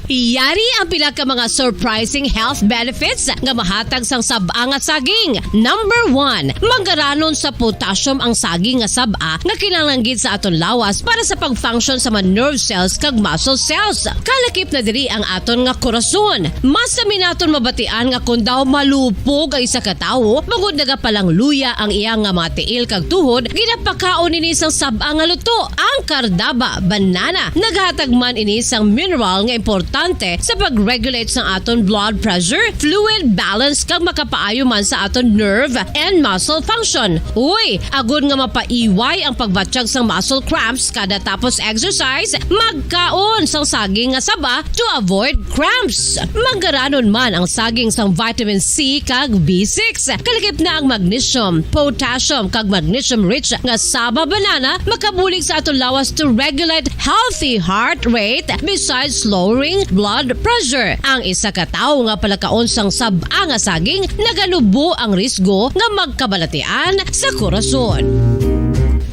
Yari ang pila ka mga surprising health benefits nga mahatag sang sab-a nga saging. Number one, manggaranon sa potassium ang saging nga sab-a nga kinahanglan gid sa aton lawas para sa pag-function sa mga nerve cells kag muscle cells. Kalakip na diri ang aton nga korason. Masami naton mabatian nga kon daw malupog ang isa ka tawo, bangod nagapalangluya ang iya nga mga tiil kag tuhod, ginapakaon ini sang sab-a nga luto, ang kardaba, banana. Naghatag man ini sang mineral nga importante sa pag-regulate sang aton blood pressure, fluid balance, kag makapaayo man sa aton nerve and muscle function. Uy, agod nga mapaiway ang pagbatyag sang muscle cramps kada tapos exercise, magkaon sang saging nga saba to avoid cramps. Manggaranon man ang saging sang vitamin C kag B six. Kalakip na ang magnesium, potassium, kag magnesium-rich nga saba banana makabulig sa aton lawas to regulate healthy heart rate besides lowering blood pressure. Ang isa ka tawo nga palakaon sang sab-a nga saging naganubo ang risgo nga magkabalatian sa korason.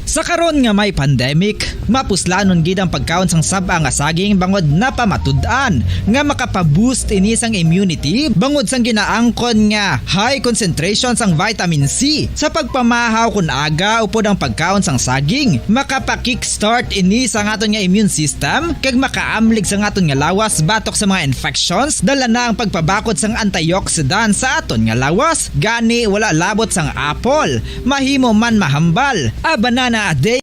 Sa karon nga may pandemic, mapuslanon gid ang pagkaon sang sab-a nga saging bangod napamatud-an nga makapa-boost ini sang immunity bangod sang ginaangkon nga high concentration sang vitamin C. Sa pagpamahaw kon aga upod ang pagkaon sang saging, makapa-kickstart ini sa aton nga immune system kag makaamlig sa aton nga lawas batok sa mga infections, dala na ang pagpabakod sang antioxidant sa aton nga lawas. Gani, wala labot sang apple, mahimo man mahambal. A banana a day.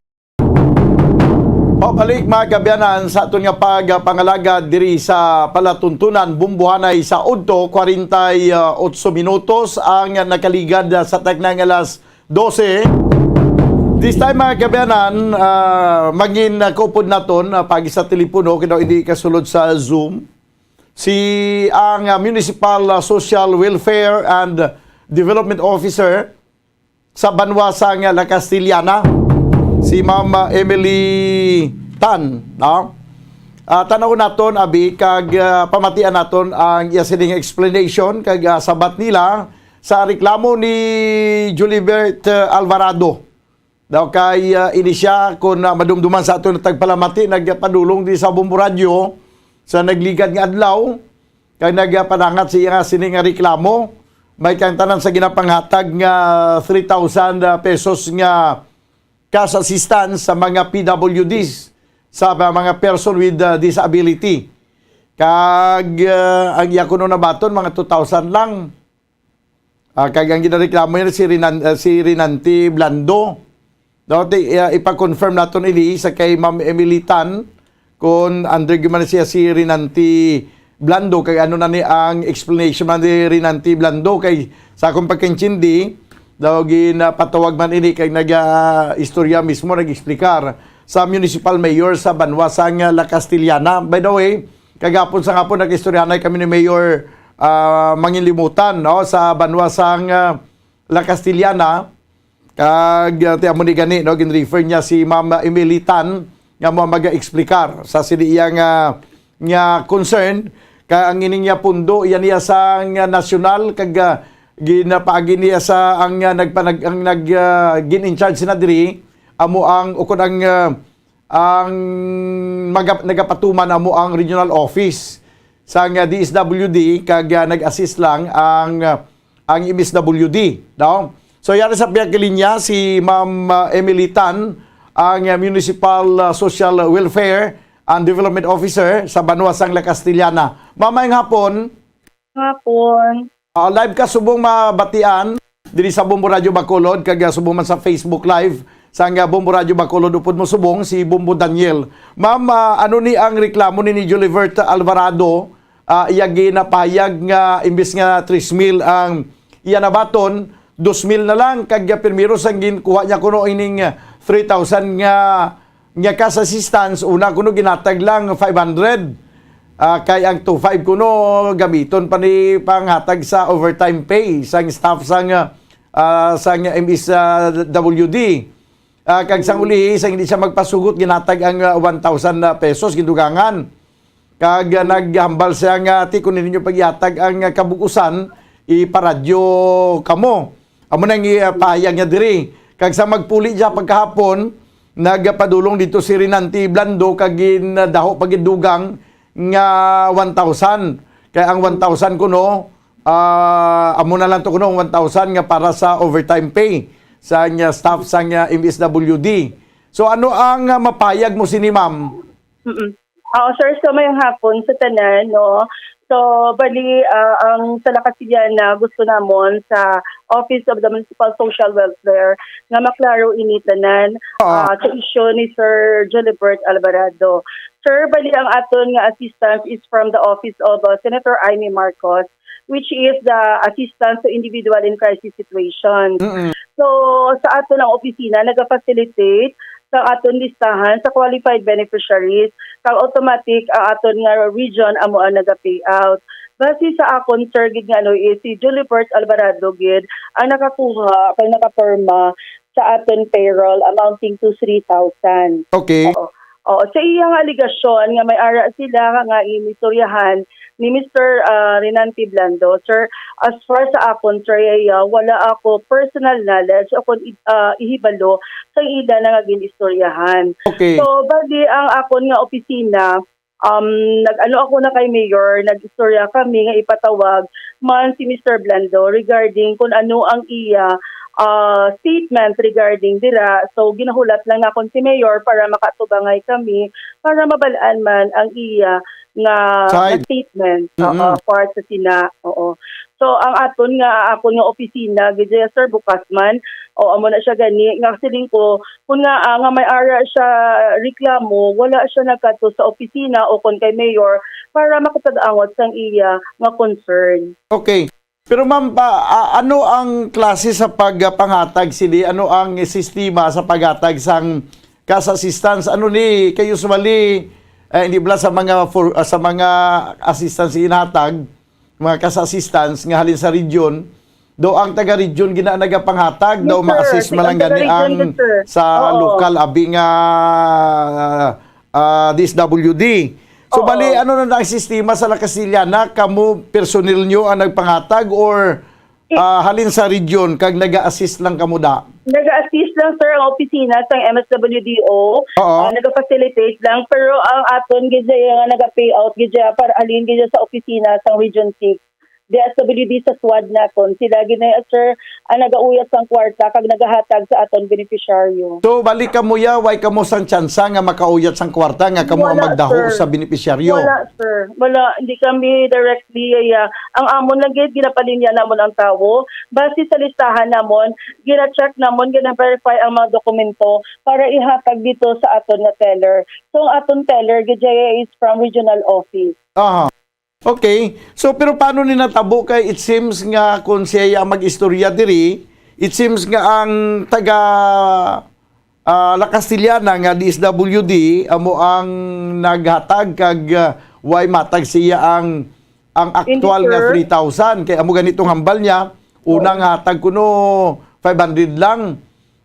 Pabalik, mga kaabyanan, sa aton nga pagpangalagad diri sa palatuntunan, bumbuhanay sa udto, kwarenta y otso minutos ang nakaligad sa takna nga alas dose. This time, mga kaabyanan, ah, mangin-, ah, kaupod naton, ah, paagi sa telepono, kay daw hindi kasulod sa Zoom, si ang, ah, Municipal, ah, Social Welfare and Development Officer sa banwa sang La Castellana, si Ma'am, ah, Emily Tan, no? Ah, tan-awon naton, abi, kag, ah, pamatian naton ang iya sining explanation kag, ah, sabat nila sa reklamo ni Julibert, ah, Alvarado. Daw kay, ah, ini siya, kung, ah, madumduman sa aton tagpalamati, nagpadulong di sa Bombo Radyo sa nagligad nga adlaw, kay nagpadangat sa iya nga sini nga reklamo. May kang tanan sa ginapanghatag nga three thousand pesos nga cash assistance sa mga P W Ds, sa mga person with, ah, disability. Kag, ah, ang iya kuno nabaton, mga two thousand lang. Ah, kag ang ginareklamo niya si Renan-, ah, si Renante Blando. Daw ti, ah, ipa-confirm naton ini sa kay Ma'am Emily Tan, kung under gyud man siya si Renante Blando, kay ano na ni ang explanation man ni Renante Blando, kay sa akong pagkaintindi, daw ginapatawag man ini kay nag-, ah, istorya mismo, nag-explicar sa municipal mayor sa banwa sang La Castellana. By the way, kagapon sa hapon, nag-istoryahanay kami ni Mayor, ah, Manginlimutan, no, sa banwa sang, ah, La Castellana, Kag, ah, ti amo ni gani, no, gin-refer niya si Ma'am Emily Tan nga mo mag-explicar sa sini iya nga, nga concern, kay ang ining niya pundo, iya niya sa nga nasyonal, kag, ah, ginapaagi niya sa ang, ah, nagpanag-, ang nag, ah, gin-in-charge na diri, amo ang, ukon ang, ah, ang maga-, nagapatuman amo ang regional office sang D S W D, kag, ah, nag-assist lang ang, ah, ang M S W D, no? So, yari sa pihak linya si Ma'am, ah, Emily Tan, ang, ah, Municipal, ah, Social Welfare and Development Officer sa banwa sang La Castellana. Ma'am, maayong hapon. Hapon. Ah, live ka subong mabatian diri sa Bombo Radio Bacolod, kag, ah, subong man sa Facebook Live sang, ah, Bombo Radio Bacolod, upod mo subong si Bombo Daniel. Ma'am, ah, ano ni ang reklamo ni, ni Julivert Alvarado? Ah, iya ginapahayag nga imbis nga tres mil ang iya nabaton, dos mil na lang, kag, ah, primero sang ginkuha niya kuno ining, ah, three thousand nga nga cash assistance, una kuno ginatag lang five hundred. Ah, kay ang two five kuno gamiton pa ni panghatag sa overtime pay sang staff sang, ah, sang M S W D. Ah, kag sang uli, sang hindi siya magpasugot, ginatag ang, ah, one thousand na pesos, gindugangan. Kag, ah, naghambal siya nga, "Ti, kung ninyo pagyatag ang, ah, kabug-usan, iparadyo kamo." Amo na ang ipahayag niya diri. Kag sa magpuli siya pagkahapon, nagpadulong dito si Renante Blando kag gindaho pa gid dugang nga one thousand. Kay ang one thousand kuno, ah, amo na lang to kuno, one thousand nga para sa overtime pay sa nga staff sa nga M S W D. So ano ang, ah, mapayag mo sini, ma'am? Mm-mm. Oo, sir, so maayong hapon sa tanan, no? So, bali, ah, ang sa La Castellana, gusto namon sa Office of the Municipal Social Welfare nga maklaro ini tanan, Oo. ah, sa isyu ni Sir Julibert Alvarado. Sir, bali, ang aton nga assistance is from the office of, ah, Senator Imee Marcos, which is the assistance to individual in crisis situations. Mm-mm. So, sa aton ang opisina, naga-facilitate sa aton listahan sa qualified beneficiaries, kag automatic ang aton nga region amo ang naga-payout. Base sa akon, sir, gid nga ano, is si Julibert Alvarado gid ang nakakuha kag nakaporma sa aton payroll amounting to three thousand. Okay. Oo. Oo, sa iya nga alegasyon nga may ara sila nga inistoryahan ni Mister, ah, Renante Blando, sir, as far sa akon, sir, iya, wala ako personal knowledge o kung i-, ah, ihibalo sa ila na nga ginistoryahan. Okay. So, bali, ang akon nga opisina, um, nag-ano ako na kay Mayor, nag-istorya kami nga ipatawag man si Mister Blando regarding kung ano ang iya, ah, statement regarding dira. So, ginahulat lang nakon si Mayor para makatubangay kami, para mabalaan man ang iya nga, nga Side. statement, Mm-mm. oo, for sa sina, oo. So, ang aton nga, akon nga opisina, gid siya, sir, bukas man. O, amo na siya gani. Nga siling ko, kung nga, ah, nga may ara siya reklamo, wala siya nagkadto sa opisina o kon kay mayor para makapag-angot sang iya nga concern. Okay. Pero ma'am, pa, a-, ano ang klase sa pagpanghatag sini? Ano ang sistema sa paghatag sang cash assistance? Ano ni, kay usually, eh, hindi bala sa mga for, ah, sa mga assistance ginhatag, mga cash assistance nga halin sa region, do ang taga-region gina nagapanghatag, Yes, do sir. ma-assist Ang man lang gani taga-region ang gid, sir. sa Oo. lokal, abi nga, ah, D S W D. So, Oo. bali, ano na ang sistema sa La Castellana? Kamo, personnel nyo ang nagpangatag or, Eh, ah, halin sa region kag naga-assist lang kamo da? Naga-assist lang, sir, ang opisina sang M S W D O. Oo. Ah, naga-facilitate lang, pero ang aton gid siya nga naga-payout gid siya para halin gid siya sa opisina sang Region Six. D S W D sa SWAD naton. Sila gid na, sir, ang nagauyat sang kwarta kag nagahatag sa aton benepisyaryo. So, balik kamo ya, way kamo sang tsansa nga makauyat sang kwarta nga kamo ang Wala, magdaho sir. sa benepisyaryo? Wala, sir. Wala, hindi kami directly, ya. Ang amon lang gid, ginapalinya namon ang tawo. Base sa listahan namon, gina-check namon, gina-verify ang mga dokumento para ihatag dito sa aton nga teller. So, ang aton teller, gid, J A, is from regional office. Aha. Okay. So, pero paano ni natabo? Kay it seems nga kung siya ang mag-istorya diri, it seems nga ang taga, ah, La Castellana nga D S W D amo ang naghatag kag, ah, way matag siya ang, ang Hindi, actual nga sir. three thousand. Kay amo ganitong hambal niya, unang Oo. hatag kuno five hundred lang.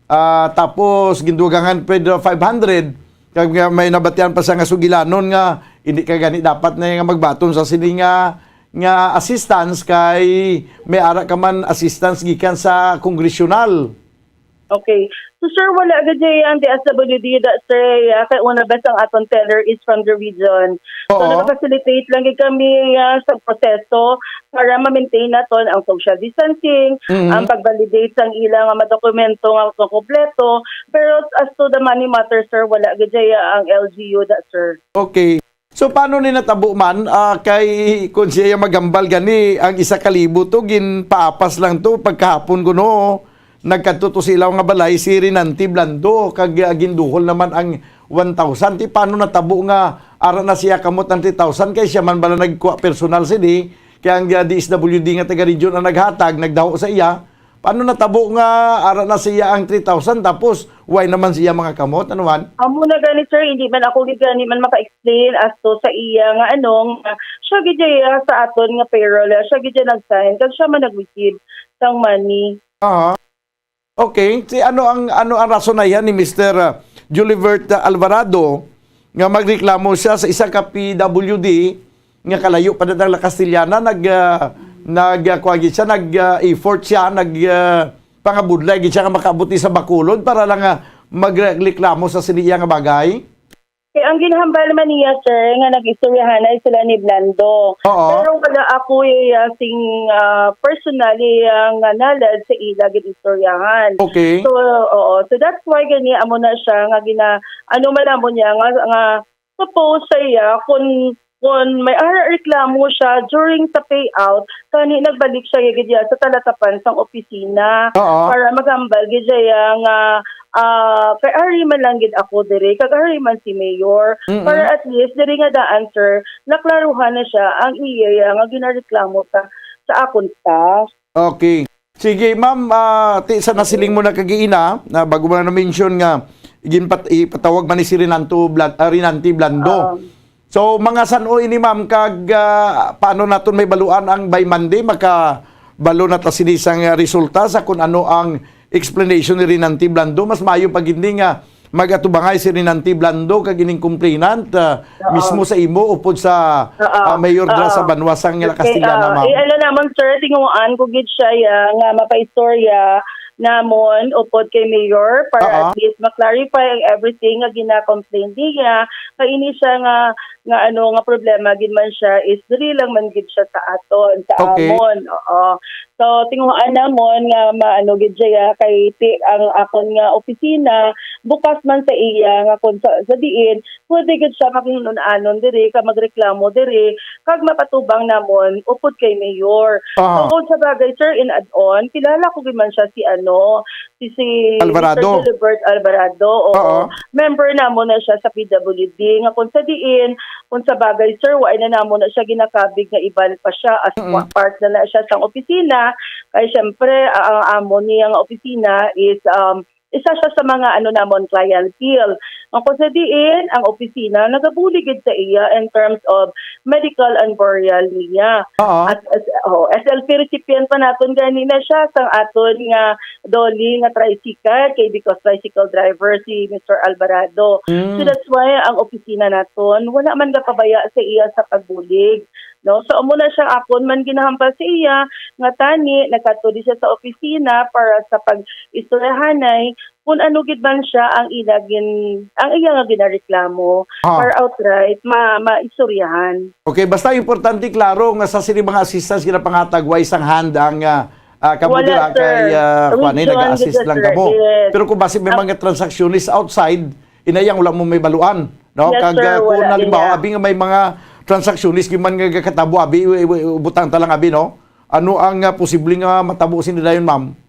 Ah, tapos gindugangan pa five hundred. Kag nga may nabatian pa sa nga sugilanon nga hindi ka gani dapat na nga magbaton sa sini nga, nga assistance kay may ara ka man assistance gikan sa congressional. Okay. So, sir, wala gid ang D S W D da, sir, ya, kay una best ang aton teller is from the region. So, Oo. naka-facilitate lang gid kami, ya, sa proseso para ma-maintain naton ang social distancing, Mhm. ang pag-validate sang ila nga mga dokumento nga kompleto. Pero as to the money matter, sir, wala gid ya ang L G U da, sir. Okay. So, paano ni natabo man? Ah, kay kung siya yung maghambal gani, ang isa ka libo to, ginpaapas lang to. Pagkahapon kuno, nagkadto to sa ilaw nga balay si Renante Blando, kag, ah, ginduhol naman ang one thousand. Ti paano natabo nga ara na siya kamot ang three thousand? Kay siya man bala nagkuha personal sini, kay ang, ah, D S W D nga taga-region ang naghatag, nagdaho sa iya. Paano natabo nga ara na siya ang three thousand, tapos why naman siya mga kamot? Ano man? Amo na gani, sir, hindi man ako gid gani man maka-explain as to sa iya nga ano, nga siya gid iya sa aton nga payroll, siya gid iya nag-sign, kag siya man nag-receive sang money. Aha. Okay, si ano ang, ano ang rason na yan ni Mister, uh, Julivert, uh, Alvarado nga magreklamo siya sa isa ka P W D nga kalayo pa na ang La Castellana, nag, ah, nag, ah, kuwan gid siya, nag, ah, effort siya, nag, ah, pangabudlay gid siya nga makaabot ni sa Bacolod para lang, ah, magreklamo sa sini iya nga bagay? Eh, ang ginhambal man niya, sir, nga nag-istoryahanay sila ni Blando. Oo. Pero wala ako, eh, ah, sing, ah, personally, ah, nga knowledge sa ila gid istoryahan. Okay. So, oo. So, that's why gani amo na siya nga gina-, ano man amo niya, nga, nga suppose sa iya, kung, kung may ara reklamo siya during sa payout, kani nagbalik siya gid iya sa talatapan sang opisina Oo. para maghambal gid siya nga, ah, kay ari man lang gid ako diri, kag ari man si Mayor, Mm-mm. para at least diri nga daan, sir, naklaruhan na siya ang iya nga ginareklamo sa, sa akon staff. Okay. Sige, ma'am, ah, ti, sa nasiling mo na kagiina, na bago mo na na-mention nga, ginpat-, ipatawag man ni si Renanto Blan-, ah, Renante Blando. Oo. So, mga san-o ini, ma'am, kag, ah, paano naton may baluan ang by Monday? Makabalo na ta sini sang, ah, resulta sa kung ano ang explanation ni Renante Blando. Mas maayo pa gid ni nga mag-atubangay si Renante Blando kag ining complainant, ah, Oo. mismo sa imo upod sa, Oo. ah, mayor dira sa Oo. banwa sang La Okay, Castellana, oo. ma'am. Eh, ano naman, sir, tinguhaan ko gid siya, ya, nga mapaistorya namon upod kay mayor para Oo. at least ma-clarify ang everything nga gina-complain niya. Kay ini siya nga, nga ano, nga problema gid man siya is diri lang man gid siya sa aton, sa Okay. amon. Oo. So, tinguhaan namon nga maano gid siya, kay ti-, ang akon nga opisina bukas man sa iya, nga kung sa, sa diin pwede gid siya makihinun-anon diri, ka magreklamo diri, kag mapatubang namon upod kay mayor. Aha. So, kung sa bagay, sir, in add-on, kilala ko gid man siya si ano, si, si Alvarado. Mister Gilbert Alvarado, oo. Oo. Member namon na siya sa P W D, nga kung sa diin, kung sa bagay, sir, wa na namon na siya ginakabig nga iban pa siya as Mm-mm. pa-, part na na siya sang opisina. Kay, syempre, a-, ang amo niya nga opisina is, um, isa siya sa mga, ano, namon, clientele. Ang kung sa diin, ang opisina, nagabulig gid sa iya in terms of medical and burial niya. Oo. At, as, oh, S L P recipient pa naton gani na siya sa aton nga DOLE nga tricycle, kay because tricycle driver si Mister Alvarado. Mm. So that's why ang opisina naton wala man gapabaya sa iya sa pagbulig, no? So amo na siya akon man ginahambal sa iya nga tani nagkadto di siya sa opisina para sa pag-istoryahanay kung ano gid man siya ang ila gin-, ang iya nga ginareklamo Ah. para outright ma-, maistoryahan. Okay, basta importante, klaro nga sa sini mga assistance ginapangatag, wa isang hand ang, ah, ah, kamo Wala, dira sir. kay, ah, kuan, eh, Region nag-a-assist gid, lang sir. kamo. Yes. Pero kung basi may Ap- mga transactionist outside, inayang wala mo may baluan, no? Yes, Kag, sir, ah, kung wala halimbawa, niya. abi nga may mga transactionist gyud man nga gakatabo, abi, i-, i-, i-, butang ta lang, abi, no? Ano ang, ah, posible nga matabo sini dayon, ma'am?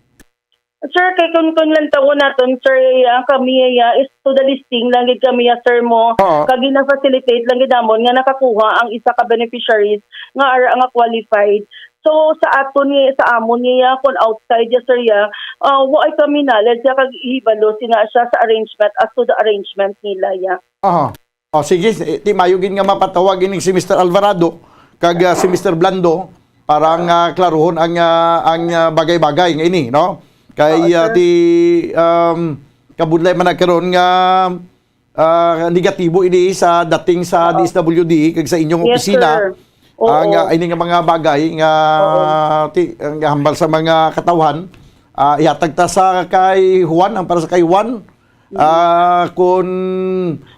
Sir, kay kun, kun lang tawon naton, sir, ya, kami, ya, is to the listing lang gid kami, ya, sir, mo. Oo. Kag gina-facilitate lang gid namon nga nakakuha ang isa ka beneficiaries nga ara nga qualified. So, sa aton ni, sa amon niya, kun outside, ya, sir, ya, ah, wa ay kami knowledge, ya, kag ihibalo sina siya sa arrangement, as to the arrangement nila, ya. Aha. O, sige, s-, eh, ti mayo gid nga mapatawag ining si Mister Alvarado kag, ah, si Mister Blando para nga klaruhon ang, ah, ang, ah, bagay-bagay nga ini, no? Kay, Oo, ah, sir. di, um, kabudlay man na karon nga, ah, negatibo ini sa dating sa Oo. D S W D kag sa inyong Yes, opisina. sir. Oo. Ang, ah, ini nga mga bagay nga Oo. ti-, nga hambal sa mga katawhan, ah, ihatag ta sa kay Juan, ang para sa kay Juan. Mm. Ah, kung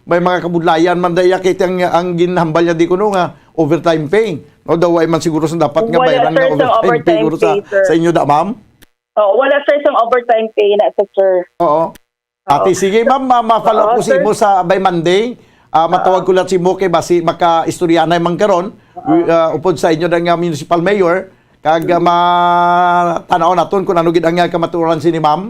may mga kabudlayan man daya, kay ang, ang ginhambal niya di kuno nga overtime pay. No, daw ay man siguro sa dapat nga Wala, bayaran sir, nga sa overtime pay overtime siguro sa, pay, sir. sa inyo da, ma'am? Oh, wala, sir, sang overtime pay na sa, sir. Oo. Oo. Ate, sige, ma'am, ma-, ma-follow Oo, ko si sir. imo sa by Monday. Ah, matawag Oo. ko lang si imo kay basi makaistorya na man karon. Oo. Wi-, ah, upod sa inyo na nga municipal mayor, kag, ah, Mm. ma-tanaw naton kung ano gid ang, ah, kamatuoran sini, ma'am.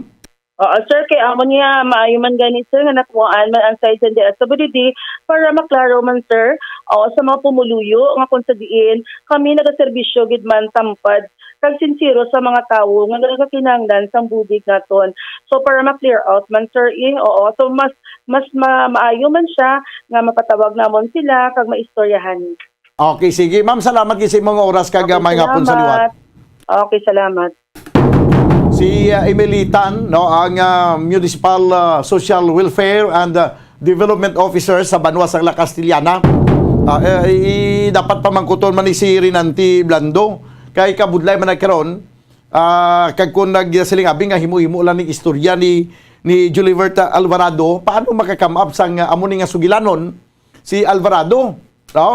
Oo, sir, kay amo niya, maayo man gani, sir, nga nakuhaan man ang side sa D S W D para maklaro man, sir, o sa mga pumuluyo nga kung sa diin kami nagaserbisyo gid man tampad kag sinsero sa mga tawo nga nagakinahanglan sang bulig naton. So, para ma-clear out man, sir, eh, oo. So, mas, mas ma-, maayo man siya nga mapatawag namon sila kag maistoryahan. Okay, sige. Ma'am, salamat gid sa imong oras kag, Okay, ah, may hapon sa liwat. salamat. Okay, salamat. Si, ah, Emily Tan, no, ang, ah, Municipal, ah, Social Welfare and, ah, Development Officer sa banwa sang La Castellana. Ah, eh, i-, dapat pamangkuton man ni si Rinanti Blando. Kay kabudlay man na karon, ah, kag kung nagsiling abi nga himo-himo lang ning istorya ni, ni Juliverta Alvarado, paano maka-come up sang, ah, amo ni nga sugilanon si Alvarado, no?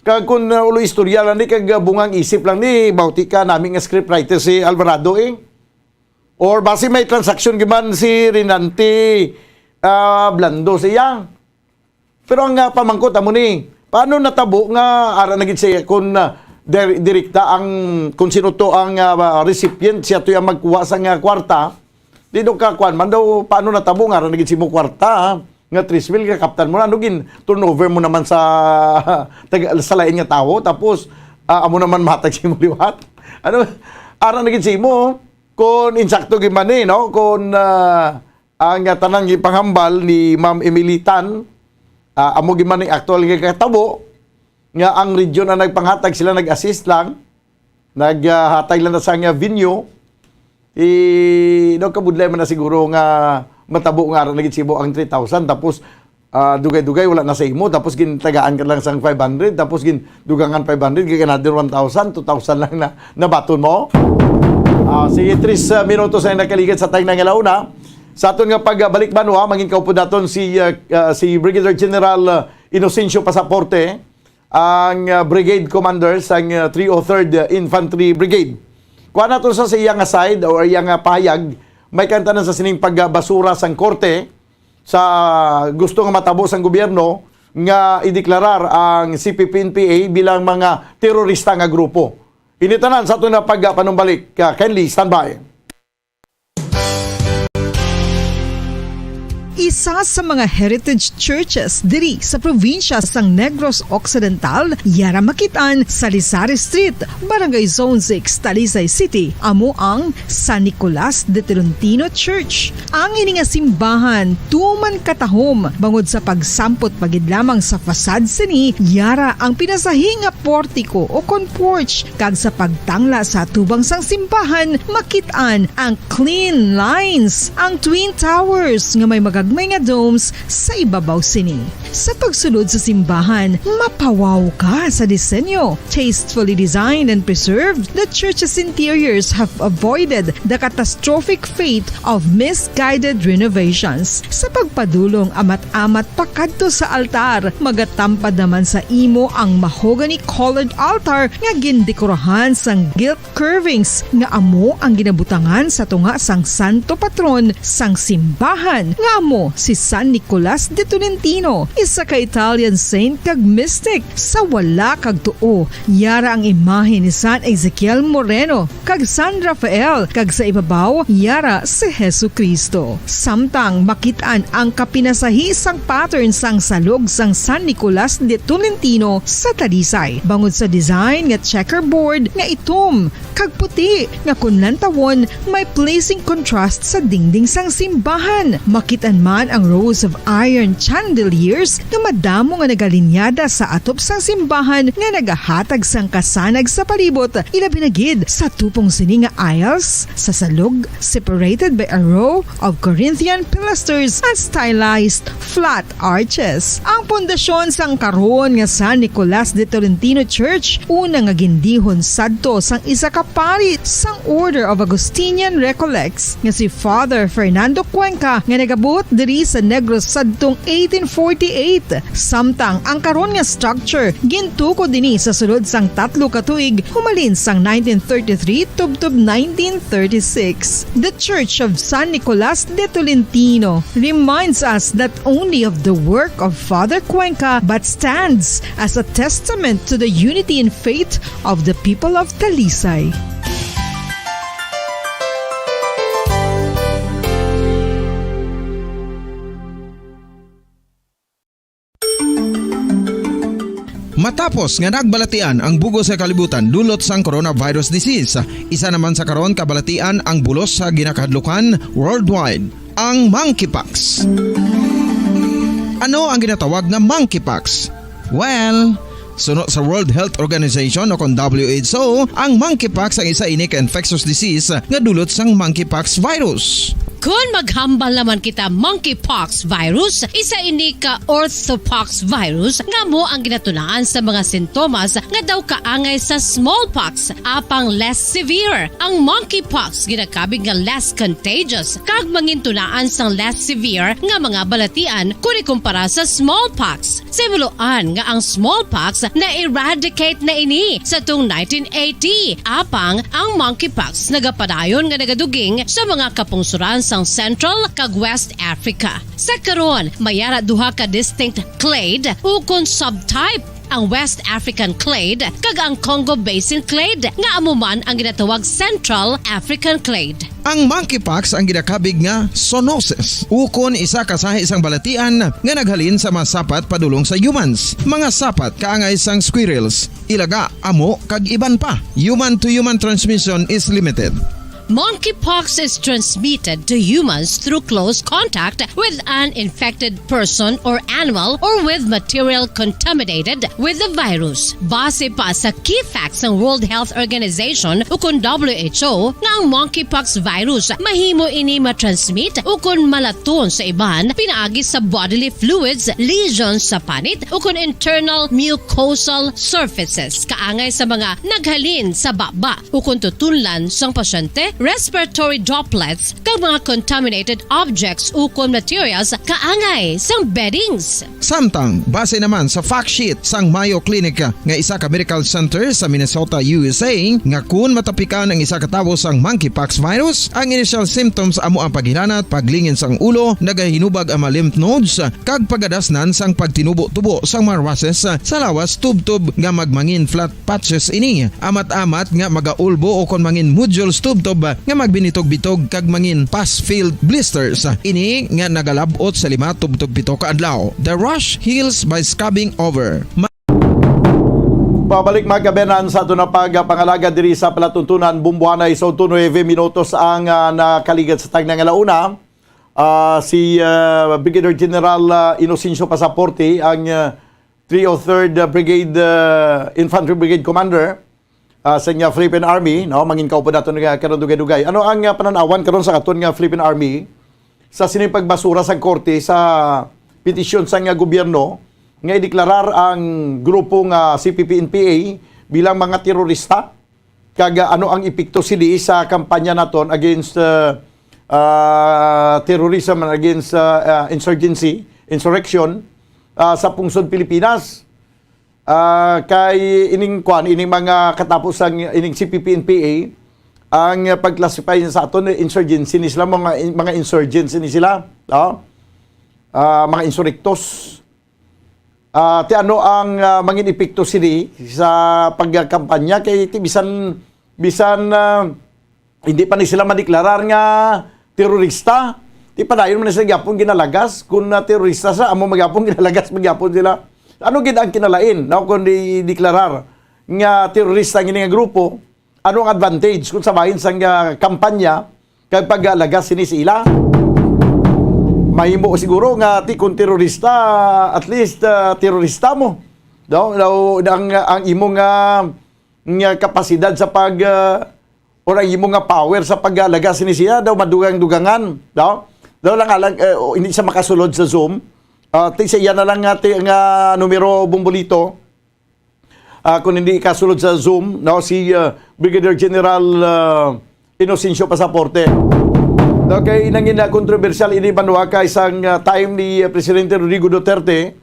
Kag kung, uh, ulo istorya lang ni, kag, uh, bungang isip lang ni, bauti ka nami nga scriptwriter si Alvarado, eh. Or basi may transaksyon giman si Rinanti, ah, Blando sa iya. Pero ang, uh, pamangkot amo ni, paano natabo nga ara na gid siya kung, uh, dir-, direkta ang, kung sino to ang, uh, recipient, siya to yung magkuha sa nga kwarta, Di do ka kuan man daw, paano natabo nga ara na gid si mo kwarta, ha? Nga tres mil nga kaptan mo na, ano gin turnover mo naman sa taga, sa lain nga tawo, tapos, ah, amo naman matag si mo liwat? Ano, ara na gid si mo, kung insakto gid man ni, no? Kung, ah, ang, ah, tanang gipanghambal ni Ma'am Emily Tan, ah, amo gid man ni aktual nga katabo, nga ang region ang nagpanghatag, sila nag-assist lang, naghatag lang na sa nga venue, eh, no, kabudlay man na siguro nga matabo nga ara na gid sibo ang three thousand, tapos, ah, dugay-dugay wala na sa imo, tapos gintagaan ka lang sang five hundred, tapos gin dugangan five hundred, kag another one thousand, two thousand lang na nabaton mo. Ah, sige, tres, ah, minutos ang nakaligid sa time na nga launa. Sa aton nga pagbalik banwa, mangin kaupod naton si, ah, ah, si Brigadier General, ah, Inocencio Pasaporte, ang, ah, brigade commander sang, ah, three oh third Infantry Brigade. Kuha nato sa, sa iya nga side o iya nga pahayag, may kantanan sa sining pagbasura sang korte sa gusto nga matabo sang gobyerno nga ideklarar ang C P P N P A bilang mga terorista nga grupo. Ini tanan sa aton na pagpanumbalik. Ka Kenley, standby. Isa sa mga heritage churches diri sa probinsya sang Negros Occidental, yara makit-an sa Lisari Street, Barangay Zone six, Talisay City, amo ang San Nicolas de Tolentino Church. Ang ini nga simbahan tuman katahom bangod sa pagsampot pa gid lamang sa facade sini, yara ang pinasahi nga portiko o kon porch, kag sa pagtangla sa atubang sang simbahan, makit-an ang clean lines, ang twin towers nga may magagmay nga domes sa ibabaw sini. Sa pagsulod sa simbahan, mapawaw ka sa disenyo. Tastefully designed and preserved, the church's interiors have avoided the catastrophic fate of misguided renovations. Sa pagpadulong amat-amat pakadto sa altar, magatampad naman sa imo ang mahogany-colored altar nga gindekorahan sang gilt curvings nga amo ang ginabutangan sa tunga sang santo patron sang simbahan, nga amo si San Nicolas de Tolentino, isa ka Italian saint kag mystic. Sa wala kag tuo, yara ang imahe ni San Ezekiel Moreno kag San Rafael, kag sa ibabaw, yara si Jesu-Cristo. Samtang makit-an ang kapinasahi sang pattern sang salog sang San Nicolas de Tolentino sa Talisay, bangod sa design nga checkerboard nga itom kag puti nga kon lantawon may pleasing contrast sa dingding sang simbahan. Makit-an man ang rows of iron chandeliers nga madamo nga nagalinyada sa atop sang simbahan nga nagahatag sang kasanag sa palibot, ilabi na gid sa tupong sini nga aisles sa salog, separated by a row of Corinthian pilasters and stylized flat arches. Ang pundasyon sang karon nga San Nicolas de Tolentino Church, una nga gindihon sadto sang isa ka pari sang Order of Augustinian Recollects nga si Father Fernando Cuenca, nga nagabuot diri sa Negros sadtong eighteen forty-eight. Samtang ang karon nga structure gintukod dinhi sa sulod sang tatlo ka tuig, humalin sang nineteen thirty-three tubtob nineteen thirty-six. The Church of San Nicolas de Tolentino reminds us not only of the work of Father Cuenca, but stands as a testament to the unity in faith of the people of Talisay. Matapos nga nagbalatian ang bug-os nga kalibutan dulot sang coronavirus disease, isa naman sa karon kabalatian ang bulos sa ginakahadlukan worldwide, ang monkeypox. Ano ang ginatawag nga monkeypox? Well, suno sa World Health Organization o kon W H O, ang monkeypox ang isa ini ka infectious disease nga dulot sang monkeypox virus. Kon maghambal naman kita monkeypox virus, isa ini ka orthopox virus nga amo ang ginatunaan sa mga sintomas nga daw kaangay sa smallpox, apang less severe. Ang monkeypox ginakabig nga less contagious kag mangintunaan sang less severe nga mga balatian kon ikumpara sa smallpox. Sa himuloan nga ang smallpox na-eradicate na ini sa tung nineteen eighty, apang ang monkeypox nagapadayon nga nagaduging sa mga kapungsoran sang Central kag West Africa. Sa karon, may ara duha ka distinct clade ukon subtype, ang West African clade kag ang Congo Basin clade, nga amo man ang ginatawag Central African clade. Ang monkeypox ang ginakabig nga zoonosis, ukon isa ka sahi sang balatian nga naghalin sa mga sapat padulong sa humans. Mga sapat kaangay sang squirrels, ilaga, amo, kag iban pa. Human-to-human transmission is limited. Monkeypox is transmitted to humans through close contact with an infected person or animal or with material contaminated with the virus. Base pa sa key facts sang World Health Organization ukon W H O, nga ang monkeypox virus mahimo ini matransmit ukon malaton sa iban pinaagi sa bodily fluids, lesions sa panit, ukon internal mucosal surfaces kaangay sa mga naghalin sa baba ukon tutunlan sang pasyente, respiratory droplets, kag mga contaminated objects ukon materials kaangay sang beddings. Samtang, base naman sa fact sheet sang Mayo Clinic nga isa ka medical center sa Minnesota, U S A, nga kun matapikan ang isa ka tawo sang monkeypox virus, ang initial symptoms amo ang paghilanat, paglingin sang ulo, nagahinubag ang mga lymph nodes, kag pagadasnan sang pagtinubo-tubo sang mga rushes sa lawas tubtob nga magmangin flat patches ini, amat-amat nga magaulbo ukon mangin nodules tubtob nga magbinitog-bitog kag mangin pus-filled blisters. Ini nga nagalab-ot sa lima tubtob pito ka adlaw. The rash heals by scabbing over. Ma- Pabalik, mga kabenan, sa aton na pagpangalagad diri sa palatuntunan, bumbuanay sa nuebe minutos ang, ah, nakaligad sa tagna nga launa. Ah, si, ah, Brigadier General, ah, Inocencio Pasaporte, ang, ah, three oh third Brigade, ah, Infantry Brigade Commander, ah, sa nga Philippine Army, no? Mangin kaupo naton nga karon dugay-dugay. Ano ang, ah, panan-awan karon sa aton nga Philippine Army sa sining pagbasura sa korte sa petisyon sa nga gobyerno nga ideklarar ang grupo nga C P P N P A bilang mga terorista? Kag, ah, ano ang epekto sini sa kampanya naton against, ah, ah, terrorism and against, ah, ah, insurgency, insurrection, ah, sa pungsod Pilipinas? Ah, kay ining kwan, ining mga katapos ang ining C P P N P A, ang pag-classify sa aton, eh, insurgency ni sila, mga, mga insurgents ni sila, no? Ah, mga insurrectos. Ah, ti ano ang, ah, mangin epekto sini sa pagkampanya? Kay ti bisan, bisan, ah, hindi pa ni sila madeklarar nga terorista, ti padayon man ni sila gyapon ginalagas. Kung na terorista sa amo, magyapon ginalagas, magyapon sila. Ano gid ang kinalain, no, kung di-, deklarar nga terorista ang ini nga grupo? Ano ang advantage kung sa bahin sang, ah, kampanya kag pag-alagas sini sa ila? Mahimo siguro nga ti kung terorista, at least, ah, terorista mo. No? Daw ang, ang imo nga, nga kapasidad sa pag, ah, or ang imo nga power sa pag-alaga sini siya, daw madugang-dugangan, no? Daw lang alang, eh, o, hindi siya makasulod sa Zoom. Ah, ti sa iya na lang nga, ti, nga numero, Bombolito. Ah, kung hindi ikasulod sa Zoom, no, si, ah, Brigadier General, ah, Inocencio Pasaporte. No, kay nangin na kontrobersyal ini, banwa, kay sang, ah, time ni, ah, Presidente Rodrigo Duterte,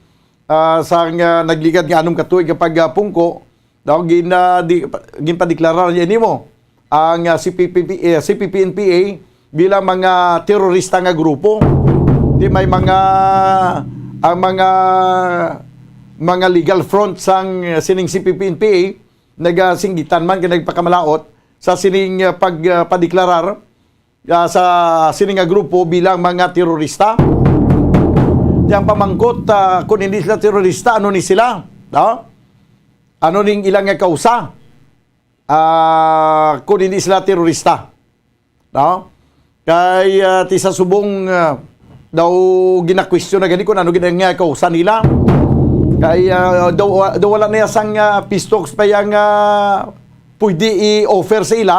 ah, sang, ah, nagligad nga anom ka tuig nga pagpungko, no, gin-, ah, di, ginpadeklarar niya nimo ang, ah, C P P P, eh, C P P N P A bilang mga terorista nga grupo. Di may mga, ang mga, mga legal front sang, ah, sining C P P N P A nagasinggitan man kay nagpakamalaot sa sining, ah, pag, ah, padeklarar, ah, sa sining nga grupo bilang mga terorista. Di ang pamangkot, ah, kung hindi sila terorista, ano ni sila? No? Ano ning ilang nga kausa? Ah, kung hindi sila terorista, no? Kay, ah, ti sa subong, ah, daw ginakwestiyon na gani kung ano gid ang, ah, kausa nila. Kay, ah, daw, daw wala na sang, ah, peace talks pa yang, ah, pwede i-offer sa ila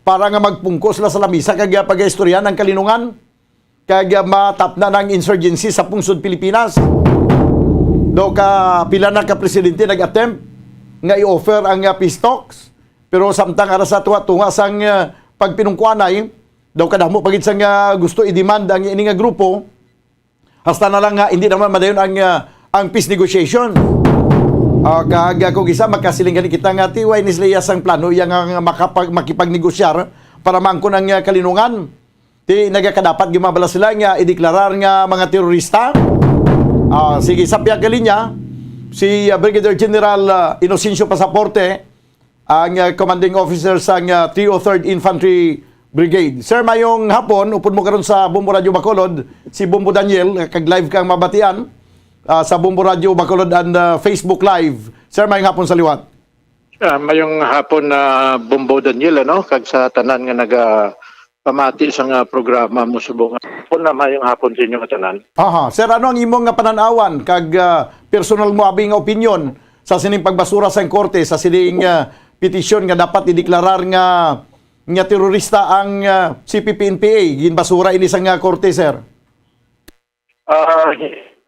para nga magpungko sila sa lamisa kag, ah, pagaistoryahan ang kalinungan. Kag, ah, matapna na ang insurgency sa pungsod Pilipinas. Daw ka pila na ka presidente nag-attempt nga i-offer ang, ah, peace talks, pero samtang ara sa tunga-tunga sang, ah, pagpinungkuanay, daw kadamo pa gid sang, ah, gusto i-demand ang ini nga grupo, hasta na lang nga hindi naman madayon ang, ah, ang peace negotiation. Ah, kag, ah, kung isa, makasiling gani kita nga ti wala ni sila sang plano iya nga makapag-, makipagnegosyar para maangkon ang, ah, kalinungan. Ti nagakadapat gid mabala sila nga ideklarar nga mga terorista. Ah, sige, sa pihak nga linya, si, ah, Brigadier General, ah, Inocencio Pasaporte, ang, ah, commanding officer sang, ah, three oh third Infantry Brigade. Sir, mayong hapon. Upod mo karon sa Bombo Radyo Bacolod, si Bombo Daniel, kag live kang mabatian, ah, sa Bombo Radyo Bacolod and, ah, Facebook Live. Sir, mayong hapon sa liwat. Ah, mayong hapon na Bombo Daniel, ano, kag sa tanan nga naga pamati sa nga programa mo subong. Hapon na mayong hapon sa inyo nga tanan. Aha, sir, ano ang imo nga panan-awan kag, ah, personal mo abi nga opinyon sa sining pagbasura sang korte sa sining, ah, petisyon nga dapat ideklarar nga, nga terorista ang, ah, C P P N P A? Ginbasura ini sang, ah, korte, sir. Ah,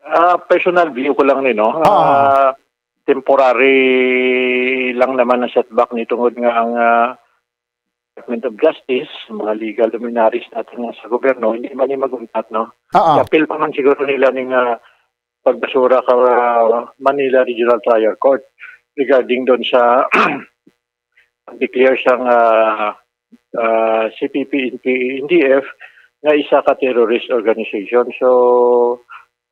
ah, personal view ko lang ni, no? Ah. Ah, temporary lang naman ang setback ni tungod nga ang, ah, Department of Justice, mga legal luminaries natin nga sa gobyerno, hindi man ni mag-untat, no? Ah, ah. Apil pa man siguro nila ning, ah, pagbasura ka, ah, Manila Regional Trial Court regarding doon sa declare sang, ah, ah, C P P N P A N D F nga isa ka terrorist organization. So,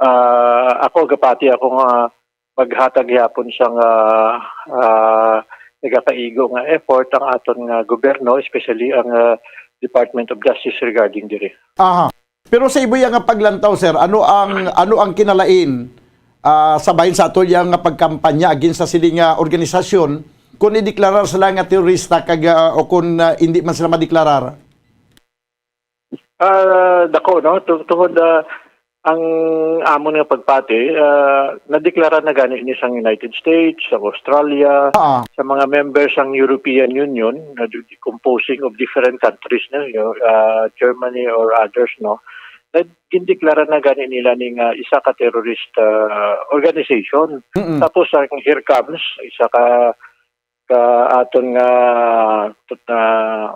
ah, ako, gapati ako nga maghatag gihapon sang, ah, ah, nagakaigo nga effort ang aton nga gobyerno, especially ang, ah, Department of Justice regarding diri. Aha. Pero sa ibuya nga paglantaw, sir, ano ang, ano ang kinalain, ah, sa bahin sa ato iya nga pagkampanya against sa sini nga organisasyon kung ideklarar sila nga terorista kag, ah, o kung, ah, hindi man sila madeklarar? Ah, dako, no? Tu-, tungod, ah, ang amon nga pagpati, ah, nadeklara na gani ni sang United States, sa Australia, Ah. sa mga members sang European Union, na di-, composing of different countries, no? Yung, ah, Germany or others, no? Na gindeklara na gani nila ni nga isa ka terrorist, ah, organization. Mm-mm. Tapos ang here comes, isa ka, ka aton nga, tut-, ah,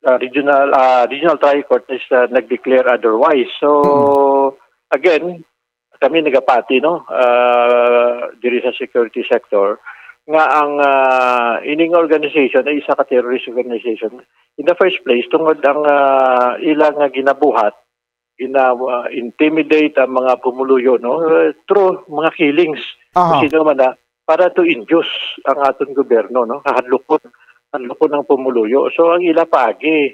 ah, regional, ah, regional trial court is, ah, nag-declare otherwise. So, Mm. again, kami nagapati, no, ah, diri sa security sector nga ang, ah, ining organization ay isa ka terrorist organization in the first place tungod ang, ah, ila nga ginabuhat, gina-intimidate ang mga pumuluyo, no, eh, through mga killings. Aha. Kung sino man na, para to induce ang aton gobyerno, no, kahadlokon, hadlokon ang pumuluyo. So, ang ila paagi,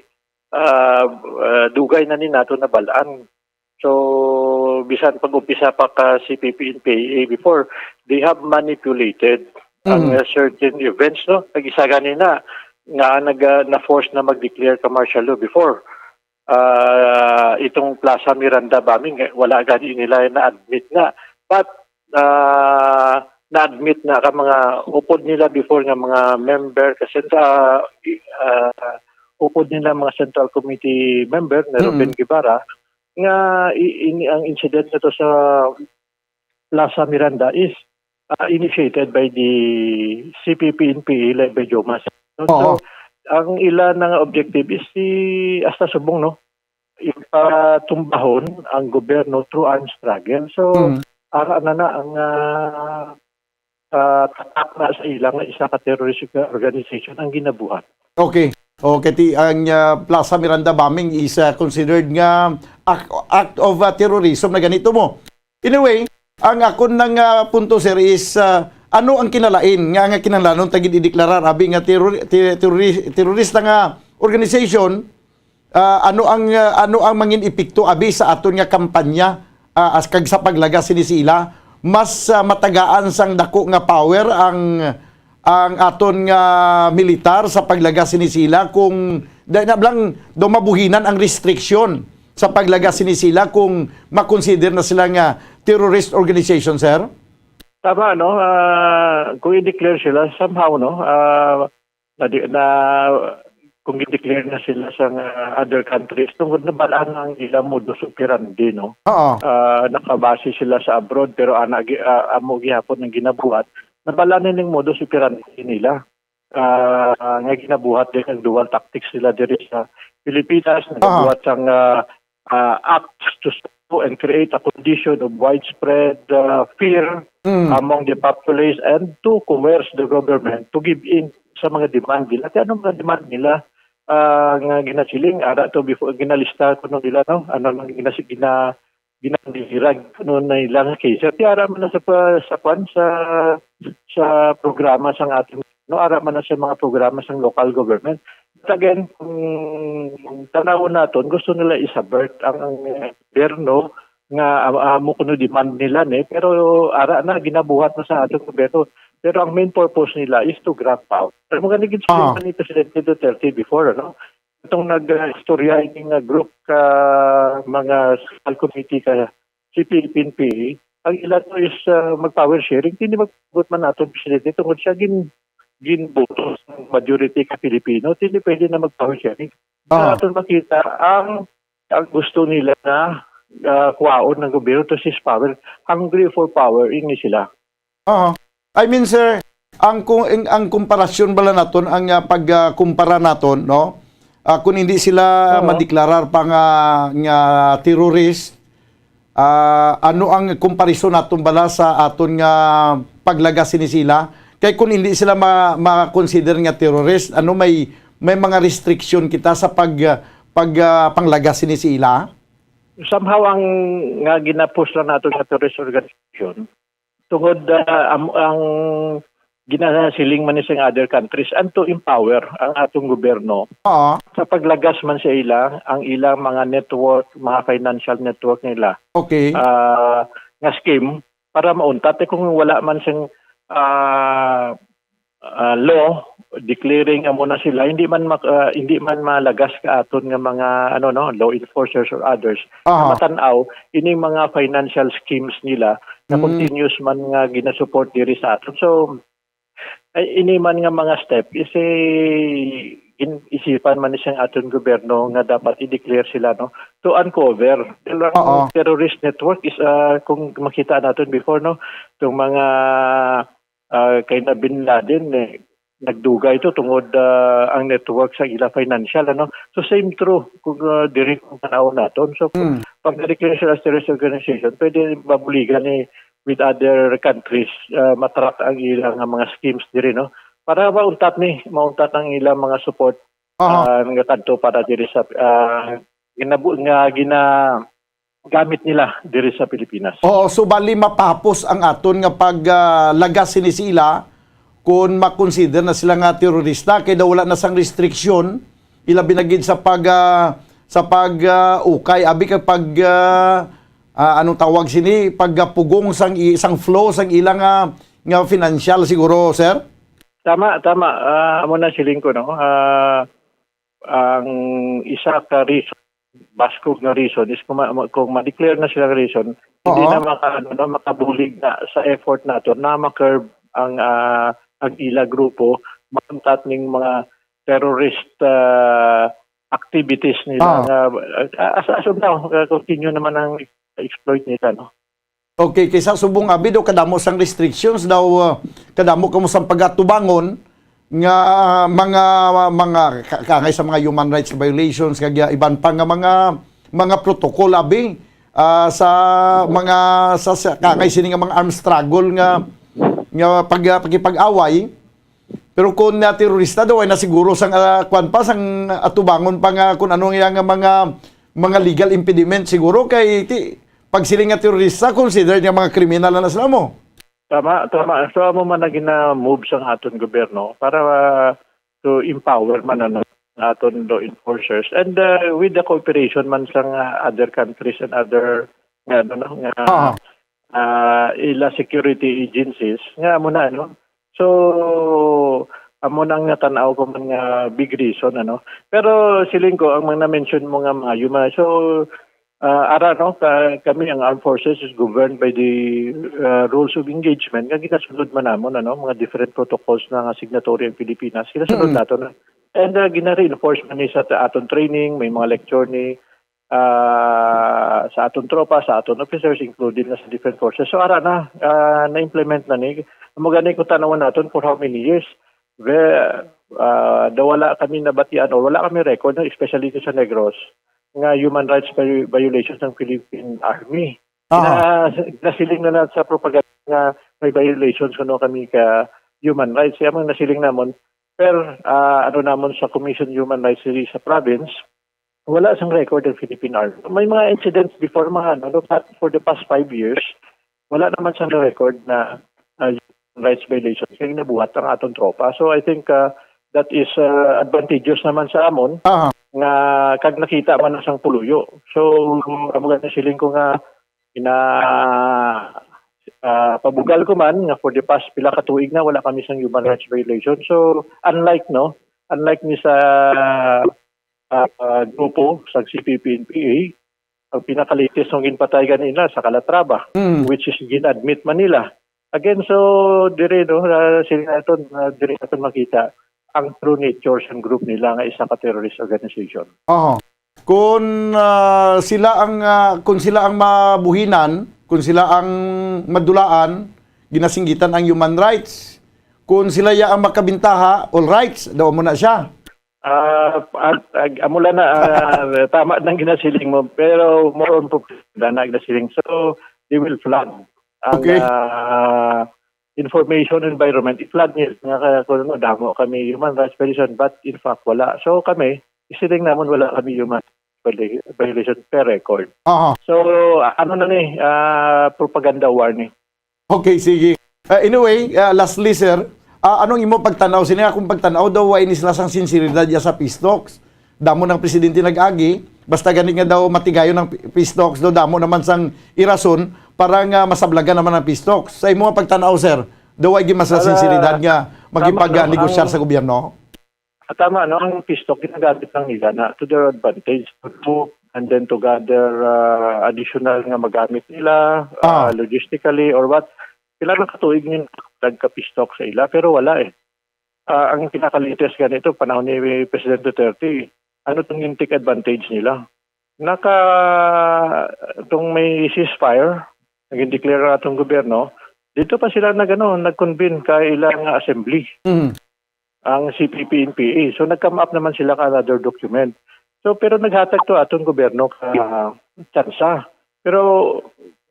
ah, ah, dugay na ni nato nabalaan. So, bisan pag-umpisa pa ka C P P N P A before, they have manipulated ang, Mm. uh, certain events, no? Nag-isa gani na nga nag, uh, na-force na mag-declare ka martial law before. ah, itong Plaza Miranda bombing, eh, wala gani nila na-admit na. But, ah, na-admit na ka mga upod nila before nga mga member kasi sa, ah, upod nila mga Central Committee member na Mm. Ruben Guevara nga i-, ini ang incident na to sa Plaza Miranda is, ah, initiated by the C P P N P A led by Jomas. So, Oo. ang ila na nga objective is si hasta subong, no? Ipatumbahon ang gobyerno through armed struggle. So, Mm. ara na na ang, ah, ah, tatak na sa ila nga isa ka terrorist organization ang ginabuhat. Okay. Okay, ti ang, ah, Plaza Miranda bombing is, ah, considered nga act, act of, ah, terrorism na ganito mo. Anyway, ang akon nang, ah, punto, sir, is, ah, ano ang kinalain nga, nga kinahanglanon ta gid ideklarar abi nga terror-, te-, terrori-, terorista nga organization? Ah, ano ang, ah, ano ang mangin epekto abi sa aton nga kampanya, ah, as kag sa paglagas sini sa ila? Mas, ah, matagaan sang dako nga power ang, ang aton nga militar sa paglagas sini sa ila kung di na lang daw mabuhinan ang restriksyon sa paglagas sini sa ila kung makonsider na sila nga terrorist organization, sir? Tama, no? Ah, kung i-declare sila, somehow, no? Ah, na, na, kung i-declare na sila sa, ah, other countries, tungod na balaan ang ilang modus operandi, no? Oo. Ah, nakabase sila sa abroad, pero ana, gi-, ah, amo gihapon ang ginabuhat. Nabalaan na ning modus operandi nila. Ah, nga ginabuhat din ang dual tactics nila diri sa Pilipinas, Aha. nagabuhat sang, ah, ah, acts to sow and create a condition of widespread, ah, fear Mm. among the populace and to coerce the government to give in sa mga demand nila. Kaya anong mga demand nila, ah, nga ginasiling, ara to before, ginalista kuno nila, no? Ano nang ginasi-, gina-, ginandirag kuno nila nga case. Kaya ara man na sa pa-, sa kwan, sa, sa programa sang ating, no, ara man na sa mga programa sang local government. But again, kung tanawon naton, gusto nila i-subvert ang, ang, eh, gobyerno nga, ah, amo kuno demand nila ni, pero ara na ginabuhat na sa atong gobyerno. Pero ang main purpose nila is to grab power. Pero mo gani gid Ah. ni Presidente Duterte before, ano? Itong nag-istorya ini nga group ka mga central committee ka C P P N P A, ang ila to is, ah, mag-power sharing. Hindi magbuot man naton presidente tungod siya gin-, ginboto sa majority ka Pilipino. Hindi pwede na mag-power sharing. Ah. Sa aton makita, ang, ang gusto nila na, ah, kuwaon ng gobyerno to seize power. Hungry for power, ini sila. Oo. I mean, sir, ang ku-, ang, ang komparasyon bala naton, ang, ah, pag, ah, kumpara naton, no? Ah, kung hindi sila Oo. madeklarar pa nga, nga terrorist, ah, ano ang comparison naton bala sa aton nga paglagas sini sila? Kay kung hindi sila ma-, ma-consider nga terrorist, ano, may, may mga restriction kita sa pag, ah, pag, ah, panglagas sini sila? Somehow ang nga gina-push lang nato nga terrorist organization, tungod, ah, am-, ang ginasiling man ni sa other countries, and to empower ang atong gobyerno Oo. sa paglagas man sa ila, ang ilang mga network, mga financial network nila, Okay. ah, nga scheme para mauntat. Eh, kung wala man sing, ah, ah, law declaring amo na sila, hindi man mak-, ah, hindi man malagas ka aton nga mga, ano, no, law enforcers or others Aha. na matan-aw ining mga financial schemes nila na Mm. continuous man nga ginasupport diri sa aton. So, ay, ini man nga mga step is, eh, gin-, isipan man ni sang aton gobyerno nga dapat i-declare sila, no, to uncover. Dahil ang Oo. terrorist network is, ah, kung makita naton before, no, itong mga, ah, kay na Bin Laden, eh, nagdugay to tungod, ah, ang network sa ila financial, ano. So, same true kung, ah, diri kung tanaw naton. So, Mm. pag na-declare sila as terrorist organization, pwede mabuligan ni with other countries, ah, ma-track ang ilang nga mga schemes diri, no? Para mauntat ni, mauntat ang ilang mga support, Aha. ah, nga kadto para diri sa, ah, ginabu-, nga ginagamit nila diri sa Pilipinas. Oo, so bali mapahapos ang aton nga pag, ah, lagas sini sa ila kung makonsider na sila nga terorista kay daw wala na sang restriction, ilabi na gid sa pag, ah, sa pag, ah, ukay, abi kag pag, ah, ah, anong tawag sini, pagpugong sang i-, sang flow sang ilang, ah, nga financial siguro, sir? Tama, tama. Ah, amo na siling ko, no? Ah, ang isa ka reason baskog nga reason is kung, ma- kung ma-declare na sila reason, hindi Oo. na maka, ano, no, makabulig na sa effort nato na ma-curb ang, ah, ang ila grupo mauntat ning mga terrorist, ah, activities nila Ah. nga, ah, as, as of now, ah, continue naman ang exploit nila, no? Okay, kay sa subong abi daw kadamo sang restrictions daw, ah, kadamo kamo sang pagatubangon nga, ah, mga, mga ka- kaangay sa mga human rights violations kag, ah, iban pa nga mga, mga protocol abi, ah, sa mga sa, sa kaangay sini nga mga armed struggle nga, nga pag, ah, pakipag-away. Pero kung na terorista daw ay nasiguro sang, ah, kwan pa, sang atubangon pa nga kung ano nga mga, mga legal impediment siguro kay ti, pagsiling nga terorista, considered nga mga kriminal na sila mo. Tama, tama. So, amo man na gina-move sang aton gobyerno para, ah, to empower man ang aton law enforcers and, ah, with the cooperation man sang, ah, other countries and other nga, ano, no, nga, Ah. ah, ila security agencies nga amo na, no? So, amo na nga tan-aw ko man nga big reason, ano? Pero siling ko, ang mga na-mention mo nga mga human, so, ah, ara, no, ka, kami, ang armed forces is governed by the, ah, rules of engagement nga ginasunod man namon, ano, mga different protocols na nga signatory ang Pilipinas. Ginasunod Mm. nato na. And, ah, gina-reinforce man ni sa ta-, aton training, may mga lecture ni, ah, sa aton tropa, sa aton officers, included na sa different forces. So, ara na, ah, na-implement na ni. Amo gani kung tanawon naton for how many years, we, ah, daw wala kami nabatian or wala kami record, no, especially sa Negros, nga human rights vi-, violations ng Philippine Army. Ah. Na, nasiling na na sa propaganda nga may violations kuno kami ka human rights. Kaya ang nasiling namon, per, ah, ano namon sa Commission Human Rights diri sa province, wala sang record ang Philippine Army. May mga incidents before, mga ano, but for the past five years, wala naman sang record na, ah, human rights violations kay nabuhat ang aton tropa. So I think, ah, that is, ah, advantageous naman sa amon Aha. nga kag nakita man na sang puluyo. So amo gani siling ko nga ina, ah, pabugal ko man nga for the past pila ka tuig na wala kami sang human rights violation. So unlike, no, unlike ni sa, ah, ah, grupo sa C P P N P A, ang pinaka-latest nga ginpatay ganina sa Calatrava, Mm. which is gin-admit man nila. Again, so diri, no, ah, sila naton, ah, diri naton makita ang true nature sang group nila nga isa ka terrorist organization. Oho. Kung, ah, sila ang, ah, kung sila ang mabuhinan, kung sila ang madulaan, ginasinggitan ang human rights. Kung sila ya ang makabintaha, all rights, daw mo na siya. Ah, at, ag-, amo lang na, ah, tama nang ginasiling mo, pero more on propaganda na ginasiling. So, they will flood ang, Okay. ah, information environment. I-flood nila nga kaya kung ano, damo kami human rights violation, but in fact, wala. So, kami, isiling namon wala kami human viola-, violation per record. Aha. So, ano na ni, ah, propaganda war ni. Okay, sige. Uh, anyway, uh, lastly, sir, uh, anong imo pagtanaw? Sini akong pagtanaw daw, wa ini sila sang sinseridad ya sa peace talks. Damo ng presidente nag-agi, basta gani nga daw matigayon ang pi-, peace talks, daw damo naman sang irason para nga masablagan naman ang peace talks. Sa imo nga pagtanaw, sir, daw ay gid mas Para, sinseridad nga tama, no, makipag-negosyar ang sa gobyerno? Ah, tama, no? Ang peace talk, ginagamit lang nila na to their advantage, to do, and then to gather, ah, additional nga magamit nila, ah, Ah. logistically or what. Pila na katuig nga nagka-peace talk sa ila, pero wala eh. Ah, ang pinaka-latest ganito, panahon ni President Duterte, ano tong yung take advantage nila? Naka, itong may ceasefire, naging declare ang atong gobyerno, dito pa sila nag, ano, nag-convene ka ilang assembly. Mm. Ang C P P N P A. So, nag-come up naman sila ka another document. So, pero naghatag to atong gobyerno ka tsansa. Pero,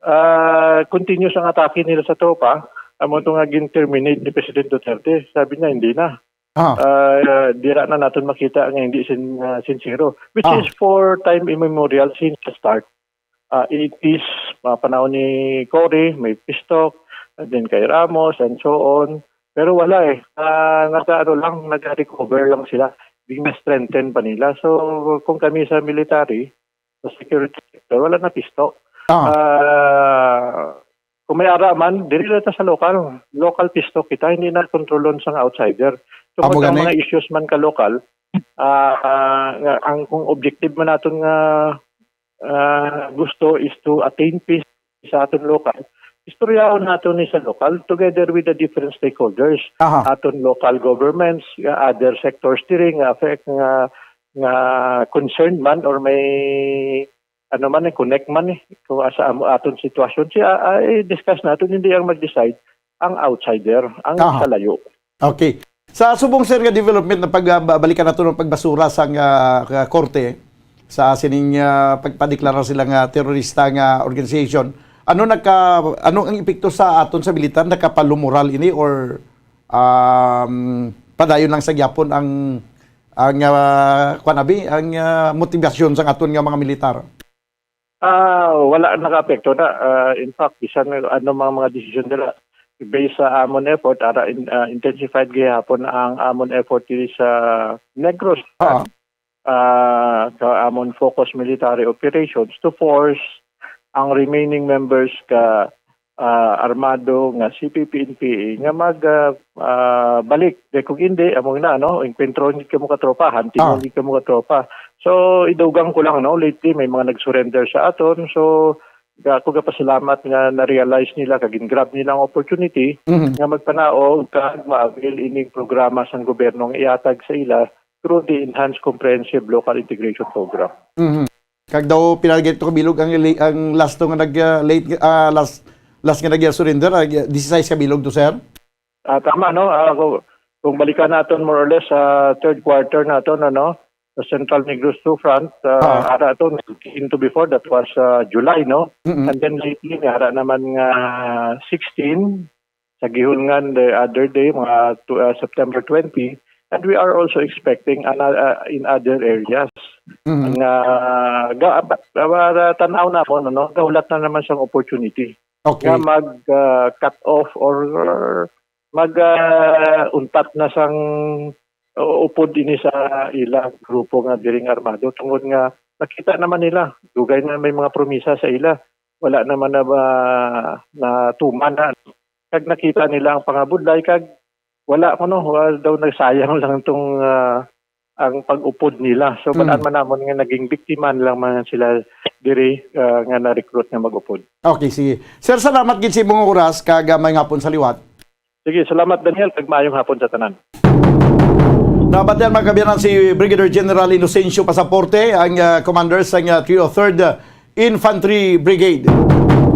ah, continuous ang atake nila sa tropa. Amo to nga gin-terminate ni President Duterte. Sabi niya, hindi na. Ah. Ah, dira na naton makita nga hindi sin-, ah, sincero. Which Ah. is for time immemorial since the start. Ah, eighties, mga panahon ni Cory, may peace talk, and then kay Ramos, and so on. Pero wala eh. Ah, nagkaano lang, nag-recover lang sila. Di na-strengthen pa nila. So, kung kami sa military, sa security sector, wala na peace talk. Ah. Ah, kung may ara man, diri na ta sa local. Local peace talk kita, hindi na kontrolon sang outsider. So, Amo kung ang gani. mga issues man ka lokal, ah, ah, nga, ang, kung objective man naton nga, ah, gusto is to attain peace sa aton lokal, istoryahon naton ni sa lokal together with the different stakeholders, Aha. aton local governments, nga other sectors diri nga affect, nga, nga concerned man or may ano man eh, connect man eh, kung asa ang aton sitwasyon. Si, ah, ah, i-discuss naton, hindi ang mag-decide ang outsider, ang Aha. sa layo. Okay. Sa subong, sir, nga development na pag, ah, ba-, balikan nato ng pagbasura sa nga, ah, korte sa sining, ah, pagpadeklara sila nga terorista nga organization, ano nagka-, ano ang epekto sa aton sa militar? Nakapalumoral ini or, um, padayon lang sa gyapon ang, ang, ah, kwan abi, ang, ah, motivasyon sang aton nga mga militar? Ah, wala nakaapekto na. Ah, in fact, bisan ano mga, mga desisyon nila, based sa amon effort, ara in, ah, intensified gihapon ang amon effort diri sa Negros. Ah. Ah, sa amon focus military operations to force ang remaining members ka, ah, armado nga C P P N P A nga mag, ah, ah, balik. Di kung hindi, amo na, no? Engkwentro gid kamo ka tropa, hunting Ah. gid kamo ka tropa. So, idugang ko lang, no? Lately, may mga nag-surrender sa aton. So, ga-, ako gapasalamat nga na-realize nila, kag gin-grab nila ang opportunity Mhm. nga magpanaog kag ma-avail ining programa sang gobyerno nga ihatag sa ila through the Enhanced Comprehensive Local Integration Program. Mhm. Kag daw, pila gid to kabilog ang li-, ang last to nga nag, ah, late, ah, last, last nga nag-surrender, ah, disisais kabilog to, sir? Ah, tama, no? Ah, kung, kung balikan naton more or less sa third quarter naton, ano, sa Central Negros two front, ah, Ah. ara to, nineteen to before, that was, ah, July, no? Mm-mm. And then lately, may ara naman nga sixteen, sa Gihulngan the other day, mga tw-, ah, September twenty, and we are also expecting ana-, ah, in other areas. Mm. Nga, ga-, ah, tan-aw namon, ano, gahulat na naman sang opportunity Okay. nga mag, ah, cut off or mag, ah, untat na sang, uh, upod ini sa ila grupo nga diri nga armado, tungod nga nakita naman nila, dugay na may mga promisa sa ila, wala naman na ba, natuman na. Kag nakita nila ang pangabudlay, kag wala kuno, wala daw, nagsayang lang tong, ah, ang pag-upod nila. So, Hmm. balaan man namon nga naging biktima lang man sila diri, ah, nga na-recruit nga mag-upod. Okay, sige. Sir, salamat gid sa imong oras, kag, ah, maayong hapon sa liwat. Sige, salamat, Daniel, kag maayong hapon sa tanan. Nabatian, mga kaabyanan, si Brigadier General Inocencio Pasaporte, ang, ah, commander sa, ah, three oh third Infantry Brigade.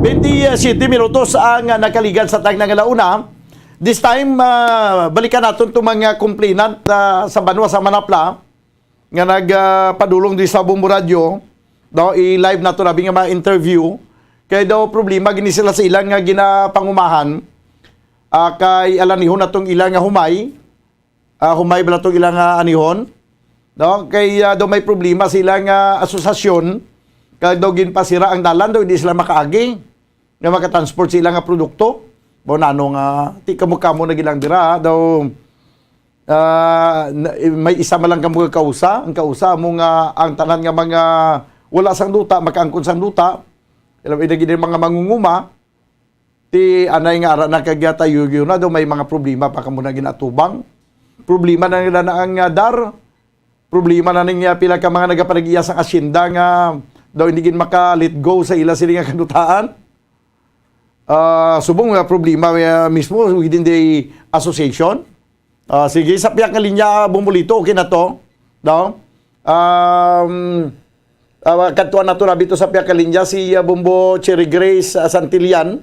Twenty-seven minutos ang, ah, nakaligad sa tagna nga launa. This time, ah, balikan naton itong mga complainant, ah, sa banwa sa Manapla nga nag, ah, padulong di sa Bombo Radyo. Daw, i-live nato na nga mga interview. Kay daw problema gini sila sa ilang nga ginapangumahan. Ah, kay alanihon na tong ilang nga humay. Ah, humay bala tong ilang, ah, anihon, no? Kay, ah, daw may problema sa ilang, ah, asosasyon, kag daw ginpasira ang dalan, daw hindi sila makaagi nga makatransport sa ilang nga produkto. Mao na ano nga, ti kamo-kamo na gid lang dira, daw, ah, na, may isa man lang kamo kausa, ang kausa mo nga ang tanan nga mga wala sang duta, makaangkon sang duta, alam, ina gid ang mga mangunguma, Ti anay nga ara na kag tayo yun na daw may mga problema pa kamo na ginatubang. Problema na nila na ang, ah, dar. Problema na ning, ah, pila ka mga nagapanag-iya sang asyenda nga daw hindi gid maka-let go sa ila sini nga kadutaan. Ah, subong nga problema, ah, mismo within the association. Ah, sige, sa pihak nga linya, ah, Bombolito, okay na to. No? Um, ah, kadtuan nato na bito sa pihak nga linya si, ah, Bombo Cherry Grace, ah, Santillan.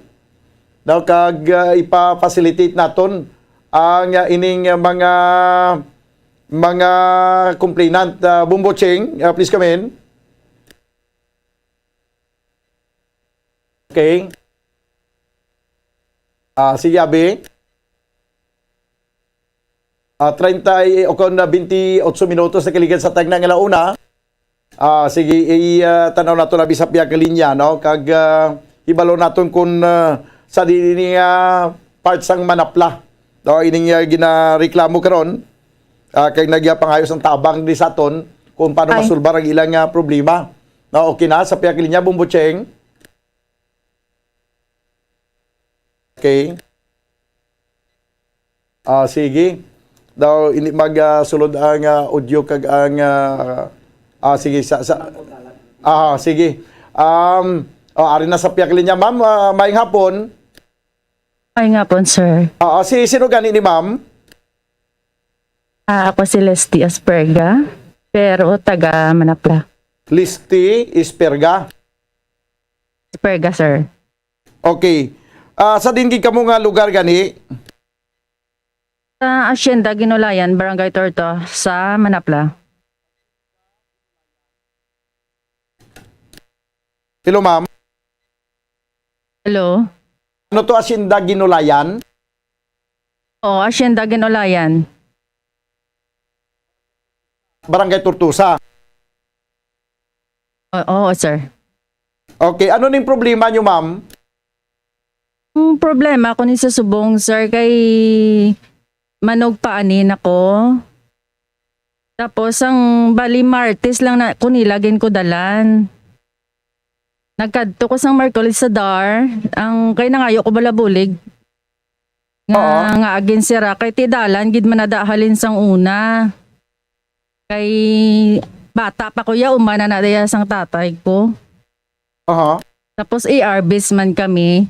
No? Kag, ah, ipa-facilitate naton ang, ah, ining, ah, mga, mga complainant. Ah, Bombo Cheng, ah, please come in. Okay. Ah, sige, abi. Ah, treinta y, o kon, ah, veintiocho minutos na kaligad sa tagna nga launa. Ah, sige, i, ah, tanaw nato na bisap iya ka linya, no? Kag, ah, hibalo naton kung, ah, sa di ini nga part sang Manapla. No, ining, ah, ginareklamo karon, ah, kag nagyapangayo sang tabang di sa aton kung paano Ay. masulbar ang ilang, ah, problema. No, okay na, sa pihak linya, Bombo Cheng. Okay. Ah, sige. Daw hindi mag, ah, sulod ang, ah, audio kag ang, ah, ah, sige, sa, sa, ah, sige. Um, oh, ari na sa pihak linya, ma'am. Ah, maayong hapon. Maayong hapon, sir. Ah, ah, si, sino gani ni ma'am? Ah, ako si Lesty Asperga, pero taga Manapla. Listy Isperga. Asperga, sir. Okay. Ah, sa din gid kamo nga lugar gani? Sa Hacienda Ginulayan, Barangay Torto, sa Manapla. Hello, ma'am. Hello? Ano to, Hacienda Ginulayan? Oo, Hacienda Ginulayan. Barangay Tortosa. O-, oo, sir. Okay, ano ning problema nyo, ma'am? Ang problema ko ni sa subong, sir, kay manugpaanin ako. Tapos, ang bali, Martes lang na ko nila ginkudalan. Nagkadto ko sang Merkulis sa dar, ang kay nangayo ko bala bulig nga, Oo. nga agin sira, kay ti dalan gid man na da halin sang una. Kay bata pa ko ya, uma na na daya sang tatay ko. Aha. Tapos A R Bs man kami.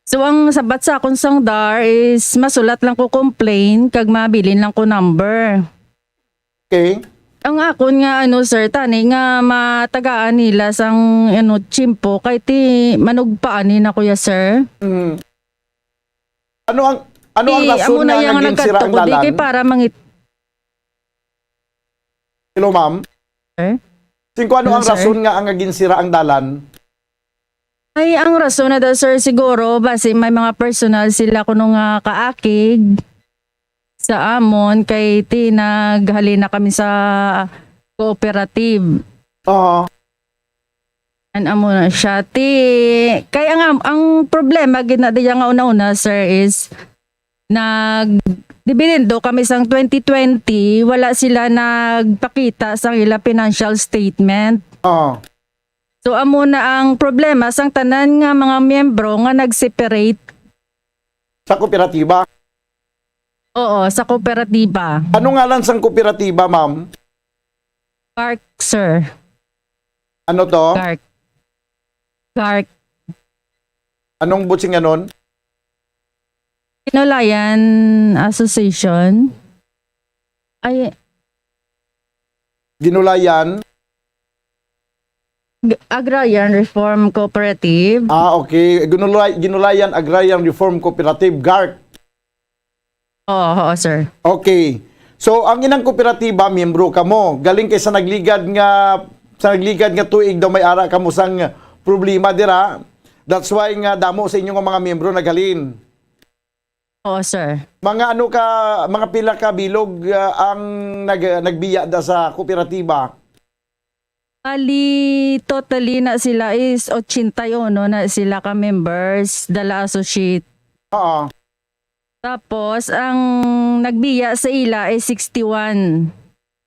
So, ang sabat sa akon sang dar is masulat lang ko complain kag mabilin lang ko number. Okay. Ang akon nga, ano, sir, tani nga matagaan nila sang, ano, tiyempo kay ti manugpaanin ako ya, sir. Mm. Ano ang, ano ang Ti, rason amo na nga, iya nga nga ginsira nagkadto ang ko, di kay dalan? Para mangit- Hello, ma'am. Sir? Singko, ano Hello, ang sir. rason nga ang ginsira ang dalan? Ay, ang rason na daw, sir, siguro, basi may mga personal sila kuno nga kaakig sa amon, kay ti naghalin na kami sa cooperative. Oo. An amo na siya. Ti, kay ang, ang problema gid na diya nga una-una, sir, is nag-dividendo kami sang twenty twenty, wala sila nagpakita sang ila financial statement. Oo. So, amo na ang problema sang tanan nga mga miyembro nga nag-separate. Sa kooperatiba? Oo, sa kooperatiba. Ano ngalan sang kooperatiba, ma'am? Park, sir. Ano to? Gark. Gark. Anong butsinganon? Ginulayan Association. Ay, Ginulayan? G-, Agrarian Reform Cooperative. Ah, okay. Ginulay-, Ginulayan Agrarian Reform Cooperative, gark. Oo, oo, sir. Okay. So, ang inang kooperatiba, miyembro kamo. Galing kay sa nagligad nga, sa nagligad nga tuig daw may ara kamo sang problema dira. That's why nga damo sa inyo nga mga miyembro naghalin. Oo, sir. Mga ano ka, mga pila ka bilog, ah, ang nag-, nagbiya da sa kooperatiba? Bali, totally na sila is ochenta y uno na sila ka members, dala associate. Oo. Tapos, ang nagbiya sa ila is sixty-one.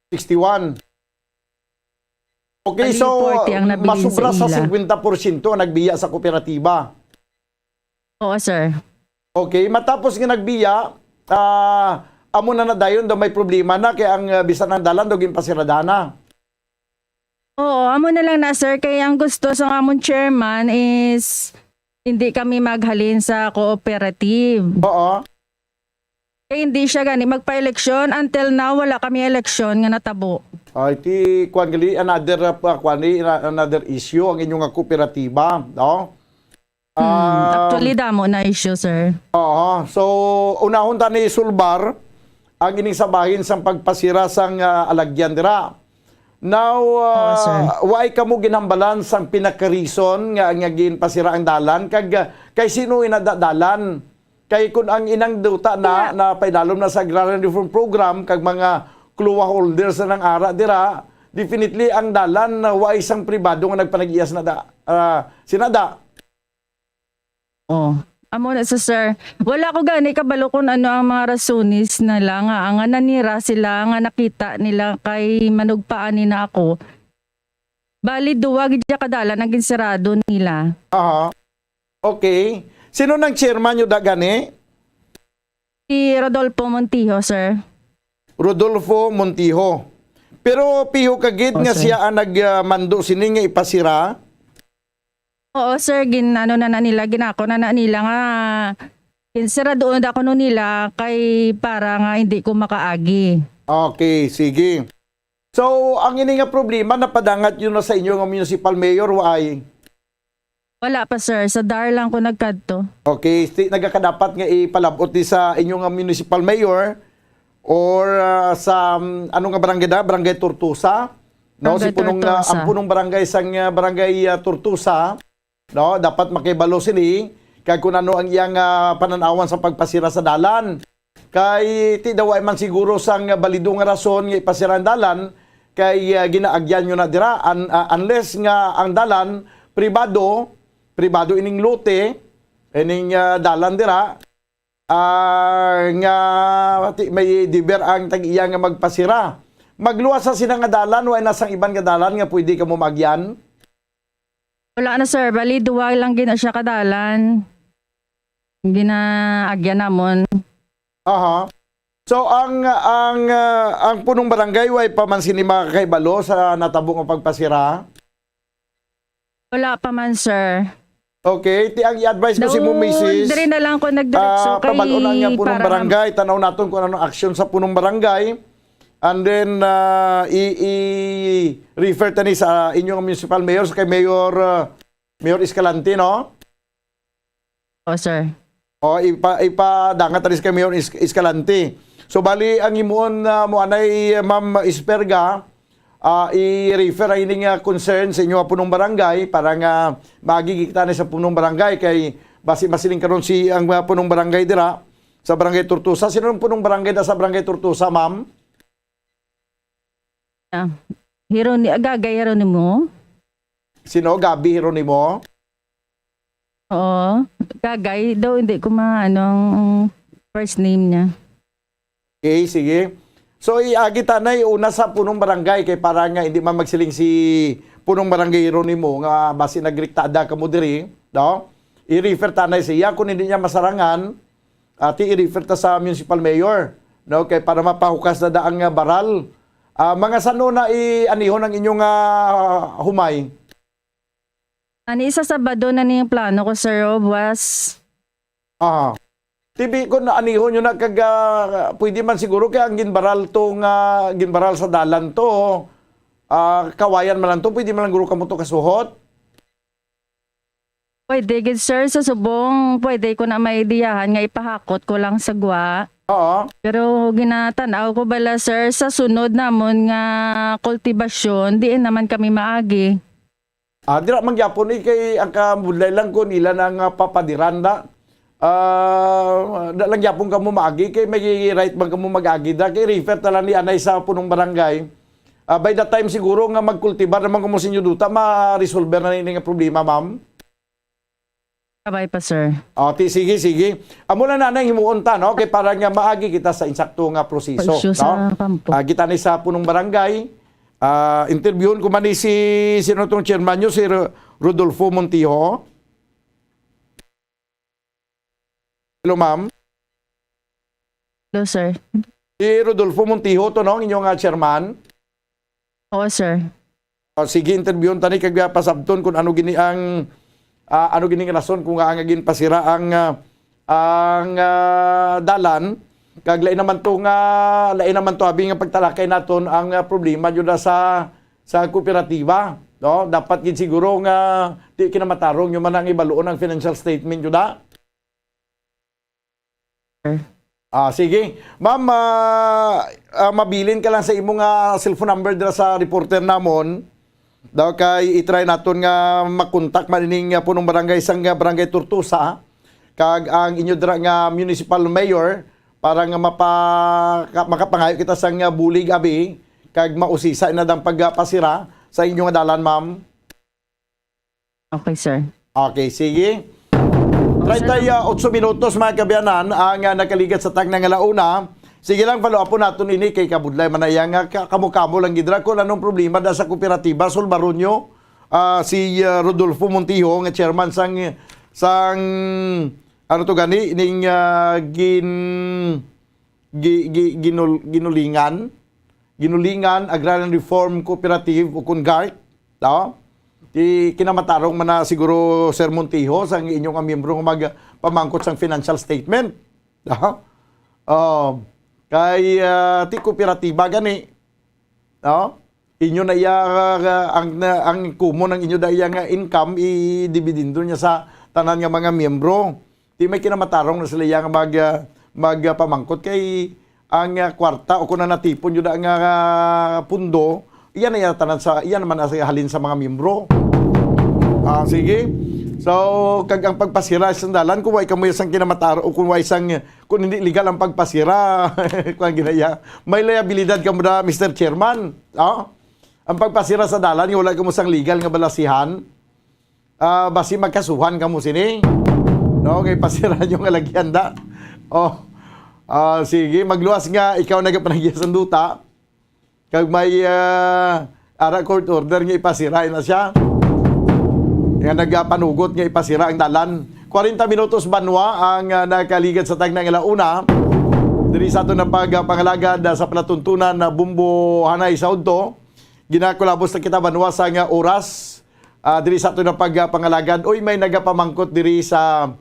Sixty-one. Okay, Bali, so, forty ang nabili masubra sa sa ila. Singkwenta porsyento ang nagbiya sa kooperatiba. Oo, sir. Okay, matapos nga nagbiya, ah, amo na na dayon daw may problema na, kay ang, ah, bisan ang dalan daw ginpasirada na. Oo, amo na lang na, sir, kay ang gusto sa amon chairman is hindi kami maghalin sa cooperative. Oo. Kay hindi siya gani magpa-eleksyon. Until now, wala kami eleksyon nga natabo. Ay, ti, kwan gali, another, uh, pa-, kwan ni, another issue ang inyong nga kooperatiba, no? Hmm, Ah, actually, damo na issue, sir. Oo. So, unahon ta ni sulbar ang ining sa bahin sang pagpasira sang, ah, alagyan dira. Now, Oo, sir. Ah, why kamo ginhambalan sang pinaka-reason nga, nga ginpasira ang dalan? Kag, ah, kay sino inada dalan? Kay kun ang inang duta na, Yeah. na paidalom na sa Agrarian Reform Program, kag mga CLOA holders na nang ara dira, definitely ang dalan na wa isang pribado nga nagpanag-iyas na da, ah, sinada. Oh, amo na sa sir. Wala ko gani kabalo kung ano ang mga rasones nila nga, nga nanira sila nga nakita nila kay manugpaani na ako. Bali, duwa gid siya ka dalan ang ginsirado nila. Aha. Okay. Sino nang chairman nyo da gani? Si Rodolfo Montijo, sir. Rodolfo Montijo. Pero piho ka gid Oh, nga sir. siya ang nagmando sini nga ipasira? Oo, sir, gin ano na, na nila, ginako na, na nila nga ginsirado na kuno nila kay para nga hindi ko makaagi. Okay, sige. So, ang ini nga problema napadangat yun na sa inyo nga municipal mayor, why? Wala pa, sir. Sa DAR lang ko nagkadto. Okay, sti- nagakadapat nga ipalabot ni sa inyo nga municipal mayor or ah, sa um, ano nga barangay na? Barangay Tortosa? No, si Barangay punong ah, Tortosa. Ang punong barangay sang ah, barangay ah, Tortosa, no, dapat makibalo sini kag kung ano ang iyang ah, pananawan sa pagpasira sa dalan. Kay ti daw ay man siguro sang balido nga rason nga ipasira ang dalan kay ah, ginaagyan nyo na dira un- ah, unless nga ang dalan pribado, pribado ining lote, ining ah, dalan dira ah, nga ti- may deber ang tag-iya nga magpasira. Magluwas sa sina nga dalan, wa na sang iban nga dalan nga pwede kamo maagyan? Wala na, sir. Bali, duwa lang gina siya kadalan. Ginaagyan namon. Aha. So ang ang ah, ang punong barangay way pa man sini makakahibalo sa natabo nga pagpasira? Wala pa man, sir. Okay, ti ang i-advise ko si mo, misis, Diri na lang ko nagdiretso ah, pabal-on ang iyang punong para nga- barangay, tanaw naton kung anong aksyon sa punong barangay. And then ah, i- i-refer tani sa inyong municipal mayor, sa kay Mayor ah, Mayor Escalante, no? Oh, sir. O ipa ipadangat tani sa kay Mayor Is- Escalante. So bali ang himuon na mo anay, Ma'am Isperga, ah, i-refer ang ining ah, concern sa inyo nga punong barangay para nga magigikta na sa punong barangay kay basi masiling karon si ang ah, punong barangay dira sa barangay Tortosa. Sino ang punong barangay da sa barangay Tortosa, ma'am? Ah, Hironi, Agagay Hironimo. Sino? Gabi Hironimo? Oo. Gagay daw, hindi ko ma ano ang first name niya. Okay, sige. So iagi tanay una sa punong barangay kay para nga hindi man magsiling si punong barangay Hironimo nga basi nagriktada kamo diri, no? I-refer tanay siya kung hindi niya masarangan, ati i-refer ta sa municipal mayor, no? Kay para mapahukas na da ang ah, baral. Ah, mga sano na i-anihon ang inyong ah, humay? Ani sa Sabado na ning plano ko, sir, o buwas. Aha. Tibi ko na anihon nyo na kag ah, pwede man siguro kay ang ginbaral to nga ginbaral sa dalan to ah, kawayan man lang to, pwede man lang guro kamo to kasuhot. Pwede gid, sir, sa subong pwede ko na maidiyahan nga ipahakot ko lang sa gwa. Oo. Pero ginatanaw ko bala, sir, sa sunod namon nga kultibasyon, diin naman kami maagi. Ah, dira man gyapon eh, kay ang kabudlay lang kun ila na nga papadiran da. Ah, da lang gyapon kamo maagi kay may right man kamo mag-agi da kay refer ta lang ni anay sa punong barangay. Ah, by the time siguro nga magkultibar naman kamo sa inyo duta, ma-resolve na ini nga problema, ma'am. Kabay pa, sir. O, ti, sige, sige. Amo na nanay himuon ta, no? Kay para nga maagi kita sa insakto nga proseso, Proseso sa no? kampo. Ah, kita ni sa punong barangay. Ah, interviewon ko man ni si, sino tong chairman nyo? Si Ro- Rodolfo Montijo. Hello, ma'am. Hello, sir. Si Rodolfo Montijo to, no? Ang inyong ah, chairman. Oo, sir. O, sige, interviewon tani kag ah, pasabton kung ano gini ang ah, ano gini nga rason kung nga ang ginpasira ang ah, ang ah, dalan kag lain naman to nga lain naman to abi nga pagtalakay naton ang ah, problema jud na sa sa kooperatiba, no? Dapat gid siguro nga di kinamatarong yung man ang ibaluon ang financial statement jud na. Ah, sige. Ma'am, ah, ah, mabilin ka lang sa imo nga cellphone number dira sa reporter namon. Daw kay i-try naton nga makontak man ining ah, punong barangay sang ah, barangay Tortosa kag ang inyo dira nga municipal mayor para nga mapa, ka- makapangayo kita sang ah, bulig abi kag mausisa na dang pagpasira sa inyo nga dalan, ma'am. Okay, sir. Okay, sige. Treinta y ocho minutos, mga kabiyanan, ang ah, nakaligat sa tagna nga launa. Sige lang, follow up po natin ini kay kabudlay man na iya nga ka- kamo-kamo lang gidra kung anong problema da sa kooperatiba, sulbaron nyo ah, si ah, Rodolfo Montijo, nga chairman sang sang ano to gani, ning, ah, gin-, gi-, gi-, ginul-, ginulingan, ginulingan, Agrarian Reform Cooperative o kun GARC, no? Ti kinamatarong man na siguro, Sir Montijo, sang inyo nga miyembro nga magpamangkot sang financial statement. No? Oh, kay, ah, ti kooperatiba gani, no? Inyo na iya, ah, ang, ang common ang inyo da iya nga income, i-dividendo niya sa tanan nga mga miyembro. Di may kinamatarong na sila iya nga mag, ah, magpamangkot kay ang, ah, kwarta o kung natipon yun nga, ah, pundo, iyan na iya tanan sa, iyan naman ang halin sa mga miyembro. Ah, sige. So, kag ang pagpasira sa dalan, kung way kamo sang kinamatarong o kung way sang, kung hindi legal ang pagpasira, kung ang ginaya, may liabilidad kamo na, Mister Chairman. Ah? Ang pagpasira sa dalan, nga wala kamo sang legal nga balasihan, ah, basi magkasuhan kamo sini. No, kay pasira nyo nga lagyan da. Oh. Ah, sige, magluwas nga ikaw nagapanagya sa duta. Kag may, ah, ara court order nga ipasira na siya. Nga nagapanugot nga ipasira ang dalan. Kwarenta minutos banwa ang, ah, nakaligad sa tagna nga launa. Diri sa aton na pagpangalagad, ah, sa palatuntunan na bumbo hanay sa udto. Ginakulabos na kita banwa sa nga oras. Ah, diri sa aton na pagpangalagad. Uy, may nagapamangkot diri sa,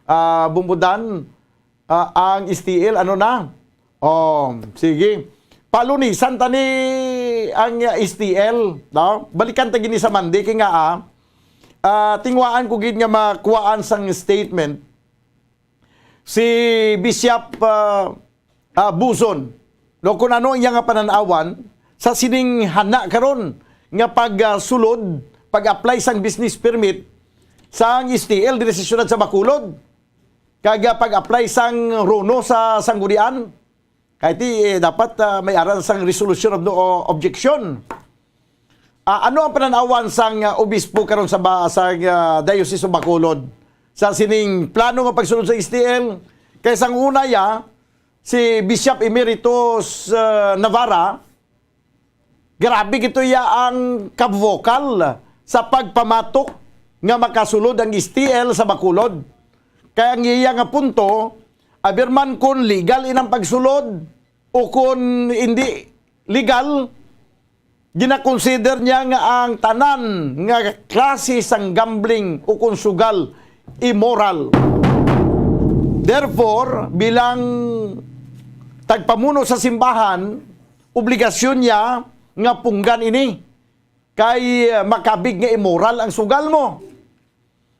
ah, Bumbudan. Ah, ang S T L, ano na? Oh, sige. Palunisan ta ni ang, ah, S T L, no? Balikan ta gini sa Monday kay nga, ah, ah, tingwaan ko gid nga makuhaan sang statement si Bishop, ah, ah, Buzon. No, kung ano ang iya nga panan-awan sa sining hana karon nga pag, ah, sulod, pag-apply sang business permit sang S T L diri sa siyudad sa Bacolod. Kag, ah, pag-apply sang RONO sa Sanggunian, kay ti, eh, dapat, ah, may aral sang resolution of no objection. Ah, ano ang pananawan sang, ah, obispo karon sa ba-, sa, ah, Diocese of Bacolod sa sining plano nga pagsulod sa S T L? Kay sang una ya, si Bishop Emeritus, ah, Navarra, grabe gito iya ang kabvokal sa pagpamatok nga makasulod ang S T L sa Bacolod. Kay ang iya nga punto, aber man kon legal inang pagsulod o kon hindi legal, ginakonsider niya nga ang tanan nga klase sang gambling o kon sugal immoral. Therefore, bilang tagpamuno sa simbahan, obligasyon niya nga punggan ini, kay, eh, makabig nga immoral ang sugal mo.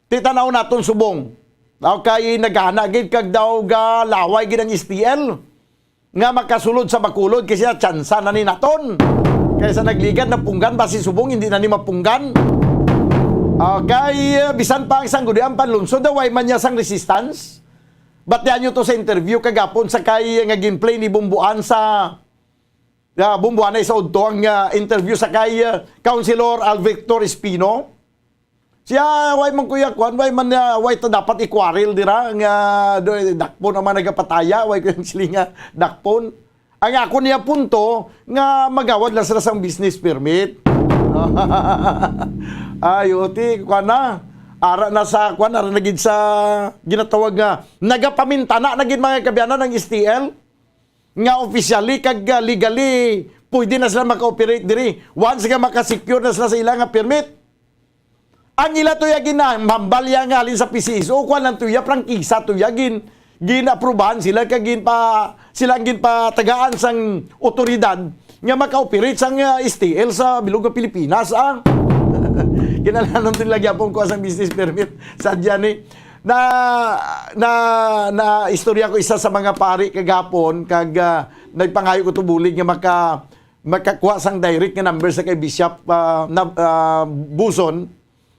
Ti tan-aw naton subong. Aw, kay naghana gid kag daw galaway gid ang S T L nga makasulod sa Bacolod, kay siya tsansa na ni naton. Kay sa nagligad na punggan, basi subong hindi na ni mapunggan. Ah, kay, eh, bisan pa ang Sangguniang Panlunsod, daw way man niya sang resistance. Batian nyo to sa interview kagapon sa kay nga ginplay ni Bumbuan sa, ah, Bumbuanay sa udto ang, ah, interview sa kay, ah, Councilor Alvictor Espino. Siya, way man kuya, kuan, way man, ah, way ta dapat i-quarrel dira nga do, dakpon ang mga nagapataya, way ko yung silinga, dakpon. Ang ako niya punto nga magawad lang sila sang business permit. Ayo, ti, kuan na. Ara na sa, kuan, ara na gid sa ginatawag nga nagapamintana na gid mga kabiyanan ang S T L nga officially kag, ah, legally pwede na sila maka-operate diri once nga maka-secure na sila sa ila nga permit. Ang ila tuya ginahambal ya nga halin sa P C S O, kuan lang tuya, prangkisa tuya, gin-, gin-aprubahan sila kag ginpa-, sila ang ginpatagaan sang otoridad nga maka-operate sang, ah, S T L sa bilog nga Pilipinas, ah. Kinahanglan nila gyapon kuha sang business permit. Sadya ni, na, na, na istorya ko isa sa mga pari kagapon, kag, ah, nagpangayo ko to bulig nga maka-, makakuha sang direct nga number sa kay Bishop, ah, na, ah, Buson.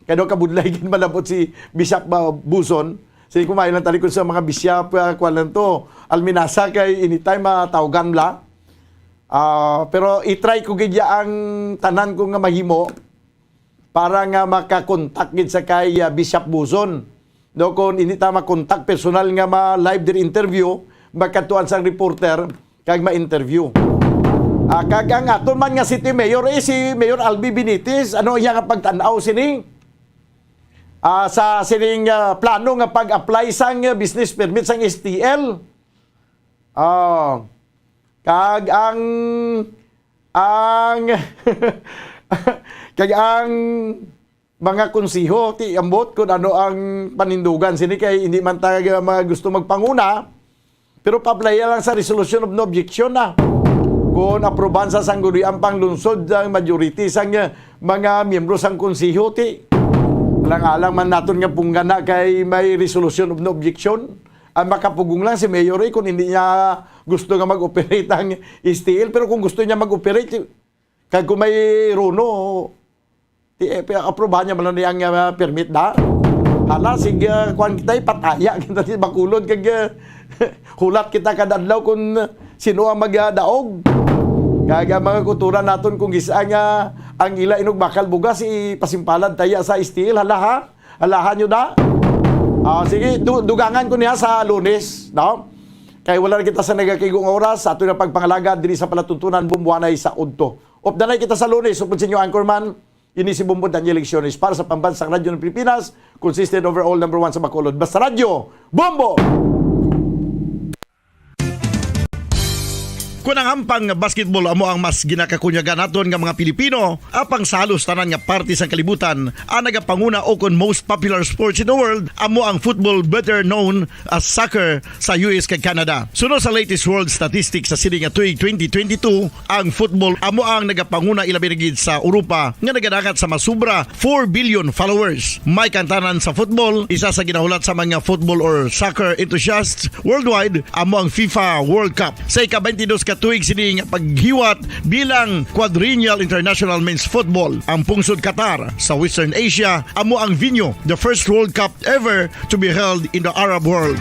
Kay daw kabudlay gid malabot si Bishop, ah, Buson. Sige, kumain lang tali ko sa mga bishop, ah, kuwan lang to. Alminasa kay anytime, ah, tawgan la. Ah, pero i-try ko gid ya ang tanan ko nga mahimo para nga makakontak gid sa kay, ah, Bishop Buson. Do, kung hindi ta makontak personal nga ma-live diri interview, magkadtuan sang reporter, kag ma-interview. Ah, kag ang aton man nga city mayor, eh, si Mayor Albi Benitez, ano iya nga pagtan-aw sini? ah, sa sining, ah, plano nga pag-apply sang, ah, business permit sang S T L. Ah, kag ang, ang, kag ang mga konseho, ti ambot kun ano ang panindugan sini, kay hindi man ta ga-, ma-, gusto magpanguna, pero paaplaya lang sa resolution of no objection na. Kung aprobahan sa Sangguniang Panglungsod ang majority sang, eh, mga miyembro sang konseho, ti alang-alang man naton nga punggan na kay may resolution of no objection. Ang makapugong lang si Mayor, eh, kung hindi niya gusto nga mag-operate ang S T L, pero kung gusto niya mag-operate, kag kung may runo, ti, eh, pi-, aprobahan niya man ni ang, ah, permit da. Hala, sige, ah, kuwan kita, ipataya kita ti Bacolod, kag, ah, hulat kita kada adlaw kung sino ang magadaog. Kag ang mga kultura naton, kung gis-, ang, ah, ang ila inog bakal bugas, ipasimpalad taya sa S T L, hala, ha? Alahan nyo na. Ah, sige, du-, dugangan ko niya sa Lunes, no? Kay wala na kita sa nagakigong oras sa ato na pagpangalagad diri sa palatuntunan bumbuanay sa udto. Updanay kita sa Lunes, upod sa inyo, Anchorman. Ini si Bombo Daniel Lecciones para sa Pambansang Radyo ng Pilipinas, consistent overall number one sa Bacolod. Basta Radyo, Bombo! Kun ang ampang nga basketball amo ang mas ginakakunyagan naton nga mga Pilipino, apang sa halos tanan nga parte sang kalibutan, ang nagapanguna ukon most popular sports in the world amo ang football, better known as soccer, sa U S kag Canada. Suno sa latest world statistics sa sini nga tuig twenty twenty-two, ang football amo ang nagapanguna, ilabi na gid sa Europa, nga nagadangat sa masubra four billion followers. May kantanan sa football, isa sa ginahulat sa mga football or soccer enthusiasts worldwide, amo ang FIFA World Cup. Sa ika-twenty-dos ka tuig sini nga paghiwat bilang Quadrennial International Men's Football, ang pungsod Qatar sa Western Asia amo ang venue, the first World Cup ever to be held in the Arab world.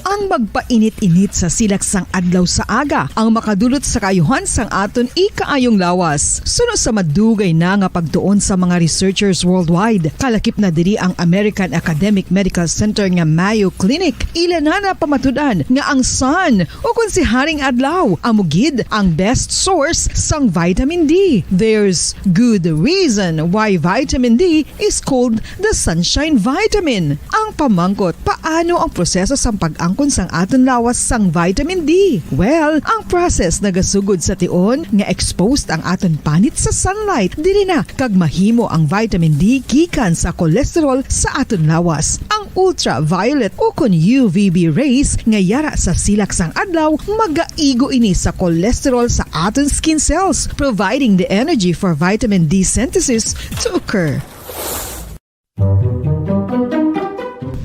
Ang magpainit-init sa silak sang adlaw sa aga ang makadulot sa kaayuhan sang aton ikaayong lawas. Suno sa madugay na nga pagtuon sa mga researchers worldwide, kalakip na diri ang American Academic Medical Center nga Mayo Clinic. Ila na napamatud-an nga ang sun, ukon si Haring Adlaw, amo gid ang best source sang vitamin D. There's good reason why vitamin D is called the sunshine vitamin. Ang pamangkot, paano ang proseso sang pag-angkon sang aton lawas sang vitamin D? Well, ang process nagasugod sa tion nga exposed ang aton panit sa sunlight, diri na kag mahimo ang vitamin D gikan sa cholesterol sa aton lawas. Ang ultraviolet ukon U V B rays nga yara sa silak sang adlaw magaigo ini sa cholesterol sa aton skin cells, providing the energy for vitamin D synthesis to occur.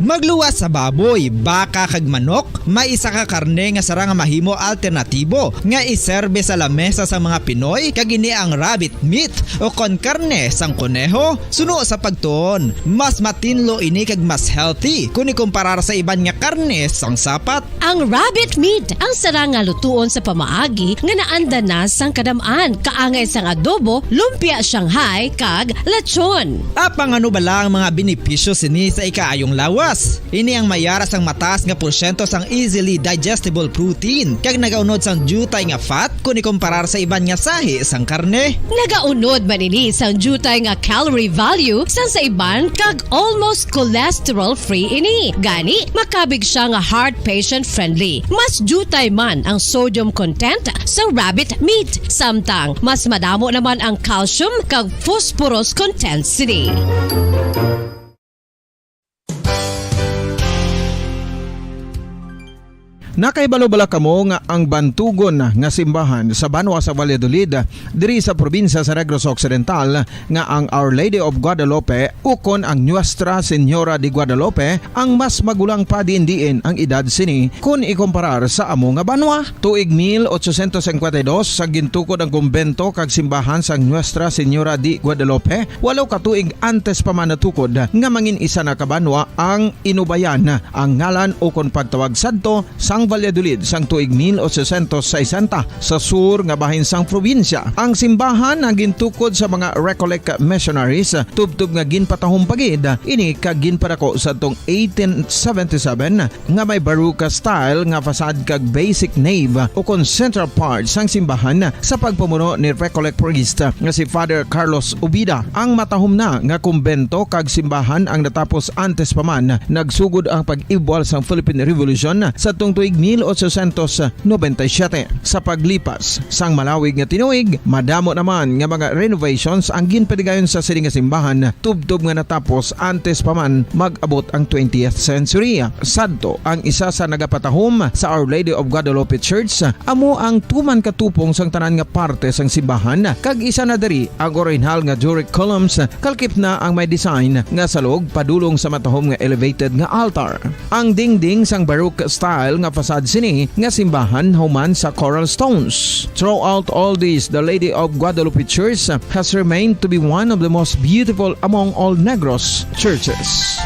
Magluwas sa baboy, baka, kag manok, may isa ka karne nga sarang nga mahimo alternatibo nga iserbe sa lamesa sang mga Pinoy, kag ini ang rabbit meat, ukon karne sang koneho. Suno sa pagtuon, mas matinlo ini kag mas healthy kon ikumparar sa iban nga karne sang sapat. Ang rabbit meat ang sarang nga lutuon sa pamaagi nga naanda na sang kadam-an, kaangay sang adobo, lumpia Shanghai, kag lechon. Apang ano bala ang mga benepisyo sini sa ikaayong lawas? Ini ang mayara sang mataas nga porsyento sang easily digestible protein, kag nagaunod sang diutay nga fat kon ikumparar sa iban nga sahi sang karne. Nagaunod man ini sang diutay nga calorie value sang sa iban, kag almost cholesterol-free ini. Gani, makabig siya nga heart patient-friendly. Mas diutay man ang sodium content sa rabbit meat, samtang mas madamo naman ang calcium kag phosphorus content sini. Nakahibalo bala kamo nga ang bantugon nga simbahan sa banwa sa Valladolid, diri sa probinsya sa Negros Occidental, nga ang Our Lady of Guadalupe ukon ang Nuestra Señora de Guadalupe ang mas magulang pa diin-diin ang edad sini kon ikumparar sa amo nga banwa? Tuig mil ochocientos cincuenta y dos, sa gintukod ang kumbento kag simbahan sang Nuestra Señora de Guadalupe, walo ka tuig antes pa man natukod nga mangin isa na ka banwa ang Inubayan, ang ngalan ukon pagtawag sadto sang Valladolid sang tuig mil ochocientos sesenta sa sur nga bahin sang probinsya. Ang simbahan ang gintukod sa mga Recollect missionaries, tubtob nga ginpatahom pa gid ini kag ginpadako sa tong eighteen seventy-seven nga may Baroque style nga facade kag basic nave ukon central part sang simbahan sa pagpamuno ni Recollect priest nga si Father Carlos Ubida. Ang matahom na nga kumbento kag simbahan ang natapos antes pa man nagsugod ang pag-ibwal sang Philippine Revolution sa tong tuig mil ochocientos noventa y siete. Sa paglipas sang malawig nga tinuig, madamo naman nga mga renovations ang ginpadigayon sa sini nga simbahan, tubtob nga natapos antes pa man mag-abot ang twentieth century. Sadto, ang isa sa nagapatahom sa Our Lady of Guadalupe Church amo ang tuman ka tupong sang tanan nga parte sang simbahan, kag isa na diri ang orihinal nga Doric columns, kalkip na ang may design nga salog padulong sa matahom nga elevated nga altar. Ang dingding sang Baroque style nga facade sini nga simbahan human sa coral stones. Throughout all this, the Lady of Guadalupe Church has remained to be one of the most beautiful among all Negros churches.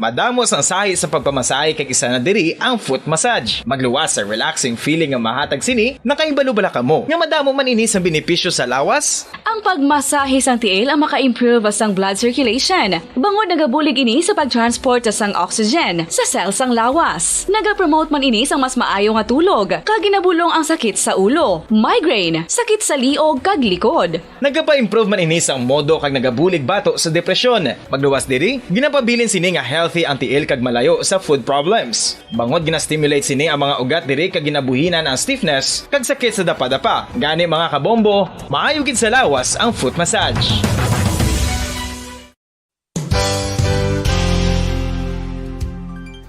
Madamo sang sahi sa pagpamasahe, kag isa na diri ang foot massage. Magluwas sa relaxing feeling nga mahatag sini. Nakahibalo bala kamo nga madamo man ini sang benepisyo sa lawas? Ang pagmasahe sang tiil ang maka-improve sang blood circulation, bangod nagabulig ini sa pag-transport sang oxygen sa cell sang lawas. Nagapromote man ini sang mas maayo nga tulog, kag ginabulong ang sakit sa ulo, migraine, sakit sa liog, kag likod. Nagapa-improve man ini sang modo kag nagabulig bato sa depresyon. Magluwas diri, ginapabilin sini nga healthy ang tiil kag malayo sa foot problems. Bangod gina-stimulate sini ang mga ugat diri kag ginabuhinan ang stiffness kag sakit sa dapadapa. Gani, mga kabombo, maayo gid sa lawas ang foot massage.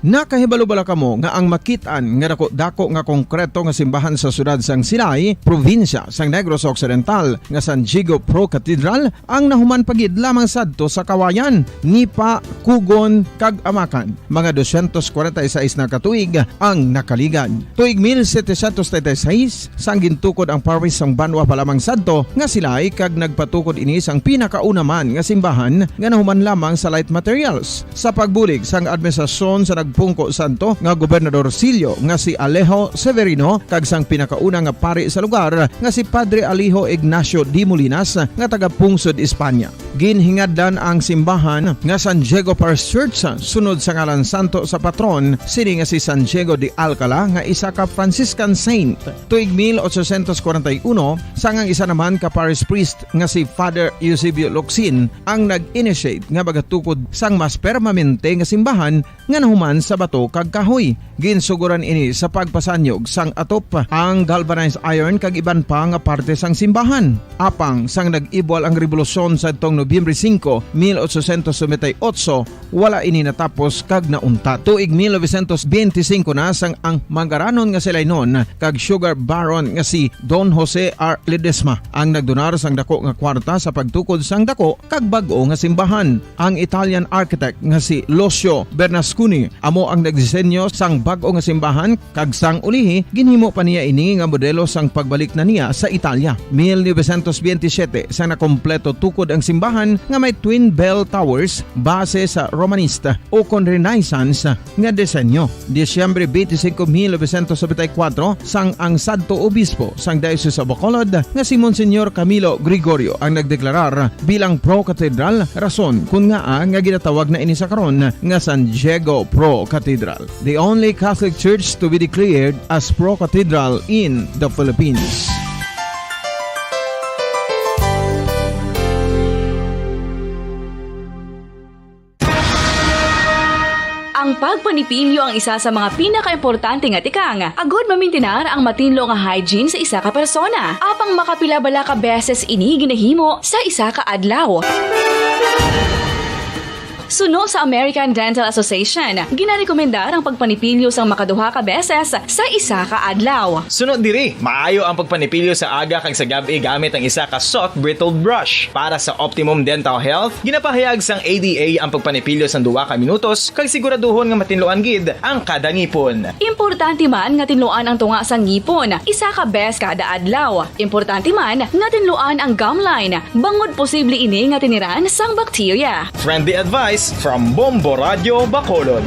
Nakahibalo bala kamo nga ang makit-an nga dako-dako nga konkreto nga simbahan sa siyudad sang Silay, probinsya sang Negros Occidental, nga San Diego Pro Cathedral, ang nahuman pa gid lamang sadto sa Kawayan, Nipa, Cogon, kag Amacan, mga dosyentos kwarenta y seis na ka tuig ang nakaligad. Tuig mil setecientos treinta y seis, sang gintukod ang parish sang banwa pa lamang sadto nga Silay, kag nagpatukod ini sang pinakauna man nga simbahan nga nahuman lamang sa light materials. Sa pagbulig sang administrasyon sa nagpungko sadto nga Gobernador Silio nga si Alejo Severino kag sang pinakauna nga pari sa lugar nga si Padre Alejo Ignacio de Molinas nga taga Pungsod, Espanya. Ginhingadlan ang simbahan nga San Diego Parish Church sunod sa ngalan santo sa patron sini nga si San Diego de Alcala nga isa ka Franciscan saint. Tuig mil ochocientos kwarenta y uno, sang ang isa naman ka parish priest nga si Father Eusebio Locsin ang nag-initiate nga magatukod sang mas permanente nga simbahan nga nahuman sa bato kag kahoy. Ginsuguran ini sa pagpasanyog sang atop, ang galvanized iron kag iban pa nga parte sang simbahan. Apang sang nag-ibwal ang rebolusyon sadtong Nobyembre singko, mil ochocientos noventa y ocho, wala ini natapos kag nauntat. Tuig mil novecientos benti singko na sang ang mangaranon nga Silaynon kag sugar baron nga si Don Jose R. Ledesma ang nagdonar sang dako nga kwarta sa pagtukod sang dako kag bag-o nga simbahan. Ang Italian architect nga si Lucio Bernasconi amo ang nagdisenyo sang bag-o nga simbahan, kag sang ulihi ginhimo pa niya ini nga modelo sang pagbalik na niya sa Italia. Mil novecientos benti siyete, sang nakompleto tukod ang simbahan nga may twin bell towers base sa Romanista ukon Renaissance nga disenyo. Disyembre benti singko, mil novecientos nobenta y kuwatro, sang ang sadto obispo sang Diocese of Bacolod nga si Monsignor Camilo Gregorio ang nagdeklarar bilang pro-cathedral, rason kon ngaa nga ginatawag na ini sa karon nga San Diego Pro Cathedral, the only Catholic Church to be declared as pro-cathedral in the Philippines. Ang pagpanipilyo ang isa sa mga pinakaimportante nga tikang agud mamintinar ang matinlo nga hygiene sa isa ka persona. Apang makapila bala ka beses ini ginahimo sa isa ka adlaw? Suno sa American Dental Association, ginarekomendar ang pagpanipilyo sang makaduha ka beses sa isa ka adlaw. Suno diri, maayo ang pagpanipilyo sa aga kag sa gab-i gamit ang isa ka soft bristled brush. Para sa optimum dental health, ginapahayag sang A D A ang pagpanipilyo sang duha ka minutos kag siguraduhon nga matinluan gid ang kada ngipon. Importante man nga tinluan ang tunga sang ngipon isa ka bes kada adlaw. Importante man nga tinluan ang gum line, bangod posible ini nga tiniran sang bakterya. Friendly advice from Bombo Radio Bacolod.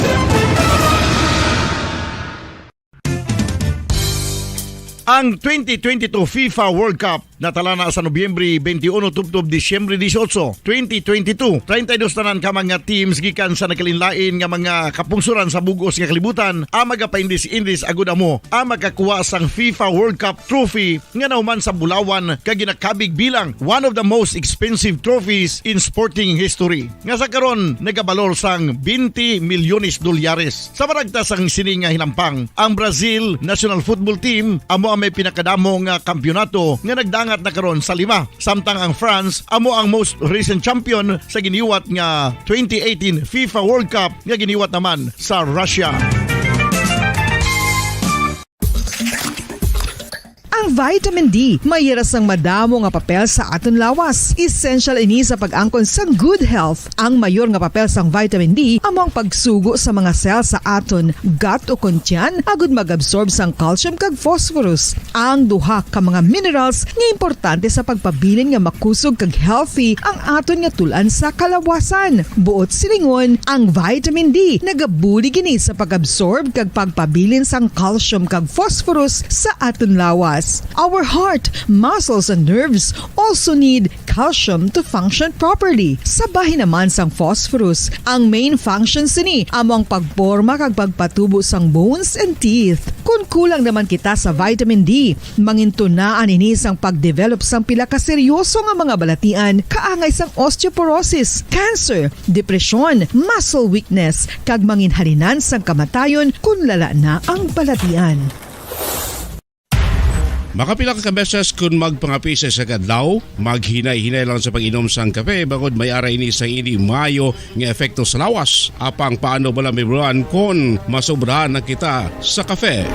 Ang twenty twenty-two FIFA World Cup natalana sa Nobyembre twenty-one tubtob Disyembre dieciocho, twenty twenty-two. Treinta y dos tanan ka mga teams gikan sa nagkalainlain nga mga kapungsoran sa bug-os nga kalibutan ang magapaindis-indis agud amo ang makakuha sang FIFA World Cup trophy nga nahuman sa bulawan kag ginakabig bilang one of the most expensive trophies in sporting history, nga sa karon nagabalor sang twenty milyones dolyares. Sa maragta sang sini nga hinampang, ang Brazil national football team amo ang may pinakadamo nga kampiyonato nga nagdangat na karon sa lima, samtang ang France amo ang most recent champion sa giniwat nga twenty eighteen FIFA World Cup nga giniwat naman sa Russia. Ang vitamin D may hira sang madamo nga papel sa aton lawas. Essential ini sa pag-angkon sang good health. Ang mayor nga papel sang vitamin D amo ang pagsugo sa mga cell sa aton gut o kon tiyan agud mag-absorb sang calcium kag phosphorus, ang duha ka mga minerals nga importante sa pagpabilin nga makusog kag healthy ang aton nga tul-an sa kalawasan. Buot silingon, ang vitamin D nagabulig ini sa pag-absorb kag pagpabilin sang calcium kag phosphorus sa aton lawas. Our heart, muscles, and nerves also need calcium to function properly. Sa bahin naman sang phosphorus, ang main function sini amo ang pagporma kag pagpatubo sang bones and teeth. Kon kulang naman kita sa vitamin D, mangintunaan ini sang pag-develop sang pila ka seryoso nga mga balatian kaangay sang osteoporosis, cancer, depresyon, muscle weakness, kag manginhalinan sang kamatayon kon lala na ang balatian. Makapila ka beses kon magpangape sa isa ka adlaw, maghinay-hinay lang sa pag-inom sang kape, bangod may ara ini sang indi maayo nga epekto sa lawas. Apang paano bala, Ma'am Ron, kon masobrahan na kita sa kape?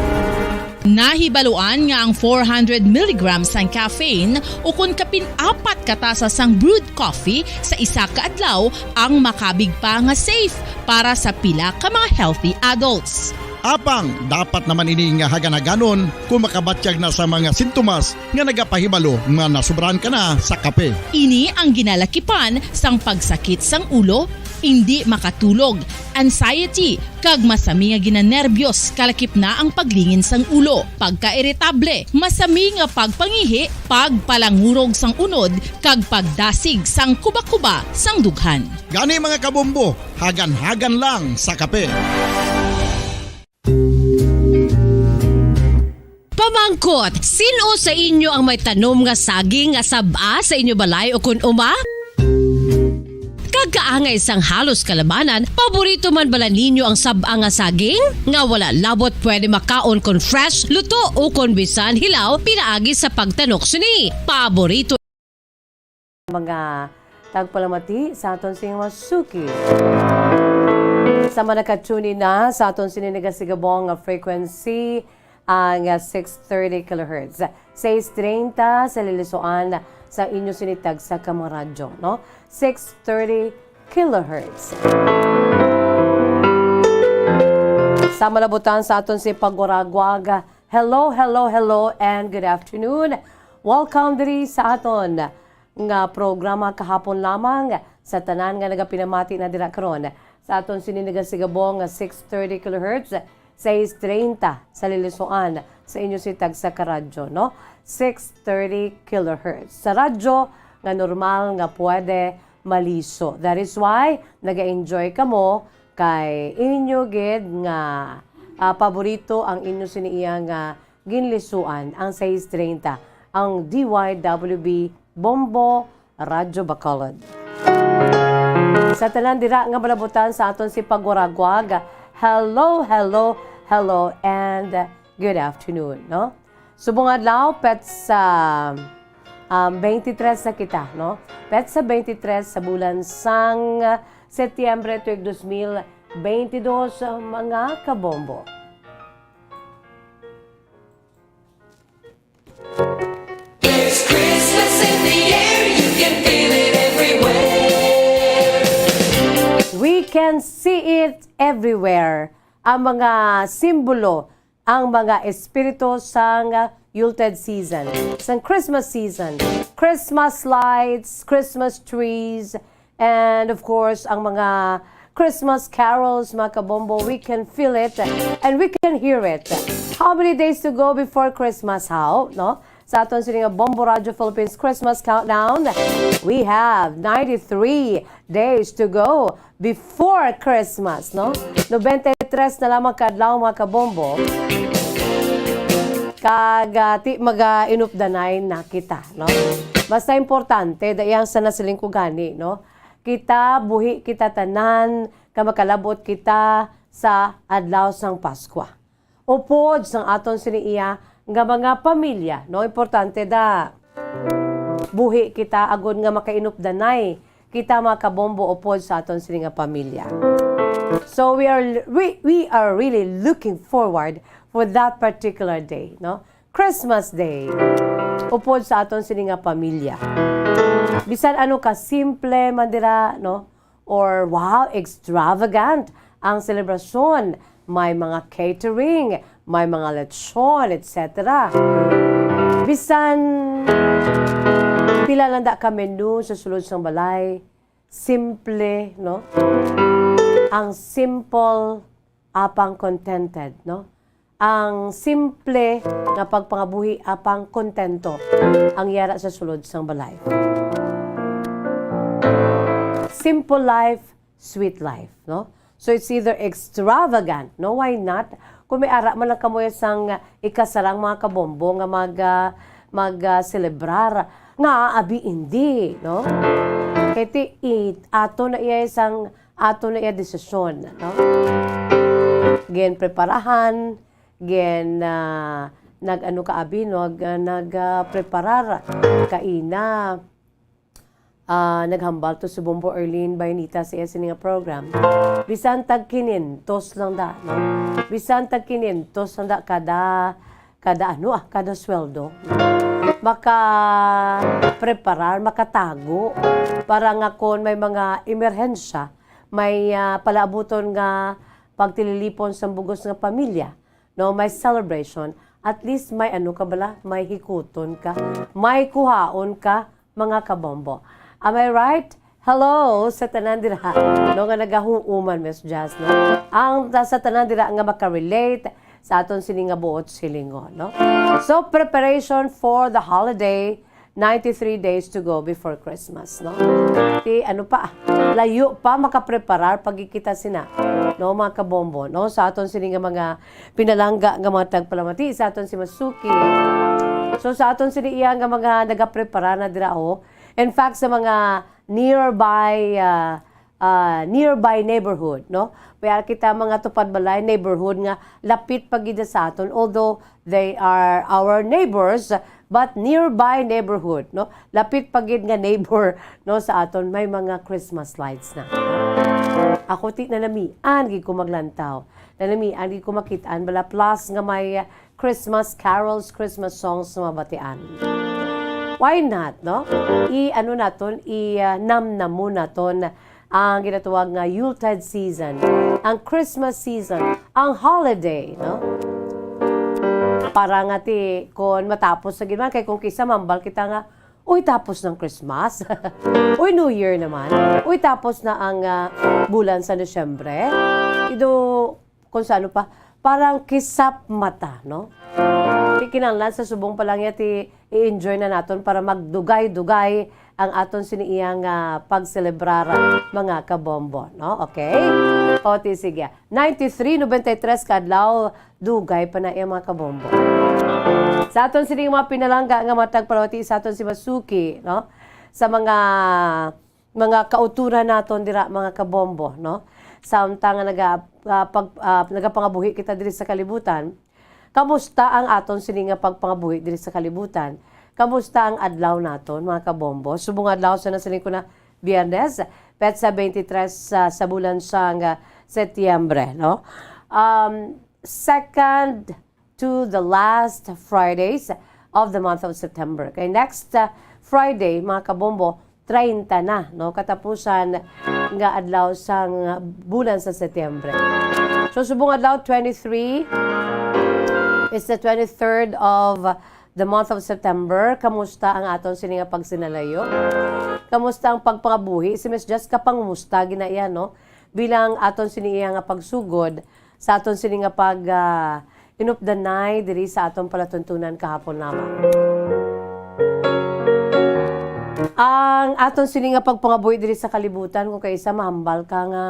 Nahibaluan nga ang four hundred milligrams sang caffeine ukon kapin apat ka tasa sang brewed coffee sa isa ka adlaw ang makabig pa nga safe para sa pila ka mga healthy adults. Apang dapat naman ini nga hagan-haganon kon makabatyag na sa mga sintomas nga nagapahibalo nga nasobrahan ka na sa kape. Ini ang ginalakipan sang pagsakit sang ulo, indi makatulog, anxiety, kag masami nga ginanerbiyos, kalakip na ang paglingin sang ulo, pagkairitable, masami nga pagpangihi, pagpalangurog sang unod, kag pagdasig sang kubakuba sang dughan. Gani, mga kabombo, hagan-hagan lang sa kape. Pamangkot, sin-o sa inyo ang may tanom nga saging nga sab-a sa inyo balay ukon uma? Kag kaangay sang halos kalabanan, paborito man bala ninyo ang sab-a nga saging? Nga wala labot pwede makaon kon fresh, luto, ukon bisan hilaw pinaagi sa pagtanok sini. Paborito mga tagpalamati sa aton sing mga suki. Sa mga naka-tune in na sa aton sini nagasigabong nga frequency, ang, ah, six thirty kilohertz. Seis treinta sa lilisuan sa inyo sini tagsa ka mga radyo, no? Six thirty kilohertz. Sa malabutan sa aton si pagwaragwag, hello, hello, hello, and good afternoon. Welcome diri sa aton nga programa kahapon lamang. Sa tanan nga nagapinamati na dira karon sa aton sini nagasigabong nga six thirty kilohertz, seis treinta sa lilisuan sa inyo si tagsa ka radyo, no? Six thirty kilohertz. Sa radyo nga normal nga pwede maliso. That is why naga-enjoy kamo kay inyo gid nga, ah, paborito ang inyo sini iya nga ginlisuan ang seis treinta, ang D Y W B Bombo Radyo Bacolod. Sa tanan dira nga malabutan sa aton si pagwaragwag, hello, hello, hello, and good afternoon, no? Subong adlaw, petsa, um, twenty-three na kita, no? Petsa twenty-three sa bulan sang Setyembre tuig dos mil bentidós, mga kabombo. There's Christmas in the air, you can feel it everywhere. We can see it everywhere. Ang mga simbolo, ang mga espiritu sang Yuletide season, sang Christmas season, Christmas lights, Christmas trees, and of course, ang mga Christmas carols, mga kabombo, we can feel it and we can hear it. How many days to go before Christmas? How, no? Sa aton sini nga Bombo Radyo Philippines Christmas Countdown, we have ninety-three days to go before Christmas, no? Nobenta y tres na lamang ka adlaw, mga kabombo. Kag, ah, ti maga-inupdanay na kita, no? Basta importante, dayang sa nasiling ko gani, no? Kita, buhi kita tanan, ka makalabot kita sa adlaw sang Paskwa. Upod sang aton sini iya nga mga pamilya, no? Importante da. Buhi kita agod nga makainupdanay kita, mga kabombo, upod sa aton sini nga pamilya. So we are we, we are really looking forward for that particular day, no? Christmas Day. Upod sa aton sini nga pamilya. Bisan ano ka simple man dira, no? Or wow, extravagant ang selebrasyon. May mga catering, may mga lechon, et cetera. Bisan pila lang da ka menu sa sulod sang balay, simple, no? Ang simple apang contented, no? Ang simple nga pagpangabuhi apang kontento ang yara sa sulod sang balay. Simple life, sweet life, no? So it's either extravagant, no? Why not? Kung may ara man lang kamo sang ikasarang, mga kabombo, nga mag, ah, mag, ah, celebrar, nga abi indi, no? Kay ti, i-, ato na iya sang ato na iya desisyon, no? Gin preparahan, gin, ah, nag-ano ka abi, no? Nag, ah, nag, ah, preparar kaina. Ah, naghambal to si Bombo Erlene Baynita sa iya sini nga program. Bisan tag kinyentos lang da, no? Bisan tag kinyentos lang da kada, kada ano, ah, kada sweldo. Maka preparar, makatago para nga kon may mga emerhensya, may, ah, palaabuton nga pagtililipon sa bugos nga pamilya, no, may celebration, at least may ano ka bala, may hikuton ka, may kuhaon ka, mga kabombo. Am I right? Hello sa tanan dira. No, nga nagahuuman, Miss Jazz, no? Ang ta-, sa tanan dira nga makarelate sa aton sini nga buot silingon, no? So, preparation for the holiday, ninety-three days to go before Christmas, no? Ti, ano pa, layo pa makapreparar pag kita sina, no, mga kabombo, no? Sa aton sini nga mga pinalangga nga mga tagpalamati, sa aton si Masuki. So, sa aton sini iya nga mga nagaprepara na dira, oh. In fact, sa mga nearby, ah, ah, nearby neighborhood, no? May ara kita mga tupad balay neighborhood nga lapit pa gid sa aton, although they are our neighbors, but nearby neighborhood, no? Lapit pa gid nga neighbor, no, sa aton may mga Christmas lights na. Ako ti nanamian gid ko maglantaw. Nanamian gid ko makit-an bala plus nga may, ah, Christmas carols, Christmas songs nga mabatian. Why not, no? I, ano naton, i, ah, namnamon naton ang ginatawag nga Yuletide season, ang Christmas season, ang holiday, no? Para nga ti, kon matapos na gid man, kay kung kisa mambal kita nga, "Uy, tapos ng Christmas." "Uy, New Year naman." "Uy, tapos na ang, ah, bulan sa Disyembre." Ido, kung sa ano pa, parang kisap mata, no? Ti kinahanglan sa subong pa lang ya ti i-enjoy na naton para magdugay-dugay ang aton sini iya nga pagselebrar, mga kabombo, no? Okay? O, ti sige. Ninety-three, nobenta y tres ka adlaw, dugay pa na iya, mga kabombo. Sa aton sini mga pinalangga nga matag palawati sa aton si Masuki, no? Sa mga mga kauturan naton dira, mga kabombo, no? Samtang nga naga-, ah, pag-, ah, nagapangabuhi kita diri sa kalibutan, kamusta ang aton sini nga pagpangabuhi diri sa kalibutan? Kamusta ang adlaw naton, mga kabombo? Subong adlaw sa nasiling ko na Biyernes, petsa twenty-three sa, sa bulan sang, ah, Setyembre, no? Um, second to the last Fridays of the month of September. Kay next, ah, Friday, mga kabombo, treinta na, no? Katapusan nga adlaw sang bulan sa Setyembre. So, subong adlaw, twenty-three, it's the twenty-third of the month of September. Kamusta ang aton sini nga pagsinalayo? Kamusta ang pagpangabuhi? Si Miss Jessica pangumusta gina iya, no? Bilang aton sini iya nga pagsugod sa aton sini nga pag, ah, inupdanay diri sa aton palatuntunan kahapon lamang. Ang aton sini nga pagpangabuhi diri sa kalibutan, kung kaisa mahambal ka nga,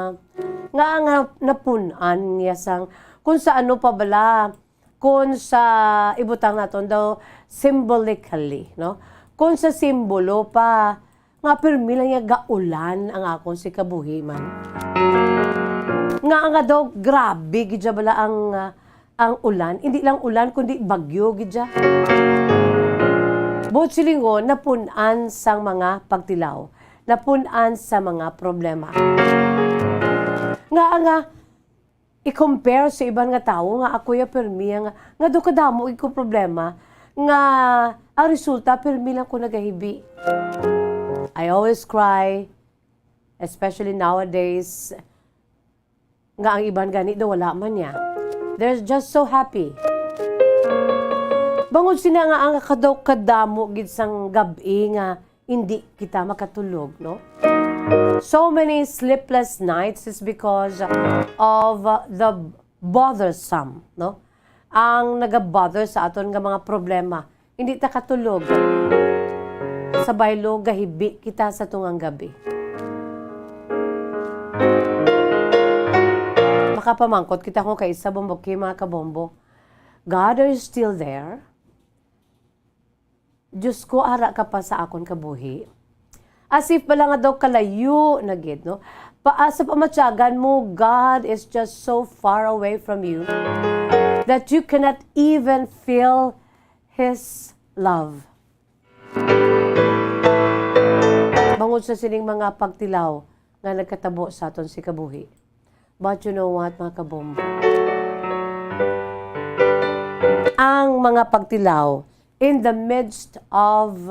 nga ang napun-an niya sang, kung sa ano pa bala, kung sa ibutang naton daw symbolically, no? Kung sa simbolo pa, nga pirmi lang niya gaulan ang akon si kabuhi man. Nga nga daw, grabe gid siya bala ang, ah, ang ulan. Hindi lang ulan, kundi bagyo gid siya. Buot silingon, napun-an sang mga pagtilaw. Napun-an sa mga problema. Nga nga, i-compare sa iban nga tawo nga ako ya permi nga, nga daw kadamo gid ko problema, nga ang resulta permi lang ko nagahibi. I always cry, especially nowadays, nga ang iban gani daw wala man niya. They're just so happy. Bangod sina nga ang kadaw kadamo gid sang gab-i nga hindi kita makatulog, no? So many sleepless nights is because of, uh, the bothersome, no? Ang nagabother sa aton nga mga problema. Hindi ta katulog. Sa baylo, gahibi kita sa tungang gabi. Makapamangkot kita kung kaisa, Bombo Kim, mga kabombo. "God, are you still there?" Diyos ko, ara ka pa sa akon kabuhi? As if bala nga daw kalayo na gid, no? Pa, ah, sa pamatyagan mo, God is just so far away from you that you cannot even feel His love. Bangod sa sining mga pagtilaw nga nagkatabo sa aton si kabuhi. But you know what, mga kabombo? Ang mga pagtilaw in the midst of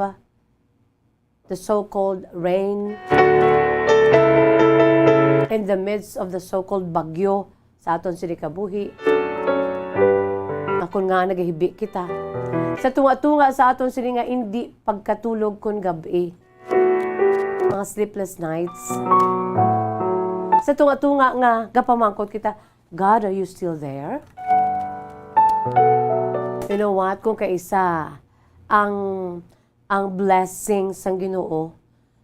the so-called rain, in the midst of the so-called bagyo sa aton sini kabuhi, nga kon nga nagahibi kita sa tunga-tunga sa aton sini nga indi pagkatulog kon gab-i, mga sleepless nights. Sa tunga-tunga nga gapamangkot kita, "God, are you still there?" You know what? Kung kaisa ang, ang blessing sang Ginoo,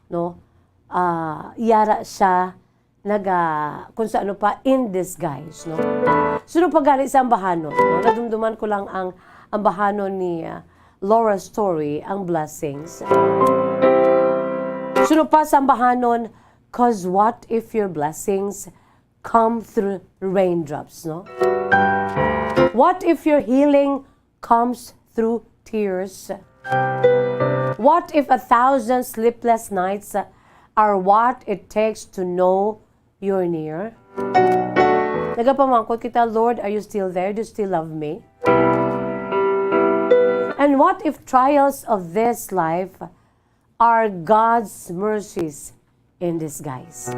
no? Ah, yara siya naga, kung sa ano pa, in disguise, no? Suno pa gani sa ambahanon, no? Nadumduman ko lang ang ambahanon ni, ah, Laura Story, ang blessings. Suno pa sa ambahanon, "'Cause what if your blessings come through raindrops, no? What if your healing comes through tears? What if a thousand sleepless nights are what it takes to know you're near?" Nagapamangkot kita, "Lord, are you still there? Do you still love me?" And what if trials of this life are God's mercies in disguise?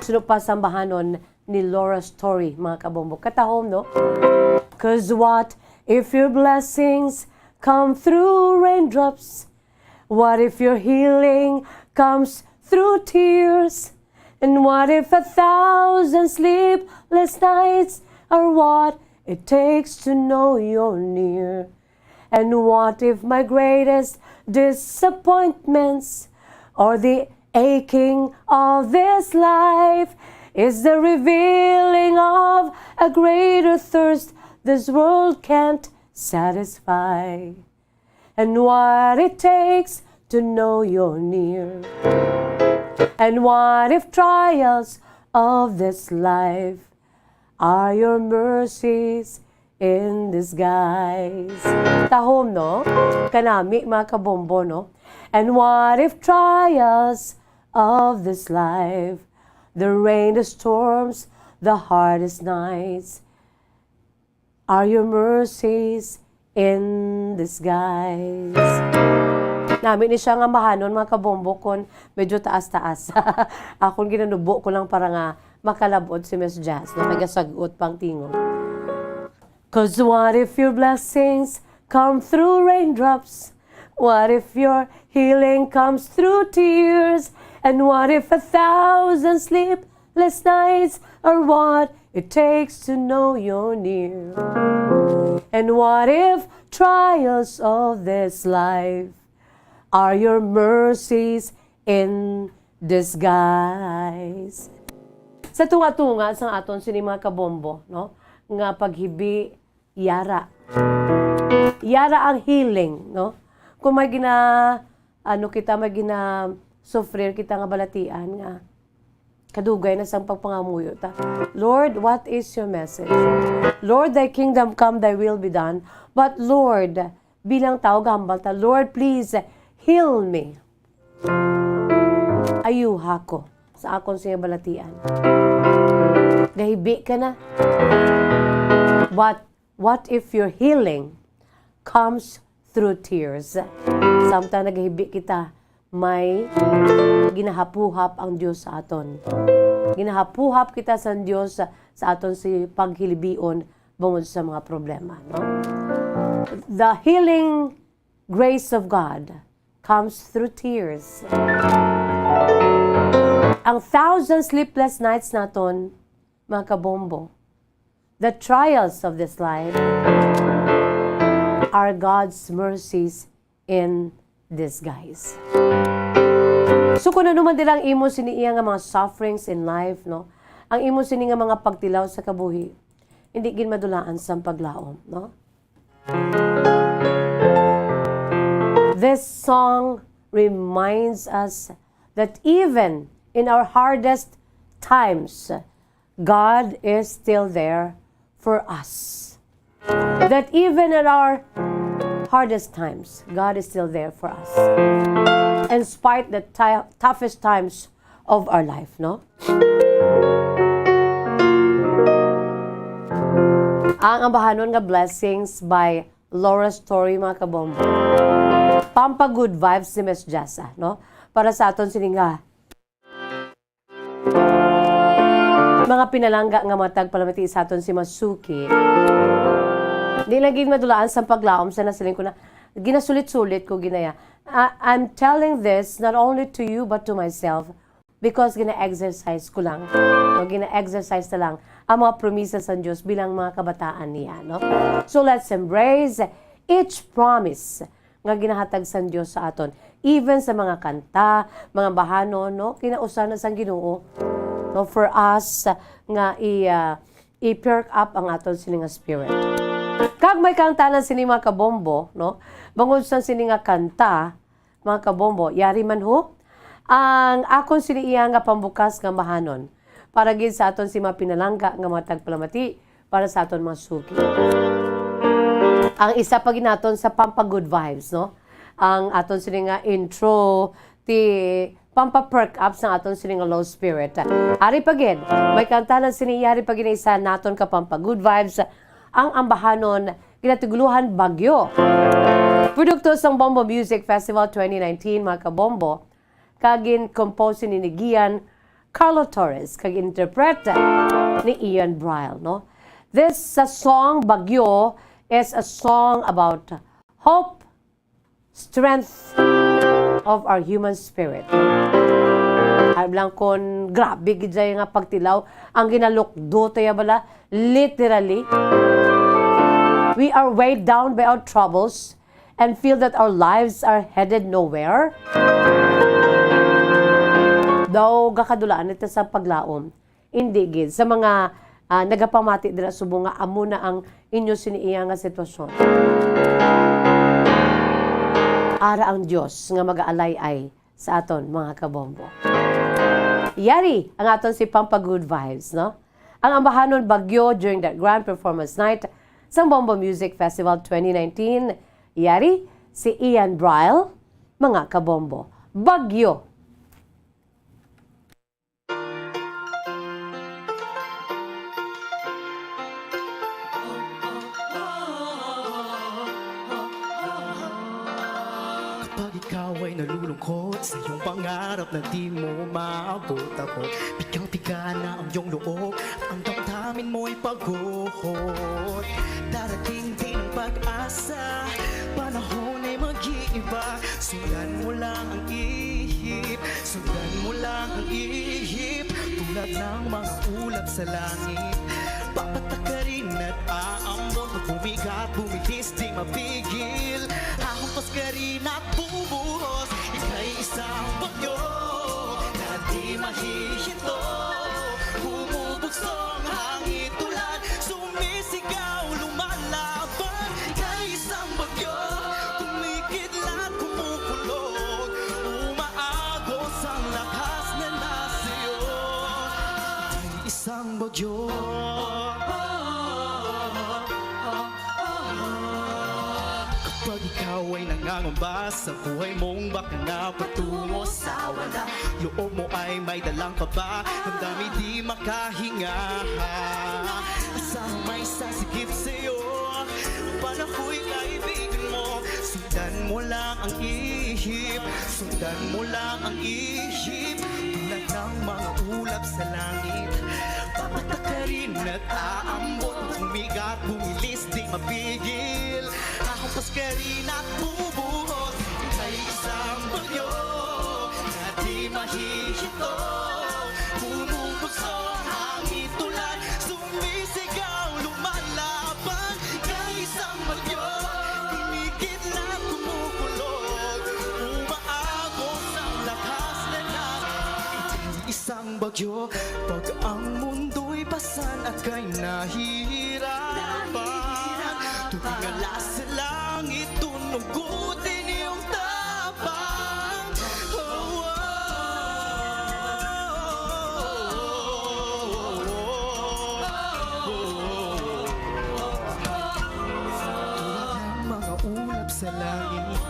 Suno pa sa ambahanon ni Laura Story, mga kabombo. Katahom, no? "'Cause what if your blessings come through raindrops? What if your healing comes through tears? And what if a thousand sleepless nights are what it takes to know you're near? And what if my greatest disappointments or the aching of this life is the revealing of a greater thirst this world can't satisfy? And what it takes to know you're near? And what if trials of this life are your mercies in disguise?" Tahom, no? Kanami, mga kabombo, no? "And what if trials of this life, the rain, the storms, the hardest nights, are your mercies in disguise. Nami ni siya nga mahanon, mga kabombo, kon medyo taas-taas. Akon ginanubo ko lang para nga makalabot si Miss Jazz, no? Kay gasagot pang tingog. Cause what if your blessings come through raindrops? What if your healing comes through tears? And what if a thousand sleepless nights are what it takes to know you're near? And what if trials of this life are your mercies in disguise? Sa tunga-tunga sang aton sini, mga kabombo, no, nga paghibi, yara. Yara ang healing, no? Kung may gina-, ano kita, may gina-sufrir kita nga balatian nga kadugay na sang pagpangamuyo ta. Lord, what is your message? Lord, thy kingdom come, thy will be done. But Lord, bilang tao, gahambal ta, Lord, please heal me. Ayuha ko sa akon sini balatian. Gahibi ka na. But what if your healing comes through tears? Samtang nagahibi kita, may ginahapuhap ang Dios sa aton. Ginahapuhap kita sa Dios sa, sa aton si paghilibion bangod sa mga problema, no? The healing grace of God comes through tears. Ang thousand sleepless nights naton, mga kabombo, the trials of this life are God's mercies in disguise. So, kung ano man dira ang imo sini iya nga mga sufferings in life, no? Ang imo sini nga mga pagtilaw sa kabuhi, hindi gid madulaan sang paglaom, no? This song reminds us that even in our hardest times, God is still there for us. That even in our hardest times, God is still there for us. In spite the ti-, toughest times of our life, no? Ang ambahanon nga Blessings by Laura Story, mga kabombo. Pampa good vibes ni Miss Jessa, no? Para sa aton sini nga mga pinalangga nga matag palamati sa aton si Masuki. Di lagi madulaan sa paglaom sa nasiling ko na ginasulit-sulit ko ginaya. I, I'm telling this not only to you but to myself because gina-exercise ko lang. O gina-exercise na lang ang mga promisa sa Diyos bilang mga kabataan niya, no? So let's embrace each promise nga ginahatag sang Dios sa aton. Even sa mga kanta, mga bahanon, no? Kinausa na sang Ginoo, no? For us nga i, ah, i-perk up ang aton sini nga spirit. Kag may kanta na sini, mga kabombo, no? Bangod sa sini nga kanta, mga kabombo, yari man ho, ang akon sini iya nga pambukas nga bahanon para gid sa aton si mga pinalangga nga mga tagpalamati para sa aton mga suki. Ang isa pa gid naton sa pampa good vibes, no? Ang aton sini nga intro, ti pampa perk up sa aton sini nga low spirit. Ari pa gid, may kanta na sini, yari pa gid isa naton ka pampa good vibes, ang ambahanon ginatugluhan Bagyo. Produkto sang Bombo Music Festival twenty nineteen, mga kabombo, kag gin-compose ni, ni Gian Carlo Torres, kag interpret ni Ian Brill, no? This, uh, song, Bagyo, is a song about hope, strength of our human spirit. Alam lang kon grabe gid siya nga pagtilaw, ang ginalukdo tayo bala, literally. We are weighed down by our troubles and feel that our lives are headed nowhere. Daw gakadulaan ito sa paglaom. Indi gid sa mga, ah, nagapamati dira subong nga amo na ang inyo sini iya nga sitwasyon. Ara ang Dios nga magaalay-ay sa aton, mga kabombo. Yari ang aton si Pampa Good Vibes, no? Ang ambahanon Bagyo during the grand performance night sa Bombo Music Festival twenty nineteen. Yari si Ian Brill, mga kabombo. Bagyo. Ako'y nalulungkot sa iyong pangarap na di mo maabot. Ako, pigang-piga na ang iyong loob, ang damdamin mo'y pagod. Darating din ang pag-asa, panahon ay mag-iiba. Sundan mo lang ang ihip, sundan mo lang ang ihip. Tulad ng mga ulap sa langit, papatakarin at aambon. Pag bumigat, bumilis, di mapigil. Hahampas ka rin at bubuhos. Ika'y isang bagyo na di mahihinto. Bumubugso ang hangin, tulad, sumisigaw, lumalaban. Ika'y isang bagyo, kumikidlat, kumukulog. Umaagos ang lakas na nasa iyo. Ika'y isang bagyo. Kapag ikaw ay nangangamba sa buhay mong baka na patungo sa wala, loob mo ay may dalang kaba, damdamin di makahinga. Isang may sasigip sa'yo, panahoy kaibigan mo. Sundan mo lang ang ihip, sundan mo lang ang ihip. Tulad ng mga ulap sa langit, papatakarin at aambon. Bumigat, bumilis, di mapigil. Hahampas ka rin at bubuhos. Ika'y isang bagyo na di mahihinto. Bumubugso ang hangin, tulad, sumisigaw, lumalaban. Ika'y isang bagyo, kumikidlat, kumukulog. Umaagos ang lakas na nasa isang bagyo. Pag ang mundo'y pasan at kay nahihirapan, tubig nga sa langit, tunugutin iyong tapang. Oh, oh, oh, oh, oh, oh. Tulad ng mga ulap sa langit,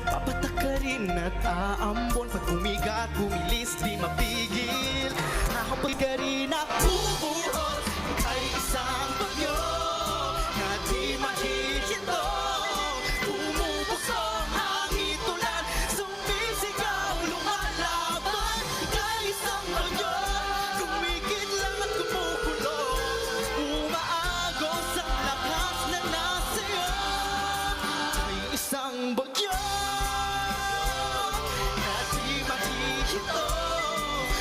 papatakarin at aambon. Pag bumigat, bumilis, di mapigil. Hahampas ka rin at bubuhos. Ika'y isang bagyo na di mahihinto. Bumubugso ang hangin, tulad, sumisigaw, lumalaban. Ika'y isang bagyo, kumikidlat, kumukulog. Umaagos ang lakas na nasa iyo. Ika'y isang bagyo na di mahihinto.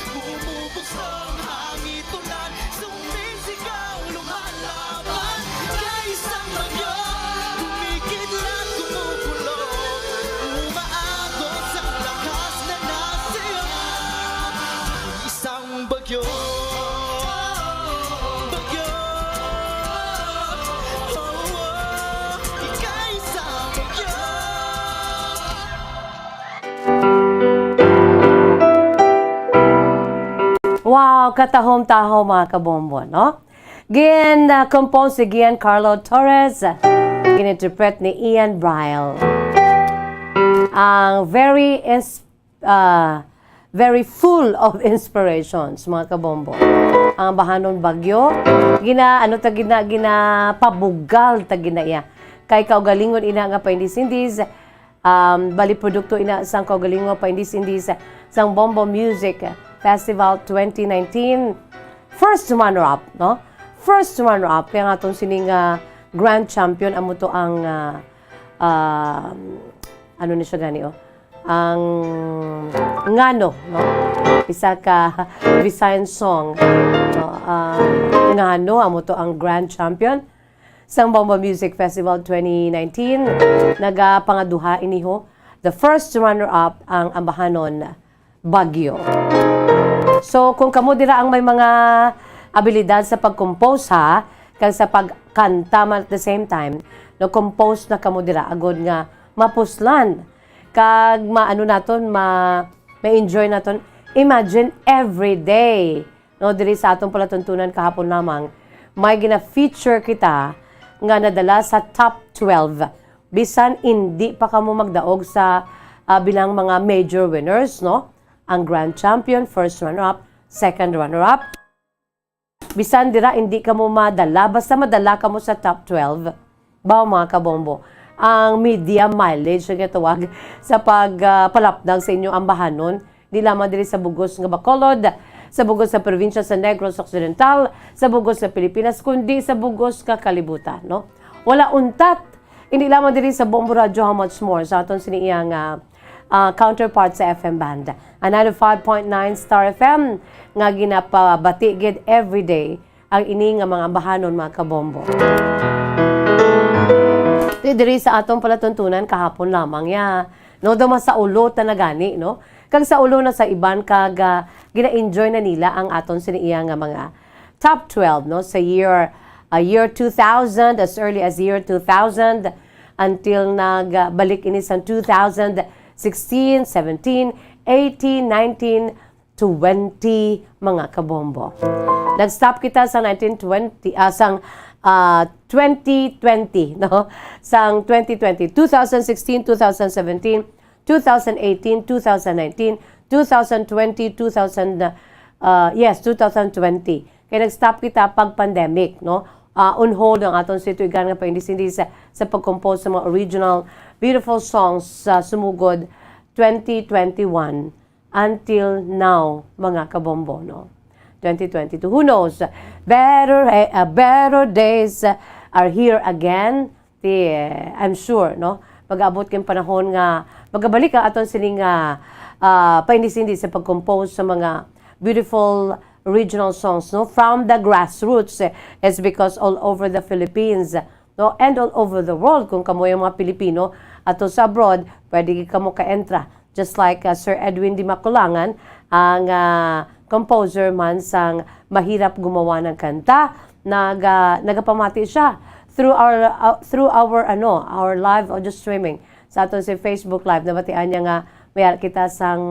Bumubugso ang hangin, tulad, sumisigaw, lumalaban. Ika'y isang bagyo, kumikidlat, kumukulog. Umaagos ang lakas na nasa iyo. Ika'y isang bagyo, bagyo. Oh, oh. Ika'y isang bagyo. Wow, katahom-tahom, mga kabombo, no? Gin, uh, compose ni Giancarlo Torres, gin-interpret ni Ian Bryle. Ang very ins-, uh, very full of inspirations, mga kabombo. Ang Ambahanon Bagyo, gina, ano ta gina, ginapabugal ta gina iya. Kay kaugalingon ina nga paindis-indis, um, bali produkto ina sang kaugalingon nga paindis-indis sang Bombo Music Festival twenty nineteen. First runner-up, no? First runner-up, kaya nga atong sining, ah, grand champion, amo to ang, ah, ah, ano ni siya gani, oh? Ang Ngano, no? Isa ka Visayan song, no? Ah, Ngano, amo to ang grand champion sang Bombo Music Festival twenty nineteen. Nagapangaduha iniho, the first runner-up ang Ambahanon Bagyo. So, kung kamo dira ang may mga abilidad sa pag-compose, ha, kag sa pagkanta man at the same time, no, compose na kamo dira agod nga mapuslan kag maano naton, ma-, ma-enjoy naton. Imagine every day, no, diri sa atong palatuntunan kahapon lamang, may gina-feature kita nga nadala sa top twelve. Bisan indi pa kamo magdaog sa, ah, bilang mga major winners, no? Ang grand champion, first runner-up, second runner-up. Bisan dira indi kamo madala, basta madala kamo sa top twelve. Baw, mga kabombo, ang media mileage nga tawag sa pag, ah, palapnag sa inyong ambahanon, di lamang diri sa bugos nga Bacolod, sa bugos sa probinsya sa Negros Occidental, sa bugos sa Pilipinas, kundi sa bugos nga kalibutan, no? Wala untat, hindi lamang diri sa Bombo Radyo, how much more sa aton sini iya nga, ah, counterpart sa F M band, ang ninety-five point nine Star F M, nga ginapabati gid everyday ang ini nga mga ambahanon, mga kabombo. Di diri sa aton palatuntunan kahapon lamang ya, no, daw masaulo ta na gani, no? Kag saulo na sa iban kag, ah, gina-enjoy na nila ang aton sini iya nga mga top twelve, no, sa year, ah, year two thousand, as early as year two thousand, until nagbalik ini sa two thousand sixteen, seventeen, eighteen, nineteen, twenty, mga kabombo. Nag-stop kita sa nineteen twenty, ah, sang, ah, twenty twenty, no? Sang twenty twenty, two thousand sixteen, two thousand seventeen, two thousand eighteen, two thousand nineteen, two thousand twenty, two thousand, ah, yes, two thousand twenty. Kaya nag-stop kita pag pandemic, no? Ah, on hold ang aton situigan nga paindis-indis sa, sa pag-compose sa mga original beautiful songs sa sumugod twenty twenty-one until now, mga kabombo, no? Twenty twenty-two, who knows? Better, eh, ah, better days, ah, are here again. Ti, eh, I'm sure, no? Mag-abot kay panahon nga magabalik ang aton sining, ah, ah, paindis-indis sa pag-compose sa mga beautiful original songs, no? From the grassroots, eh, it's because all over the Philippines, no? And all over the world, kung kamo yung mga Pilipino ato sa abroad, pwede gid kamo ka-entra. Just like, uh, Sir Edwin Dimaculangan, ang, uh, composer man sang Mahirap Gumawa ng Kanta, naga-, nagapamati siya through our, uh, through our, ano, our live audio streaming. Sa aton si Facebook Live, nabatian niya nga may kita sang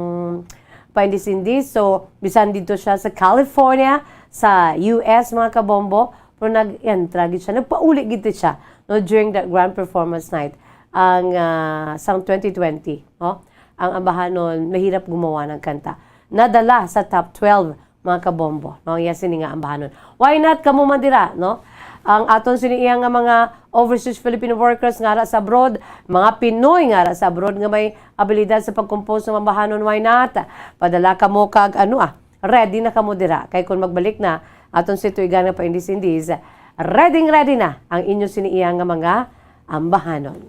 paindis-indis. So, bisan dito siya sa California, sa U S, mga kabombo, pero nag-entra gid siya, nagpauli gid siya, no, during that grand performance night, ang, ah, sang twenty twenty, no? Ang ambahanon, Mahirap Gumawa ng Kanta. Nadala sa top twelve, mga kabombo, no? Iya sini nga ambahanon. Why not kamo man dira, no? Ang aton sini iya nga mga overseas Filipino workers nga ara sa abroad, mga Pinoy nga ara sa abroad nga may abilidad sa pag-compose ng ambahanon, why not? Padala kamo kag ano, ah, ready na kamo dira. Kay kung magbalik na aton si tuigan nga paindis-indis, ready, ready na ang inyo sini iya nga mga ambahanon.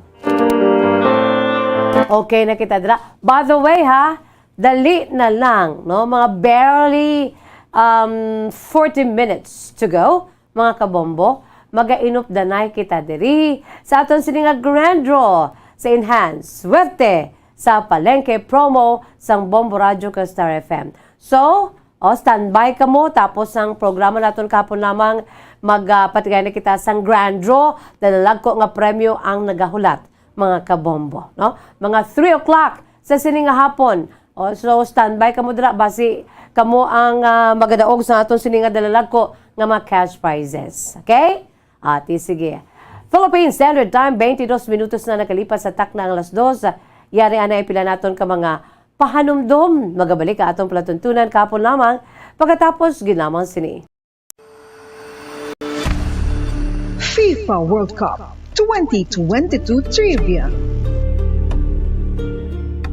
Okay na kita dira. By the way, ha, dali na lang, no? Mga barely, um, forty minutes to go, mga kabombo. Magainupdanay kita diri sa aton sini nga grand draw sa Enhance Suwerte sa Palengke promo sang Bombo Radyo kag Star F M. So, o, standby kamo, tapos ang programa naton kahapon lamang, mag, ah, patigay na kita sang grand draw, dalalagko nga premyo ang nagahulat, mga kabombo, no? Mga three o'clock sa sini nga hapon. O, so, standby kamo dira, basi kamo ang, ah, magadaog sa aton sini nga dalalagko nga mga cash prizes. Okay? Ati, sige. Philippine Standard Time, twenty-two minutos na nakalipas sa takna ang alas dos. Yari anay pila naton ka mga pahanumdom. Magabalik ang atong palatuntunan kahapon lamang pagkatapos gid lamang sini. FIFA World Cup twenty twenty-two Trivia.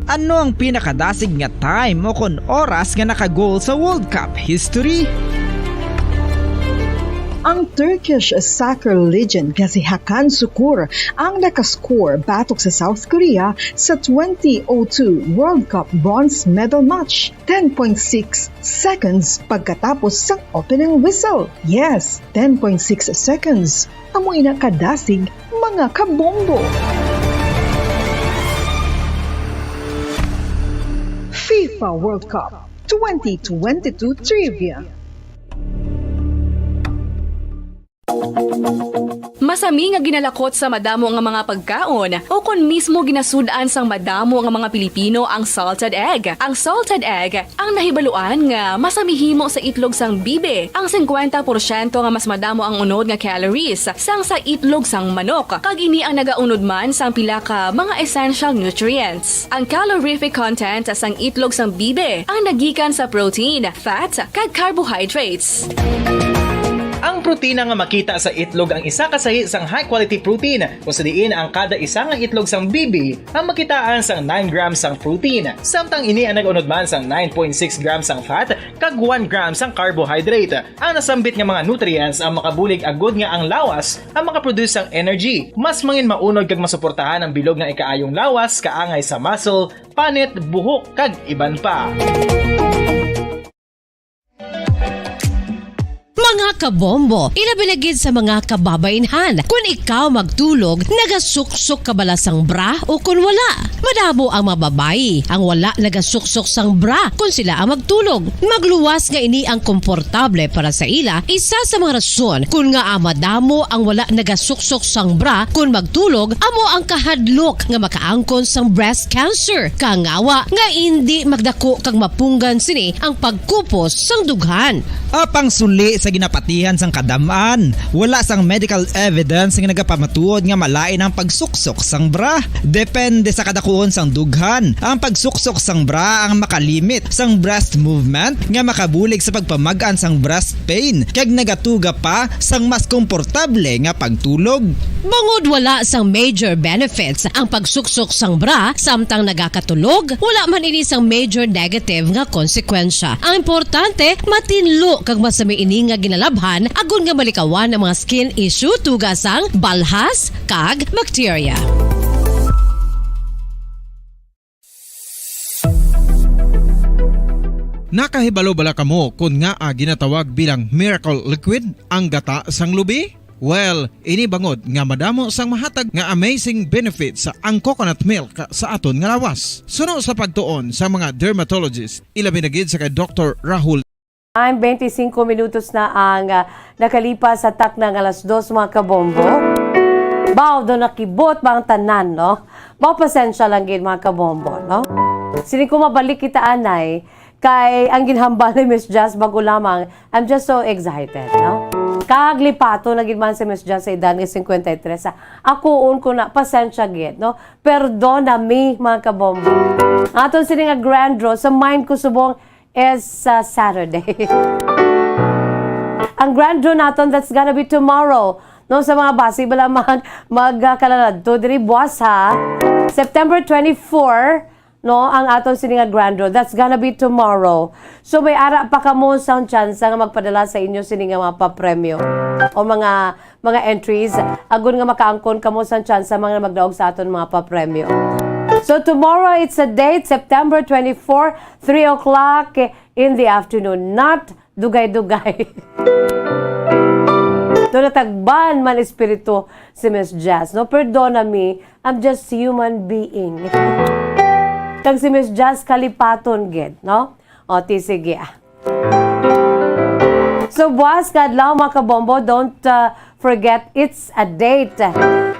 Ano ang pinakadasig nga time o kon oras nga naka-goal sa World Cup history? Ang Turkish soccer legend nga si Hakan Sukur ang nakascore batok sa South Korea sa twenty oh two World Cup bronze medal match, ten point six seconds pagkatapos sang opening whistle. Yes, ten point six seconds. Amo ina kadasig, mga kabombo. FIFA World Cup twenty twenty-two Trivia. Masami nga ginalakot sa madamo nga mga pagkaon, o kon mismo ginasud-an sang madamo nga mga Pilipino ang salted egg. Ang salted egg ang nahibaluan nga masami himo sa itlog sang bibe. Ang singkwenta porsyento nga mas madamo ang unod nga calories sang sa itlog sang manok, kag ini ang nagaunod man sang pila ka mga essential nutrients. Ang calorific content sang itlog sang bibe ang nagikan sa protein, fat, kag carbohydrates. Ang Protina nga makita sa itlog ang isa ka sahi sang high quality protein, kung sa diin ang kada isa nga itlog sang bibi ang makitaan sang nine grams sang protein, samtang ini ang nag-unod man sang nine point six grams sang fat kag one gram sang carbohydrate. Ang nasambit nga mga nutrients ang makabulig agud nga ang lawas ang makaproduce sang energy. Mas mangin maunod kag masuportahan ang bilog nga ikaayong lawas, kaangay sa muscle, panit, buhok, kag iban pa. Mga kabombo, ilabi na gid sa mga kababainhan, kun ikaw magtulog, nagasuksok ka bala sang bra o kun wala? Madamo ang mga babayi ang wala nagasuksok sang bra kun sila ang magtulog. Magluwas nga ini ang komportable para sa ila, isa sa mga rason kun ngaa madamo ang wala nagasuksok sang bra kun magtulog amo ang kahadlok nga makaangkon sang breast cancer. Kangawa nga indi magdako kag mapunggan sini ang pagkupos sang dughan. Apang suli sa ginapatihan sang kadam-an, wala sang medical evidence nga nagapamatuod nga malain ang pagsuksok sang bra. Depende sa kadakuon sang dughan, ang pagsuksok sang bra ang makalimit sang breast movement nga makabulig sa pagpamag-an sang breast pain kag nagatuga pa sang mas komportable nga pagtulog. Bangod wala sang major benefits ang pagsuksok sang bra samtang nagakatulog, wala man ini sang major negative nga konsekwensya. Ang importante, matinlo kag masami ini nga ginalabhan agod nga malikawan ang mga skin issue tuga sang balhas kag bacteria. Nakahibalo bala kamo kon ngaa ginatawag bilang miracle liquid ang gata sang lubi? Well, ini bangod nga madamo sang mahatag nga amazing benefits ang coconut milk sa aton nga lawas. Suno sa pagtuon sa mga dermatologist, ilabi na gid sa kay Doktor Rahul. Time, twenty-five minutos na ang, ah, nakalipas sa takna nga alas dos, mga kabombo. Baw, do nakibot ba ang tanan, no? Baw, pasensya lang gid, mga kabombo, no? Sini ko mabalik kita, anay, kay ang ginhambal ni Miss Jazz bago lamang, I'm just so excited, no? Kag lipato na gid man si Miss Jazz sa edad nga cincuenta y tres, ah. Akuon ko na, pasensya gid, no? Perdona me, mga kabombo. Aton sini nga grand draw, sa mind ko subong, is, uh, Saturday. Ang grand draw naton, that's gonna be tomorrow. No, sa mga basi bala mag, mag, uh, kalaladto diri buwas, ha. September twenty-four, no, ang aton sini nga grand draw. That's gonna be tomorrow. So may ara pa kamo sang tsansa nga magpadala sa inyo sini nga mga papremyo o mga mga entries, agod nga makaangkon kamo sang tsansa mga magdaog sa aton mga papremyo. So tomorrow, it's a date, September twenty-four, three o'clock in the afternoon. Not dugay-dugay. To natagban man espiritu si Miss Jazz, no? Perdona me, I'm just human being. Kag si Miss Jazz kalipaton gid, no? O, ti sige, ah. So, buwas nga adlaw, mga kabombo, don't, uh, forget it's a date.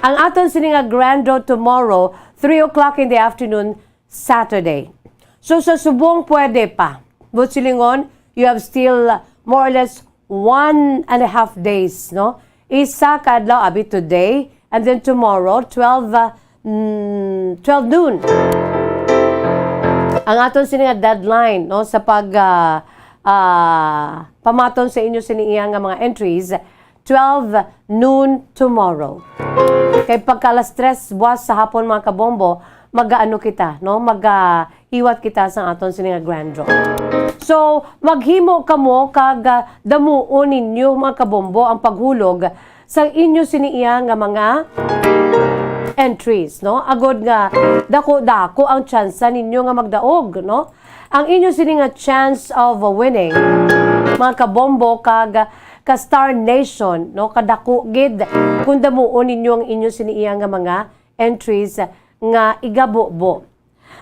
Ang aton sini nga grand draw tomorrow, three o'clock in the afternoon, Saturday. So, sa subong pwede pa. But silingon, you have still more or less one and a half days, no? Isa ka adlaw, abi, today, and then tomorrow, twelve, uh, mm, twelve noon. Ang aton sini nga deadline, no, sa pag, ah, ah, pamaton sa inyo sini iya nga mga entries, twelve noon tomorrow. Kay pagka alas tres buwas sa hapon, mga kabombo, mag-aano kita, no? Mag, ah, hiwat kita sa aton sini nga grand draw. So, maghimo kamo kag, ah, damuon ninyo, mga kabombo, ang paghulog sa inyo sini iya nga mga entries, no? Agod nga dako-dako ang tsansa ninyo nga magdaog, no? Ang inyo sini nga chance of winning, mga kabombo kag ka Star Nation, no? Kadako gid kung damuon ninyo ang inyo sini iya nga mga entries nga igabubo.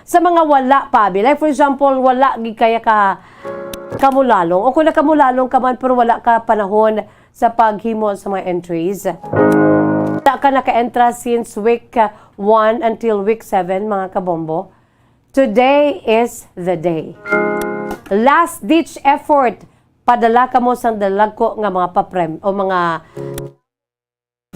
Sa mga wala pa, abi, like for example, wala gid kaya ka kamulalong, o kung nakamulalong ka man pero wala ka panahon sa paghimo sa mga entries, wala ka naka-entra since week, uh, one until week seven, mga kabombo, today is the day. Last ditch effort, padala kamo sang dalagko nga mga paprem-, o mga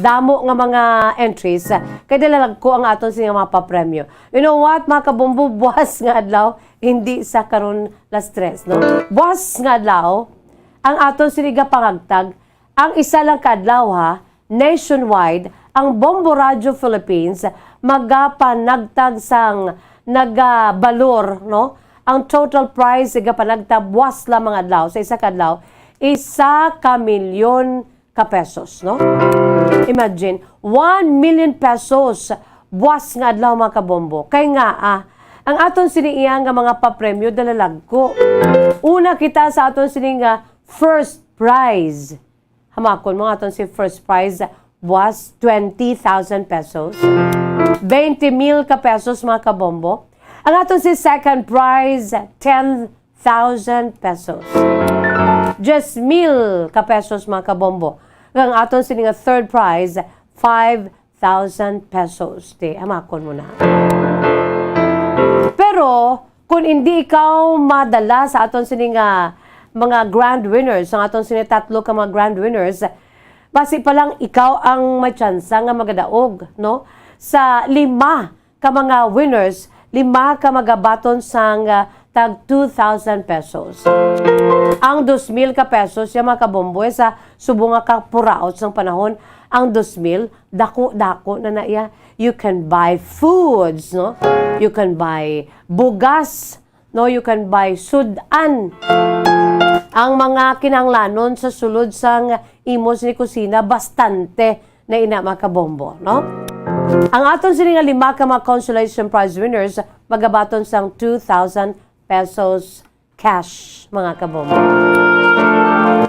damo nga mga entries, kay dalalagko ang aton sini nga mga papremyo. You know what, mga kabombo, buwas nga adlaw, hindi sa karon las tres, no? Buwas nga adlaw, ang aton sini nga pangagtag, Ang isa lang ka adlaw, ha, nationwide, ang Bombo Radio Philippines magapanagtag sang nagabalor, no? Ang total prize gapanagtag buwas lamang adlaw, sa isa ka adlaw, isa ka milyon ka pesos, no? Imagine, one million pesos buwas nga adlaw, mga kabombo. Kay nga, ah, ang aton sini iya nga mga papremyo dalalagko. Una kita sa aton sini nga first prize. Hamakon mo nga aton si first prize was twenty thousand pesos. Twenty mil ka pesos, mga kabombo. Ang aton si second prize, ten thousand pesos. Diyes mil ka pesos, mga kabombo. Ang aton sini nga third prize, five thousand pesos. Ti, hamakon mo na. Pero, kung hindi ikaw madala sa aton sini nga mga grand winners, ang aton sini tatlo ka mga grand winners, basi pa lang ikaw ang may tsansa nga magadaog, no? Sa lima ka mga winners, lima ka magabaton sang, ah, tag two thousand pesos. Ang dos mil ka pesos, ya, mga kabombo, eh, sa subong nga kapuraot sang panahon, ang dos mil, dako-dako na na iya. You can buy foods, no? You can buy bugas, no? You can buy sud-an. Ang mga kinahanglanon sa sulod sang imo sini kusina, bastante na ina, mga kabombo, no? Ang aton sini nga lima ka mga consolation prize winners, magabaton sang two thousand pesos cash, mga kabombo.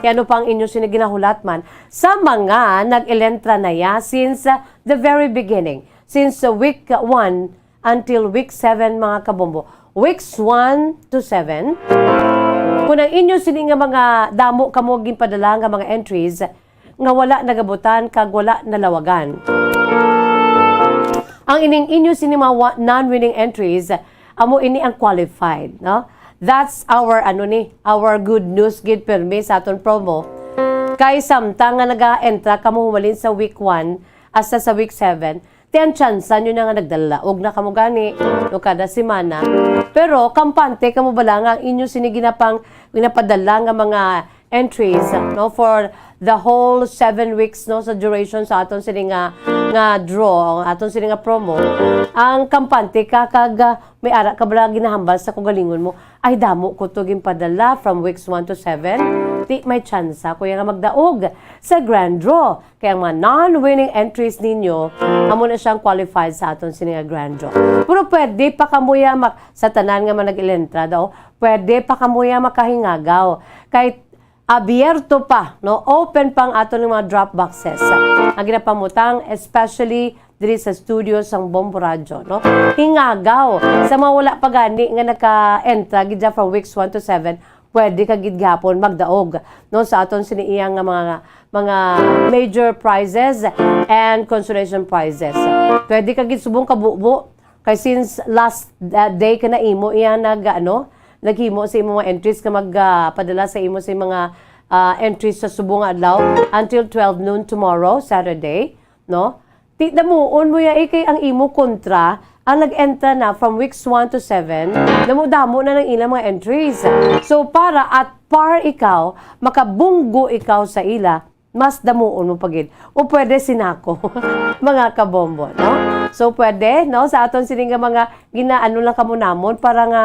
Kay ano pa ang inyo sini ginahulat man sa mga nag-elentra na ya since, uh, the very beginning, since, uh, week one until week seven, mga kabombo. Weeks one to seven, kung ang inyo sini nga mga damo kamo ginpadala nga mga entries nga wala nagabutan kag wala nalawagan. Ang ining inyo sini mga wa-, non-winning entries, amo ini ang qualified, no? That's our, ano ni, our good news gid pirmi sa aton promo. Kay samtang nga naga-entra kamo humalin sa week one hasta sa week seven, ti ang tsansa nyo na nga nagdalaog na kamo gani, no, kada semana. Pero kampante kamo bala nga ang inyo sini ginapang, ginapadala nga mga entries, no, for the whole seven weeks, no, sa duration sa aton sini nga, nga draw, ang aton sini nga promo, ang kampante ka kag, ah, may ara ka bala ginahambal sa kaugalingon mo, "Ay, damo ko to ginpadala from weeks one to seven. Ti may tsansa ko ya nga magdaog sa grand draw." Kay ang mga non-winning entries ninyo, amo na siyang qualified sa aton sini nga grand draw. Pero pwede pa kamo ya mak-, sa tanan nga mga nag-elentra daw, pwede pa kamo ya makahingagaw. Kay abierto pa, no? Open pa ang aton nga mga drop boxes. Ang ginapamutang, especially diri sa studio sang Bombo Radyo, no? Hingagaw sa mga wala pa gani nga naka-entra gid dyan from weeks one to seven, pwede ka gid gihapon magdaog, no, sa aton sini iya nga mga, mga major prizes and consolation prizes. Pwede ka gid subong kabubo, kay since last, uh, day ka na imo iya nag, ano, naghimo sa imo mga entries ka mag, ah, padala sa imo sa mga, ah, entries sa subong nga adlaw until twelve noon tomorrow, Saturday, no? Ti damuon mo ya, eh, kay ang imo kontra, ang nag-entra na from weeks one to seven, damo-damo na ng ilang mga entries. So, para at par ikaw, makabunggo ikaw sa ila, mas damuon mo pa gid. O pwede sinako, mga kabombo, no? So, pwede, no? Sa aton sini nga mga ginaano lang kamo namon para nga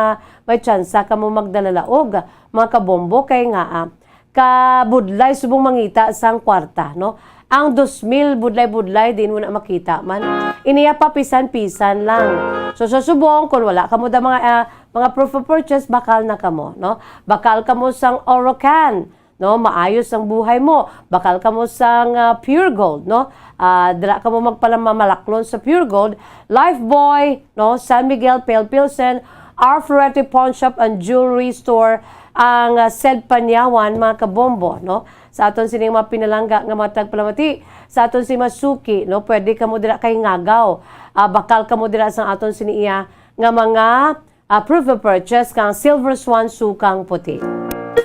may tsansa kamo magdalalaog, mga kabombo, kay nga, ah, kabudlay subong mangita sang kwarta, no? Ang dos mil budlay-budlay, diin mo na makita man. Iniya pa pisan-pisan lang. So, sa subong, kung wala kamo da mga, ah, mga proof of purchase, bakal na kamo, no? Bakal kamo sang Orocan, no? Maayos ang buhay mo. Bakal kamo sang, ah, Pure Gold, no? Ah, dira kamo magpalamamalaklon sa Pure Gold, Lifebuoy, no? San Miguel Pale Pilsen, R Ferretti Pawn Shop and Jewelry Store, ang, ah, said Panyawan, mga kabombo, no? Sa aton sining mga pinalangga nga mga tagpalamati, sa aton si masuki, no? Pwede kamo dira kay ngagaw. Ah, bakal kamo dira sa aton sini iya nga mga, ah, proof of purchase kang Silver Swan Sukang Puti.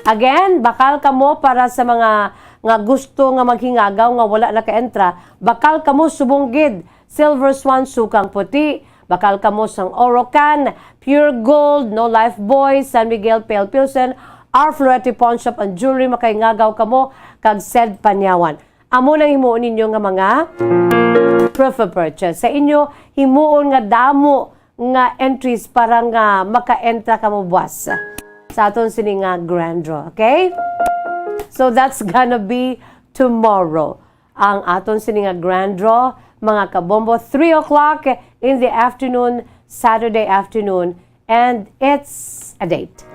Again, bakal kamo para sa mga nga gusto nga maghingagaw nga wala nakaentra, bakal kamo subong gid Silver Swan Sukang Puti, bakal kamo sang Orocan, Pure Gold, no, Lifebuoy, San Miguel Pale Pilsen, Our Florete Pawn Shop and Jewelry, makaingagaw kamo kag said Panyawan. Amo nang himuon ninyo nga mga proof of purchase. Sa inyo himuon nga damo nga entries para nga maka-entra kamo buwas sa aton sini nga grand draw, okay? So that's gonna be tomorrow. Ang aton sini nga grand draw, mga kabombo, three o'clock in the afternoon, Saturday afternoon, and it's a date.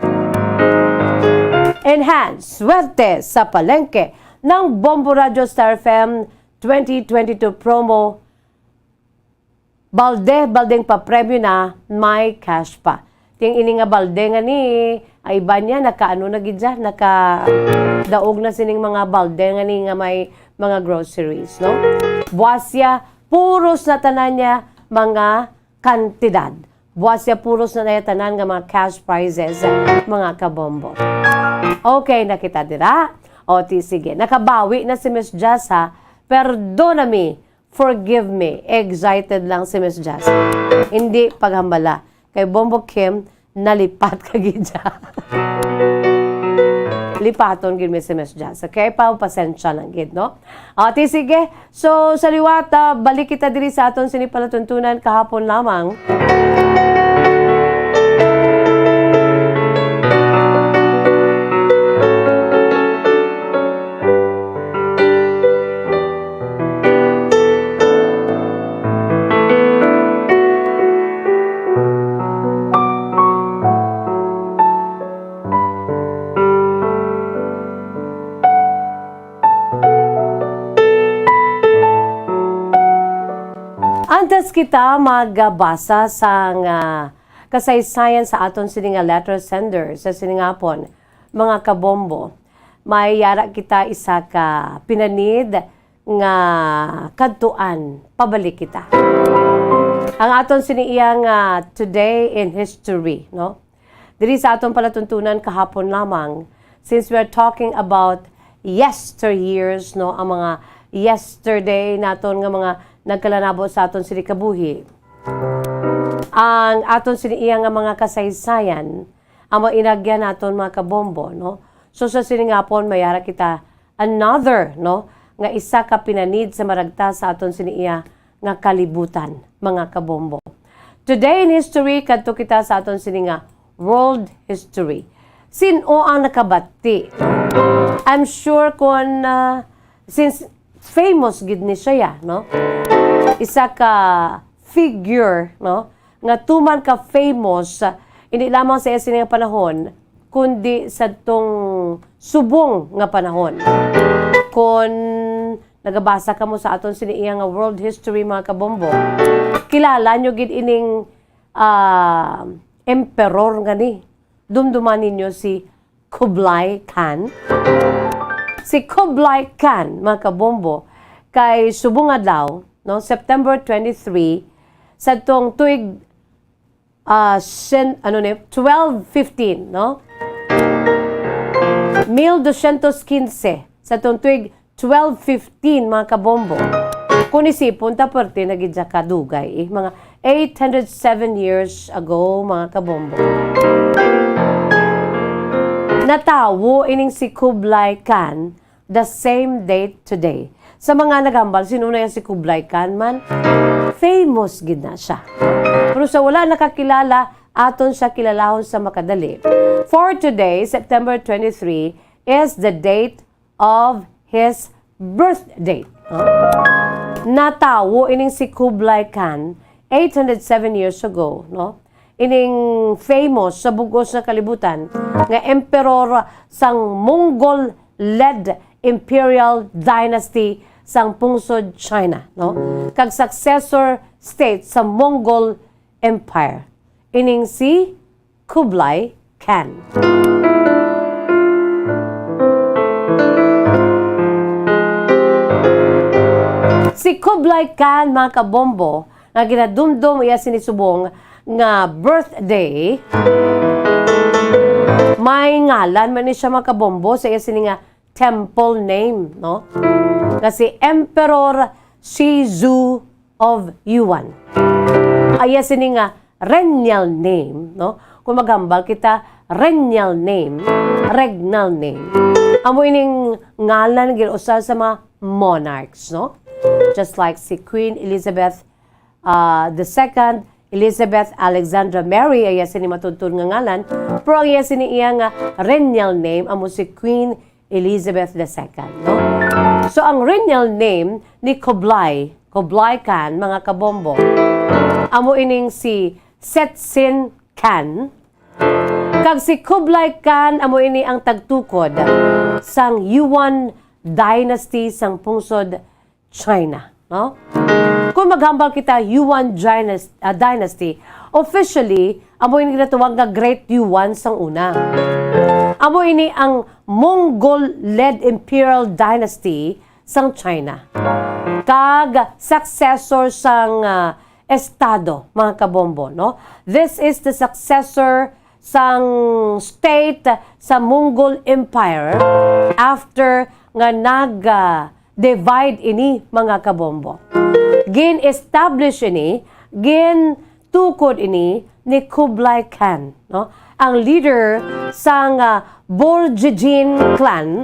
Enhance, swerte sa palengke ng Bombo Radio Star F M twenty twenty-two promo. Balde, baldeng papremyo na, may cash pa. Ting ini nga balde nga ni, ay iba niya, nakaano na gid siya, naka daog na sining mga balde nga ni nga may mga groceries, no? Buwas siya, puros na tanan niya mga kantidad. Buwas siya, puros na niya tanan nga mga cash prizes, mga kabombo. Okay, nakita dira? O, ti, sige. Nakabawi na si Miss Jess, ha? Perdonami. Forgive me. Excited lang si Miss Jess. Hindi paghambala. Kay Bombo Kim, nalipat ka gid siya. Lipaton gid mi si Miss Jess. Okay? Pa, pasensya lang gid, no? O, ti, sige. So, sa liwat, ah, balik kita diri sa aton sini palatuntunan kahapon lamang. Antes kita magbasa sang, ah, kasaysayan sa aton sini nga letter sender sa sini nga hapon, mga kabombo, may yara kita isa ka pinanid nga kadtuan, pabalik kita. Ang aton sini iya nga today in history, no? Diri sa aton palatuntunan kahapon lamang, since we are talking about yesteryears, no, ang mga yesterday naton nga mga nagkalanabo sa aton sini kabuhi. Ang aton sini iya nga mga kasaysayan, ang mga inagyan naton, mga kabombo, no? So, sa sini nga hapon, may ara kita another, no, nga isa ka pinanid sa maragta sa aton sini iya nga kalibutan, mga kabombo. Today in history, kadto kita sa aton sini nga world history. Sin-o ang nakabati? I'm sure kon, ah, since famous gid ni siya, no? Isa ka figure, no? Nga tuman ka famous, ah, hindi lamang sa iya sini nga panahon, kundi sa tong subong nga panahon. Kon nagabasa kamo sa aton sini iya nga world history, mga kabombo, kilala nyo gid ining, ah, emperor nga ni. Dumduman ninyo si Kublai Khan. Si Kublai Khan, mga kabombo, kay subong adlaw, no, September twenty-three, sa tong tuig, ah, sen-, ano ni, twelve fifteen, no? Mil dosyentos quince, sa tong tuig twelve fifteen, mga kabombo. Kung isipon ta, perte na gid siya kadugay, eh. Mga eight hundred seven years ago, mga kabombo. Natawo ining si Kublai Khan the same date today. Sa mga naghambal, sino na yan si Kublai Khan man? Famous gid na siya. Pero sa wala nakakilala, aton siya kilalahon sa makadali. For today, September twenty-three, is the date of his birth date. No? Natawo ining si Kublai Khan eight hundred seven years ago, no? Ining famous sa bug-os nga kalibutan nga emperor sang Mongol-led imperial dynasty sang pungsod China, no? Kag successor state sa Mongol Empire. Ining si Kublai Khan. Si Kublai Khan, mga kabombo, nga ginadumdom iya sini subong nga birthday, may ngalan man ni siya, mga kabombo, sa iya sini nga temple name, no? Nga si Emperor Shizu of Yuan. Iya sini nga regnal name, no? Kung maghambal kita, regnal name, regnal name. Amo ining ngalan nga gin-usar sa mga monarchs, no? Just like si Queen Elizabeth, ah, the second, Elizabeth Alexandra Mary, ang iya sini matuntun nga ngalan, pero ang iya sini iya nga regnal name amo si Queen Elizabeth the second, no? So, ang regnal name ni Kublai, Kublai Khan, mga kabombo, amo ining si Setsin Khan, kag si Kublai Khan amo ini ang tagtukod sang Yuan dynasty sang pungsod China, no? Kung maghambal kita Yuan dynasty, ah, dynasty, officially amo ini ginatawag nga Great Yuan sang una. Amo ini ang Mongol-led imperial dynasty sang China, kag successor sang, ah, estado, mga kabombo, no? This is the successor sang state sa Mongol Empire after nga nag, ah, divide ini, mga kabombo. Gin-establish ini, gintukod ini ni Kublai Khan, no? Ang leader sang, ah, Borjigin clan,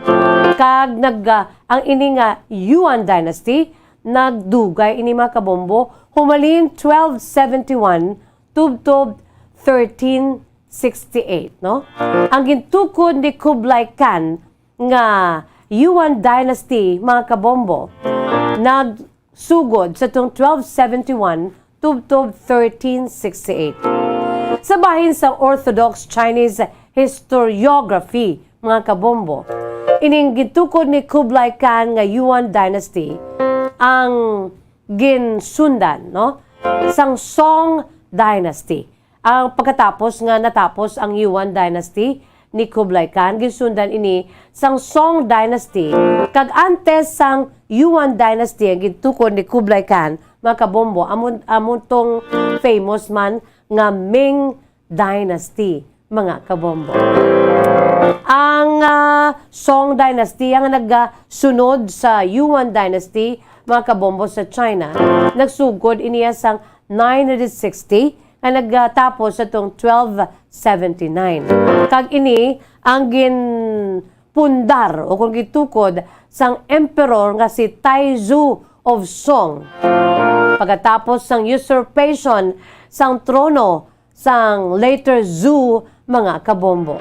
kag nag, ah, ang ini nga Yuan dynasty, nagdugay ini, mga kabombo, humalin twelve seventy-one tubtob thirteen sixty-eight, no? Ang gintukod ni Kublai Khan nga Yuan dynasty, mga kabombo, nagsugod sa tung twelve seventy-one tubtob thirteen sixty-eight. Sa bahin sa Orthodox Chinese historiography, mga kabombo, ining gintukod ni Kublai Khan nga Yuan dynasty ang ginsundan, no, sang Song dynasty. Ang pagkatapos nga natapos ang Yuan dynasty ni Kublai Khan, ginsundan ini sang Song dynasty, kag antes sang Yuan dynasty ang gintukod ni Kublai Khan, mga kabombo, amo, amo tong famous man nga Ming dynasty, mga kabombo. Ang, ah, Song dynasty ang nagasunod sa Yuan dynasty, mga kabombo, sa China. Nagsugod iniya sang nine hundred sixty nga nagatapos sa tong twelve seventy-nine. Kag ini ang ginpundar o kung gitukod sang emperor nga si Taizu of Song. Pagkatapos sang usurpation sang trono sang later Zhou, mga kabombo.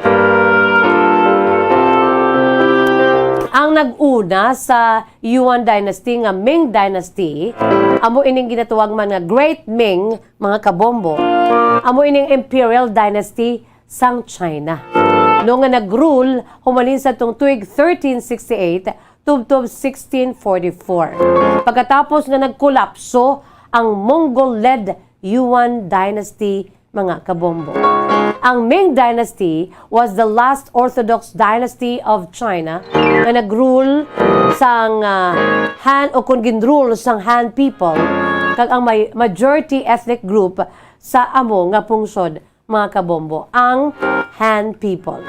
Ang nag-una sa Yuan dynasty nga Ming dynasty, amo ining ginatawag man nga Great Ming, mga kabombo. Amo ining imperial dynasty sang China, no, nga nag-rule humalin sa tong tuig thirteen sixty-eight tubtob sixteen forty-four. Pagkatapos nga nagkolapso ang Mongol-led Yuan dynasty, mga kabombo. Ang Ming dynasty was the last Orthodox dynasty of China nga nag-rule sang, ah, Han, o kon gin-rule sang Han people, kag ang may majority ethnic group sa amo nga pungsod, mga kabombo, ang Han people.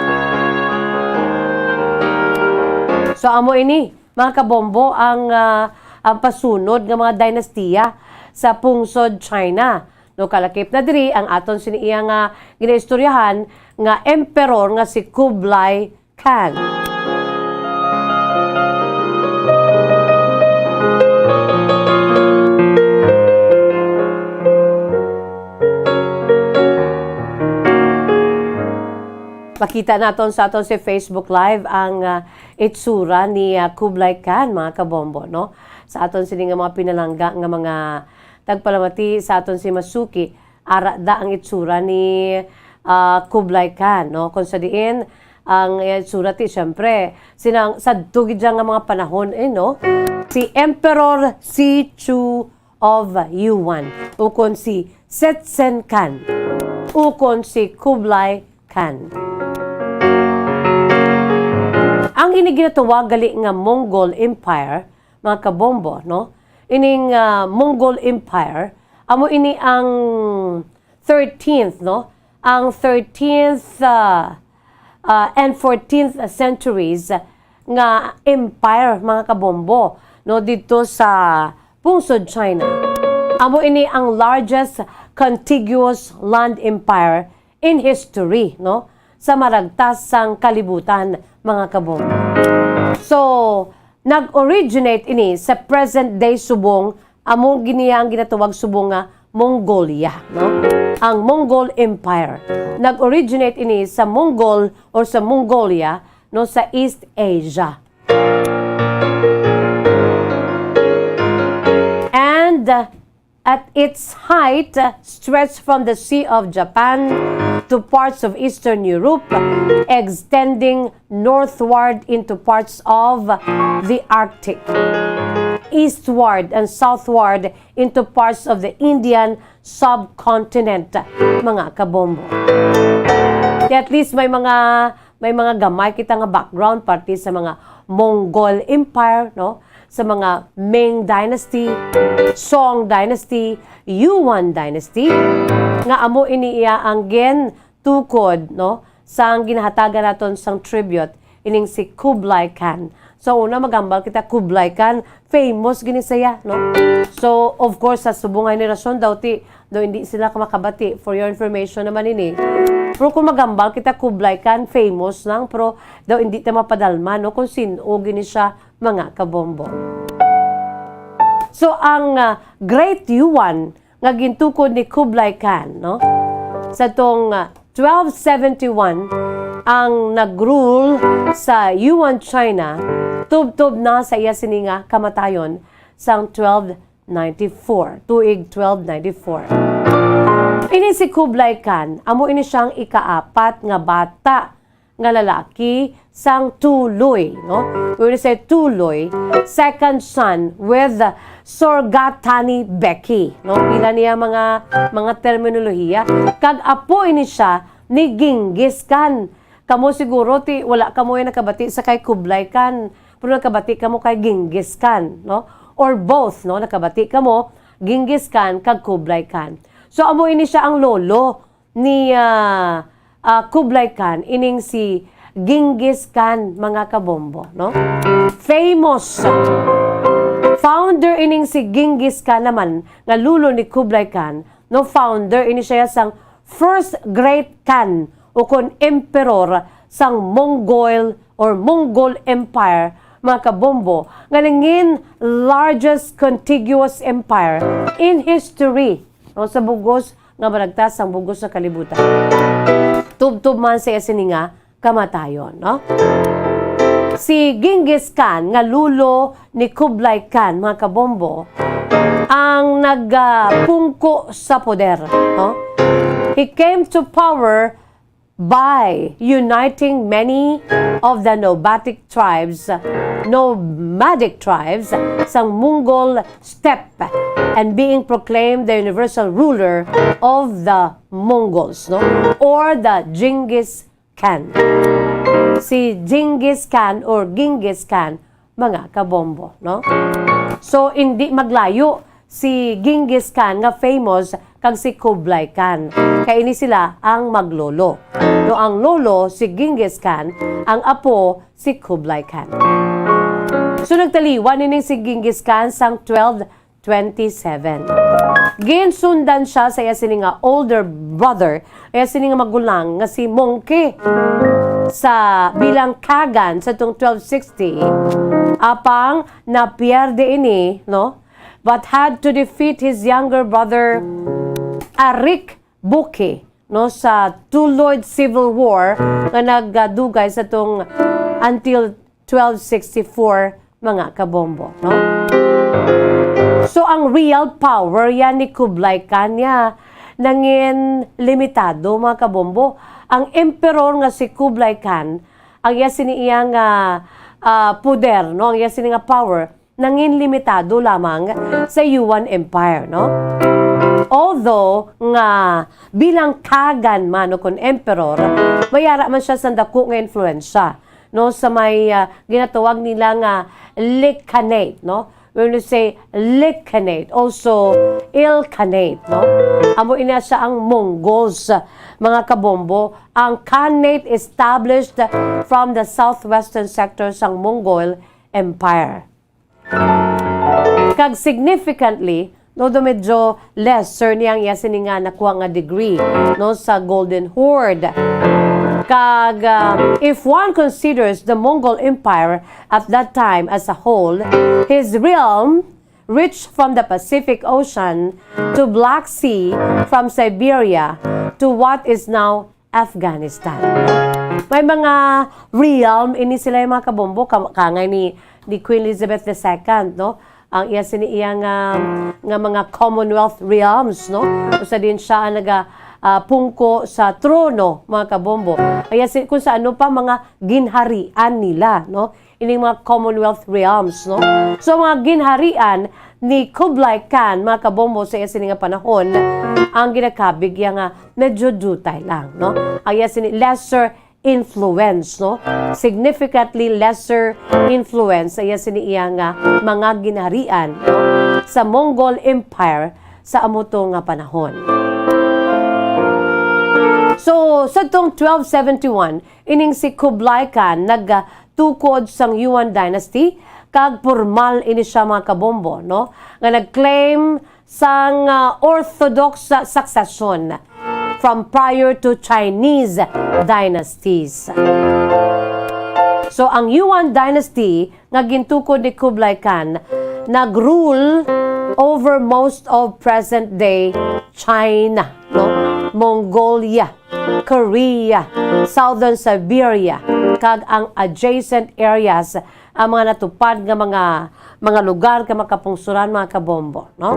So, amo ini, mga kabombo, ang, ah, ang pasunod nga mga dinastiya sa pungsod China. No, kalakip na diri ang aton sini iya nga ginaistoryahan nga emperor nga si Kublai Khan. Makita naton sa aton si Facebook Live ang, ah, itsura ni, ah, Kublai Khan, mga kabombo, no? Sa aton sini nga mga pinalangga nga mga tagpalamati, sa aton si masuki, ara da ang itsura ni, ah, Kublai Khan, no? Kung sa diin, ang itsura ti, siyempre, sinang, sadto gid siya nga mga panahon, eh, no? Si Emperor Sichu of Yuan, ukon si Setsen Khan, ukon si Kublai Khan. Ang ini ginatawag gali nga Mongol Empire, mga kabombo, no? Ining, ah, Mongol Empire, amo ini ang thirteenth, no? Ang thirteenth, ah, ah, and fourteenth centuries nga empire, mga kabombo, no, dito sa pungsod China. Amo ini ang largest contiguous land empire in history, no? sa maragtas sang kalibutan, mga kabombo. So, nag-originate ini sa present-day subong, amo gini ang ginatawag subong nga Mongolia, no? Ang Mongol Empire. Nag-originate ini sa Mongol or sa Mongolia, no, sa East Asia. And, uh, at its height, uh, stretched from the Sea of Japan to parts of Eastern Europe, extending northward into parts of the Arctic, eastward and southward into parts of the Indian subcontinent, mga kabombo. At least may mga, may mga gamay kita nga background, parte sa mga Mongol Empire, no? Sa mga Ming Dynasty, Song Dynasty, Yuan Dynasty, nga amo ini iya ang gin tukod, no, sang ginahatagan naton sang tribute ining si Kublai Khan. So, una, maghambal kita, Kublai Khan, famous gini siya, no? So, of course, sa subong nga henerasyon daw ti, daw hindi sila ka makabati. For your information naman ini. Pero kung maghambal kita, Kublai Khan, famous lang, pero daw hindi ta mapadalma, no, kung sin-o gini siya, mga kabombo. So, ang, ah, Great Yuan nga gintukod ni Kublai Khan, no? Sa tong, ah, twelve seventy-one, ang nag-rule sa Yuan China, tubtob na sa iya sini nga kamatayon sang twelve ninety-four, tuig twelve ninety-four. Ini si Kublai Khan, amo ini siyang ikaapat nga bata nga lalaki sang Tuloy, no? When we say Tuloy, second son with Sorgatani Beki, no? Pila niya mga, mga terminolohiya. Kag apo ini siya ni Genghis Khan. Kamo siguro ti, wala kamo yung nakabati sa kay Kublai Khan, pero nakabati kamo kay Genghis Khan, no? Or both, no? Nakabati kamo, Genghis Khan kag Kublai Khan. So, amo ini siya ang lolo ni, ah, ah, Kublai Khan, ining si Genghis Khan, mga kabombo, no? Famous. Founder ining si Genghis Khan naman, nga lolo ni Kublai Khan, no? Founder ini siya sang first great Khan, ukon emperor sang Mongol or Mongol Empire, mga kabombo, nga nangin largest contiguous empire in history, no, sa bugos nga maragtas sang bugos nga kalibutan. Tubtob man sa iya sini nga kamatayon, no? Si Genghis Khan nga lolo ni Kublai Khan, mga kabombo, ang nagpungko sa poder, no? He came to power by uniting many of the nomadic tribes, nomadic tribes sang Mongol steppe, and being proclaimed the universal ruler of the Mongols, no? Or the Genghis Khan. Si Genghis Khan or Genghis Khan, mga kabombo, no? So, hindi maglayo si Genghis Khan nga famous kag si Kublai Khan. Kay ini sila ang maglolo. No, ang lolo si Genghis Khan, ang apo si Kublai Khan. So, nagtaliwan ini si Genghis Khan sang twelve twenty-seven. Ginsundan siya sa iya sini nga older brother, iya sini nga magulang nga si Mongke sa bilang kagan sa tong twelve sixty. Apang napierde ini, no? But had to defeat his younger brother, Arik Buki, no, sa Tuloid Civil War nga nagdugay sa tong until twelve sixty-four, mga kabombo, no? So, ang real power yan ni Kublai Khan niya nangin limitado, mga kabombo. Ang emperor nga si Kublai Khan, ang iya sini iya nga, ah, poder, no? Ang iya sini nga power, nangin limitado lamang sa Yuan Empire, no? Although nga bilang kagan man o kon emperor, may ara man siya sa dako nga influensya, no, sa may, ah, ginatawag nila nga Lick Khanate, no? When we say Lick Khanate, also Ilkhanate, no? Amo ina siya ang Mongols, mga kabombo, ang Khanate established from the southwestern sector sang Mongol Empire. Kag significantly, no, do medyo lesser niya ang iya sini nga nakuha nga degree, no, sa Golden Horde. Kag, ah, if one considers the Mongol Empire at that time as a whole, his realm reached from the Pacific Ocean to Black Sea, from Siberia to what is now Afghanistan. May mga realm ini sila, mga kabombo, ka-, kangay ni, ni Queen Elizabeth the Second, no? Ang iya sini iya nga, nga mga Commonwealth realms, no? Usa din siya ang naga, ah, pungko sa trono, mga kabombo. Iya si, kung sa ano pa mga ginharian nila, no? Ining mga Commonwealth realms, no? So, mga ginharian ni Kublai Khan, mga kabombo, sa iya sini nga panahon, ang ginakabig iya nga medyo dutay lang, no? Ang iya sini lesser influence, no? Significantly lesser influence sa iya sini iya nga mga ginharian, no? Sa Mongol Empire sa amo to nga panahon. So, sa tong twelve seventy-one, ining si Kublai Khan nagtukod sang Yuan dynasty, kag pormal ini siya, mga kabombo, no? Nga nag-claim sang, ah, orthodox succession from prior to Chinese dynasties. So, ang Yuan dynasty nga gintukod ni Kublai Khan nag-rule over most of present-day China, no? Mongolia, Korea, Southern Siberia, kag ang adjacent areas, ang mga natupad nga mga, mga lugar nga makapungsuran, mga kabombo, no?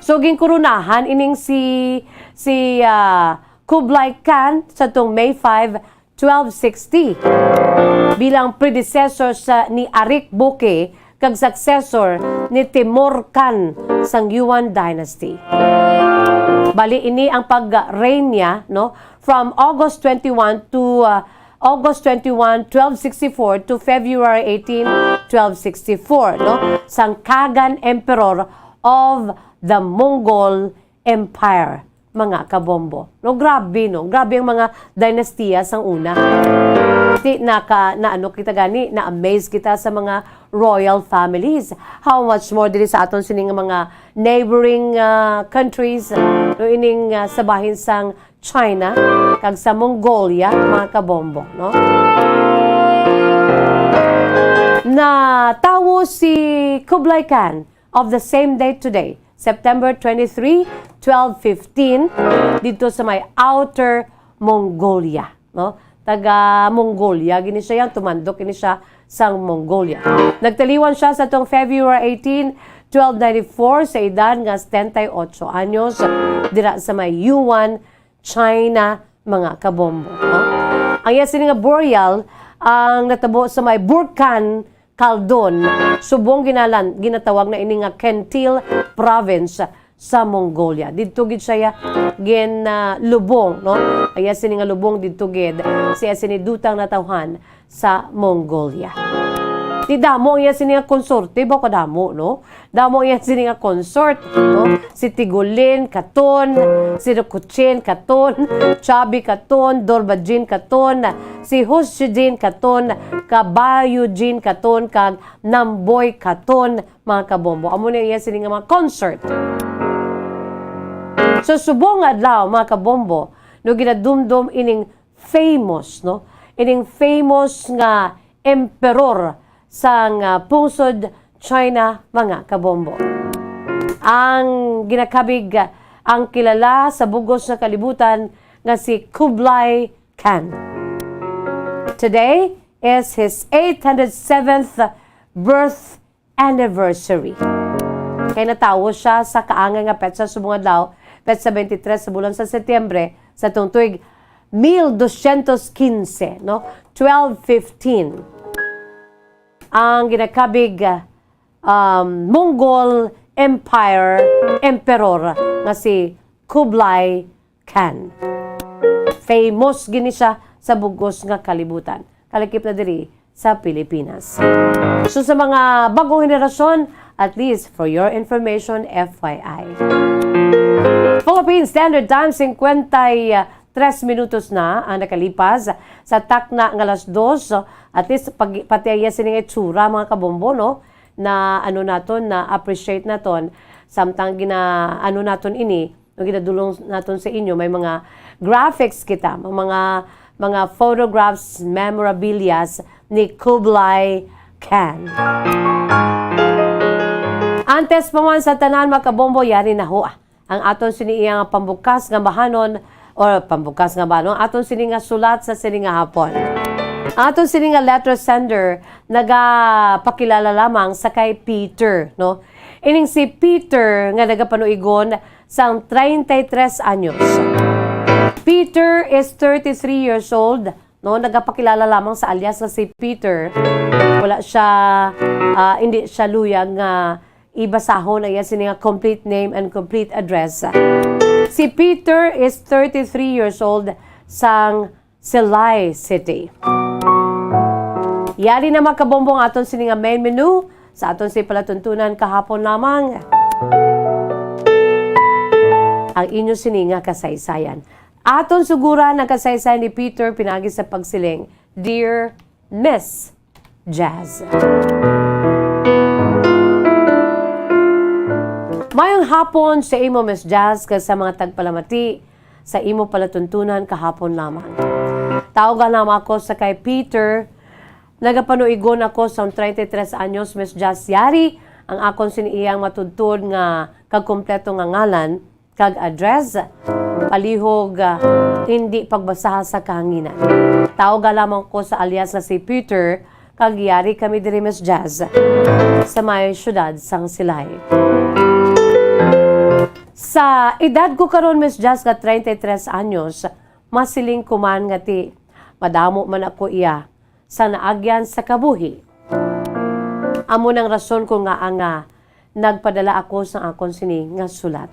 So, ginkoronahan ining si, si, ah, Kublai Khan sa tong May five, twelve sixty, bilang predecessor sa ni Arik Bokeh kag successor ni Timur Khan sang Yuan dynasty. Bali, ini ang pag-reign niya, no, from August twenty-one to, uh, August twenty-one, twelve sixty-four to February eighteen, twelve sixty-four, no, sang Khagan Emperor of the Mongol Empire, mga kabombo. No, grabe, no? Grabe ang mga dinastiya sang una. Ti, naka, na ano kita gani, na-amaze kita sa mga royal families. How much more diri sa aton sini nga mga neighboring, ah, countries, no, ining, ah, sa bahin sang China kag sa Mongolia, mga kabombo, no? Natawo si Kublai Khan of the same date today, September twenty-three, twelve fifteen, didto sa may Outer Mongolia, no? Taga Mongolia gini siya, yang tumandok ini siya sang Mongolia. Nagtaliwan siya sa tong February eighteen, twelve ninety-four, sa edad nga setenta y ocho anyos, dira sa may Yuan, China, mga kabombo, no? Ang iya sini nga burial ang natabo sa may Burkan Khaldun, subong ginalan-, ginatawag na ini nga Khentil Province sa Mongolia. Didto gid siya gin, ah, lubong, no? Ang iya sini nga lubong didto gid sa iya sini dutang natawhan sa Mongolia. Ti, damo ang iya sini nga konsorte, ba, kadamo, no? Damo ang iya sini nga consort, no? Si Tigulin Khatun, si Rukuchin Khatun, Chabi Khatun, Dorbajin Khatun, si Hushijin Khatun, Kabayujin Khatun, kag Namboy Khatun, mga kabombo. Amo na iya sini nga mga consort. So, subong nga adlaw, mga kabombo, no, ginadumdom ining famous, no? Ining famous nga emperor sang, ah, pungsod China, mga kabombo. Ang ginakabig, ah, ang kilala sa bugos nga kalibutan nga si Kublai Khan. Today is his eight hundred seventh birth anniversary. Kay natawo siya sa kaangay nga petsa subong adlaw, petsa twenty-three sa bulan sa Setyembre, sa tuong tuig mil dosyentos quince, no? Twelve fifteen. Ang ginakabig, um, Mongol Empire Emperor nga si Kublai Khan. Famous gini siya sa bugos nga kalibutan, kalakip na diri sa Pilipinas. So, sa mga bagong henerasyon, at least for your information, F Y I. Philippine Standard Time, singkwenta y tres minutos na ang nakalipas sa takna nga alas dos. So, at least, pag, pati iya sining itsura, mga kabombo, no? Na ano naton, na appreciate naton, samtang gina, ano naton ini, no, ginadulong naton sa inyo, may mga graphics kita, may mga mga photographs, memorabilias ni Kublai Khan. Antes pa man sa tanan, mga kabombo, yari na ho ang aton sini iya nga pambukas nga bahanon, or pambukas nga bahanon, aton sini nga sulat sa sini nga hapon. Aton sini nga letter sender nagapakilala lamang sa kay Peter, no? Ining si Peter nga nagapanuigon sang treinta y tres anyos. Peter is thirty-three years old, no? Nagapakilala lamang sa alias nga si Peter. Wala siya, ah, hindi siya luyag nga ibasahon ang iya sini nga complete name and complete address. Si Peter is thirty-three years old sang Silay City. Yari na, mga kabombo, ang aton sini nga main menu sa aton sini palatuntunan kahapon lamang. Ang inyo sini nga kasaysayan. Aton suguran ang kasaysayan ni Peter pinagi sa pagsiling, "Dear Miss Jazz." Mayong hapon sa imo, Miss Jazz, kag sa mga tagpalamati sa imo palatuntunan kahapon lamang. Tawag lamang ako sa kay Peter. Nagapanuigon ako sa treinta y tres anyos, Miss Jazz. Yari ang akon sini iyang matudtod nga kag kompleto nga ngalan kag address. Palihog, ah, hindi pagbasaha sa kahanginan. Tawag lamang ko sa alias nga si Peter, kag yari kami diri, Miss Jazz, sa may siyudad sang Silay. Sa edad ko karon, Miss Jazz, nga treinta y tres anyos, masiling ko man nga ti madamo man ako iya sa naagyan sa kabuhi. Amo nang rason ko nga nga nagpadala ako sa akon sini nga sulat.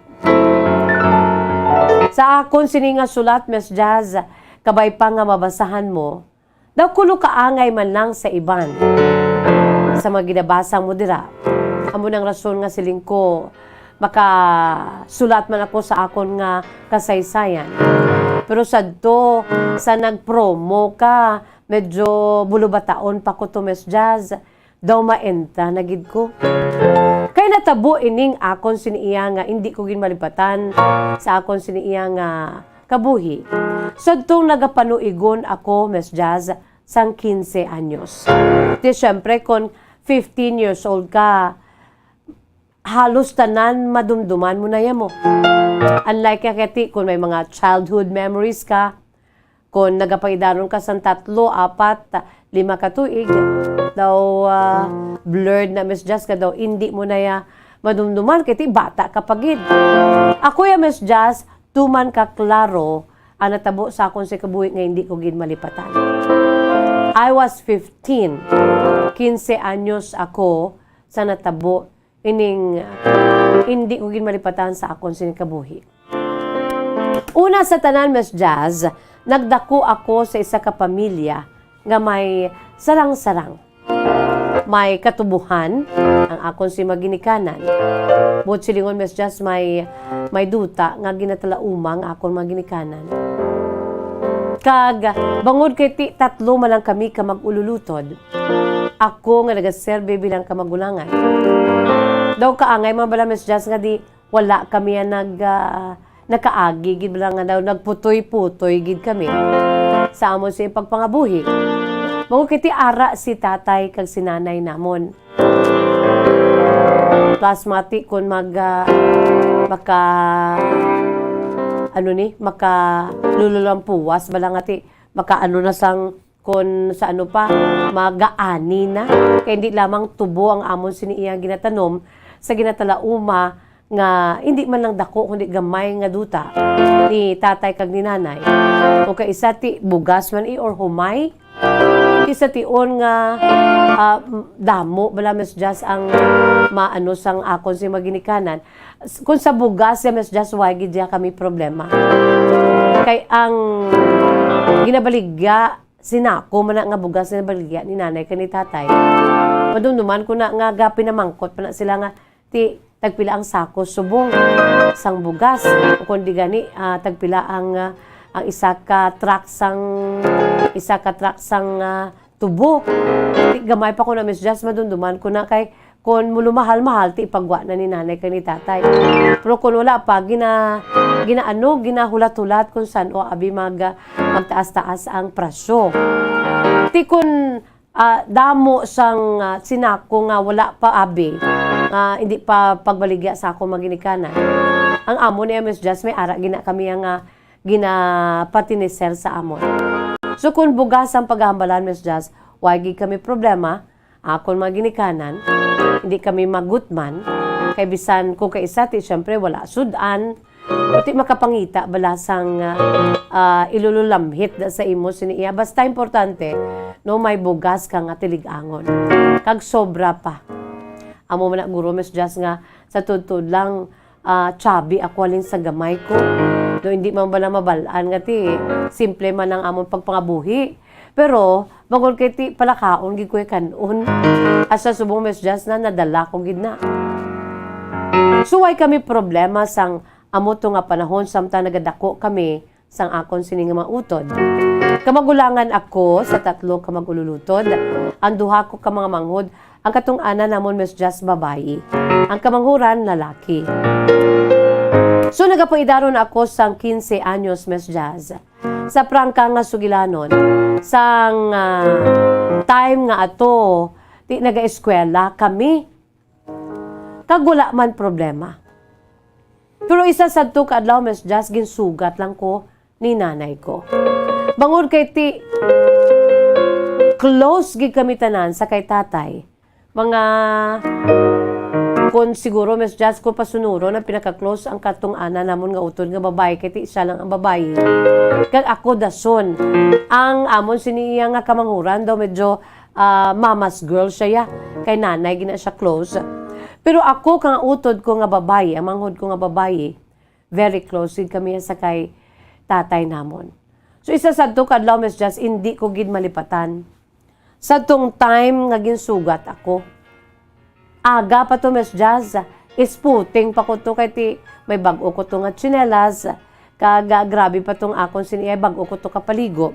Sa akon sini nga sulat, Miss Jazz, kabay pa nga mabasahan mo, daw kuno kaangay man lang sa iban sa mga ginabasa mo dira. Amo nang rason nga siling ko, makasulat man ako sa akon nga kasaysayan. Pero sadto sa nag-promo ka, medyo bulubataon pa ko to, Miss Jazz. Daw maenta na gid ko. Kay natabo ining akon sini iya nga hindi ko ginmalipatan sa akon sini iya nga kabuhi. Sadtong nagapanuigon ako, Miss Jazz, sang quince anyos. Di syempre, kon fifteen years old ka, halos tanan madumduman mo na ya mo. Unlike ya kay ti, kung may mga childhood memories ka, kung nagapangidaron ka sang tatlo, apat, lima ka tuig, daw, ah, blurred na, Miss Jazz, ka daw, hindi mo na ya madumduman, kay ti bata ka pa gid. Ako ya, Miss Jazz, tuman ka klaro ang natabo sa akon sa kabuhi nga hindi ko gid malipatan. I was fifteen. Quince anyos ako sa natabo ining, ah, hindi ko gid malipatan sa akon sini kabuhi. Una sa tanan, Miss Jazz, nagdako ako sa isa ka pamilya nga may sarang-sarang. May katubuhan ang akon si maginikanan. Buot silingon, Miss Jazz, may, may duta nga ginatalauma ang akon maginikanan. Kag bangod kay ti tatlo man lang kami ka mag-ululutod, ako nga nagaserbi bilang kamagulangan. Daw kaangay man bala, Miss Jazz, nga di wala kami ang nag, ah, nakaagi gid bala nga daw nagputoy-putoy gid kami sa amon sa pagpangabuhi. Mao kay ti ara si tatay kag si nanay namon. Plus mati kun mag, ah, maka, ano ni, maka lululampuwas bala nga ti maka ano na sang kon sa ano pa, magaani na. Kay hindi lamang tubo ang amon sini iya ginatanom sa ginatalauma nga hindi man lang dako kundi gamay nga duta ni tatay kag ni nanay. O kay isa ti bugas man i or humay, isa tion nga, ah, damo bala, Miss Jazz, ang maano sang akon si maginikanan. S-, kung sa bugas ya, Miss Jazz, way gid ya kami problema. Kay ang ginabaligya, sinako man na nga bugas nga baligya ni nanay kag ni tatay. Madumduman ko na nga gapinamangkot pa na sila nga, ti, tagpila ang sako subong sang bugas, o kon di gani, ah, tagpila ang, ah, ang isa ka truck sang, isa ka truck sang, ah, tubo. Ti, gamay pa ko na, Miss Jazz, madumduman ko na kay kon mulumahal-mahal, ti, ipagwa na ni nanay kag ni tatay. Pero kon wala pa, gina-, ginaano, ginahulat-hulat kung san-o abi mag-, magtaas-taas ang presyo. Ti kun, ah, damo sang, ah, sinako nga wala pa abi, nga hindi pa pagbaligya sa akon mga ginikanan. Ang amo ni Miss Jazz, may ara gina kami nga ginapatineser sa amon. So, kung bugas ang paghambalan, Miss Jazz, way gid kami problema. Akon mga ginikanan, hindi kami magutman. Kay bisan kung kaisa, ti, siyempre, wala sud-an. Ti makapangita bala sang, ah, ah, ilululamhit da sa imo sini iya. Basta importante, no, may bugas ka nga tilig-angon. Kag sobra pa. Amo man na, guro, Miss Jazz, nga sa tuod-tuod lang, ah, chubby ako halin sa gamay ko. No, hindi man bala mabal-an nga ti, simple man ang amon pagpangabuhi. Pero, bangod kay ti palakaon gid ko kan-on. Asa subong Miss Jazz na nadala ko gid na. So, way kami problema sang amo to nga panahon samtang nagadako kami sang akon sini nga mga utod. Kamagulangan ako sa tatlo ka mag-ululutod. Ang duha ko ka mga manghod, ang katong-anan namon, Miss Jazz, babayi. Ang kamanghuran, lalaki. So, nagapaidaron ako sang quince anyos, Miss Jazz. Sa prangka nga sugilanon, sang, ah, time nga ato, ti nagaeskwela kami. Kag wala man problema. Pero isa sadto ka adlaw, Miss Jazz, ginsugat lang ko ni nanay ko. Bangod kay ti, close gid kami tanan sa kay tatay. Mga, kung siguro, Miss Jazz, kung pasunuron, ang pinaka-close ang katong-anan namon nga utod nga babayi, kay ti siya lang ang babayi. Kag ako dason. Ang amon sini iya nga kamanghuran daw medyo, ah, mama's girl siya, ya. Kay nanay gina siya close. Pero ako, kang utod ko nga babayi, ang manghod ko nga babayi, very close gid kami sa kay tatay namon. So, isa sadto ka adlaw, Miss Jazz, hindi ko gid malipatan. Sadtong time nga ginsugat ako, aga pa to, Miss Jazz, isputing pa ko to, kay ti may bag-o ko to nga tsinelas, kag, ah, grabe pa tong akon sini, ay bag-o ko to kapaligo.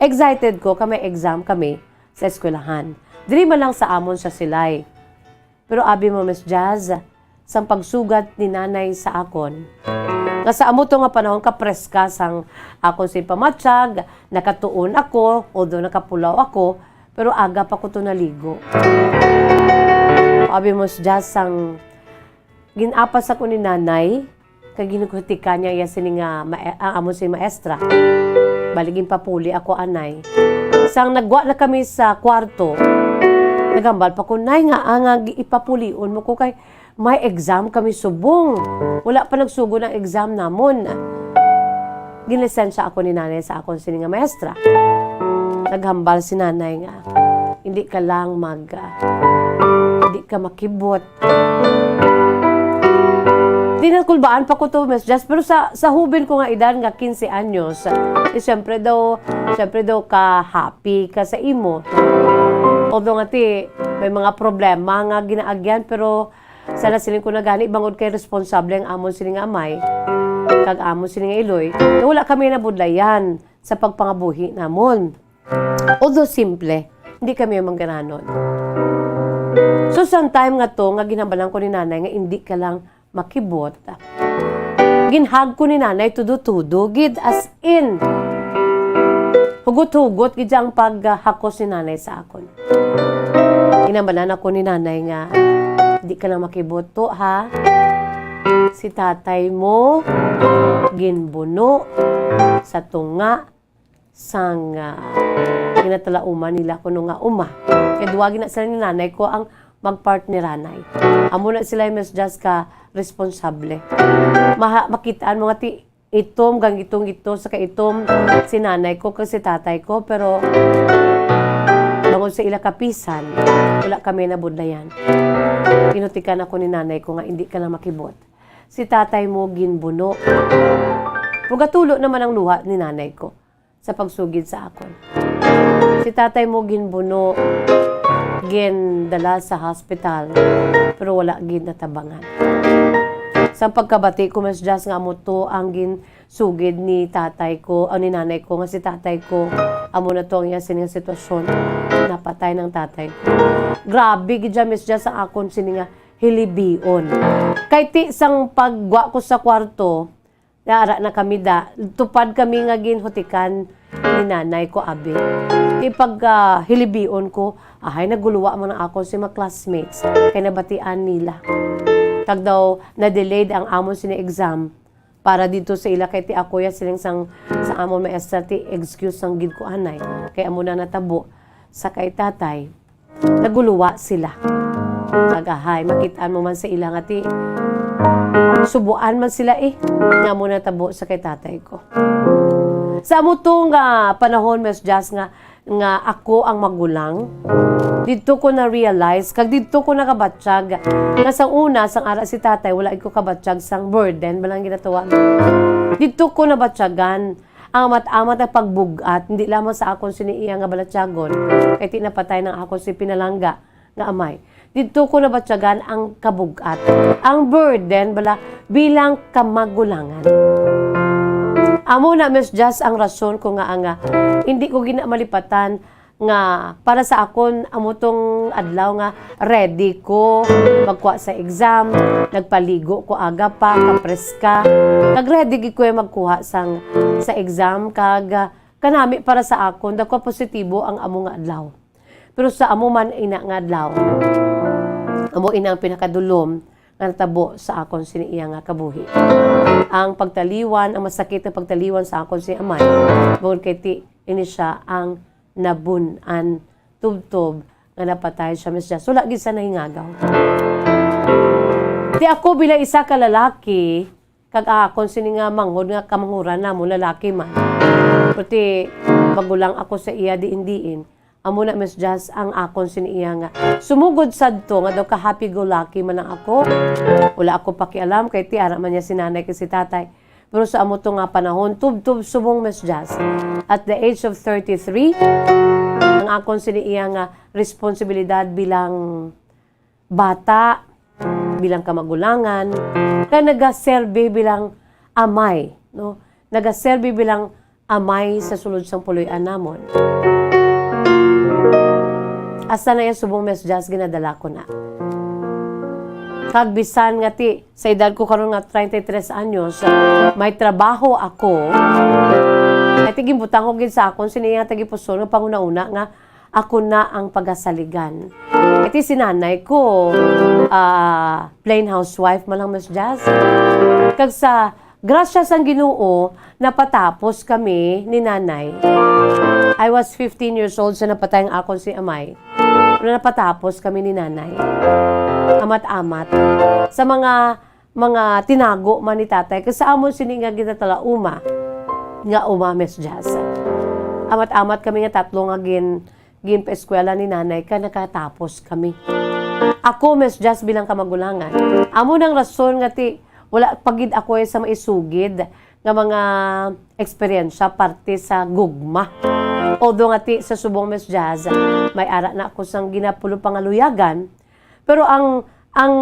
Excited ko kay may exam kami sa eskwelahan. Diri man lang sa amon sa Silay. Pero abi mo, Miss Jazz, sang pagsugat ni nanay sa akon, nga sa amo to nga panahon kapreska sang akon sing pamatyag, nakatuon ako, although nakapulaw ako, pero aga pa ko to naligo. Abi mo, Miss Jazz, sang gin-apas ako ni nanay, kag ginugutikan niya iya sini nga ma-, ang amo sing maestra. Bali, ginpapuli ako anay. Sang nagwa na kami sa kwarto, naghambal pa ko, "Nay, nga, ah, nga gi-, ipapulion mo ko kay may exam kami subong. Wala pa nagsugod ang exam namon." Ginlisensya ako ni nanay sa akon sini nga maestra. Naghambal si nanay nga, "Hindi ka lang mag, ah, hindi ka makibot." Di na kulbaan pa ko to, Miss Jazz, pero sa, sa hubin ko nga edad nga quince anyos, eh, siyempre daw, siyempre daw ka-happy ka sa imo. Although nga ti, may mga problema nga ginaagyan, pero sana siling ko na gani, bangod kay responsable ang amon sini nga amay, kag amon sini nga iloy, na wala kami nabudlayan sa pagpangabuhi namon. Although simple, hindi kami manggaranon. So, sang time nga to, nga ginhambalan ko ni nanay nga hindi ka lang makibot, ginhag ko ni nanay tudo-tudo, gid, as in, hugot-hugot gid ang paghakos ni nanay sa akon. Ginhambalan ako ni nanay nga, "Di ka lang makibot to, ha? Si tatay mo ginbuno sa tunga sang, ah, ginatalauman nila kuno nga uma." Kay duwa gina sila ni nanay ko ang magpartneranay. Amo na sila, Miss Jazz, ka responsable. Maha-, makitaan mo nga ti itom, gang itong ito, sa kaitom si nanay ko kag si tatay ko, pero bangod sa ila kapisan, wala kami nabudlayan. Inutikan ako ni nanay ko nga hindi ka na makibot. Si tatay mo ginbuno. Pero gatulo naman ang luha ni nanay ko sa pagsugid sa akon. Si tatay mo ginbuno, gindala sa hospital, pero wala gid natabangan. Sa pagkabati ko, Miss Jazz, nga amo to ang ginsugid ni tatay ko, o ni nanay ko, nga si tatay ko, amo na to ang iya sini nga sitwasyon. Napatay ng tatay ko. Grabe gid siya, Miss Jazz, sa akon sini nga hilibion. Kay ti sang paggwa ko sa kwarto, Ara na kami da, tupad kami nga ginhutikan ni nanay ko, abi. Di pag, ah, hilibion ko, ahay, naguluwa man ang akon si mga classmates. Kay nabatian nila. Kag daw, na-delayed ang amon sini exam para dito sa ila kay ti ako ya siling sang, sa amon maestra ti excuse sang gid ko anay. Kay amo na natabo sa kay tatay. Naguluwa sila. Kag ahay, makitaan mo man sa ila nga ti subuan man sila eh. Nga amo natabo sa kay tatay ko. Sa amo to nga panahon, Miss Jazz, nga, nga ako ang magulang, didto ko na-realize, kag didto ko nakabatyag, nga sa una, sang ara si tatay, wala ko kabatyag sang burden, balang ginatawag. Didto ko nabatyagan, ang amat-amat nga pagbug-at, hindi lamang sa akon sini iya nga balatyagon, kay ti napatay nang akon si pinalangga nga amay. Didto ko nabatyagan ang kabug-at, ang burden bala bilang kamagulangan. Amo na, Miss Jazz, ang rason ko nga, nga hindi ko gina malipatan nga para sa akon, amo tong adlaw nga ready ko magkuha sa exam, nagpaligo ko aga pa, kapreska, kag ready gid ko magkuha sang, sa exam, kag, ah, kanami para sa akon, daw ka positibo ang amo nga adlaw. Pero sa amo man ina nga adlaw, amo ina ang pinakadulom nga natabo sa akon sini iya nga kabuhi. Ang pagtaliwan, ang masakit nga pagtaliwan sa akon si amay, bangod kay ti ini siya ang nabun-an tubtob nga napatay siya, Miss Jazz. Wala gid sa nahingagaw. Ti ako bilang isa ka lalaki, kag akon sini nga manghod nga kamanghuran namon lalaki man. Pati magulang ako sa iya diin-diin. Amo na, Miss Jazz, ang akon sini iya nga sumugod sadto nga daw ka happy-go-lucky man ang ako. Wala ako pakialam kay ti ara man niya si nanay kag si tatay. Pero sa amo to nga panahon, tubtob subong, Miss Jazz. At the age of thirty-three, ang akon sini iya nga responsibilidad bilang bata, bilang kamagulangan, kag nagaserbi bilang amay, no? Nagaserbi bilang amay sa sulod sang puloy-an namon. Hasta na iya subong, Miss Jazz, ginadala ko na. Kag bisan nga ti, sa edad ko karon nga treinta y tres anyos, may trabaho ako, kay ti ginbutang ko gid sa akon sini nga tagipusoon nga panghunahuna nga ako na ang pagasaligan. Kay ti si nanay ko, ah, plain housewife man lang, Miss Jazz. Kag sa grasya sang Ginoo, napatapos kami ni nanay. I was fifteen years old sa napatay ang akon si amay. Pero napatapos kami ni nanay. Amat-amat. Sa mga, mga tinago man ni tatay, kag sa amon sini nga ginatalauma nga uma, Miss Jazz. Amat-amat kami nga tatlo nga gin-, ginpaeskwela ni nanay kag nakatapos kami. Ako, Miss Jazz, bilang kamagulangan, amo nang rason nga ti wala pa gid ako sa maisugid nga mga eksperyensya parte sa gugma. Although nga ti sa subong, Miss Jazz, may ara na ako sang ginapulo pangaluyagan, pero ang, ang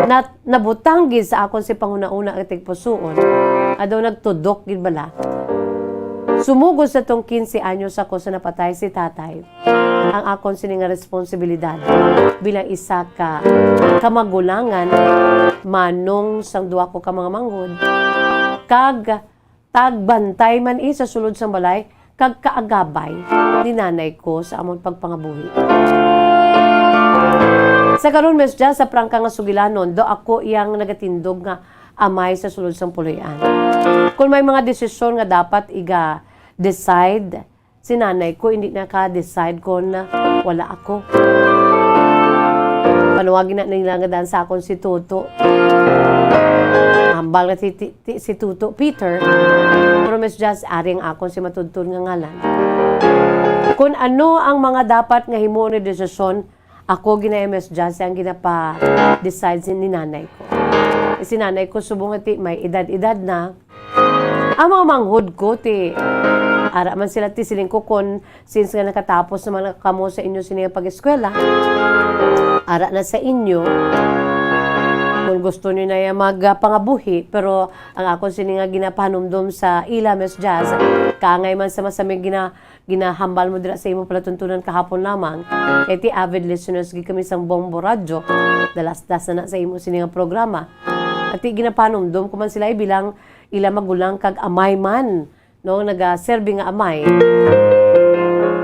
nat-, nabutang gid sa akon si panghunahuna nga tigpusuon, nga daw nagtudok gid bala. Sumugod sa tong quince anyos ako sa napatay si tatay, ang akon sini nga responsibilidad bilang isa ka kamagulangan, manong sang duha ko ka mga manghod, kag tagbantay man, eh, sa sulod sang balay, kag kaagabay ni nanay ko sa amon pagpangabuhi. Sa karon, Miss Jazz, sa prangka nga sugilanon, daw ako iyang nagatindog nga amay sa sulod sang puloy-an. Kung may mga desisyon nga dapat iga-decide, si nanay ko hindi naka-decide kon wala ako. Panawagi na nila nga dan sa akon si Toto. Hambal na si, ti-, ti-, si Toto Peter. Pero Miss Jazz, ari ang akon si matudtod nga ngalan. Kung ano ang mga dapat nga himuon ni desisyon, ako ginaya, Miss Jazz, ang ginapa-decide si, ni nanay ko. Si nanay ko, subong nga ti may edad-edad na, ang mga manghod ko, ti, ara man sila, ti, siling ko, kon since nga nakatapos naman na kamo sa inyo sini nga pag-eskwela, ara na sa inyo. Kung gusto niyo na yan magpangabuhi, pero ang akon sini nga ginapahanumdom sa ila, Miss Jazz, kaangay man sa masamig gina-, ginahambal mo dira sa imo palatuntunan kahapon lamang, kay ti avid listeners gid kami sang Bombo Radyo, dalas-das na na sa imo sini nga programa. At ti ginapahanumdom ko man sila, eh, bilang ila magulang kag amay man, no, nagaserbi nga amay,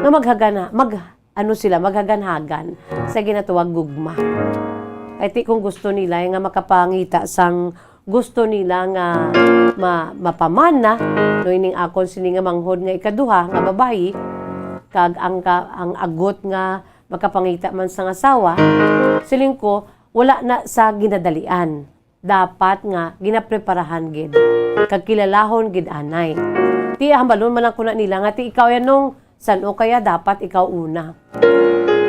nga maghagan-, mag-, ano sila, maghagan-hagan sa ginatawag gugma. Kay ti kung gusto nila nga makapangita sang gusto nila nga ma-, mapamana, no, ining akon sini nga manghod nga ikaduha nga babayi, kag ang ka-, ang agot nga makapangita man sang asawa, siling ko, wala na sa ginadalian. Dapat nga ginapreparahan gid, kag kilalahon gid anay. Ti hambalon man lang ko na nila nga, "Ti ikaw yan, nong, san-o kaya dapat ikaw una?"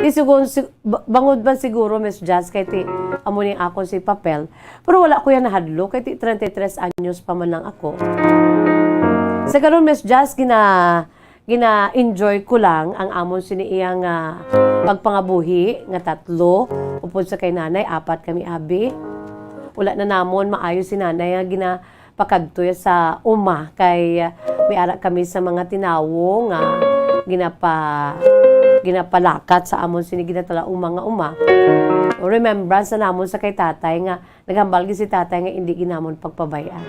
Ti sigun-, si-, ba-, bangod man siguro, Miss Jazz, kay ti amo ni akon si papel. Pero wala ko yan nahadlok, kay ti treinta y tres anyos pa man lang ako. Sa karon, Miss Jazz, gina-, gina-enjoy ko lang ang amon sini iya nga pagpangabuhi nga tatlo. Upod sa kay nanay, apat kami abi. Wala na namon maayo si nanay nga ginapakadto ya sa uma, kay may ara kami sa mga tinawo nga ginapa-, ginapalakat sa amon sini ginatala uma nga uma. Remembrance na namon sa kay tatay nga naghambal gid si tatay nga indi gid namon pagpabay-an.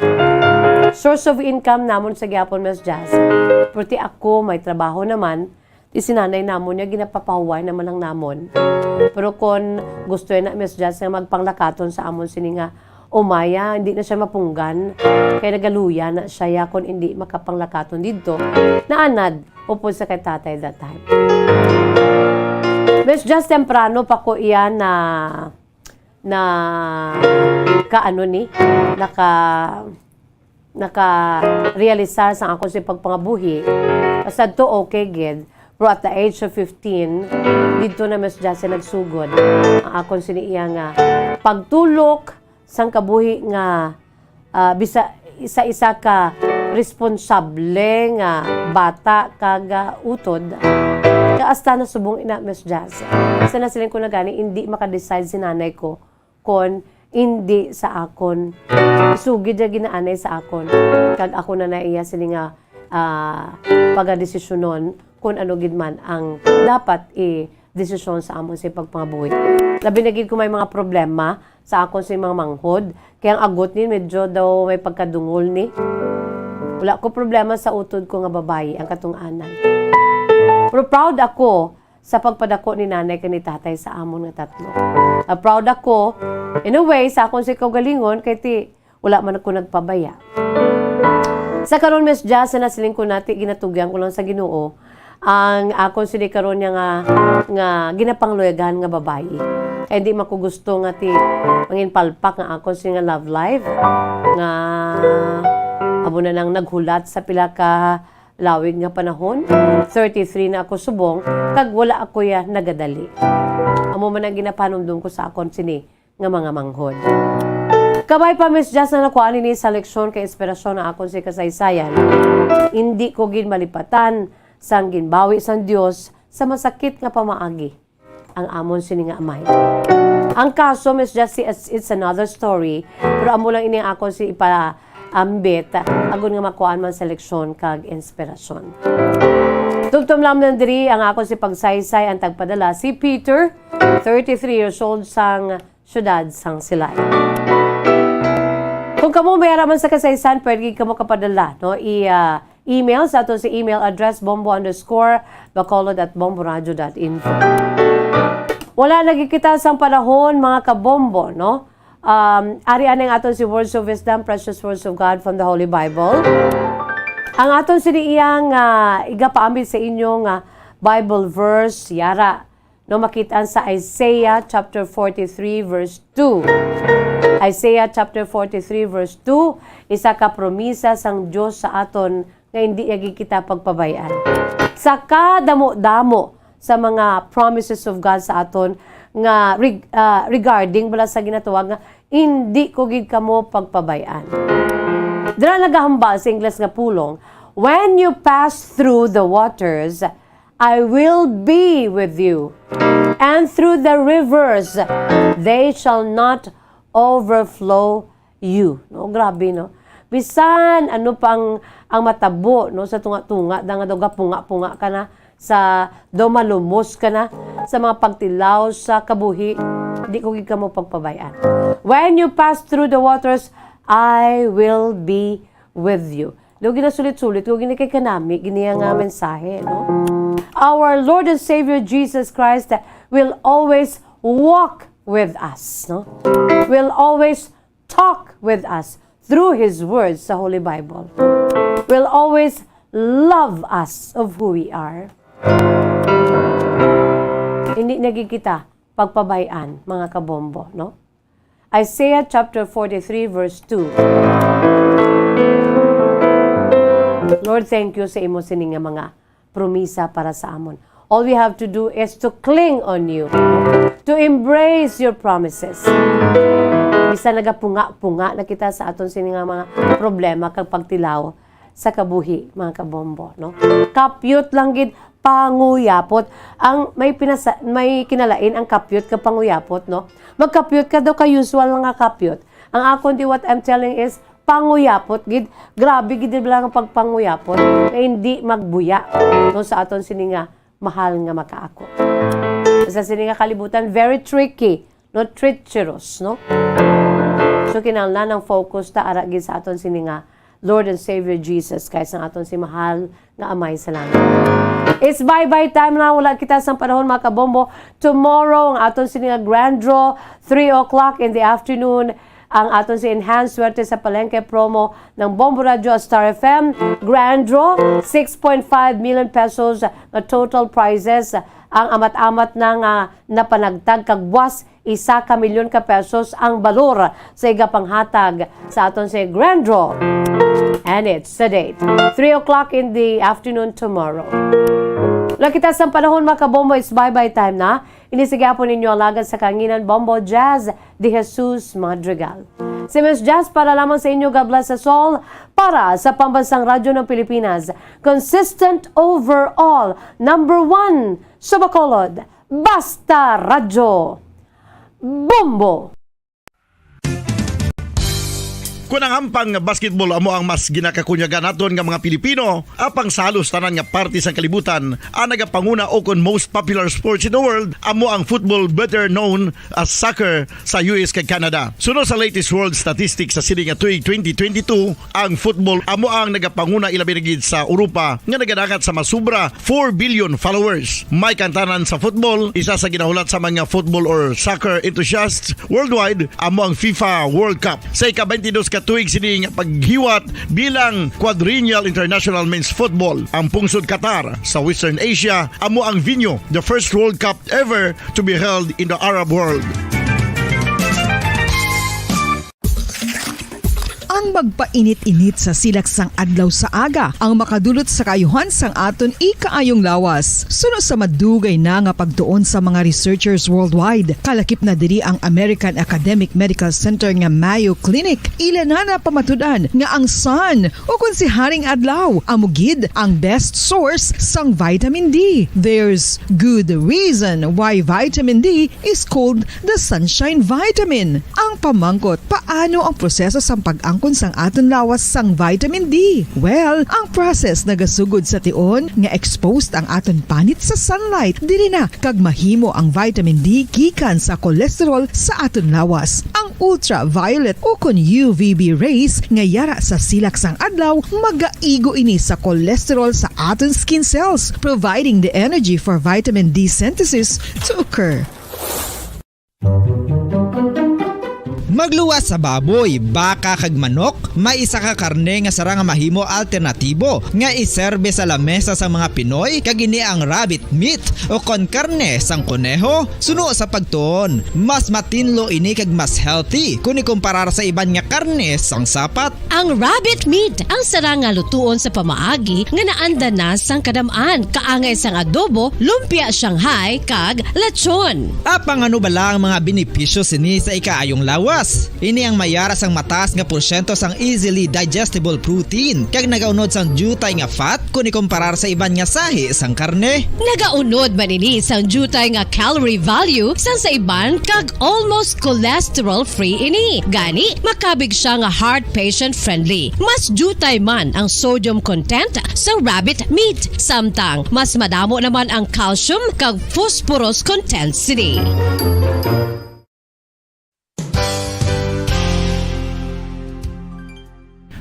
Source of income namon sa gyapon, Miss Jazz. Pero ti ako, may trabaho naman, ti si nanay namon niya ginapapahuway naman lang namon. Pero kon gusto na, Miss Jazz, nga magpanglakaton sa amon sini nga umaya, hindi na siya mapunggan. Kay nagaluya na siya ya kon hindi makapanglakaton didto. Naanad, upod sa kay tatay that time. Miss Jazz, temprano pa ko iya na na ka-, ano ni, naka-, naka-realisar sang akon si pagpangabuhi. Sadto okay gid, pero at the age of fifteen, didto na Miss Jassy nagsugod ang akon sini iya nga pagtulok sang kabuhi nga, ah, bisa-, isa-isa ka responsable nga bata kag, ah, utod. Kaya hasta na subong ina, Miss Jazz. Sa nasiling ko na gani, hindi maka-decide si nanay ko kon hindi sa akon. Isugid niya ginaanay sa akon. Kag ako na na iya sini nga, ah, pagadesisyonon kon ano gid man ang dapat i-desisyon sa amon sa pagpangabuhi. Labi na gid kung may mga problema sa akon sa mga manghod, kay ang agot ni medyo daw may pagkadungol ni. Wala ko problema sa utod ko nga babayi ang katong-anan. Pero proud ako sa pagpadako ni nanay kag ni tatay sa amon nga tatlo. Ah, proud ako, in a way, sa akon sa kaugalingon, kay ti, wala man ako nagpabaya. Sa karon, Miss Jazz, sa nasiling ko nati, ginatugyan ko lang sa Ginoo ang akon sini karon niya nga, nga ginapangluyagan nga babayi. Kay di man ko gusto nga ti mangin palpak nga akon sini nga love life, nga amo na nang naghulat sa pila ka lawig nga panahon. Thirty-three na ako subong, kag wala ako ya nagadali. Amo man ang ginapanumdom ko sa akon sini nga mga manghod. Kabay pa, Miss Jazz, na nakuha nini sa leksyon kay inspirasyon ang akon si kasaysayan. Hindi ko gid malipatan sang ginbawi sang Dios sa masakit nga pamaagi ang amon sini nga amay. Ang kaso, Miss Jessie, it's, it's another story. Pero amo lang ini ang akon si ipaambit, agod nga makuhaan man sa leksyon kag inspirasyon. Tumtom lang man diri ang akon si pagsaysay, ang tagpadala si Peter, thirty-three years old, sang siyudad sang Silay. Kung kamo may ara man sa kasaysayan, pwede kamo kapadala, no? I, ah, email sa ato sa email address, bombo underscore bacolod at bomboradio dot info. Wala lagi kita sang panahon, mga kabombo, no? Um, ari anay ang aton si Words of Wisdom, Precious Words of God from the Holy Bible. Ang aton sini iyang, ah, igapaambit sa inyo nga Bible verse, yara, no, makit-an sa Isaiah chapter forty-three, verse two. Isaiah chapter forty-three, verse two, isa ka promisa sang Dios sa aton nga hindi niya gid kita pagpabay-an. Sa kadamo-damo sa mga promises of God sa aton nga reg-, ah, regarding bala sa ginatawag nga, "Hindi ko gid kamo pagpabay-an." Dira nagahambal sa Ingles nga pulong, "When you pass through the waters, I will be with you, and through the rivers, they shall not overflow you." No, grabe, no? Bisan ano pa ang, ang matabo, no, sa tunga-tunga, da nga daw gapunga-punga ka na, sa daw malumos ka na, sa mga pagtilaw sa kabuhi, di ko gid kamo pagpabay-an. "When you pass through the waters, I will be with you. Daw ginasulit-sulit ko, gini kay kanami, gini nga mensahe, no? Our Lord and Savior Jesus Christ will always walk with us, no? Will always talk with us through His words sa Holy Bible. Will always love us of who we are. Hindi na gid kita pagpabay-an, mga kabombo, no? Isaiah chapter forty-three, verse two. Lord, thank you sa imo sini nga mga promisa para sa amon. All we have to do is to cling on you, to embrace your promises. Bisan nagapunga-punga na kita sa aton sini nga mga problema kag pagtilaw sa kabuhi, mga kabombo, no? Kapyot lang gid panguyapot. Ang may pinasa-, may kinalain ang kapyot kag panguyapot, no? Magkapyot ka daw ka usual nga kapyot. Ang akon di, what I'm telling is, panguyapot gid. Grabe gid bala nga pagpanguyapot nga hindi magbuya, no, sa aton sini nga mahal nga makaako. Sa sini nga kalibutan, very tricky, no, treacherous, no? So, kinahanglan ang focus ta ara gid sa aton sini nga Lord and Savior Jesus Christ, ang aton si mahal nga Amay sa langit. It's bye-bye time na. Wala kita sang panahon, mga kabombo. Tomorrow, ang aton sini nga grand draw, three o'clock in the afternoon, ang aton si Enhanced Swerte sa Palengke promo ng Bombo Radyo at Star F M. Grand draw, six point five million pesos nga total prizes. Ang amat-amat na nga napanagtag kag buwas, isa ka milyon ka pesos ang balor sa igapanghatag sa aton sa grand draw. And it's the date, three o'clock in the afternoon tomorrow. Wala kita sang panahon, mga kabombo, it's bye-bye time na. Ini sa gihapon ninyo alagad sa kanginan, Bombo Jazz de Jesus Madrigal. Si Miss Jazz para lamang sa inyo, God bless us all, para sa Pambansang Radyo ng Pilipinas. Consistent overall, number one sa Bacolod. Basta Radyo. Bombo! Kon ang hampang nga basketball amo ang mas ginakakunyagan naton nga mga Pilipino, apang sa halos tanan nga parte sang kalibutan, ang nagapanguna o kon most popular sports in the world amo ang football, better known as soccer, sa U S kag Canada. Suno sa latest world statistics sa sini nga tuig twenty twenty-two, ang football amo ang nagapanguna, ilabi na gid sa Europa, nga nagadangat sa mas sobra four billion followers. May kantanan sa football, isa sa ginahulat sa mga football or soccer enthusiasts worldwide, amo ang FIFA World Cup. Sa ika-twenty-dos ka tuig sini nga paghiwat bilang Quadrennial International Men's Football, ang pungsod Qatar sa Western Asia amo ang venue, the first World Cup ever to be held in the Arab world. Ang magpainit-init sa silak sang adlaw sa aga ang makadulot sa kaayuhan sang aton ikaayong lawas. Suno sa madugay na nga pagtuon sa mga researchers worldwide, kalakip na diri ang American Academic Medical Center nga Mayo Clinic. Ila na napamatud-an nga ang sun, o kon si Haring Adlaw, amo gid ang best source sang vitamin D. There's good reason why vitamin D is called the sunshine vitamin. Ang pamangkot, paano ang proseso sang pag-angkon sang aton lawas sang vitamin D? Well, ang process nagasugod sa tion nga exposed ang aton panit sa sunlight. Diri na kag mahimo ang vitamin D gikan sa cholesterol sa aton lawas. Ang ultraviolet o kon U V B rays nga yara sa silak sang adlaw, magaigo ini sa cholesterol sa aton skin cells, providing the energy for vitamin D synthesis to occur. Magluwas sa baboy, baka, kag manok, may isa ka karne nga sarang nga mahimo alternatibo nga iserbe sa lamesa sang mga Pinoy, kag ini ang rabbit meat o kon karne sang koneho. Suno sa pagtuon, mas matinlo ini kag mas healthy kon ikumparar sa iban nga karne sang sapat. Ang rabbit meat ang sarang nga lutuon sa pamaagi nga naanda na sang kadam-an, kaangay sang adobo, lumpia Shanghai, kag lechon. Apang ano bala ang mga benepisyo sini sa ikaayong lawas? Ini ang mayara sang mataas nga porsyento sang easily digestible protein, kag nagaunod sang diutay nga fat kon ikumparar sa iban nga sahi sang karne. Nagaunod man ini sang diutay nga calorie value sang sa iban kag almost cholesterol-free ini. Gani, makabig siya nga heart patient-friendly. Mas diutay man ang sodium content sa rabbit meat, samtang mas madamo naman ang calcium kag phosphorus content sini.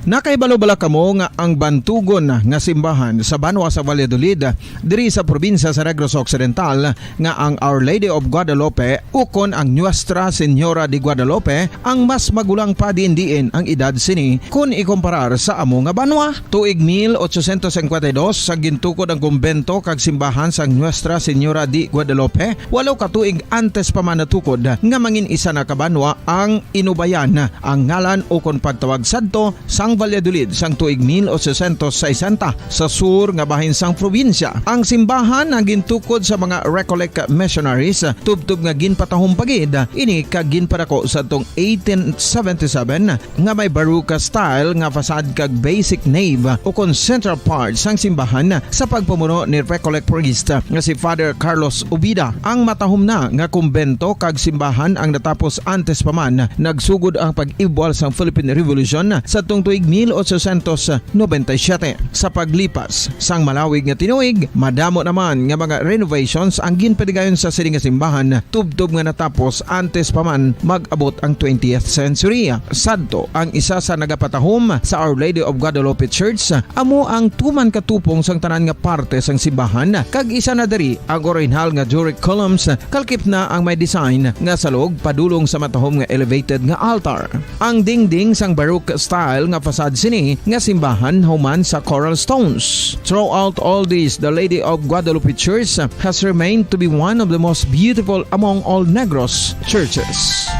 Nakahibalo bala kamo nga ang bantugon nga simbahan sa banwa sa Valladolid, diri sa probinsya sa Negros Occidental, nga ang Our Lady of Guadalupe ukon ang Nuestra Señora de Guadalupe ang mas magulang pa diin-diin ang edad sini kon ikumparar sa amo nga banwa? Tuig mil ochocientos cincuenta y dos, sa gintukod ang kumbento kag simbahan sang Nuestra Señora de Guadalupe, walo ka tuig antes pa man natukod nga mangin isa na ka banwa ang Inubayan, ang ngalan ukon pagtawag sadto sang Valladolid sang tuig mil ochocientos sesenta, sa sur nga bahin sang probinsya. Ang simbahan ang gintukod sa mga Recollect missionaries, tubtob nga ginpatahom pa gid ini kag ginpadako sadtong eighteen seventy-seven, nga may Baroque style nga facade kag basic nave ukon central part sang simbahan sa pagpamuno ni Recollect priest nga si Father Carlos Ubida. Ang matahom na nga kumbento kag simbahan ang natapos antes pa man nagsugod ang pag-ibwal sang Philippine Revolution sadtong tuig mil ochocientos noventa y siete. Sa paglipas sang malawig nga tinuig, madamo naman nga mga renovations ang ginpadigayon sa sini nga simbahan, tubtob nga natapos antes pa man mag-abot ang twentieth century. Sadto, ang isa sa nagapatahom sa Our Lady of Guadalupe Church amo ang tuman katupong sang tanan nga parte sang simbahan, kag isa na diri ang orihinal nga Doric columns, kalkip na ang may design nga salog padulong sa matahom nga elevated nga altar. Ang dingding sang Baroque style nga facade sini nga simbahan human sa coral stones. Throughout all this, the Lady of Guadalupe Church has remained to be one of the most beautiful among all Negros churches.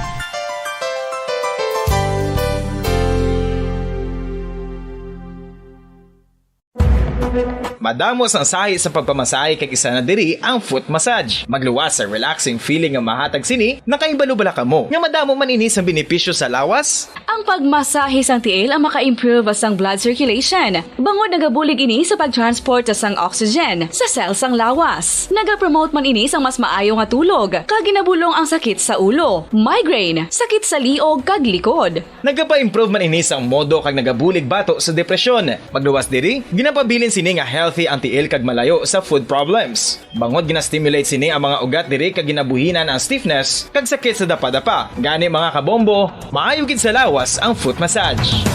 Madamo sang sahi sa pagpamasahe kag isa na diri ang foot massage. Magluwas sa relaxing feeling nga mahatag sini, nakahibalo bala kamo nga madamo man ini sang benepisyo sa lawas? Ang pagmasahe sang tiil ang maka-improve sang blood circulation, bangod nagabulig ini sa pag-transport sang oxygen sa cell sang lawas. Nagapromote man ini sang mas maayo nga tulog, kag ginabulong ang sakit sa ulo, migraine, sakit sa liog, kag likod. Nagapa-improve man ini sang modo kag nagabulig bato sa depresyon. Magluwas diri, ginapabilin sini nga healthy ang tiil kag malayo sa foot problems. Bangod gina-stimulate sini ang mga ugat diri kag ginabuhinan ang stiffness kag sakit sa dapadapa. Gani, mga kabombo, maayo gid sa lawas ang foot massage.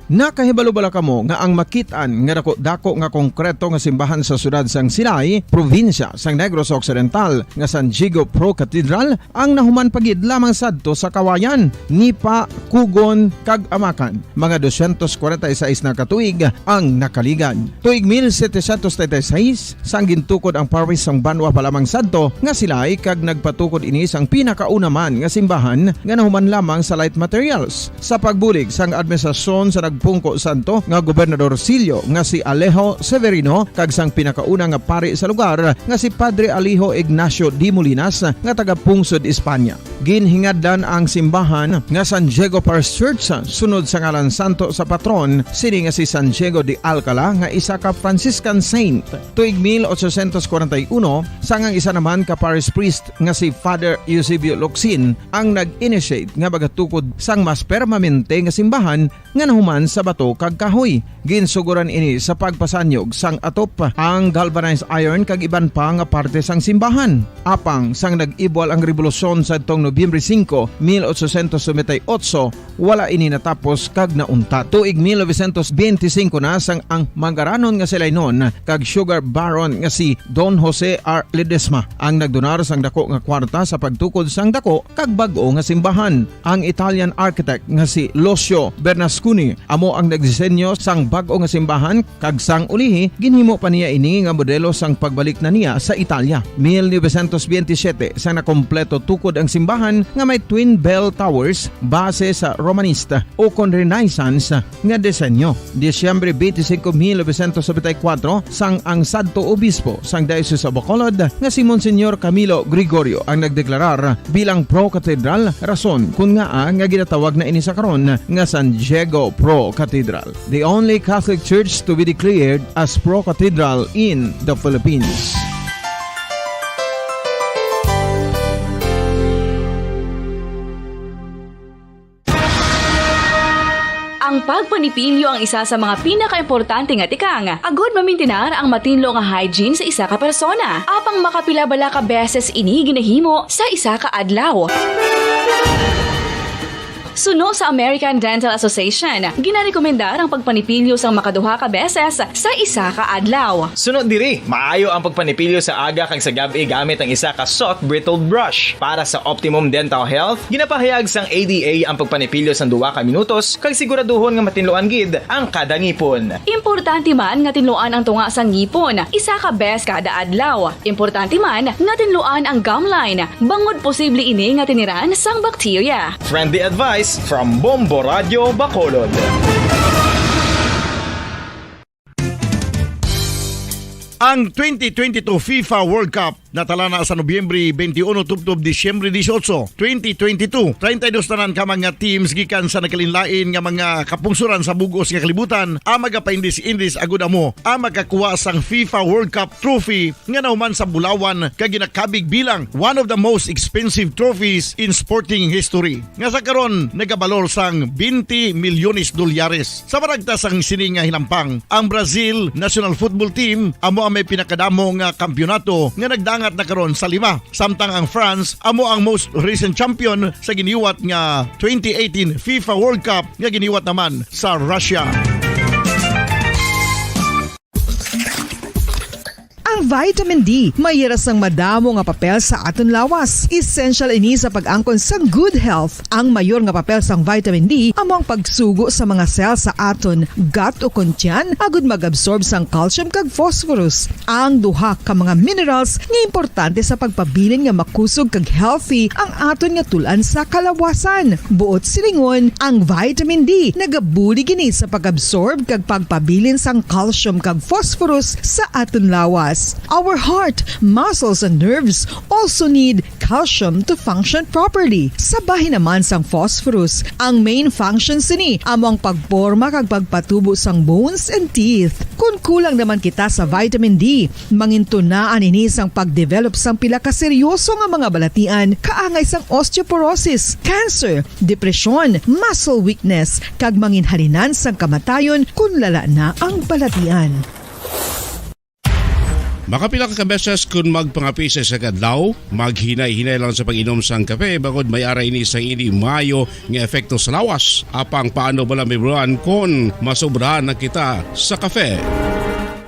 Nakahibalo bala kamo nga ang makit-an nga dako-dako nga konkreto nga simbahan sa siyudad sang Silay, probinsya sang Negros Occidental, nga San Diego Pro Cathedral, ang nahuman pa gid lamang sadto sa Kawayan, Nipa, Cogon, kag Amacan, mga dosyentos kwarenta y seis na ka tuig ang nakaligad. Tuig mil setecientos treinta y seis, sang gintukod ang parish sang banwa pa lamang sadto nga Silay, kag nagpatukod ini sang pinakauna man nga simbahan nga nahuman lamang sa light materials. Sa pagbulig sang administrasyon sa nagpungko sadto nga Gobernador Silio nga si Alejo Severino kag sang pinakauna nga pari sa lugar nga si Padre Alejo Ignacio de Molinas nga taga Pungsod, Espanya. Ginhingadlan ang simbahan nga San Diego Parish Church sunod sa ngalan santo sa patron sini nga si San Diego de Alcala, nga isa ka Franciscan saint. Tuig mil ochocientos kwarenta y uno, sang ang isa naman ka parish priest nga si Father Eusebio Locsin ang nag-initiate nga magatukod sang mas permanente nga simbahan nga nahuman sa bato kag kahoy. Ginsuguran ini sa pagpasanyog sang atop, ang galvanized iron kag iban pa nga parte sang simbahan. Apang sang nag-ibwal ang rebolusyon sadtong Nobyembre singko, mil ochocientos noventa y ocho, wala ini natapos kag nauntat. Tuig mil novecientos benti singko na, sang ang mangaranon nga Silaynon kag sugar baron nga si Don Jose R. Ledesma ang nagdonar sang dako nga kwarta sa pagtukod sang dako kag bag-o nga simbahan. Ang Italian architect nga si Lucio Bernasconi amo ang nagdisenyo sang bag-o nga simbahan, kag sang ulihi, ginhimo pa niya ini nga modelo sang pagbalik na niya sa Italia. Mil novecientos benti siyete, sang nakompleto tukod ang simbahan nga may twin bell towers base sa Romanesque ukon Renaissance nga disenyo. Disyembre benti singko, mil novecientos nobenta y kuwatro, sang ang sadto obispo sang Diocese of Bacolod nga si Monsignor Camilo Gregorio ang nagdeklarar bilang pro-cathedral, rason kon ngaa nga ginatawag na ini sa karon nga San Diego Pro Cathedral, the only Catholic church to be declared as pro-cathedral in the Philippines. Ang pagpanipilyo ang isa sa mga pinakaimportante nga tikang agud mamintinar ang matinlo nga hygiene sa isa ka persona. Apang makapila bala ka beses ini ginahimo sa isa ka adlaw? Suno sa American Dental Association, ginarekomendar ang pagpanipilyo sang makaduha ka beses sa isa ka adlaw. Suno diri, maayo ang pagpanipilyo sa aga kag sa gab-i gamit ang isa ka soft bristled brush. Para sa optimum dental health, ginapahayag sang A D A ang pagpanipilyo sang duha ka minutos kag siguraduhon nga matinluan gid ang kada ngipon. Importante man nga tinluan ang tunga sang ngipon isa ka bes kada adlaw. Importante man nga tinluan ang gum line, bangod posible ini nga tiniran sang bakterya. Friendly advice from Bombo Radio Bacolod. Ang twenty twenty-two FIFA World Cup natala na sa Nobyembre twenty-one tubtob Disyembre dieciocho, twenty twenty-two. Treinta y dos tanan ka mga teams gikan sa nagkalainlain nga mga kapungsoran sa bug-os nga kalibutan ang magapaindis-indis agud amo ang makakuha sang FIFA World Cup trophy nga nahuman sa bulawan kag ginakabig bilang one of the most expensive trophies in sporting history, nga sa karon nagabalor sang twenty milyones dolyares. Sa maragta sang sini nga hinampang, ang Brazil national football team amo ang may pinakadamo nga kampiyonato nga nagdangat na karon sa lima, samtang ang France amo ang most recent champion sa giniwat nga twenty eighteen FIFA World Cup nga giniwat naman sa Russia. Ang vitamin D may hira sang madamo nga papel sa aton lawas. Essential ini sa pag-angkon sang good health. Ang mayor nga papel sang vitamin D amo ang pagsugo sa mga cell sa aton gut ukon tiyan agud mag-absorb sang calcium kag phosphorus, ang duha ka mga minerals nga importante sa pagpabilin nga makusog kag healthy ang aton nga tul-an sa kalawasan. Buot silingon, ang vitamin D nagabulig ini sa pag-absorb kag pagpabilin sang calcium kag phosphorus sa aton lawas. Our heart, muscles, and nerves also need calcium to function properly. Sa bahin naman sang phosphorus, ang main function sini amo ang pagporma kag pagpatubo sang bones and teeth. Kon kulang naman kita sa vitamin D, mangintunaan ini sang pag-develop sang pila ka seryoso nga mga balatian kaangay sang osteoporosis, cancer, depresyon, muscle weakness, kag manginhalinan sang kamatayon kon lala na ang balatian. Makapila ka beses kon magpangape sa isa ka adlaw, maghinay-hinay lang sa pag-inom sang kape, bangod may ara ini sang indi maayo nga epekto sa lawas. Apang paano bala, Ma'am Ron, kon masobrahan na kita sa kape?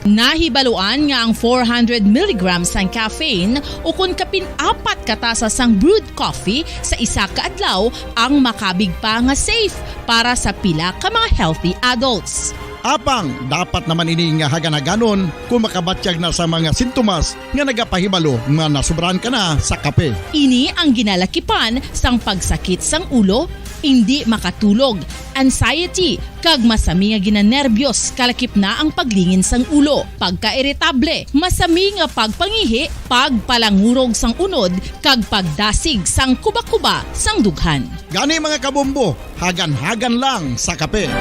Nahibaluan nga ang four hundred milligrams sang caffeine ukon kapin apat ka tasa sang brewed coffee sa isa ka adlaw ang makabig pa nga safe para sa pila ka mga healthy adults. Apang dapat naman ini nga hagan-haganon kon makabatyag na sa mga sintomas nga nagapahibalo nga nasobrahan ka na sa kape. Ini ang ginalakipan sang pagsakit sang ulo, indi makatulog, anxiety, kag masami nga ginanerbiyos, kalakip na ang paglingin sang ulo, pagkairitable, masami nga pagpangihi, pagpalangurog sang unod, kag pagdasig sang kubakuba sang dughan. Gani, mga kabombo, hagan-hagan lang sa kape.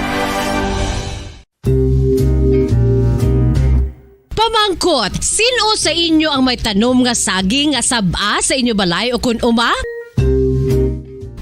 Pamangkot, sin-o sa inyo ang may tanom nga saging nga sab-a sa inyo balay ukon uma?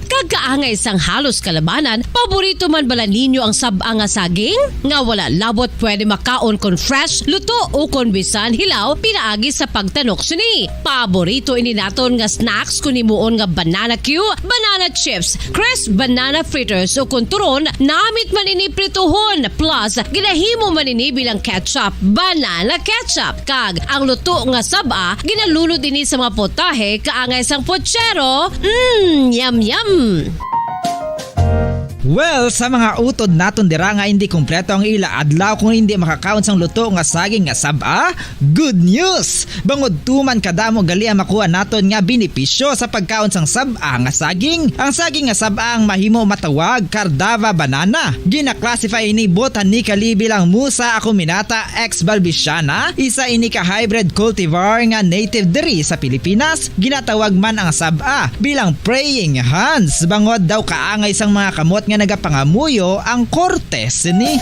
Kag kaangay sang halos kalabanan, paborito man bala ninyo ang sab-a nga saging? Nga wala labot pwede makaon kon fresh, luto, ukon bisan hilaw pinaagi sa pagtanok sini. Paborito ini naton nga snacks kon himuon nga banana cue, banana chips, crisp banana fritters, ukon turon namit man ini prituhon, plus ginahimo man ini bilang ketchup, banana ketchup, kag ang luto nga sab-a ginalunod ini sa mga potahe kaangay sang pochero. Mm, yum, yum. Well, sa mga utod naton dira nga indi kompleto ang ila adlaw kung indi makakaon sang luto nga saging nga sab-a, good news! Bangod tuman kadamo gali ang makuha naton nga benepisyo sa pagkaon sang sab-a nga saging. Ang saging nga sab-a ang mahimo matawag Cardava banana. Gina-classify ini botanically bilang Musa acuminata ex balbisiana, isa ini ka hybrid cultivar nga native diri sa Pilipinas. Ginatawag man ang sab-a bilang praying hands, bangod daw kaangay sang mga kamot nga nagapangamuyo ang korte sini.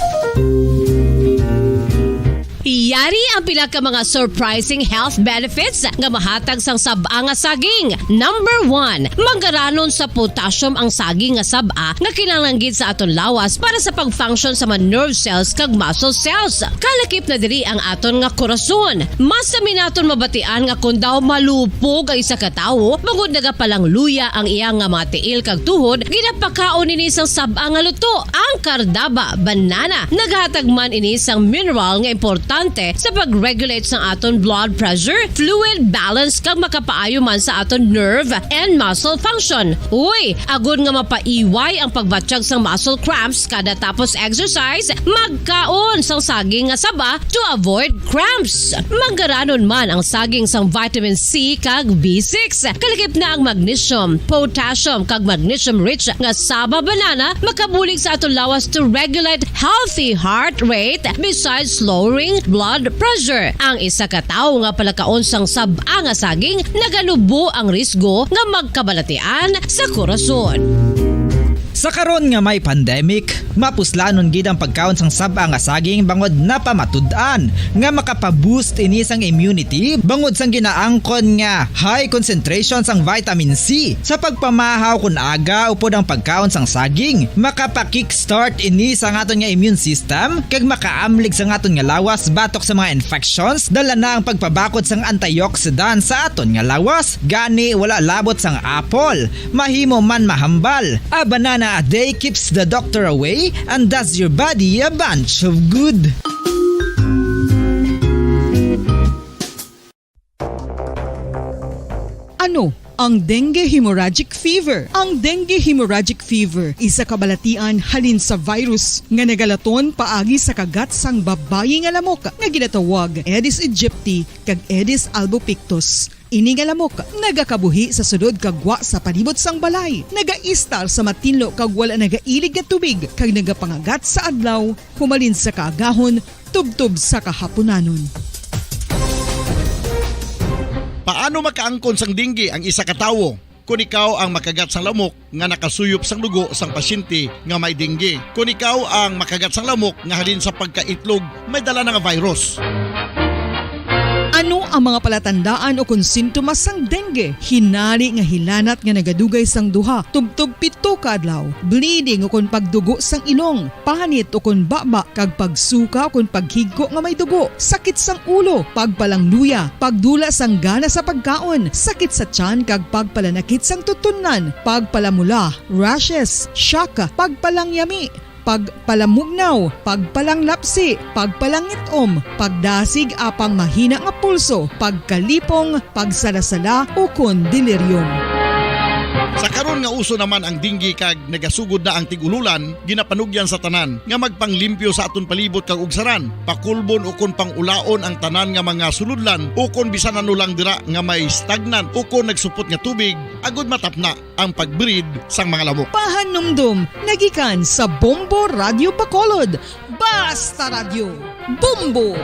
Yari ang pila ka mga surprising health benefits nga mahatag sang sab-a nga saging. Number one, manggaranon sa potassium ang saging nga sab-a nga kinahanglan gid sa aton lawas para sa pag-function sa mga nerve cells kag muscle cells. Kalakip na diri ang aton nga korason. Mas sami naton mabatian nga kon daw malupog ang isa ka tawo, bangod nagapalangluya ang iya nga mga tiil kag tuhod, ginapakaon ini sang sab-a nga luto. Ang kardaba, banana, naghatag man ini sang mineral nga importante sa pag-regulate sang aton blood pressure, fluid balance, kag makapaayo man sa aton nerve and muscle function. Uy, agod nga mapaiway ang pagbatyag sang muscle cramps kada tapos exercise, magkaon sang saging nga saba to avoid cramps. Manggaranon man ang saging sang vitamin C kag B six. Kalakip na ang magnesium, potassium, kag magnesium-rich nga saba banana makabulig sa aton lawas to regulate healthy heart rate besides lowering blood pressure. Ang isa ka tawo nga palakaon sang sab-a nga saging naganubo ang risgo nga magkabalatian sa korason. Sa karon nga may pandemic, mapuslanon gid ang pagkaon sang sab-a nga saging bangod napamatud-an nga makapa-boost ini sang immunity bangod sang ginaangkon nga high concentration sang vitamin C. Sa pagpamahaw kon aga upod ang pagkaon sang saging, makapa-kickstart ini sa aton nga immune system kag makaamlig sa aton nga lawas batok sa mga infections, dala na ang pagpabakod sang antioxidant sa aton nga lawas. Gani, wala labot sang apple, mahimo man mahambal. A banana a day keeps the doctor away and does your body a bunch of good. Ano ang dengue hemorrhagic fever? Ang dengue hemorrhagic fever isa ka balatian halin sa virus nga nagalaton paagi sa kagat sang babayi nga lamok nga ginatawag Aedes aegypti kag Aedes albopictus. Ini nga lamok nagakabuhi sa sulod kag gwa sa palibot sang balay, nagaistar sa matinlo kag wala nagailig nga tubig, kag nagapangagat sa adlaw humalin sa kaagahon tubtob sa kahapunanon. Paano makaangkon sang dengue ang isa ka tawo? Kon ikaw ang makagat sang lamok nga nakasuyop sang dugo sang pasyente nga may dengue. Kon ikaw ang makagat sang lamok nga halin sa pagkaitlog may dala na nga virus. Ano ang mga palatandaan ukon sintomas sang dengue? Hinari nga hilanat nga nagadugay sang duha tubtob pito ka adlaw, bleeding ukon pagdugo sang ilong, panit ukon baba, kag pagsuka ukon paghigko nga may dugo, sakit sang ulo, pagpalangluya, pagdula sang gana sa pagkaon, sakit sa tiyan kag pagpalanakit sang tutunlan, pagpalamula, rashes, shock, pagpalangyami, pagpalamugnaw, pagpalanglapsi, pagpalangit-om, pagdasig apang mahina nga pulso, pagkalipong, pagsalasala, ukon delirium. Sa karon nga uso naman ang dengue kag nagasugod na ang tig-ululan, ginapanugyan sa tanan nga magpanglimpyo sa aton palibot kag ugsaran, pakulbon ukon pang-ulaon ang tanan nga mga sulodlan ukon bisan ano lang dira nga may stagnant ukon nagsupot nga tubig agud matapna ang pag-breed sang mga lamok. Pahanumdom nga gikan sa Bombo Radyo Bacolod. Basta Radyo, Bombo!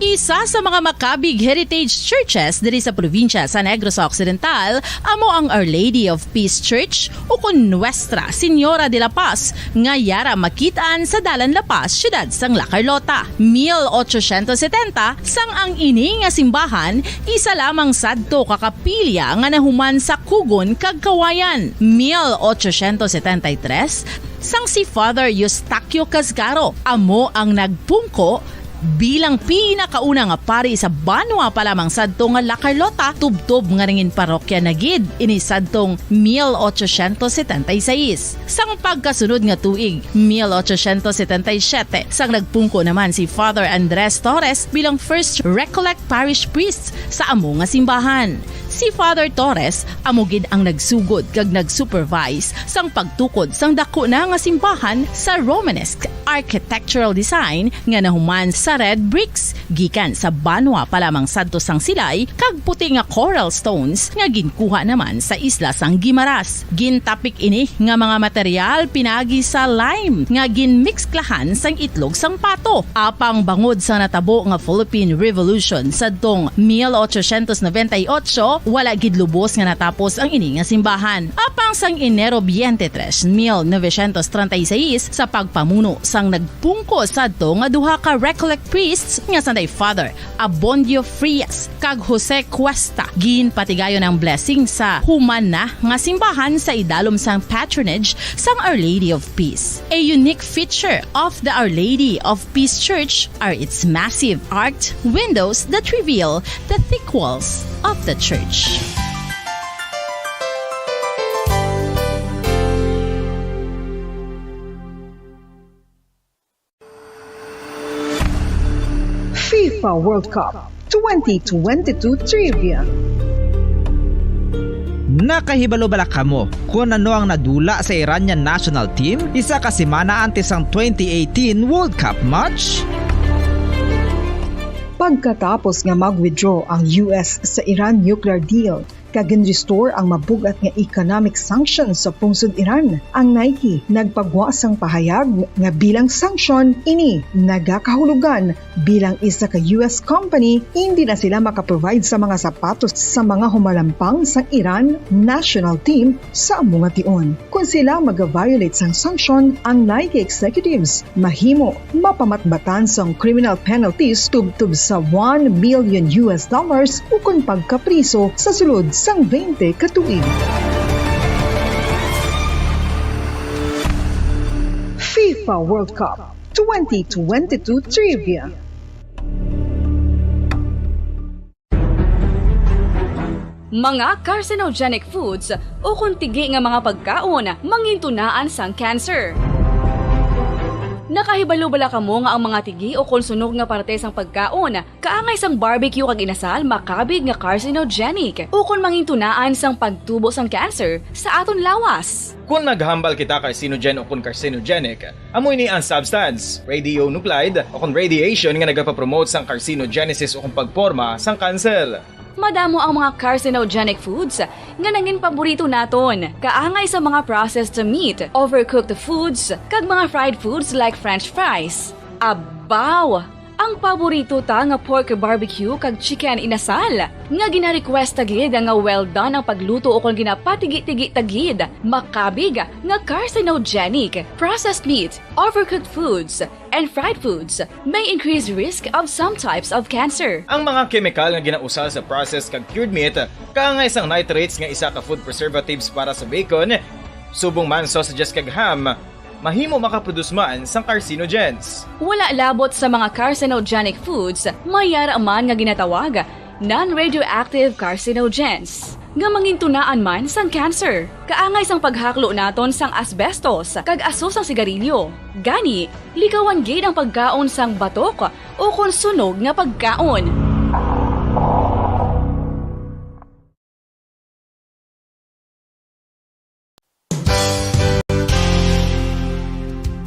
Isa sa mga makabig heritage churches diri sa probinsya sa Negros Occidental amo ang Our Lady of Peace Church, ukon Nuestra Señora de la Paz, nga yara makit-an sa Dalan La Paz, siyudad sang La Carlota. Mil ochocientos setenta, sang ang ini nga simbahan isa lamang sadto ka kapilya nga nahuman sa kugon kag kawayan. Mil ochocientos setenta y tres, sang si Father Eustaquio Casgaro amo ang nagpungko bilang pinakauna nga pari sa banwa pa lamang sadto nga La Carlota, tubtob nga nangin parokya na gid ini sadtong mil ochocientos setenta y seis. Sang pagkasunod nga tuig, mil ochocientos setenta y siete, sang nagpungko naman si Father Andres Torres bilang First Recollect Parish Priest sa amo nga simbahan. Si Father Torres amo gid ang nagsugod kag nag-supervise sang pagtukod sang daku na nga simbahan sa Romanesque architectural design nga nahuman sa red bricks gikan sa banwa pa lamang sadto sang silay kag puti nga coral stones nga ginkuha naman sa isla sang Guimaras. Gintapik ini nga mga material pinaagi sa lime nga ginmiksklahan sang itlog sang pato. Apang bangod sa natabo nga Philippine Revolution sadtong mil ochocientos noventa y ocho, Wala gid lubos nga natapos ang ini nga simbahan. Apang sang Enero twenty-three, mil novecientos treinta y seis, sa pagpamuno sang nagpungko sadto nga duha ka Recollect priests nga sanday Father Abondio Frias kag Jose Cuesta, ginpatigayon ang blessing sa human na nga simbahan sa idalom sang patronage sang Our Lady of Peace. A unique feature of the Our Lady of Peace Church are its massive arched windows that reveal the thick walls of the church. FIFA World Cup twenty twenty-two Trivia. Nakahibalo bala kamo kon ano ang nadula sa Iranian national team isa ka semana antes sang twenty eighteen World Cup match? Pagkatapos nga mag-withdraw ang U S sa Iran nuclear deal, kag gin-restore ang mabug-at nga economic sanctions sa pungsod Iran. Ang Nike nagpagwa sang pahayag nga bilang sanction ini nagakahulugan bilang isa ka U S company, hindi na sila makaprovide sa mga sapatos sa mga humalampang sang Iran national team sa amo nga tion. Kon sila mag-violate sang sanction, ang Nike executives mahimo mapamatbatan sang criminal penalties tubtob sa one million U S dollars ukon pagkapriso sa sulod sang twenty ka tuig. FIFA World Cup twenty twenty-two Trivia. Mga carcinogenic foods ukon tigi nga mga pagkaon mangintunaan sang cancer. Nakahibalo bala kamo nga ang mga tigi ukon sunog nga parte sang pagkaon, kaangay sang barbecue kag inasal, makabig nga carcinogenic ukon mangintunaan sang pagtubo sang cancer sa aton lawas? Kon maghambal kita carcinogen ukon carcinogenic, amo ini ang substance, radionuclide ukon radiation, nga nagapapromote sang carcinogenesis ukon pagporma sang cancer. Madamo ang mga carcinogenic foods nga nangin paborito naton, kaangay sa mga processed meat, overcooked foods, kag mga fried foods like French fries. Abaw! Ang paborito ta nga pork barbecue kag chicken inasal, nga gina-request ta gid nga well done ang pagluto ukon ginapatigi-tigi ta gid, makabig nga carcinogenic. Processed meat, overcooked foods, and fried foods may increase risk of some types of cancer. Ang mga kemikal nga ginausal sa processed kag cured meat, kaangay sang nitrates nga isa ka food preservatives para sa bacon, subong man sausages kag ham, mahimo makaproduce man sang carcinogens. Wala labot sa mga carcinogenic foods, may yara man nga ginatawag non-radioactive carcinogens, nga mangintunaan man sang cancer. Kaangay sang paghaklo naton sang asbestos kag aso sang sigarilyo. Gani, likawan gid ang pagkaon sang batok ukon sunog nga pagkaon.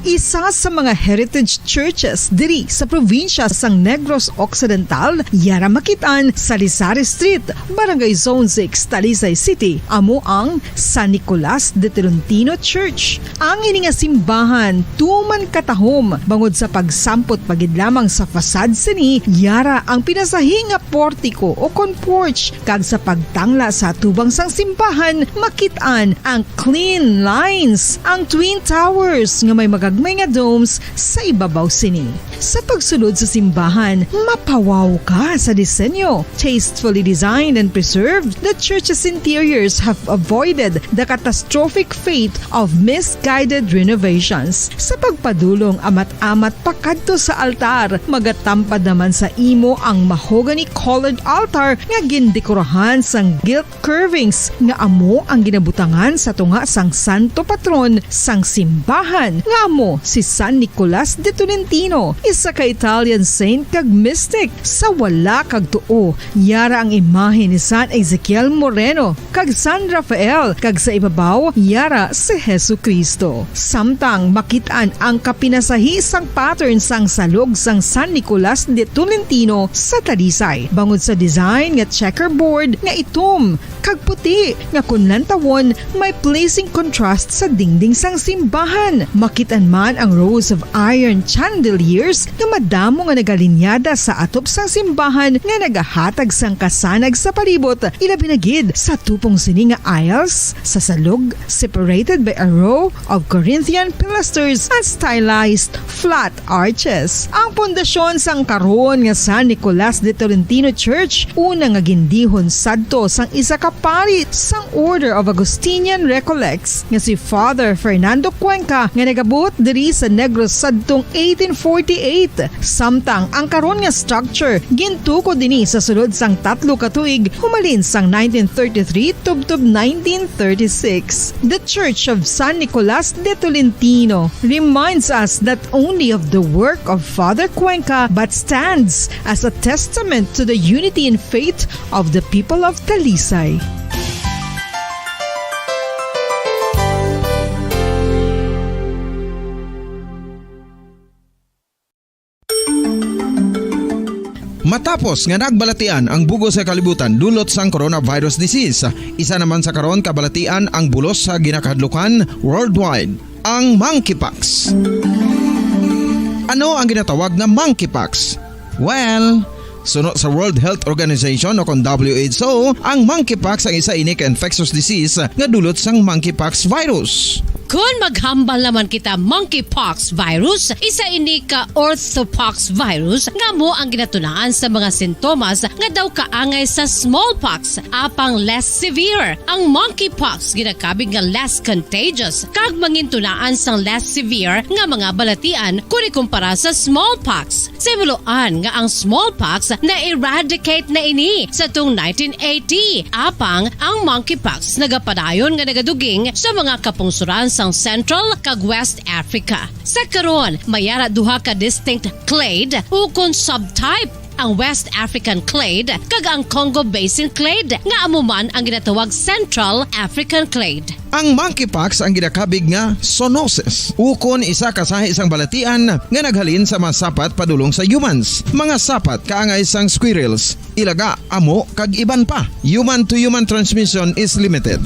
Isa sa mga heritage churches diri sa probinsya sang Negros Occidental, yara makit-an sa Salisari Street, Barangay Zone six, Talisay City, amo ang San Nicolas de Tolentino Church. Ang ini nga simbahan tuman katahom bangod sa pagsampot pa gid lamang sa facade sini, yara ang pinasahi nga portiko ukon porch, kag sa pagtangla sa atubang sang simbahan, makit-an ang clean lines, ang twin towers nga may magagmay nga domes sa ibabaw sini. Sa pagsulod sa simbahan, mapawaw ka sa disenyo. Tastefully designed and preserved, the church's interiors have avoided the catastrophic fate of misguided renovations. Sa pagpadulong amat-amat pakadto sa altar, magatampad naman sa imo ang mahogany-colored altar nga gindekorahan sang gilt curvings nga amo ang ginabutangan sa tunga sang santo patron sang simbahan, nga amo si San Nicolas de Tolentino, isa ka Italian saint kag mystic. Sa wala kag tuo, yara ang imahe ni San Ezekiel Moreno kag San Rafael, kag sa ibabaw, yara si Jesu-Cristo. Samtang makit-an ang kapinasahi sang pattern sang salog sang San Nicolas de Tolentino sa Talisay, bangod sa design nga checkerboard nga itom kag puti nga kon lantawon may pleasing contrast sa dingding sang simbahan. Makit-an man ang rows of iron chandeliers nga madamo nga nagalinyada sa atop sang simbahan nga nagahatag sang kasanag sa palibot, ilabi na gid sa tupong sini nga aisles sa salog, separated by a row of Corinthian pilasters and stylized flat arches. Ang pundasyon sang karon nga San Nicolas de Tolentino Church, una nga gindihon sadto sang isa ka pari sang Order of Augustinian Recollects nga si Father Fernando Cuenca, nga nagabuot diri sa Negros sadtong eighteen forty-eight. Samtang ang karon nga structure gintukod ini sa sulod sang tatlo ka tuig, humalin sang nineteen thirty-three tubtob nineteen thirty-six. The Church of San Nicolas de Tolentino reminds us not only of the work of Father Cuenca but stands as a testament to the unity in faith of the people of Talisay. Matapos nga nagbalatian ang bugos sa kalibutan dulot sang coronavirus disease, isa naman sa karon kabalatian ang bulos sa ginakahadlukan worldwide, ang monkeypox. Ano ang ginatawag nga monkeypox? Well, suno sa World Health Organization o kon W H O, ang monkeypox ang isa ini ka infectious disease nga dulot sang monkeypox virus. Kon maghambal naman kita, monkeypox virus, isa ini ka orthopox virus nga amo ang ginatunaan sa mga sintomas nga daw kaangay sa smallpox, apang less severe. Ang monkeypox ginakabig nga less contagious kag mangintunaan sang less severe nga mga balatian kon ikumpara sa smallpox. Sa himuloan nga ang smallpox na-eradicate na ini sa tong nineteen eighty, apang ang monkeypox nagapadayon nga nagaduging sa mga kapungsoran sang Central kag West Africa. Sa karon, may ara duha ka distinct clade ukon subtype, ang West African clade kag ang Congo Basin clade, nga amo man ang ginatawag Central African clade. Ang monkeypox ang ginakabig nga zoonosis, ukon isa ka sahi sang balatian nga naghalin sa mga sapat padulong sa humans, mga sapat kaangay sang squirrels, ilaga, amo, kag iban pa. Human-to-human transmission is limited.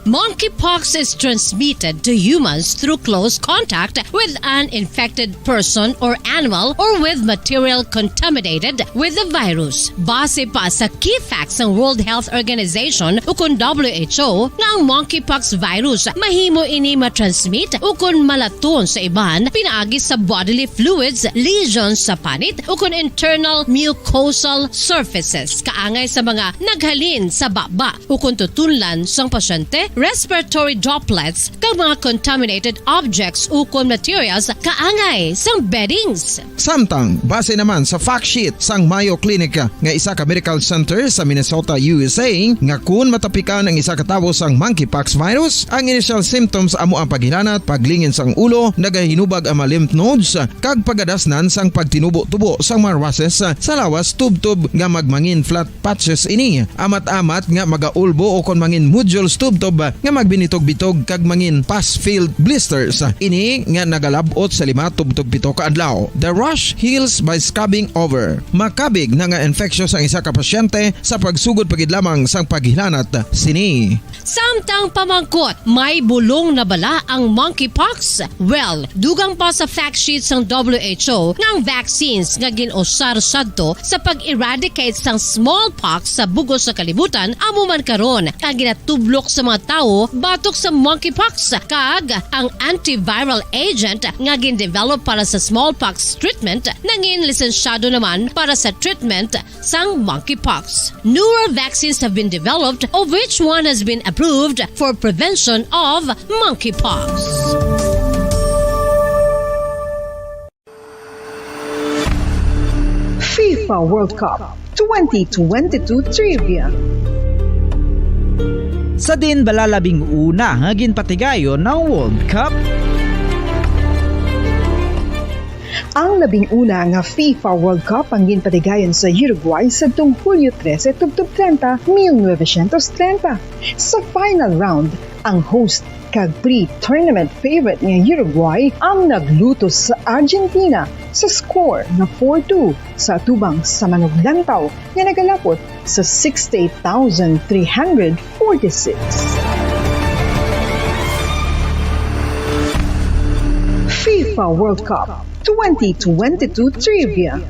Monkeypox is transmitted to humans through close contact with an infected person or animal or with material contaminated with the virus. Base pa sa key facts sang World Health Organization ukon W H O nga ang monkeypox virus mahimo ini matransmit ukon malaton sa iban pinaagi sa bodily fluids, lesions sa panit ukon internal mucosal surfaces kaangay sa mga naghalin sa baba ukon tutunlan sang pasyente, respiratory droplets, kag mga contaminated objects ukon materials kaangay sang beddings. Samtang, base naman sa fact sheet sang Mayo Clinic nga isa ka medical center sa Minnesota, U S A, nga kun matapikan ang isa ka tawo sang monkeypox virus, ang initial symptoms amo ang paghilanat, paglingin sang ulo, nagahinubag ang mga lymph nodes, kag pagadasnan sang pagtinubo-tubo sang mga rushes sa lawas tubtob nga magmangin flat patches ini, amat-amat nga magaulbo ukon mangin nodules tubtob nga magbinitog-bitog kag mangin pus-filled blisters. Ini nga nagalab-ot sa lima tubtob pito ka adlaw. The rash heals by scabbing over. Makabig na nga infectious ang isa ka pasyente sa pagsugod pa gid lamang sang paghilanat sini. Samtang pamangkot, may bulong na bala ang monkeypox? Well, dugang pa sa fact sheet sang W H O nga ang vaccines nga gin-usar sadto sa pag-eradicate sang smallpox sa bug-os nga kalibutan amo man karon ang ginatublok sa mga tawo batok sa monkeypox, kag ang antiviral agent nga gin-develop para sa smallpox treatment nangin lisensyado naman para sa treatment sang monkeypox. Newer vaccines have been developed, of which one has been approved for prevention of monkeypox. FIFA World Cup twenty twenty-two Trivia. Sa diin bala labing una nga ginpatigayon ang World Cup? Ang labing una nga FIFA World Cup ang ginpatigayon sa Uruguay sadtong Hulyo trese tubtob treinta, mil novecientos treinta. Sa final round, ang host kag pre-tournament favorite nga Uruguay ang naglutos sa Argentina sa score nga four two sa atubang sa Manuglantaw nga nagalapot sa sixty-eight thousand three hundred forty-six. FIFA World Cup twenty twenty-two Trivia.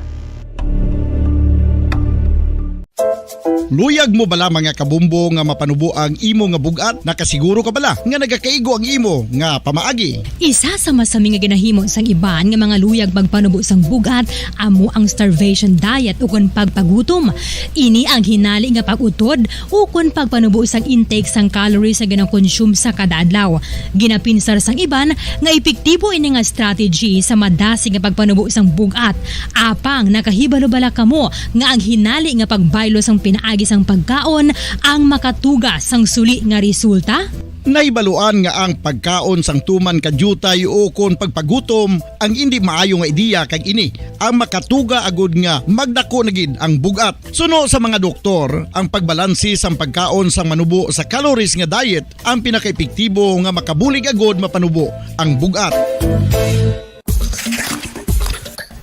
Luyag mo bala, mga kabombo, nga mapanubo ang imo nga bug-at? Nakasiguro ka bala nga nagakaigo ang imo nga pamaagi? Isa sa masami nga ginahimo sang iban nga mga luyag magpanubo sang bug-at amo ang starvation diet ukon pagpagutom. Ini ang hinali nga pag-utod ukon pagpanubo sang intake sang calories nga ginakonsume sa kada adlaw. Ginapinsar sang iban nga epektibo ini nga strategy sa madasig nga pagpanubo sang bug-at. Apang nakahibalo bala kamo nga ang hinali nga pagbaylo sang pinaagi sang pagkaon ang makatuga sang suli nga resulta? Nahibaluan nga ang pagkaon sang tuman ka diutay ukon pagpagutom ang indi maayo nga ideya, kag ini ang makatuga agud nga magdako na gid ang bug-at. Suno sa mga doktor, ang pagbalanse sang pagkaon sang manubo sa calories nga diet ang pinakaepektibo nga makabulig agud mapanubo ang bug-at.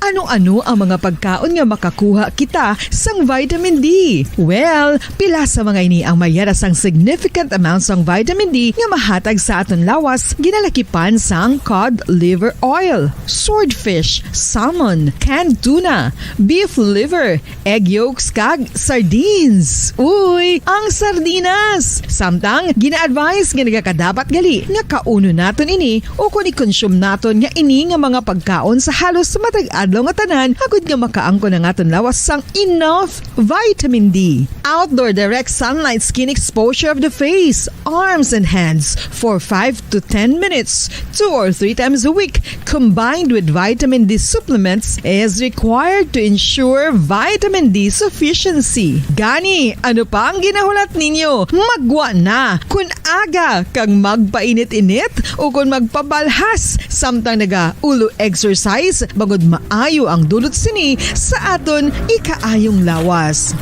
Ano-ano ang mga pagkaon nga makakuha kita sang vitamin D? Well, pila sa mga ini ang may yara sang significant amount sang vitamin D nga mahatag sa aton lawas, ginalakipan sang cod liver oil, swordfish, salmon, canned tuna, beef liver, egg yolks, kag sardines. Uy, ang sardinas! Samtang, gina-advise nga nagakadapat gali nga kaunon naton ini ukon i-consume naton nga ini nga mga pagkaon sa halos matag adlaw nga tanan, agud nga makaangkon ang aton lawas sang enough vitamin D. Outdoor direct sunlight skin exposure of the face, arms, and hands for five to ten minutes, two or three times a week, combined with vitamin D supplements, is required to ensure vitamin D sufficiency. Gani, ano pa ang ginahulat ninyo? Maggwa na! Kon aga kag magpainit-init ukon magpabalhas samtang naga-ulo exercise, bangod maayo ang dulot sini sa aton ikaayong lawas.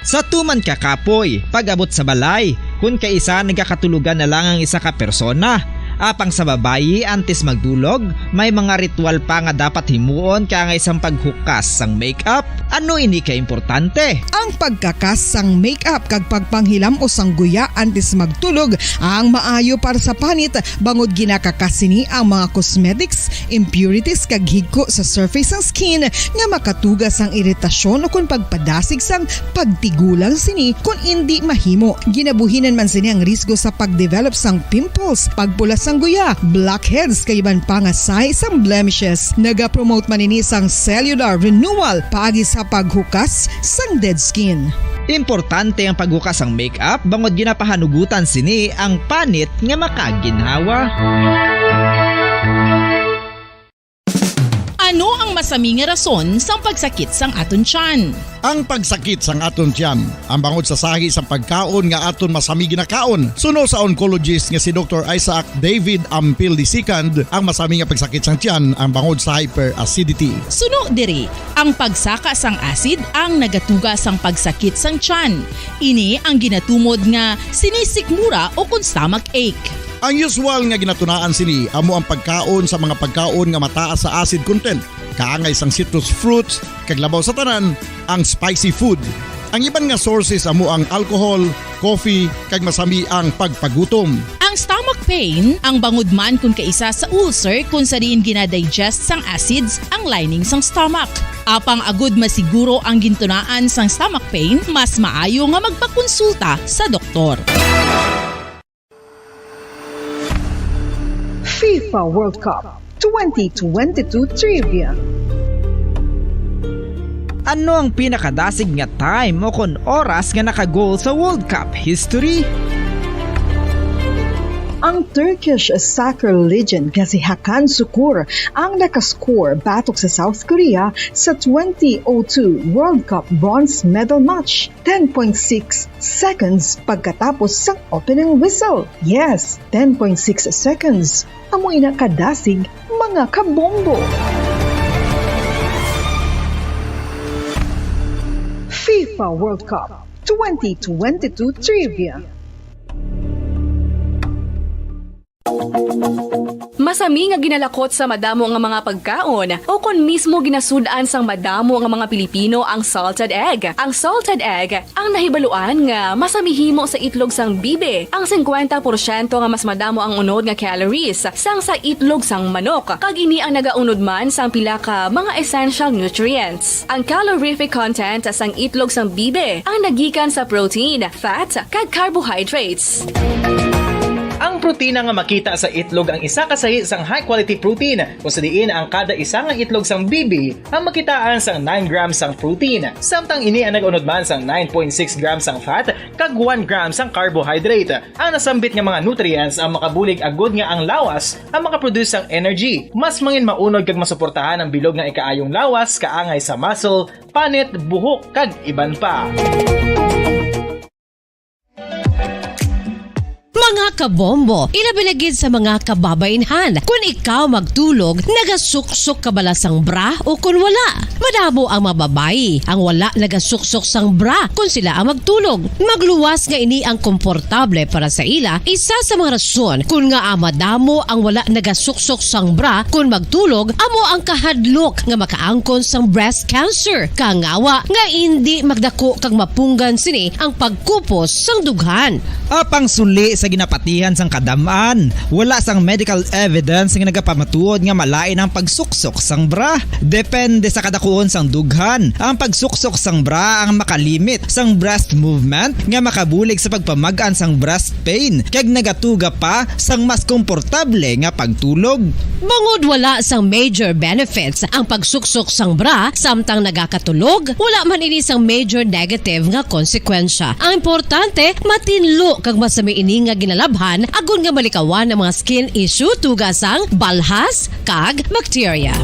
Sa tuman ka kapoy, pag-abot sa balay, kun kaisa nagakatulogan na lang ang isa ka persona. Apang sa babayi, antes magdulog, may mga ritual pa nga dapat himuon kaangay sang paghukas sang makeup. Ano ini ka importante? Ang pagkakas sang makeup kag pagpanghilam-os sang guya antes magtulog ang maayo para sa panit, bangod ginakakas sini ang mga cosmetics, impurities, kag higko sa surface sang skin nga makatuga sang iritasyon ukon pagpadasig sang pagtigulang sini kon indi mahimo. Ginabuhinan man sini ang risgo sa pag-develop sang pimples, pagpula sang guya, blackheads, kag iban pa nga sahi sang blemishes. Naga-promote man ini sang cellular renewal paagi sa paghukas sang dead skin. Importante ang paghukas sang makeup bangod ginapahanugutan sini ang panit nga makaginhawa. Ano ang masami nga rason sang pagsakit sang aton tiyan? Ang pagsakit sang aton tiyan, ang bangod sa sahi sang pagkaon nga aton masami ginakaon. Suno sa oncologist nga si Doktor Isaac David Ampil the second, ang masami nga pagsakit sang tiyan ang bangod sa hyperacidity. Suno diri, ang pagsaka sang acid ang nagatuga sang pagsakit sang tiyan. Ini ang ginatumod nga sinisikmura ukon stomach ache. Ang usual nga ginatunaan sini amo ang pagkaon sa mga pagkaon nga mataas sa acid content, kaangay sang citrus fruits, kag labaw sa tanan, ang spicy food. Ang iban nga sources amo ang alcohol, coffee, kag masami ang pagpagutom. Ang stomach pain ang bangod man kon kaisa sa ulcer kon sa diin gina-digest sang acids ang lining sang stomach. Apang agud masiguro ang gintunaan sang stomach pain, mas maayo nga magpakonsulta sa doktor. FIFA World Cup twenty twenty-two Trivia. Ano ang pinakadasig nga time o kon oras nga naka-goal sa World Cup history? Ang Turkish soccer legend nga si Hakan Sukur ang nakascore batok sa South Korea sa twenty oh two World Cup bronze medal match, ten point six seconds pagkatapos sang opening whistle. Yes, ten point six seconds. Amo ina kadasig, mga kabombo. FIFA World Cup twenty twenty-two Trivia. Masami nga ginalakot sa madamo nga mga pagkaon, o kon mismo ginasud-an sang madamo nga mga Pilipino ang salted egg. Ang salted egg ang nahibaluan nga masami himo sa itlog sang bibi, ang singkwenta porsyento nga mas madamo ang unod nga calories sang sa itlog sang manok, kag ini ang nagaunod man sang pila ka mga essential nutrients. Ang calorific content sang itlog sang bibi ang nagikan sa protein, fat, kag carbohydrates. Ang protina nga makita sa itlog ang isa ka sahi sang high-quality protein, kung sa diin ang kada isa nga itlog sang bibi ang makitaan sang nine grams sang protein, samtang ini ang nag-unod man sang nine point six grams sang fat kag one gram sang carbohydrate. Ang nasambit nga mga nutrients ang makabulig agud nga ang lawas ang makaproduce sang energy. Mas mangin maunod kag masuportahan ang bilog nga ikaayong lawas, kaangay sa muscle, panit, buhok, kag iban pa. Mga kabombo, ilabi na gid sa mga kababainhan, kun ikaw magtulog, nagasuksok ka bala sang bra o kun wala? Madamo ang mga babayi ang wala nagasuksok sang bra kun sila ang magtulog. Magluwas nga ini ang komportable para sa ila, isa sa mga rason kun ngaa madamo ang wala nagasuksok sang bra kun magtulog amo ang kahadlok nga makaangkon sang breast cancer, kangawa nga indi magdako kag mapunggan sini ang pagkupos sang dughan. Apang suli sa ginapatihan sang kadam-an, wala sang medical evidence nga nagapamatuod nga malain ang pagsuksok sang bra. Depende sa kadakuon sang dughan, ang pagsuksok sang bra ang makalimit sang breast movement nga makabulig sa pagpamag-an sang breast pain, kag nagatuga pa sang mas komportable nga pagtulog. Bangod wala sang major benefits ang pagsuksok sang bra samtang nagakatulog, wala man ini sang major negative nga konsekwensya. Ang importante, matinlo kag masami ini nga ginalabhan agod nga malikawan ang mga skin issue tuga sang balhas kag bakterya.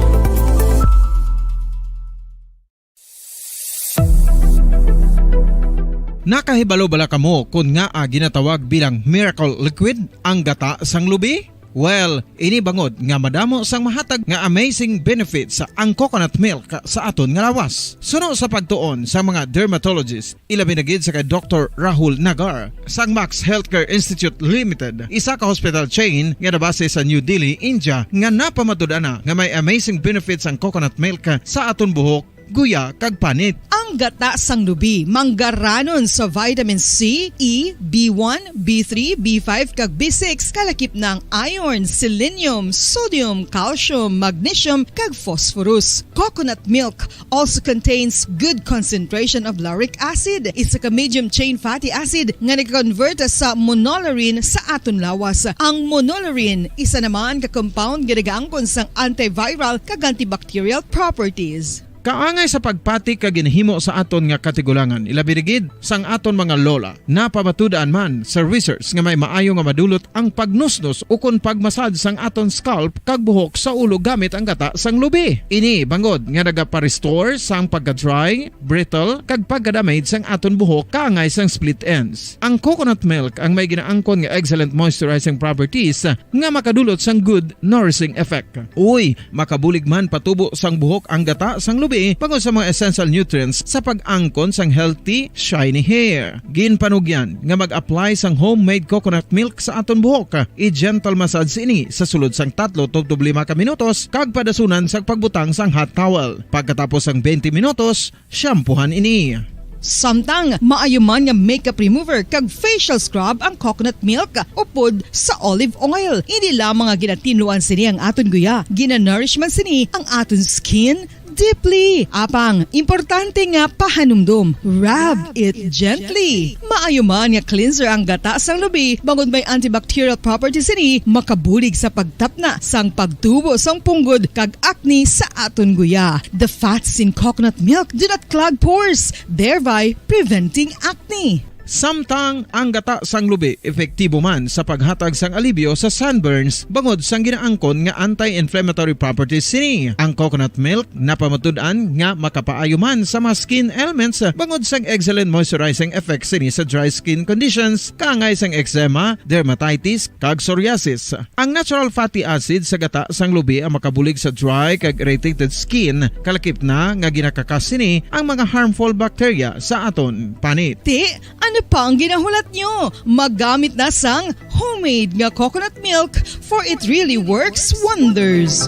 Nakahibalo bala kamo kon ngaa ginatawag bilang miracle liquid ang gata sang lubi? Well, ini bangod nga madamo sang mahatag nga amazing benefits ang coconut milk sa aton nga lawas. Suno sa pagtuon sa mga dermatologist, ilabi na gid sa kay Doktor Rahul Nagar sang Max Healthcare Institute Limited, isa ka hospital chain nga nabase sa New Delhi, India, nga napamatud-an na nga may amazing benefits ang coconut milk sa aton buhok, guya, kag panit. Ang gata sang lubi manggaranon sa vitamin C, E, B one, B three, B five, kag B six, kalakip na ang iron, selenium, sodium, calcium, magnesium, kag phosphorus. Coconut milk also contains good concentration of lauric acid, isa ka medium chain fatty acid nga nag-convert sa monolaurin sa aton lawas. Ang monolaurin isa naman ka compound nga nagaangkon sang antiviral kag antibacterial properties. Kaangay sa pagpati kag ginhimo sa aton nga katigulangan, ilabi na gid sang aton mga lola. Napamatud-an man sa research nga may maayo nga madulot ang pagnusnos ukon pagmasad sang aton scalp kag buhok sa ulo gamit ang gata sang lubi. Ini bangod nga nagapa-restore sang pagka-dry, brittle, kag pagka-damage sang aton buhok kaangay sang split ends. Ang coconut milk ang may ginaangkon nga excellent moisturizing properties nga makadulot sang good nourishing effect. Uy, makabulig man patubo sang buhok ang gata sang lubi bangod sa mga essential nutrients sa pag-angkon sang healthy, shiny hair. Ginpanugyan nga mag-apply sang homemade coconut milk sa aton buhok. I-gentle massage ini sa sulod sang tatlo tubtob lima ka minutos kag padasunan sa pagbutang sang hot towel. Pagkatapos sang twenty minutos, shampoohan ini. Samtang maayo man nga makeup remover kag facial scrub ang coconut milk upod sa olive oil. Hindi lamang nga ginatinluan sini ang aton guya, ginanourish man sini ang aton skin deeply. Apang, importante nga pahanumdom, rub it gently. Maayo man nga cleanser ang gata sang lubi, bangod may antibacterial properties sini, makabulig sa pagtapna sang pagtubo sang punggod kag acne sa aton guya. The fats in coconut milk do not clog pores, thereby preventing acne. Samtang ang gata sang lubi epektibo man sa paghatag sang alibyo sa sunburns bangod sang ginaangkon nga anti-inflammatory properties sini. Ang coconut milk napamatud-an nga makapaayo man sa mga skin ailments bangod sang excellent moisturizing effects sini sa dry skin conditions, kaangay sang eczema, dermatitis, kag psoriasis. Ang natural fatty acid sa gata sang lubi ang makabulig sa dry kag irritated skin, kalakip na nga ginakakas sini ang mga harmful bacteria sa aton panit. Ti, ang Pang ginahulat nyo, maggamit na sang homemade nga coconut milk, for it really works wonders.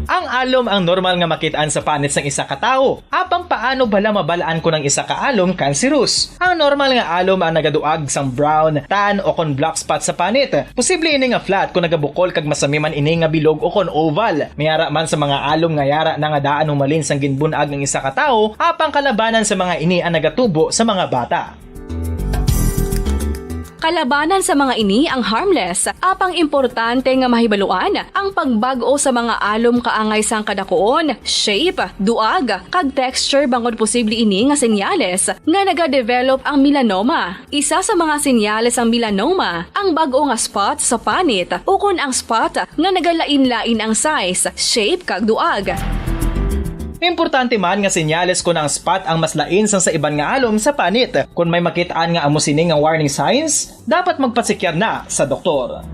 Ang alom ang normal nga makit-an sa panit sang isa ka tawo. Apang paano bala mabal-an kon ang isa ka alom cancerous? Ang normal nga alom ang nagaduag sang brown, tan, o kon black spot sa panit. Posible ini nga flat kon nagabukol kag masami man ini nga bilog o kon oval. May ara man sa mga alom nga yara na nga daan humalin sang ginbun-ag ang isa ka tawo, apang kalabanan sa mga ini ang nagatubo sa mga bata. Kalabanan sa mga ini ang harmless, apang importante nga mahibaluan ang pagbag-o sa mga alom kaangay sang kadakuon, shape, duag, kag texture bangod posible ini nga senyales nga nagadevelop ang melanoma. Isa sa mga senyales sang melanoma ang bag-o nga spot sa panit ukon ang spot nga nagalain-lain ang size, shape, kag duag. Importante man nga senyales kon ang spot ang mas lain sang sa iban nga alom sa panit. Kon may makit-an nga amo sini nga warning signs, dapat magpatsikyar na sa doktor.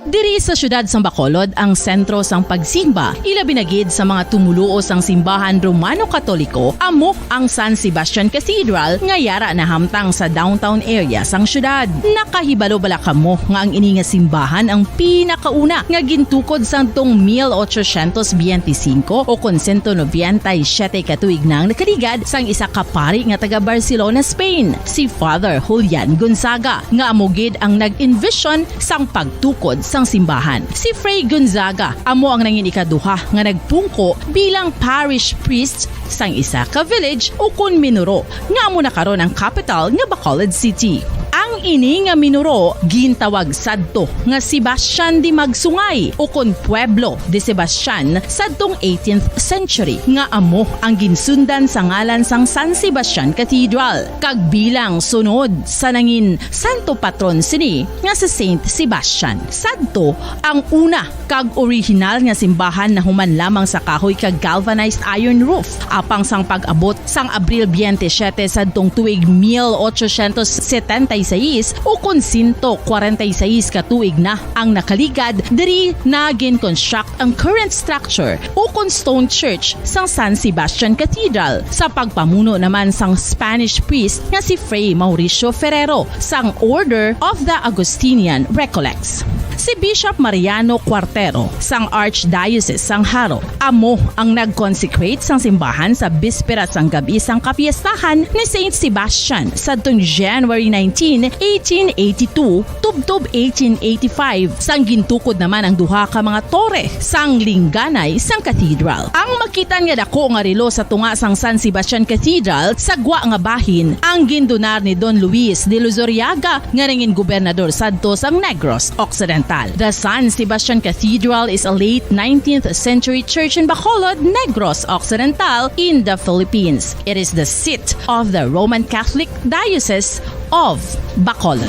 Diri sa siyudad sang Bacolod ang sentro sang pagsimba, ilabi na gid sa mga tumoluo sang simbahan Romano-Katoliko, amo ang San Sebastian Cathedral nga yara nahamtang sa downtown area sang siyudad. Nakahibalo bala kamo nga ang ini nga simbahan ang pinakauna nga gintukod sadtong mil ochocientos biyente singko o kon sento nobenta y siyete ka tuig na ang nakaligad sang isa ka pari nga taga Barcelona, Spain, si Father Julian Gonzaga, nga amo gid ang nag-envision sang pagtukod sang simbahan. Si Fray Gonzaga amo ang nangin ikaduha nga nagpungko bilang parish priest sang isa ka village ukon minuro nga amo na karon ang kapital nga Bacolod City. Ang ini nga minuro gintawag sadto nga Sebastian de Magsungay ukon Pueblo de Sebastian sadtong eighteenth century, nga amo ang ginsundan sa ngalan sang San Sebastian Cathedral, kag bilang sunod sa nangin santo patron sini nga si Saint Sebastian. Sadto ang una kag orihinal nga simbahan nahuman lamang sa kahoy kag galvanized iron roof. Apang sang pag-abot sang Abril biyente siyete sadtong tuig mil ochocientos setenta y seis, ukon sento kwarenta y seis ka tuig na ang nakaligad, diri na gin-construct ang current structure ukon stone church sang San Sebastian Cathedral, sa pagpamuno naman sang Spanish priest nga si Fray Mauricio Ferrero sang Order of the Augustinian Recollects. Si Bishop Mariano Cuartero sang Archdiocese sang Jaro amo ang nag-consecrate sang simbahan sa bispera sang gab-i sang kapiestahan ni Saint Sebastian sadtong January nineteen, eighteen eighty-two, tubtob eighteen eighty-five, sang gintukod naman ang duha ka mga tore sang lingganay sang cathedral. Ang makit-an nga dako nga relo sa tunga sang San Sebastian Cathedral sa gwa nga bahin ang gindonar ni Don Luis de Luzuriaga, nga nangin gobernador sadto sang Negros Occidental. The San Sebastian Cathedral is a late nineteenth century church in Bacolod, Negros Occidental, in the Philippines. It is the seat of the Roman Catholic Diocese of Bacolod.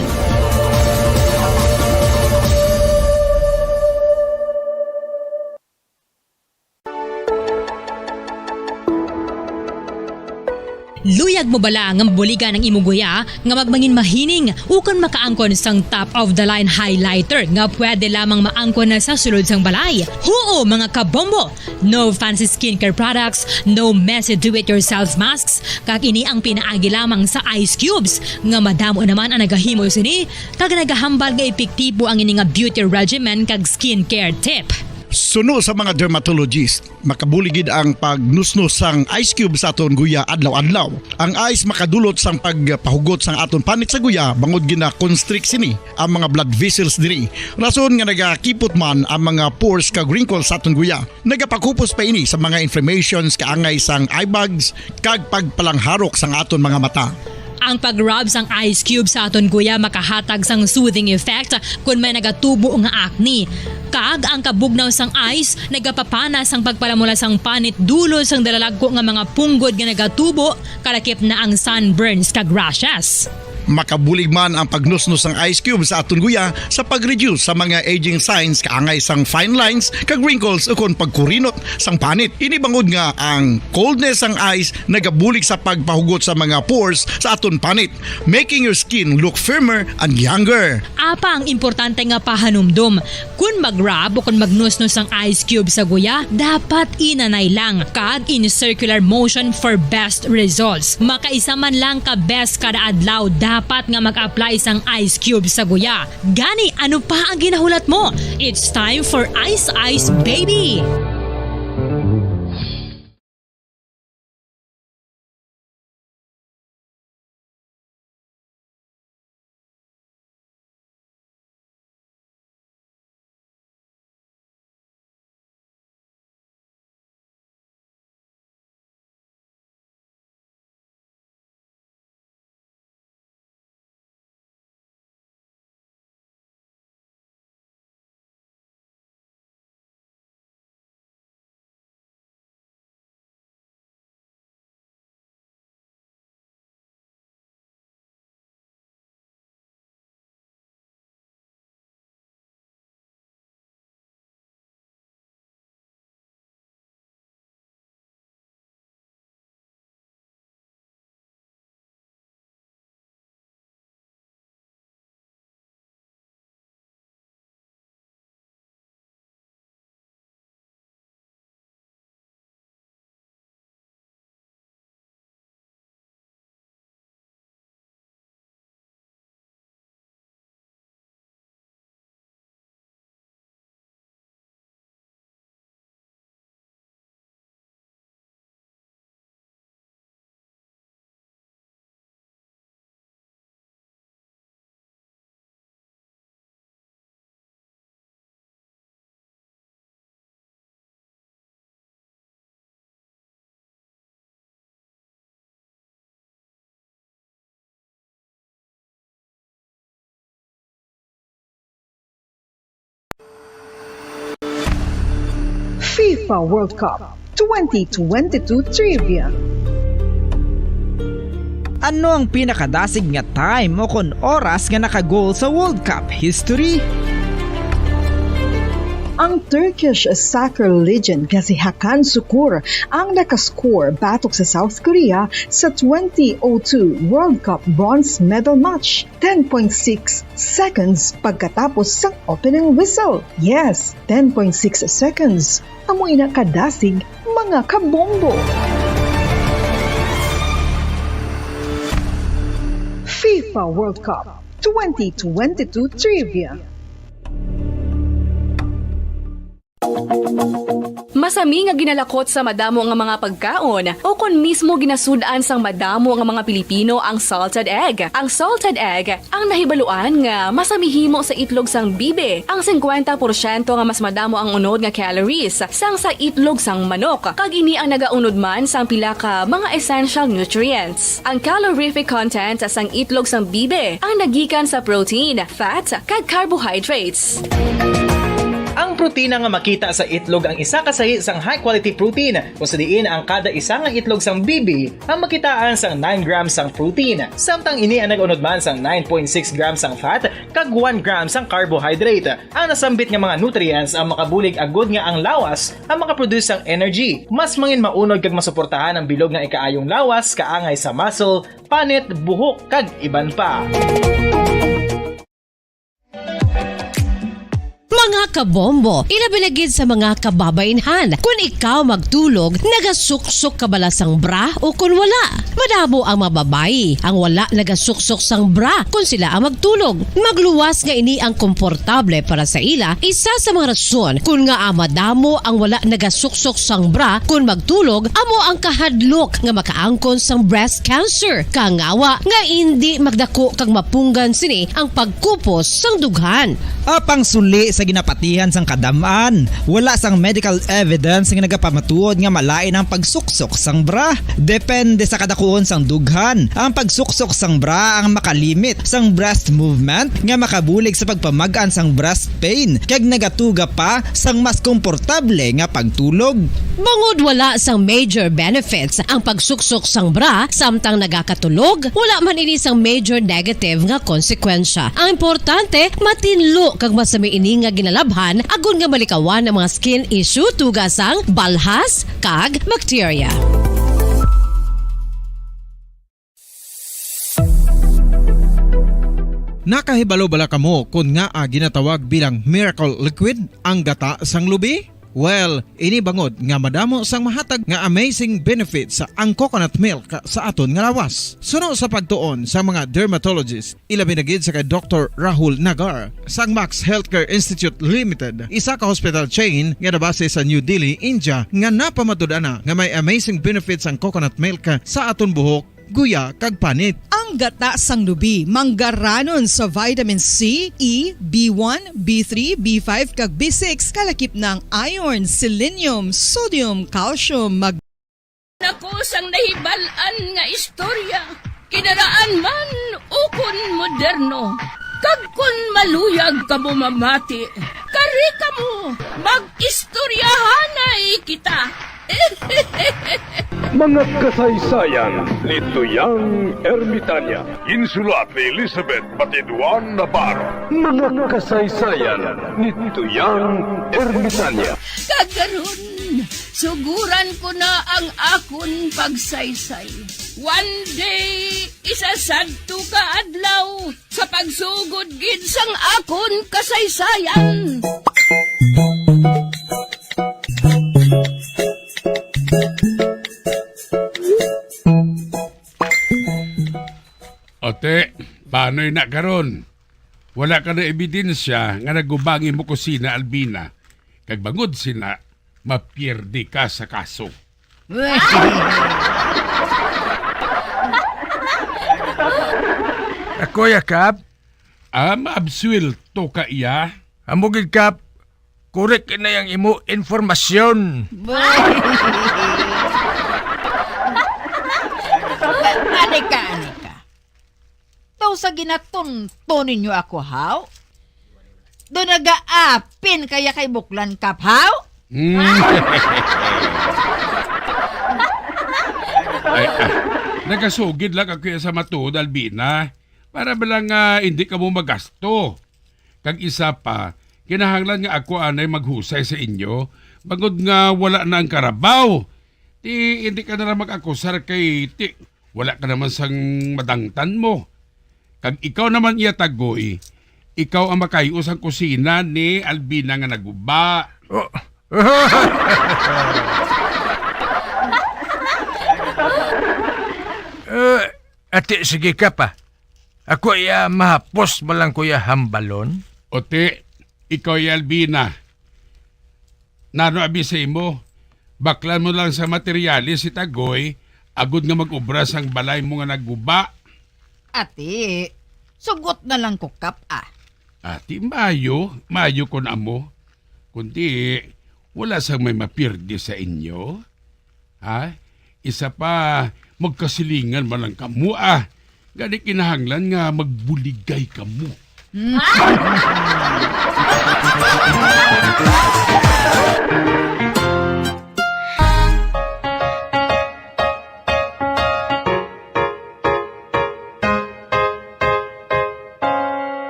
Luyag mo bala nga mabuligan ang imo guya nga magmangin mahining ukon makaangkon sang top-of-the-line highlighter nga pwede lamang maangkon na sa sulod sang balay? Huo, mga kabombo! No fancy skincare products, no messy do-it-yourself masks, kag ini ang pinaagi lamang sa ice cubes, nga madamo naman ang nagahimo sini, kag nagahambal nga epektibo ang ini nga beauty regimen kag skincare tip. Suno sa mga dermatologist, makabulig gid ang pagnusnos sang ice cube sa aton guya adlaw-adlaw. Ang ice makadulot sang pagpahugot sang aton panit sa guya, bangod gina-constrict sini ang mga blood vessels diri, rason nga nagakipot man ang mga pores kag wrinkles sa aton guya. Nagapakupos pa ini sa mga inflammations kaangay sang eye bags kag pagpalangharok sang aton mga mata. Ang pag-rub sang ice cube sa aton guya makahatag sang soothing effect kon may nagatubo nga acne. Kag ang kabugnaw sang ice nagapapana sang pagpalamula sang panit dulot sang dalalagko nga mga punggod nga nagatubo, kalakip na ang sunburns kag rashes. Makabulig man ang pagnusnos sang ice cube sa aton guya sa pag-reduce sa mga aging signs, kaangay sang fine lines kag wrinkles, ukon pagkurinot sang panit. Ini bangod nga ang coldness sang ice nagabulig sa pagpahugot sa mga pores sa aton panit, making your skin look firmer and younger. Apa ang importante nga pahanumdom? Kon mag-rub o kon magnusnos ang ice cube sa guya, dapat inanay lang kag in circular motion for best results. Makaisa man lang ka beses kada adlaw dapat nga mag-apply sang ice cube sa guya. Gani, ano pa ang ginahulat mo? It's time for Ice Ice Baby! FIFA World Cup twenty twenty-two Trivia. Ano ang pinakadasig nga time o kon oras nga naka-goal sa World Cup history? Ang Turkish soccer legend nga si Hakan Sukur ang nakascore batok sa South Korea sa twenty oh two World Cup bronze medal match, ten point six seconds pagkatapos sang opening whistle. Yes, ten point six seconds. Amo ina kadasig, mga kabombo. FIFA World Cup twenty twenty-two Trivia. Masami nga ginalakot sa madamo nga mga pagkaon, o kon mismo ginasud-an sang madamo nga mga Pilipino ang salted egg. Ang salted egg ang nahibaluan nga masami himo sa itlog sang bibi. Ang singkwenta porsyento nga mas madamo ang unod nga calories sang sa itlog sang manok, kag ini ang nagaunod man sang pila ka mga essential nutrients. Ang calorific content sang itlog sang bibi ang nagikan sa protein, fat, kag carbohydrates. Ang protina nga makita sa itlog ang isa ka sahi sang high-quality protein, kung sa diin ang kada isa nga itlog sang bibi ang makitaan sang nine grams sang protein, samtang ini ang nag-unod man sang nine point six grams sang fat kag one gram sang carbohydrate. Ang nasambit nga mga nutrients ang makabulig agud nga ang lawas ang makaproduce sang energy. Mas mangin maunod kag masuportahan ang bilog nga ikaayong lawas kaangay sa muscle, panit, buhok, kag iban pa. Mga kabombo, ilabi na gid sa mga kababainhan. Kun ikaw magtulog, nagasuksok ka bala sang bra o kun wala? Madamo ang mga babayi ang wala nagasuksok sang bra kun sila ang magtulog. Magluwas nga ini ang komportable para sa ila, isa sa mga rason kun ngaa madamo ang wala nagasuksok sang bra kun magtulog amo ang kahadlok nga makaangkon sang breast cancer, kangawa nga indi magdako kag mapunggan sini ang pagkupos sang dughan. Apang suli sa Napatihan sang kadam-an, wala sang medical evidence nga nagapamatuod nga malain ang pagsuksok sang bra. Depende sa kadakuon sang dughan, ang pagsuksok sang bra ang makalimit sang breast movement nga makabulig sa pagpamag-an sang breast pain kag nagatuga pa sang mas komportable nga pagtulog. Bangod wala sang major benefits ang pagsuksok sang bra samtang nagakatulog, wala man ini sang major negative nga konsekwensya. Ang importante, matinlo kag masami ini nga ginalabhan agod nga malikawan ang mga skin issue tuga sang balhas kag bakterya. Nakahibalo bala kamo kon ngaa ginatawag bilang miracle liquid ang gata sang lubi? Well, ini bangod nga madamo sang mahatag nga amazing benefits ang coconut milk sa aton nga lawas. Suno sa pagtuon sa mga dermatologist, ilabi na gid sa kay Doktor Rahul Nagar sang Max Healthcare Institute Limited, isa ka hospital chain nga nabase sa New Delhi, India, nga napamatud-an na nga may amazing benefits ang coconut milk sa aton buhok, guya, kag panit. Ang gata sang lubi manggaranon sa vitamin C, E, B one, B three, B five, kag B six, kalakip na ang iron, selenium, sodium, calcium, mag- Nako sang nahibal-an nga istorya, kinaraan man ukon moderno. Kag kon maluyag kamo mamati, kari kamo, mag-istoryahanay kita. Mga kasaysayan ni Tuyang Ermitanya. Insulat ni Elizabeth Batiduan Navarro. Mga kasaysayan ni Tuyang Ermitanya. Kag karon, suguran ko na ang akon pagsaysay. One day, isa sadto ka adlaw, sa pagsugod gid sang akon kasaysayan. Ote, paanoy na karon? Wala ka na ebidensya nga naguba ang imo kusina, Albina. Kag bangod sina, mapierde ka sa kaso. Ako ya, Kap. Ah, maabsuwelto ka iya? Amo gid, Kap. Korek na yang imo informasyon. Ani ka, ani ka. Daw sa ginatunto ninyo ako, haw? Do nagaapin kaya kay buklan, Kap, haw? Hmm. Ay, ah, nagasugid lang ako sa matuod, Albina, para ba lang, ah, hindi ka mo magasto. Kag isa pa, kinahanglan nga ako anay maghusay sa inyo, bangod nga wala na ang karabaw. Ti, hindi ka na lang mag-akusar kay ti, wala ka naman sang madangtan mo. Kag ikaw naman iya, Tagoy, ikaw ang makayo sang kusina ni Albina nga naguba. Oh. Eh, ati, sige ka pa. Ako iya mahapos man lang ko iya hambalon. Oti, ikaw, Albina. Nano abi sa imo? Baklan mo lang sa materyales si Tagoy, agod nga mag-obra sang balay mo nga naguba. Ati, sugot na lang ko, Kap, ah. Ati, maayo, maayo kon amo. Kundi, wala sang may mapirdi sa inyo. Ha? Isa pa, magkasilingan man lang kamo, ah. Gani kinahanglan nga magbuligay kamo.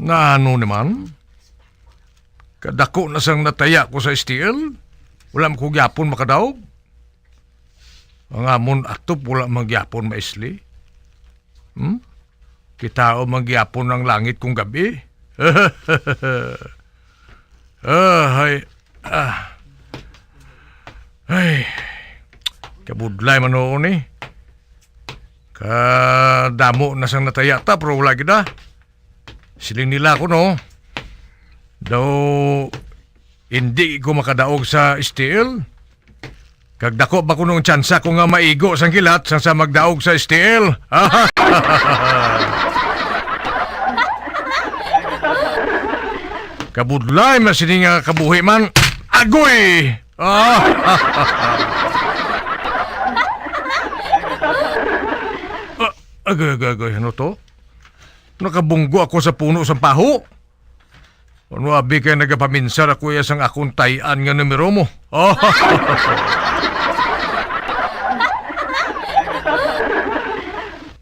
Nga ano naman? Kadako na sang nataya ko sa S T L, wala man ko gyapon makadaog. Ang amon atop wala man gyapon maisli. Hmm? Kitao man gyapon ang langit kung gabi. Ah, hay, ah. Ay, kabudlay man noon eh. Kadamo na sang nataya ta, pero wala gid, ah. Siling nila kuno, daw hindi ko makadaog sa S T L. Kag dako ba kuno ang tsansa ko nga maigo sang kilat sang sa magdaog sa S T L? Kabudlay man sini nga kabuhi man. Agoy! Ah! Ah, agoy, agoy, agoy. Ano to? Nakabunggo ako sa puno sang paho. Ano abi kay nagapaminsar ako iya sang akon tay-an nga numero mo?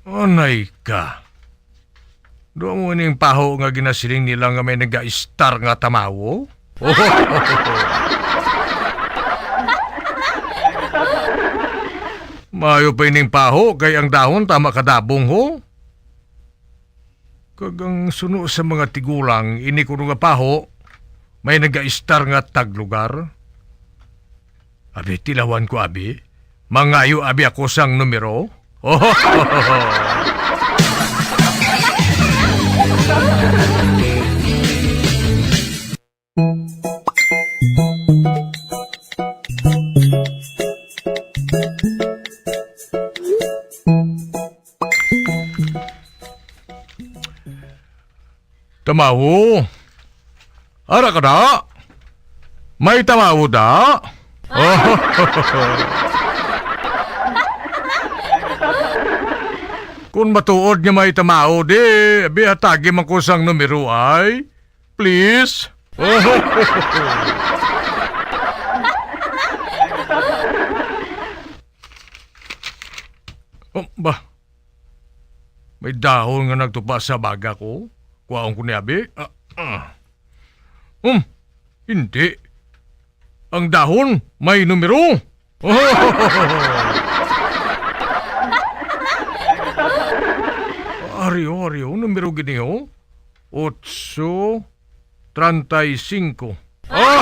Anay ka. Do mo ining paho nga ginasiling nila nga may nagaistar nga tamawo? Maayo pa ining paho kay ang dahon tama kadabong ho. Kag ang suno sa mga tigulang, ini kuno nga paho, may nagaistar nga taglugar. Abi, tilawan ko, abi. Mangayo, abi, ako sang numero. Tamawo. Ara ka da? May tamawo da? Kung matuod nga may tamawo, di, abi, hatagi man ko sang numero ay. Please? Oh, ba? May dahon nga nagtupa sa baga ko. Kuhaon ko ni abi. Ah, ah. Hmm, hindi. Ang dahon may numero. Ari o, ari o, numero gid ni, oh. Otso treinta y cinco. Oh,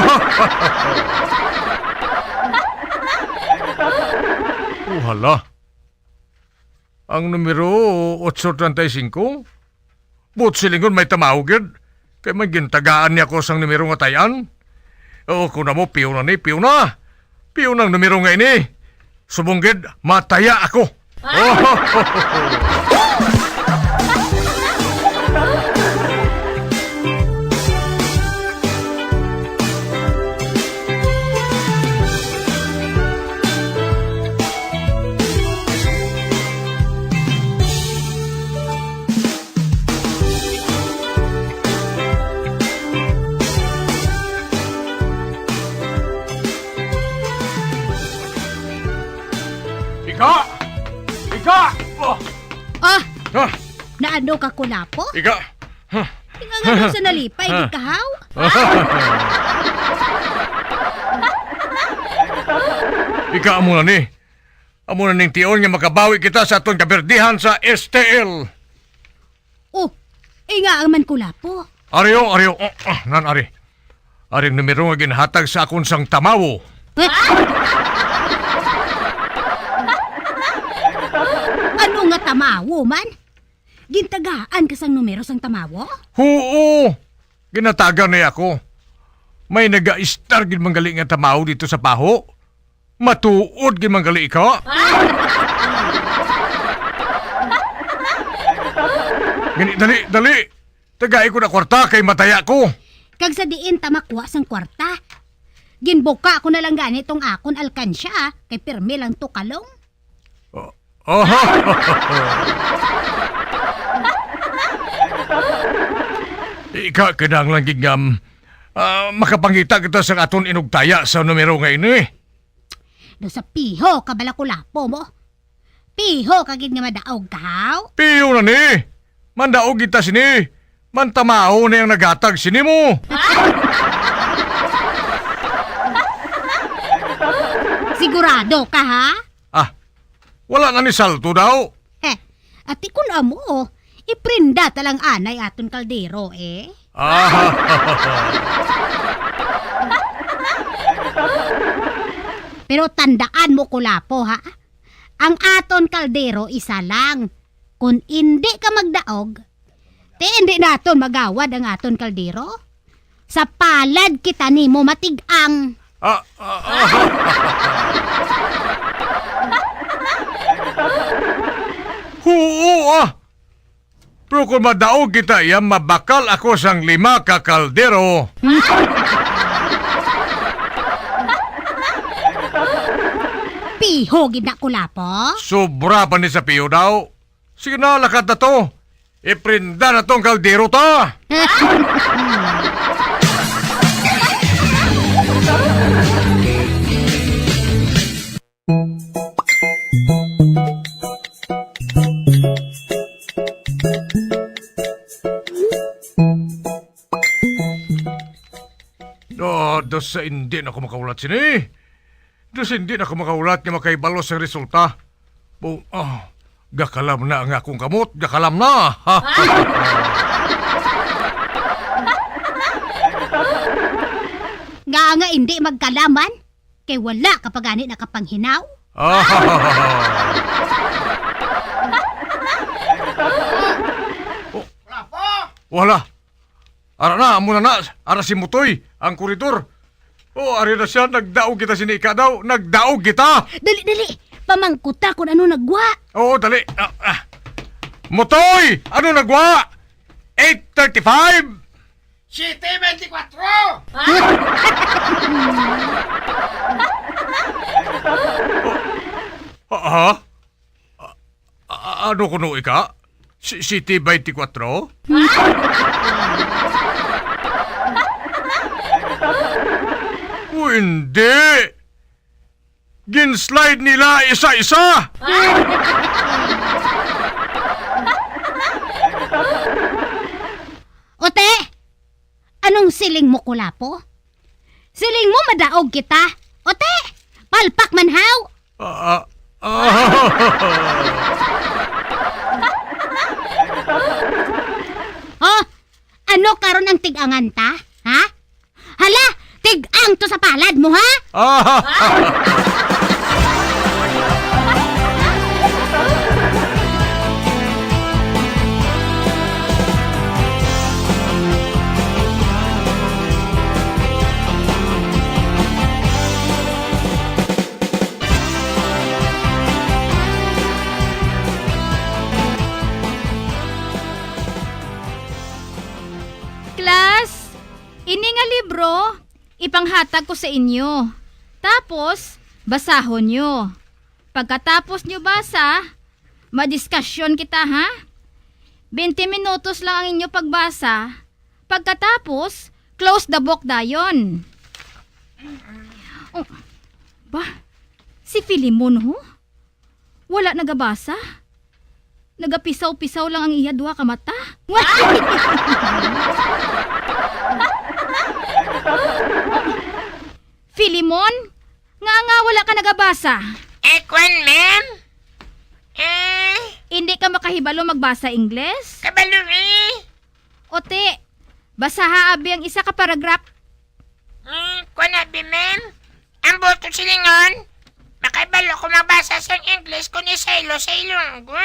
hala. Ang numero otso treinta y cinco? Buot silingon may tamawo gid. Kay may gintagaan niya ko sang numero nga tayan. Oo, kuno mo, piyo na ni, piyo na. Piyo na ang numero nga ini. Subong gid, mataya ako. Ika! Ika! Oh! Ah! Ah! Naano ka, Kulapo? Ika! Ika nga daw sa nalipay, di ka, haw? Ika, amo na ni. Amo na ning tion nga makabawi kita sa aton kaberdihan sa S T L. Oh, ay nga ang man, Kulapo. Ari o, ari o. Oh, ah, nan ari. Ari ang numero nga ginhatag sa akon sang tamawo. Ano nga tamawo man? Gintagaan ka sang numero sang tamawo? Huo. Ginatagan na ako. May nagaistar gid man gali nga tamawo dito sa paho. Matuod gid man gali ka. Gani, dali, dali. Tagai ko na kwarta kay mataya ko. Kag sa diin ta makuha sang kwarta? Ginbuka ko na lang gani tong akon alkansya, kay pirmi lang to kalong. Oh, oh. Ika, kinahanglan gid nga, ah, makapangita kita sa aton inugtaya sa numero nga ini. Do sa piho ka bala, Kulapo mo. Piho ka gid nga madaog ka, haw? Piho na ni. Mandaog kita sini. Mantamaho na ang naghatag sini mo. Sigurado ka, ha? Ah, wala na ni salto daw. Heh, ati kun amo, iprenda ta lang anay aton kaldero, eh. Ah. Pero tandaan mo, Kulapo, ha? Ang aton kaldero isa lang. Kon indi ka magdaog, Ti, hindi naton magawad ang aton kaldero. Sa palad kita nimo matig-ang. Ah, ah, ah. Huo, ah. Pero kung madaog kita iya, mabakal ako sang lima ka kaldero. Piho gid na, Kulapo. Sobra pa ni sa piho daw. Sige na, lakat na to. Iprenda na tong kaldero ta. Ah, dos sa hindi na ako makaulat sini. Dos hindi na ako makaulat nga makahibalo sa resulta. Bu-, ah, gakalam na ang akong kamot, gakalam na. Nga nga hindi magkalaman, kay wala ka pa gani nakapanghinaw. Ah. Oh. Wala. Ara na, amo na na. Ara si Mutoy, ang koridor. Oh, ari na siya. Nagdaog kita sini, ika daw. Nagdaog kita. Dali, dali. Pamangkuta kung ano nagwa. Oo, dali. Ah, ah. Mutoy, ano nagwa? Eight thirty-five? Siyete beintikwatro! Ah, ah? A-, a-, ano kuno ika? Si-, siyete beintikwatro? O, hindi. Gin-slide nila isa-isa. Ote, anong siling mo, Kulapo? Siling mo madaog kita? Ote, palpak man haw. Ah, ah, ah. Oh, ano karon ang tig-angan ta? Ha? Hala, tig-ang to sa palad mo, ha? Ah. Class, ini nga libro ipanghatag ko sa inyo. Tapos, basahon nyo. Pagkatapos nyo basa, madiskasyon kita, ha? Twenty minutos lang ang inyo pagbasa. Pagkatapos, close the book dayon. Oh, ba, si Filemon, ho? Wala nagabasa? Nagapisaw-pisaw lang ang iya duha ka mata. Filemon, nga nga wala ka nagabasa? Eh, kwan, ma'am? Eh? Hindi ka makahibalo magbasa Ingles? Kabalo, eh. Ote, basaha abi ang isa ka paragraph. Hmm, kuwan abi, ma'am. Ang buot ko silingon, makahibalo ko magbasa sang English kon isaylo sa Ilonggo.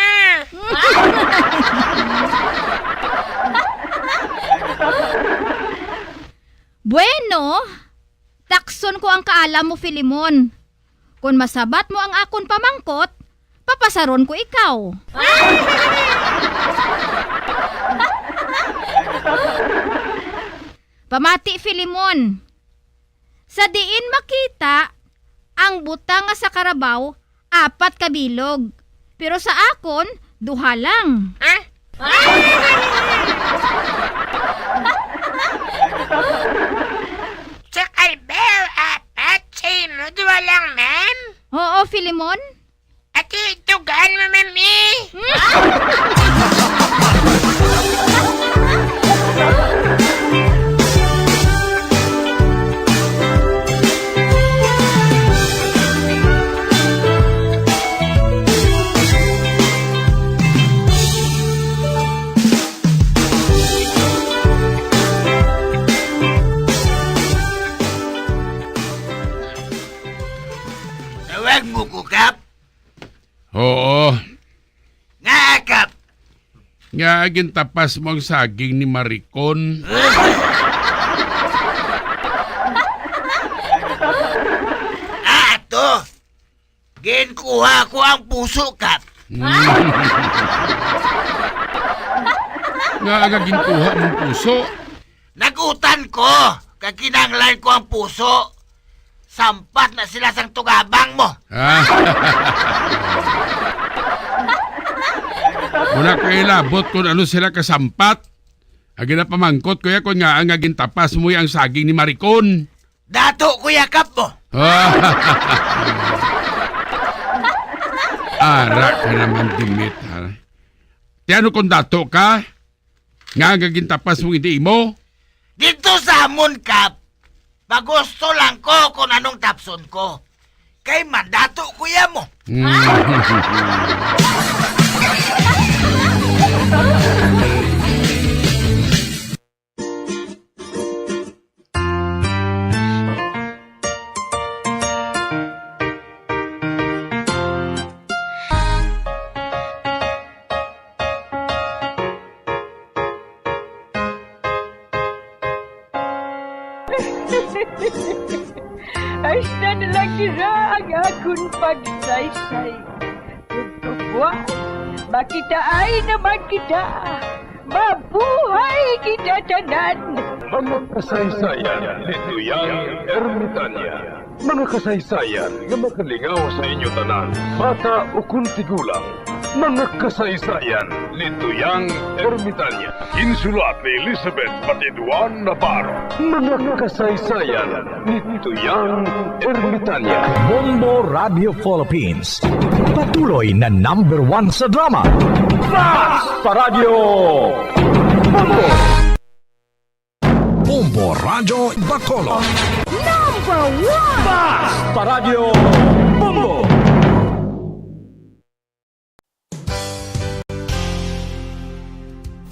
Bueno, takson ko ang kaalam mo, Filemon. Kon masabat mo ang akon pamangkot, papasaron ko ikaw. Pamati, Filemon. Sa diin makita, ang butang nga sa karabaw apat ka bilog, pero sa akon, duha lang. Ha? Sa karabaw, apat, sa imo, duha lang, ma'am? Oo, Filemon. Ati, tugaan mo, ma'am, eh. Tawag mo ko, Kap? Oo. Nga, Kap, Nga gintapas mo ang saging ni Maricon? Ah, ato! Ginkuha ko ang puso, Kap. Hmm. Nga aga ginkuha mong puso? Nagutan ko, kag kinahanglan ko ang puso. Sampat na sila sang tugabang mo. Ah. Wala ko ilabot kung ano sila kasampat. Agi na pamangkot ko ya kung nga ang gintapas mo ang saging ni Maricon. Dato ko yakap mo. Ara ka naman, Dimit, ha? Ti ano kung dato ka? Nga ang gintapas mo hindi imo? Dito sa amon, Kap, pagusto lang ko kung anong tapson ko. Kay mandato ko ya mo. Mm. Hasta na lang dira ang akon pagsaysay. Ug buwas, makitaay naman kita. Mabuhay kita tanan! Mga kasaysayan ni Tuyang Ermitania. Mga kasaysayan nga makalingaw sa inyo tanan, bata ukon tigulang. Mga kasaysayan ni Tuyang Ermitania. Ginsulat ni Elizabeth Batiduan Navarro. Mga kasaysayan ni Tuyang Ermitania. Bombo Radio Philippines. Patuloy na number one sa drama. Fast Paradyo Bombo! Bombo Radyo Bacolod. Number one! Fast Paradyo Bombo!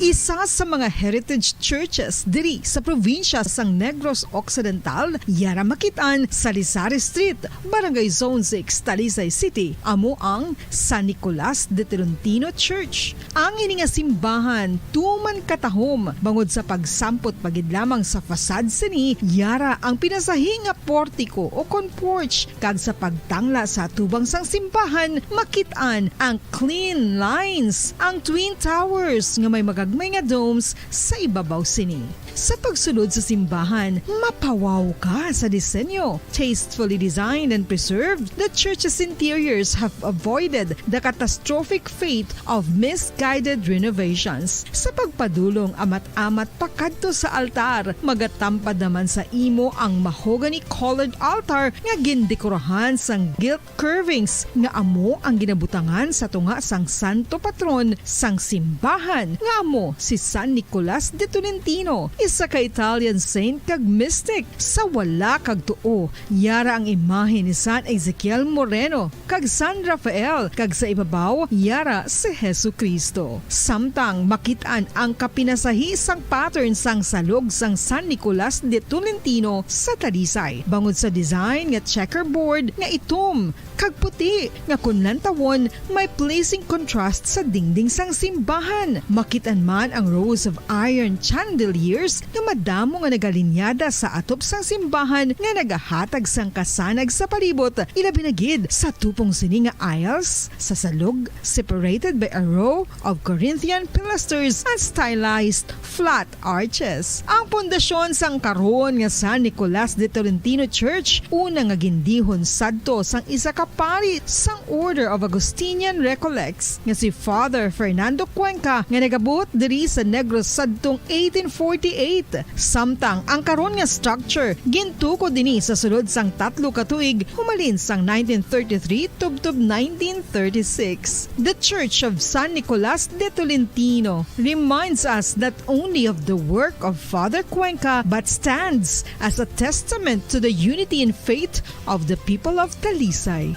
Isa sa mga heritage churches diri sa probinsya sang Negros Occidental, yara makit-an sa Rizal Street, Barangay Zone six, Talisay City, amo ang San Nicolas de Tolentino Church. Ang ini nga simbahan tuman katahom bangod sa pagsampot pa gid lamang sa facade sini, yara ang pinasahi nga portiko o kon porch, kag sa pagtangla sa atubang sang simbahan makit-an ang clean lines, ang twin towers nga may magagmay nga domes sa ibabaw sini. Sa pagsulod sa simbahan, mapawaw ka sa disenyo. Tastefully designed and preserved, the church's interiors have avoided the catastrophic fate of misguided renovations. Sa pagpadulong amat-amat pakadto sa altar, magatampad naman sa imo ang mahogany-colored altar nga gindekorahan sang gilt curvings nga amo ang ginabutangan sa tunga sang santo patron sang simbahan, nga amo si San Nicolas de Tolentino, isa ka Italian saint kag mystic. Sa wala kag tuo, yara ang imahe ni San Ezekiel Moreno kag San Rafael, kag sa ibabaw, yara si Jesu-Cristo. Samtang makit-an ang kapinasahi sang pattern sang salog sang San Nicolas de Tolentino sa Talisay, bangod sa design nga checkerboard nga itom kag puti, nga kon lantawon, may pleasing contrast sa dingding sang simbahan. Makit-an man ang rows of iron chandeliers nga madamo nga nagalinyada sa atop sang simbahan nga nagahatag sang kasanag sa palibot, ilabi na gid sa tupong sini nga aisles sa salog, separated by a row of Corinthian pilasters and stylized flat arches. Ang pundasyon sang karon nga San Nicolas de Tolentino Church, una nga gindihon sadto sang isa ka pari sang Order of Augustinian Recollects nga si Father Fernando Cuenca, nga nagabuot diri sa Negros sadtong eighteen forty-eight. Samtang ang karon nga structure gintukod ini sa sulod sang tatlo ka tuig, humalin sang nineteen thirty-three tubtob nineteen thirty-six. The Church of San Nicolas de Tolentino reminds us not only of the work of Father Cuenca, but stands as a testament to the unity in faith of the people of Talisay.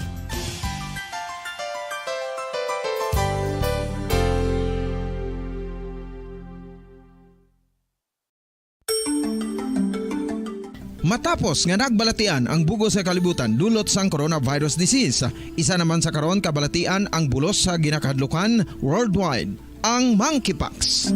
Matapos nga nagbalatian ang bug-os nga kalibutan dulot sang coronavirus disease, isa naman sa karon kabalatian ang bulos sa ginakahadlukan worldwide. Ang monkeypox.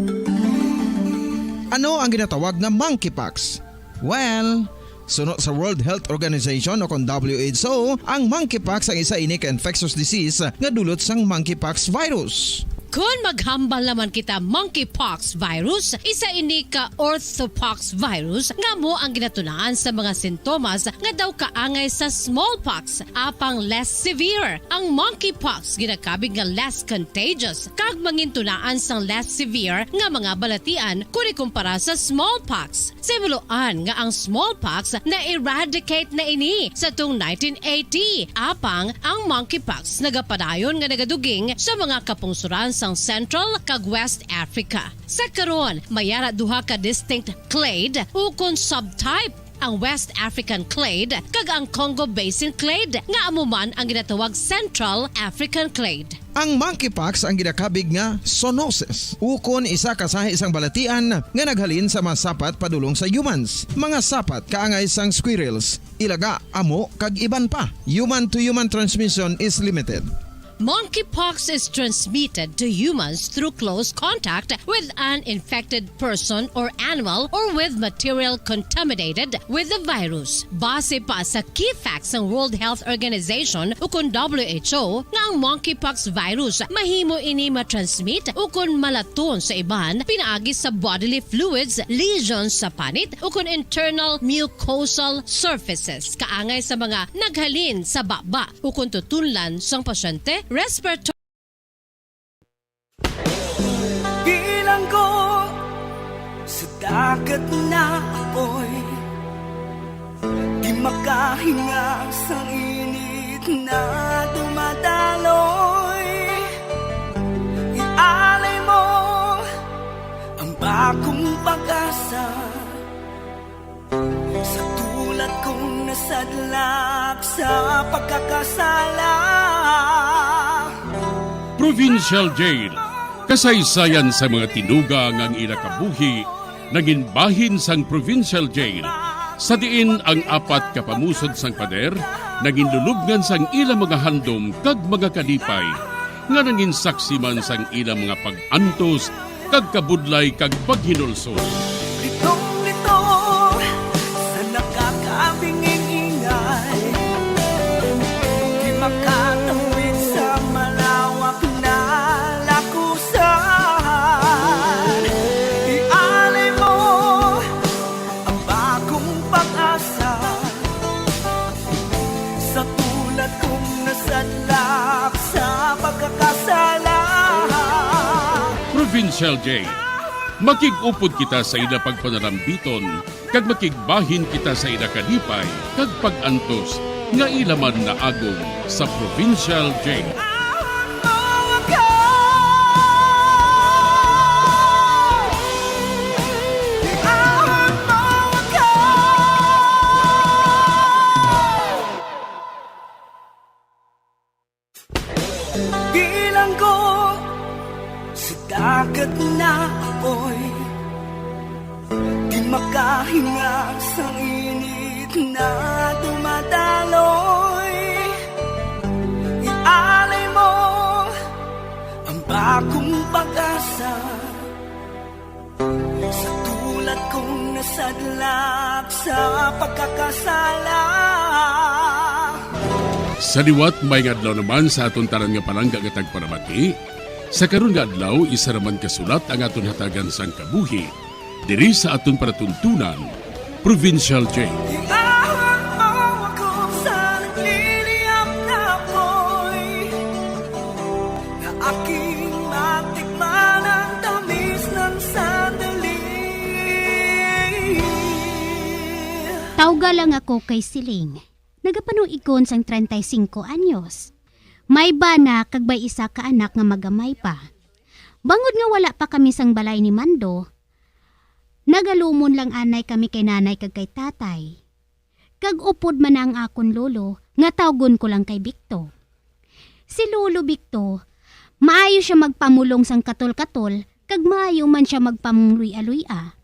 Ano ang ginatawag nga monkeypox? Well, suno sa World Health Organization o kon W H O, ang monkeypox ang isa ini ka infectious disease nga dulot sang monkeypox virus. Kon maghambal naman kita monkeypox virus, isa ini ka orthopox virus nga amo ang ginatunaan sa mga sintomas nga daw kaangay sa smallpox, apang less severe. Ang monkeypox ginakabig nga less contagious kag mangintunaan sang less severe nga mga balatian kon ikumpara sa smallpox. Sa himuloan nga ang smallpox na-eradicate na ini sa tuong nineteen eighty, apang ang monkeypox nagapadayon nga nagaduging sa mga kapungsoran sang Central kag West Africa. Sa karon, may ara duha ka distinct clade ukon subtype, ang West African clade kag ang Congo Basin clade, nga amo man ang ginatawag Central African clade. Ang monkeypox ang ginakabig nga zoonosis, ukon isa ka sahi sang balatian nga naghalin sa mga sapat padulong sa humans, mga sapat kaangay sang squirrels, ilaga, amo, kag iban pa. Human-to-human transmission is limited. Monkeypox is transmitted to humans through close contact with an infected person or animal or with material contaminated with the virus. Base pa sa key facts sang World Health Organization ukon W H O, nga ang monkeypox virus mahimo ini matransmit ukon malaton sa iban pinaagi sa bodily fluids, lesions sa panit, ukon internal mucosal surfaces, kaangay sa mga naghalin sa baba, ukon tutunlan sang pasyente, respiratory. Bilanggo sa dagat na apoy, di makahinga sang init na dumadaloy. Ialay mo ang bagong pag-asa sa tulad kong nasadlak sa pagkakasala. Provincial Jail. Kasaysayan sa mga tinuga nga ang ila kabuhi nangin bahin sang provincial jail, sa diin ang apat ka pamusod sang pader nangin lulubngan sang ila mga handom kag mga kalipay, nga nangin saksi man sang ila mga pag-antos kag kabudlay kag paghinulsol. Litong-litong sa nakakabinging ingay, di makatawid sa malawak na lakusan. Ialay mo ang bagong pag-asa sa tulad kong nasadlak sa pagkakasala. Provincial Jail. Makig-upod kita sa ila pagpanarambiton, kag makigbahin kita sa ila kalipay kag pag-antos nga ila man naagom sa Provincial Jail. Bilanggo sa dagat na apoy, di makahinga sang init na dumadaloy. Ialay mo ang bagong pag-asa sa tulad kong nasadlak sa pagkakasala. Sa liwat, maayong adlaw naman sa aton tanan nga palangga nga tagpalamati. Sa karon nga adlaw, isa naman ka sulat ang aton hatagan sang kabuhi diri sa aton palatuntunan, Provincial Jail. Iahon mo ako sa nagliliyab na apoy, na aking matikman ang tamis ng sandali. Tawga lang ako kay Siling. Nagapanong-igon sang treinta y cinco anyos. May bana kag may isa ka anak nga magamay pa. Bangod nga wala pa kami sang balay ni Mando, nagalumon lang anay kami kay nanay kag kay tatay. Kag upod man na ang akon lolo, nga tawgon ko lang kay Bikto. Si Lolo Bikto, maayo sia magpamulong sang katol-katol, kag maayo man sia magpamuloy-aloy-a.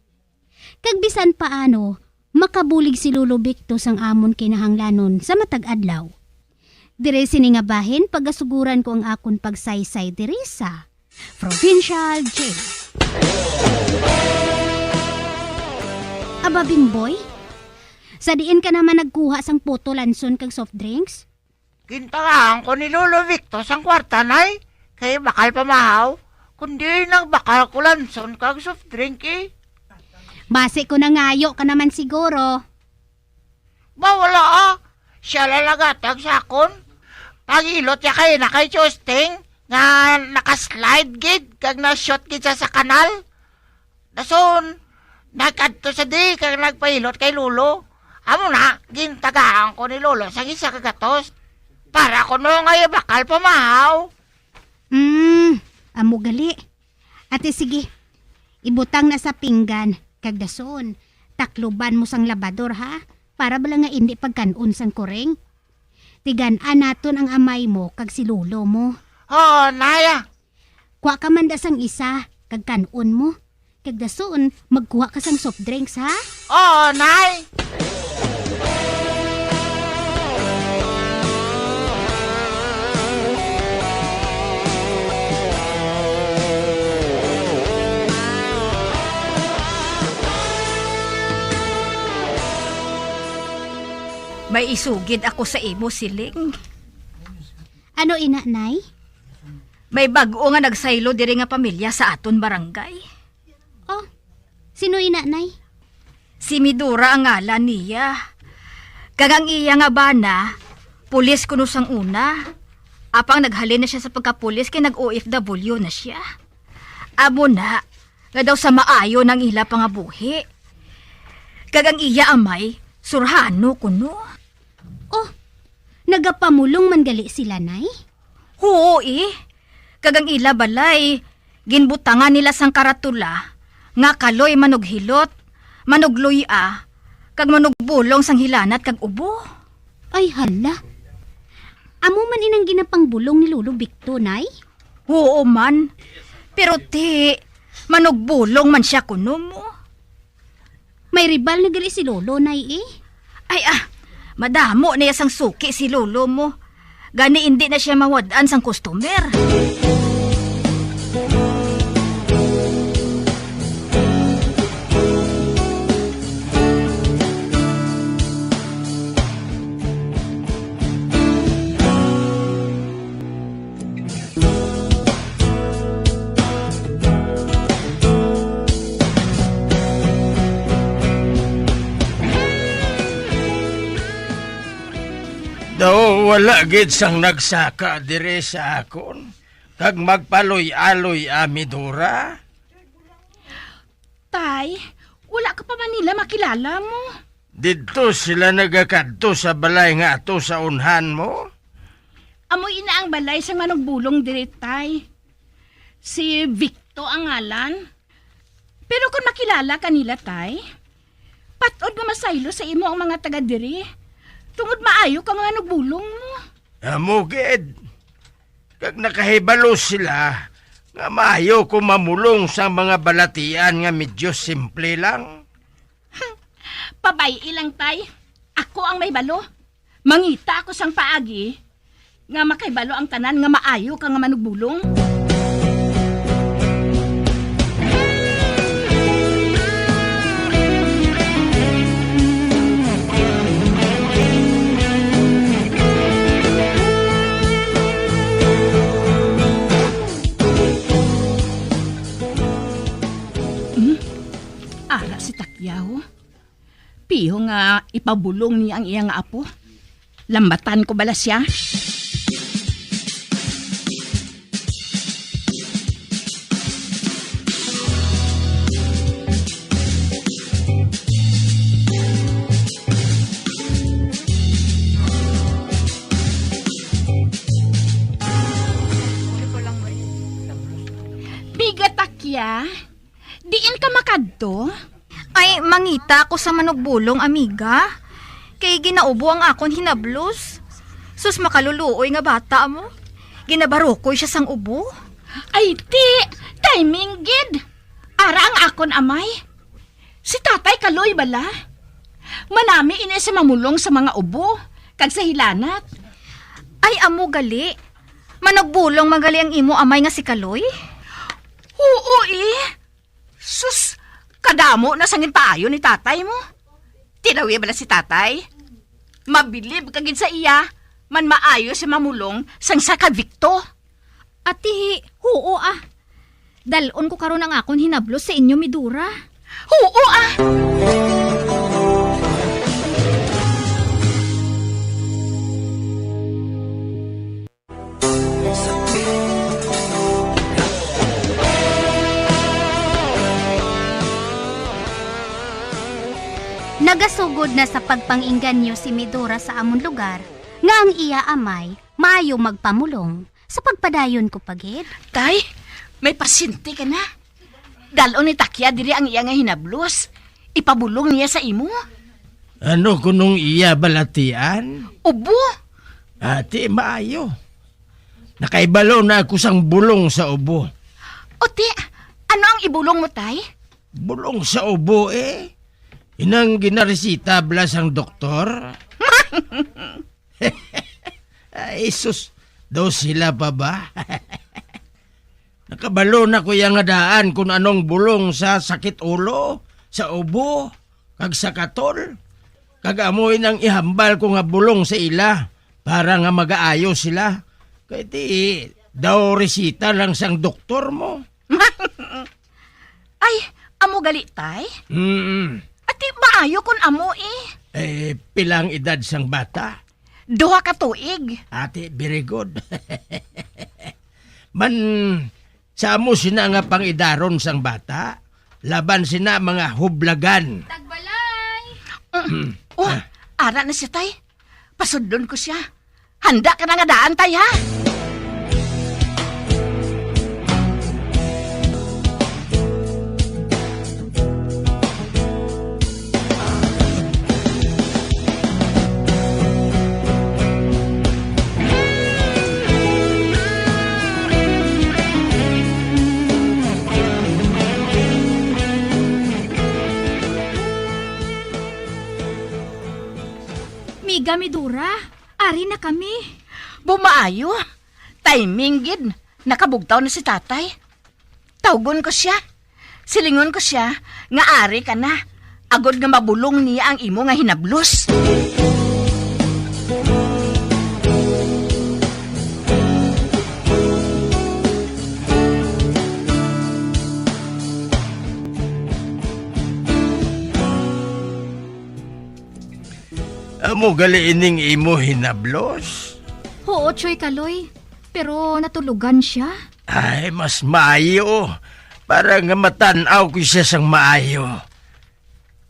Kag bisan paano, makabulig si Lolo Bikto sang amon kinahanglanon sa matag adlaw. Diri sini nga bahin, pagasuguran ko ang akon pagsaysay diri sa Provincial Jail. Aba, Bimboy, sa diin ka naman nagkuha sang Puto Lanson kag soft drinks? Gintagaan ko ni Lolo Victo sang kwarta, Nay, kay bakal pa mahaw, kundi nagbakal ko lanson kag soft drink, eh. Basi ko nangayo ka naman siguro. Ba, wala, ah. Siya lang nagatag sa akon. Pag-ilot niya kay na kay Chusting, nga nakaslide gid, kag na-shoot gid siya sa kanal. Dason, nagkadto sa di kag nagpahilot kay Lolo. Amo na, gintagaan ko ni Lolo sang isa ka gatos. Para kuno nga ibakal pamahaw. Hmm, amo gali. Ate, sige. Ibutang na sa pinggan, kag dason, takluban mo sang labador, ha? Para bala nga indi pagkan-on sang kuring. Tigan-an naton ang amay mo kag si lolo mo. Oo, Nay. Kuha ka man da sang isa, kag kan-on mo. Kag dason, magkuha ka sang soft drinks, ha? Oo, Nay. May isugid ako sa imo, Siling. Ano ina, Nay? May bag-o nga nagsaylo diri nga pamilya sa aton barangay. Oh, sino ina, Nay? Si Midora ang ngalan niya. Kag ang iya nga bana, pulis kuno sang una. Apang naghalin na siya sa pagkapulis kay nag-O F W na siya. Amo na, nga daw sa maayo nang ila pangabuhi. Kag ang iya amay, surhano kuno. Oh, nagapamulong man gali sila, Nay? Huo, eh. Kag ang ila balay, ginbutangan nila sang karatula nga Kaloy Manughilot, Manugluy-a, kag Manugbulong sang Hilanat kag Ubo. Ay, hala. Amo man inang ginapangbulong ni Lolo Victo, Nay? Huo man. Pero ti, Manugbulong man sia kuno mo. May ribal na gali si Lolo, Nay, eh. Ay, ah, madamo na iya sang suki si Lolo mo. Gani indi na sia mawad-an sang customer. Daw wala gid sang nagsaka diri sa akon, kag magpaloy-aloy, ah, Midora? Tay, wala ka pa man nila makilala mo. Didto sila nagakadto sa balay nga ato sa unhan mo? Amo ina ang balay sang manugbulong diri, Tay. Si Victo ang ngalan. Pero kung makilala ka nila, Tay, pat-od nga masaylo sa imo ang mga taga diri, tungod maayo ka nga manugbulong mo. Amo gid. Kag nakahibalo sila nga maayo ko mamulong sa mga balatian nga medyo simple lang. Pabay-i lang, Tay. Ako ang may balo. Mangita ako sang paagi nga makahibalo ang tanan nga maayo ka nga manugbulong. Hmm? Ara si Takyaw. Piho nga ipabulong niya ang iya nga apo. Lambatan ko bala siya? Bigat, Takya. Diin ka makadto? Ay, mangita ako sa manugbulong, amiga. Kay ginaubo ang akon hinablos. Sus, makaluluoy nga bata mo. Ginabarukoy siya sang ubo. Ay, ti, timing gid. Ara ang akon amay. Si Tatay Kaloy bala? Manami ini sa mamulong sa mga ubo, kag sa hilanat. Ay, amo gali. Manugbulong man gali ang imo amay nga si Kaloy? Uy, sus, kadamo na sang ginpaayo ni tatay mo. Tilawi bala si tatay? Mabilib ka gid sa iya, man maayo siya mamulong sang sa ka Victo. Ati, huo ah. Dal-on ko karon ang akon hinablos sa inyo, Midora. Huo ah. Nagasugod na sa pagpang-inganyo si Midora sa amon lugar nga ang iya amay maayo magpamulong. Sa pagpadayon ko pa gid. Tay, may pasyente ka na. Dal-on ni Takya diri ang iya nga hinablos. Ipabulong niya sa imo. Ano kunong iya balatian? Ubo. Ati, maayo. Nakaibalo na ako sang bulong sa ubo. O ti, ano ang ibulong mo, tay? Bulong sa ubo, eh. Inang ginaresita bala sang doktor. Ay, sus, daw sila pa ba? Nakabalo na ko iya nga daan kung anong bulong sa sakit ulo, sa ubo, kag sa katol. Kag amo inang ihambal ko nga bulong sa ila para nga magaayo sila. Kay ti, daw resita lang sang doktor mo. Ay, amo gali, tay? Mm. Ati, maayo kun amo, eh. Eh, pila ang edad sang bata? Duha ka tuig. Ati, very good. Man, sa amo sina nga pangidaron sang bata, laban sina mga hublagan. Tagbalay! Mm. Oh, ara na siya, tay. Pasudlon ko siya. Handa ka na nga daan, tay, ha? Miga Midora, ari na kami. Bumaayo. Timing gid. Nakabugtaw na si tatay. Tawgon ko sia. Silingon ko sia nga ari ka na, agod nga mabulong niya ang imo nga hinablos. Amo gali ining imo hinablos? Huo, Choy Kaloy. Pero natulugan sia. Ay, mas maayo para nga matan-aw ko sia sang maayo.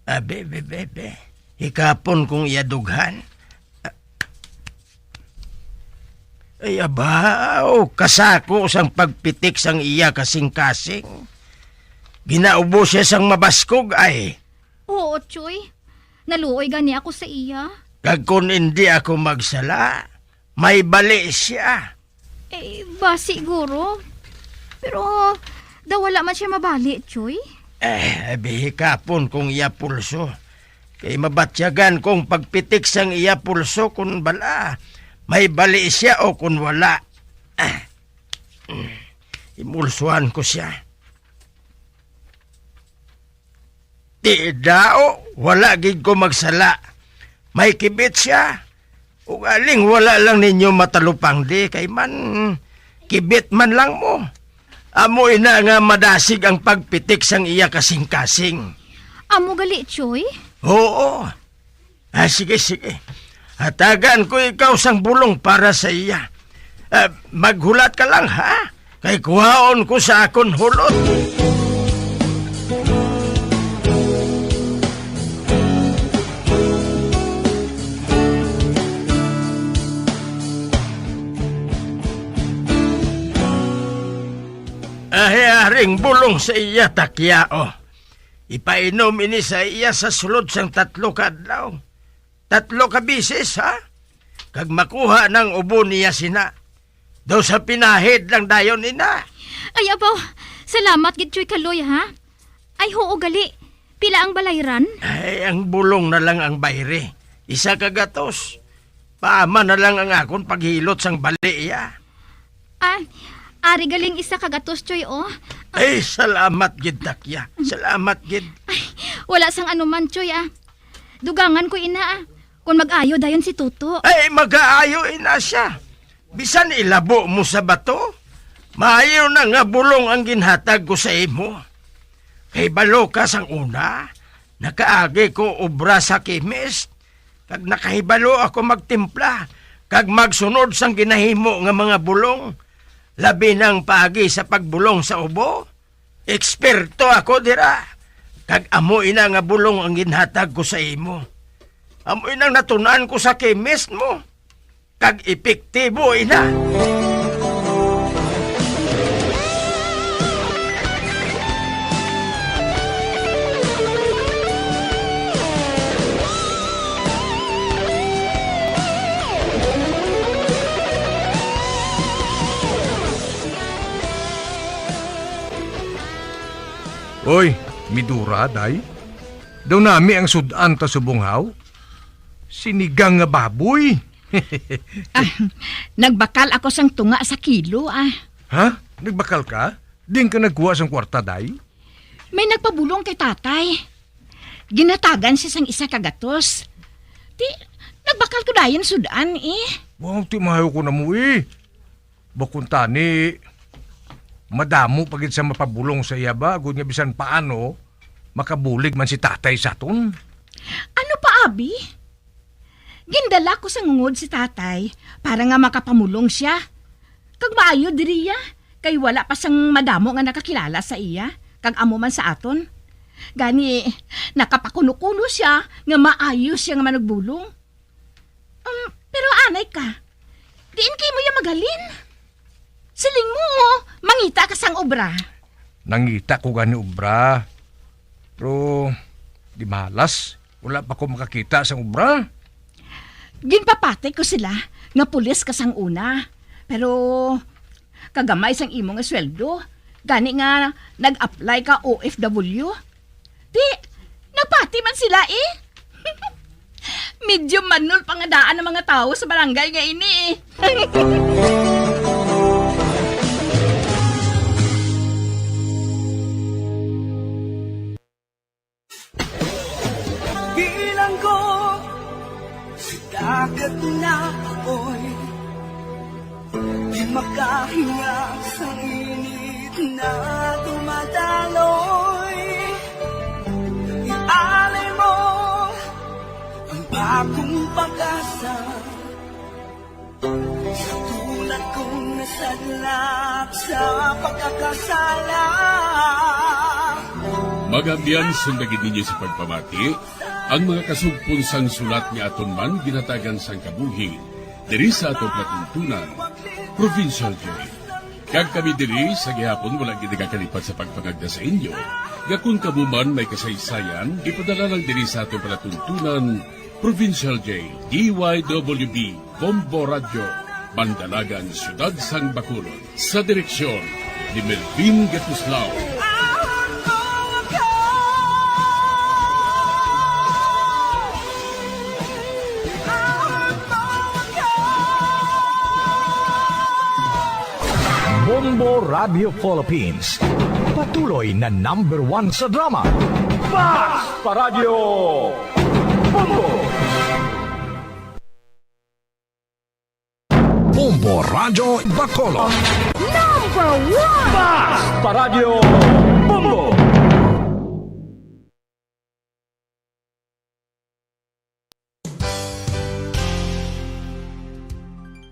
Abi, be, be, be. Hikapon kong iya dughan. Ay, abaw, kasako sang pagpitik sang iya kasing-kasing. Ginaubo sia sang mabaskog, ay. Oo, Choy. Naluoy gani ako sa iya. Kag kon indi ako magsala, may bali sia. Eh, ba siguro? Pero daw wala man sia mabali, Choy. Eh, bihikapon kong iya pulso. Kay mabatyagan kong pagpitik sang iya pulso kon bala may bali sia o kon wala. Ah. Imulsuhan ko sia. Ti daw, wala gid ko magsala. May kibit sia. Ugaling wala lang ninyo matalupangdi, kay man kibit man lang mo. Amo ina nga madasig ang pagpitik sang iya kasing-kasing. Amo gali, Choy? Oo. Ah, sige, sige. Hatagan ko ikaw sang bulong para sa iya. Ah, maghulat ka lang, ha? Kay kuhaon ko sa akon hulot. Ahi, aring bulong sa iya, Takya, oh. Ipainom ini sa iya sa sulod sang tatlo ka adlaw. Tatlo ka bisis, ha? Kag makuha nang ubo niya sina. Daw sa pinahid lang dayon ina. Ay, abaw, salamat gid, Choy Kaloy, ha? Ay, huo gali. Pila ang balayran? Ay, ang bulong na lang ang bayri. Isa ka gatos. Paama na lang ang akon paghilot sang bali iya. Ah, ari galing isa ka gatos, Choy, oh. Ay, salamat gid, Takya. Salamat gid. Wala sang anuman, Choy, ah. Dugangan ko ina, ah. Kung mag-ayo dayon si Toto. Ay, mag-aayo ina siya. Bisan ilabo mo sa bato, maayo na nga bulong ang ginhatag ko sa imo. Kay balo ka sang una, nakaagi ko obra sa chemist, kag nakahibalo ako magtimpla, kag magsunod sang ginahimo nga mga bulong, labi nang paagi sa pagbulong sa ubo. Eksperto ako dira, kag amo ina nga bulong ang ginhatag ko sa imo. Amo inang natun-an ko sa chemist mo, kag epektibo ina. Oy, Midura, day. Daw nami ang sud-an ta subong haw. Sinigang nga baboy. Ah, nagbakal ako sang tunga sa kilo, ah. Ha? Nagbakal ka? Diin ka nagkuha sang kwarta, day? May nagpabulong kay tatay. Ginatagan siya sang isa ka gatos. Ti, nagbakal ko dayon sud-an, eh. Wow, ti mahayo ko na mo, eh. Bukon tani, madamo pa gid sa mapabulong sa iya ba, agod nga bisan paano, makabulig man si tatay sa aton. Ano pa, abi? Gindala ko sa ngungod si tatay para nga makapamulong siya. Kag maayo diri iya, kay wala pa sang madamo nga nakakilala sa iya, kag amo man sa aton. Gani, nakapakuno-kuno siya nga maayo siya nga manugbulong. Um, pero anay ka, diin kay mo iya maghalin? Siling mo, mangita ka sang obra. Nangita ko gani obra. Pero, di malas, wala pa ko makakita sang obra. Ginpapati ko sila nga pulis ka sang una. Pero, kagamay sang imo nga sweldo. Gani nga nag-apply ka O F W. Di, nagpati man sila, eh. Medyo manol pa nga daan ang mga tawo sa barangay nga ini, eh. Bilanggo sa dagat na apoy, di makahinga sa init na dumadaloy. Ialay mo ang bagong pag-asa. Sa tulad kong nasadlak sa pagkakasala. Mga abyan, sunda gid ninyo sa pagpamati ang mga kasugpon sang sulat nga aton man ginhatagan sang kabuhi diri sa aton palatuntunan, Provincial Joy. Kag kami diri sa gihapon wala gid nagakalipat sa pagpangagda sa inyo nga kon kamo man may kasaysayan, ipadala lang diri sa aton palatuntunan, Provincial J, D Y W B, Bombo Radyo, Bandalagan, Siyudad sang Bacolod. Sa direksyon ni Melvin Gatuslao. Bombo Radio Philippines, patuloy na number one sa drama. Mas pa Radyo Bombo! Bombo Radyo Bacolod. Number one! Mas pa Radyo Bombo!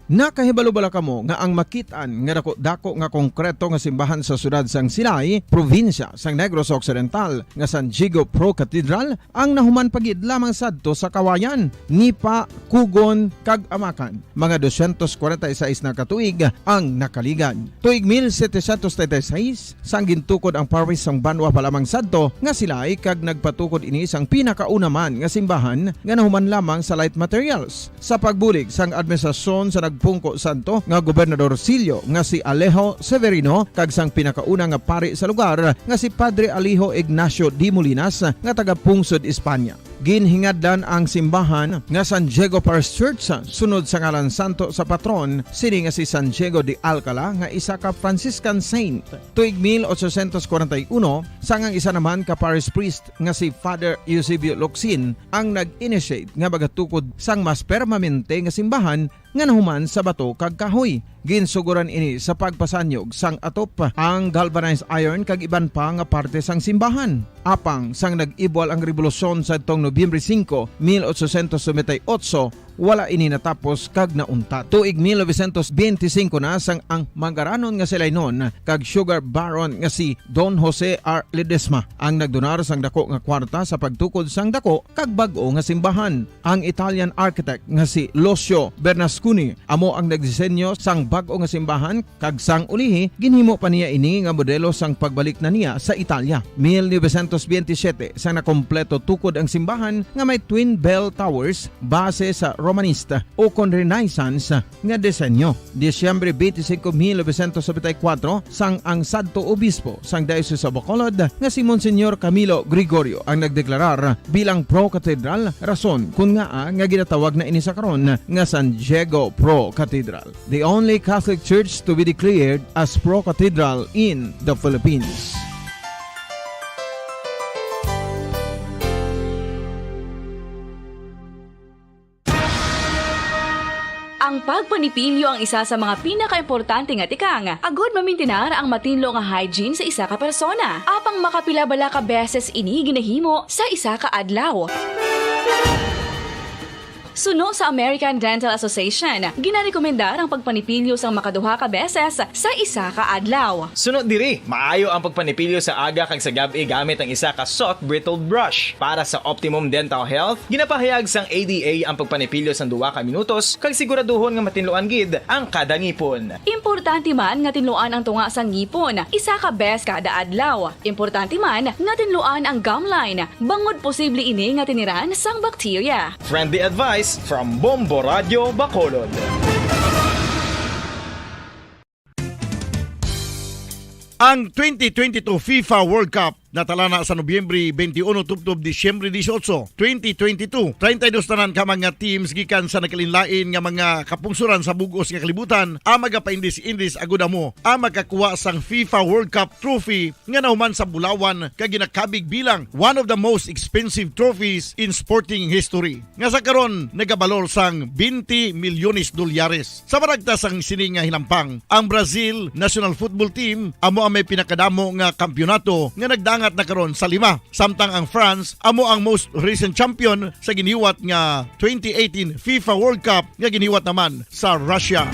Nakahibalo bala kamo nga ang makit-an nga dako-dako nga konkreto nga simbahan sa siyudad sang Silay, probinsya sang Negros Occidental, nga San Diego Pro Cathedral, ang nahuman pa gid lamang sadto sa Kawayan, Nipa, Kugon, kag Amacan. Mga dosyentos kwarenta y seis na ka tuig ang nakaligad. Tuig mil setecientos treinta y seis, sang gintukod ang parish sang banwa pa lamang sadto nga Silay, kag nagpatukod ini sang pinakauna man nga simbahan nga nahuman lamang sa light materials. Sa pagbulig sang administrasyon sa nagpungko sadto nga Gobernador Sillo nga si Alejo Severino kag sang pinakauna nga pari sa lugar nga si Padre Alejo Ignacio de Molinas nga taga-pungsod España. Ginhingadlan ang simbahan nga San Diego Parish Church sunod sa ngalan santo sa patron sini nga si San Diego de Alcala, nga isa ka Franciscan saint. Tuig mil ochocientos kwarenta y uno, sang ang isa naman ka parish priest nga si Father Eusebio Locsin ang nag-initiate nga magatukod sang mas permanente nga simbahan nga nahuman sa bato kag kahoy. Ginsugoran ini sa pagpasanyog sang atop, ang galvanized iron kag iban pa nga parte sang simbahan. Apang sang nag-ibwal ang rebolusyon sadtong Nobyembre singko, mil ochocientos noventa y ocho, wala ini natapos kag nauntat. Tuig mil novecientos benti singko na sang ang mangaranon nga si Lainon kag sugar baron nga si Don Jose R. Ledesma ang nagdonar sang dako nga kwarta sa pagtukod sang dako kag bag-o nga simbahan. Ang Italian architect nga si Lucio Bernasconi amo ang nagdisenyo sang bag-o nga simbahan, kag sang ulihi, ginhimo pa niya ini nga modelo sang pagbalik na niya sa Italia. Mil novecientos benti siyete, sa nakompleto tukod ang simbahan nga may twin bell towers base sa Romanista ukon Renaissance nga disenyo. Disyembre twenty-five, mil novecientos noventa y cuatro, sang ang sadto obispo sang Diocese of Bacolod nga si Monsignor Camilo Gregorio ang nagdeklarar bilang pro-cathedral, rason kun ngaa nga ginatawag na ini sa karon nga San Diego Pro Cathedral, the only Catholic church to be declared as pro-cathedral in the Philippines. Ang pagpanipilyo ang isa sa mga pinakaimportante nga tikang agud mamintinar ang matinlo nga hygiene sa isa ka persona. Apang makapila bala ka beses ini ginahimo sa isa ka adlaw? Suno sa American Dental Association, ginarekomendar ang pagpanipilyo sang makaduha ka beses sa isa ka adlaw. Suno diri, maayo ang pagpanipilyo sa aga kag sa gab-i gamit ang isa ka soft bristled brush. Para sa optimum dental health, ginapahayag sang A D A ang pagpanipilyo sang duha ka minutos kag siguraduhon nga matinluan gid ang kada ngipon. Importante man nga tinluan ang tunga sang ngipon isa ka bes kada adlaw. Importante man nga tinluan ang gum line, bangod posible ini nga tiniran sang bakterya. Friendly advice from Bombo Radio Bacolod. Ang twenty twenty-two FIFA World Cup natala na sa Nobyembre twenty-one tubtob Disyembre dieciocho, twenty twenty-two. Treinta y dos tanan ka mga teams gikan sa nagkalainlain nga mga kapungsoran sa bug-os nga kalibutan ang magapaindis-indis agud amo ang makakuha sang FIFA World Cup trophy nga nahuman sa bulawan kag ginakabig bilang one of the most expensive trophies in sporting history, nga sa karon nagabalor sang twenty milyones dolyares. Sa maragtas sang sini nga hinampang, ang Brazil national football team amo ang may pinakadamo nga kampiyonato nga nagdangat na karon sa lima, samtang ang France amo ang most recent champion sa giniwat nga twenty eighteen FIFA World Cup nga giniwat naman sa Russia.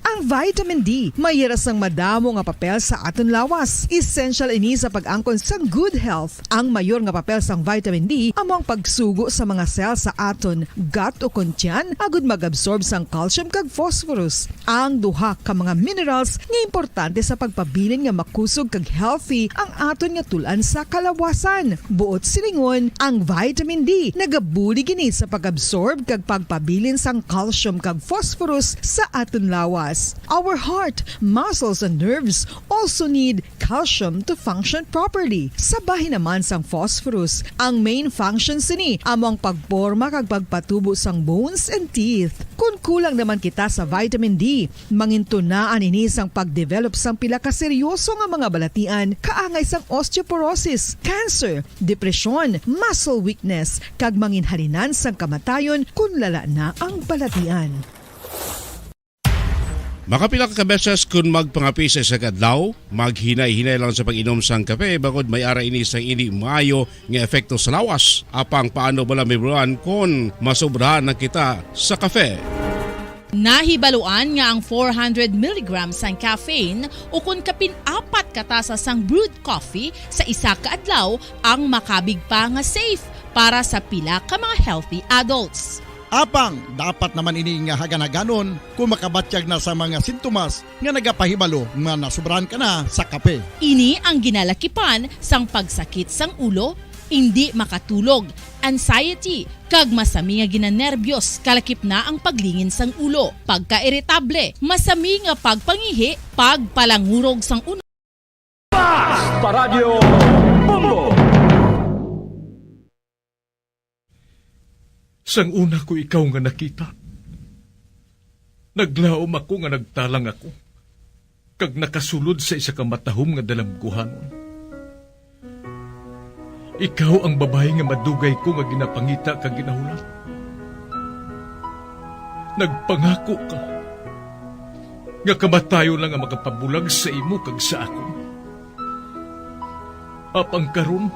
Ang vitamin D may hira sang madamo nga papel sa aton lawas. Essential ini sa pag-angkon sang good health. Ang mayor nga papel sang vitamin D amo ang pagsugo sa mga cell sa aton gut ukon tiyan agud mag-absorb sang calcium kag phosphorus, ang duha ka mga minerals nga importante sa pagpabilin nga makusog kag healthy ang aton nga tul-an sa kalawasan. Buot silingon, ang vitamin D nagabulig ini sa pag-absorb kag pagpabilin sang calcium kag phosphorus sa aton lawas. Our heart, muscles, and nerves also need calcium to function properly. Sa bahin naman sang phosphorus, ang main function sini amo ang pagporma kag pagpatubo sang bones and teeth. Kon kulang naman kita sa vitamin D, mangintunaan ini sang pag-develop sang pila ka seryoso nga mga balatian, kaangay sang osteoporosis, cancer, depresyon, muscle weakness, kag manginhalinan sang kamatayon kon lala na ang balatian. Makapila ka beses kon magpangape sa isa ka adlaw, maghinay-hinay lang sa pag-inom sang kape, bangod may ara ini sang indi maayo nga epekto sa lawas. Apang paano bala mahibaluan kon masobrahan na kita sa kape? Nahibaluan nga ang four hundred milligrams sang caffeine ukon kapin apat ka tasa sang brewed coffee sa isa ka adlaw ang makabig pa nga safe para sa pila ka mga healthy adults. Apang dapat naman ini nga hagan-haganon kon makabatyag na sa mga sintomas nga nagapahibalo nga nasobrahan ka na sa kape. Ini ang ginalakipan sang pagsakit sang ulo, indi makatulog, anxiety, kag masami nga ginanerbyos, kalakip na ang paglingin sang ulo, pagkairitable, masami nga pagpangihi, pagpalangurog sang unod. Fast Paradyo Bombo! Sang una ko ikaw nga nakita, naglaom ako nga nagtalang ako, kag nakasulod sa isa ka matahom nga dalamguhanon. Ikaw ang babayi nga madugay ko nga ginapangita kag ginahulat. Nagpangako ka nga kamatayon lang ang makapabulag sa imo kag sa akon. Apang karon,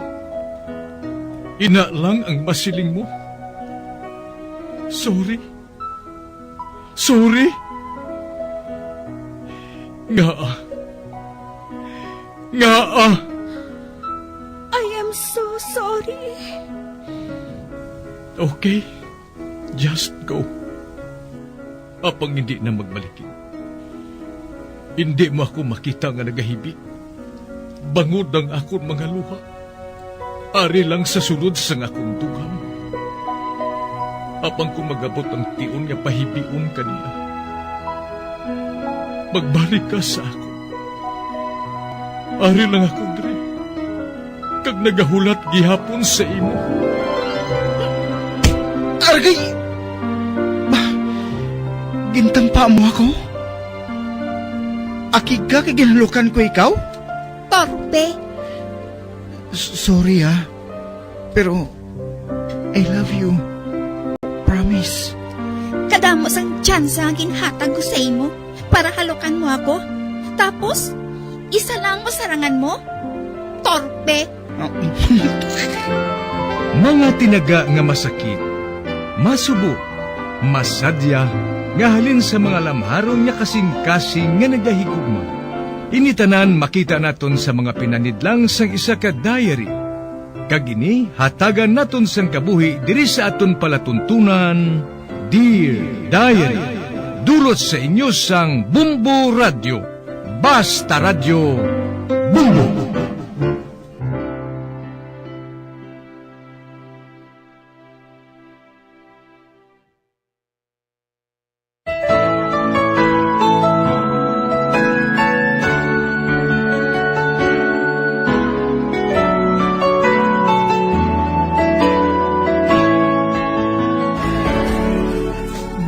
ina lang ang masiling mo. Sorry. Sorry. Ngaa? Ngaa? I am so sorry. Okay. Just go. Apang hindi na magbalikin. Hindi mo ako makita nga nagahibi bangod ang akon mga luha. Ari lang sa sulod sang akon dughan. Apang kung magabot ang tion nga pahibion ka niya, magbalik ka sa ako. Ari lang ako diri, kag nagahulat gihapon sa imo. Argay! Ba, gintampa mo ako? Akig ka kay ginhalukan ko ikaw? Torpe. S- sorry, ah. Pero, I love you. Promise. Kadamo sang tsansa nga ginhatag ko sa imo para halukan mo ako. Tapos, isa lang mo sarangan mo? Torpe! Mga tinaga nga masakit, masubo, masadya, nga halin sa mga lamharon nga kasing-kasing nga nagahigugma. Ini tanan makita naton sa mga pinanidlang sang isa ka diary. Kag ini hatagan naton sang kabuhi diri sa aton palatuntunan, Dear Diary. Dulot sa inyo sang Bumbo Radyo. Basta Radyo, Bumbo.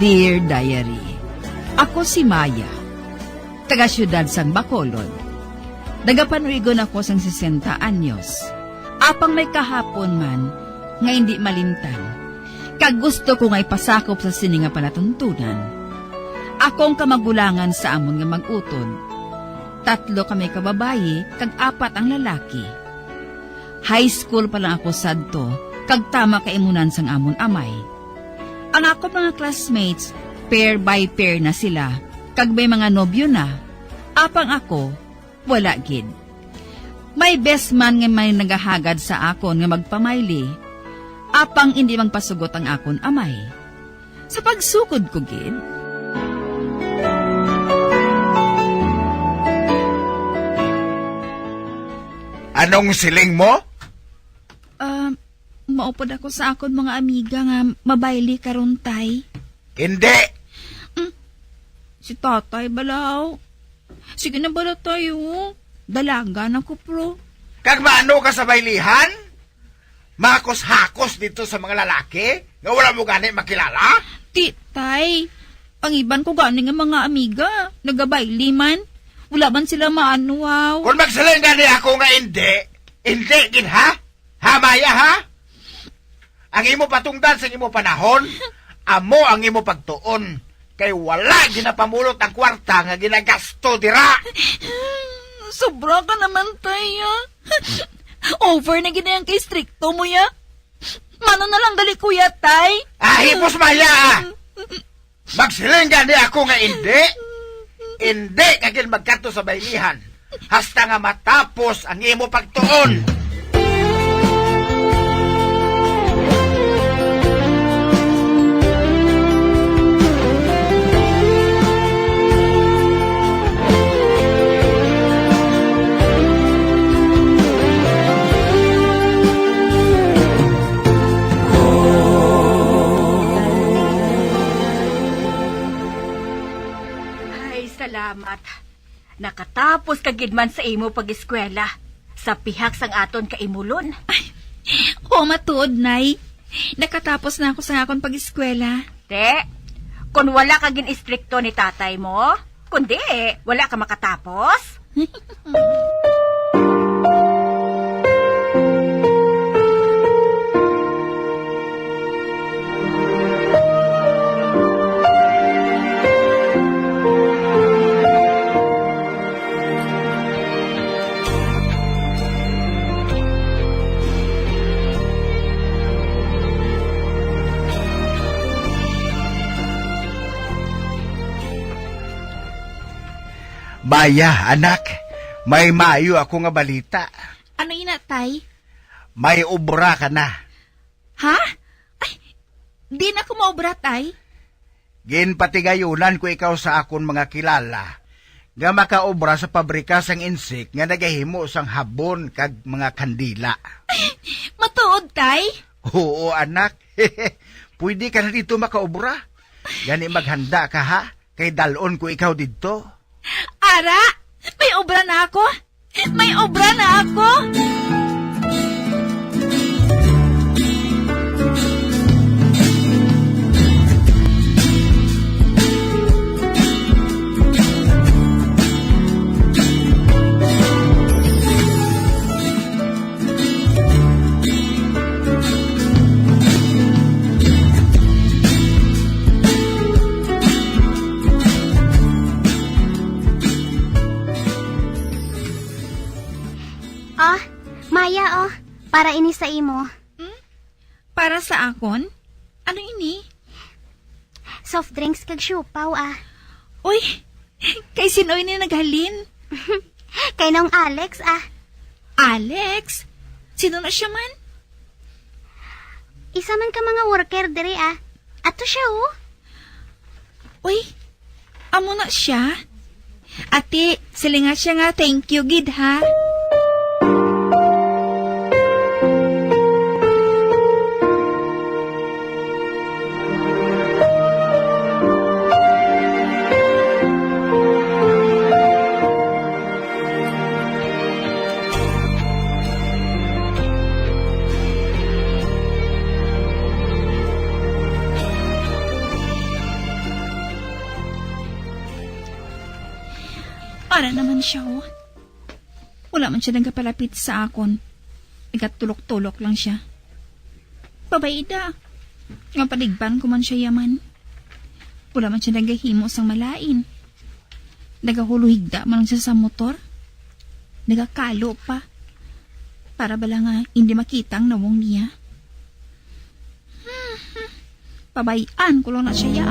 Dear Diary, ako si Maya, taga siyudad sang Bacolod. Nagapanuigon ako sang sesenta anyos, apang may kahapon man nga indi malimtan, kag gusto ko nga ipasakop sa sini nga palatuntunan. Ako ang kamagulangan sa amon nga mag-utod. Tatlo kami ka babayi kag apat ang lalaki. High school pa lang ako sadto, kag tama ka imunan sang amon amay. Ang akon mga classmates, pair by pair na sila, kag may mga nobyo na. Apang ako, wala gid. May best man nga may nagahagad sa akon nga magpamayli, apang indi magpasugot ang akon amay. Sa pagsugod ko gid. Anong siling mo? Ah, maupod ako sa akon mga amiga nga mabayli karon, tay. Hindi. Si tatay balaw. Sige na bala tayo. Dalaga na ko, pro. Kag maano ka sa baylihan? Mahakos-hakos dito sa mga lalaki nga wala mo gani makilala? Ti, tay. Ang iban ko gani nga mga amiga, nagabayli man. Wala man sila maanuaw. Kung magsiling gani ako nga hindi, hindi gid ha? Ha, Maya, ha? Ang imo patungdan sa imo panahon, amo ang imo pagtuon. Kay wala ginapamulot ang kwarta nga ginagasto dira. Sobra ka naman, tay, ah. Over na gid ang kay strikto mo, ya. Mano na lang gali, kuya, tay. Ah, hipos, Maya, ah. Magsiling gani ako nga indi. Indi ka gid magkadto sa baylihan hasta nga matapos ang imo pagtuon. Ay, salamat. Nakatapos ka gid man sa imo pag-eskwela. sa pihak sang aton kaimulon. Ay, o, matuod, Nay. Nakatapos na ako sa akon pag-eskwela. Te, kung wala ka gin-istrikto ni tatay mo, kundi wala ka makatapos. Maya, anak, may maayo ako nga balita. Ano ina, tay? May obra ka na. Ha? Ay, di na ako maobra, tay. Ginpatigayunan ko ikaw sa akon mga kilala nga makaobra sa pabrika sang Insik nga nagahimo sang habon kag mga kandila. Matuod, tay? Oo, anak. Pwede ka na dito makaobra. Gani maghanda ka, ha? Kay dalon ko ikaw didto. Ara, may obra na ako. May obra na ako. Ah, Maya, oh. Para ini sa imo. Hmm? Para sa akon? Ano ini? Soft drinks kag siopao, ah. Uy, kay sin-o ini naghalin? Kay Nong Alex, ah. Alex? Sino na siya man? Isa man ka mga worker diri, ah. Ato siya, oh. Uy, amo na siya? Ate, silinga siya nga thank you gid, ha? Ara naman siya, oh. Wala man siya nagapalapit sa akon. Nagatulok-tulok lang siya. Pabayda. Nga paligban ko man siya yaman. Wala man siya nagahimo sang malain. Nagahulog higda man lang siya sa motor. Nagakalo pa. Para bala nga hindi makita ang nawong niya. Pabay-an ko lang na siya.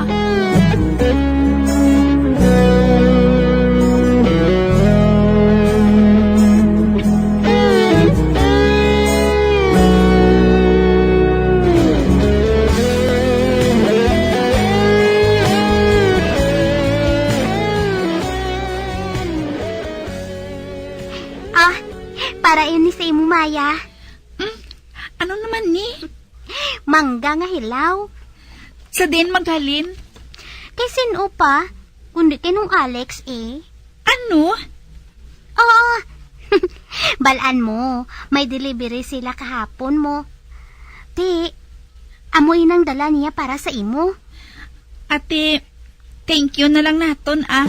Ah, para ini sa imo, Maya. Hmm? Ano naman ni? Mangga nga hilaw. Sa din maghalin? Kay sin-o pa, kundi kay Nong Alex, eh. Ano? Oo. Balaan mo, may delivery sila kahapon mo. Ti, amo inang dala niya para sa imo. Ate, thank you na lang naton, ah.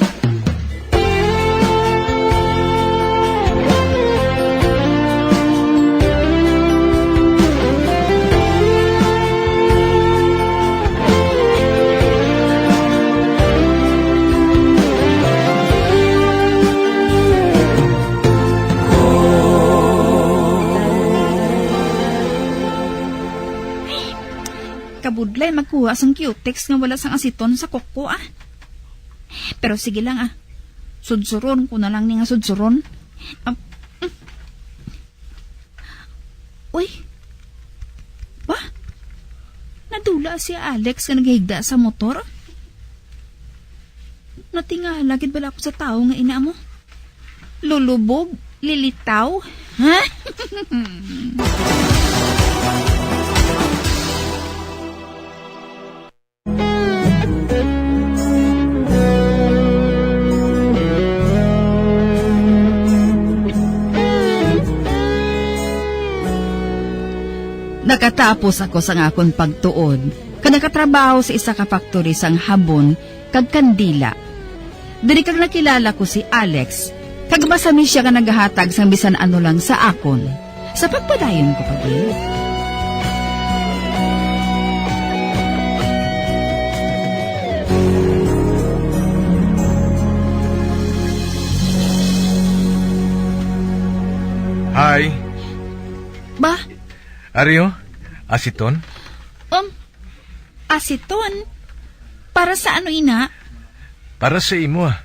Kabudlay magkuha sang Cutex nga wala sang aseton sa kuko, ah. Pero sige lang, ah. Sudsuron ko na lang ni nga sudsuron. Ah, mm. Uy. Ba? Nadula si Alex nga naghigda sa motor? Natingala gid bala ako sa tawo nga ina mo? Lulubog, lilitaw, ha? Katapos ako sang akon pagtuon, kag nakatrabaho sa isa ka factory sang habon kag kandila. Diri kag nakilala ko si Alex, kag masami sia nga nagahatag sang bisan ano lang sa akon. Sa pagpadayon ko pa gid. Hi. Ba? Ari, oh, asiton? Um, asiton? Para sa ano ina? Para sa imo, ah.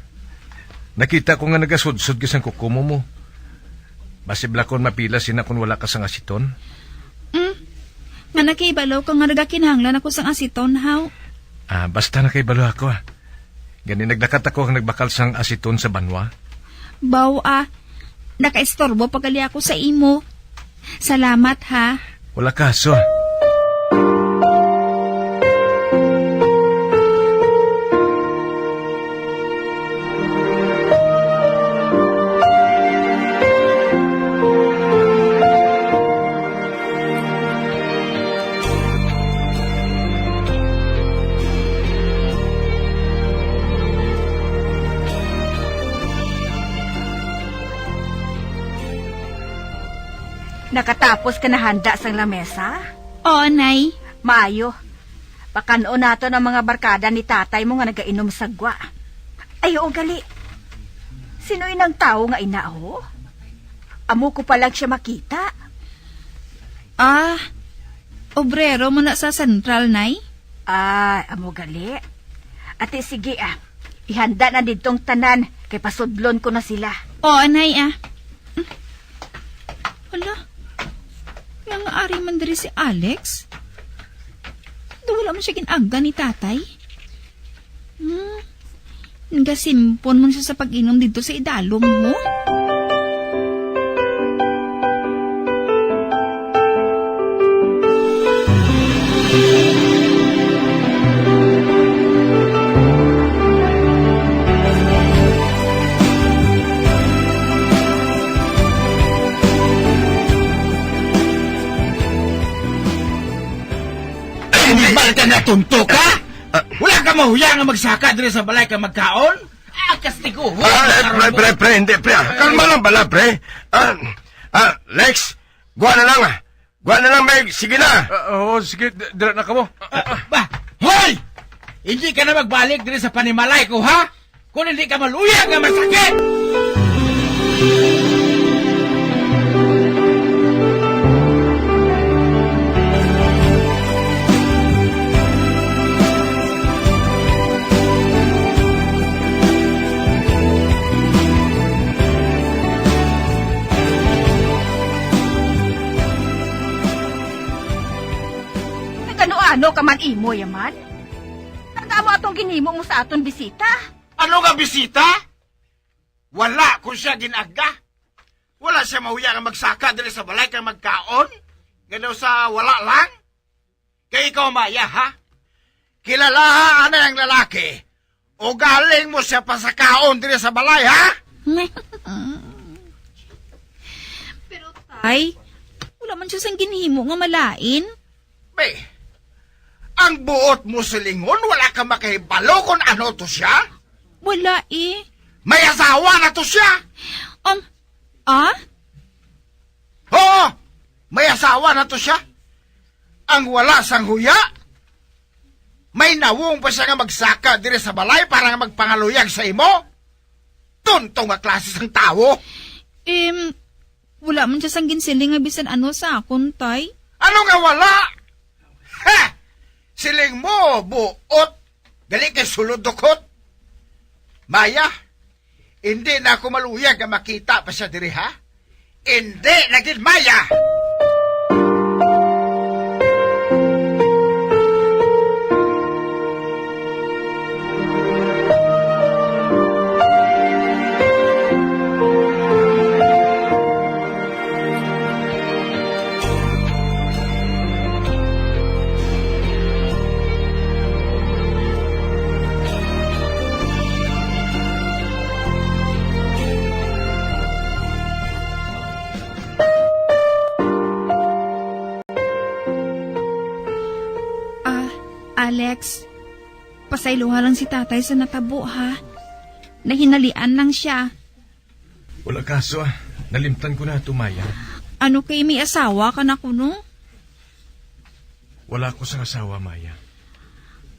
Nakita ko nga nagasudsod ka sang kukumo mo. Masibla kon mapila sina kon wala ka sang asiton? Mm. Nga nakahibalo ka nga nagakinahanglan ako sang asiton, haw? Ah, basta nakahibalo ako, ah. Gani naglakat ako ang nagbakal sang asiton sa banwa. Baw, ah. Nakaistorbo pa gali ako sa imo. Salamat, ha. Wala kaso. Nakatapos ka na handa sang lamesa? Oo, Nay. Maayo. Pakan-on naton ang mga barkada ni tatay mo nga nagainom sa gwa. Ay, oo, gali. Sino inang tawo nga ina, ho? Amo ko pa lang siya makita. Ah, obrero mo na sa sentral, Nay? Ah, amo gali. Ati, sige, ah. Ihanda na didtong tanan, kay pasudlon ko na sila. Oo, Nay, ah. Hala, nga nga ari man diri si Alex? Daw wala man siya gin-aga ni tatay? Hmm, nagasimpon man siya sa pag-inom didto sa idalom, ho? Animal ka nga, tunto ka! Ah. Wala ka mahuya nga magsaka diri sa balay ka magkaon? Ah, kastigo, ho! Ah, eh, pre, pre, pre, hindi, pre, ah. Kalma lang bala, pre. Ah, ah, Lex, guwa na lang, ah. Guwa na lang, Meg. Sige na. Ah, oo, sige, d-, dira na kamo. Ah, ah. Ba, hoy! Hindi ka na magbalik diri sa panimalay ko, ha? Kung hindi ka maluya nga masakit! Nagano-ano ka man, imo yaman? Tanda mo atong ginhimo mo sa aton bisita? Ano nga bisita? Wala ko siya gin-aga. Wala siya mahuya nga magsaka diri sa balay kag magkaon. Nga daw sa wala lang. Kay ikaw, Maya, ha? Kilalaha anay ang lalaki. Ugaling mo siya pasakaon diri sa balay, ha? Pero, tay, wala man siya sang ginhimo nga malain. Be, ang buot mo silingon, wala ka makahibalo kon ano to siya? Wala, eh. May asawa na to siya. Um, ah? Oo, may asawa na to siya. Ang wala sang huya, may nawong pa siya nga magsaka diri sa balay para nga magpangaluyag sa imo. Tunto nga klase sang tawo. Em, wala man siya sang ginsiling nga bisan ano sa akon, tay. Ano nga wala? Ha! Siling mo, buot. Gali kay sulod dukot. Maya, hindi na ako maluyag nga makita pa siya diri, ha? Hindi na gid, Maya! Alex, pasayloha lang si tatay sa natabo, ha? Nahinalian lang siya. Wala kaso, ah. Nalimtan ko na to, Maya. Ano kay may asawa ka na kuno? Wala ko sang asawa, Maya.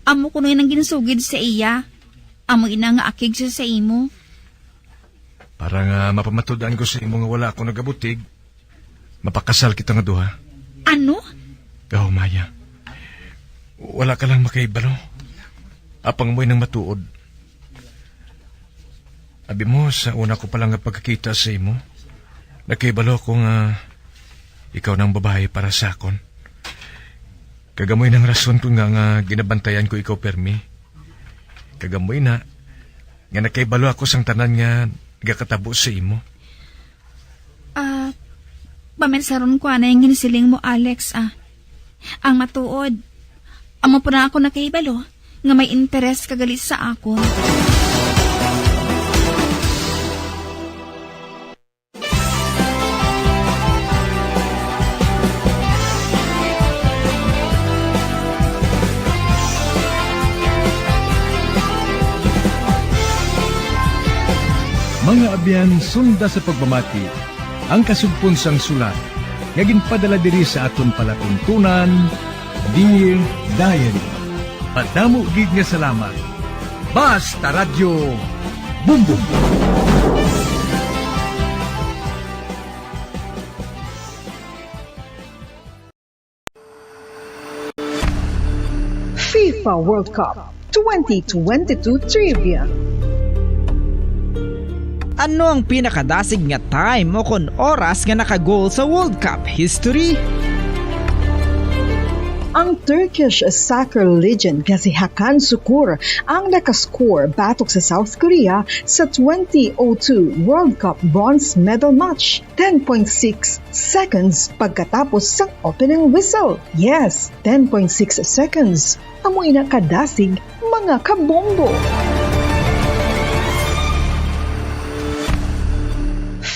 Amo kuno ang ginsugid sa iya. Amo ina nga akig siya sa imo. Para nga mapamatud-an ko sa imo nga wala ako nagabutig, mapakasal kita nga duha. Ano? Oh, Maya. Wala ka lang makahibalo. Apang mo nang matuod. Abi mo, sa una ko pa lang nga pagkakita sa imo, nakahibalo ako nga ikaw nang babayi para sa akon. Kag amo nang rason ko nga, nga ginabantayan ko ikaw permi. Kag amo na nga nakahibalo ako sang tanan nga nagakatabo sa imo. Ah, paminsaron ko anay ang ginsiling mo, Alex, ah. Ang matuod, amo pa na ako nakahibalo nga may interes ka gali sa akon. Mga abyan, sunda sa pagpamati ang kasugpon sang sulat nga ginpadala diri sa aton palatuntunan, Dear Diary. Madamo gid nga salamat. Basta Radyo Bumbong. FIFA World Cup twenty twenty-two Trivia. Ano ang pinakadasig nga time o kon oras nga naka-goal sa World Cup history? Ang Turkish soccer legend nga si Hakan Sukur ang nakascore batok sa South Korea sa twenty oh two World Cup bronze medal match. Ten point six seconds pagkatapos sang opening whistle. Yes, ten point six seconds. Amo ina kadasig, mga kabombo.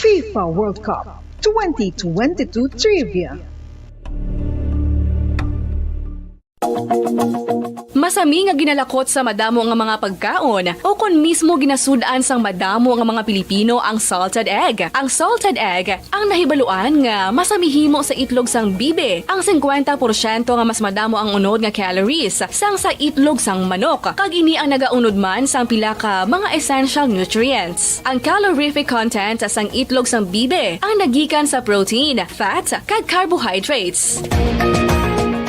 FIFA World Cup twenty twenty-two Trivia. Masami nga ginalakot sa madamo nga mga pagkaon, o kon mismo ginasud-an sang madamo nga mga Pilipino ang salted egg. Ang salted egg ang nahibaluan nga masami himo sa itlog sang bibi, ang singkwenta porsyento nga mas madamo ang unod nga calories sang sa itlog sang manok, kag ini ang nagaunod man sang pila ka mga essential nutrients. Ang calorific content sang itlog sang bibi ang nagikan sa protein, fat, kag carbohydrates.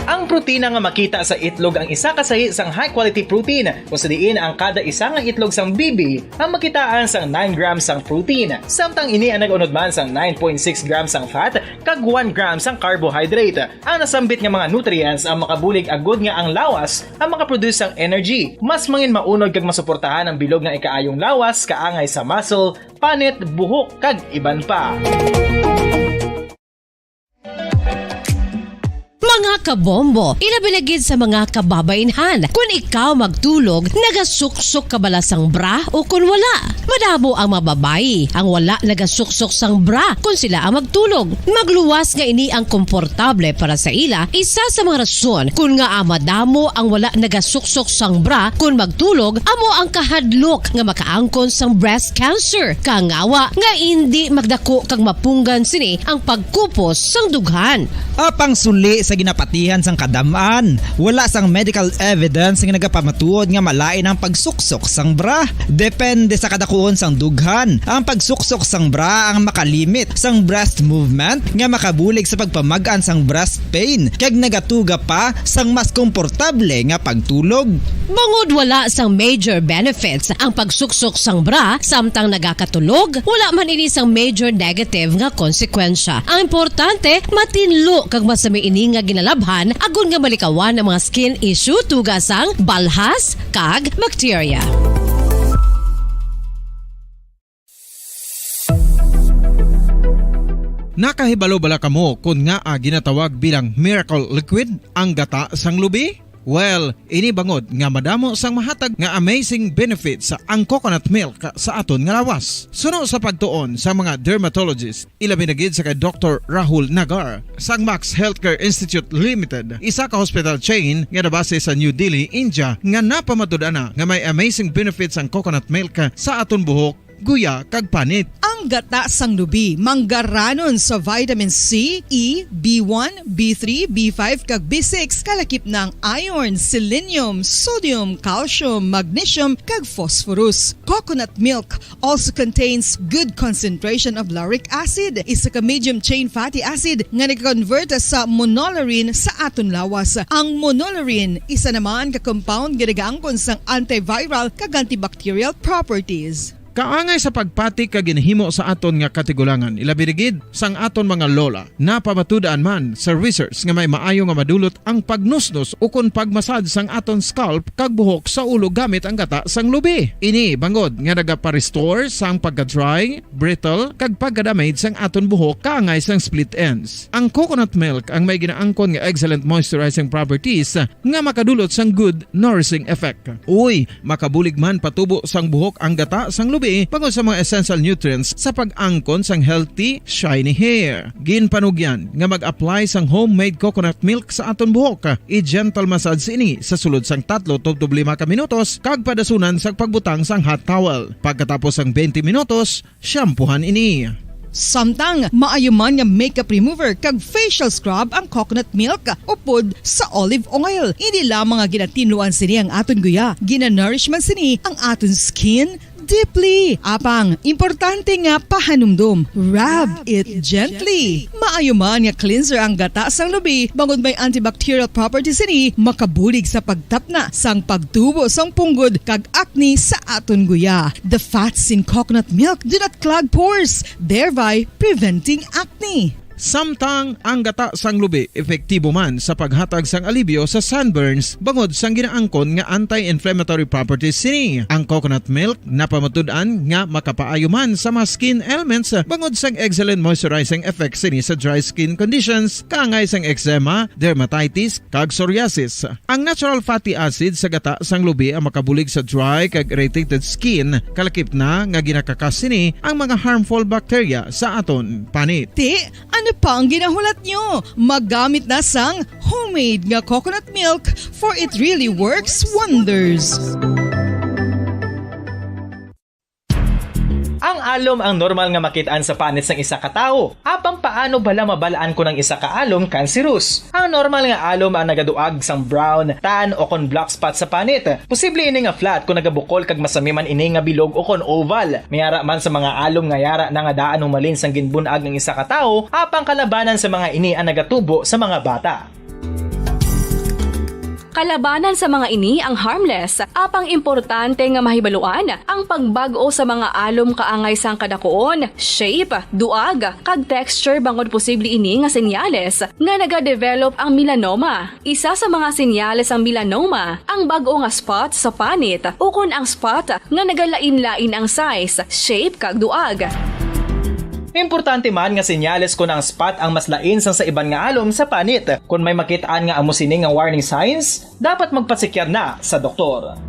Ang protina nga makita sa itlog ang isa ka sahi sang high-quality protein, kung sa diin ang kada isa nga itlog sang bibi ang makitaan sang nine grams sang protein, samtang ini ang nag-unod man sang nine point six grams sang fat kag one gram sang carbohydrate. Ang nasambit nga mga nutrients ang makabulig agud nga ang lawas ang makaproduce sang energy, mas mangin maunod kag masuportahan ang bilog nga ikaayong lawas kaangay sa muscle, panit, buhok, kag iban pa. Mga kabombo, ilabi na gid sa mga kababainhan, kun ikaw magtulog, nagasuksok ka bala sang bra o kun wala? Madamo ang mga babayi ang wala nagasuksok sang bra kun sila ang magtulog. Magluwas nga ini ang komportable para sa ila, isa sa mga rason kun ngaa madamo ang wala nagasuksok sang bra kun magtulog amo ang kahadlok nga makaangkon sang breast cancer, kangawa nga indi magdako kag mapunggan sini ang pagkupos sang dughan. Apang suli sa ginapatihan sang kadam-an, wala sang medical evidence nga nagapamatuod nga malain ang pagsuksok sang bra. Depende sa kadakuon sang dughan, ang pagsuksok sang bra ang makalimit sang breast movement nga makabulig sa pagpamag-an sang breast pain kag nagatuga pa sang mas komportable nga pagtulog. Bangod wala sang major benefits ang pagsuksok sang bra samtang nagakatulog, wala man ini sang major negative nga konsekwensya. Ang importante, matinlo kag masami ini nga ginalabhan agod nga malikawan ang mga skin issue tungod sang balhas kag bacteria. Nakahibalo bala kamo kon ngaa ginatawag bilang miracle liquid ang gata sang lubi? Well, ini bangod nga madamo sang mahatag nga amazing benefits ang coconut milk sa aton nga lawas. Suno sa pagtuon sa mga dermatologist, ilabi na gid sa kay Doktor Rahul Nagar sang Max Healthcare Institute Limited, isa ka hospital chain nga nabase sa New Delhi, India, nga napamatud-an na nga may amazing benefits ang coconut milk sa aton buhok, guya, kag panit. Ang gata sang lubi manggaranon sa vitamin C, E, B one, B three, B five, kag B six, kalakip na ang iron, selenium, sodium, calcium, magnesium, kag phosphorus. Coconut milk also contains good concentration of lauric acid, isa ka medium chain fatty acid nga nag-convert sa monolaurin sa aton lawas. Ang monolaurin, isa naman ka compound nga nagaangkon sang antiviral kag antibacterial properties. Kaangay sa pagpati kag ginhimo sa aton nga katigulangan, ilabi na gid sang aton mga lola. Napamatud-an man sa research nga may maayo nga madulot ang pagnusnos ukon pag-massage sang aton scalp kag buhok sa ulo gamit ang gata sang lubi. Ini bangod nga nagapa-restore sang pagka-dry, brittle, kag pagka-damage sang aton buhok kaangay sang split ends. Ang coconut milk ang may ginaangkon nga excellent moisturizing properties nga makadulot sang good nourishing effect. Uy, makabulig man patubo sang buhok ang gata sang lubi bangod sa mga essential nutrients sa pag-angkon sang healthy, shiny hair. Ginpanugyan nga mag-apply sang homemade coconut milk sa aton buhok. I-gentle massage ini sa sulod sang tatlo tubtob lima ka minutos kag padasunan sang pagbutang sang hot towel. Pagkatapos sang twenty minutos, shampoohan ini. Samtang maayo man nga makeup remover kag facial scrub ang coconut milk upod sa olive oil. Hindi lamang nga ginatinluan sini ang aton guya, ginanourish man sini ang aton skin deeply. Apang, importante nga pahanumdom, rub it gently. Maayo man nga cleanser ang gata sang lubi, bangod may antibacterial properties sini, makabulig sa pagtapna sang pagtubo sang punggod kag acne sa aton guya. The fats in coconut milk do not clog pores, thereby preventing acne. Samtang ang gata sang lubi epektibo man sa paghatag sang alibyo sa sunburns bangod sang ginaangkon nga anti-inflammatory properties sini. Ang coconut milk napamatud-an nga makapaayo man sa mga skin ailments bangod sang excellent moisturizing effect sini sa dry skin conditions, kaangay sang eczema, dermatitis, kag psoriasis. Ang natural fatty acid sa gata sang lubi ang makabulig sa dry kag irritated skin, kalakip na nga ginakakas sini ang mga harmful bacteria sa aton panit. Ti, ano pa ang ginahulat nyo? Magamit na sang homemade nga coconut milk, for it really works wonders. Ang alom ang normal nga makit-an sa panit sang isa ka tawo. Apang paano bala mabal-an kon ang isa ka alom kanserus? Ang normal nga alom ang nagaduag sang brown, tan, o kon black spot sa panit. Posible ini nga flat kon nagabukol kag masami man ini nga bilog o kon oval. May ara man sa mga alom nga yara na nga daan humalin sang ginbun-ag ang isa ka tawo, apang kalabanan sa mga ini ang nagatubo sa mga bata. Kalabanan sa mga ini ang harmless, apang importante nga mahibaluan ang pagbag-o sa mga alom kaangay sang kadakuon, shape, duag, kag texture bangod posible ini nga senyales nga nagadevelop ang melanoma. Isa sa mga senyales sang melanoma ang bag-o nga spot sa panit ukon ang spot nga nagalain-lain ang size, shape, kag duag. Importante man nga senyales kon ang spot ang mas lain sang sa iban nga alom sa panit. Kon may makit-an nga amo sini nga warning signs, dapat magpasekyar na sa doktor.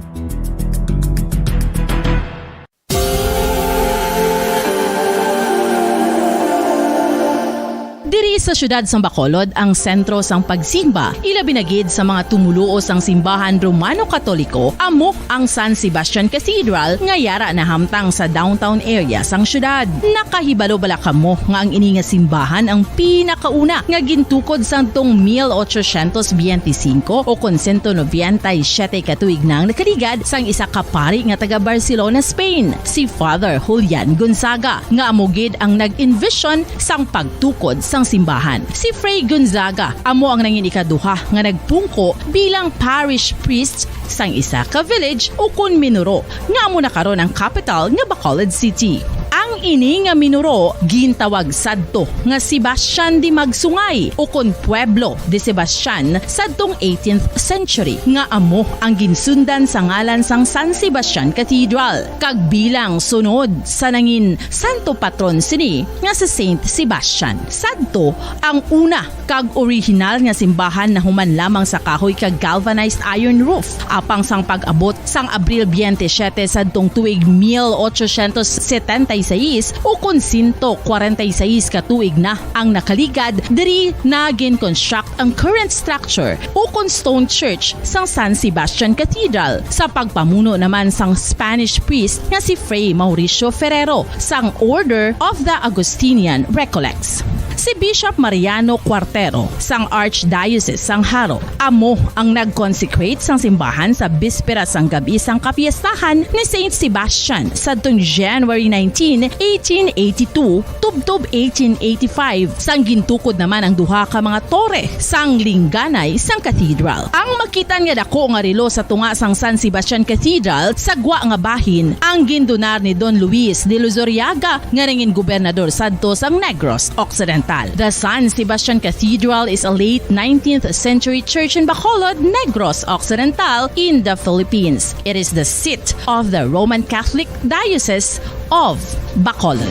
Diri sa siyudad sang Bacolod ang sentro sang pagsimba, ilabi na gid sa mga tumoluo sang simbahan Romano-Katoliko, amo ang San Sebastian Cathedral nga yara nahamtang sa downtown area sang siyudad. Nakahibalo bala kamo nga ang ini nga simbahan ang pinakauna nga gintukod sadtong mil ochocientos biyente singko o kon sento nobenta y siyete ka tuig na ang nakaligad sang isa ka pari nga taga Barcelona, Spain, si Father Julian Gonzaga, nga amo gid ang nag-envision sang pagtukod sang simbahan. Si Fray Gonzaga amo ang nangin ikaduha nga nagpungko bilang parish priest sang isa ka village ukon minuro nga amo na karon ang kapital nga Bacolod City. Ang Ini nga minuro gintawag sadto nga Sebastian de Magsungay ukon Pueblo de Sebastian sadtong eighteenth century, nga amo ang ginsundan sa ngalan sang San Sebastian Cathedral, kag bilang sunod sa nangin santo patron sini nga si Saint Sebastian. Sadto ang una kag orihinal nga simbahan nahuman lamang sa kahoy kag galvanized iron roof, apang sang pag-abot sang Abril twenty-seven sadtong tuig mil ochocientos setenta y seis, ukon sento kwarenta y seis ka tuig na ang nakaligad, diri na gin-construct ang current structure ukon stone church sang San Sebastian Cathedral, sa pagpamuno naman sang Spanish priest nga si Fray Mauricio Ferrero sang Order of the Augustinian Recollects. Si Bishop Mariano Cuartero sang Archdiocese sang Jaro amo ang nag-consecrate sang simbahan sa bispera sang gab-i sang kapiestahan ni Saint Sebastian sadtong January nineteen, eighteen eighty-two, tubtob eighteen eighty-five, sang gintukod naman ang duha ka mga tore sang lingganay sang cathedral. Ang makitan nga dako nga relo sa tunga sang San Sebastian Cathedral sa gwa nga bahin ang gindonar ni Don Luis de Luzuriaga, nga nangin gobernador sadto sang Negros Occidental. The San Sebastian Cathedral is a late nineteenth century church in Bacolod, Negros Occidental, in the Philippines. It is the seat of the Roman Catholic Diocese of Bacolod.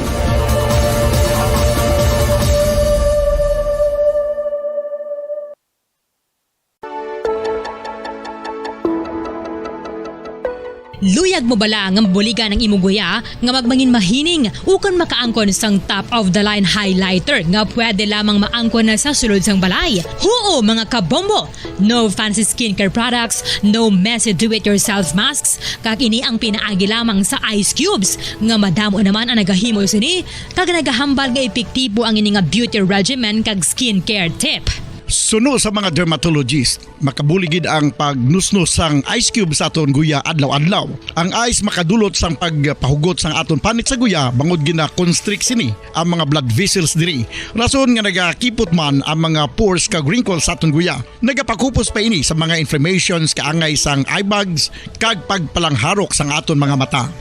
Luyag mo bala nga mabuligan ang imo guya nga magmangin mahining ukon makaangkon sang top of the line highlighter nga pwede lamang maangkon na sa sulod sang balay? Huo, mga kabombo! No fancy skincare products, no messy do-it-yourself masks, kag ini ang pinaagi lamang sa ice cubes nga madamo naman ang nagahimo sini kag nagahambal nga epektibo ang ini nga beauty regimen kag skincare tip. Suno sa mga dermatologist, makabulig gid ang pagnusnos sang ice cube sa aton guya adlaw-adlaw. Ang ice makadulot sang pagpahugot sang aton panit sa guya bangod gina-constrict sini ang mga blood vessels diri, rason nga nagakipot man ang mga pores kag wrinkles sa aton guya. Nagapakupos pa ini sa mga inflammations, kaangay sang eye bags, kag pagpalangharok sang aton mga mata.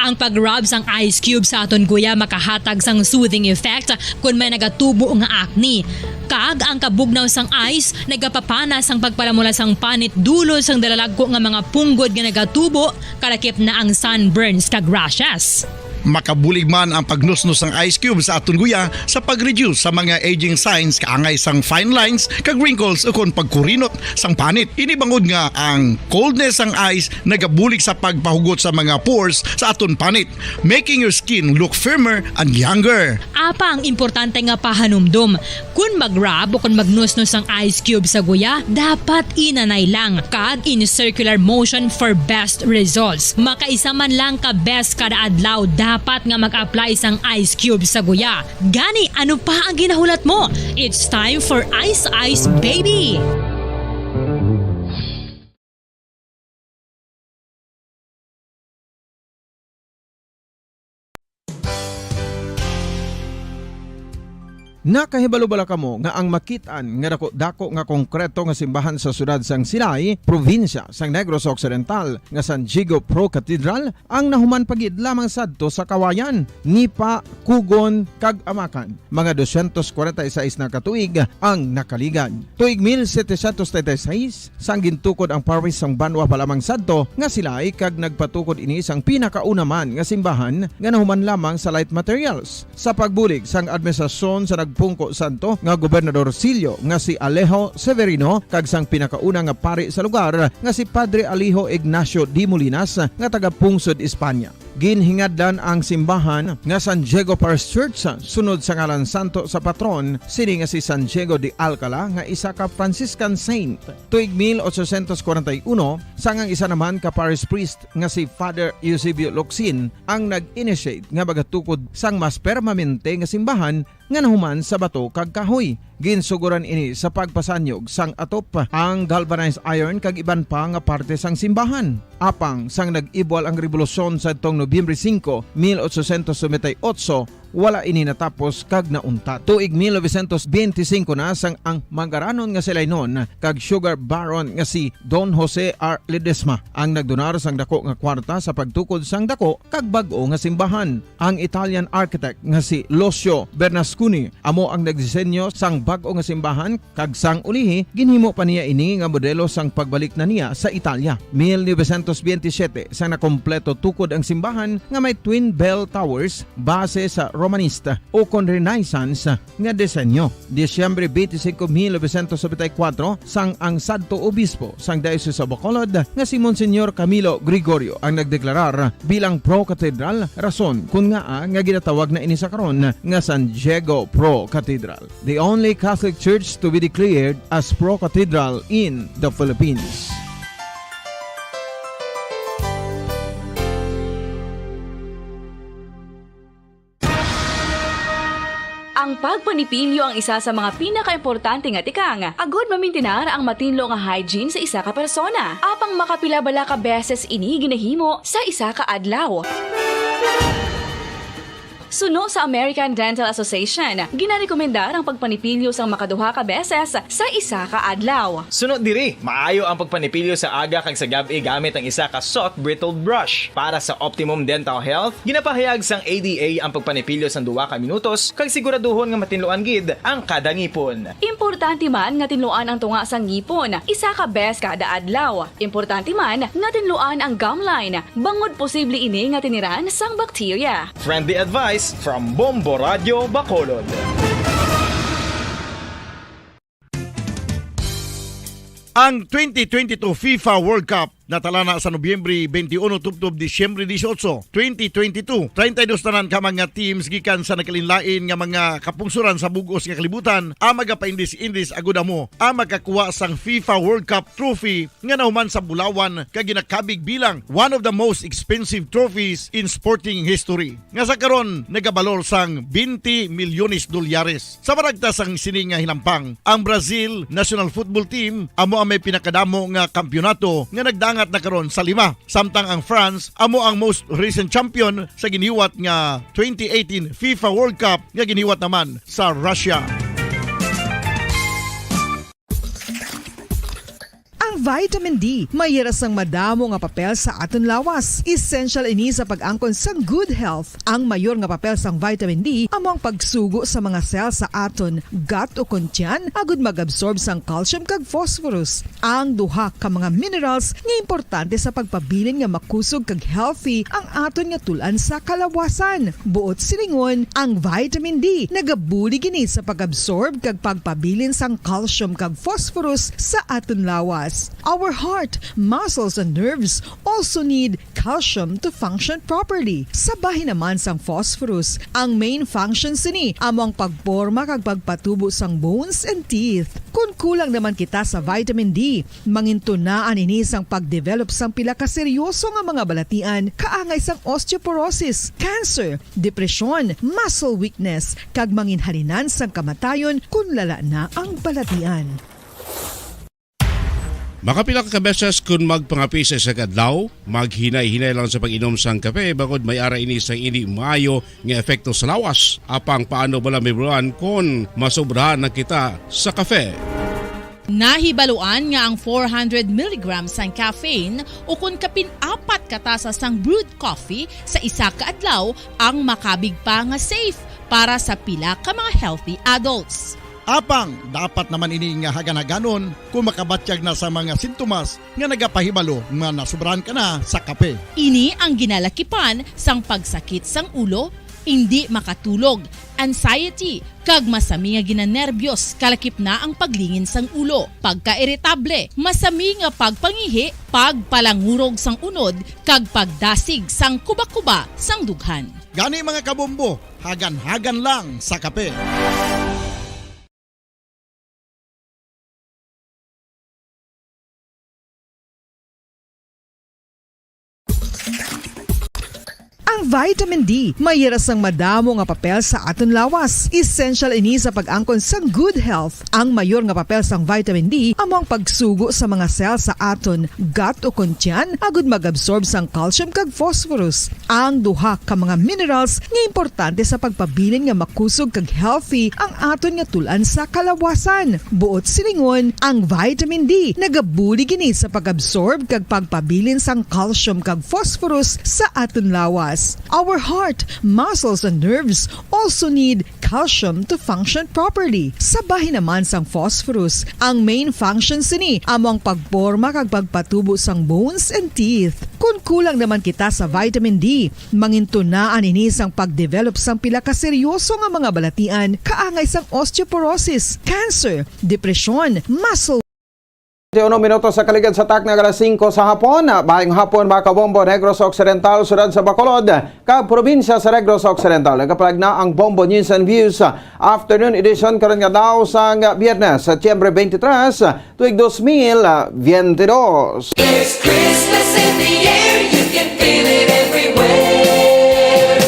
Ang pag-rub sang ice cube sa aton guya makahatag sang soothing effect kon may nagatubo nga acne. Kag ang kabugnaw sang ice nagapapana sang pagpalamula sang panit dulod sang dalalagko nga mga punggod nga nagatubo, kalakip na ang sunburns kag rashes. Makabulig man ang pagnusnos sang ice cube sa aton guya sa pag-reduce sa mga aging signs, kaangay sang fine lines kag wrinkles ukon pagkurinot sang panit. Ini bangod nga ang coldness sang ice nagabulig sa pagpahugot sa mga pores sa aton panit, making your skin look firmer and younger. Apang importante nga pahanumdom, kon mag-rub o kon magnusnos ang ice cube sa guya, dapat inanay lang kag in circular motion for best results. Makaisa man lang ka beses kada adlaw dapat nga mag-apply sang ice cube sa guya. Gani, ano pa ang ginahulat mo? It's time for Ice Ice Baby! Nakahibalo bala kamo nga ang makit-an nga dako-dako nga konkreto nga simbahan sa siyudad sang Silay, probinsya sang Negros Occidental, nga San Diego Pro Cathedral ang nahuman pa gid lamang sadto sa Kawayan, Nipa, Cogon, kag Amacan? Mga dosyentos kwarenta y seis na ka tuig ang nakaligad. Tuig mil setecientos treinta y seis, sang gintukod ang parish sang banwa pa lamang sadto nga Silay, kag nagpatukod ini sang pinakauna man nga simbahan nga nahuman lamang sa light materials. Sa pagbulig sang administrasyon sa nagpungko sadto nga gobernadorcillo nga si Alejo Severino kag sang pinakauna nga pari sa lugar nga si Padre Alejo Ignacio de Molinas nga taga-pungsod España. Ginhingadlan ang simbahan nga San Diego Parish Church sunod sa ngalan santo sa patron sini nga si San Diego de Alcala nga isa ka Franciscan saint. Tuig mil ochocientos kwarenta y uno, sang ang isa naman ka parish priest nga si Father Eusebio Locsin ang nag-initiate nga magatukod sang mas permanente nga simbahan nga nahuman sa bato kag kahoy. Ginsugoran ini sa pagpasanyog sang atop, ang galvanized iron kag iban pa nga parte sang simbahan. Apang sang nag-ibwal ang rebolusyon sadtong Nobyembre singko, mil ochocientos noventa y ocho, wala ini natapos kag nauntat. Tuig mil novecientos benti singko na sang ang mangaranon nga si Lainon kag sugar baron nga si Don Jose R. Ledesma ang nagdonar sang dako nga kwarta sa pagtukod sang dako kag bag-o nga simbahan. Ang Italian architect nga si Lucio Bernasconi amo ang nagdisenyo sang bag-o nga simbahan, kag sang ulihi, ginhimo pa niya ini nga modelo sang pagbalik na niya sa Italia. Mil novecientos benti siyete, sang nakompleto tukod ang simbahan nga may twin bell towers base sa Romanista ukon Renaissance nga disenyo. Disyembre twenty-five, mil novecientos noventa y cuatro, sang ang sadto obispo sang Diocese of Bacolod nga si Monsignor Camilo Gregorio ang nagdeklarar bilang pro-cathedral, rason kon ngaa nga ginatawag na ini sa karon nga San Diego Pro Cathedral, the only Catholic church to be declared as pro-cathedral in the Philippines. Ang pagpanipilyo ang isa sa mga pinakaimportante nga tikang agud mamintinar ang matinlo nga hygiene sa isa ka persona. Apang makapila bala ka beses ini ginahimo sa isa ka adlaw? Suno sa American Dental Association, ginarekomendar ang pagpanipilyo sang makaduha ka beses sa isa ka adlaw. Suno diri, maayo ang pagpanipilyo sa aga kag sa gab-i gamit ang isa ka soft bristle brush. Para sa optimum dental health, ginapahayag sang A D A ang pagpanipilyo sang duha ka minutos kag siguraduhon nga matinluan gid ang kada ngipon. Importante man nga tinluan ang tunga sang ngipon isa ka beses kada adlaw. Importante man nga tinluan ang gum line, bangod posible ini nga tiniran sang bakterya. Friendly advice from Bombo Radyo Bacolod. Ang twenty twenty-two FIFA World Cup natala na sa Nobyembre twenty-one tubtob Disyembre dieciocho, twenty twenty-two. Treinta y dos tanan ka mga teams gikan sa nagkalainlain nga mga kapungsoran sa bug-os nga kalibutan ang magapaindis-indis agud amo ang makakuha sang FIFA World Cup trophy nga nahuman sa bulawan kag ginakabig bilang one of the most expensive trophies in sporting history, nga sa karon nagabalor sang twenty milyones dolyares. Sa maragtas sang sini nga hinampang, ang Brazil national football team amo ang may pinakadamo nga kampiyonato nga nagdangat na karon sa lima, samtang ang France amo ang most recent champion sa giniwat nga twenty eighteen FIFA World Cup nga giniwat naman sa Russia. Ang vitamin D may hira sang madamo nga papel sa aton lawas. Essential ini sa pag-angkon sang good health. Ang mayor nga papel sang vitamin D amo ang pagsugo sa mga cell sa aton gut ukon tiyan agud mag-absorb sang calcium kag phosphorus, ang duha ka mga minerals nga importante sa pagpabilin nga makusog kag healthy ang aton nga tul-an sa kalawasan. Buot silingon, ang vitamin D nagabulig ini sa pag-absorb kag pagpabilin sang calcium kag phosphorus sa aton lawas. Our heart, muscles, and nerves also need calcium to function properly. Sa bahin naman sang phosphorus, ang main function sini amo ang pagporma kag pagpatubo sang bones and teeth. Kon kulang naman kita sa vitamin D, mangintunaan ini sang pag-develop sang pila ka seryoso nga mga balatian, kaangay sang osteoporosis, cancer, depresyon, muscle weakness, kag manginhalinan sang kamatayon kon lala na ang balatian. Makapila ka beses kon magpangapi sa isa ka adlaw, maghinay-hinay lang sa pag-inom sang kape, bangod may ara ini sang indi maayo nga epekto sa lawas. Apang paano bala mahibaluan kon masobrahan na kita sa kape? Nahibaluan nga ang four hundred milligrams sang caffeine ukon kapin apat ka tasa sang brewed coffee sa isa ka adlaw ang makabig pa nga safe para sa pila ka mga healthy adults. Apang dapat naman ini nga hagan-haganon kon makabatyag na sa mga sintomas nga nagapahibalo nga nasobrahan ka na sa kape. Ini ang ginalakipan sang pagsakit sang ulo, indi makatulog, anxiety, kag masami nga ginanerbyos, kalakip na ang paglingin sang ulo, pagkairitable, masami nga pagpangihi, pagpalangurog sang unod, kag pagdasig sang kubakuba sang dughan. Gani, mga kabombo, hagan-hagan lang sa kape. Ang Vitamin D may yara sang madamo nga papel sa aton lawas. Essential ini sa pag-angkon sang good health. Ang mayor nga papel sang vitamin D amo ang pagsugo sa mga cell sa aton gut o kon tiyan agud mag-absorb sang calcium kag phosphorus, ang duha ka mga minerals nga importante sa pagpabilin nga makusog kag healthy ang aton nga tul-an sa kalawasan. Buot silingon, ang vitamin D nagabulig ini sa pag-absorb kag pagpabilin sang calcium kag phosphorus sa aton lawas. Our heart, muscles, and nerves also need calcium to function properly. Sa bahin naman sang phosphorus, ang main function sini amo ang pagporma kag pagpatubo sang bones and teeth. Kon kulang naman kita sa vitamin D, mangintunaan ini sang pagdevelop sang pila ka seryoso nga mga balatian kaangay sang osteoporosis, cancer, depresyon, muscle Uno minuto sa kaligad sa takna, alas singko sa hapon. Maayong hapon, mga kabombo, Negros Occidental, siyudad sa Bacolod, kag probinsya sa Negros Occidental. Nagapalagna ang Bombo News and Views Afternoon Edition karon nga adlaw sang Biyernes, Setyembre twenty-three, tuig dos mil veintidós. There's Christmas in the air, you can feel it everywhere.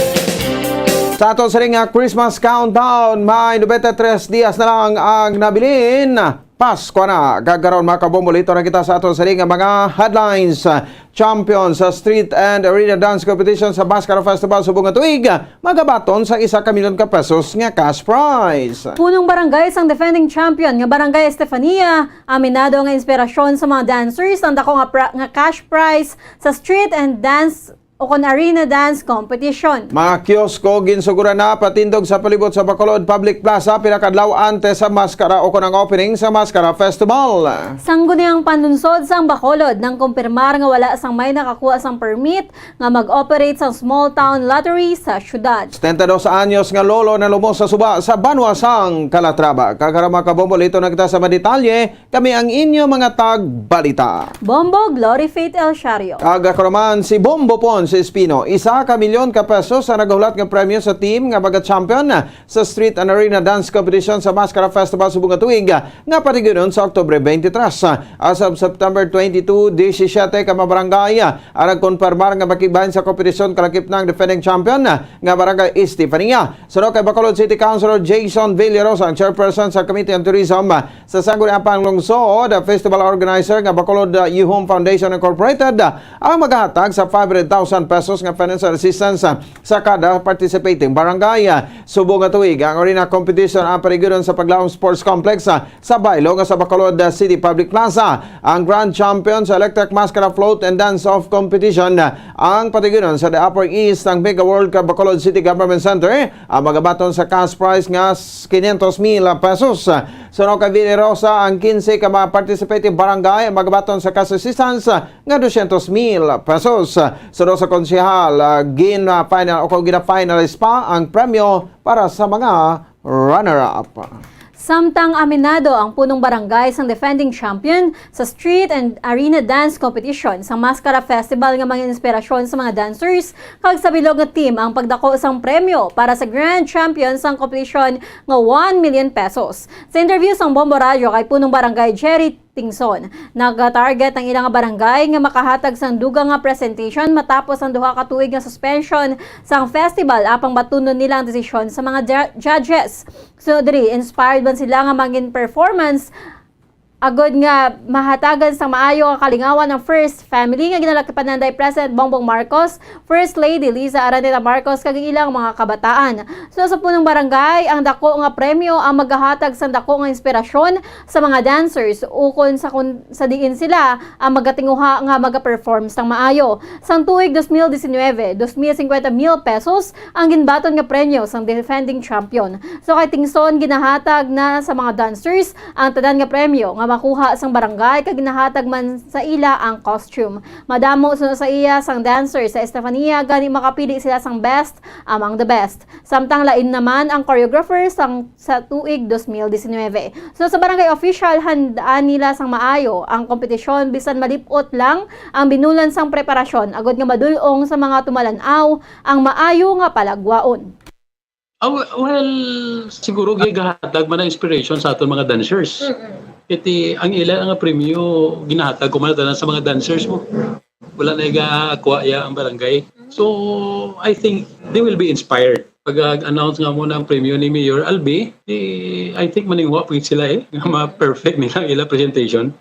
Sa ato sining nga Christmas countdown, may nobenta tres dias na lang ang nabilin. Pasko na. Kag karon, mga kabombo, lito na kita sa ato sining nga mga headlines. Champion sa Street and Arena Dance Competition sa Mascara Festival subong nga tuig, magabaton sa isa ka milyon ka pesos nga cash prize. Punong barangay sang defending champion nga Barangay Estefania, aminado nga inspirasyon sa mga dancers ang dako nga pra-, nga cash prize sa Street and Dance o kon Arena Dance Competition. Mga kiosko ginsuguran na patindog sa palibot sa Bacolod Public Plaza pila ka adlaw antes sa Mascara o kon ang opening sa Mascara Festival. Sangguniang Panlunsod sang Bacolod nangkumpirmar nga wala sang may nakakuha sang permit nga mag-operate sang small town lottery sa syudad. Setenta y dos anyos nga lolo nalumos sa suba sa banwa sang Calatrava. Kag karon, mga kabombo, lito na kita sa mga detalye. Kami ang inyo mga tagbalita. Bombo Glory Faith El Shario. Kag ako naman si Bombo Pons Espino. Isa ka milyon ka pesos ang nagahulat nga premyo sa team nga maga-champion sa Street and Arena Dance Competition sa Mascara Festival subong nga tuig nga patigudon sa Oktubre twenty-three. As of September twenty-two, disisiete ka mga barangay ang nagkonfirmar nga makigbahin sa kompetisyon, kalakip na ang defending champion nga Barangay Estefania. Suno kay Bacolod City Councilor Jason Villarosa, ang chairperson sa Committee on Tourism, sa Sangguniang Panlungsod, festival organizer nga Bacolod, uh, Yuhum Foundation Incorporated, uh, ang magahatag sa five hundred thousand pesos nga financial assistance, uh, sa kada participating barangay. Uh, subong nga tuig, ang arena competition ang paligudon sa Paglaom Sports Complex, uh, sa Bailo nga sa Bacolod, uh, City Public Plaza. Ang grand champion sa Electric Mascara Float and Dance Off Competition, uh, ang patigudon sa The Upper East, ang Mega World Cup Bacolod City Government Center, ang magabaton sa cash prize nga s-, quinientos mil pesos. Suno kay Villarosa, ang quince ka mga participating barangay ang magabaton sa cash assistance nga doscientos mil pesos. Suno sa konsehal, ah, gina-final o kung gina-finalize pa ang premyo para sa mga runner-up. Samtang aminado ang punong barangay sang defending champion sa Street and Arena Dance Competition sa Mascara Festival nga mga inspirasyon sa mga dancers, kag sa bilog nga team ang pagdako sang premyo para sa grand champion sang kompetisyon nga one million pesos. Sa interview sang Bombo Radyo kay Punong Barangay Jerry Tingson, nagatarget ang ilang barangay nga makahatag sang dugang nga presentation matapos ang duha ka tuig nga suspension sang festival, apang batunon nila ang desisyon sa mga ju-, judges. So, diri, inspired man sila nga mangin performance agod nga mahatagan sang maayo nga kalingawan ang first family nga ginalakipan nanday President Bongbong Marcos, First Lady Liza Araneta Marcos, kag ang ilang mga kabataan. So, sa punong barangay, ang dako nga premyo ang magahatag sang dako nga inspirasyon sa mga dancers, ukon sa kun, sa diin sila ang magatinguha nga magaperform sang maayo. Sang tuig dos mil diecinueve, dos mil cincuenta mil pesos ang ginbaton nga premyo sang defending champion. So, kay Tingson, ginahatag na sa mga dancers ang tanan nga premyo nga makuha sang barangay, kag ginahatag man sa ila ang costume. Madamo suno sa iya sang dancer sa Estefania, gani makapili sila sang best among the best. Samtang lain naman ang choreographer sang, sa tuig dos mil diecinueve. So, sa barangay official, handaan nila sang maayo ang kompetisyon bisan malip-ot lang ang binulan sang preparasyon, agod nga madul-ong sa mga tumalan-aw ang maayo nga palagwaon. Ah, we-, well, siguro gigahatag man ang inspiration sa aton mga dancers. Mm-mm. Iti, ang ila nga premyo, ginahatag ko man tanan sa mga dancers mo. Wala na iga kuha ya ang barangay. So, I think they will be inspired. Pag-announce nga mo ng premyo ni Mayor Albi, eh, I think maninguha po sila eh, nga ma-perfect nila ila presentation.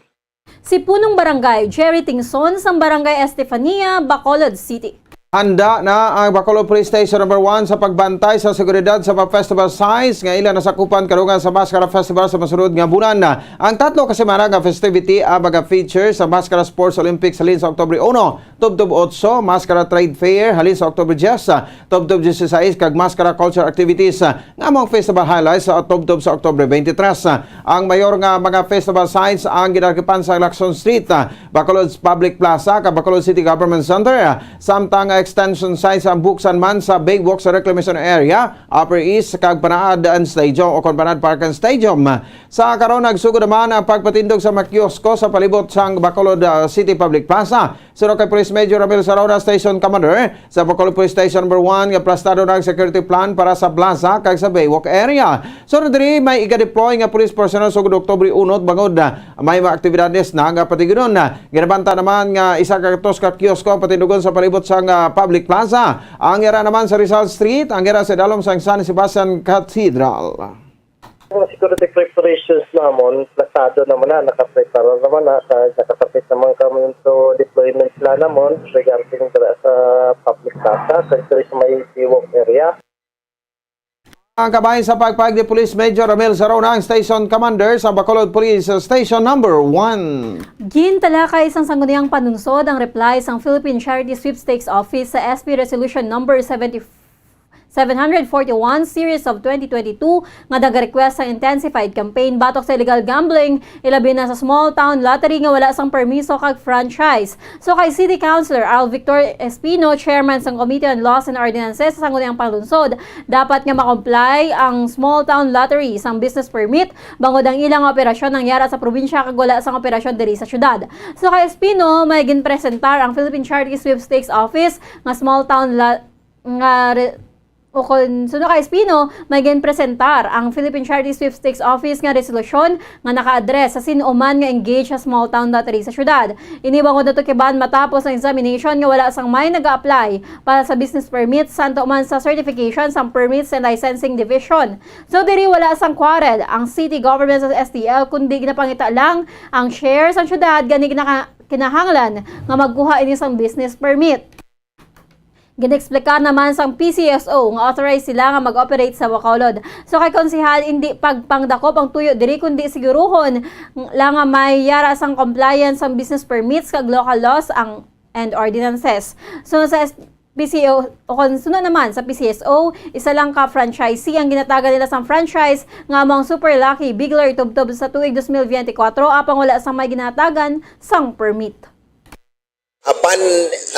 Si Punong Barangay Jerry Tingson sang Barangay Estefania, Bacolod City. Handa na ang Bacolod Police Station Number One sa pagbantay sa seguridad sa mga festival sites nga ila nasakupan karungan sa Mascara Festival sa masunod nga bulan. Ang tatlo ka semana nga festivity ang mga feature sa Mascara Sports Olympics halin sa Oktubre uno, tubtob otso, Mascara Trade Fair halin sa Oktubre diyes, tubtob diyesisais, kag Mascara Culture Activities nga among festival highlights sa tubtob sa Oktubre twenty-three. Ang mayor nga mga festival sites ang ginakipan sa Lacson Street, Bacolod Public Plaza, kag Bacolod City Government Center, samtang extension sites ang buksan man sa Baywalk sa Reclamation Area, Upper East, kag Panaad and Stadium o kon Panaad Park and Stadium. Sa karon, nagsugod naman ang pagpatindog sa mga kiosko sa palibot sang Bacolod, ah, City Public Plaza. Suno kay Police Major Ramil Sarona, Station Commander sa Bacolod Police Station Number One, nga plastado na ang security plan para sa plaza kag sa Baywalk area. Suno diri, may iga-deploy nga police personnel sugod Oktubre uno, bangod, ah, may mga aktibidades na nga patigunon. Ginabanta naman nga isa ka gatos ka kiosko ang patindugon sa palibot sang, ah, public plaza. Ang yara naman sa Rizal Street, ang yara sa dalom sang San Sebastian Cathedral. Ang security preparations namon, plasado naman na, nakaprepara naman na, sa, nakasapit naman kami sa deployment plan namon regarding dira sa public plaza, kag diri sa may Baywalk area. Ang kabahin sa pagpahayag ni Police Major Ramil Sarona, ang Station Commander sa Bacolod Police Station Number One. Gintalakay sang Sangguniang Panunsod ang reply sang Philippine Charity Sweepstakes Office sa S P Resolution Number seventy, seven hundred forty-one Series of twenty twenty-two nga nag-request sang intensified campaign batok sa illegal gambling, ilabi na sa small town lottery nga wala sang permiso kag franchise. So kay City Councilor Al Victor Espino, chairman sang Committee on Laws and Ordinances sa Sangguniang Panunsod, dapat nga ma-comply ang small town lottery sang business permit bangod ang ilang operasyon nangyara sa probinsya kag wala sang operasyon diri sa syudad. So kay Espino, may ginpresentar ang Philippine Charity Sweepstakes Office nga small town la- nga re- o kon suno kay Espino, may ginpresentar ang Philippine Charity Sweepstakes Office nga resolusyon nga naka-address sa sin-o man nga engage sa small town lottery sa syudad. Ini bangod natukiban matapos ang examination nga wala sang may nag-a-apply para sa business permit, santo man sa certification sang Permits and Licensing Division. So diri wala sang quarrel ang city government sa S T L, kundi ginapangita lang ang share sang syudad gani ginaka- kinahanglan nga magkuha ini sang business permit. Gin-explicar naman sang P C S O nga authorized sila nga mag-operate sa Bacolod. So kay Konsehal, indi pagpangdakop ang tuyo diri, kundi siguruhon lang nga may yara sang compliance sang business permits kag local laws ang, and ordinances. So sa S-, P C O, o kon suno naman sa P C S O, isa lang ka franchisee ang ginatagan nila sang franchise nga amo ang Super Lucky Big Lottery tubtob sa tuig dos mil biyente kwatro, apang wala sang may ginatagan sang permit. Upon,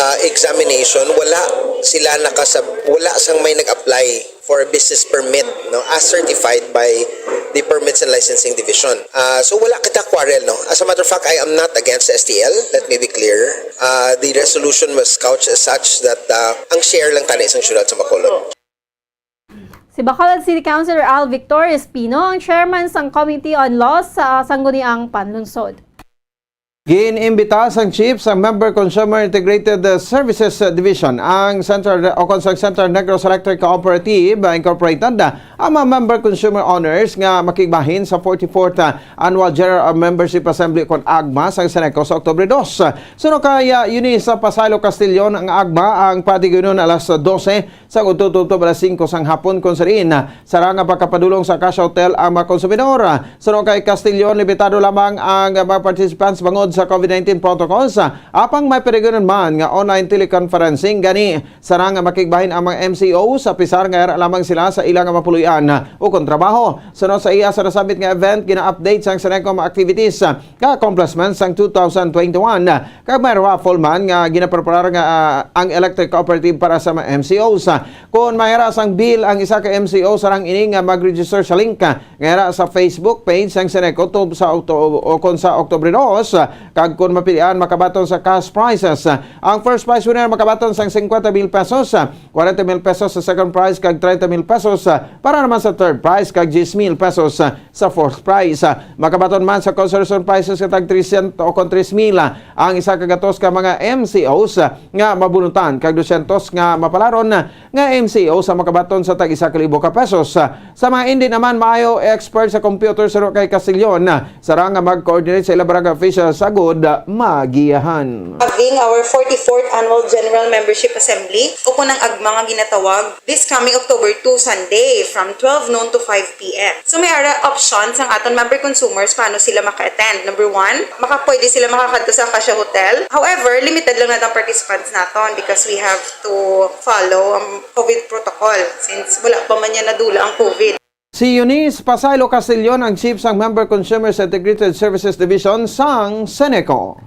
ah, examination, wala sila nakasab-, wala sang may nag-apply for a business permit, no, as certified by the Permits and Licensing Division. Ah, so wala kita quarrel, no. As a matter of fact, I am not against S T L. Let me be clear. Ah, the resolution was couched as such that, ah, ang share lang tani sang syudad sa Bacolod. Si Bacolod City Councilor Al Victor Espino ang chairman sang Committee on Laws sa Sangguniang Panlunsod. Gin-imbita sang chief sang Member Consumer Integrated, uh, Services, uh, Division ang Central o kon sang Central Negros Electric Cooperative, uh, Incorporated, uh, ang mga member consumer owners nga makigbahin sa forty-fourth, uh, Annual General Membership Assembly kon AGMA sang CENECO sa Oktubre dos. Suno kay, uh, Eunice Pasaylo Castillon, ang AGMA ang patigunon alas dose sang udto tubtob alas singko sang hapon, kon sa diin sarang nga pagkapadulong sa Acacia Hotel ang mga konsumidor. Suno kay Castillon, limitado lamang ang mga participants bangod sa COVID nineteen protocols, apang may patigunon man nga online teleconferencing, gani sarang nga makigbahin ang mga M C O sa pisar nga yara lamang sila sa ilang mga puloy-an o kon trabaho. Suno sa iya, sa nasambit nga event, gina-update sang CENECO mga activities nga accomplishments sang two thousand twenty-one. Kag may raffle man nga ginapreparar nga, ah, ang electric cooperative para sa mga M C Os. Kon may yara sang bill ang isa ka M C O, sarang ini nga mag-register sa link, ah, nga yara sa Facebook page sang CENECO tub sa Okto-, o kon sa Oktubre dos, ah, kag kon mapilian, makabaton sa cash prizes. Ah, ang first prize winner makabaton sang cincuenta mil pesos, ah, cuarenta mil pesos sa second prize, kag treinta mil pesos, ah, para Para naman sa third prize, kag diyes mil pesos sa fourth prize. Makabaton man sa consolation prizes nga tag trescientos o kon tres mil ang isa ka gatos ka mga M C Os nga mabunutan, kag dosyentos nga mapalaron nga M C O sa makabaton sa tag isa ka libo ka pesos. Sa mga indi naman maayo expert sa computer, suno kay Castillon, sarang nga mag-coordinate sa ilang barangay officials agud magiyahan. Having our forty-fourth Annual General Membership Assembly, ukon ang agma nga ginatawag, this coming October two, Sunday, from twelve noon to five p m. So, may ara options ang aton member consumers paano sila maka-attend. Number one, maka-, pwede sila makakadto sa Acacia Hotel. However, limited lang na ang participants naton because we have to follow ang COVID protocol since wala pa man niya nadula ang COVID. Si Eunice Pasaylo Castillon ang chief sang Member Consumers Integrated Services Division sang Ceneco.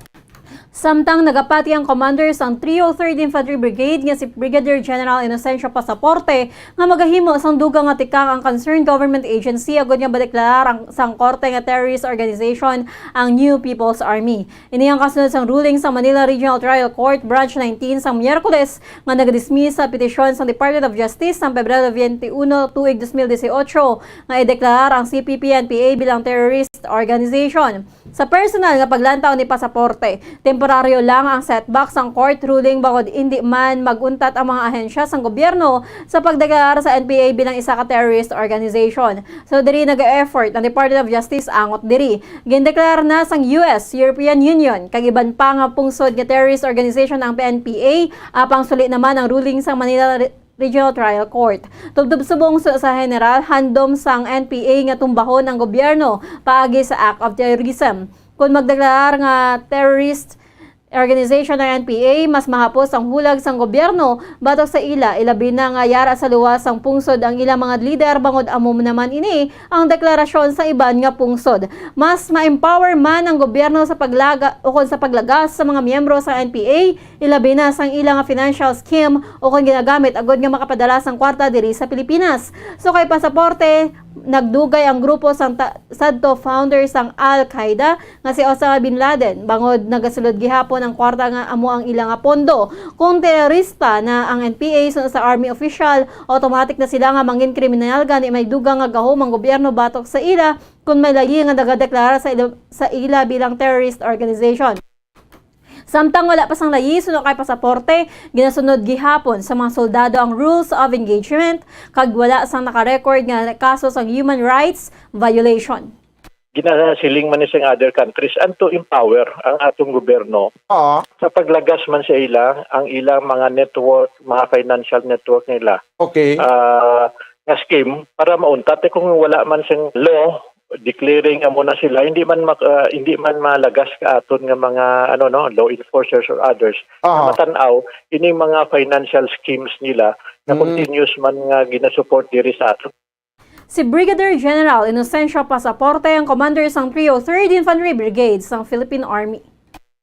Samtang nagapati ang commander sang Trio Third Infantry Brigade nga si Brigadier General Inocencio Pasaporte nga magahimo sang dugang nga tikang ang concerned government agency agud nga madeklarar ang, sang korte nga terrorist organization ang New People's Army. Ini ang kasunod sang ruling sang Manila Regional Trial Court Branch nineteen sang Miyerkules nga nagadismiss sa petisyon sang Department of Justice sang Pebrero twenty-one, tuig dos mil dieciocho, nga ideklarar ang C P P N P A bilang terrorist organization. Sa personal nga paglantaw ni Pasaporte, temporaryo lang ang setback sang court ruling bangod indi man mag-untat ang mga ahensya sang gobyerno sa pagdeklarar sa N P A bilang isa ka terrorist organization. So, diri naga-effort ang Department of Justice angot diri. Gindeklarar na sang U S, European Union, kag iban pa nga pungsod nga terrorist organization ang N P A, apang suli naman ang ruling sang Manila Re-, Regional Trial Court. Tubtob subong sa, sa general, handom sang N P A nga tumbahon ang gobyerno paagi sa act of terrorism. Kon magdeklarar nga terrorist organization ang N P A, mas mahapos ang hulag sang gobyerno batok sa ila, ilabi na nga yara sa luwas sang pungsod ang ilang mga lider, bangod amo naman ini ang deklarasyon sa iban nga pungsod. Mas ma-empower man ang gobyerno sa paglaga ukon sa paglagas sa mga miyembro sa N P A, ilabi na sang ila nga financial scheme ukon ginagamit agud nga makapadala sang kwarta diri sa Pilipinas. So kay Pasaporte, nagdugay ang grupo sang ta-, sadto founder sang Al-Qaeda nga si Osama bin Laden, bangod nagasulod gihapon ang kwarta nga amo ang ila nga pondo. Kung terorista na ang N P A suno sa army official, automatic na sila nga mangin kriminal, gani may dugang nga gahom ang gobyerno batok sa ila kon may layi nga nagadeklara sa ila, sa ila bilang terrorist organization. Samtang wala pa sang layi suno kay Pasaporte, ginasunod gihapon sa mga soldado ang rules of engagement kag wala sang naka-record nga kaso sang human rights violation. Ginasiling man ni sing other countries and to empower ang atong gobyerno Oo. sa paglagas man sa ila ang ilang mga network, mga financial network nila. Okay. Ah, nga scheme para mauntat. Eh, kung wala man sing law declaring amo na sila, hindi man mak-, ah, hindi man malagas ka aton nga mga, ano, no, law enforcers or others na Aha. matan-aw ining mga financial schemes nila na Mm. continuous man nga ginasupport diri sa aton. Si Brigadier General Inocencio Pasaporte ang commander sang Trio Third Infantry Brigade sang Philippine Army.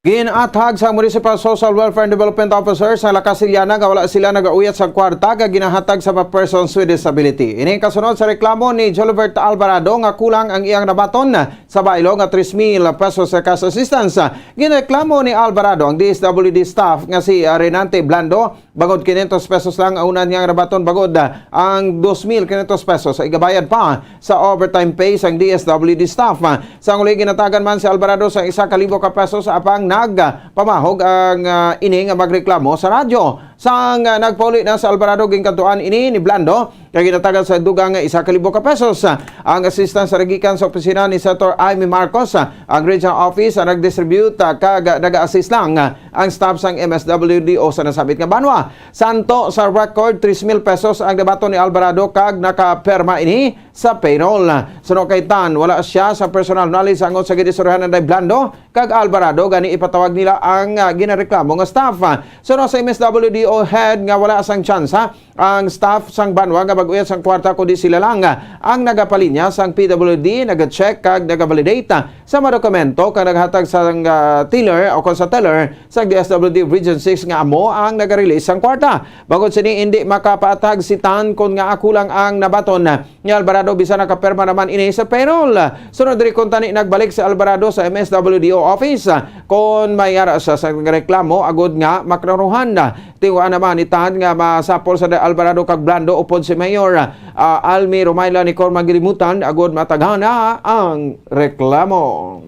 Ginathag sa Municipal Social Welfare and Development Officer sa La Casillana nga wala sila nagauyat sa kwarta nga ginahatag sa mga persons with disability. Ini kasunod sa reklamo ni Jolibert Alvarado nga kulang ang iyang nabaton sa baylo nga tres mil pesos sa cash assistance. Ginreklamo ni Alvarado ang D S W D staff nga si, ah, Renante Blando, bangod quinientos pesos lang ang una niya nga nabaton, bangod, ah, ang dos mil quinientos pesos ay igabayad pa sa overtime pay sang D S W D staff. Ah, sa uli, ginatagan man si Alvarado sa isa ka libo ka pesos, apang nagpamahog ang, ah, ini nga magreklamo sa radyo. Sang, ah, nagpauli na sa Alvarado, ginkadtuan ini ni Blando kay ginatagan sa dugang nga isa ka libo ka pesos. Ah, ang assistance sa gikan sa opisina ni Senator Imee Marcos, ah, ang regional office, ah, nag-distribute, ah, kag, ah, nag-assist lang, ah, ang staff sang M S W D O sa nasabit nga banwa. Santo sa record, tres mil pesos ang nabaton ni Alvarado kag nakaperma ini sa payroll. Suno kay Tan, wala siya sa personal knowledge angot sa ginistoryahan ni Blando kag Alvarado, gani ipatawag nila ang, ah, ginareklamo nga staff. Suno sa M S W D O head nga wala sang tsansa ang staff sang banwa nga mag-uyat sang kwarta, kundi sila lang ang nagapalinya sang P W D, nag-check kag nag-validate sa mga dokumento kag naghatag sang, ah, teller o kon sa teller sa D S W D Region six nga amo ang nagarelease sang kwarta. Bangod sini, hindi makapatag si Tan kon ngaa kulang ang nabaton ni Alvarado, bisan nakaperma naman ini sa payroll. Sunod diri kuntani, nagbalik si Alvarado sa M S W D O office kon may ara sa, sa reklamo agud nga maklaruhan. Tinguhaan naman ni Tan nga masapol sa Alvarado kag Blando upod si May Mayor, ah, Almi Romayla ni Cor Magilimutan agod matagana ang reklamo.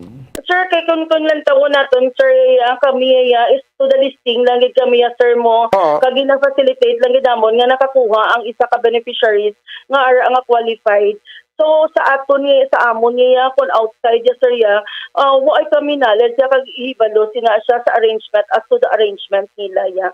Sir, kay kun, kun lang tawon naton, sir, ah, kami, ah, is to the listing lang gid kami, ah, sir, mo. Oo. Kag gina-facilitate lang gid namon nga nakakuha ang isa ka beneficiaries nga ara nga qualified. So, sa aton ni, sa amon ni, ah, kun outside ya, sir, ya, ah, wa ay kami knowledge ya kag ihibalo sina siya sa arrangement, as to the arrangement nila ya.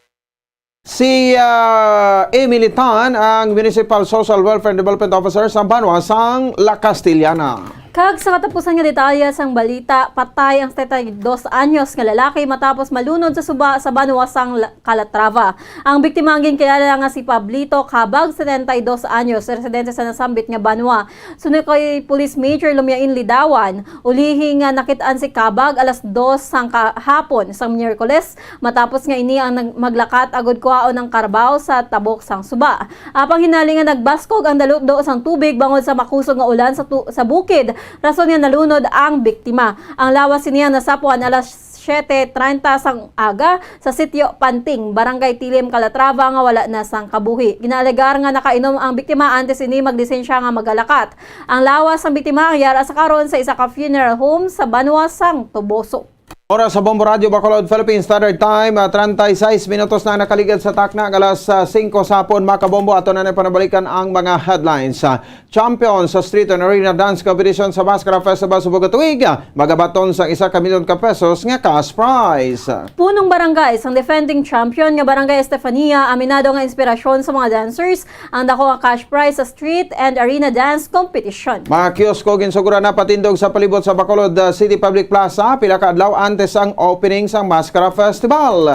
Si, ah, Emily Tan, ang Municipal Social Welfare and Development Officer sa banwa sang La Castellana. Kag sa katapusan nga detalye sang balita, patay ang setenta y dos anyos nga lalaki matapos malunod sa suba sa banwa sang La-, Calatrava. Ang biktima ang ginkilala nga si Pablito Cabag, setenta y dos anyos, residente sa nasambit nga banwa. Suno kay Police Major Lumiain Lidawan, ulihi nga nakit-an si Cabag alas dos sang kahapon sang Miyerkules, matapos nga ini ang nag-, maglakat agud kuhaon ang karbao sa tabok sang suba. Apang hinali nga nagbaskog ang dalutdo sang tubig bangod sa makusog nga ulan sa tu-, sa bukid, rason nga nalunod ang biktima. Ang lawas sini ang nasapuan alas siete treinta sang aga sa Sitio Panting, Barangay Tilim, Calatrava, nga wala na sang kabuhi. Ginaalegar nga nakainom ang biktima antes ini maglisensya nga magalakat. Ang lawas sang biktima ang yara sa karon sa isa ka funeral home sa banwa sang Toboso. Oras sa Bombo Radyo Bacolod, Philippine Standard Time, ah, treinta y seis minutos na nakaligad sa takna nga alas, ah, singko sa hapon. Mga kabombo, ato na na panabalikan ang mga headlines. Ah, champion sa Street and Arena Dance Competition sa Maskara Festival sa Bugatwig, ah, magabaton sang isa ka milyon ka pesos nga cash prize. Punong barangay sang defending champion nga Barangay Estefania, aminado nga inspirasyon sa mga dancers ang dako nga cash prize sa Street and Arena Dance Competition. Mga kiosko, ginsuguran na patindog sa palibot sa Bacolod, uh, City Public Plaza, pila ka adlaw antes ang opening sang Maskara Festival.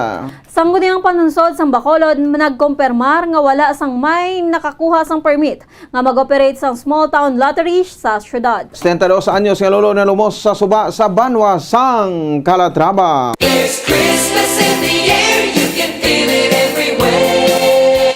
Sangguniang Panunsod sang Bacolod nagkompermar nga wala sang may nakakuha sang permit nga mag-operate sang small town lottery sa syudad. Setenta y dos anyos nga lolo nalumos sa suba sa banwa sang Calatrava. It's Christmas in the air, you can feel it everywhere.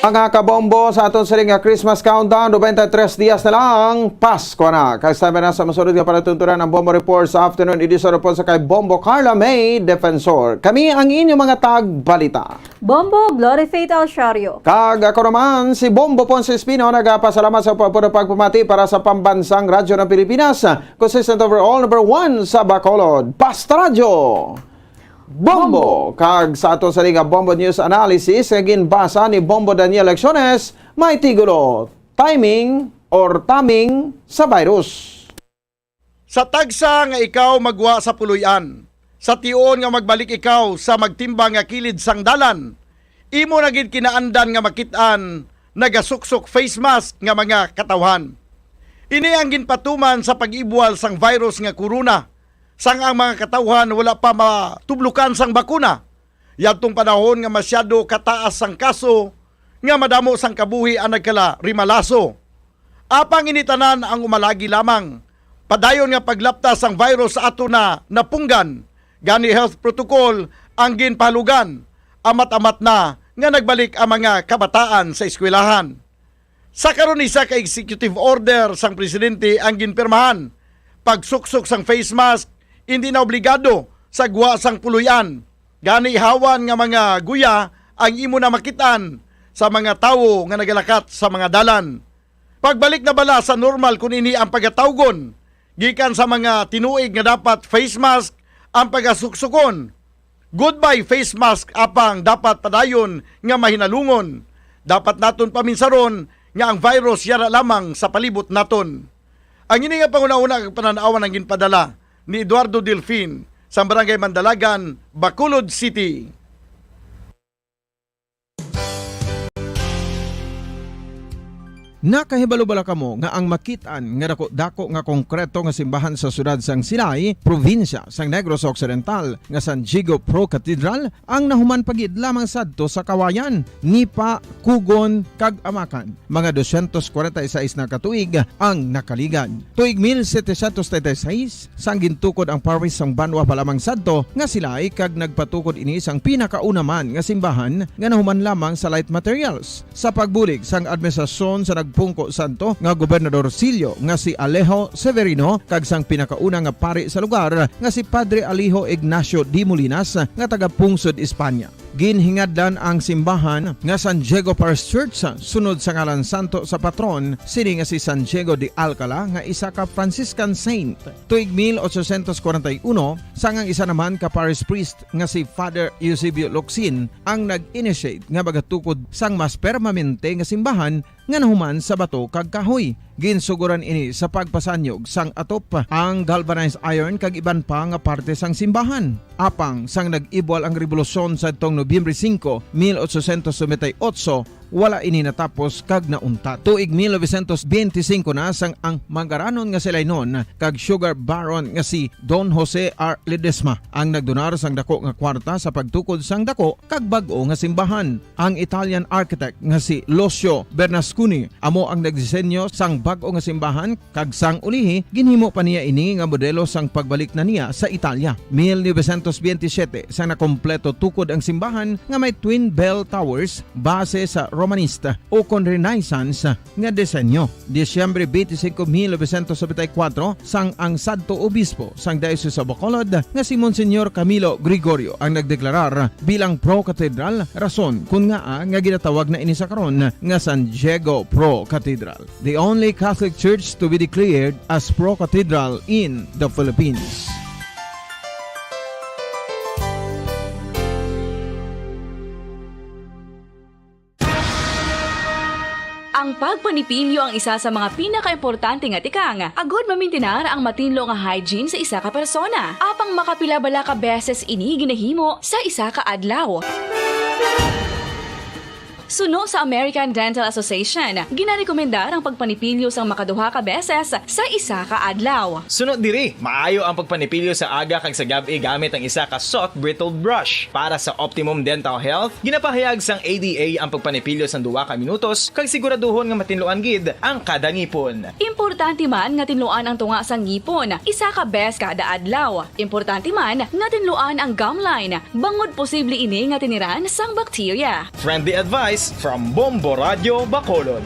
Mga kabombo, sa aton siling nga Christmas countdown, nobenta y tres dias na lang, Pasko na. Kag sa na sa masunod nga palatuntunan ang Bombo Report sa afternoon edition, upod sa kay Bombo Carla May Defensor. Kami ang inyong mga tagbalita. Bombo Glory Faith Alciario. Kag ako naman, si Bombo Ponce Espino, nagapasalamat sa pagpuno pagpamati para sa Pambansang Radyo ng Pilipinas, consistent overall, number one sa Bacolod, Basta Radyo Bombo. Kag sa ato sa nga Bombo News Analysis nga ginbasa ni Bombo Daniel Lecciones, may tigulo, Timing or Taming sa Virus. Sa tagsa nga ikaw magwa sa puloy-an, sa tion nga magbalik ikaw sa magtimbang nga kilid sang dalan, imo na gid kinaandan nga makit-an nagasuksok face mask nga mga katawhan. Ini ang ginpatuman sa pag-ibwal sang virus nga corona, sang ang mga katawhan wala pa matublukan sang bakuna. Yadtong panahon nga masyado kataas sang kaso, nga madamo sang kabuhi ang nagkalarimalaso. Apang ini tanan ang umalagi lamang. Padayon nga paglapta sang virus sa ato na napunggan, gani health protocol ang ginpahalugan. Amat-amat na nga nagbalik ang mga kabataan sa eskwelahan. Sa karon, isa ka executive order sang presidente ang ginpirmahan. Pagsuksok sang face mask, hindi na obligado sa gwa sang puloy-an. Gani, hawan nga mga guya ang imo na makit-an sa mga tawo nga nagalakat sa mga dalan. Pagbalik na bala sa normal kon ini ang pagatawgon gikan sa mga tinuig nga dapat face mask ang pagasuksukon? Goodbye face mask apang dapat padayon nga mahinalungon. Dapat naton paminsaron nga ang virus yara lamang sa palibot naton. Ang ini nga panghunahuna kag panan-awan ang ginpadala ni Eduardo Delfin sa Barangay Mandalagan, Bacolod City. Nakahibalo bala kamo nga ang makit-an nga dako-dako nga konkreto nga simbahan sa siyudad sang Silay, probinsya sang Negros Occidental, nga San Diego Pro Cathedral, ang nahuman pa gid lamang sadto sa Kawayan, Nipa, Cogon, kag Amacan? Mga dosyentos kwarenta y seis na ka tuig ang nakaligad. Tuig mil setecientos treinta y seis, sang gintukod ang parish sang banwa pa lamang sadto nga Silay, kag nagpatukod ini sang pinakauna man nga simbahan nga nahuman lamang sa light materials. Sa pagbulig sang administrasyon sa nagpungko sadto nga gobernador silyo nga si Alejo Severino kag sang pinakauna nga pari sa lugar nga si Padre Alejo Ignacio de Molinas nga taga Pungsod, Espanya. Ginhingadlan ang simbahan nga San Diego Parish Church sunod sa ngalan santo sa patron sini nga si San Diego de Alcala nga isa ka Franciscan saint. Tuig mil ochocientos kwarenta y uno, sang ang isa naman ka parish priest nga si Father Eusebio Locsin ang nag-initiate nga magatukod sang mas permanente nga simbahan nga nahuman sa bato kag kahoy. Ginsuguran ini sa pagpasanyog sang atop, ang galvanized iron kag iban pa nga parte sang simbahan. Apang sang nag-ibwal ang rebolusyon sadtong Nobyembre singko, mil ochocientos noventa y ocho, wala ini natapos kag nauntat. Tuig mil novecientos benti singko na sang ang mangaranon nga si Lainon kag sugar baron nga si Don Jose R. Ledesma ang nagdonar sang dako nga kwarta sa pagtukod sang dako kag bag-o nga simbahan. Ang Italian architect nga si Lucio Bernasconi amo ang nagdisenyo sang bag-o nga simbahan, kag sang ulihi ginhimo pa niya ini nga modelo sang pagbalik na niya sa Italia. Mil novecientos benti siyete, sang nakompleto tukod ang simbahan nga may twin bell towers base sa Romanista ukon Renaissance nga disenyo. Disyembre twenty-five, mil novecientos noventa y cuatro, sang ang sadto obispo sang Diocese of Bacolod nga si Monsignor Camilo Gregorio ang nagdeklarar bilang Pro Cathedral, rason kun ngaa nga ginatawag na ini sa karon nga San Diego Pro Cathedral, the only Catholic church to be declared as Pro Cathedral in the Philippines. Ang pagpanipilyo ang isa sa mga pinakaimportante nga tikang agud mamintinar ang matinlo nga hygiene sa isa ka persona. Apang makapila bala ka beses ini ginahimo sa isa ka adlaw? Suno sa American Dental Association, ginarekomendar ang pagpanipilyo sang makaduha ka beses sa isa ka adlaw. Suno diri, maayo ang pagpanipilyo sa aga kag sa gab-i gamit ang isa ka soft bristled brush. Para sa optimum dental health, ginapahayag sang A D A ang pagpanipilyo sang duha ka minutos kag siguraduhon nga matinluan gid ang kada ngipon. Importante man nga tinluan ang tunga sang ngipon isa ka beses kada adlaw. Importante man nga tinluan ang gum line, bangod posible ini nga tiniran sang bakterya. Friendly advice from Bombo Radyo Bacolod.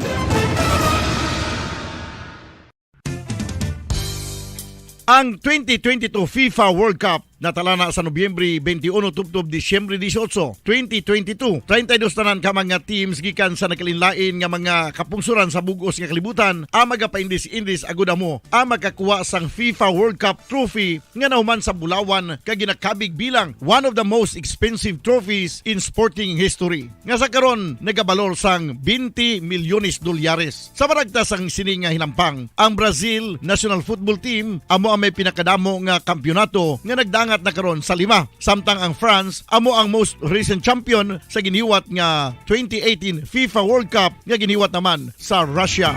Ang twenty twenty-two FIFA World Cup natalana sa Nobyembre twenty-one tubtob Disyembre dieciocho, twenty twenty-two. Treinta y dos tanan ka mga teams gikan sa nagkalainlain nga mga kapungsoran sa bug-os nga kalibutan ang magapaindis-indis agud amo ang makakuha sang FIFA World Cup trophy nga nahuman sa bulawan kag ginakabig bilang one of the most expensive trophies in sporting history, nga sa karon nagabalor sang twenty milyones dolyares. Sa baragta sang sini nga hinampang, ang Brazil national football team amo ang may pinakadamo nga kampiyonato nga nagdangat na karon sa lima, samtang ang France amo ang most recent champion sa giniwat nga twenty eighteen FIFA World Cup nga giniwat naman sa Russia.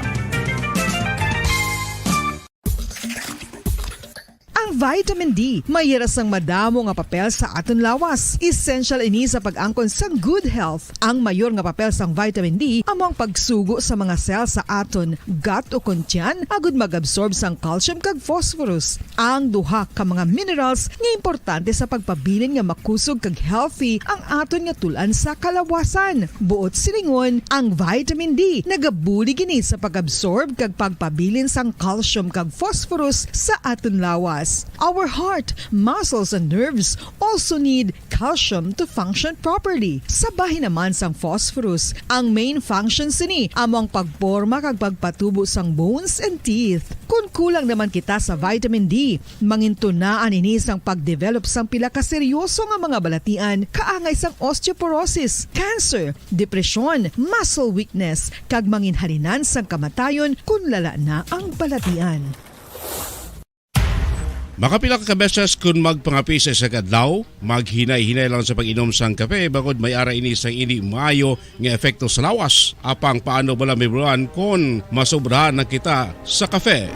Ang vitamin D may hira sang madamo nga papel sa aton lawas. Essential ini sa pag-angkon sang good health. Ang mayor nga papel sang vitamin D amo ang pagsugo sa mga cell sa aton gut ukon tiyan agud mag-absorb sang calcium kag phosphorus, ang duha ka mga minerals nga importante sa pagpabilin nga makusog kag healthy ang aton nga tul-an sa kalawasan. Buot silingon, ang vitamin D nagabulig ini sa pag-absorb kag pagpabilin sang calcium kag phosphorus sa aton lawas. Our heart, muscles, and nerves also need calcium to function properly. Sa bahin naman sang phosphorus, ang main function sini amo ang pagporma kag pagpatubo sang bones and teeth. Kon kulang naman kita sa vitamin D, mangintunaan ini sang pag-develop sang pila ka seryoso nga mga balatian, kaangay sang osteoporosis, cancer, depresyon, muscle weakness, kag manginhalinan sang kamatayon kon lala na ang balatian. Makapila ka beses kon magpangape sa isa ka adlaw, maghinay-hinay lang sa pag-inom sang kape, bangod may ara ini sang indi maayo nga epekto sa lawas. Apang paano bala mahibaluan kon masobrahan na kita sa kape?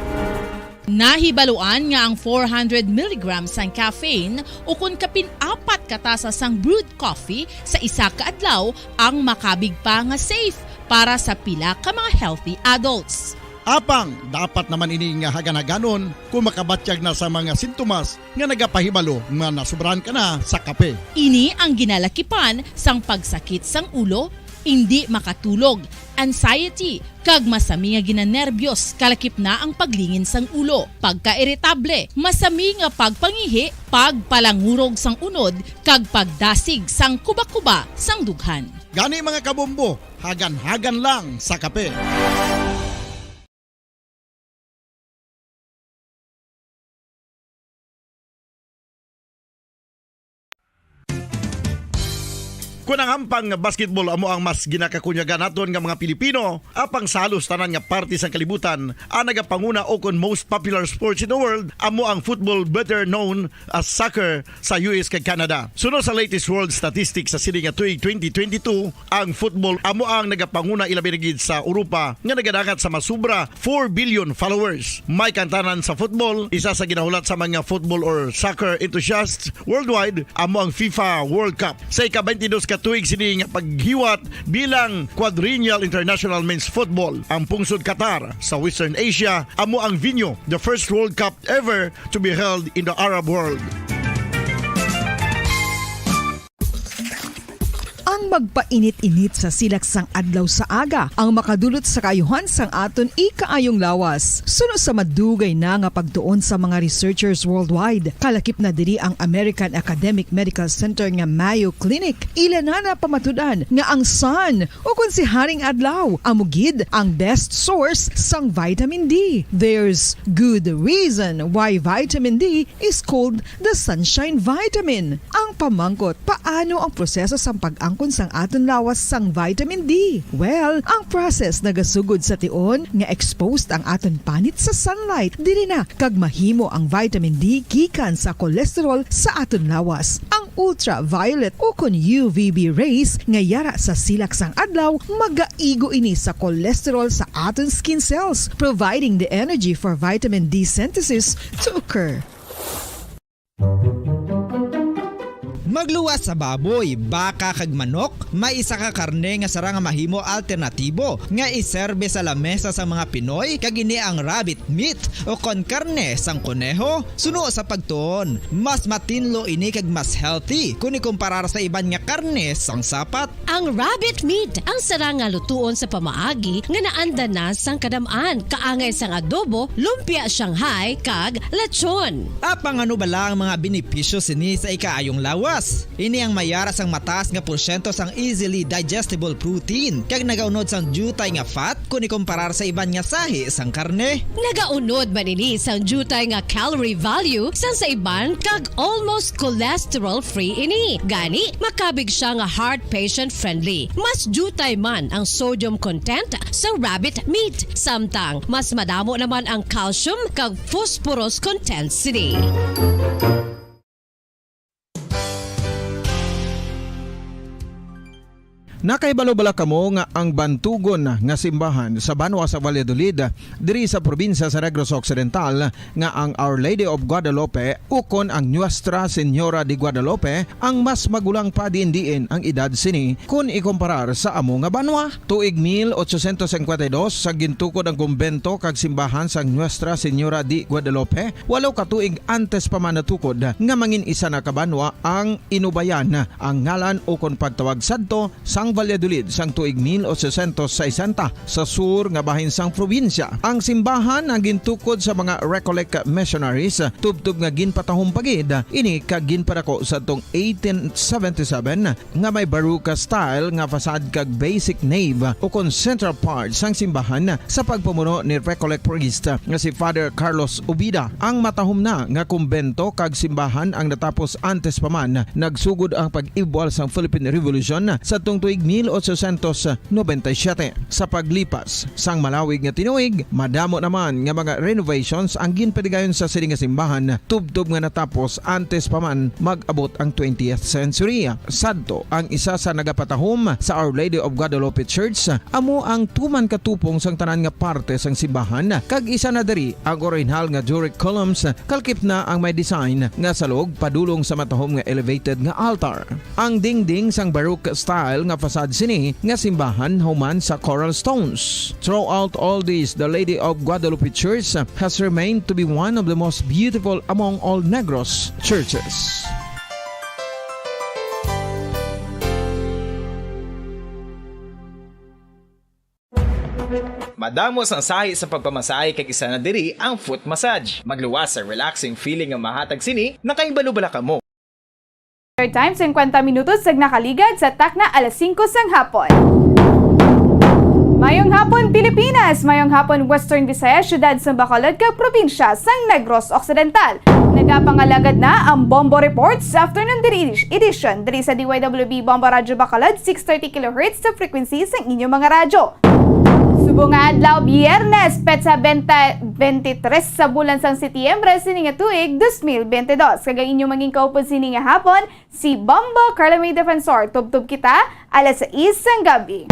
Nahibaluan nga ang four hundred milligrams sang caffeine ukon kapin apat ka tasa sang brewed coffee sa isa ka adlaw ang makabig pa nga safe para sa pila ka mga healthy adults. Apang dapat naman ini nga hagan-haganon kon makabatyag na sa mga sintomas nga nagapahibalo nga nasobrahan ka na sa kape. Ini ang ginalakipan sang pagsakit sang ulo, indi makatulog, anxiety, kag masami nga ginanerbiyos, kalakip na ang paglingin sang ulo, pagkairitable, masami nga pagpangihi, pagpalangurog sang unod, kag pagdasig sang kubakuba sang dughan. Gani, mga kabombo, hagan-hagan lang sa kape. Kon ang hampang nga basketball amo ang mas ginakakunyagan naton nga mga Pilipino, apang sa halos tanan nga parte sang kalibutan, ang nagapanguna o kon most popular sports in the world amo ang football, better known as soccer, sa U S kag Canada. Suno sa latest world statistics sa sini nga tuig twenty twenty-two, ang football amo ang nagapanguna, ilabi na gid sa Europa, nga nagadangat sa masubra four billion followers. May kantanan sa football, isa sa ginahulat sa mga football or soccer enthusiasts worldwide amo ang FIFA World Cup. Sa ika-twenty-dos ka tuig sini nga paghiwat bilang Quadrennial International Men's Football, ang pungsod Qatar sa Western Asia amo ang venue. The first World Cup ever to be held in the Arab world. Ang magpainit-init sa silak sang adlaw sa aga ang makadulot sa kaayuhan sang aton ikaayong lawas. Suno sa madugay na nga pagtuon sa mga researchers worldwide, kalakip na diri ang American Academic Medical Center nga Mayo Clinic, ila na napamatud-an nga ang sun, ukon si Haring Adlaw, amo gid ang best source sang vitamin D. There's good reason why vitamin D is called the sunshine vitamin. Ang pamangkot, paano ang proseso sang pag-angkon sang aton lawas sang vitamin D? Well, ang process nagasugod sa tion nga exposed ang aton panit sa sunlight. Diri na kag mahimo ang vitamin D gikan sa cholesterol sa aton lawas. Ang ultraviolet ukon U V B rays nga yara sa silak sang adlaw magaigo ini sa cholesterol sa aton skin cells, providing the energy for vitamin D synthesis to occur. Magluwas sa baboy, baka, kag manok, may isa ka karne nga sarang nga mahimo alternatibo nga iserbe sa lamesa sa mga Pinoy, kag ini ang rabbit meat, ukon karne sang kuneho. Suno sa pagtuon, mas matinlo ini kag mas healthy kon ikumparar sa iban nga karne sang sapat. Ang rabbit meat ang sarang nga lutuon sa pamaagi nga naanda na sang kadam-an, kaangay sang adobo, lumpia Shanghai, kag lechon. Apang ano bala ang mga benepisyo sini sa ikaayong lawas? Ini ang may yara sang mataas nga porsyento sang easily digestible protein, kag nagaunod sang diutay nga fat kon ikumparar sa iban nga sahi sang karne. Nagaunod man ini sang diutay nga calorie value sang sa iban, kag almost cholesterol-free ini. Gani, makabig sia nga heart patient-friendly. Mas diutay man ang sodium content sang rabbit meat, samtang mas madamo naman ang calcium kag phosphorus content sini. Nakahibalo bala kamo nga ang bantugon nga simbahan sa banwa sa Valladolid, diri sa probinsya sa Negros Occidental, nga ang Our Lady of Guadalupe ukon ang Nuestra Señora de Guadalupe ang mas magulang pa diin-diin ang edad sini kon ikumparar sa amo nga banwa? Tuig mil ochocientos cincuenta y dos, sa gintukod ang kumbento kag simbahan sang Nuestra Señora de Guadalupe, walo ka tuig antes pa man natukod nga mangin isa na ka banwa ang Inubayan, ang ngalan ukon pagtawag sadto sang Valladolid sang tuig mil ochocientos sesenta, sa sur nga bahin sang probinsya. Ang simbahan ang gintukod sa mga Recollect missionaries, tubtob nga ginpatahom pa gid ini kag ginpadako sadtong eighteen seventy-seven, nga may Baroque style nga facade kag basic nave ukon central part sang simbahan sa pagpamuno ni Recollect priest nga si Father Carlos Ubida. Ang matahom na nga kumbento kag simbahan ang natapos antes pa man nagsugod ang pag-ibwal sang Philippine Revolution sadtong tuig mil ochocientos noventa y siete. Sa paglipas sang malawig nga tinuig, madamo naman nga mga renovations ang ginpatigayon sa sini nga simbahan, tubtob nga natapos antes pa man mag-abot ang twentieth century. Sadto ang isa sa nagapatahom sa Our Lady of Guadalupe Church, amo ang tuman ka tupong sang tanan nga parte sang simbahan, kag isa na diri ang orihinal nga Doric columns, kalakip na ang may design nga salog padulong sa matahom nga elevated nga altar. Ang dingding sang Baroque style nga facade sini nga simbahan human sa coral stones. Throughout all this, the Lady of Guadalupe Church has remained to be one of the most beautiful among all Negros churches. Damo sang sahi sa pagpamasahe kag isa na diri ang foot massage. Magluwas sa relaxing feeling nga mahatag sini, nakahibalo bala kamo? Time, singkwenta minutos ang nakaligad sa takna alas singko sang hapon. Mayong hapon, Pilipinas! Mayong hapon, Western Visayas, siyudad sang Bacolod, kag probinsya sang Negros Occidental. Nagapangalagad na ang Bombo Reports Afternoon Diri-, Edition diri sa D Y W B Bombo Radyo Bacolod, six thirty kilohertz sa frequency sang inyong mga radyo. Subong nga adlaw, Biyernes, petsa bente, bente tres sa bulan sang Setyembre sini nga tuig, dos mil bente dos. Kag ang inyong maging kaupod sini nga hapon, si Bombo Carlo May Defensor. Tubtob kita alas sais sang gabi.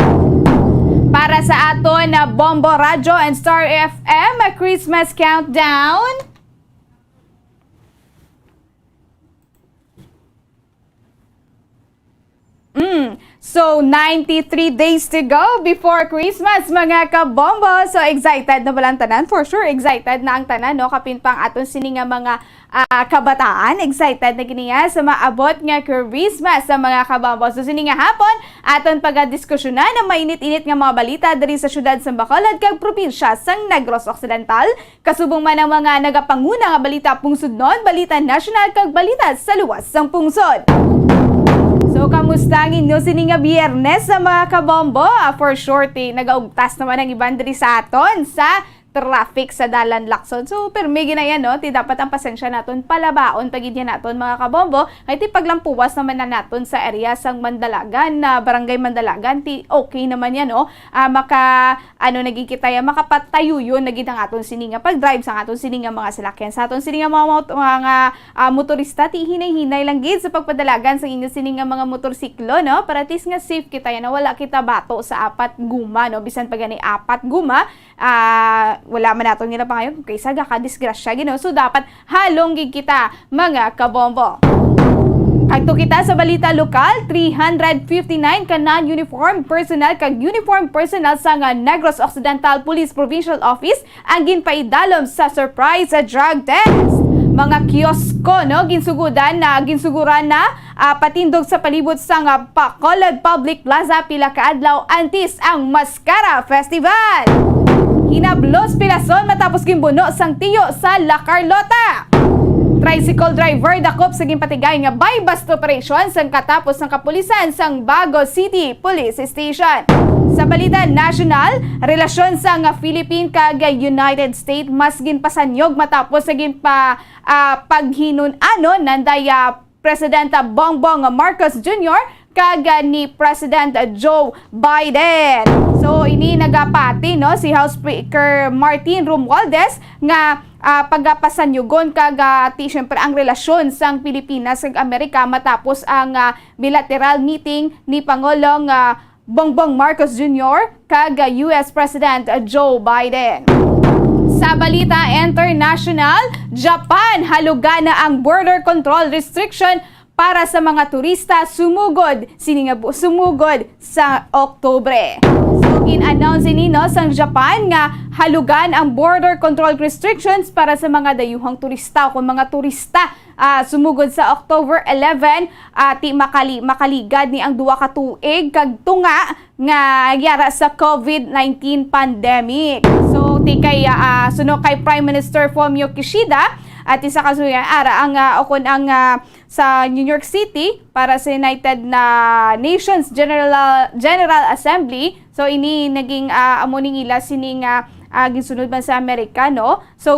Para sa aton na Bombo Radyo and Star F M Christmas Countdown. Mm. So, ninety-three days to go before Christmas, mga kabombo. So, excited na ba lang tanan? For sure, excited na ang tanan, no? Kapin pa ang aton sini nga mga, ah, kabataan. Excited na gini nga sa maabot nga Christmas sa mga kabombo. So, sini nga hapon, aton pagadiskusyonan ang mainit-init nga mga balita diri sa siyudad sa Bacolod kag probinsya sang Negros Occidental. Kasubong man ang mga nagapanguna nga balita pungsodnon, balita nasyonal, kag balita sa luwas sang pungsod. So, kamusta ang inyo sini nga Biyernes sa mga kabombo? Ah, for sure, ti, nagaugtas naman ang iban diri sa aton sa traffic sa dalan, Lacson. So, permi gina yan, no? Ti dapat ang pasensya naton palabaon pa gid yan naton, mga kabombo. Kay ti paglampuwas naman na naton sa area sang Mandalagan, na Barangay Mandalagan, ti okay naman yan, no? Ah, maka ano na gid kita ya, makapatayuyon na gid ang aton sini nga pag-drive sa aton sini nga mga salakyan, sa aton sini nga mga mot-, mga, ah, motorista, ti hinay-hinay lang gid sa pagpadalagan sa inyo sini nga mga motorsiklo, no? Para at least nga safe kita ya, na wala kita bato sa apat guma, no? Bisan pa gani apat guma, ah, wala man naton nila pangayo kung kaysa gakadisgrasya gid, no? So, dapat halong gid kita, mga kabombo. Adto kita sa balita lokal, three hundred fifty-nine ka non-uniform personnel kag uniform personnel sang Negros Occidental Police Provincial Office ang ginpaidalom sa surprise drug test. Mga kiosko, no, ginsugudan na, ginsuguran na, ah, patindog sa palibot sang, ah, Bacolod Public Plaza pila ka adlaw antes ang Mascara Festival. Hinablos pilason matapos ginbuno sang tiyo sa La Carlota. Tricycle driver dakop sa ginpatigay nga buy-bust operation sang katapos sang kapulisan sang Bago City Police Station. Sa balita nasyonal, relasyon sang Philippine kag United States mas ginpasanyog matapos sa ginpa-, ah, paghinun-anon nanday, ah, President Bongbong Marcos Junior kag, ah, ni President Joe Biden. So, ini nagapati, no, si House Speaker Martin Romualdez nga, ah, pagapasanyugon kag, ah, ti, syempre, ang relasyon sang Pilipinas kag Amerika matapos ang, ah, bilateral meeting ni Pangulong, ah, Bongbong Marcos Junior kag U S President Joe Biden. Sa balita international, Japan, halugan na ang border control restriction para sa mga turista sumugod sini nga bu-, sumugod sa Oktubre. So, gin-announce ini, no, sang Japan nga halugan ang border control restrictions para sa mga dayuhang turista o kung mga turista, ah, sumugod sa October eleven, ah, ti makali-, makaligad ni ang duha ka tuig kag tunga nga yara sa COVID nineteen pandemic. So, ti kay, ah, suno kay Prime Minister Fumio Kishida, at isa ka suya, ara ang, ah, o kon ang, ah, sa New York City para sa United na Nations General, General Assembly. So, ini naging, ah, amo ning ila sining, ah, ah, ginsunod man sa Amerika, no? So,